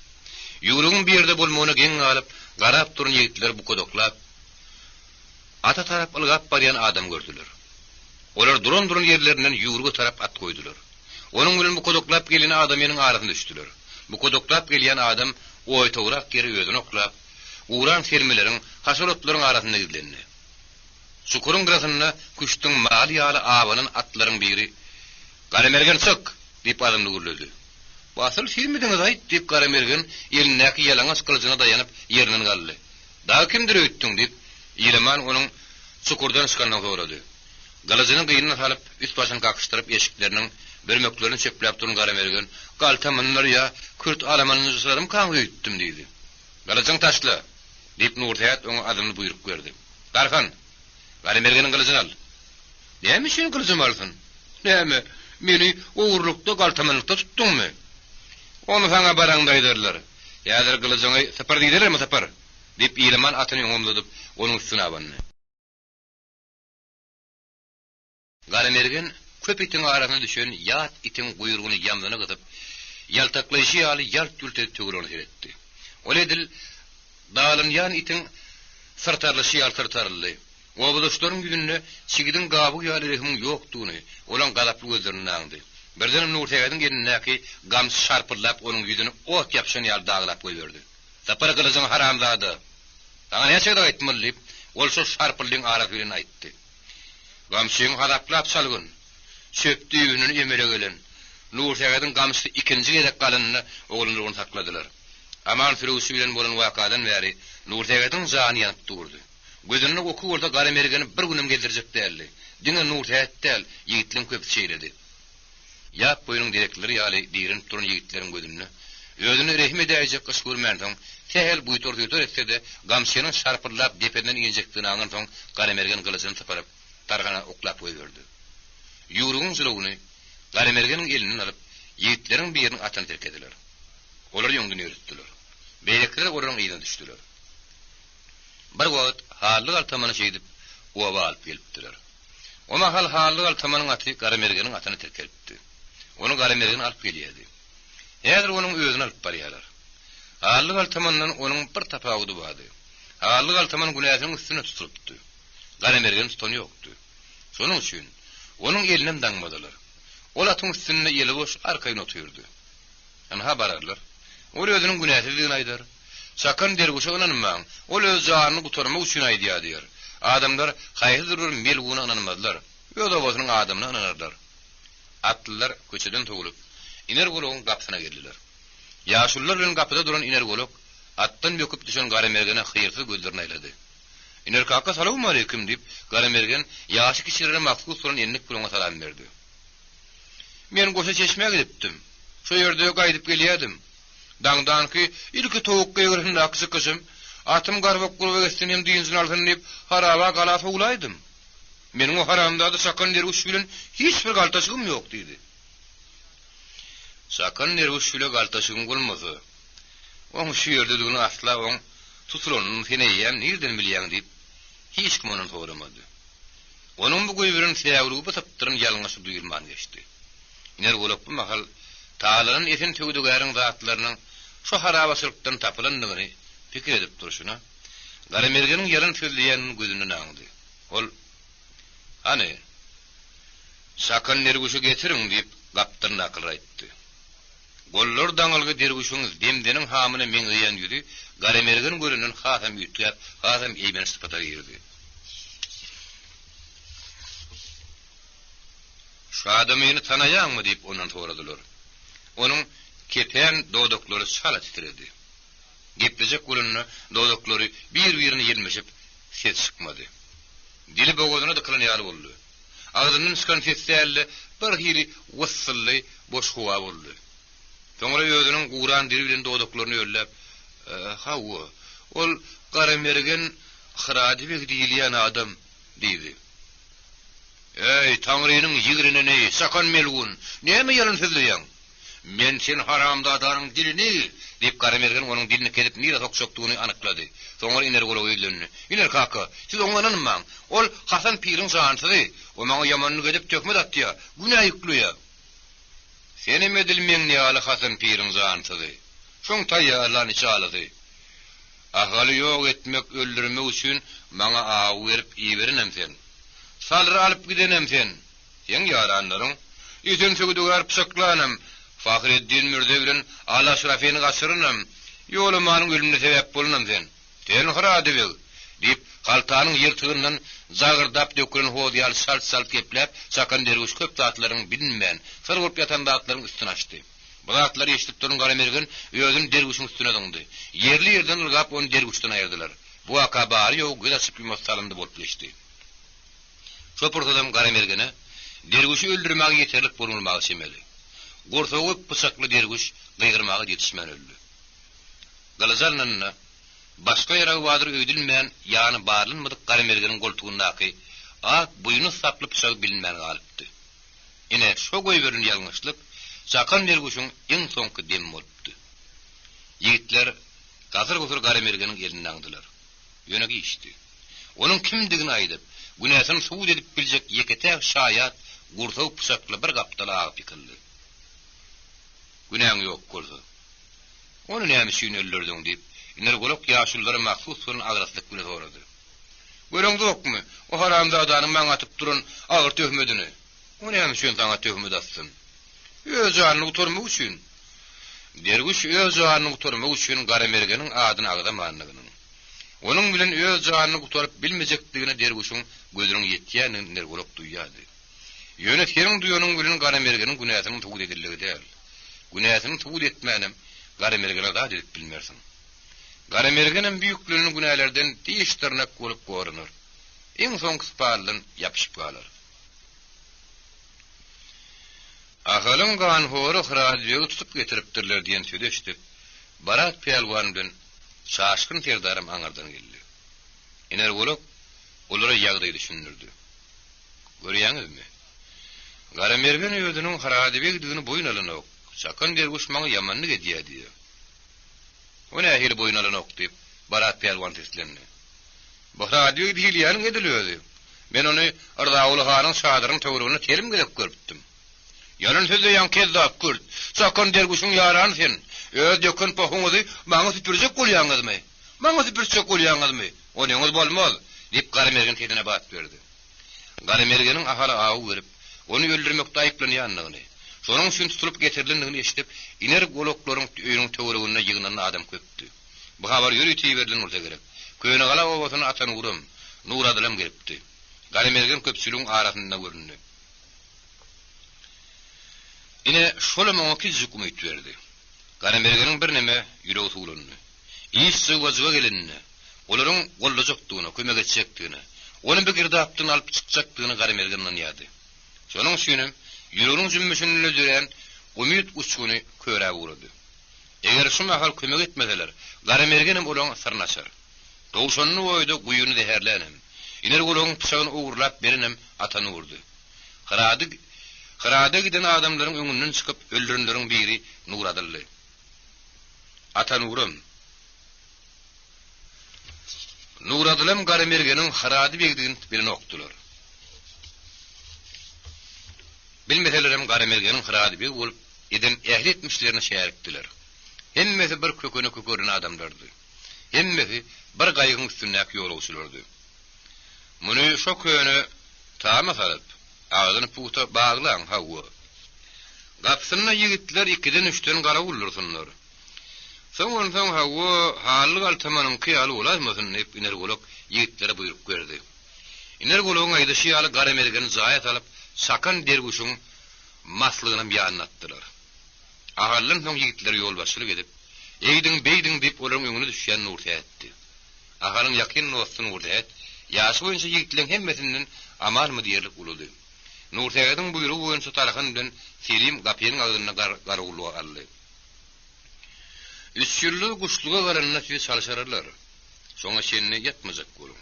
Ýüwrügiň bir ýerde bolmagyna geň galyp, garap duran ýigitler bukadaklap, ata tarap ylgap barýan adamy gördüler. Olar duran-duran ýerlerinden ýüwrüge tarap at goýdular. Onuň bilen bukadaklap gelýän adamynyň arasyna düşdüler. Bukadaklap gelýän adam oýtagrak ýere özüni oklap, guran selmeleriň, haşal otlaryň arasynda gizlendi. Çukuryň gyrasynda küşdüň maly ýaly abanan atlaryň biri, Garamergen çyk! diýip azmly gürledi. Bu asyl sizmidiňiz-aýt? diýip, Garamergen elindäki ýalaňaç gylyjyna daýanyp, ýerinden galdy. Dagy kimdir öýtdüň? diýip, Ilaman onuň çukurdan çykanyny sorady. Gylyjyny gynyna salyp, üst-başyny kakyşdyryp, eşikleriniň bürmeklerini çöpläp duran Garamergen, Galtamanlar ýa kürt alamanjylarymykaň öýtdüm diýdi. Gylyjyňy taşla! diýip, Nursähet oňa azmly buýruk berdi. Tarhan, Garamergeniň gylyjyny al! Näme üçin gylyjymy alsyn? Näme, meni ogurlykda, galtamanlykda tutduňmy? Ony saňa baraňda aýdarlar. Häzir gylyjyňy sypyr diýdilermi, sypyr! Diýip, Ilaman atyny öňe omzadyp, onuň üstüne abandy. Garamergen köp itiň arasyna düşen ýat itiň guýrugyny ýamzyna gysyp, ýaltaklaýşy ýaly ýalt-ýult edip töweregine seretdi. Ol edil dalynýan itiň syrtarylyşy ýaly syrtaryldy. Obadaşlaryň ýüzünde çigidiň gabygy ýaly rehimiň ýokdugyny olaň gazaply gözlerinde aňdy. Birdenem Nursähediň elindäki gamçy şarpyldap onuň ýüzüni ot ýapyşan ýaly daglap goýberdi. Sypyr gylyjyňy haramzada! Saňa näçe gezek aýtmaly diýip, ol şol şarpyldyň arasy bilen aýtdy. Gamçyňy hasaplap çalgyn! Çöp düýbünden emele gelen Nursähediň gamçysy ikinji gezek galanda oglanlar ony sakladylar. Aman sürüjisi bilen bolan wakadan bäri Nursähediň jany ýanyp durdy. Gözünde oky bolsa Garamergeni bir günem gezdirjek däldi. Diňe Nursähet däl, ýigitleň köpüsi şeýledi. Ýap boýunyň direkleri ýaly direnip duran ýigitleriň gözünde özüne rehim edäýjek yş görmänsoň, sähel buýtar-suýtar etse-de, gamçynyň şarpyldap depesinden injekdigini aňansoň, Garamergen gylyjyny sypyryp, Tarhana oklap goýberdi. Ýüwrügiň jylawyny Garamergeniň elinden alyp, ýigitleriň biriniň atyny tirkediler. Olar öňden ýöretdiler. Beýlekiler olaryň yzyna düşdüler. Bir wagt Hally galtamany şeýdip, oba alyp gelipdiler. O mahal Hally galtamanyň aty Garamergeniň atyna tirkelipdi. Ony Garamergen alyp gelýärdi. Häzir onuň özüni alyp barýarlar. Hally galtamandan onuň bir tapawudy bardy. Hally galtaman günäsiniň üstünde tutulypdy. Garamergeni tutan ýokdy. Şonuň üçin, onuň elinem daňmadylar. Ol atyň üstünde eli boş arkaýyn otyrdy. Ynha bararlar. Ol özüniň günäsizdigini aýdar. Çakan derwüşe ynanmaň, ol öz janyny gutarmak üçin aýdýar diýer. Adamlar haýsydyr bir melguna ynanmazlar, öz obasynyň adamyna ynanarlar. Atlylar köçeden sowlup, Iner golagyň gapysyna geldiler. Ýaşulular bilen gapyda duran Iner golak atdan böküp düşen Garamergene hyýrsyz gözlerini aýlady. Iner kaka salowmaleýkim! diýip, Garamergen ýaşy kiçilere mahsus bolan endik bilen oňa salam berdi. Men goşa çeşmä gidipdim. Şo ýerde gaýdyp gelýädim. Daňdanky ilki towuk gygyrysyndaky çykyşym, atym garbak gurba geçsin hem dynjyny alsyn diýip, haraba gala sowlaýdym. Meniň o haramzada Çakan derwüş bilen hiç bir galtaşygym ýok, diýdi. Çakan derwüş bile galtaşygyň bolmasa, oň şu ýerdedigini asla oň tutulanyny sen eýýäm nirden bilýäň diýip, hiç kim ondan soramady. Onuň bu goýberen säwligi bu sypdyran ýalňyşy duýulman geçdi. Iner golak bu mahal talanan Esen söwdagäriň zatlarynyň şu harabaçylykdan tapylandygyny pikir edip durşuna, Garamergeniň ýalan sözleýänini gözünden aňdy. Ol, Hany, çakan derwüşi getiriň diýip, gapdalynda akylyr aýtdy. Gollary daňylgy derwüşiň zemzeniň hamyna meňzeýän ýüzi Garamergen görenden hasam üýtgäp, hasam eýmenç sypata girdi. Şu adamyny tanaýaňmy? diýip, ondan soradylar. Onuň kepän dodaklary çala titredi. Geplejek bolanda dodaklary bir-birine ýelmeşip, ses çykmady. Dili bogazyna dykylan ýaly boldy. Agzyndan çykan ses däl-de, bir hili wyssylly boş howa boldy. Soňra özüniň guran dili bilen dodaklaryny ölläp, Hawa, ol Garamergen Hyrady beg diýilýän adam, diýdi. Eý, Taňrynyň ýigreneni, çakan melgun, näme ýalan sözleýäň? Men sen haramzadanyň dilini! diýip, Garamergen onuň dilini kesip nirä sokjakdygyny anyklady. Soňra Iner golaga ýüzlendi. Iner kaka, siz oňa ynanmaň. Ol Hasan piriň jansyzy. O maňa ýamanlyk edip töhmet atýar, günä ýükleýär. Senem edil meň ýaly Hasan piriň jansyzy. Şoň taýýarlan içalysy. Ahaly ýok etmek, öldürmek üçin maňa aw berip iberenem sen. Salyry alyp gidenem sen. Seň ýaranlaryň, Esen söwdagär pyçaklanam, Fahreddin mürze bilen Aly Aşrafyny gaçyranam, Ýolamanyň ölümine sebäp bolanam sen. Sen Hyrady beg! diýip, haltanyň ýyrtygyndan jagyrdap dökülen hoz ýaly çalt-çalt gepläp, Çakan derwüş köp zatlaryň bilinmän, syr bolup ýatan zatlaryň üstüni açdy. Bu zatlary eşidip duran Garamergen özüni derwüşiň üstüne zyňdy. Ýerli-ýerden ylgap ony derwüşden aýyrdylar. Bu waka bary-ýogy göz açyp-ýumasy salymda bolup geçdi. Şo pursadam Garamergene derwüşi öldürmäge ýeterlik bolmaga çemeli. Gursagy pyçakly derwüş gygyrmaga ýetişmän öldi. Gylyjy alnanda, başga ýaragy bardyr öýdülmän ýany barlanmadyk Garamergeniň goltugyndaky ak buýnuz saply pyçagy bilinmän galypdy. Ine, şo goýberilen ýalňyşlyk Çakan derwüşiň iň soňky demi bolupdy. Ýigitler gasyr-gusur Garamergeniň elini daňdylar. Ýöne giçdi. Onuň kimdigini aýdyp, günäsini subut edip biljek ýeke-täk şaýat gursagy pyçakly bir gapdala agyp ýykyldy. Günäň ýok bolsa, ony näme üçin öldürdiň? diýip, Iner golak ýaşululara mahsus bolan agraslyk bilen sorady. Göreňzokmy, o haramzadanyň maňa atyp duran agyr töhmedini? O näme üçin saňa töhmet atsyn? Öz janyny gutarmak üçin. Derwüş öz janyny gutarmak üçin Garamergeniň adyny agzamandygynyň, onuň bilen öz janyny gutaryp bilmejekdigine derwüşiň gözüniň ýetýändigini Nergulak duýýardy. Ýöne seniň duýanyň bilen Garamergeniň günäsiniň subut edildigi däl. Günäsini subut etmänem Garamergene zat edip bilmersiň. Garamergenem bu ýüklenen günälerden diş-dyrnak bolup goranar. Iň soňky sypaldan ýapyşyp galar. Ahalyň ganhory Hyrazbegi tutup getiripdirler diýen sözi eşidip, Barat pälwan bilen Çaşgyn serdaram aňyrdan geldi. Iner golak olara ýagdaýy düşündirdi. Görýäňizmi? Garamergen özüniň Hyrazbegdigini boýun alanok, Çakan derwüş maňa ýamanlyk edýär diýýär. O nähili boýun alanok? diýip, Barat pälwan seslendi. Bu Hyrazbeg diýilýäniň edil özi. Men ony Yrzaguly hanyň çadyrynyň töwereginde telim gezek görüpdim. Ýalan sözleýäň, kezzap kürt! Çakan derwüşiň ýarany sen! Öz döken pohuňyzy maňa süpürjek bolýaňyzmy? Maňa süpürtjek bolýaňyzmy? Onyňyz bolmaz! diýip, Garamergen sesine bat berdi. Garamergeniň Ahala aw berip, ony öldürmekde aýyplanýandygyny, şonuň üçin tutulyp getirilendigini eşidip, iner golaklaryň öýüniň töwereginde ýygnanan adam köpdi. Bu habar ýörite iberilen bolsa gerek. Könegala obasyna Atanuram, Nuradylam gelipdi. Garamergen köpçüligiň arasynda göründi. Ine, şolam oňa kiçijik umyt berdi. Garamergeniň birneme ýüregi suwlandy. Iş jygba-jyga geleninde, olaryň goldajakdygyna, kömek etjekdigine, ony bir girdapdan alyp çykjakdygyna Garamergen ynanýardy. Şonuň üçinem ýüreginiň jümmüşinde dörän umyt uçguny köräp ugrady. Eger şu mahal kömek etmeseler, Garamergenem olaň syryny açar. Towşanly oýda guýyny zäherlänem, Iner gulagyň pyçagyny ogurlap berenem Atanurdy. Hyrady Hyrada giden adamlaryň öňünden çykyp öldürenleriň biri Nuradyldy. Atanuram. Nuradylam Garamergeniň Hyrady begdigini bilenokdylar. Bilmeselerem Garamergeniň Hyrady beg bolup eden ähli etmişlerine şärikdiler. Hemmesi bir kökene kökerilen adamlardy. Hemmesi bir gaýygyň üstündäki ýolagçylardy. Muny şo köne tama salyp, agzyny pugta baglaň, hawa. Gapysynda ýigitler ikiden-üçden garawul dursunlar. Soň onsoň, hawa, Hally galtamanyňky ýaly bolaýmasyn, diýip, Iner golak ýigitlere buýruk berdi. Iner golagyň aýdyşy ýaly Garamergeni jaýa salyp, çakan derwüşiň maslygynam ýanyna atdylar. Ahaldan soň ýigitlere ýolbaşçylyk edip, eýdiň-beýdiň diýip olaryň öňüne düşýän Nursähetdi. Ahalyň ýakyn dosty Nursähet ýaşy boýunça ýigitleň hemmesinden amanmy diýerlik uludy. Nursähediň buýrugy boýunça Tarhan bilen Selim gapynyň agzynda garawullyga aldy. Üç ýyllyk guşluga galanda sizi çalşararlar. Şoňa çenli ýatmajak boluň.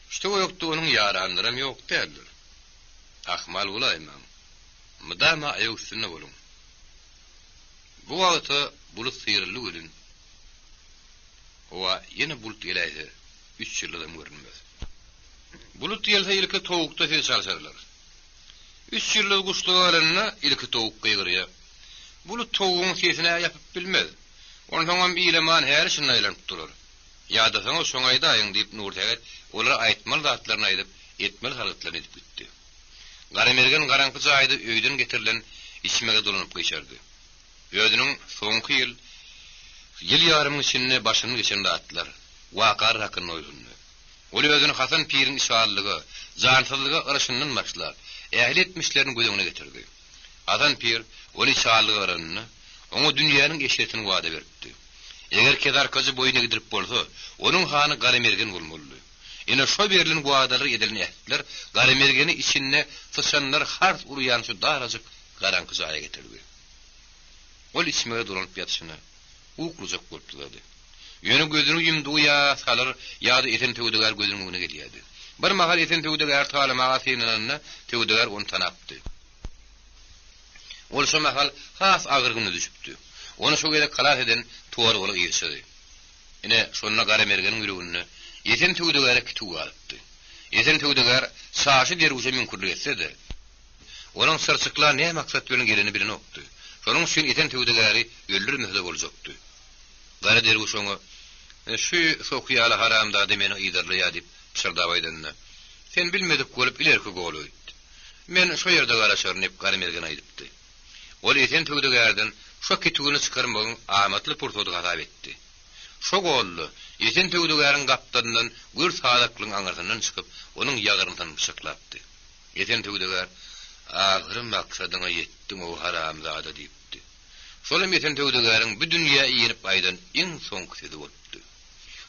Şu töwerekde onuň ýaranlaram ýok däldir. Ahmal bolaýmaň. Mydama aýak üstünde boluň. Bu wagta bulut syryldy welin, howa ýene bulut geläýse, üç ýyldyzam görünmez. Bulut gelse ilki towukda sizi çalşarlar. Üç ýyldyz guşluga galanda ilki towuk gygyrýar. Bulut towugyň sesini-ä ýapyp bilmez. Onsoňam Ilaman häli şindi aýlanyp durar. Ýadasaňyz şoňa aýdaýyň, diýip, Nursähet olara aýtmaly zatlaryny aýdyp, etmeli sargytlaryny edip gitdi. Garamergen garaňky jaýda öýden getirilen içmege dolanyp gyşardy. Özüniň soňky ýyl, ýyl ýarymyň içinde başyndan geçen zatlar, wakalar hakynda oýlandy. Ol özüni Hasan piriň içalylyga, jansyzlyga yryşyndan başlap, ähli etmişlerini göz öňüne getirdi. Hasan pir ony içalylyga yranynda, oňa dünýäniň eşretini wada beripdi. Eger Kezarkajy boýun egdirip bolsa, onuň hany Garamergen bolmalydy. Ine, şo berlen wadalar, edilen ähtler Garamergeni içinde syçanlar hars urýan şu darajyk garaňky jaýa getirdi. Ol içmege dolanyp ýatyşyna, uklajak bolup dyzady. Ýöne gözüni ýumdugy ýa Salyr, ýa-da Esen söwdagär gözüniň öňüne gelýärdi. Bir mahal Esen söwdagäri talamaga synananda, söwdagär ony tanapdy. Ol şo mahal has agyr güne düşüpdi. Ony şo gezek halas eden Torbaly yzçydy. Ine, şonda Garamergeniň ýüreginde Esen söwdagäre kitüw galypdy. Esen söwdagär Çaşy derwüşe müňkürlik etse-de, onuň Syrçykla näme maksat bilen gelenini bilenokdy. Şonuň üçin Esen söwdagäri öldürmese-de boljakdy. Gara derwüş oňa, Şu soky ýaly haramzada meni yzarlaýar diýip pyşyrdap aýdanda, Sen bilmedik bolup ilerki gola git. Men şo ýerde garaşaryn diýip Garamergen aýdypdy. Ol Esen söwdagärden şo kitüwini çykarmagyň amatly pursady hasap etdi. Şo golda Esen söwdagäriň gapdalyndan gür sazaklygyň aňyrsyndan çykyp, onuň ýagyrnysyn pyçaklapdy. Esen söwdagär, Ahyry maksadyňa ýetdiň-ow haramzada diýipdi. Şolam Esen söwdagäriň bu dünýä inip aýdan iň soňky sözi bolupdy.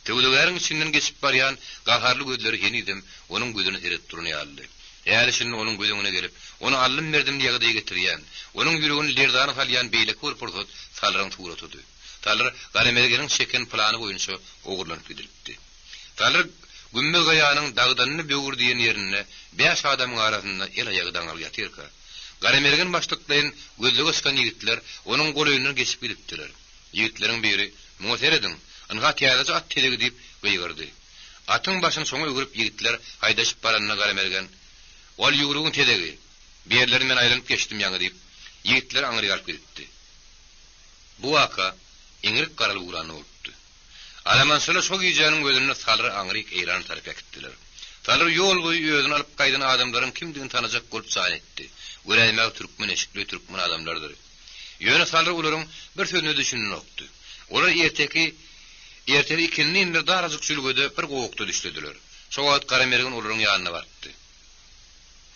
Söwdagäriň içinden geçip barýan gaharly gözleri henizem onuň gözüne seredip duran ýalydy. Häli-şindi onuň göz öňüne gelip, ony aldym-berdimli ýagdaýa getirýän, onuň ýüregini lerzana salýan beýleki bir pursat Salyryň suratydy. Salyr Garamergeniň çeken plany boýunça ogurlanyp gidilipdi. Salyr Gümmez gaýanyň Dagdanly böwür diýen ýerinde bäş adamyň arasynda el-aýagy daňaly ýatyrka, Garamergen başlyklaýyn gözlege çykan ýigitler onuň golaýyndan geçip gidipdiler. Ýigitleriň biri, Muňa serediň, ynha täzeje at tezegi diýip gygyrdy. Atyň başyny şoňa öwrüp ýigitler haýdaşyp baranda Garamergen, Ol ýüwrügiň tezegi, bu ýerleri men aýlanyp geçdim ýaňy diýip, ýigitleri aňryk alyp gidipdi. Bu waka iňrik garalyp ugranda bolupdy. Alamançylar şo gijäniň özünde Salyry aňryk Eýrana tarap äkitdiler. Salyr ýol boýy özüni alyp gaýdan adamlaryň kimdigini tanajak bolup jan etdi. Göräýmäge türkmen eşikli türkmen adamlardyr. Ýöne Salyr olaryň bir sözüne düşünenokdy. Olar erteki. Ertesi ikindinler darajyk jülgede bir gowakda düşlediler. Şo wagt Garamergen olaryň ýanyna barypdy.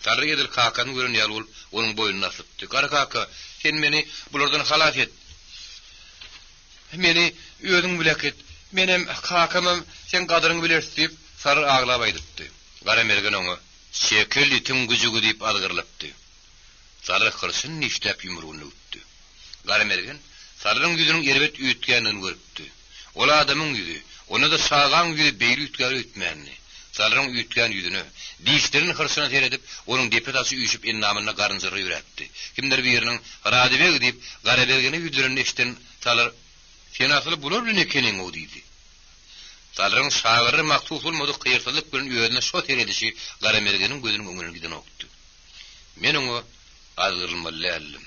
Salyr edil kakasyny gören ýaly bolup, onuň boýnuna asylypdy. Gara kaka, sen meni bulardan halas et. Meni özüň bile äkit. Menem, kakamam seň gadyryňy bileris diýip, Salyr aglap aýdypdy. Garamergen oňa, Çekil, itiň güjügi diýip azgyrylypdy. Salyr hyrçyny dişläp ýumrugyny döwüpdi. Garamergen Salyryň ýüzüniň erbet üýtgändigini görüpdi. Ol adamyň ýüzi, onda-da çagaň ýüzi beýle üýtgär öýtmändi. Salyryň üýtgän ýüzüne, dişleriniň hyrçyna seredip, onuň depe daşy üýşüp endamynda garynjyrgy ýöräpdi. Kimdir biriniň, Rady beg diýip, Garamergene ýüzlenenini eşiden Salyr, Sen asyl bular bilen ekeniň-ow diýdi. Salyryň şagyra mahsus bolmadyk hyýrsyzlyk bilen özüne şo seredişi Garamergeniň gözüniň öňünden gidenokdy. Men oňa azgyrylmaly däldim.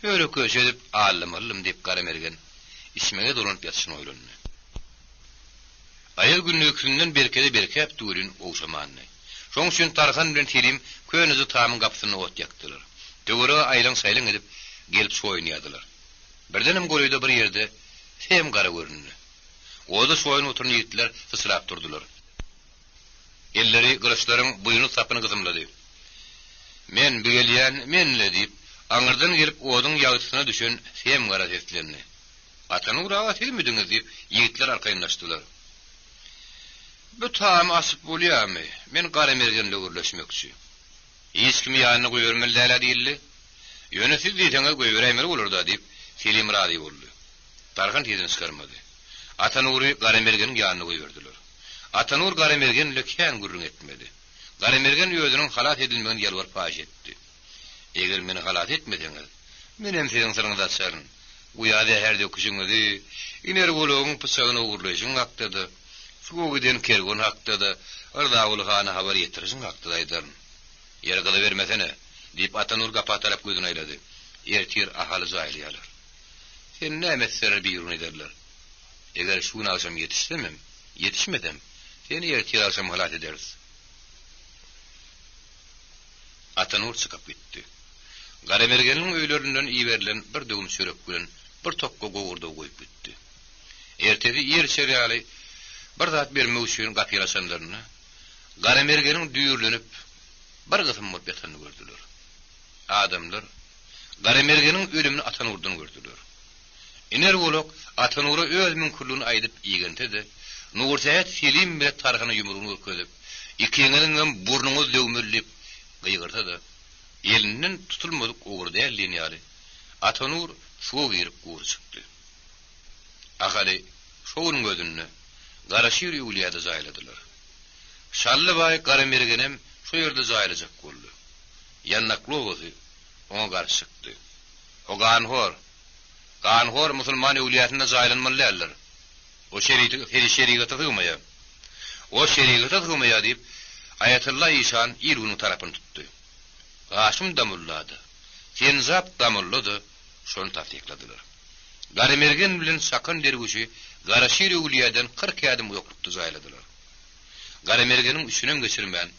Höre-köşe edip aldamalydym diýip Garamergen içmege dolanyp ýatyşyna oýlandy. Aýaz gündizkisinden berkede berkäpdi welin ogşamandy. Şoň üçin Tarhan bilen Selim köneje tamyň gapysynda ot ýakdylar. Töwerege aýlaň-şaýlaň edip, gelip çoýunýardylar. Birdenem golaýda bir ýerde sem gara göründi. Oda çoýunyp oturan ýigitler syçrap durdular. Elleri gylyçlaryň buýnuz sapyny gysymlady. Men, bi gelýän, men-le, diýip, aňyrdan gelip oduň ýagtysyna düşen Sem gara seslendi. Atanur aga sizmidiňiz, diýip, ýigitler arkaýynlaşdylar. Bu tamy açyp bolýarmy? Men Garamergenle gürleşmekçi. Hiç kimi ýanyna goýbermeli däl-ä diýildi. Ýöne siz diýseňiz goýberäýmeli bolar-da, diýip, Selim razy boldy. Tarhan sesini çykarmady. Atanury Garamergeniň ýanyna goýberdiler. Atanur Garamergen bile kän gürrüň etmedi. Garamergen özüniň halas edilmegini ýalbaryp haýyş etdi. Eger meni halas etmeseňiz, menem siziň syryňyzy açaryn. Guýa zäher döküşiňizi, iner golagyň pyçagyny ogurlaýşyň hakda-da, suwa giden kerwen hakda-da, Yrzaguly hana habar ýetirişiň hakda-da aýdaryn. Ýeri gyzybermesene! diýip, Atanur gapa tarap gözüni aýlady. Ertir Ahaly jaýlaýarlar. Seni näme etseler birigün ederler. Eger şu gün agşam ýetişsemem, ýetişmesem, seni ertir agşam halas ederis. Atanur çykyp gitdi. Garamergenliň öýlerinden iberilen bir döwüm çörek bilen bir tokga gowurdagy goýup gitdi. Ertesi iýer-içer ýaly bir zat bermek üçin gapyny açanlarynda, Garamergeniň düýrlenip, bir gysym bolup ýatanyny gördüler. Adamlar Garamergeniň ölümini Atanurdan gördüler. Iner golak Atanura öz müňkürligini aýdyp igense-de, Nursähet Selim bile Tarhana ýumrugyny görkezip, Ikiňiziňem burnuňyz döwmeli diýip gygyrsa-da, elinden tutulmadyk ogry däl diýen ýaly, Atanur suwa girip gury çykdy. Ahaly şo günüň özünde Garaşir öwlüýäde jaýladylar. Şally baý Garamergenem şo ýerde jaýlajak boldy. Ýandakly obasy oňa garşy çykdy. O ganhor! Ganhor musulman öwlüýäsinde jaýlanmaly däldir. O şerigata sygmaýar. O şerigata sygmaýar diýip, Aýatylla işan il-günüň tarapyny tutdy. Gaşym damulla-da, Senjap damulla-da şony tassykladylar. Garamergen bilen Çakan derwüşi Garaşir öwlüýäden 40 ädim uzaklykda jaýladylar. Garamergeniň üçünem geçirmän,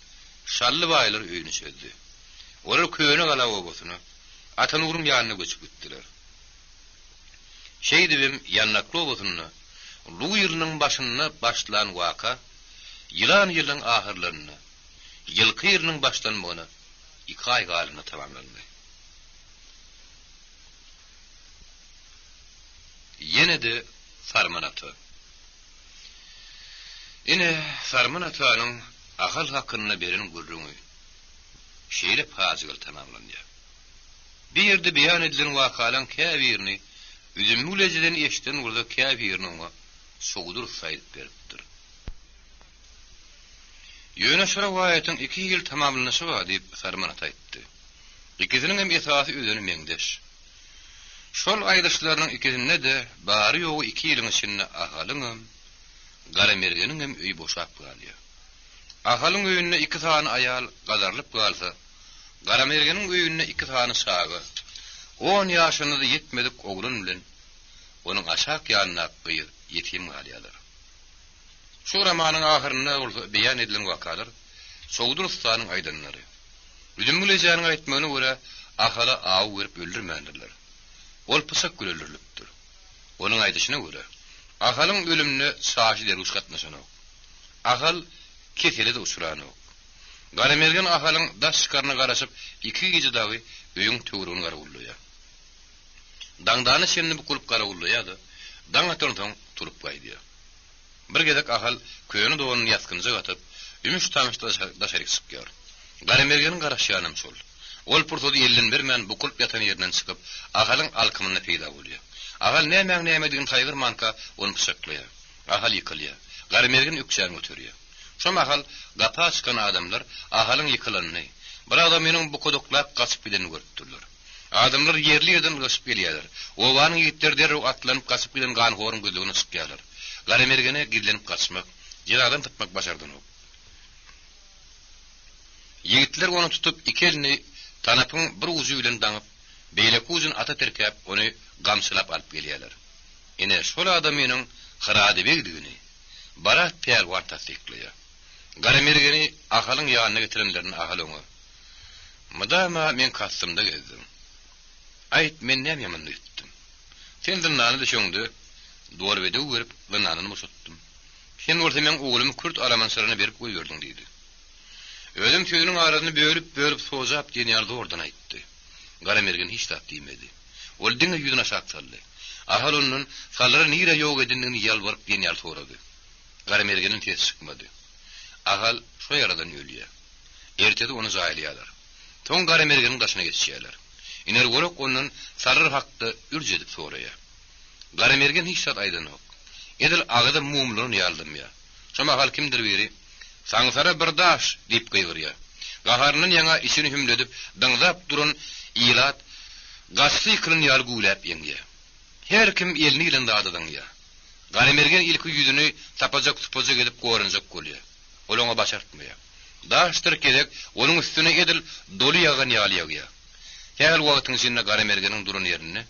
Şally baýlar öýüni çözdü. Olar Köne gala obasyna, Atanuryň ýanyna göçüp gitdiler. Şeýdibem Ýandakly obasynda Luw ýylynyň başynda başlan waka Ýylan ýylynyň ahyrlarynda, Ýylky ýylynyň başlanmagyna iki aý galanda tamamlandy. Ýene-de Sarman ata. Ine, Sarman atanyň Ahal hakynda beren gürrüňi şeýle pajygaly tamamlanýar. Bu ýerde beýan edilen wakalaň käbirini Üzümgül ejeden eşiden bolsa käbirini oňa Çowdur ussa aýdyp beripdir. Ýöne şu rowaýatyň iki hili tamamlanyşy bar diýip Sarman ata aýtdy. Ikisiniň hem esasy özeni meňzeş. Şol aýdyşlarynyň ikisinde-de bary-ýogy iki ýylyň içinde Ahalyňam, Garamergeniňem öýi boşap galýar. Ahalyň öýünde iki sany aýal gazarylyp galsa, Garamergeniň öýünde iki sany çaga, on ýaşyna-da ýetmedik oglan bilen onuň aşak ýanyndaky gyz ýetim galýarlar. Şu romanyň ahyrynda bolsa beýan edilen wakalar Çowdur ussanyň aýdanlary. Üzümgül ejäniň aýtmagyna görä, Ahala aw berip öldürmändirler. Ol pyçak bilen öldürilipdir. Onuň aýdyşyna görä, Ahalyň ölümine Çaşy derwüş gatnaşanok. Ahal kesele-de uçranok. Garamergen Ahalyň daş çykaryna garaşyp iki gije dagy öýüň töweregini garawullaýar. Daňdana çenli bukulyp garawullaýar-da, daň atansoň turup gaýdýar. Bir gezek Ahal köne donuny ýasgynjak atyp, ümüş-tamyşda daşaryk çykýar. Garamergeniň garaşýanam şol. Ol pursady elden bermän bukulyp ýatan ýerinden çykyp, Ahalyň alkymynda peýda bolýar. Ahal nämäň-nämedigini saýgarmanka ony pyçaklaýar. Ahal ýykylýar. Garamergen ökjäni göterýär. Şo mahal gapa çykan adamlar Ahalyň ýykylanyny, bir adamynyň bukudaklap gaçyp gidenini görüpdirler. Adamlar ýerli-ýerden ylgaşyp gelýärler. Obanyň ýigitleri derrew atlanyp gaçyp giden ganhoryň gözlegine çykýarlar. Garamergene gizlenip gaçmak, jezadan sypmak başardanok. Ýigitler ony tutup iki elini tanapyň bir ujy bilen daňyp, beýleki ujuny ata tirkäp ony gamçylap alyp gelýärler. Ine, şol adamynyň Hyrady begdigini Barat pälwan tassyklaýar. Garamergeni Ahalyň ýanyna getirenlerinde Ahal oňa, Mydama meň kastymda gezdiň. Aýt, men näme ýamanlyk etdim? Sen zyndana düşeňde, Dorbedew berip, zyndandan boşatdym. Sen bolsa meň oglumy kürt alamançylaryna berip goýberdiň diýdi. Özem sözüniň arasyny bölüp-bölüp sojap diýen ýaly zordan aýtdy. Garamergen hiç zat diýmedi. Ol diňe ýüzüni aşak saldy. Ahal ondan Salyry nirä ýok edendigini ýalbaryp diýen ýaly sorady. Garamergeniň sesi çykmady. Ahal şo ýaradan ölýär. Ertesi ony jaýlaýarlar. Soň Garamergeniň daşyna geçýärler. Iner Golak ondan Salyr hakda ürç edip soraýar. Garamergen hiç zat aýdanok. Edil agyzy mumlanan ýaly dymýar. Şo mahal kimdir biri, Saňsara bir daş! diýip gygyrýar. Gaharyndan ýaňa içini hümledip, dyňzap duran ilat gaçsa ýykylan ýaly güwläp eňýär. Her kim eline gelen zady zyňýar. Garamergen ilki ýüzüni sapajak-supajak edip goranjak bolýar. Ol oňa başartmaýar. Daşdyr gezek onuň üstüne edil doly ýagan ýaly ýagýar. Sähel wagtyň içinde Garamergeniň duran ýerinde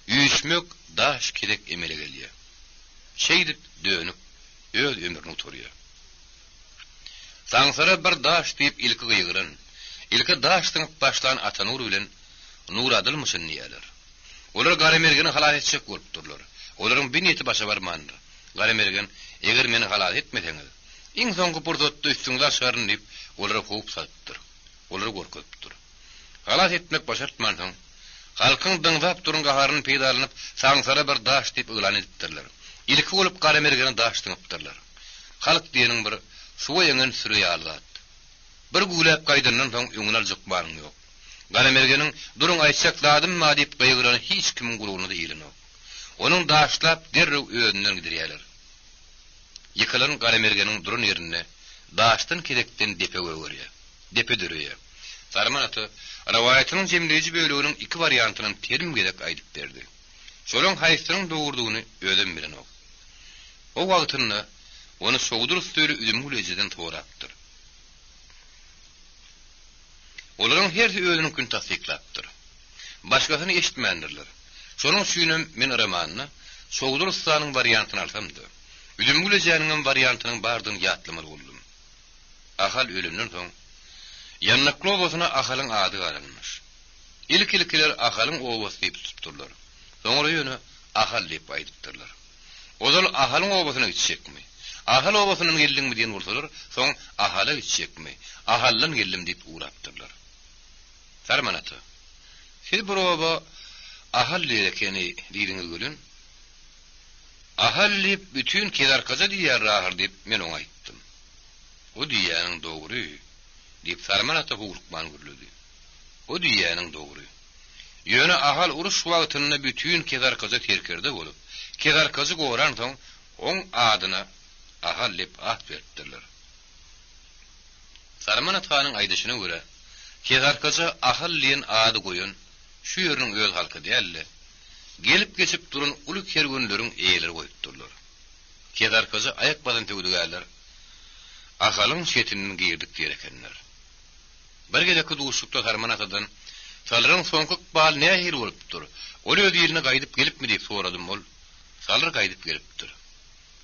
üýşmek daş kezek emele gelýär. Şeýdip dönük öz ömrüni gutarýar. Saňsara bir daş diýip ilki gygyran, ilki daş zyňyp başlan Atanur bilen Nuradylmyşyn diýýärler. Olar Garamergeni halas etjek bolupdyrlar. Olaryň bir niýeti başa barmandyr. Garamergen, Eger meni halas etmeseňiz, iň soňky pursatda üstüňizi açaryn diýip, olara howp salypdyr. Olary gorkuzypdyr. Halas etmek başartmansoň, halkyň dyňzap duran gaharyny peýdalanyp, saňsara bir daş diýip yglan edipdirler. Ilki bolup Garamergene daş zyňypdyrlar. Halk diýeniň bir suwa eňen süri ýaly zat. Bir güwläp gaýdandan soň öňüni aljak manyň ýok. Garamergeniň Duruň aýtjak zadym bar diýip gygyrany hiç kimiň gulagyna-da ilenok. Onuň daşlap derrew özünden gidirýärler. Ýykylan Garamergeniň duran ýerinde daşdan kezekden depe gögerýär. Depe döreýär. Sarman ata rowaýatynyň jemleýji böleginiň iki wariantynam telim gezek aýdyp berdi. Şolaň haýsysynyň dogrudygyny özem bilenok. O wagtynda ony Çowdur ussöli Üzümgül ejeden sorapdyr. Olaryň hersi özüniňkini tassyklapdyr. Başgasyny eşitmändirler. Şonuň üçinem men romanda Çowdur ussanyň wariantyny alsam-da, Üzümgül ejäniňem wariantynyň bardygyny ýatlamaly boldum. Ahal ölenden soň, Ýandakly obasyna Ahalyň ady galanmyş. Ilk-ilkiler Ahalyň obasy diýip tutupdyrlar. Soňra ýöne Ahal diýip aýdypdyrlar. Ozal Ahalyň obasyna gitjekmi? Ahal obasyndan geldiňmi diýen bolsalar, soň Ahala gitjekmi? Ahaldan geldim diýip ugrapdyrlar. Sarman ata, siz bir oba Ahal diýer ekeni diýdiňiz welin, Ahal diýip bütin Kezarkaja diýýärler ahyr diýip men oňa aýtdym. O diýýäniň dogry, diýip Sarman ata howlukman gürledi. O diýýäniň dogry. Ýöne Ahal uruş wagtynda bütin Kezarkaja serkerde bolup, Kezarkajy goransoň, oň adyna Ahal diýip at beripdirler. Sarman atanyň aýdyşyna görä, Kezarkaja Ahal diýen ady goýan şu ýeriniň öz halky däl-de, gelip-geçip duran uly kerwenleriň eýeleri goýupdyrlar. Kezarkaja aýak basan söwdagärler Ahalyň çetinden girdik diýer ekenler. Bir gezekki duşuşykda Sarman atadan, Salyryň soňky ykbaly nähili bolupdyr? Ol öz iline gaýdyp gelipmi diýip soradym. Ol, Salyr gaýdyp gelipdir.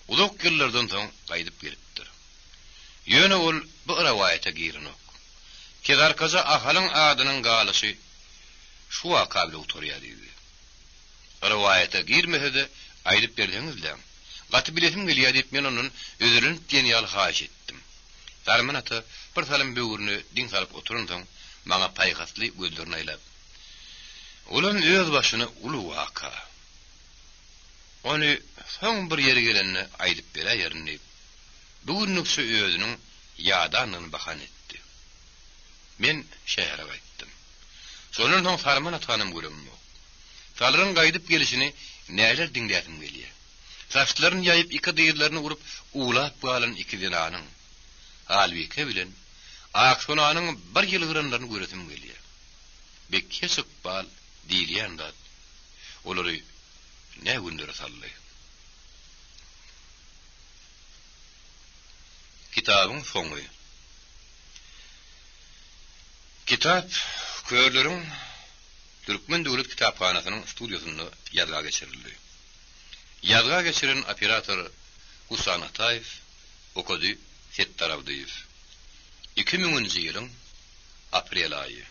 Uzak ýyllardan soň gaýdyp gelipdir. Ýöne ol bu rowaýata girenok. Kezarkaja Ahalyň adynyň galyşy şu waka bile gutarýar diýdi. Rowaýata girmese-de aýdyp berseňizläň. Gaty bilesim gelýär diýip, men ondan özelenip diýen ýaly haýyş etdim. Sarman ata bir salym böwrüne diň salyp oturansoň, maňa paýhasly gözlerini aýlap, Olam öz başyna uly waka. Ony soň bir ýeri gelende aýdyp beräýerin diýip, bu günlükçe özüniň ýadandygyny bahana etdi. Men şähere gaýtdym. Şondan soň Sarman atanam göremok. Salyryň gaýdyp gelşini näler diňläsim gelýär. Saçlaryny ýaýyp iki dyzlaryny urup uwlap galan iki zenanyň, Halbike bilen Aksonanyň bir ýylgyranlaryny göresim gelýär. Bekeş ykbal diýilýän zat olary nä günlere saldy. Kitabyň soňy. Kitap körleriň Türkmen döwlet kitaphanasynyň studiýasynda ýazga geçirildi. Ýazga geçiren operator Husan Ataýew, okady Setdar Abdyýew. Iki müňünji ýylyň aprel aýy.